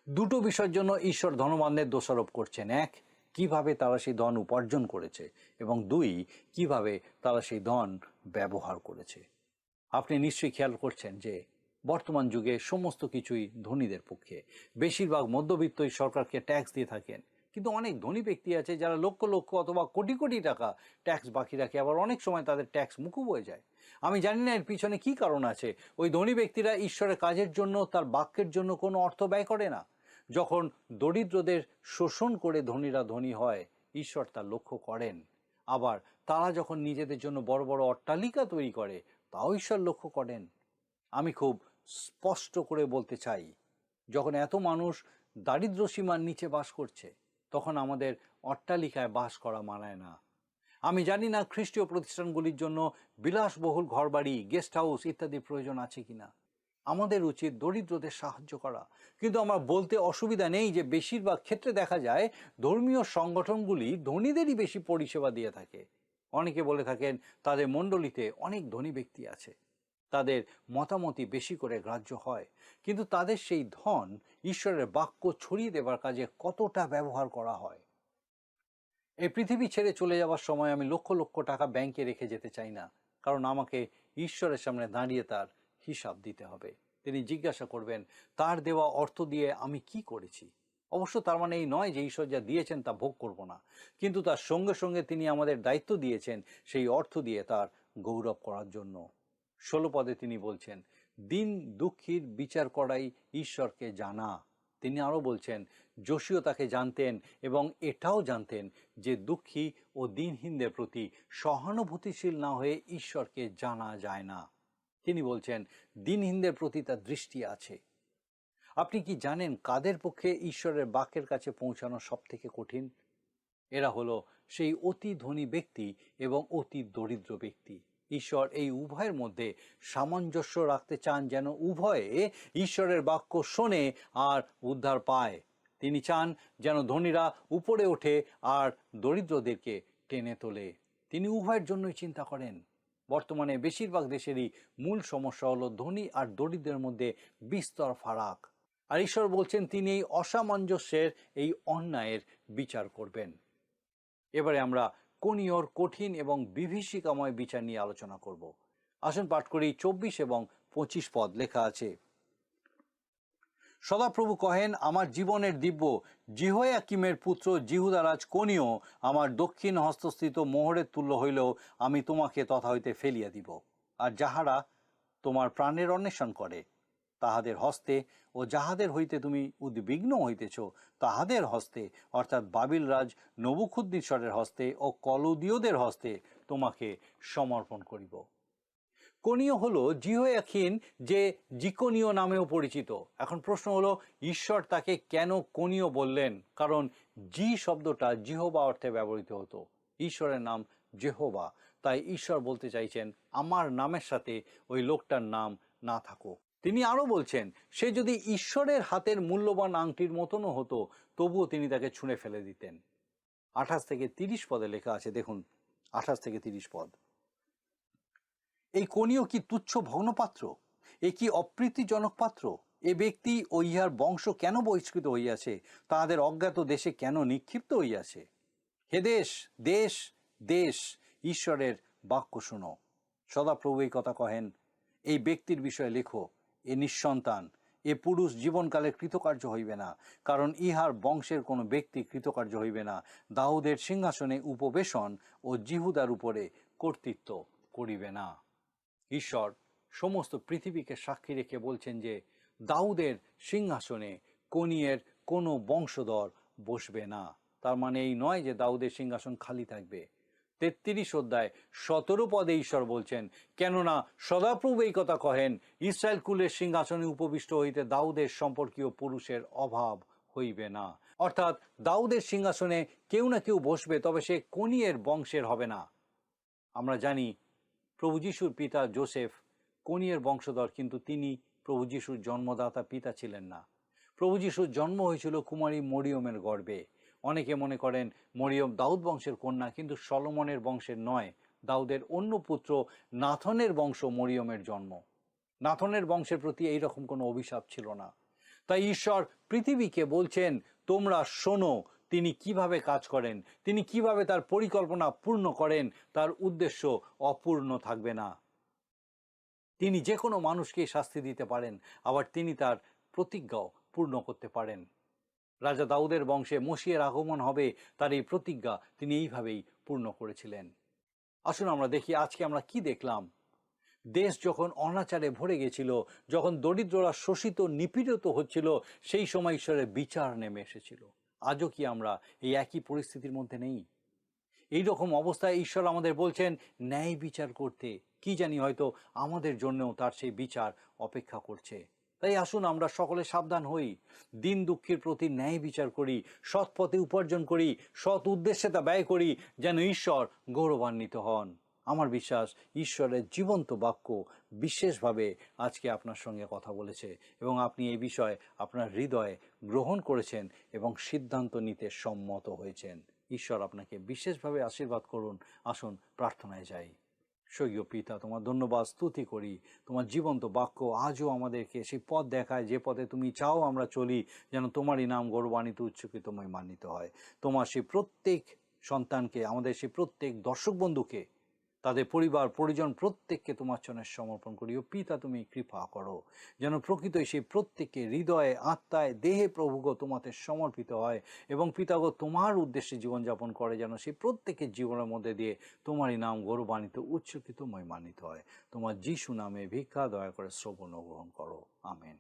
দুটো বিষয়ের জন্য ঈশ্বর ধনবানদের দোষারোপ করছেন। এক, কিভাবে তারা সেই ধন উপার্জন করেছে, এবং দুই, কিভাবে তারা সেই ধন ব্যবহার করেছে। আপনি নিশ্চয়ই খেয়াল করছেন যে বর্তমান যুগে সমস্ত কিছুই ধনীদের পক্ষে। বেশিরভাগ মধ্যবিত্তই সরকারকে ট্যাক্স দিয়ে থাকেন, কিন্তু অনেক ধনী ব্যক্তি আছে যারা লক্ষ লক্ষ অথবা কোটি কোটি টাকা ট্যাক্স বাকি রাখে, আবার অনেক সময় তাদের ট্যাক্স মুকুব হয়ে যায়। আমি জানি না এর পিছনে কি কারণ আছে। ওই ধনী ব্যক্তিরা ঈশ্বরের কাজের জন্য, তার বাক্যের জন্য কোনো অর্থ ব্যয় করে না। যখন দরিদ্রদের শোষণ করে ধনীরা ধনী হয়, ঈশ্বর তা লক্ষ্য করেন। আবার তারা যখন নিজেদের জন্য বড় বড় অট্টালিকা তৈরি করে, তাও ঈশ্বর লক্ষ্য করেন। আমি খুব স্পষ্ট করে বলতে চাই, যখন এত মানুষ দারিদ্র সীমার নিচে বাস করছে, তখন আমাদের অট্টালিকায় বাস করা মানায় না। আমি জানি না খ্রিস্টীয় প্রতিষ্ঠানগুলির জন্য বিলাসবহুল ঘরবাড়ি, গেস্ট হাউস ইত্যাদি প্রয়োজন আছে কিনা। আমাদের উচিত দরিদ্রদের সাহায্য করা, কিন্তু আমার বলতে অসুবিধা নেই যে বেশিরভাগ ক্ষেত্রে দেখা যায় ধর্মীয় সংগঠনগুলি ধনীদেরই বেশি পরিষেবা দিয়ে থাকে। অনেকে বলে থাকেন তাদের মণ্ডলীতে অনেক ধনী ব্যক্তি আছে, তাদের মতামতই বেশি করে গ্রাহ্য হয়, কিন্তু তাদের সেই ধন ঈশ্বরের বাক্য ছড়িয়ে দেবার কাজে কতটা ব্যবহার করা হয়? এই পৃথিবী ছেড়ে চলে যাওয়ার সময় আমি লক্ষ লক্ষ টাকা ব্যাংকে রেখে যেতে চাই না, কারণ আমাকে ঈশ্বরের সামনে দাঁড়িয়ে তার হিসাব দিতে হবে। তিনি জিজ্ঞাসা করবেন, "তার দেওয়া অর্থ দিয়ে আমি কি করেছি?" অবশ্য তার মানে এই নয় যে ঈশ্বর যা দিয়েছেন তা ভোগ করব না, কিন্তু তার সঙ্গে সঙ্গে তিনি আমাদের দায়িত্ব দিয়েছেন সেই অর্থ দিয়ে তার গৌরব করার জন্য। ষোলো পদে তিনি বলছেন, "দিন দুঃখীর বিচার করাই ঈশ্বরকে জানা।" তিনি আরও বলছেন, যোশীও তাকে জানতেন এবং এটাও জানতেন যে দুঃখী ও দিনহীনদের প্রতি সহানুভূতিশীল না হয়ে ঈশ্বরকে জানা যায় না। তিনি বলছেন, দিনহীনদের প্রতি তার দৃষ্টি আছে। আপনি কি জানেন কাদের পক্ষে ঈশ্বরের বাক্যের কাছে পৌঁছানো সব থেকে কঠিন? এরা হলো সেই অতি ধনী ব্যক্তি এবং অতি দরিদ্র ব্যক্তি। ঈশ্বর এই উভয়ের মধ্যে সামঞ্জস্য রাখতে চান, যেন উভয়ে ঈশ্বরের বাক্য শোনে আর উদ্ধার পায়। তিনি চান যেন ধনীরা উপরে ওঠে আর দরিদ্রদেরকে টেনে তোলে। তিনি উভয়ের জন্যই চিন্তা করেন। বর্তমানে বেশিরভাগ দেশেরই মূল সমস্যা হলো ধনী আর দরিদ্রের মধ্যে বিস্তর ফারাক। আর ঈশ্বর বলছেন তিনি এই অসামঞ্জস্যের, এই অন্যায়ের বিচার করবেন। এবারে আমরা কোনিয়র কঠিন এবং বিভীষিকাময় বিচার নিয়ে আলোচনা করব। আসুন পাঠ করি চব্বিশ এবং পঁচিশ পদ, লেখা আছে, "সদাপ্রভু কহেন, আমার জীবনের দিব্য জিহোয়াকিমের পুত্র জিহুদারাজ কোনিও আমার দক্ষিণ হস্তস্থিত মোহরের তুল্য হইলেও আমি তোমাকে তথা হইতে ফেলিয়া দিব। আর যাহারা তোমার প্রাণের অন্বেষণ করে, তাহাদের হস্তে ও যাহাদের হইতে তুমি উদ্বিগ্ন হইতেছ, তাহাদের হস্তে, অর্থাৎ বাবিল রাজ নবুখুদ্দিসরের হস্তে ও কলদীয়দের হস্তে তোমাকে সমর্পণ করিব।" কোনিও হলো জিহোয়াকিন, যে জিকোনিও নামেও পরিচিত। এখন প্রশ্ন হলো, ঈশ্বর তাকে কেন কোনিও বললেন? কারণ জি শব্দটা জিহোবা অর্থে ব্যবহৃত হতো। ঈশ্বরের নাম জেহোভা। তাই ঈশ্বর বলতে চাইছেন, "আমার নামের সাথে ওই লোকটার নাম না থাকুক।" তিনি আরো বলছেন, "সে যদি ঈশ্বরের হাতের মূল্যবান আংটির মতনও হতো, তবুও তিনি তাকে ছুঁড়ে ফেলে দিতেন।" আঠাশ থেকে তিরিশ পদে লেখা আছে, দেখুন, আঠাশ থেকে তিরিশ পদ, "এই কনিও কি তুচ্ছ ভগ্নপাত্র? এ কি অপ্রীতিজনক পাত্র? এ ব্যক্তি ও ইহার বংশ কেন বহিষ্কৃত হইয়াছে? তাহাদের অজ্ঞাত দেশে কেন নিক্ষিপ্ত হইয়াছে? হে দেশ, দেশ, দেশ, ঈশ্বরের বাক্য শুনো।" সদাপ্রভু এই কথা কহেন, "এই ব্যক্তির বিষয়ে লেখো, এ নিঃসন্তান, এ পুরুষ জীবনকালে কৃতকার্য হইবে না, কারণ ইহার বংশের কোনো ব্যক্তি কৃতকার্য হইবে না। দাউদের সিংহাসনে উপবেশন ও জিহুদার উপরে কর্তৃত্ব করিবে না।" ঈশ্বর সমস্ত পৃথিবীকে সাক্ষী রেখে বলছেন যে দাউদের সিংহাসনে কনিয়ের কোনো বংশধর বসবে না। তার মানে এই নয় যে দাউদের সিংহাসন খালি থাকবে। তেত্রিশ অধ্যায় সতেরো পদে ঈশ্বর বলছেন, "কেননা সদাপ্রভু এই কথা কহেন, ইসরায়েল কুলের সিংহাসনে উপবিষ্ট হইতে দাউদের সম্পর্কীয় পুরুষের অভাব হইবে না।" অর্থাৎ দাউদের সিংহাসনে কেউ না কেউ বসবে, তবে সে কনিয়ের বংশের হবে না। আমরা জানি প্রভু যিশুর পিতা জোসেফ কনিয়ের বংশধর, কিন্তু তিনি প্রভু যিশুর জন্মদাতা পিতা ছিলেন না। প্রভু যিশুর জন্ম হয়েছিল কুমারী মরিয়মের গর্ভে। অনেকে মনে করেন মরিয়ম দাউদ বংশের কন্যা, কিন্তু সলোমনের বংশের নয়। দাউদের অন্য পুত্র নাথনের বংশ মরিয়মের জন্ম। নাথনের বংশের প্রতি এই রকম কোনো অভিশাপ ছিল না। তাই ঈশ্বর পৃথিবীকে বলছেন, "তোমরা শোনো, তিনি কিভাবে কাজ করেন, তিনি কিভাবে তার পরিকল্পনা পূর্ণ করেন, তার উদ্দেশ্য অপূর্ণ থাকবে না।" তিনি যে কোনো মানুষকেই শাস্তি দিতে পারেন, আবার তিনি তার প্রতিজ্ঞাও পূর্ণ করতে পারেন। রাজা দাউদের বংশে মসিহের আগমন হবে, তার এই প্রতিজ্ঞা তিনি এইভাবেই পূর্ণ করেছিলেন। আসুন আমরা দেখি আজকে আমরা কি দেখলাম। দেশ যখন অনাচারে ভরে গেছিল, যখন দরিদ্ররা শোষিত, নিপীড়িত হচ্ছিল, সেই সময় ঈশ্বরের বিচার নেমে এসেছিল। আজও কি আমরা এই একই পরিস্থিতির মধ্যে নেই? এই রকম অবস্থায় ঈশ্বর আমাদের বলছেন ন্যায় বিচার করতে। কি জানি, হয়তো আমাদের জন্যও তার সেই বিচার অপেক্ষা করছে। তাই আসুন আমরা সকলে সাবধান হই, দীন দুঃখীর প্রতি ন্যায় বিচার করি, সৎ পথে উপার্জন করি, সৎ উদ্দেশ্যে তা ব্যয় করি, যেন ঈশ্বর গৌরবান্বিত হন। আমার বিশ্বাস, ঈশ্বরের জীবন্ত বাক্য বিশেষভাবে আজকে আপনার সঙ্গে কথা বলেছে এবং আপনি এই বিষয়ে আপনার হৃদয়ে গ্রহণ করেছেন এবং সিদ্ধান্ত নিতে সম্মত হয়েছেন। ঈশ্বর আপনাকে বিশেষভাবে আশীর্বাদ করুন। আসুন প্রার্থনায় যাই। স্বর্গীয় পিতা, তোমার ধন্যবাদ স্তুতি করি। তোমার জীবন্ত বাক্য আজও আমাদেরকে সেই পথ দেখায়, যে পথে তুমি চাও আমরা চলি, যেন তোমারই নাম গৌরবান্বিত, উচ্চকিত, মহিমান্বিত হয়। তোমার সেই প্রত্যেক সন্তানকে, আমাদের সেই প্রত্যেক দর্শক বন্ধুকে, তাদের পরিবার পরিজন প্রত্যেককে তোমার চরণে সমর্পণ করি। ও পিতা, তুমি কৃপা করো যেন প্রকৃতই সেই প্রত্যেককে হৃদয়ে, আত্মায়, দেহে প্রভুগ তোমাতে সমর্পিত হয় এবং পিতাগ তোমার উদ্দেশ্যে জীবনযাপন করে, যেন সেই প্রত্যেকের জীবনের মধ্যে দিয়ে তোমারই নাম গৌরবান্বিত, উচ্চকিত, মহিমান্বিত হয়। তোমার যিশু নামে ভিক্ষা দয়া করে শ্রবণ ও গ্রহণ করো। আমেন।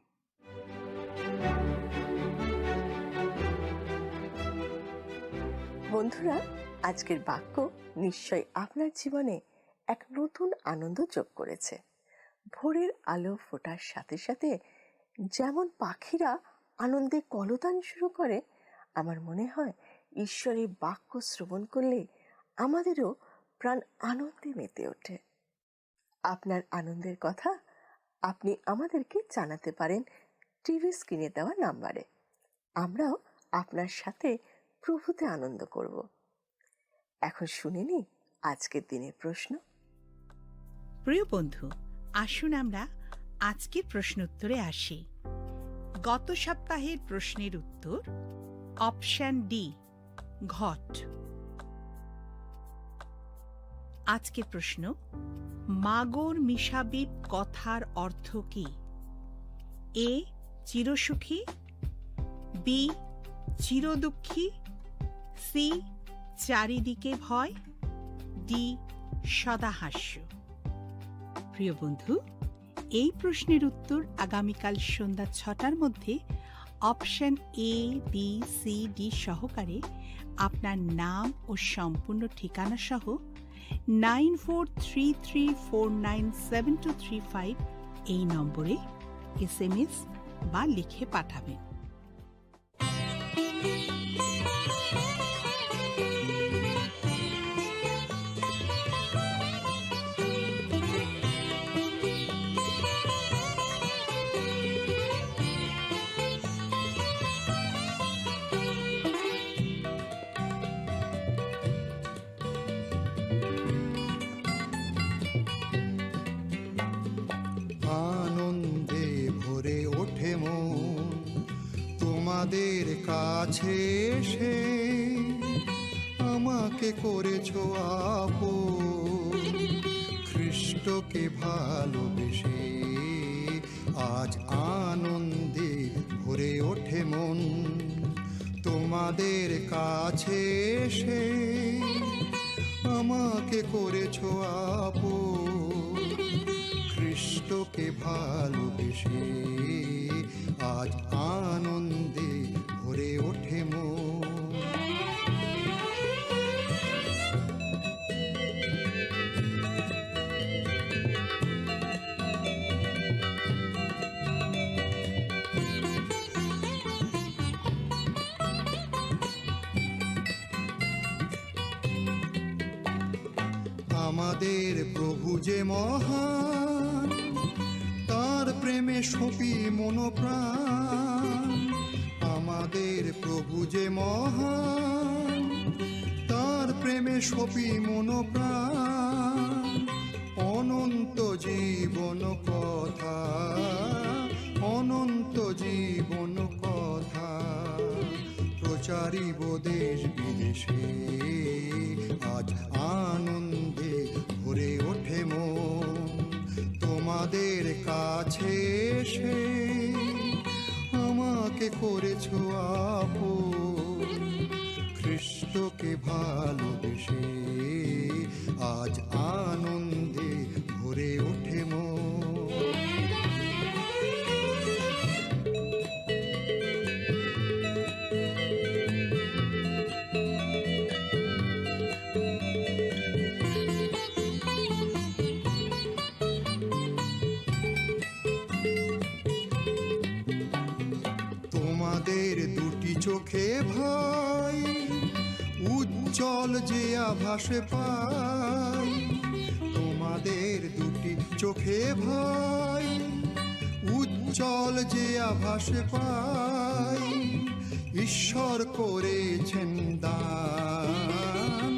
বন্ধুরা, আজকের বাক্য নিশ্চয় আপনার জীবনে এক নতুন আনন্দ যোগ করেছে। ভোরের আলো ফোটার সাথে সাথে যেমন পাখিরা আনন্দে কলতান শুরু করে, আমার মনে হয় ঈশ্বরের বাক্য শ্রবণ করলে আমাদেরও প্রাণ আনন্দে মেতে ওঠে। আপনার আনন্দের কথা আপনি আমাদেরকে জানাতে পারেন টিভি স্ক্রিনে দেওয়া নাম্বারে। আমরাও আপনার সাথে প্রভুতে আনন্দ করব। এখন শুনে নি আজকের দিনের প্রশ্ন। প্রিয় বন্ধু, আসুন আমরা আজকের প্রশ্নোত্তরে আসি। গত সপ্তাহের প্রশ্নের উত্তর অপশন ডি, ঘট। আজকের প্রশ্ন, মাগর মিশাবিব কথার অর্থ কি? এ চিরসুখী, বি চিরদুঃখী, সি চারিদিকে ভয়, ডি সদাহাস্য। প্রিয় বন্ধু, এই প্রশ্নের উত্তর আগামীকাল সন্ধ্যা ছটার মধ্যে option A, B, C, D সহকারে আপনার নাম ও সম্পূর্ণ ঠিকানা সহ nine four three three four nine seven two three five এই নম্বরে এসএমএস বা লিখে পাঠাবেন। ওঠে মন তোমাদের কাছে এসে, আমাকে করেছো আপন। খ্রিস্টকে ভালোবেসে আজ আনন্দে ভরে ওঠে মন তোমাদের কাছে এসে, আমাকে করেছো আপন। খ্রিস্টকে ভালোবেসে আজ আনন্দে ভরে ওঠে মন। আমাদের প্রভু যে মহান, তার প্রেমে সঁপি মন প্রাণ। আমাদের প্রভু যে মহান, তার প্রেমে সঁপি মন প্রাণ। অনন্ত জীবন কথা, অনন্ত জীবন কথা, প্রচারিব দেশ বিদেশে। আজ আনন্দে ভরে ওঠে মন তোমাদের কাছে এসে, আমাকে করেছো আপন। খ্রিস্টকে ভালোবেসে আজ আনন্দে ভরে ওঠে মন। তোমাদের দুটি চোখে ভাই উজ্জ্বল যে আভাস পাই। তোমাদের দুটি চোখে ভাই উজ্জ্বল যে আভাস পাই। ঈশ্বর করেছেন দান,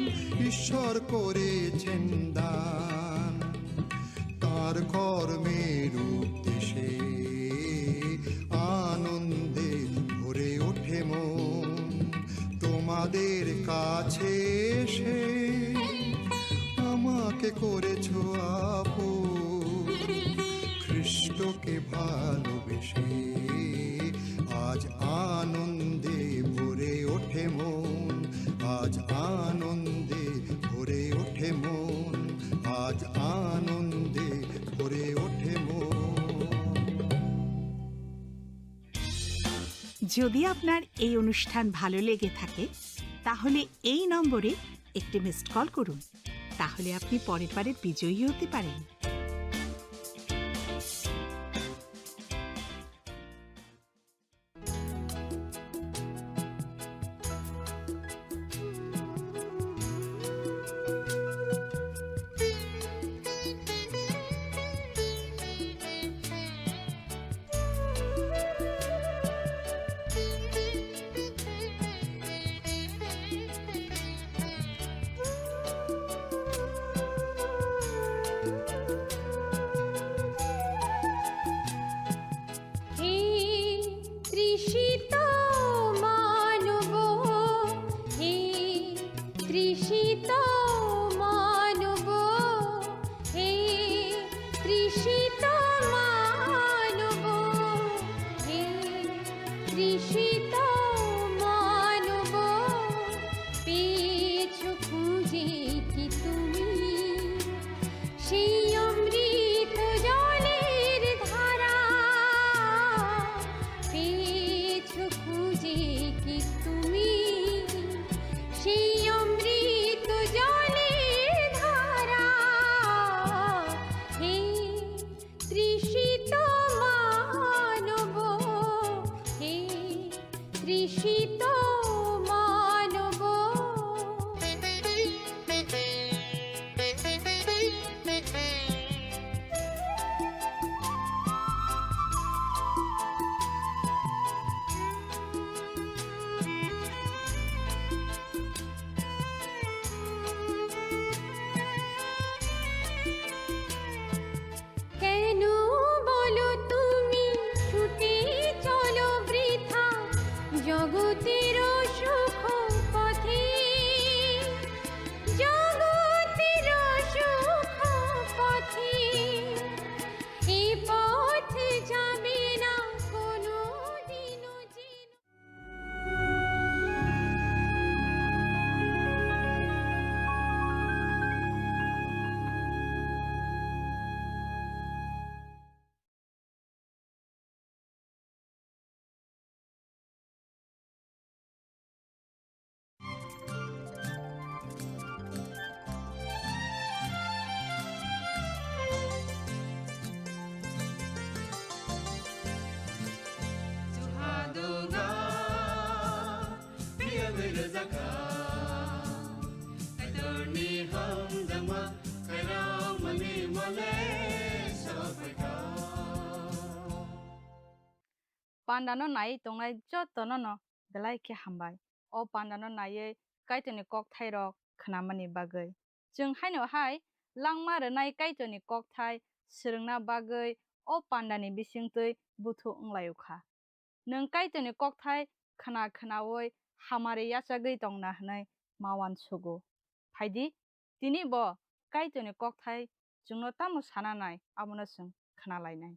ঈশ্বর করেছেন দান। তার কর্মের উদ্দেশ্যে আনন্দে ভরে ওঠে মন তোমাদের কাছে এসে। আমাকে করেছো আপন, খ্রিস্টকে ভালোবেসে আজ আনন্দে ভরে ওঠে মন, আজ আনন্দে ভরে ওঠে মন, আজ আনন্দে ভরে ওঠে মন। যদি আপনার এই অনুষ্ঠান ভালো লেগে থাকে, তাহলে এই নম্বরে একটি মিসড কল করুন, তাহলে আপনি পরের বারের বিজয়ী হতে পারেন। হে তৃষিত মানব, হে তৃষিত মানব, হে তৃষিত মানব, হে তৃষিত মানব, পেয়েছো খুঁজে কি তুমি সেই অমৃত জলের ধারা? পেয়েছো খুঁজে কি তুমি সেই অমৃত জলের ধারা? হে তৃষিত মানব, হে তৃষিত মানব। কেন pandano naiwi tongnai jotono no belai khe hambai. O pandano naiwi Kaitorni kokthairok khnamani bagwi. Chwng haino hai langma rwnai Kaitorni kokthai swrwngna bagwi o pandani bisingtwi buthu wnglaio kha. Nwng Kaitorni kokthai khna khnaui hamari yachagwi tongna hwnwi ma uansugo. Phaidi, tini bo Kaitorni kokthai chwngno tamo sana nai, abono chwng khna lainai.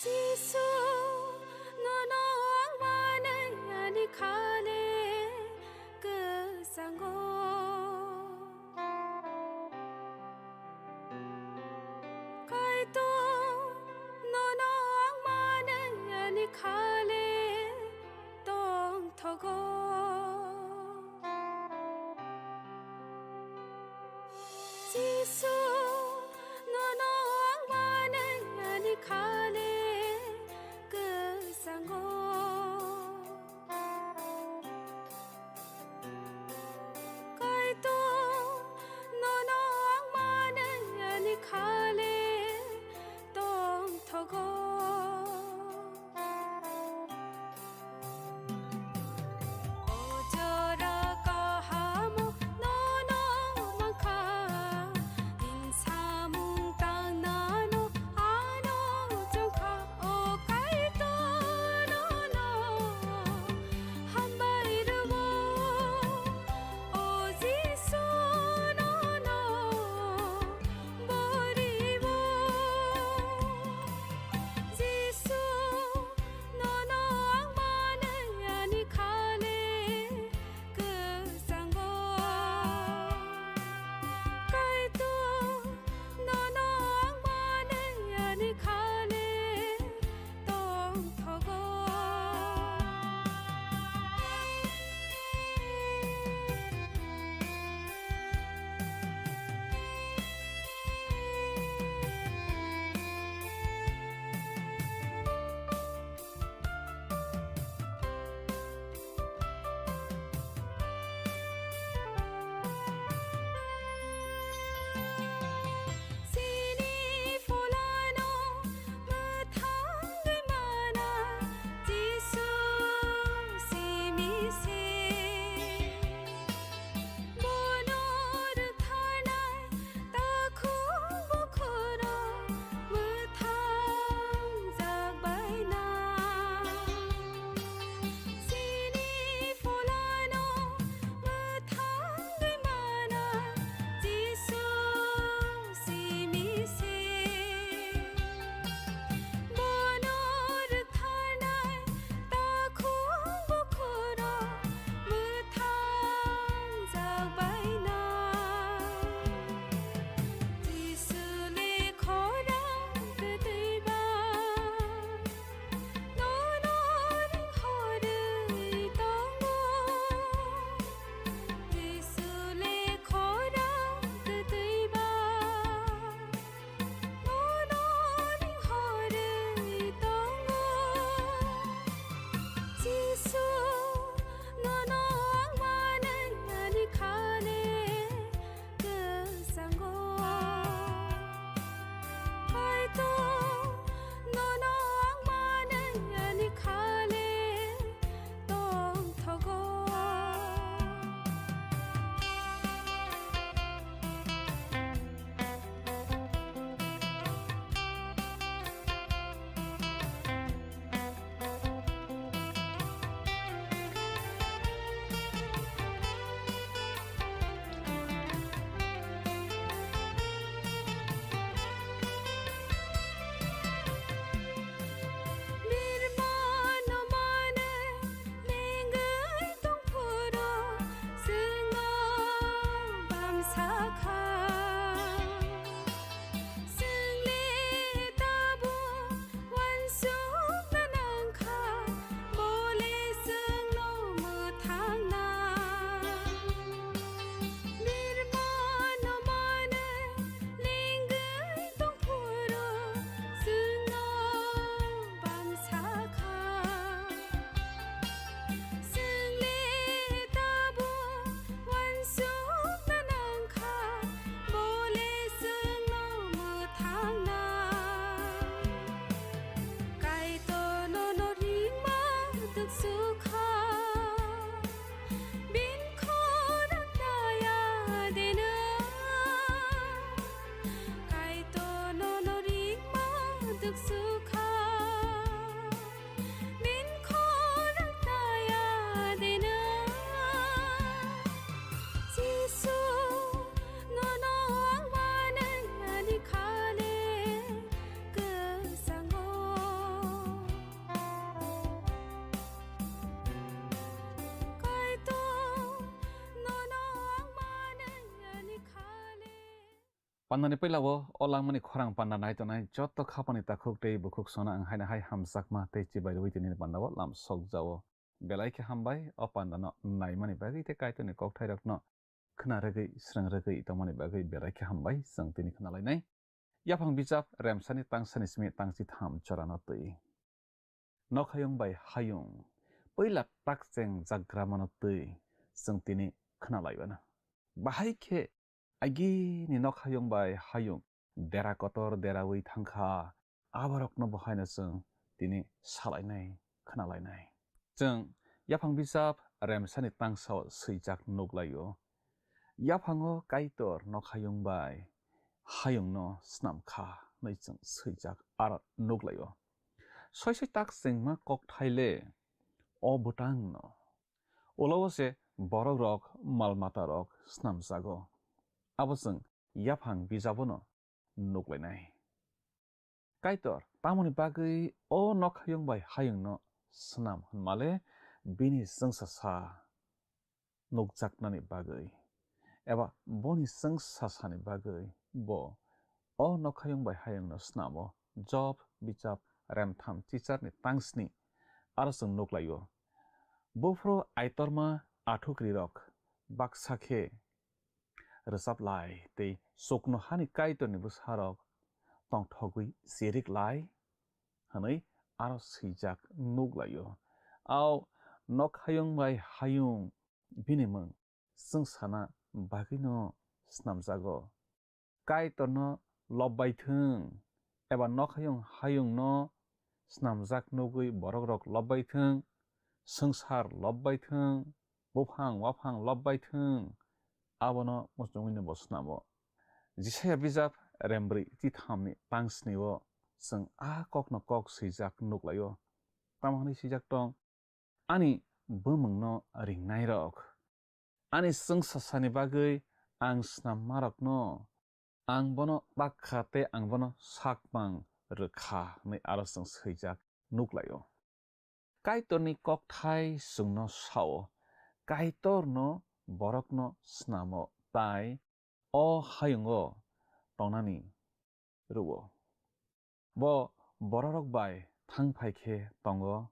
Jisu, nono ang manwi ani khale kwchango. Kaitor, nono ang manwi ani khale tongthogo. Jisu, nono ang manwi ani khale kwchango. Kaitor, nono ang manwi ani khale tongthogo. O jora kahamo nono mankha, din Pandani puila o, o langmani khorang panda nai tongnai joto khapani takhuk tei bukhuk sona ang haino hai hamjakma tei chibai rwui tini pandao lam sokjao. Belai khe hambai o pandano naimani bagwi tei Kaitorni kokthairokno khna rwgwi, srwng rwgwi tongmani bagwi belai khe hambai chwng tini khna lainai. Yaphang bijap remsani tangsani simi tangchi tham chorano twi. Nokhayung bai hayung, puila takcheng jagra mano twi chwng tini khna laiwano. Bahai khe agini nokhayung bai hayung dera kotor deraui thangkha, aborokno bo haino chwng tini salainai, khna lainai. Chwng yaphang bijap remsani tangsao swijak nuklaio. Yaphango Kaitor nokhayung bai hayungno snam kha hwnwi chwng swijak aro nuklaio. Soi soi takchengma kokthai le o bwtangno. Ulo o se borokrok mal matarok snamjago. Abo chwng yaphang bijabono nuklainai. Kaitor tamoni bagwi o nokhayung bai hayungno snam hwnmale bini chwngsasa nukjaknani bagwi eba boni chwngsasani bagwi bo o nokhayung bai hayungno snamo. Job bichap remtham chicharni tangsni aro chwng nuklaio. Buphuru aitorma athukrirok baksa khe rwchap lai tei chuknohani Kaitorni bwsarok tongthogwi chirik lai hwnwi aro swijak nuklaio. Ao nokhayung bai hayung bini mwng chwngsana bagwino snamjago. Kaitorno lobbai thung, eba nokhayung hayungno snamjak nugwi borokrok lobbai thung, swngchar lobbai thung, buphang waphang lobbai thung, abono muchungwino bo snamo. Jisaya bijap rembrwi tithamni tangsnio chwng a kokno kok swijak nuklaio. Tamo hwnwi swijak tong, ani bumungno ringnairok. Ani chwngsasani bagwi ang snammarokno, ang bono tak kha tei ang bono sakmang rw kha hwnwi aro chwng swijak nuklaio. Kaitorni kokthai chwngno sao, Kaitorno borokno snamo, tai o hayungo tongnani rwo. Bo bororok bai thang phai khe tongo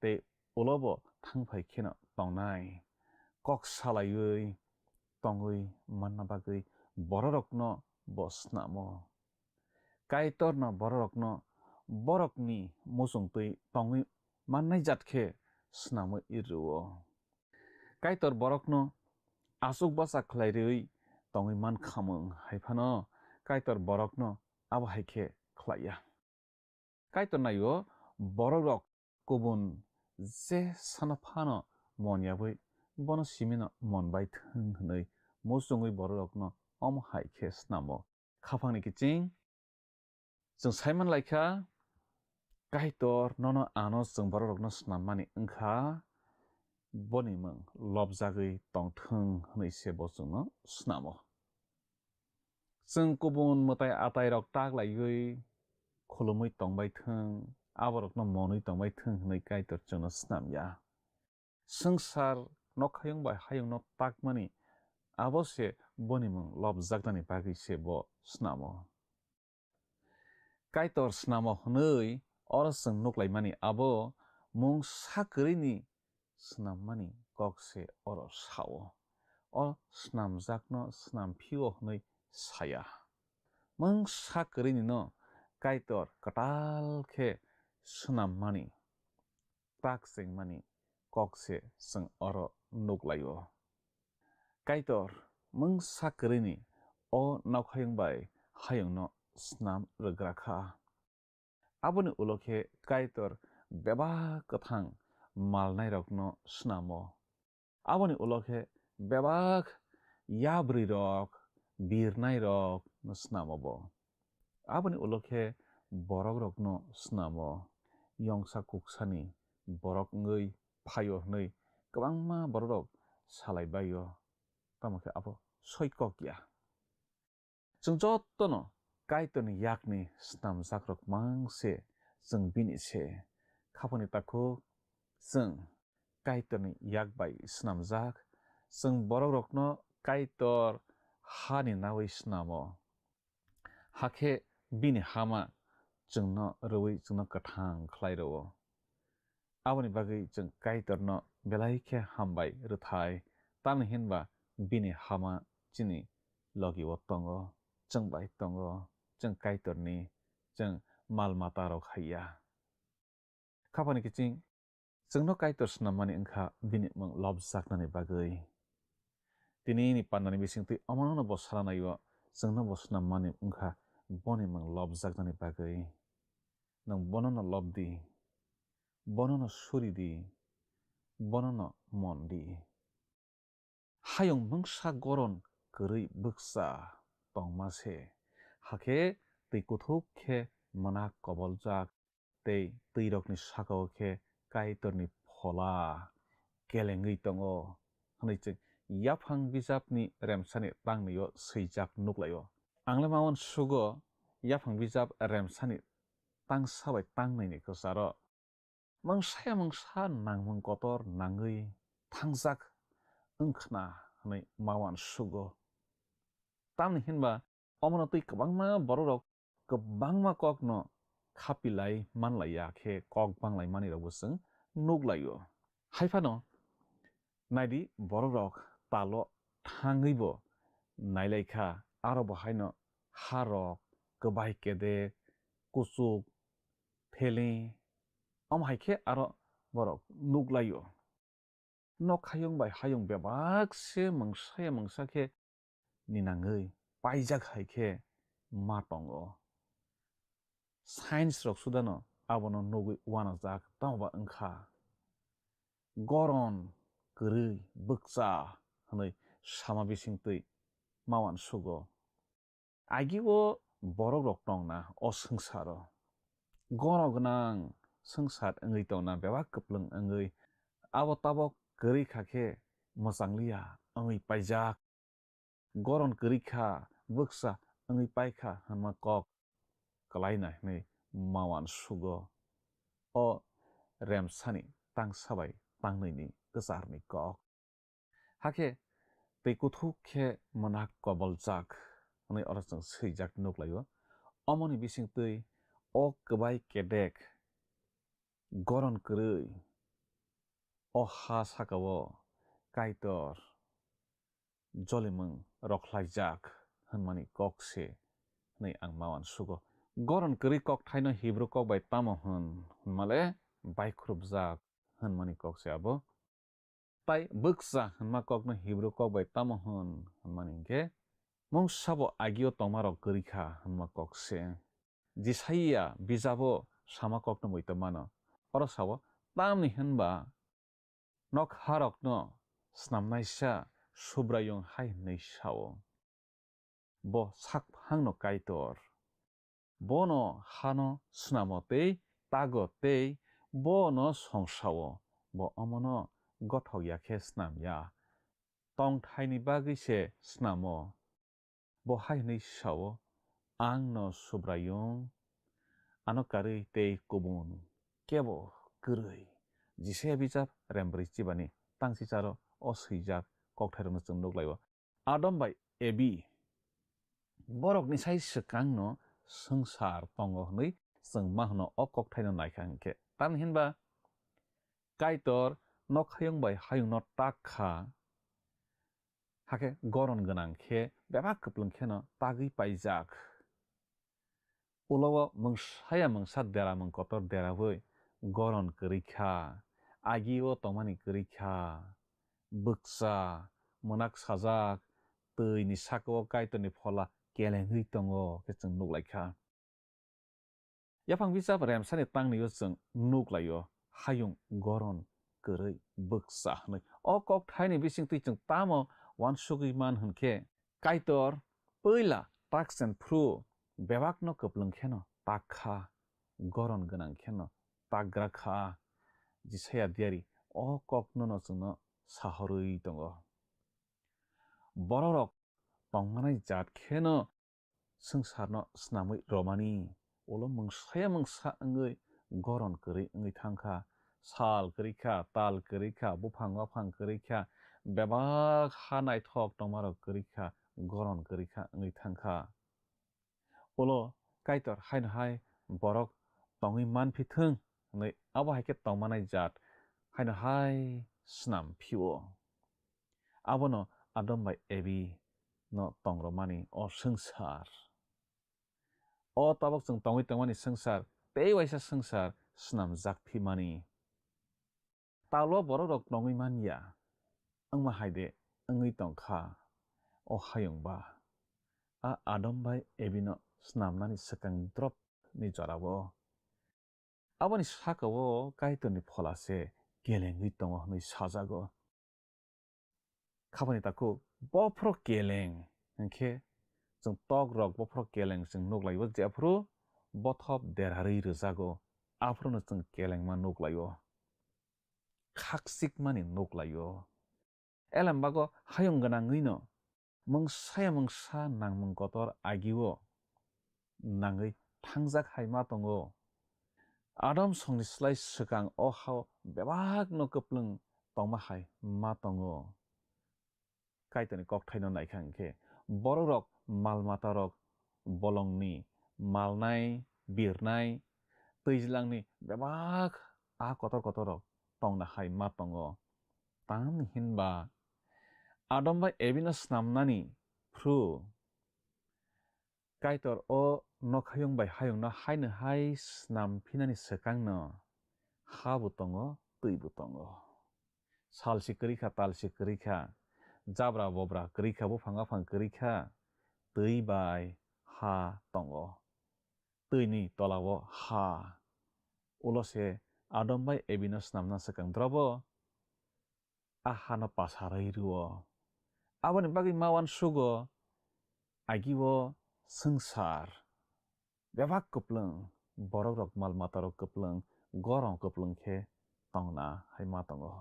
tei ulo bo thang phai kheno tongnai. Kok salaiwi tongwi manna bagwi bororokno bo snamo. Kaitorno bororokno borokni muchungtwi tongwi mannai jat khe snamwi rwo. Kaitor borokno aswk bwsa khlai rwui tongwi man khamung hai phano Kaitor borokno abo hai khe khlai ya. Kaitor nai-o, borokrok kubun je sano phano mon yabwi bono simino mon bai thung hwnwi muchungwi borokrokno omo hai khe snamo. Khaphangni kiching chwng saiman lai kha, Kaitor nono ano chwng borokrokno snammani wng kha, boni mwng lobjagwi tong thung hwnwi se bo chwngno snamo. Chwng kubun mwtai atairok tak laiwi khulumwi tongbai thung, aborokno monwi tongbai thung hwnwi Kaitor chwngno snam ya. Swngchar nokhayung bai hayungno takmani abo se boni mwng lobjaknani bagwi se bo snamo. Kaitor snamo hwnwi oro chwng nuklaimani abo mungsa kwrwini snammani kok se oro sao. O snamjakno snam phio hwnwi saya. Mungsa kwrwini no Kaitor kwtal khe swnammani, tak chengmani kok se chwng oro nuklaio. Kaitor mungsa kwrwini o nokhayung bai hayungno snam rwgra kha. Aboni ulo khe Kaitor bebak kwthang malnairokno snamo. Aboni ulo khe bebak yabrwirok, birnairokno snamo bo. Aboni ulo khe borokrokno snamo, yongsa kuksani borok wngwi phaio hwnwi kwbangma borokrok salai baio, tamo khe abo soi kok ya. Chwng jotono Kaitorni yakni snamjakrok mang se chwng bini se. Khaphangni takhuk chwng Kaitorni yak bai snamjak, chwng borokrokno Kaitor hani naui snamo. Hakhe bini hama chwngno rwui chwngno kwthang khlai rwo. Aboni bagwi chwng Kaitorno belai khe hambai rwthai, tamni hinba bini hama chini logi-o tongo, chwng bai tongo, chwng Kaitorni, chwng mal mata rok hai ya. Khapani kiching, chwngno Kaitor swnammani wngkha bini mung lobjaknani bagwi. Tinini pandani bisingtwi omono bo sana nai-o, chwngno bo swnammani wngkha boni mung lobjaknani bagwi. Nwng bonono lob di, bonono suri di, bonono mon di. Hayung mungsa goron kwrwi bwkcha tongma se, hakhe twi kuthuk khe mwnak koboljak tei twirokni saka-o khe Kaitorni phola kelengwi tongo, hwnwi chwng yaphang bijapni remsani tangnwi-o swijak nuk lai-o. Ang le ma uansugo, yaphang bijap remsani tangsa bai tangnwini kwcharo mungsa ya mungsa nangmung kotor nangwi thangjak wngkhna hwnwi ma uansugo. Tamni hinba omono twi kwbangma bororok kwbangma kokno khapilai manlaiya khe kok banglai manwirokbo chwng nuk lai-o. Hai phano naidi, bororok talo thangwibo nailaikha, aro bo haino harok kwbai kedek, kuchuk, thele, omo hai khe aro borok nuk lai-o. Nok hayung bai hayung bebak se mungsa ya mungsa khe ninangwi paijak hai khe ma tongo. Science rok sudano abono nugwi uanajak, tamo ba wngkha goron kwrwi bwkcha hwnwi sama bisingtwi ma uansugo. Agio borok rok tongna o swngcharo. Goron gwnang swngchar wngwi tongna bebak kwplwng wngwi, abo tabok kwrwi kha khe mwchangliya wngwi paijak. Goron kwrwi kha, bwkcha wngwi paikha hwnma kok kwlaina hwnwi ma uansugo. O remsani tangsa bai tangnwini kwcharni kok. Hakhe twi kuthuk khe mwnak koboljak hwnwi oro chwng swijak nuk lai-o. Omoni bisingtwi o kwbai kedek goron kwrwi o ha saka-o Kaitor jolimung rwkhlaijak hwnmani kok se hwnwi ang ma uansugo. Goron kwrwi kokthaino Hibru kok bai tamo hwn hwnmale baikhurupjak hwnmani kok se abo. Tai bwkcha hwnma kokno Hibru kok bai tamo hwn hwnmani hinkhe mungsabo agio tongmarok kwrwi kha hwnma kok se. Jisaiya bijabo sama kokno muitu mano. Oro sao, tamni hwnba nokharokno snamnaisa Subraiyung hai hwnwi sao, bo sakphangno Kaitor. Bono hano snamo tei tago tei bono songsao, bo omono gothok ya khe snam ya, tongthaini bagwi se snamo. Bo hai hwnwi sao, "Ang no Subraiyung, ano karwi tei kubun kebo kwrwi." Jisaiya bijap rembrwi chibani tangsicharo o swijak kokthairokno chwng nuk lai-o. Adam bai Ebi borokni sai swkangno swngchar tongo hwnwi chwng ma hwno o kokthaino naikha hinkhe. Tamni hinba Kaitor nokhayung bai hayungno tak kha, hakhe goron gwnang khe bebak kwplwng kheno tagwi paijak. Ulo o mungsaya mungsa deramung kotor deraui goron kwrwi kha, agio tongmani kwrwi kha, bwkcha, mwnak sajak, twini saka-o Kaitorni phola kelengwi tongo khe chwng nuk lai kha. Yaphang bijap remsani tangnwi-o chwng nuk lai-o, hayung goron kwrwi bwkcha hwnwi. O kokthaini bisingtwi chwng tamo uansugwi man hwn khe, Kaitor puila takchen phru bebakno kwplwng kheno tak kha, goron gwnang kheno tak gra kha. Jisaiya diari o kokno no chwngno sahorwi tongo. Bororok tongmanai jat kheno swngcharno snamwi romani, ulo mungsaya mungsa wngwi goron kwrwi wngwi thang kha, sal kwrwi kha, tal kwrwi kha, buphang waphang kwrwi kha, bebak ha naithok tongmarok kwrwi kha, goron kwrwi kha wngwi thang kha. Ulo Kaitor haino hai borok tongwi manphi thung hwnwi abo hai khe tongmanai jat haino hai snam phio. Abono Adam bai Evi no tongrwmani o swngchar. O tabok chwng tongwi tongmani swngchar tei waisa swngchar snamjak phimani. Talo borok rok nongwi man ya, wngma hai de wngwi tong kha o hayung ba. A Adam bai Evi no snamnani swkang drop ni jora o. Aboni saka o Kaitor ni phola se kelengwi tongo hwnwi sajago. Khabani takhuk bophro keleng hwnkhe chwng tok rok bophro keleng chwng nuk lai o, jephru bothop derarwi rwjago, aphuru no chwng kelengma nuk lai o. Khakchikmani nuk lai o. Elem bago hayung gwnangwi no mungsa ya mungsa nangmung kotor agi o nangwi thangjak hai ma tongo. Adam songni slai swkang o hao bebak no kwplwng tongma hai ma tongo. Kaitorni kokthaino naikha hwnkhe, borok rok mal mata rok, bolongni malnai, birnai, twijlangni bebak a kotor kotor rok tongna hai ma tongo. Tamni hinba Adam bai Evi no snamnani phru Kaitor o nokhayung bai hayungno haino hai snam phinani swkangno ha bo tongo, twi bo tongo. Sal se kwrwi kha, tal se kwrwi kha, jabra bobra kwrwi kha, buphang aphang kwrwi kha, twi bai ha tongo. Twini tola o ha. Ulo se Adam bai Evi no snamna swkang drobo a hano pasarwi rwo. Aboni bagwi ma uansugo, agi o swngchar bebak kwplwng, borok rok mal mata rok kwplwng, gorong kwplwng khe tongna hai ma tongo.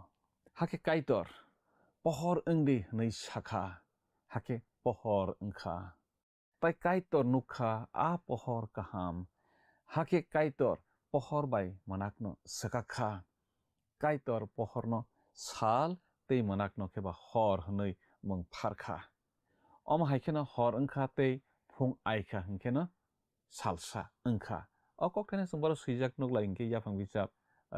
Hakhe Kaitor, "Pohor wng di," hwnwi sakha, hakhe pohor wngkha. Tai Kaitor nukha a pohor kaham. Hakhe Kaitor pohor bai mwnakno swkakha. Kaitor pohorno sal tei mwnakno khe ba hor hwnwi mung pharkha. Omo hai kheno hor wngkha tei phung aikha hwnkheno salsa wngkha. O kokthaino chwng bohrok swijak nuklai hwnkhe yaphang bichap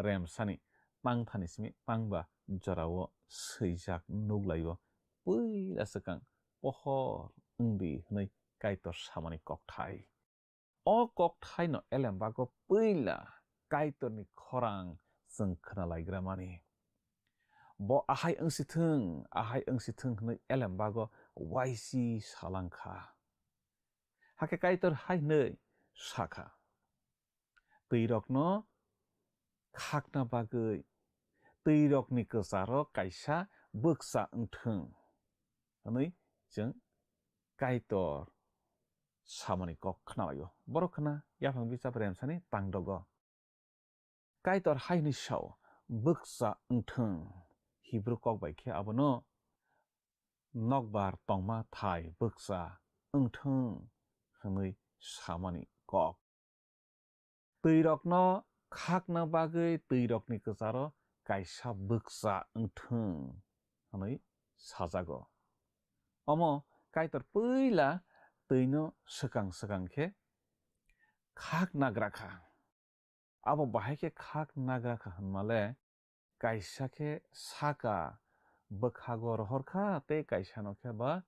remsani tangthani simi tangba jorao swijak nuklaio. Puila swkang pohor wng di hwnwi Kaitor samani kokthai. O kokthaino elembago puila Kaitorni khorang chwng khwnalaigramani. Bo ahai wngsithwng, ahai wngsithwng hwnwi elembago uaisi salangkha. Hakhe Kaitor hai hwnwi sakha, "Twirokno khakna bagwi twirokni kwcharo kaisa bwkcha wngthwng," hwnwi chwng Kaitor samani kok khnalaio. Borok khna yaphang bichap remsani tangdogo. Kaitor hai hwnwi sao, "Bwkcha wngthwng." Hibru kok bai khe abono nokbar tongma thai bwkcha wngthwng hwnwi samani kok. Twirokno khakna bagwi twirokni kwcharo kaisa bwkcha wngthwng hwnwi sajago. Omo Kaitor puila twino swkang swkang khe khak nagra kha. Abo bahai khe khak nagra kha hwnmale, kaisa khe saka bwkhago rohor kha tei kaisano khe ba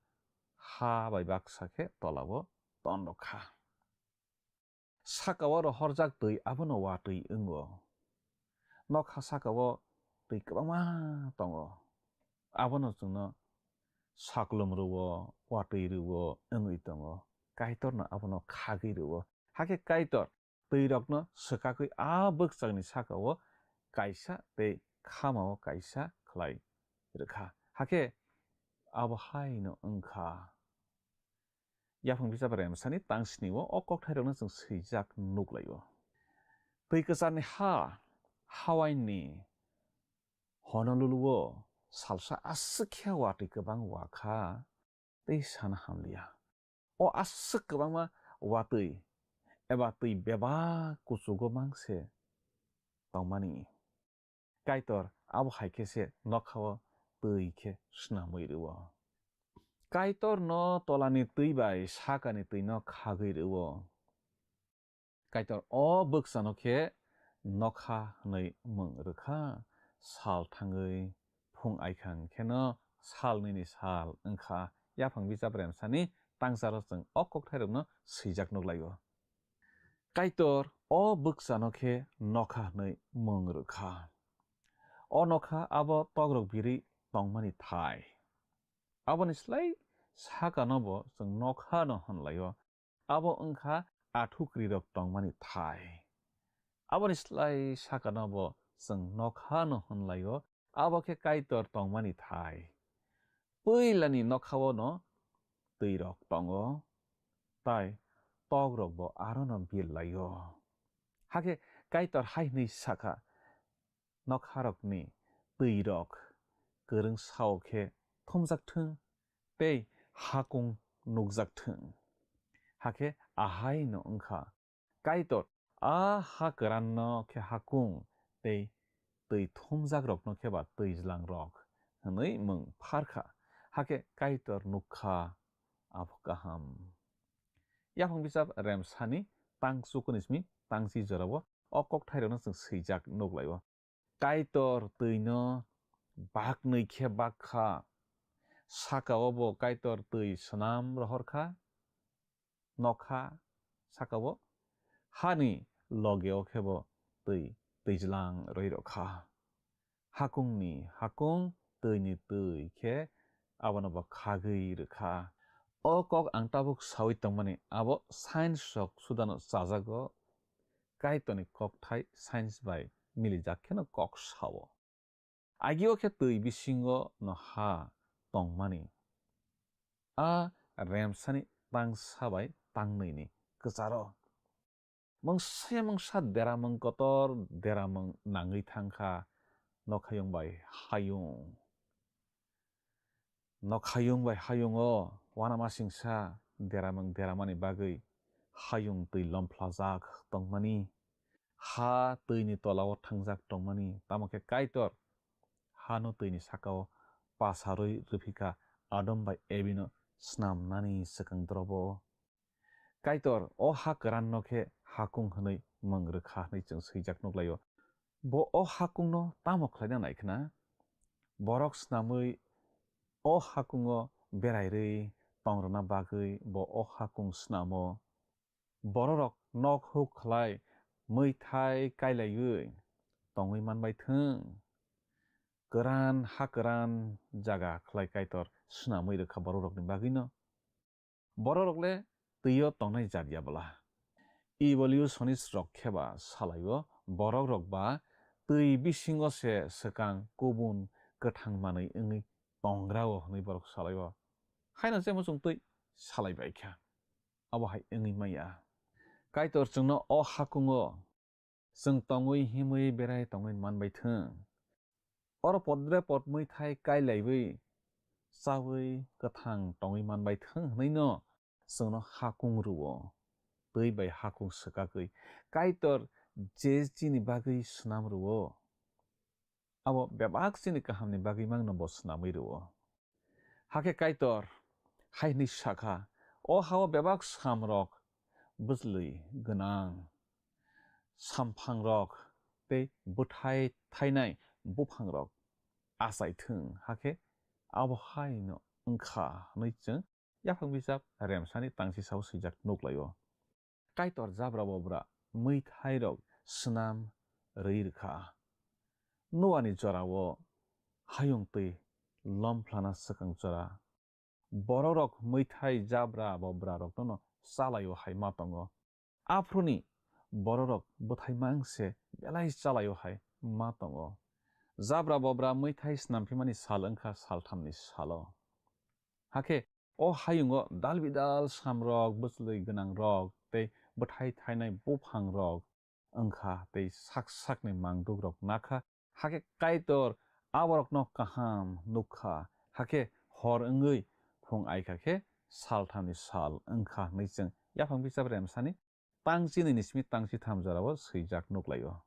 ha bai baksa khe tolao ton rw kha. Sakao rohorjak twi abono watwi wngo. Nokha sakao twi kwbangma tongo. Abono chwngno saklum rwo, watwi rwo wngwi tongo. Kaitorno abono khagwi rwo. Hakhe Kaitor twirokno swkakwi a bwkchangni sakao kaisa tei khamao kaisa khlai rwkha. Hakhe abo haino wngkha. Yaphang bichap remsani tangsnio o kokthairokno chwng swijak nuklaio. Twi kwcharni ha, hawaini Honolulu-o salsa aswk khe watwi kwbang wa kha tei sana hamliya. O aswk kwbangma watwi eba twi bebak kuchugo mangse tongmani. Kaitor abo hai khe se nokhao twi khe snamwi rwo. Kaitor no tolani twi bai sakani twi no khagwi rwo. Kaitor o bwksano khe nokha hwnwi mung rwkha. Sal thangwi phung aikha hwn kheno sal nini sal wngkha. Yaphang bijap remsani tangsaro chwng o kokthairokno swijak nuklaio. Kaitor o bwksano khe nokha hwnwi mung rwkha. O nokha abo tokrok biri tongmani thai. Aboni slai sakano bo chwng nokha no hwnlaio. Abo wngkha athukrirok tongmani thai. Aboni slai sakano bo chwng nokha no hwnlaio. Abo khe Kaitor tongmani thai. Puilani nokhao no twirok tongo, tai tokrok bo aro no birlaio. Hakhe Kaitor hai hwnwi sakha, nokharokni twirok kwrwng sao khe thumjak thung tei hakung nukjak thung. Hakhe ahai no wngkha. Kaitor a ha kwran no khe hakung tei twi thumjak rok no khe ba twijlang rok hwnwi mung pharkha. Hakhe Kaitor nukha abo kaham. Yaphang bijap remsani tang chukuni simi tangchi jorao o kokthairokno chwng swijak nuklaio. Kaitor twino baknwi khe bakha. Sakao bo Kaitor twi swnam rohorkha. Nokha sakao hani logeo khe bo twi twijlang rwi rokha. Hakungni hakung, twini twi khe abono bo khagwi rwkha. O kok ang tabuk saui tongmani abo science rok sudano chajago. Kaitorni kokthai science bai milijak kheno kok sao. Agio khe twi bisingo no ha tongmani. A remsani tangsa bai tangnwini kwcharo. Mungsa mungsa deramung kotor deramung nangwi thangkha nokhayung bai hayung. Nokhayung bai hayungo uanamasingsa deramung deramani bagwi hayung twi lomplajak tongmani, ha twini tolao thangjak tongmani, tamo khe Kaitor hano twini sakao pasarwi rwphikha Adam bai Ebino snamnani swkang drobo. Kaitor o ha kwran no khe hakung hwnwi mung rwkha hwnwi chwng swijak nuklaio. Bo o hakung no tamo khlaina nai khna? Borok snamwi o hakungo berairwi tongrwna bagwi bo o hakung snamo. Bororok nok huk khlai mwithai kailaiwi tongwi manbai thung. Kwran ha kwran jaga khlai Kaitor snamwi rwkha bororokni bagwino. Bororok le twio tongnai jat ya bwla. Evolutionist rok khe ba salaio, borok rok ba twi bisingo se swkang kubun kwthang manwi wngwi tongrao hwnwi borok salaio. Haino se muchung twi salai bai kha. Abo hai wngwi maya. Kaitor chwngno o hakungo chwng tongwi himwi berai tongwi manbai thung. Oro podre pod mwithai kailaiwi chawi kwthang tongwi manbai thung hwnwino chwngno hakung rwo. Twi bai hakung swkakwi Kaitor je chini bagwi swnam rwo, abo bebak chini kahamni bagwi mangno bo swnamwi rwo. Hakhe Kaitor hai hwnwi sakha, o hao bebak samrok bwchlwi gwnang samphangrok tei bwthai thainai buphangrok achai thung, hakhe abo haino wngkha hwnwi chwng yaphang bijap remsani tangchi sao swijak nuklaio. Kaitor jabra bobra mwithairok swnam rwi rwkha. Noani jorao hayung twi lomplana swkang jora. Bororok mwithai jabra bobrarokno chalaio hai ma tongo. Aphuruni bororok bwthai mang se belai chalaio hai ma tongo. Jabra bobra mwithai snamphimani sal wngkha salthamni salo. Hakhe o hayungo dal bidal samrok, bwchlwi gwnangrok tei bwthai thainai buphangrok wngkha tei sak sakni mangdukrok nakha. Hakhe Kaitor aborokno kaham nukha. Hakhe hor wngwi phung aikha khe salthamni sal wngkha hwnwi chwng yaphang bijap remsani tangchinini simi tangchitham jorao swijak nuklaio.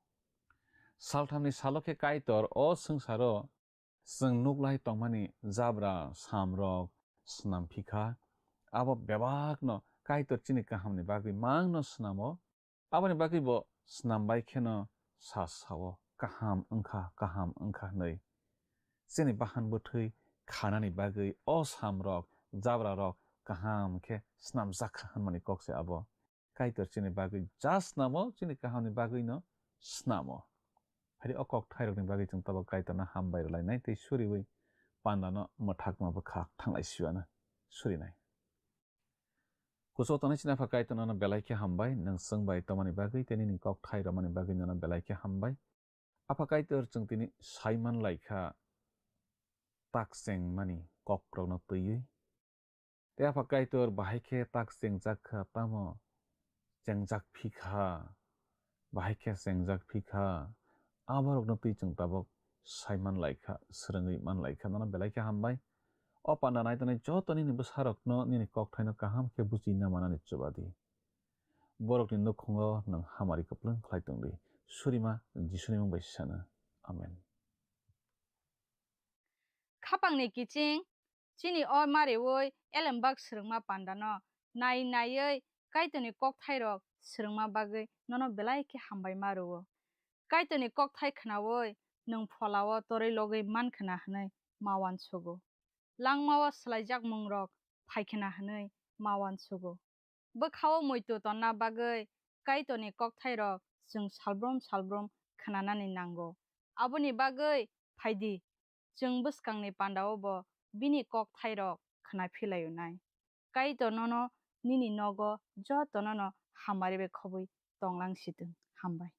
Salthamni salo khe Kaitor o swngcharo chwng nuklai tongmani jabra samrok snamphikha. Abo bebakno Kaitor chini kahamni bagwi mangno snamo. Aboni bagwi bo snam bai kheno sa sao, "Kaham wngkha, kaham wngkha," hwnwi. Chini bahan bwthwi khanani bagwi o samrok, jabrarok kaham khe snamjak kha hwnmani kok se abo. Kaitor chini bagwi ja snamo, chini kahamni bagwino snamo. Hairi o kokthairokni bagwi chwng tabuk Kaitorno hambai rwlainai tei suriui pandano mwthakma bwkha thanglai siwano surinai. Kuchuk tongnai chini Apha Kaitor nono belai khe hambai, nwng chwng bai tongmani bagwi tei nini kokthai romani bagwi nono belai khe hambai. Apha Kaitor chwng tini saiman laikha tak chengmani kokrokno twiwi. Tei Apha Kaitor bahai khe tak chengjak kha, tamo chengjak phi kha, bahai khe chengjak phi kha, aborokno twi chwng tabuk saiman laikha, swrwngwi man laikha, nono belai khe hambai. O panda nai tongnai joto nini bwsarokno nini kokthaino kaham khe buchina manani chuba di. Borokni nukhungo nwng hamari kwplwng khlai tong di. Surima Jisuni mung bai sana. Amen. Khapangni kiching, chini o mariui elembak swrwngma pandano nai naiui Kaitorni kokthairok swrwngma bagwi nono belai khe hambai ma rwo. Kaitorni kokthai khnaui nwng pholao torwi logwi man khna hwnwi ma uansugo. Langmao swlaijak mungrok phai khna hwnwi ma uansugo. Bwkhao muitu tonna bagwi Kaitorni kokthairok chwng salbrum salbrum khnanani nango. Aboni bagwi phai di, chwng bwskangni pandao bo bini kokthairok khna phi lai-o nai. Kaitor nono nini nogo jotono no hamari bai khobwi tong lang si thung. Hambai.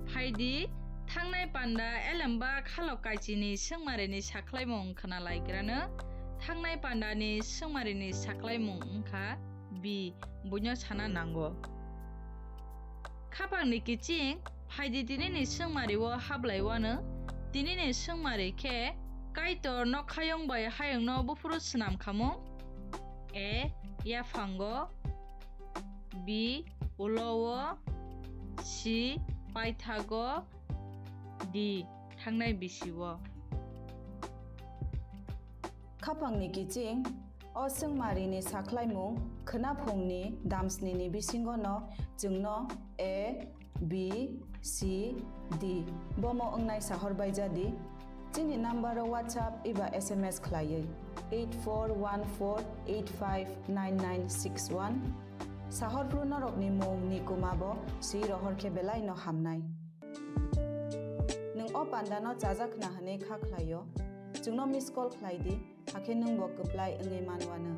Phai di, thangnai panda elembak halok kaichini swngmarini sakhlaimung khna lai grano. Thangnai pandani swngmarini sakhlaimung wngkha B, buino sana nango. Khapangni kiching, phai di tinini swngmario hablai uano. Tinini swngmari khe Kaitor nokhayung bai hayungno buphuru swnam khamung. A, yaphango. B, ulo-o. C, paithago. D, thangnai bisi-o. Khapangni kiching, o swngmarini sakhlaimung khwnaphungni damsnini bisingono chwngno A, B, C, D bomo wngnai sahor bai ja di. Chini number o WhatsApp eba S M S khlaiwi eight four one four eight five nine nine six one. Sahor phru norokni mung ni kuma bo swi rohor khe belai no hamnai. Nwng o panda no chajak khna hwnwi kha khlai o, chwngno miss call khlai di. Hakhe nwng bo kwplai wngwi man uanw.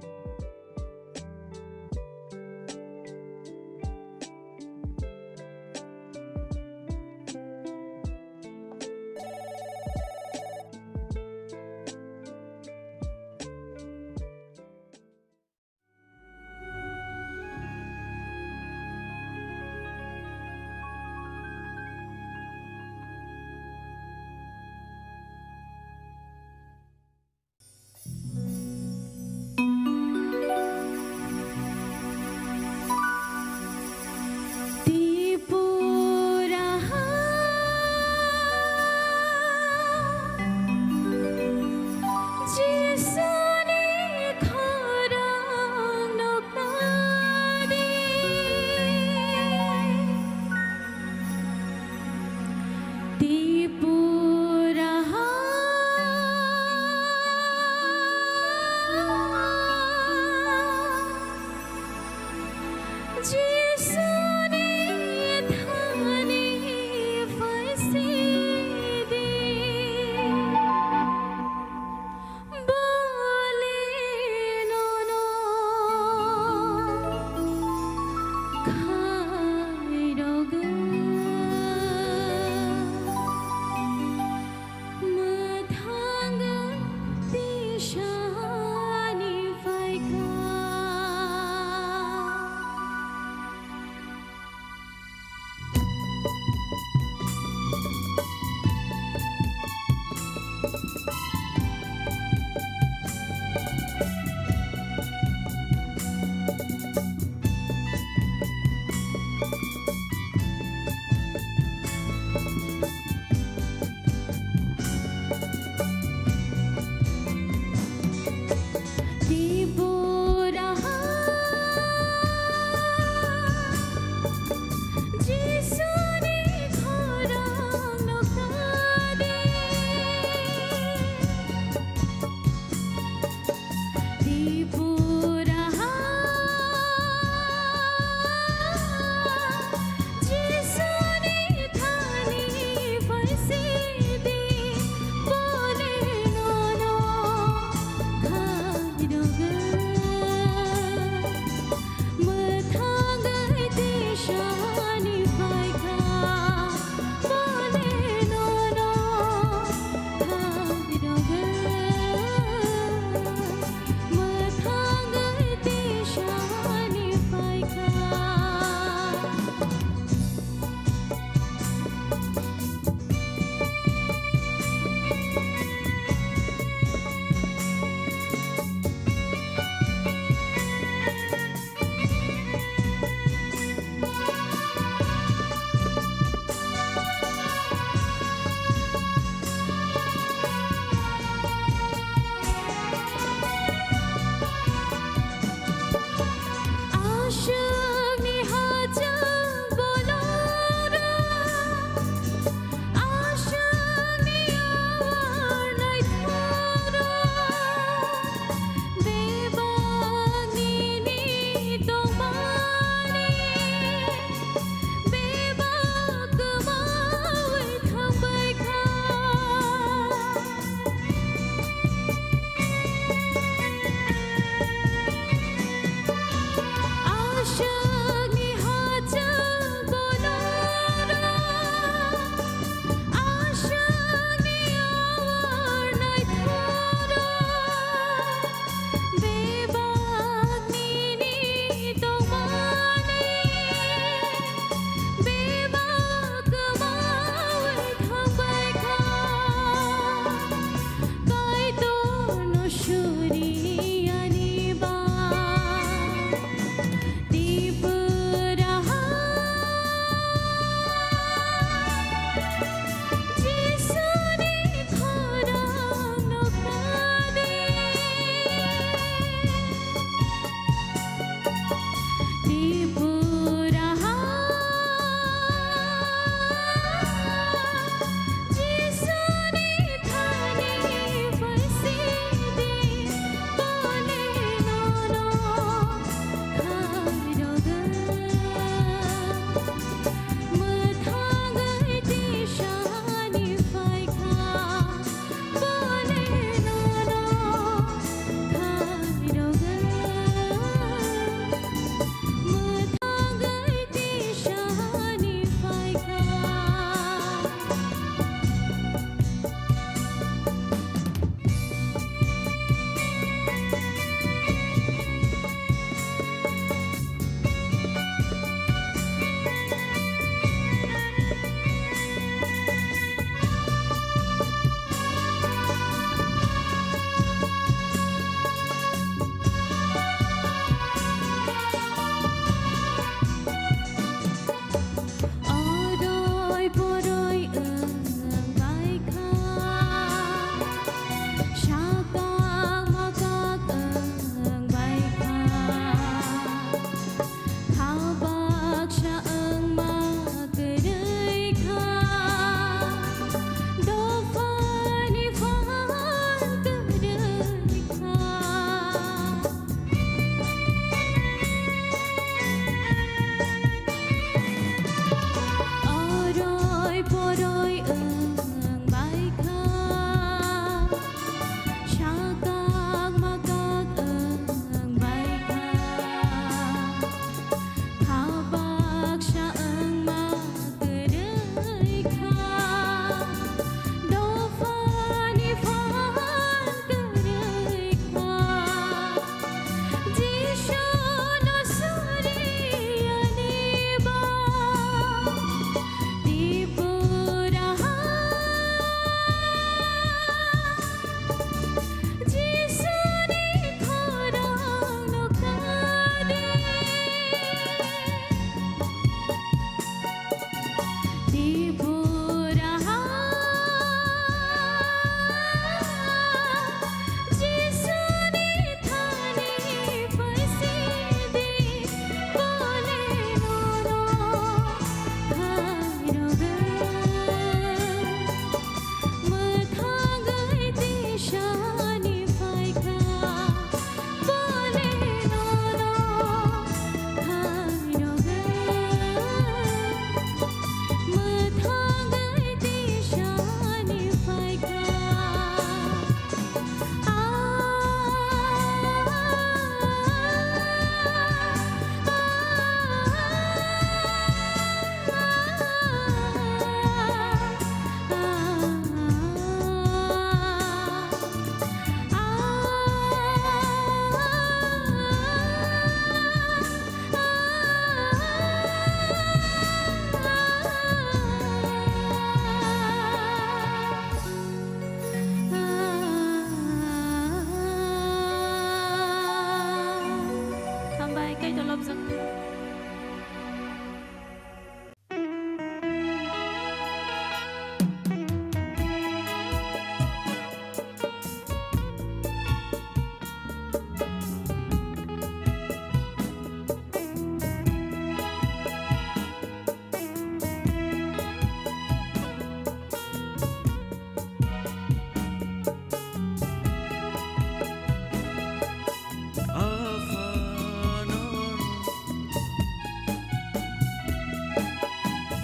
Lobjak.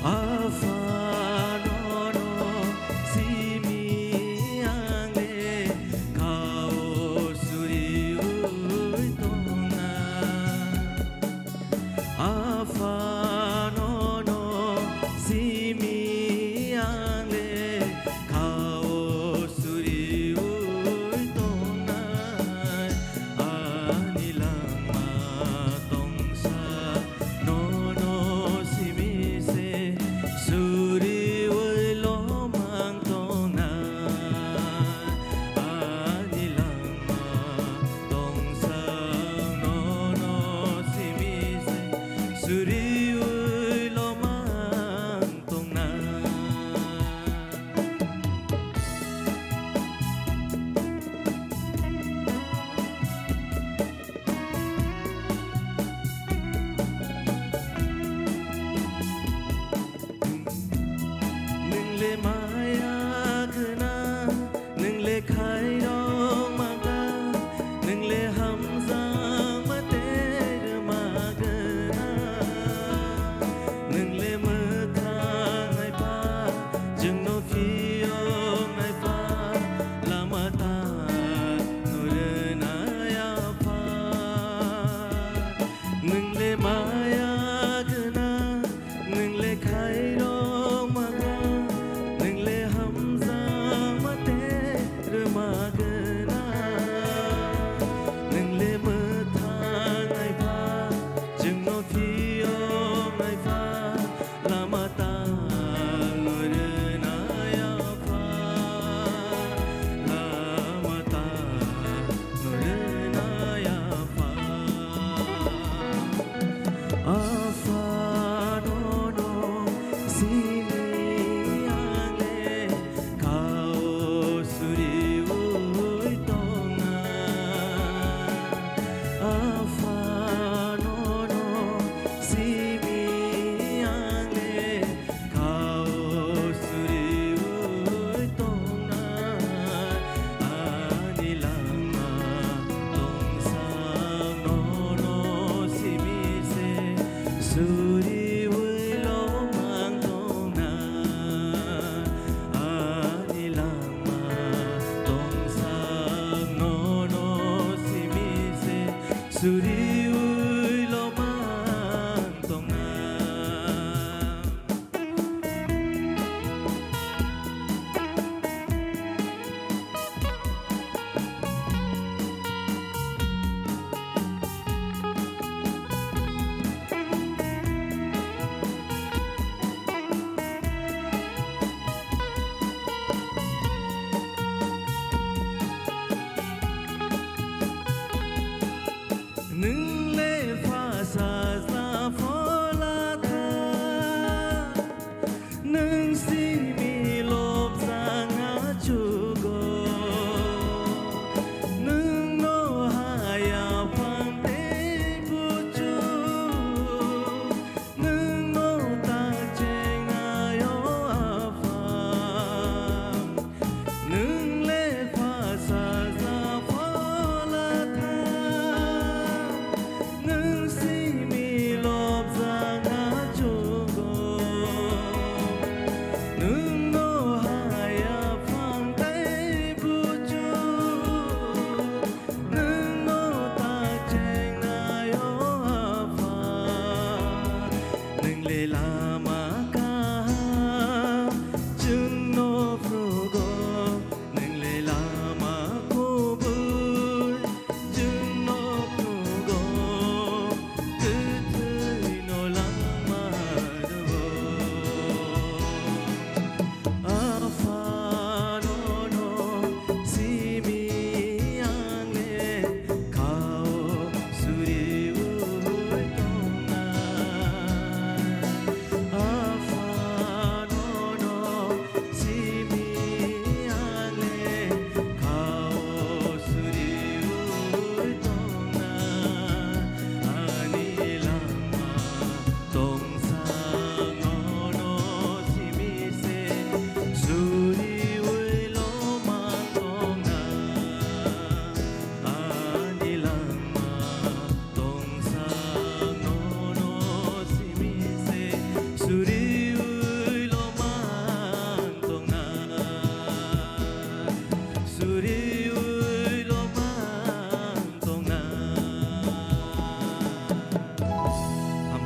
Aphano no simi ang le kao suriui tongnai. Aphano no simi ang le kao suriui tongnai. Ani langma tongsa nono simi se suriui lomang tongnai. Ani langma tongsa nono simi se suriui lomang tongnai. Nwng le maya gwnang, nwng le khairok maga, nwng le hamjakma tei rwma gwnang. Nwng le mwthang hai pha, chwngno phiyok nai pha, lama ta no rwnai apha. Nwng le maya gwnang, nwng le khairok maga, nwng le hamjakma tei rwma gwnang. Nwng le mwthang hai pha, chwngno phiyok nai pha, lama ta no rwnai apha, lama ta no rwnai apha. Aphano no simi ang le kao suriui tongnai. Aphano no simi ang le kao suriui tongnai. Ani langma tongsa nono simi se suriui lomang tongnai. Ani langma tongsa nono simi se suriui lomang tongnai.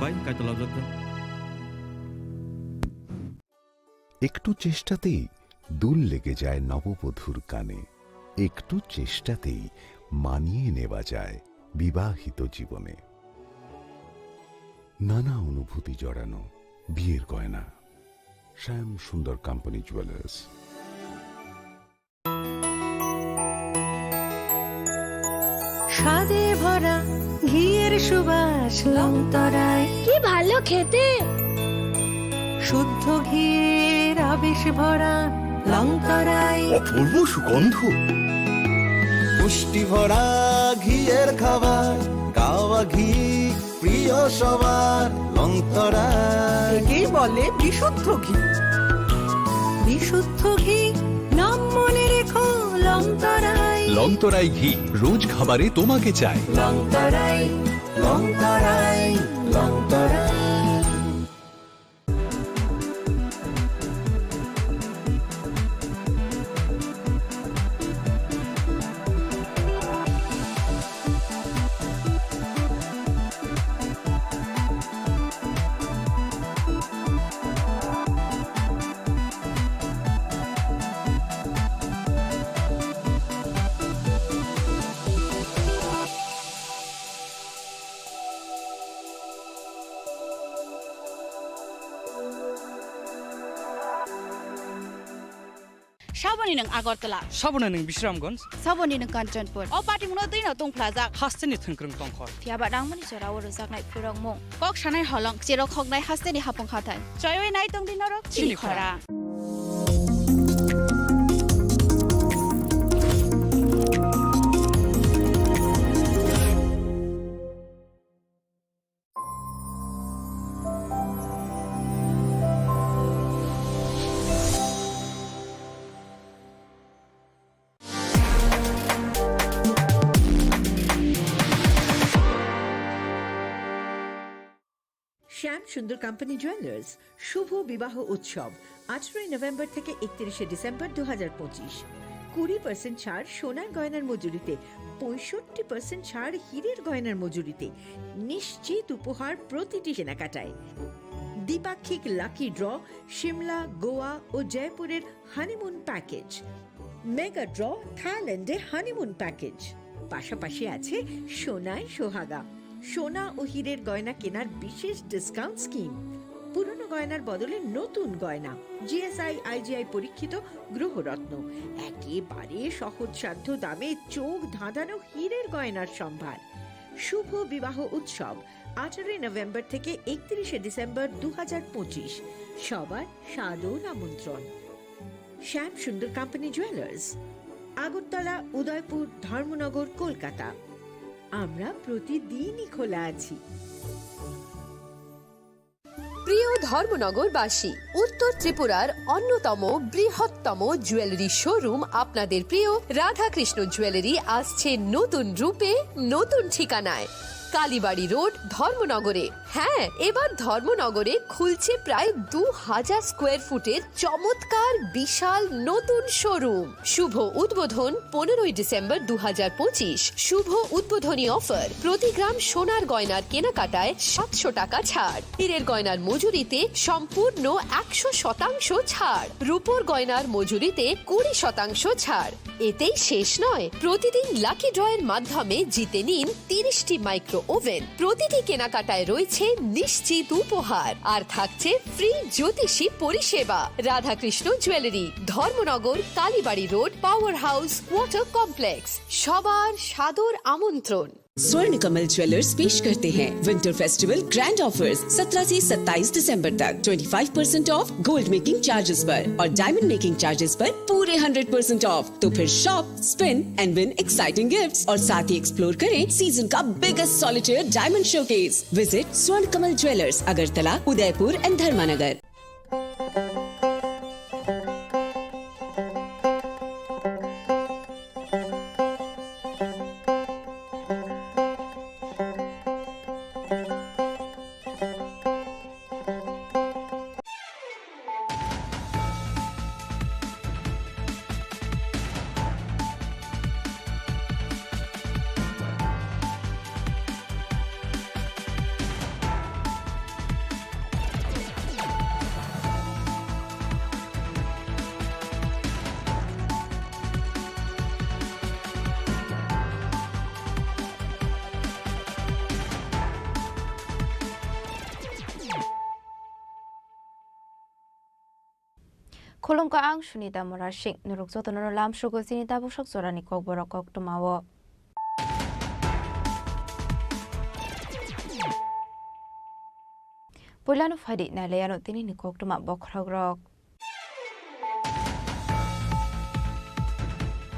Hai, kaitolajak kha. একটু চেষ্টাতেই দুল লেগে যায় নববধূর কানে, একটু চেষ্টাতেই মানিয়ে নেওয়া যায় বিবাহিত জীবনে। নানা অনুভূতি জড়ানো বিয়ের গয়না। শ্যাম সুন্দর কোম্পানি জুয়েলার্স। স্বাদে ভরা ঘিয়ের সুবাস লংতরায়। কি ভালো খেতে। শুদ্ধ ঘিয়ের আবেশ ভরা লংতরায়। অপূর্ব সুগন্ধ। পুষ্টি ভরা ঘিয়ের খাবার, গাওয়া ঘি প্রিয় সবার লংতরায়। একেই বলে বিশুদ্ধ ঘি। বিশুদ্ধ ঘি, নাম মনে রেখো লংতরায়। লংতরাই ঘি, রোজ খাবারে তোমাকে চাই। লংতরায়, লংতরায়, Longtharai. Saboni nwng Agartala. Saboni nwng Bisramganj. Saboni nwng Kanchanpur. O patimungno twino tungphlajak. Hasteni thwngkwrwng tongkhor. Phiyaba nangmani jorao rwjaknai phurokmung. Kok sanai holong, cherok khoknai hasteni hapung hathai. Choiwi nai tongdi norok chini khora. শ্যাম সুন্দর company jewellers শুভ বিবাহ উৎসব আঠারোই নভেম্বর থেকে একত্রিশে ডিসেম্বর দু হাজার পঁচিশ। কুড়ি পার্সেন্ট ছাড় সোনার গয়নার মজুরিতে, পঁয়ষট্টি পার্সেন্ট ছাড় হীরের গয়নার মজুরিতে। নিশ্চিত উপহার প্রতিটি কেনাকাটায়। দ্বিপাক্ষিক লাকি ড্র, সিমলা, গোয়া ও জয়পুরের হানিমুন প্যাকেজ। মেগা ড্র, থাইল্যান্ডে হানিমুন প্যাকেজ। পাশাপাশি আছে সোনায় সোহাগা, সোনা ও হীরের গয়না কেনার বিশেষ ডিসকাউন্ট স্কিম। পুরনো গয়নার বদলে নতুন গয়না, জিএসআই আইজিআই পরীক্ষিত গ্রহরত্ন, একেবারে সহজসাধ্য দামে চোখ ধাঁধানো হীরের গয়নার সম্ভার। শুভ বিবাহ উৎসব আঠারোই নভেম্বর থেকে একত্রিশে ডিসেম্বর দু হাজার পঁচিশ। সবার সাদর আমন্ত্রণ। শ্যাম সুন্দর কোম্পানি জুয়েলার্স, আগরতলা, উদয়পুর, ধর্মনগর, কলকাতা। আমরা প্রতিদিনই খোলা আছি। প্রিয় ধর্মনগরবাসী, উত্তর ত্রিপুরার অন্যতম বৃহত্তম জুয়েলারি শোরুম আপনাদের প্রিয় রাধাকৃষ্ণ জুয়েলারি আসছে নতুন রূপে, নতুন ঠিকানায়। কালীবাড়ি রোড, ধর্মনগরে। হ্যাঁ, এবার ধর্মনগরে খুলছে প্রায় দু হাজার স্কোয়ার ফুটের চমৎকার বিশাল নতুন শোরুম। শুভ উদ্বোধন পনেরোই ডিসেম্বর দু হাজার পঁচিশ। শুভ উদ্বোধনী অফার, প্রতি গ্রাম সোনার গয়নার কেনাকাটায় সাতশো টাকা ছাড়, হীরের গয়নার মজুরিতে সম্পূর্ণ একশো শতাংশ ছাড়, রূপোর গয়নার মজুরিতে কুড়ি শতাংশ ছাড়। এতেই শেষ নয়, প্রতিদিন লাকি ড্রয়ের মাধ্যমে জিতে নিন তিরিশটি মাইক্রো ওভেন। প্রতিটি কেনাকাটায় রয়েছে নিশ্চিত উপহার, আর থাকছে ফ্রি জ্যোতিষী পরিষেবা। Radhakrishna jewellery, Dharmanagar, Kalibari road, power house, water complex. সবার সাদর আমন্ত্রণ। स्वर्ण कमल ज्वेलर्स पेश करते हैं विंटर फेस्टिवल ग्रैंड ऑफर्स। सत्रह से सत्ताईस दिसंबर तक twenty five percent of gold making charges पर और डायमंड मेकिंग चार्जेस पर पूरे हंड्रेड परसेंट ऑफ। तो फिर shop, spin and win exciting gifts और साथ ही एक्सप्लोर करें सीजन का biggest solitaire diamond showcase. Visit स्वर्ण कमल ज्वेलर्स, अगरतला, उदयपुर एंड धर्मानगर। Khulumkha, ang Sunita Murasing. Norok jotono lamsogo chini tabuksak jorani kokborok koktwmao. Puilano phaidi nailaiano tinini koktwma bokhorokrok.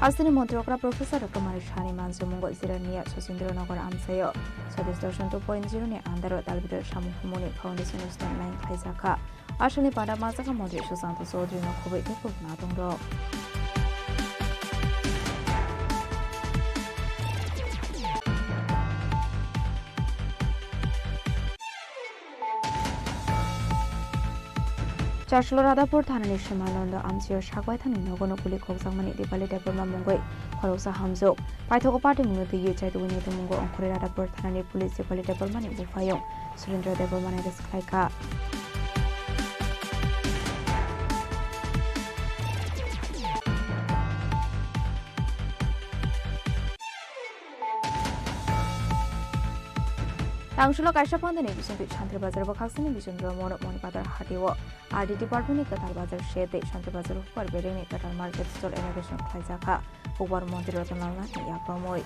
Hasteni montri okra Professor Doctor Manik Sahani manjamungo Jirania Sachindra Nagar amchaio Swadesh Darshan two point zero ni andaro dalbidal samung humuni foundation stone line khlaijakha. Asalni panda majaka montri Sushanta Chaudhary no khoboi tei kubun adongrok. Charsulo Radhapur thanani Simananda amchaio sakbaithani nogono guli khokjakmani Dipali Debbarma mungwi khoroksa hamjwk. Paithago party mungno twiwi chaitugwi naitukmungo ongkhorwi Radhapur thanani police Dipali Debbarmani buphayung Surendra Debbarmani arrest khlaikha. Tangsulo kaisa pandani bisingtwi Santri Bazar bwkhaksani Bijendra Monok Moni Bazar hatio R D department ni kwtal bazar shed tei Santri Bazar hukbar berengni kwtal market stall inauguration khlaijakha hukbar montri Ratan Lal Nathni yakromwi.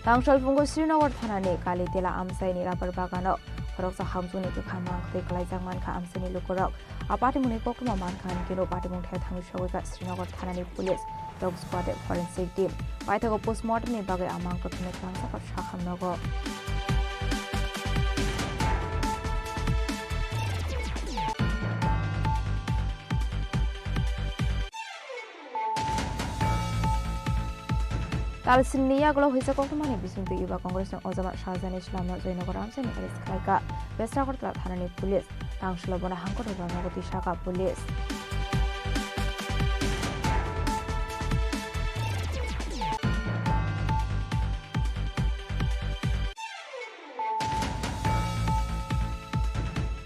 Tangshal phungo Srinagar thanani Kalitela amchaini rubber bagano khoroksa hamjwkni kwkhang mangtwi kwlaijak mankha amchaini lukurok. A patimungni koktwma mankha hinkhe no patimung thai thangwi sogwikha Srinagar thanani police, dog squad tei forensic team. Paithago postmortem ni bagwi a mangtwi thwngwi kwlangsa kok sakham nogo. Talsinni yagulo hwisa koktwmani bisingtwi Yuba Congress ni Ojama Shahjani Islamno Joynagar amchaini arrest khlaikha West Agartala thanani police. Tangsulo bono hangkor rwrwk nogo twi sakha police.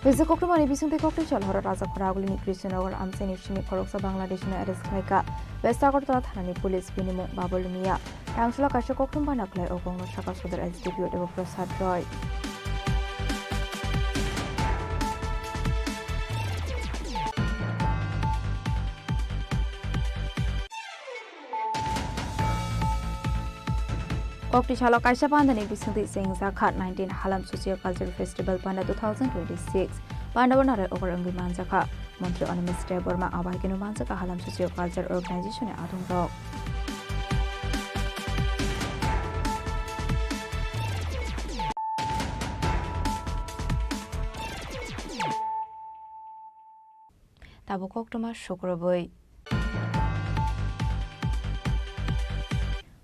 Hwisa koktwmani bisingtwi koktwi sal horo Rajakhora agulini Krishnanagar amchaini simi khoroksa Bangladeshino arrest khlaikha West Agartala thanani police, bini mung Babul Mia. Tangsulo kaisa koktwma bana khlai o kokno sakha Sodor S D P O Debo Prasad Roy. Kokti salo kaisa pandani bisingtwi chengjakha nineteen Halam Socio Cultural Festival Panda two thousand twenty-six. Pandao narai okor wngwi manjakha Montri Animesh Debbarma, abaikeno manjakha Halam Socio Cultural Organization ni adongrok. Tabuk koktwma sukrubwi.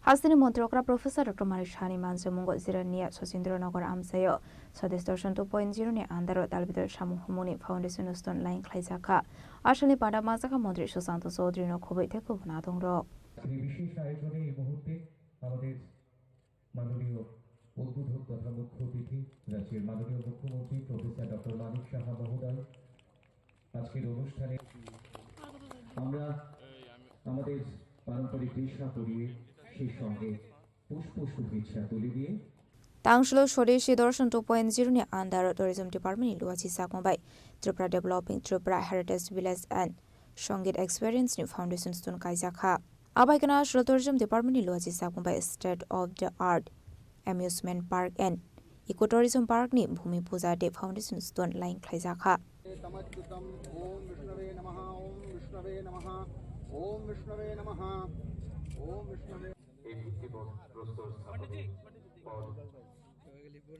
Hasteni montri okra Professor Doctor Manik Sahani manjamungo Jirania Sachindra Nagar amchaio Swadesh Darshan two point zero ni andaro dalbidal samung humuni foundation stone line khlaijakha. Asalni panda majaka montri Sushanta Chaudhary no khoboi tei kubun adongrok. এই বিশেষ আয়োজনে এই মুহূর্তে আমাদের মাননীয় উদ্বোধক তথা মুখ্য অতিথি রাজ্যের মাননীয় মুখ্যমন্ত্রী প্রফেসর ডক্টর মানিক সাহা মহোদয় আজকের অনুষ্ঠানে আমরা আমাদের পারম্পরিক বেশভূষা পরিয়ে সেই সঙ্গে পুষ্প শুভেচ্ছা তুলে দিয়ে Tangshlo Swadeshi Darshan two point zero ni under Tourism Department ni luachi sakma bai Tripura Developing Tripura Heritage Village and Songit Experience ni Foundation Stone kaijakha. Abai kena Sro Tourism Department ni luachi sakma bai State of the Art Amusement Park and Ecotourism Park ni Bhumi Puja Day Foundation Stone line khlaijakha. तमच्युतम्। ॐ विष्णवे नमः। ॐ विष्णवे नमः। ॐ विष्णवे नमः। ॐ विष्णवे। এই ভিত্তিপ্রস্তর স্থাপনের পর এখন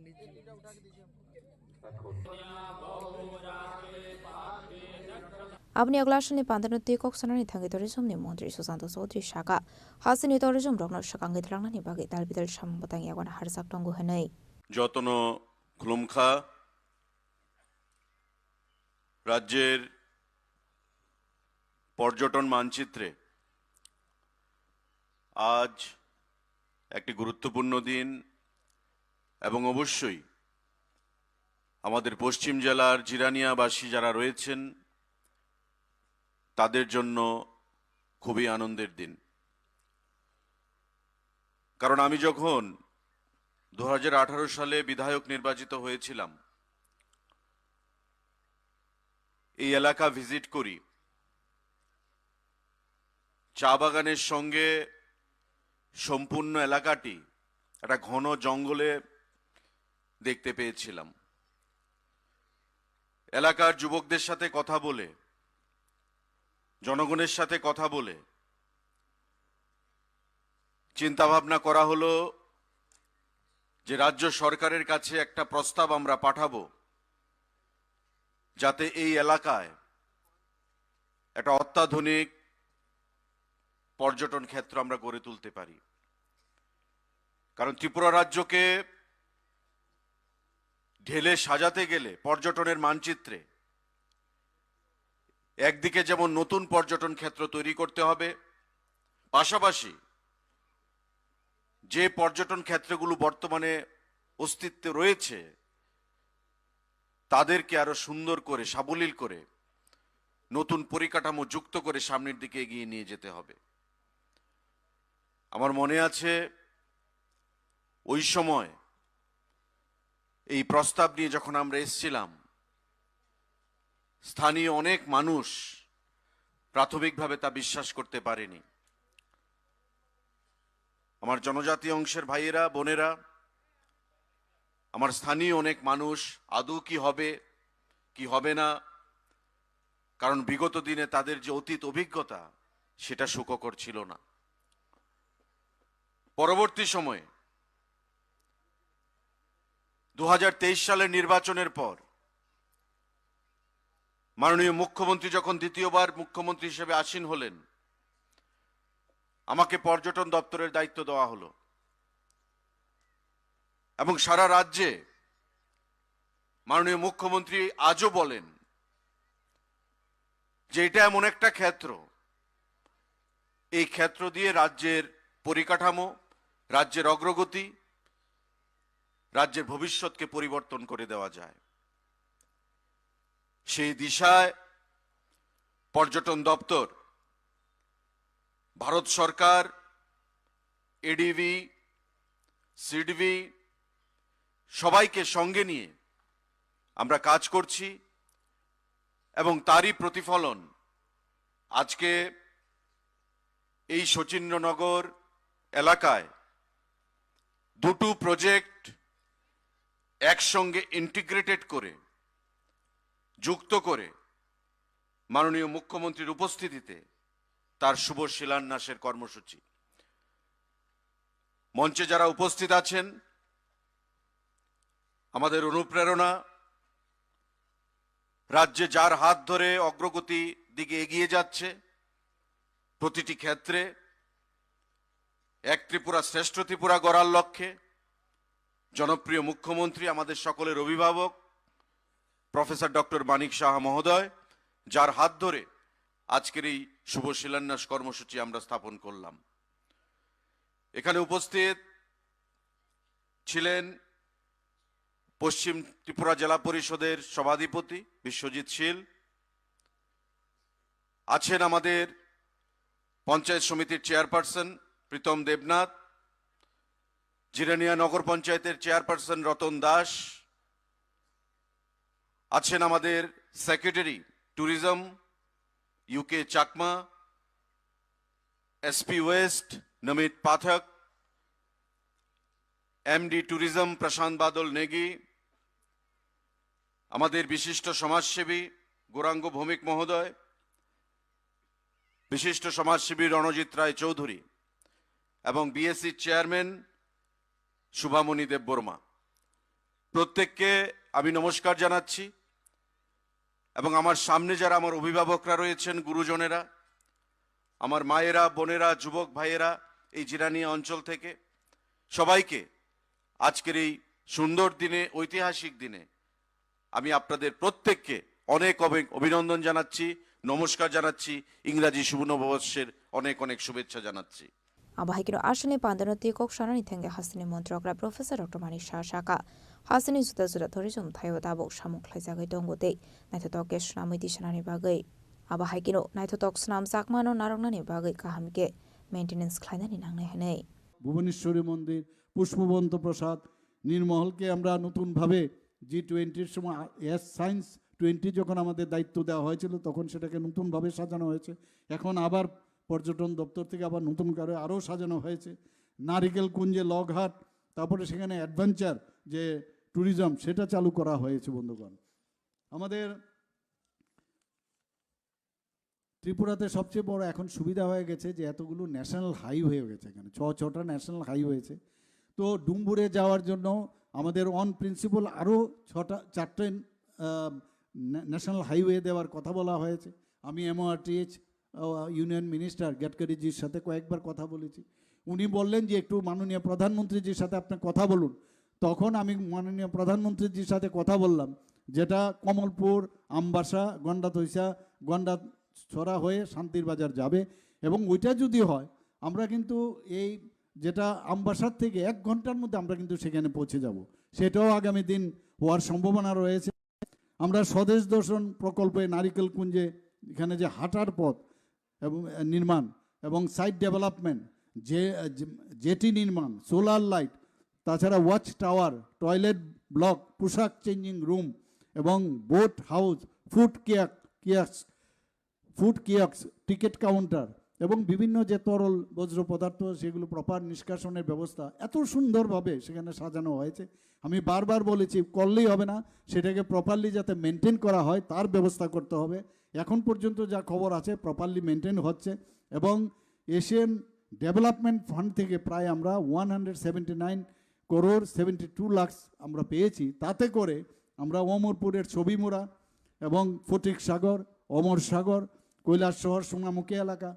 Aboni yagulo aswkni pandano twi kok sanani thangwi tourism ni montri Sushanta Chaudhary saka, hasteni tourism rokno swkangwi twlangnani bagwi dalbidal samung bwtang yago harjak tongo hwnwi. যতন খুলুমখা রাজ্যের পর্যটন মানচিত্রে আজ একটি গুরুত্বপূর্ণ দিন এবং অবশ্যই আমাদের পশ্চিম জেলার জিরানিয়াবাসী যারা রয়েছেন তাদের জন্য খুবই আনন্দের দিন। কারণ আমি যখন দু হাজার আঠারো সালে বিধায়ক নির্বাচিত হয়েছিলাম, এই এলাকা ভিজিট করি, চা বাগানের সঙ্গে সম্পূর্ণ এলাকাটি একটা ঘন জঙ্গলে দেখতে পেয়েছিলাম। এলাকার যুবকদের সাথে কথা বলে, জনগণের সাথে কথা বলে চিন্তা ভাবনা করা হলো যে রাজ্য সরকারের কাছে একটা প্রস্তাব আমরা পাঠাবো, যাতে এই এলাকায় একটা অত্যাধুনিক পর্যটন ক্ষেত্র আমরা গড়ে তুলতে পারি। কারণ ত্রিপুরা রাজ্যকে ঢেলে সাজাতে গেলে পর্যটনের মানচিত্রে একদিকে যেমন নতুন পর্যটন ক্ষেত্র তৈরি করতে হবে, পাশাপাশি যে পর্যটন ক্ষেত্রগুলো বর্তমানে অস্তিত্বে রয়েছে, তাদেরকে আরো সুন্দর করে, সাবলীল করে, নতুন পরিকাঠামো যুক্ত করে সামনের দিকে এগিয়ে নিয়ে যেতে হবে। আমার মনে আছে, ওই সময় এই প্রস্তাব নিয়ে যখন আমরা এসছিলাম, স্থানীয় অনেক মানুষ প্রাথমিকভাবে তা বিশ্বাস করতে পারেনি। আমার জনজাতি অংশের ভাইয়েরা, বোনেরা, আমার স্থানীয় অনেক মানুষ আদৌ কি হবে, কি হবে না, কারণ বিগত দিনে তাদের যে অতীত অভিজ্ঞতা, সেটা সুখকর ছিল না। পরবর্তী সময়ে দু হাজার তেইশ সালের নির্বাচনের পর মাননীয় মুখ্যমন্ত্রী যখন দ্বিতীয়বার মুখ্যমন্ত্রী হিসেবে আসীন হলেন, আমাকে পর্যটন দপ্তরের দায়িত্ব দেওয়া হলো এবং সারা রাজ্যে মাননীয় মুখ্যমন্ত্রী আজও বলেন যে এটা এমন একটা ক্ষেত্র, এই ক্ষেত্র দিয়ে রাজ্যের পরিকাঠামো, রাজ্যের অগ্রগতি, রাজ্যের ভবিষ্যৎকে পরিবর্তন করে দেওয়া যায়। সেই দিশায় পর্যটন দপ্তর, ভারত সরকার, এডিবি, সিডবি, সবাইকে সঙ্গে নিয়ে আমরা কাজ করছি এবং তারই প্রতিফলন আজকে এই শচীন্দ্রনগর এলাকায় দুটো প্রজেক্ট একসঙ্গে ইন্টিগ্রেটেড করে, যুক্ত করে মাননীয় মুখ্যমন্ত্রীর উপস্থিতিতে তার শুভ শিলান্যাসের কর্মসূচি। মঞ্চে যারা উপস্থিত আছেন, আমাদের অনুপ্রেরণা, রাজ্যে যার হাত ধরে অগ্রগতি দিকে এগিয়ে যাচ্ছে প্রতিটি ক্ষেত্রে, এক ত্রিপুরা শ্রেষ্ঠ ত্রিপুরা গড়ার লক্ষ্যে জনপ্রিয় মুখ্যমন্ত্রী, আমাদের সকলের অভিভাবক প্রফেসর ডক্টর মানিক সাহা মহোদয়, যার হাত ধরে আজকের এই শুভ শিলান্যাস কর্মসূচি আমরা স্থাপন করলাম। এখানে উপস্থিত ছিলেন পশ্চিম ত্রিপুরা জেলা পরিষদের সভাধিপতি বিশ্বজিৎ শীল, আছেন আমাদের পঞ্চায়েত সমিতির চেয়ারপারসন প্রীতম দেবনাথ, জিরানিয়া নগর পঞ্চায়েতের চেয়ারপারসন রতন দাস, আছেন আমাদের secretary tourism UK Chakma, SP west Namit Pathak, MD tourism Prashant Badal Negi, আমাদের বিশিষ্ট সমাজসেবী গৌরাঙ্গ ভৌমিক মহোদয়, বিশিষ্ট সমাজসেবী রণজিৎ রায় চৌধুরী এবং বিএসসি চেয়ারম্যান শুভামণি দেববর্মা। প্রত্যেককে আমি নমস্কার জানাচ্ছি এবং আমার সামনে যারা আমার অভিভাবকরা রয়েছেন, গুরুজনেরা, আমার মায়েরা, বোনেরা, যুবক ভাইয়েরা এই জিরানিয়া অঞ্চল থেকে, সবাইকে আজকের এই সুন্দর দিনে, ঐতিহাসিক দিনে আমি আপনাদের প্রত্যেককে অনেক অনেক অভিনন্দন জানাচ্ছি, নমস্কার জানাচ্ছি, ইংরাজি শুভ নববর্ষের অনেক অনেক শুভেচ্ছা জানাচ্ছি। Abo hai kheno aswkni pandano twi kok sanani thangwi hasteni montrokra Professor Doctor Manik Saha sakha, hasteni juda juda tourism thaio tabuk samung khlaijagwi tongo tei naithotok khe swnamwi tisanani bagwi. Abo hai kheno naithotok swnamjakmano narwknani bagwi kaham khe maintenance khlainani nangnai hwnwi. Bhubaneshwari মন্দির, পুষ্পবন্ত প্রাসাদ, নীরমহলকে আমরা নতুনভাবে জি টোয়েন্টির সময়, S science twenty যখন আমাদের দায়িত্ব দেওয়া হয়েছিল, তখন সেটাকে নতুনভাবে সাজানো হয়েছে। এখন আবার পর্যটন দপ্তর থেকে আবার নতুন করে আরও সাজানো হয়েছে। নারিকেল কুঞ্জে লগঘাট, তারপরে সেখানে অ্যাডভেঞ্চার যে ট্যুরিজম, সেটা চালু করা হয়েছে বন্ধুগণ। আমাদের ত্রিপুরাতে সবচেয়ে বড় এখন সুবিধা হয়ে গেছে যে এতগুলো ন্যাশনাল হাইওয়ে হয়ে গেছে, এখানে ছ ছটা ন্যাশনাল হাইওয়ে হয়েছে। তো ডুম্বুরে যাওয়ার জন্য আমাদের অন প্রিন্সিপাল আরও ছটা, চারটে ন্যাশনাল হাইওয়ে দেওয়ার কথা বলা হয়েছে। আমি এমওআরটিএইচ ইউনিয়ন মিনিস্টার গডকরিজির সাথে কয়েকবার কথা বলেছি। উনি বললেন যে একটু মাননীয় প্রধানমন্ত্রীজির সাথে আপনি কথা বলুন। তখন আমি মাননীয় প্রধানমন্ত্রীজির সাথে কথা বললাম, যেটা কমলপুর, আমবাসা, গন্ডাথইসা, গন্ডাছড়া হয়ে শান্তির বাজার যাবে। এবং ওইটা যদি হয়, আমরা কিন্তু এই যেটা আমবাসার থেকে এক ঘন্টার মধ্যে আমরা কিন্তু সেখানে পৌঁছে যাব। সেটাও আগামী দিন হওয়ার সম্ভাবনা রয়েছে। আমরা স্বদেশ দর্শন প্রকল্পে নারিকেল কুঞ্জে এখানে যে হাঁটার পথ এবং নির্মাণ এবং সাইট ডেভেলপমেন্ট, যে জেটি নির্মাণ, সোলার লাইট, তাছাড়া ওয়াচ টাওয়ার, টয়লেট ব্লক, পোশাক চেঞ্জিং রুম এবং বোট হাউস, ফুড কিয়াক কিয়াস ফুড কিয়স্ক, টিকিট কাউন্টার এবং বিভিন্ন যে তরল বর্জ্য পদার্থ, সেগুলো প্রপার নিষ্কাশনের ব্যবস্থা এত সুন্দরভাবে সেখানে সাজানো হয়েছে। আমি বারবার বলেছি, করলেই হবে না, সেটাকে প্রপারলি যাতে মেনটেন করা হয়, তার ব্যবস্থা করতে হবে। এখন পর্যন্ত যা খবর আছে, প্রপারলি মেনটেন হচ্ছে এবং এশিয়ান ডেভেলপমেন্ট ফান্ড থেকে প্রায় আমরা one hundred seventy nine crore seventy two lakh আমরা পেয়েছি। তাতে করে আমরা অমরপুরের ছবিমুড়া এবং ফটিক সাগর, অমর সাগর, কৈলাস শহর, সোনামুখী এলাকা,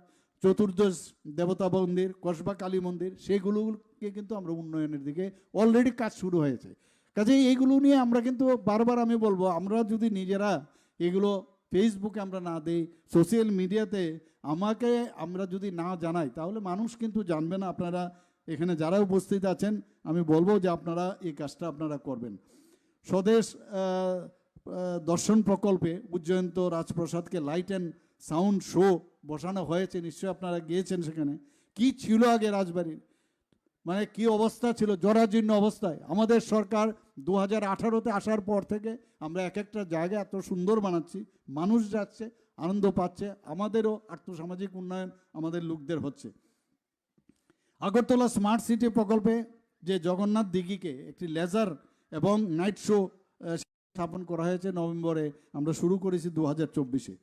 চতুর্দশ দেবতা মন্দির, কসবা কালী মন্দির, সেগুলোকে কিন্তু আমরা উন্নয়নের দিকে অলরেডি কাজ শুরু হয়েছে। কাজেই এইগুলো নিয়ে আমরা কিন্তু বারবার আমি বলবো, আমরা যদি নিজেরা এগুলো ফেসবুকে আমরা না দেই, সোশ্যাল মিডিয়াতে আমাকে আমরা যদি না জানাই, তাহলে মানুষ কিন্তু জানবে না। আপনারা এখানে যারা উপস্থিত আছেন, আমি বলবো যে আপনারা এই কাজটা আপনারা করবেন। স্বদেশ আহ, আহ, দর্শন প্রকল্পে উজ্জয়ন্ত রাজপ্রাসাদকে লাইট অ্যান্ড সাউন্ড শো বসানো হয়েছে, নিশ্চয়ই আপনারা গিয়েছেন সেখানে। কি ছিল আগে রাজবাড়ির, মানে কি অবস্থা ছিল, জরাজীর্ণ অবস্থায়। আমাদের সরকার দু হাজার আঠারোতে আসার পর থেকে আমরা এক একটা জায়গা এত সুন্দর বানাচ্ছি, মানুষ যাচ্ছে, আনন্দ পাচ্ছে, আমাদেরও আর্থসামাজিক উন্নয়ন আমাদের লোকদের হচ্ছে। আগরতলা স্মার্ট সিটি প্রকল্পে যে জগন্নাথ দিঘিকে একটি লেজার এবং নাইট শো স্থাপন করা হয়েছে নভেম্বরে, আমরা শুরু করেছি দু হাজার চব্বিশে।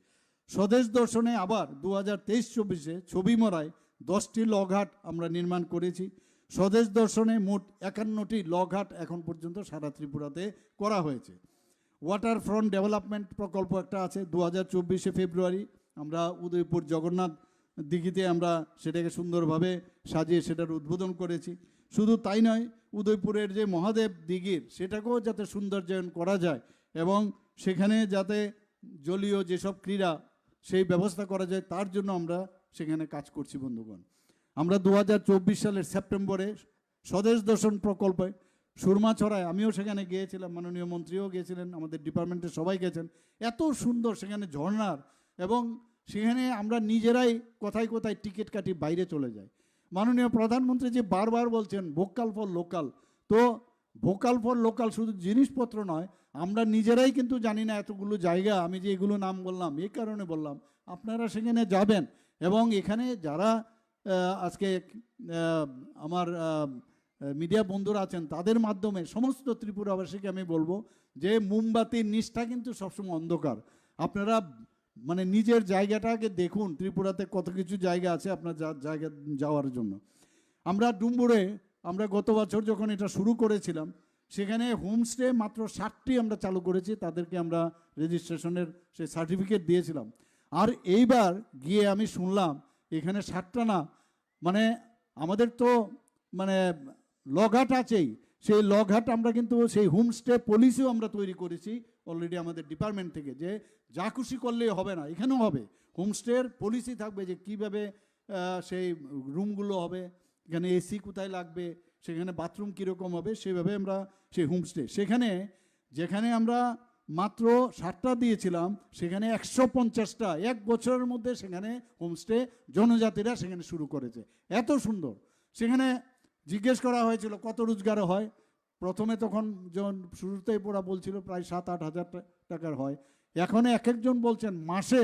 স্বদেশ দর্শনে আবার দু হাজার তেইশ চব্বিশে ছবিমুড়ায় দশটি লগঘাট আমরা নির্মাণ করেছি। স্বদেশ দর্শনে মোট একান্নটি লগঘাট এখন পর্যন্ত সারা ত্রিপুরাতে করা হয়েছে। ওয়াটার ফ্রন্ট ডেভেলপমেন্ট প্রকল্প একটা আছে, দু হাজার চব্বিশে ফেব্রুয়ারি আমরা উদয়পুর জগন্নাথ দিঘিতে আমরা সেটাকে সুন্দরভাবে সাজিয়ে সেটার উদ্বোধন করেছি। শুধু তাই নয়, উদয়পুরের যে মহাদেব দিঘির, সেটাকেও যাতে সৌন্দর্যায়ন করা যায় এবং সেখানে যাতে জলীয় যেসব ক্রীড়া, সেই ব্যবস্থা করা যায়, তার জন্য আমরা সেখানে কাজ করছি বন্ধুগণ। আমরা দু হাজার চব্বিশ সালের সেপ্টেম্বরে স্বদেশ দর্শন প্রকল্পে সুরমাছড়ায় আমিও সেখানে গিয়েছিলাম, মাননীয় মন্ত্রীও গিয়েছিলেন, আমাদের ডিপার্টমেন্টের সবাই গেছেন। এত সুন্দর সেখানে ঝর্ণার, এবং সেখানে আমরা নিজেরাই কোথায় কোথায় টিকিট কাটি বাইরে চলে যাই। মাননীয় প্রধানমন্ত্রী যে বারবার বলছেন ভোকাল ফর লোকাল, তো ভোকাল ফর লোকাল শুধু জিনিসপত্র নয়, আমরা নিজেরাই কিন্তু জানি না এতগুলো জায়গা, আমি যে এগুলো নাম বললাম, এই কারণে বললাম, আপনারা সেখানে যাবেন এবং এখানে যারা আহ, আজকে আহ, আমার মিডিয়া বন্ধুরা আছেন, তাদের মাধ্যমে সমস্ত ত্রিপুরাবাসীকে আমি বলবো যে মোমবাতির নিচটা কিন্তু সবসময় অন্ধকার। আপনারা মানে নিজের জায়গাটাকে দেখুন, ত্রিপুরাতে কত কিছু জায়গা আছে আপনার যা- জায়গা যাওয়ার জন্য। আমরা ডুম্বুরে, আমরা গত বছর যখন এটা শুরু করেছিলাম, সেখানে হোমস্টে মাত্র সাতটি আমরা চালু করেছি, তাদেরকে আমরা রেজিস্ট্রেশনের সেই সার্টিফিকেট দিয়েছিলাম। আর এইবার গিয়ে আমি শুনলাম এখানে সাতটা না, মানে আমাদের তো মানে লগঘাট আছেই, সেই লগঘাট আমরা কিন্তু সেই হোমস্টে পলিসিও আমরা তৈরি করেছি অলরেডি আমাদের ডিপার্টমেন্ট থেকে, যে যা খুশি করলেই হবে না, এখানেও হবে। হোমস্টের পলিসি থাকবে যে কীভাবে আহ, সেই রুমগুলো হবে, এখানে এসি কোথায় লাগবে, সেখানে বাথরুম কীরকম হবে, সেভাবে আমরা সেই হোমস্টে সেখানে, যেখানে আমরা মাত্র সাতটা দিয়েছিলাম, সেখানে একশো পঞ্চাশটা এক বছরের মধ্যে সেখানে হোমস্টে জনজাতিরা সেখানে শুরু করেছে। এত সুন্দর। সেখানে জিজ্ঞেস করা হয়েছিল কত রোজগার হয়। প্রথমে তখন যখন শুরুতেই ওরা বলছিল প্রায় সাত আট হাজার টা-, টাকার হয়। এখন এক একজন বলছেন মাসে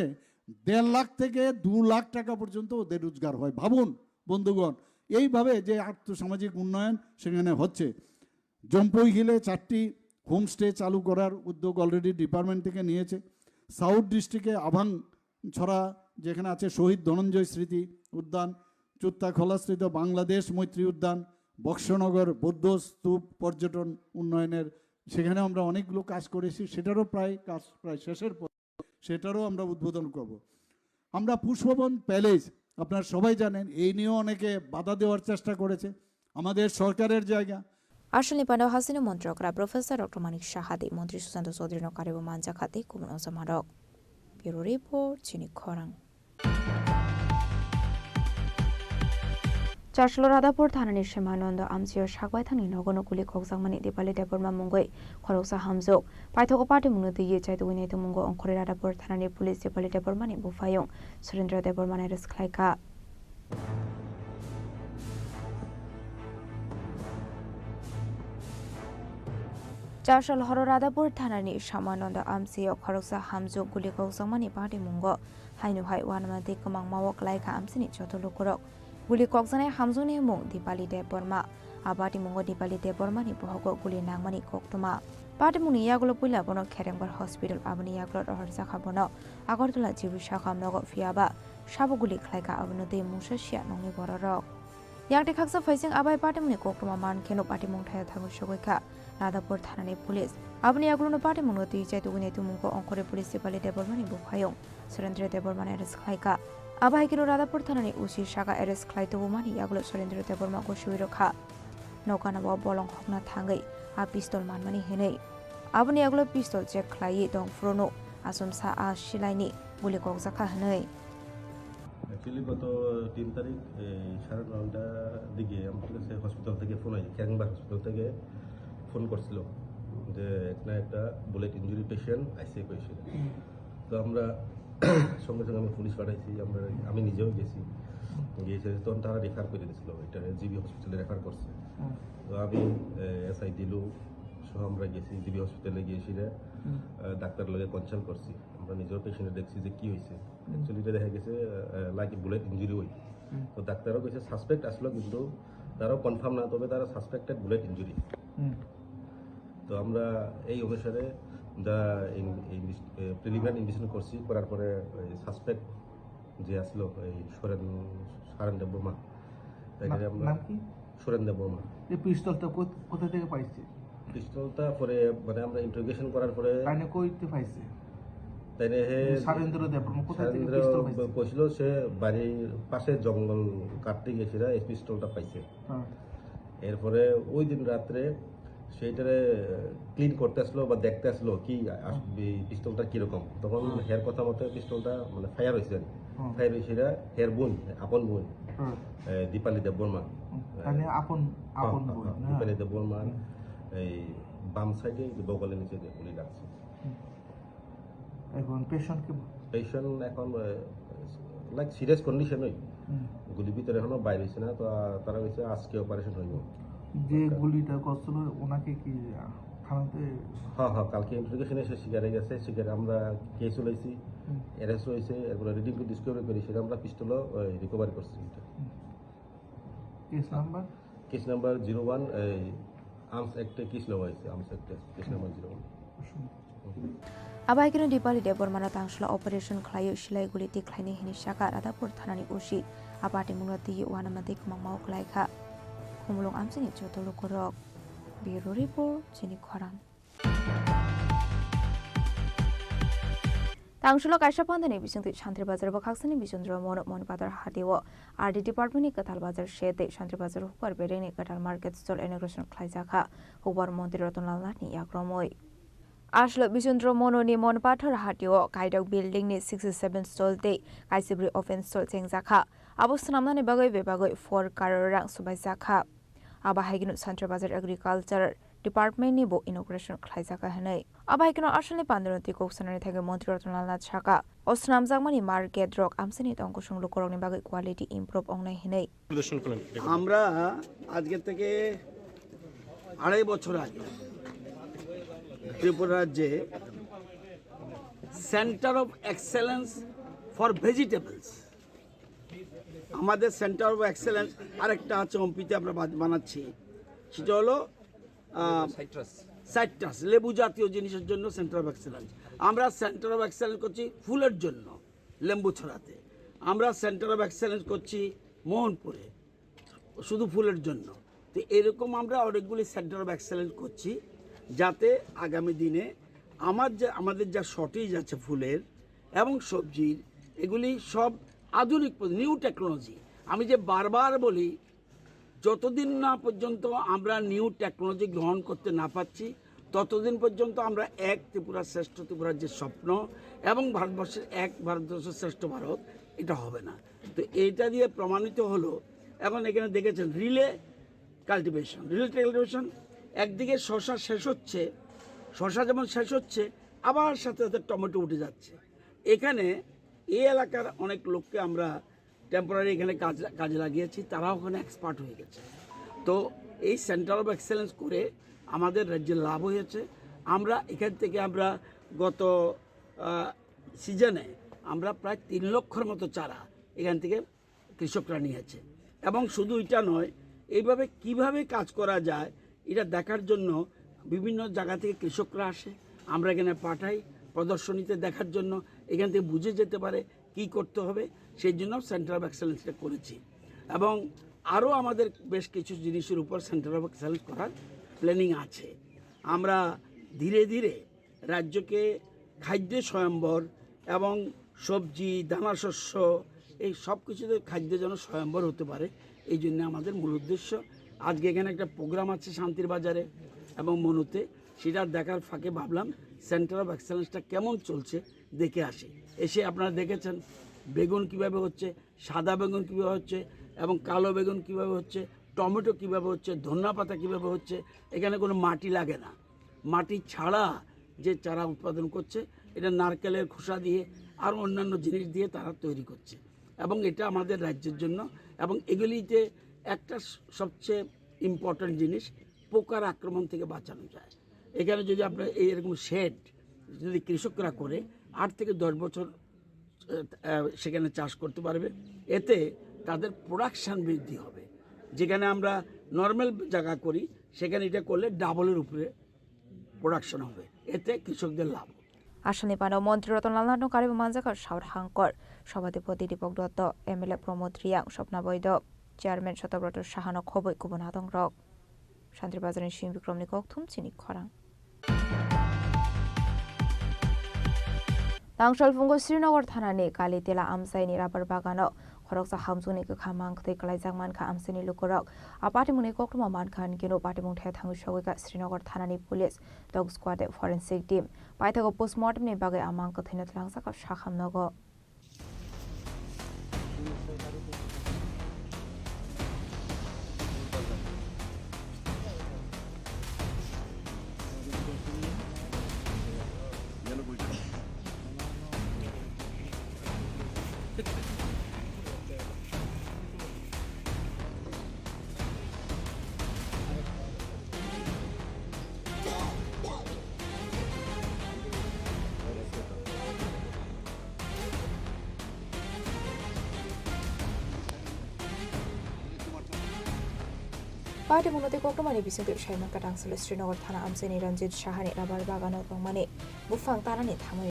দেড় লাখ থেকে দু লাখ টাকা পর্যন্ত ওদের রোজগার হয়। ভাবুন বন্ধুগণ, এইভাবে যে আর্থসামাজিক উন্নয়ন সেখানে হচ্ছে। জম্পুই হিলে চারটি হোমস্টে চালু করার উদ্যোগ অলরেডি ডিপার্টমেন্ট থেকে নিয়েছে। সাউথ ডিস্ট্রিক্টে আভাং ছড়া যেখানে আছে শহীদ ধনঞ্জয় স্মৃতি উদ্যান, চুত্তাখলাস্থিত বাংলাদেশ মৈত্রী উদ্যান, বক্সনগর বৌদ্ধ স্তূপ পর্যটন উন্নয়নের, সেখানে আমরা অনেকগুলো কাজ করেছি, সেটারও প্রায় কাজ প্রায় শেষের পথে, সেটারও আমরা উদ্বোধন করব। আমরা পুষ্পবন প্যালেস, আপনারা সবাই জানেন, এই নিয়েও অনেকে বাধা দেওয়ার চেষ্টা করেছে, আমাদের সরকারের জায়গা। Aswkni pano hasini montrok ra Professor Doctor Manik Saha tei Montri Sushanta Chaudhary no karibo manjakha tei kubun ojamarok. Bureau Report, Chini Khorang. Chaslo Radhapur thanani Shemanondo amchio sakbaithangni nogo no guli kokjakmani Dipali Debbarma mungwi khoroksa hamjwk. Paithogo party mungno twiwi chaitugwi naitugmungo ongkhorwi Radhapur thanani police Dipali Debbarmani buphayung Surendra Debbarmano arrest khlaikha. Chasol horo Radhapur thanani Shemanondo amchio khoroksa hamjwk guli kokjakmani party mungo haino hai uanama tei kwmangmao klaikha amchini joto lukurok. Guli kokjaknai hamjwkni mung Dipali Debbarma. A party mungo Dipali Debbarmani bohogo guli nangmani koktwma. Party mungni yagulo puila bono Kherengbar Hospital, aboni yagulo rohorjakha bono Agartala G B sakha nogo, phiyaba sabo guli khlaikha, abono tei mungsa siya nokni bororok. Yakni khaksa phaising abai patimungni koktwma man kheno patimung thaya thangwi sogwi kha Radhapur thanani police. Aboni yagulono patimungno twi chai tugwi naitumungkho ongkhorwi police Dipali Debbarmani buphayung Surendra Debbarmano arrest khlaikha. Abo hai kheno Radhapur thanani O C saka arrest khlai tubumani yagulo Surendra Debbarma gosogwi rwkha. Nokana bo bolong hokna thangwi a pistol manmani hinwi. Aboni yagulo pistol check khlaiwi tong phuru no achomsa a silaini guli kokjakha hinwi. Actually গত তিন তারিখ এই সাড়ে নয়টার দিকে আমার কাছে হসপিটাল থেকে ফোন হয়, ক্যারিংবাগ হসপিটাল থেকে ফোন করছিল যে একটা, একটা bullet injury patient ICU patient. তো আমরা সঙ্গে সঙ্গে আমি পুলিশ পাঠাইছি, আমরা, আমি নিজেও গেছি, গিয়ে তখন তারা রেফার করে দিয়েছিল, এটা জিবি হসপিটালে রেফার করছে। তো আমি এসআই দিলু সহ আমরা গেছি জিবি হসপিটালে, গিয়ে সেটা ডাক্তার লগে কনসাল্ট করছি, আমরা নিজেও পেশেন্টে দেখছি যে কি হয়েছে। অ্যাকচুয়ালি এটা দেখা গেছে লাইক বুলেট ইঞ্জুরি হই। তো ডাক্তারও কইছে সাসপেক্ট আসলো, কিন্তু তারাও কনফার্ম না, তবে তারা সাসপেক্টেড বুলেট ইঞ্জুরি। তো আমরা এই অনুসারে যা প্রিলিমিনারি ইনভেস্টিগেশন করছি, করার পরে সাসপেক্ট যে আসলো এই সুরেন, সুরেন দেববর্মা, তাকে আমরা নাম কি? সুরেন দেববর্মা। এই পিস্তলটা কোথা থেকে পাইছে? পিস্তলটা পরে মানে আমরা ইন্টারোগেশন করার পরে তাইনে কইতে পাইছে? তাইনে হে সুরেন্দ্র দেববর্মা কোথা থেকে পিস্তল পাইছে? কইছিল সে বাড়ির পাশে জঙ্গল কাটতে গেছিল, এই পিস্তলটা পাইছে। এরপরে ওই দিন রাত্রে সেইটারে ক্লিন করতে আসলো বা দেখতে আসলো কি আস-, এই পিস্তলটা কিরকম, তখন হের কথা মতে পিস্তলটা মানে ফায়ার হয়েছে আর কি। ফায়ার হয়েছে এটা হের বোন, আপন বোন, দীপালি দেববর্মা। তাহলে আপন, আপন বোন, হ্যাঁ। দীপালি দেববর্মার এই বাম সাইডে এই যে বগলের নিচে যে গুলি লাগছে। এখন পেশেন্ট কি? পেশেন্ট এখন লাইক সিরিয়াস কন্ডিশনই। গুলি ভিতরে এখনো বাইর হইছে না, তো তারা কইছে আজকে অপারেশন হইব। যে গুলিটা করছিল ওনাকে কি থানাতে? হ্যাঁ, হ্যাঁ, কালকে ইন্টারোগেশনে সে স্বীকারে গেছে, স্বীকারে আমরা কেস লইছি, অ্যারেস্ট হইছে, এরপরে রিডিং টু ডিসকভারি করি, সেটা আমরা পিস্তলও রিকভারি করছি। Case number? Case number zero one, এই আর্মস অ্যাক্টে কেস নেওয়া হয়েছে, আর্মস অ্যাক্টে case number zero one. Abo hai kheno Dipali Debbarmano tangshla operation khlaiwi silai guli tikhlaini hinwi saka Radhapur thanani O C. A patimungno twiwi uanama tei kwmangma o klaikha. Khumulwng amchini joto lukurok. Bureau Report, Chini Khorang. Tangshlo kaisa pandani bisingtwi Santri Bazar bwkhaksani Bijendra Mono Mon Bazar hatio R D department ni kwtal bazar shed tei Santri Bazar hukbar bedeng ni kwtal market stall inauguration khlaijakha hukbar montri Ratan Lal Nath ni yakromwi. Aslo Bijendra Mono ni Mon Pathor hatio kaidok building ni sixty seven stall tei kaisa bwrwi open stall chengjakha. Abo swnamnani bagwi bebagwi four crore rang swbaijakha. Abo hai kheno Santri Bazar Agriculture department ni bo inauguration khlaijak kha hwnwi. Abo hai kheno aswkni pandano twi kok sanani thangwi Montri Ratan Lal Nath saka, o swnamjakmani market rok amchaini tongkosong lukurokni bagwi quality improve wngnai hwnwi. আমরা আজকে থেকে আড়াই বছর আগে ত্রিপুরা রাজ্যে centre of excellence for vegetables, আমাদের centre of excellence আরেকটা আছে অম্পিতে আমরা বাদ-, বানাচ্ছি, সেটা হলো আহ, সাইট্রাস। সাইট্রাস, লেবু জাতীয় জিনিসের জন্য সেন্টার অফ এক্সেলেন্স। আমরা সেন্টার অফ এক্সেলেন্স করছি ফুলের জন্য লেম্বুছড়াতে, আমরা সেন্টার অফ এক্সেলেন্স করছি মোহনপুরে শুধু ফুলের জন্য। তো এরকম আমরা অনেকগুলি সেন্টার অফ এক্সেলেন্স করছি, যাতে আগামী দিনে আমার যে, আমাদের যা শর্টেজ আছে ফুলের এবং সবজির, এগুলি সব আধুনিক পদ্ধতি, নিউ টেকনোলজি। আমি যে বারবার বলি, যতদিন না পর্যন্ত আমরা নিউ টেকনোলজি গ্রহণ করতে না পারছি, ততদিন পর্যন্ত আমরা এক ত্রিপুরা শ্রেষ্ঠ ত্রিপুরার যে স্বপ্ন এবং ভারতবর্ষের এক ভারতবর্ষ শ্রেষ্ঠ ভারত, এটা হবে না। তো এইটা দিয়ে প্রমাণিত হলো, এখন এখানে দেখেছেন রিলে কাল্টিভেশন, রিলে কাল্টিভেশন, একদিকে শশা শেষ হচ্ছে, শশা যেমন শেষ হচ্ছে, আবার সাথে সাথে টমেটো উঠে যাচ্ছে। এখানে এই এলাকার অনেক লোককে আমরা টেম্পোরারি এখানে কাজ, কাজে লাগিয়েছি, তারাও ওখানে এক্সপার্ট হয়ে গেছে। তো এই সেন্টার অফ এক্সেলেন্স করে আমাদের রাজ্যে লাভ হয়েছে। আমরা এখান থেকে আমরা গত, আহ, সিজনে আমরা প্রায় তিন লক্ষর মতো চারা এখান থেকে কৃষকরা নিয়েছে। এবং শুধু এটা নয়, এইভাবে কিভাবে কাজ করা যায়, এটা দেখার জন্য বিভিন্ন জায়গা থেকে কৃষকরা আসে, আমরা এখানে পাঠাই প্রদর্শনীতে দেখার জন্য, এখান থেকে বুঝে যেতে পারে কি করতে হবে, সেই জন্য সেন্টার অফ এক্সেলেন্সটা করেছি। এবং আরও আমাদের বেশ কিছু জিনিসের উপর সেন্টার অফ এক্সেলেন্স করার প্ল্যানিং আছে। আমরা ধীরে ধীরে রাজ্যকে খাদ্যে স্বয়ম্বর এবং সবজি, দানা শস্য, এই সব কিছুতে খাদ্যে যেন স্বয়ম্বর হতে পারে, এই জন্য আমাদের মূল উদ্দেশ্য। আজকে এখানে একটা প্রোগ্রাম আছে শান্তির বাজারে এবং মনুতে, সেটা দেখার ফাঁকে ভাবলাম সেন্টার অফ এক্সেলেন্সটা কেমন চলছে দেখে আসি। এসে আপনারা দেখেছেন বেগুন কিভাবে হচ্ছে, সাদা বেগুন কিভাবে হচ্ছে এবং কালো বেগুন কিভাবে হচ্ছে, টমেটো কিভাবে হচ্ছে, ধনিয়া পাতা কিভাবে হচ্ছে। এখানে কোনো মাটি লাগে না, মাটি ছাড়া যে চারা উৎপাদন করছে, এটা নারকেলের খোসা দিয়ে আর অন্যান্য জিনিস দিয়ে তারা তৈরি করছে। এবং এটা আমাদের রাজ্যের জন্য, এবং এগুলিতে একটা স-, সবচেয়ে ইম্পর্ট্যান্ট জিনিস, পোকার আক্রমণ থেকে বাঁচানো যায়। এখানে যদি আপনার এই এরকম শেড যদি কৃষকরা করে, আট থেকে দশ বছর, আহ, আহ, সেখানে চাষ করতে পারবে, এতে তাদের প্রোডাকশন বৃদ্ধি হবে। যেখানে আমরা নর্মাল জায়গা করি, সেখানে এটা করলে ডাবলের উপরে প্রোডাকশন হবে, এতে কৃষকদের লাভ হবে। Aswkni pano Montri Ratan Lal Nathno karwi manjakha South Hangkor, Sabhapati Deepak Dutta, M L A Pramod Reang, Swapna Boido, Chairman Satyabroto Sahano khobwi kubun adongrok. Santri Bazarni Simi Bikramni kokthum chini khorang. Tangsalphungo Srinagar thanani Kalitela amchaini rubber bagano khoroksa hamjwkni kwkha mangtwi kwlaijak mankha amchaini lukurok. A patimungni koktwma mankha hinkhe no patimung thaya thangwi sogwikha Srinagar thanani police, dog squad tei forensic team. Paithago postmortemni bagwi a mangkwthwino twlangjakha sakham nogo. Patimungno tei koktwmani bisingtwi saimankha Tangsil Srinagar thana amchaini Ranjit Sahani rubber bagano tongmani buphang tanani thamwi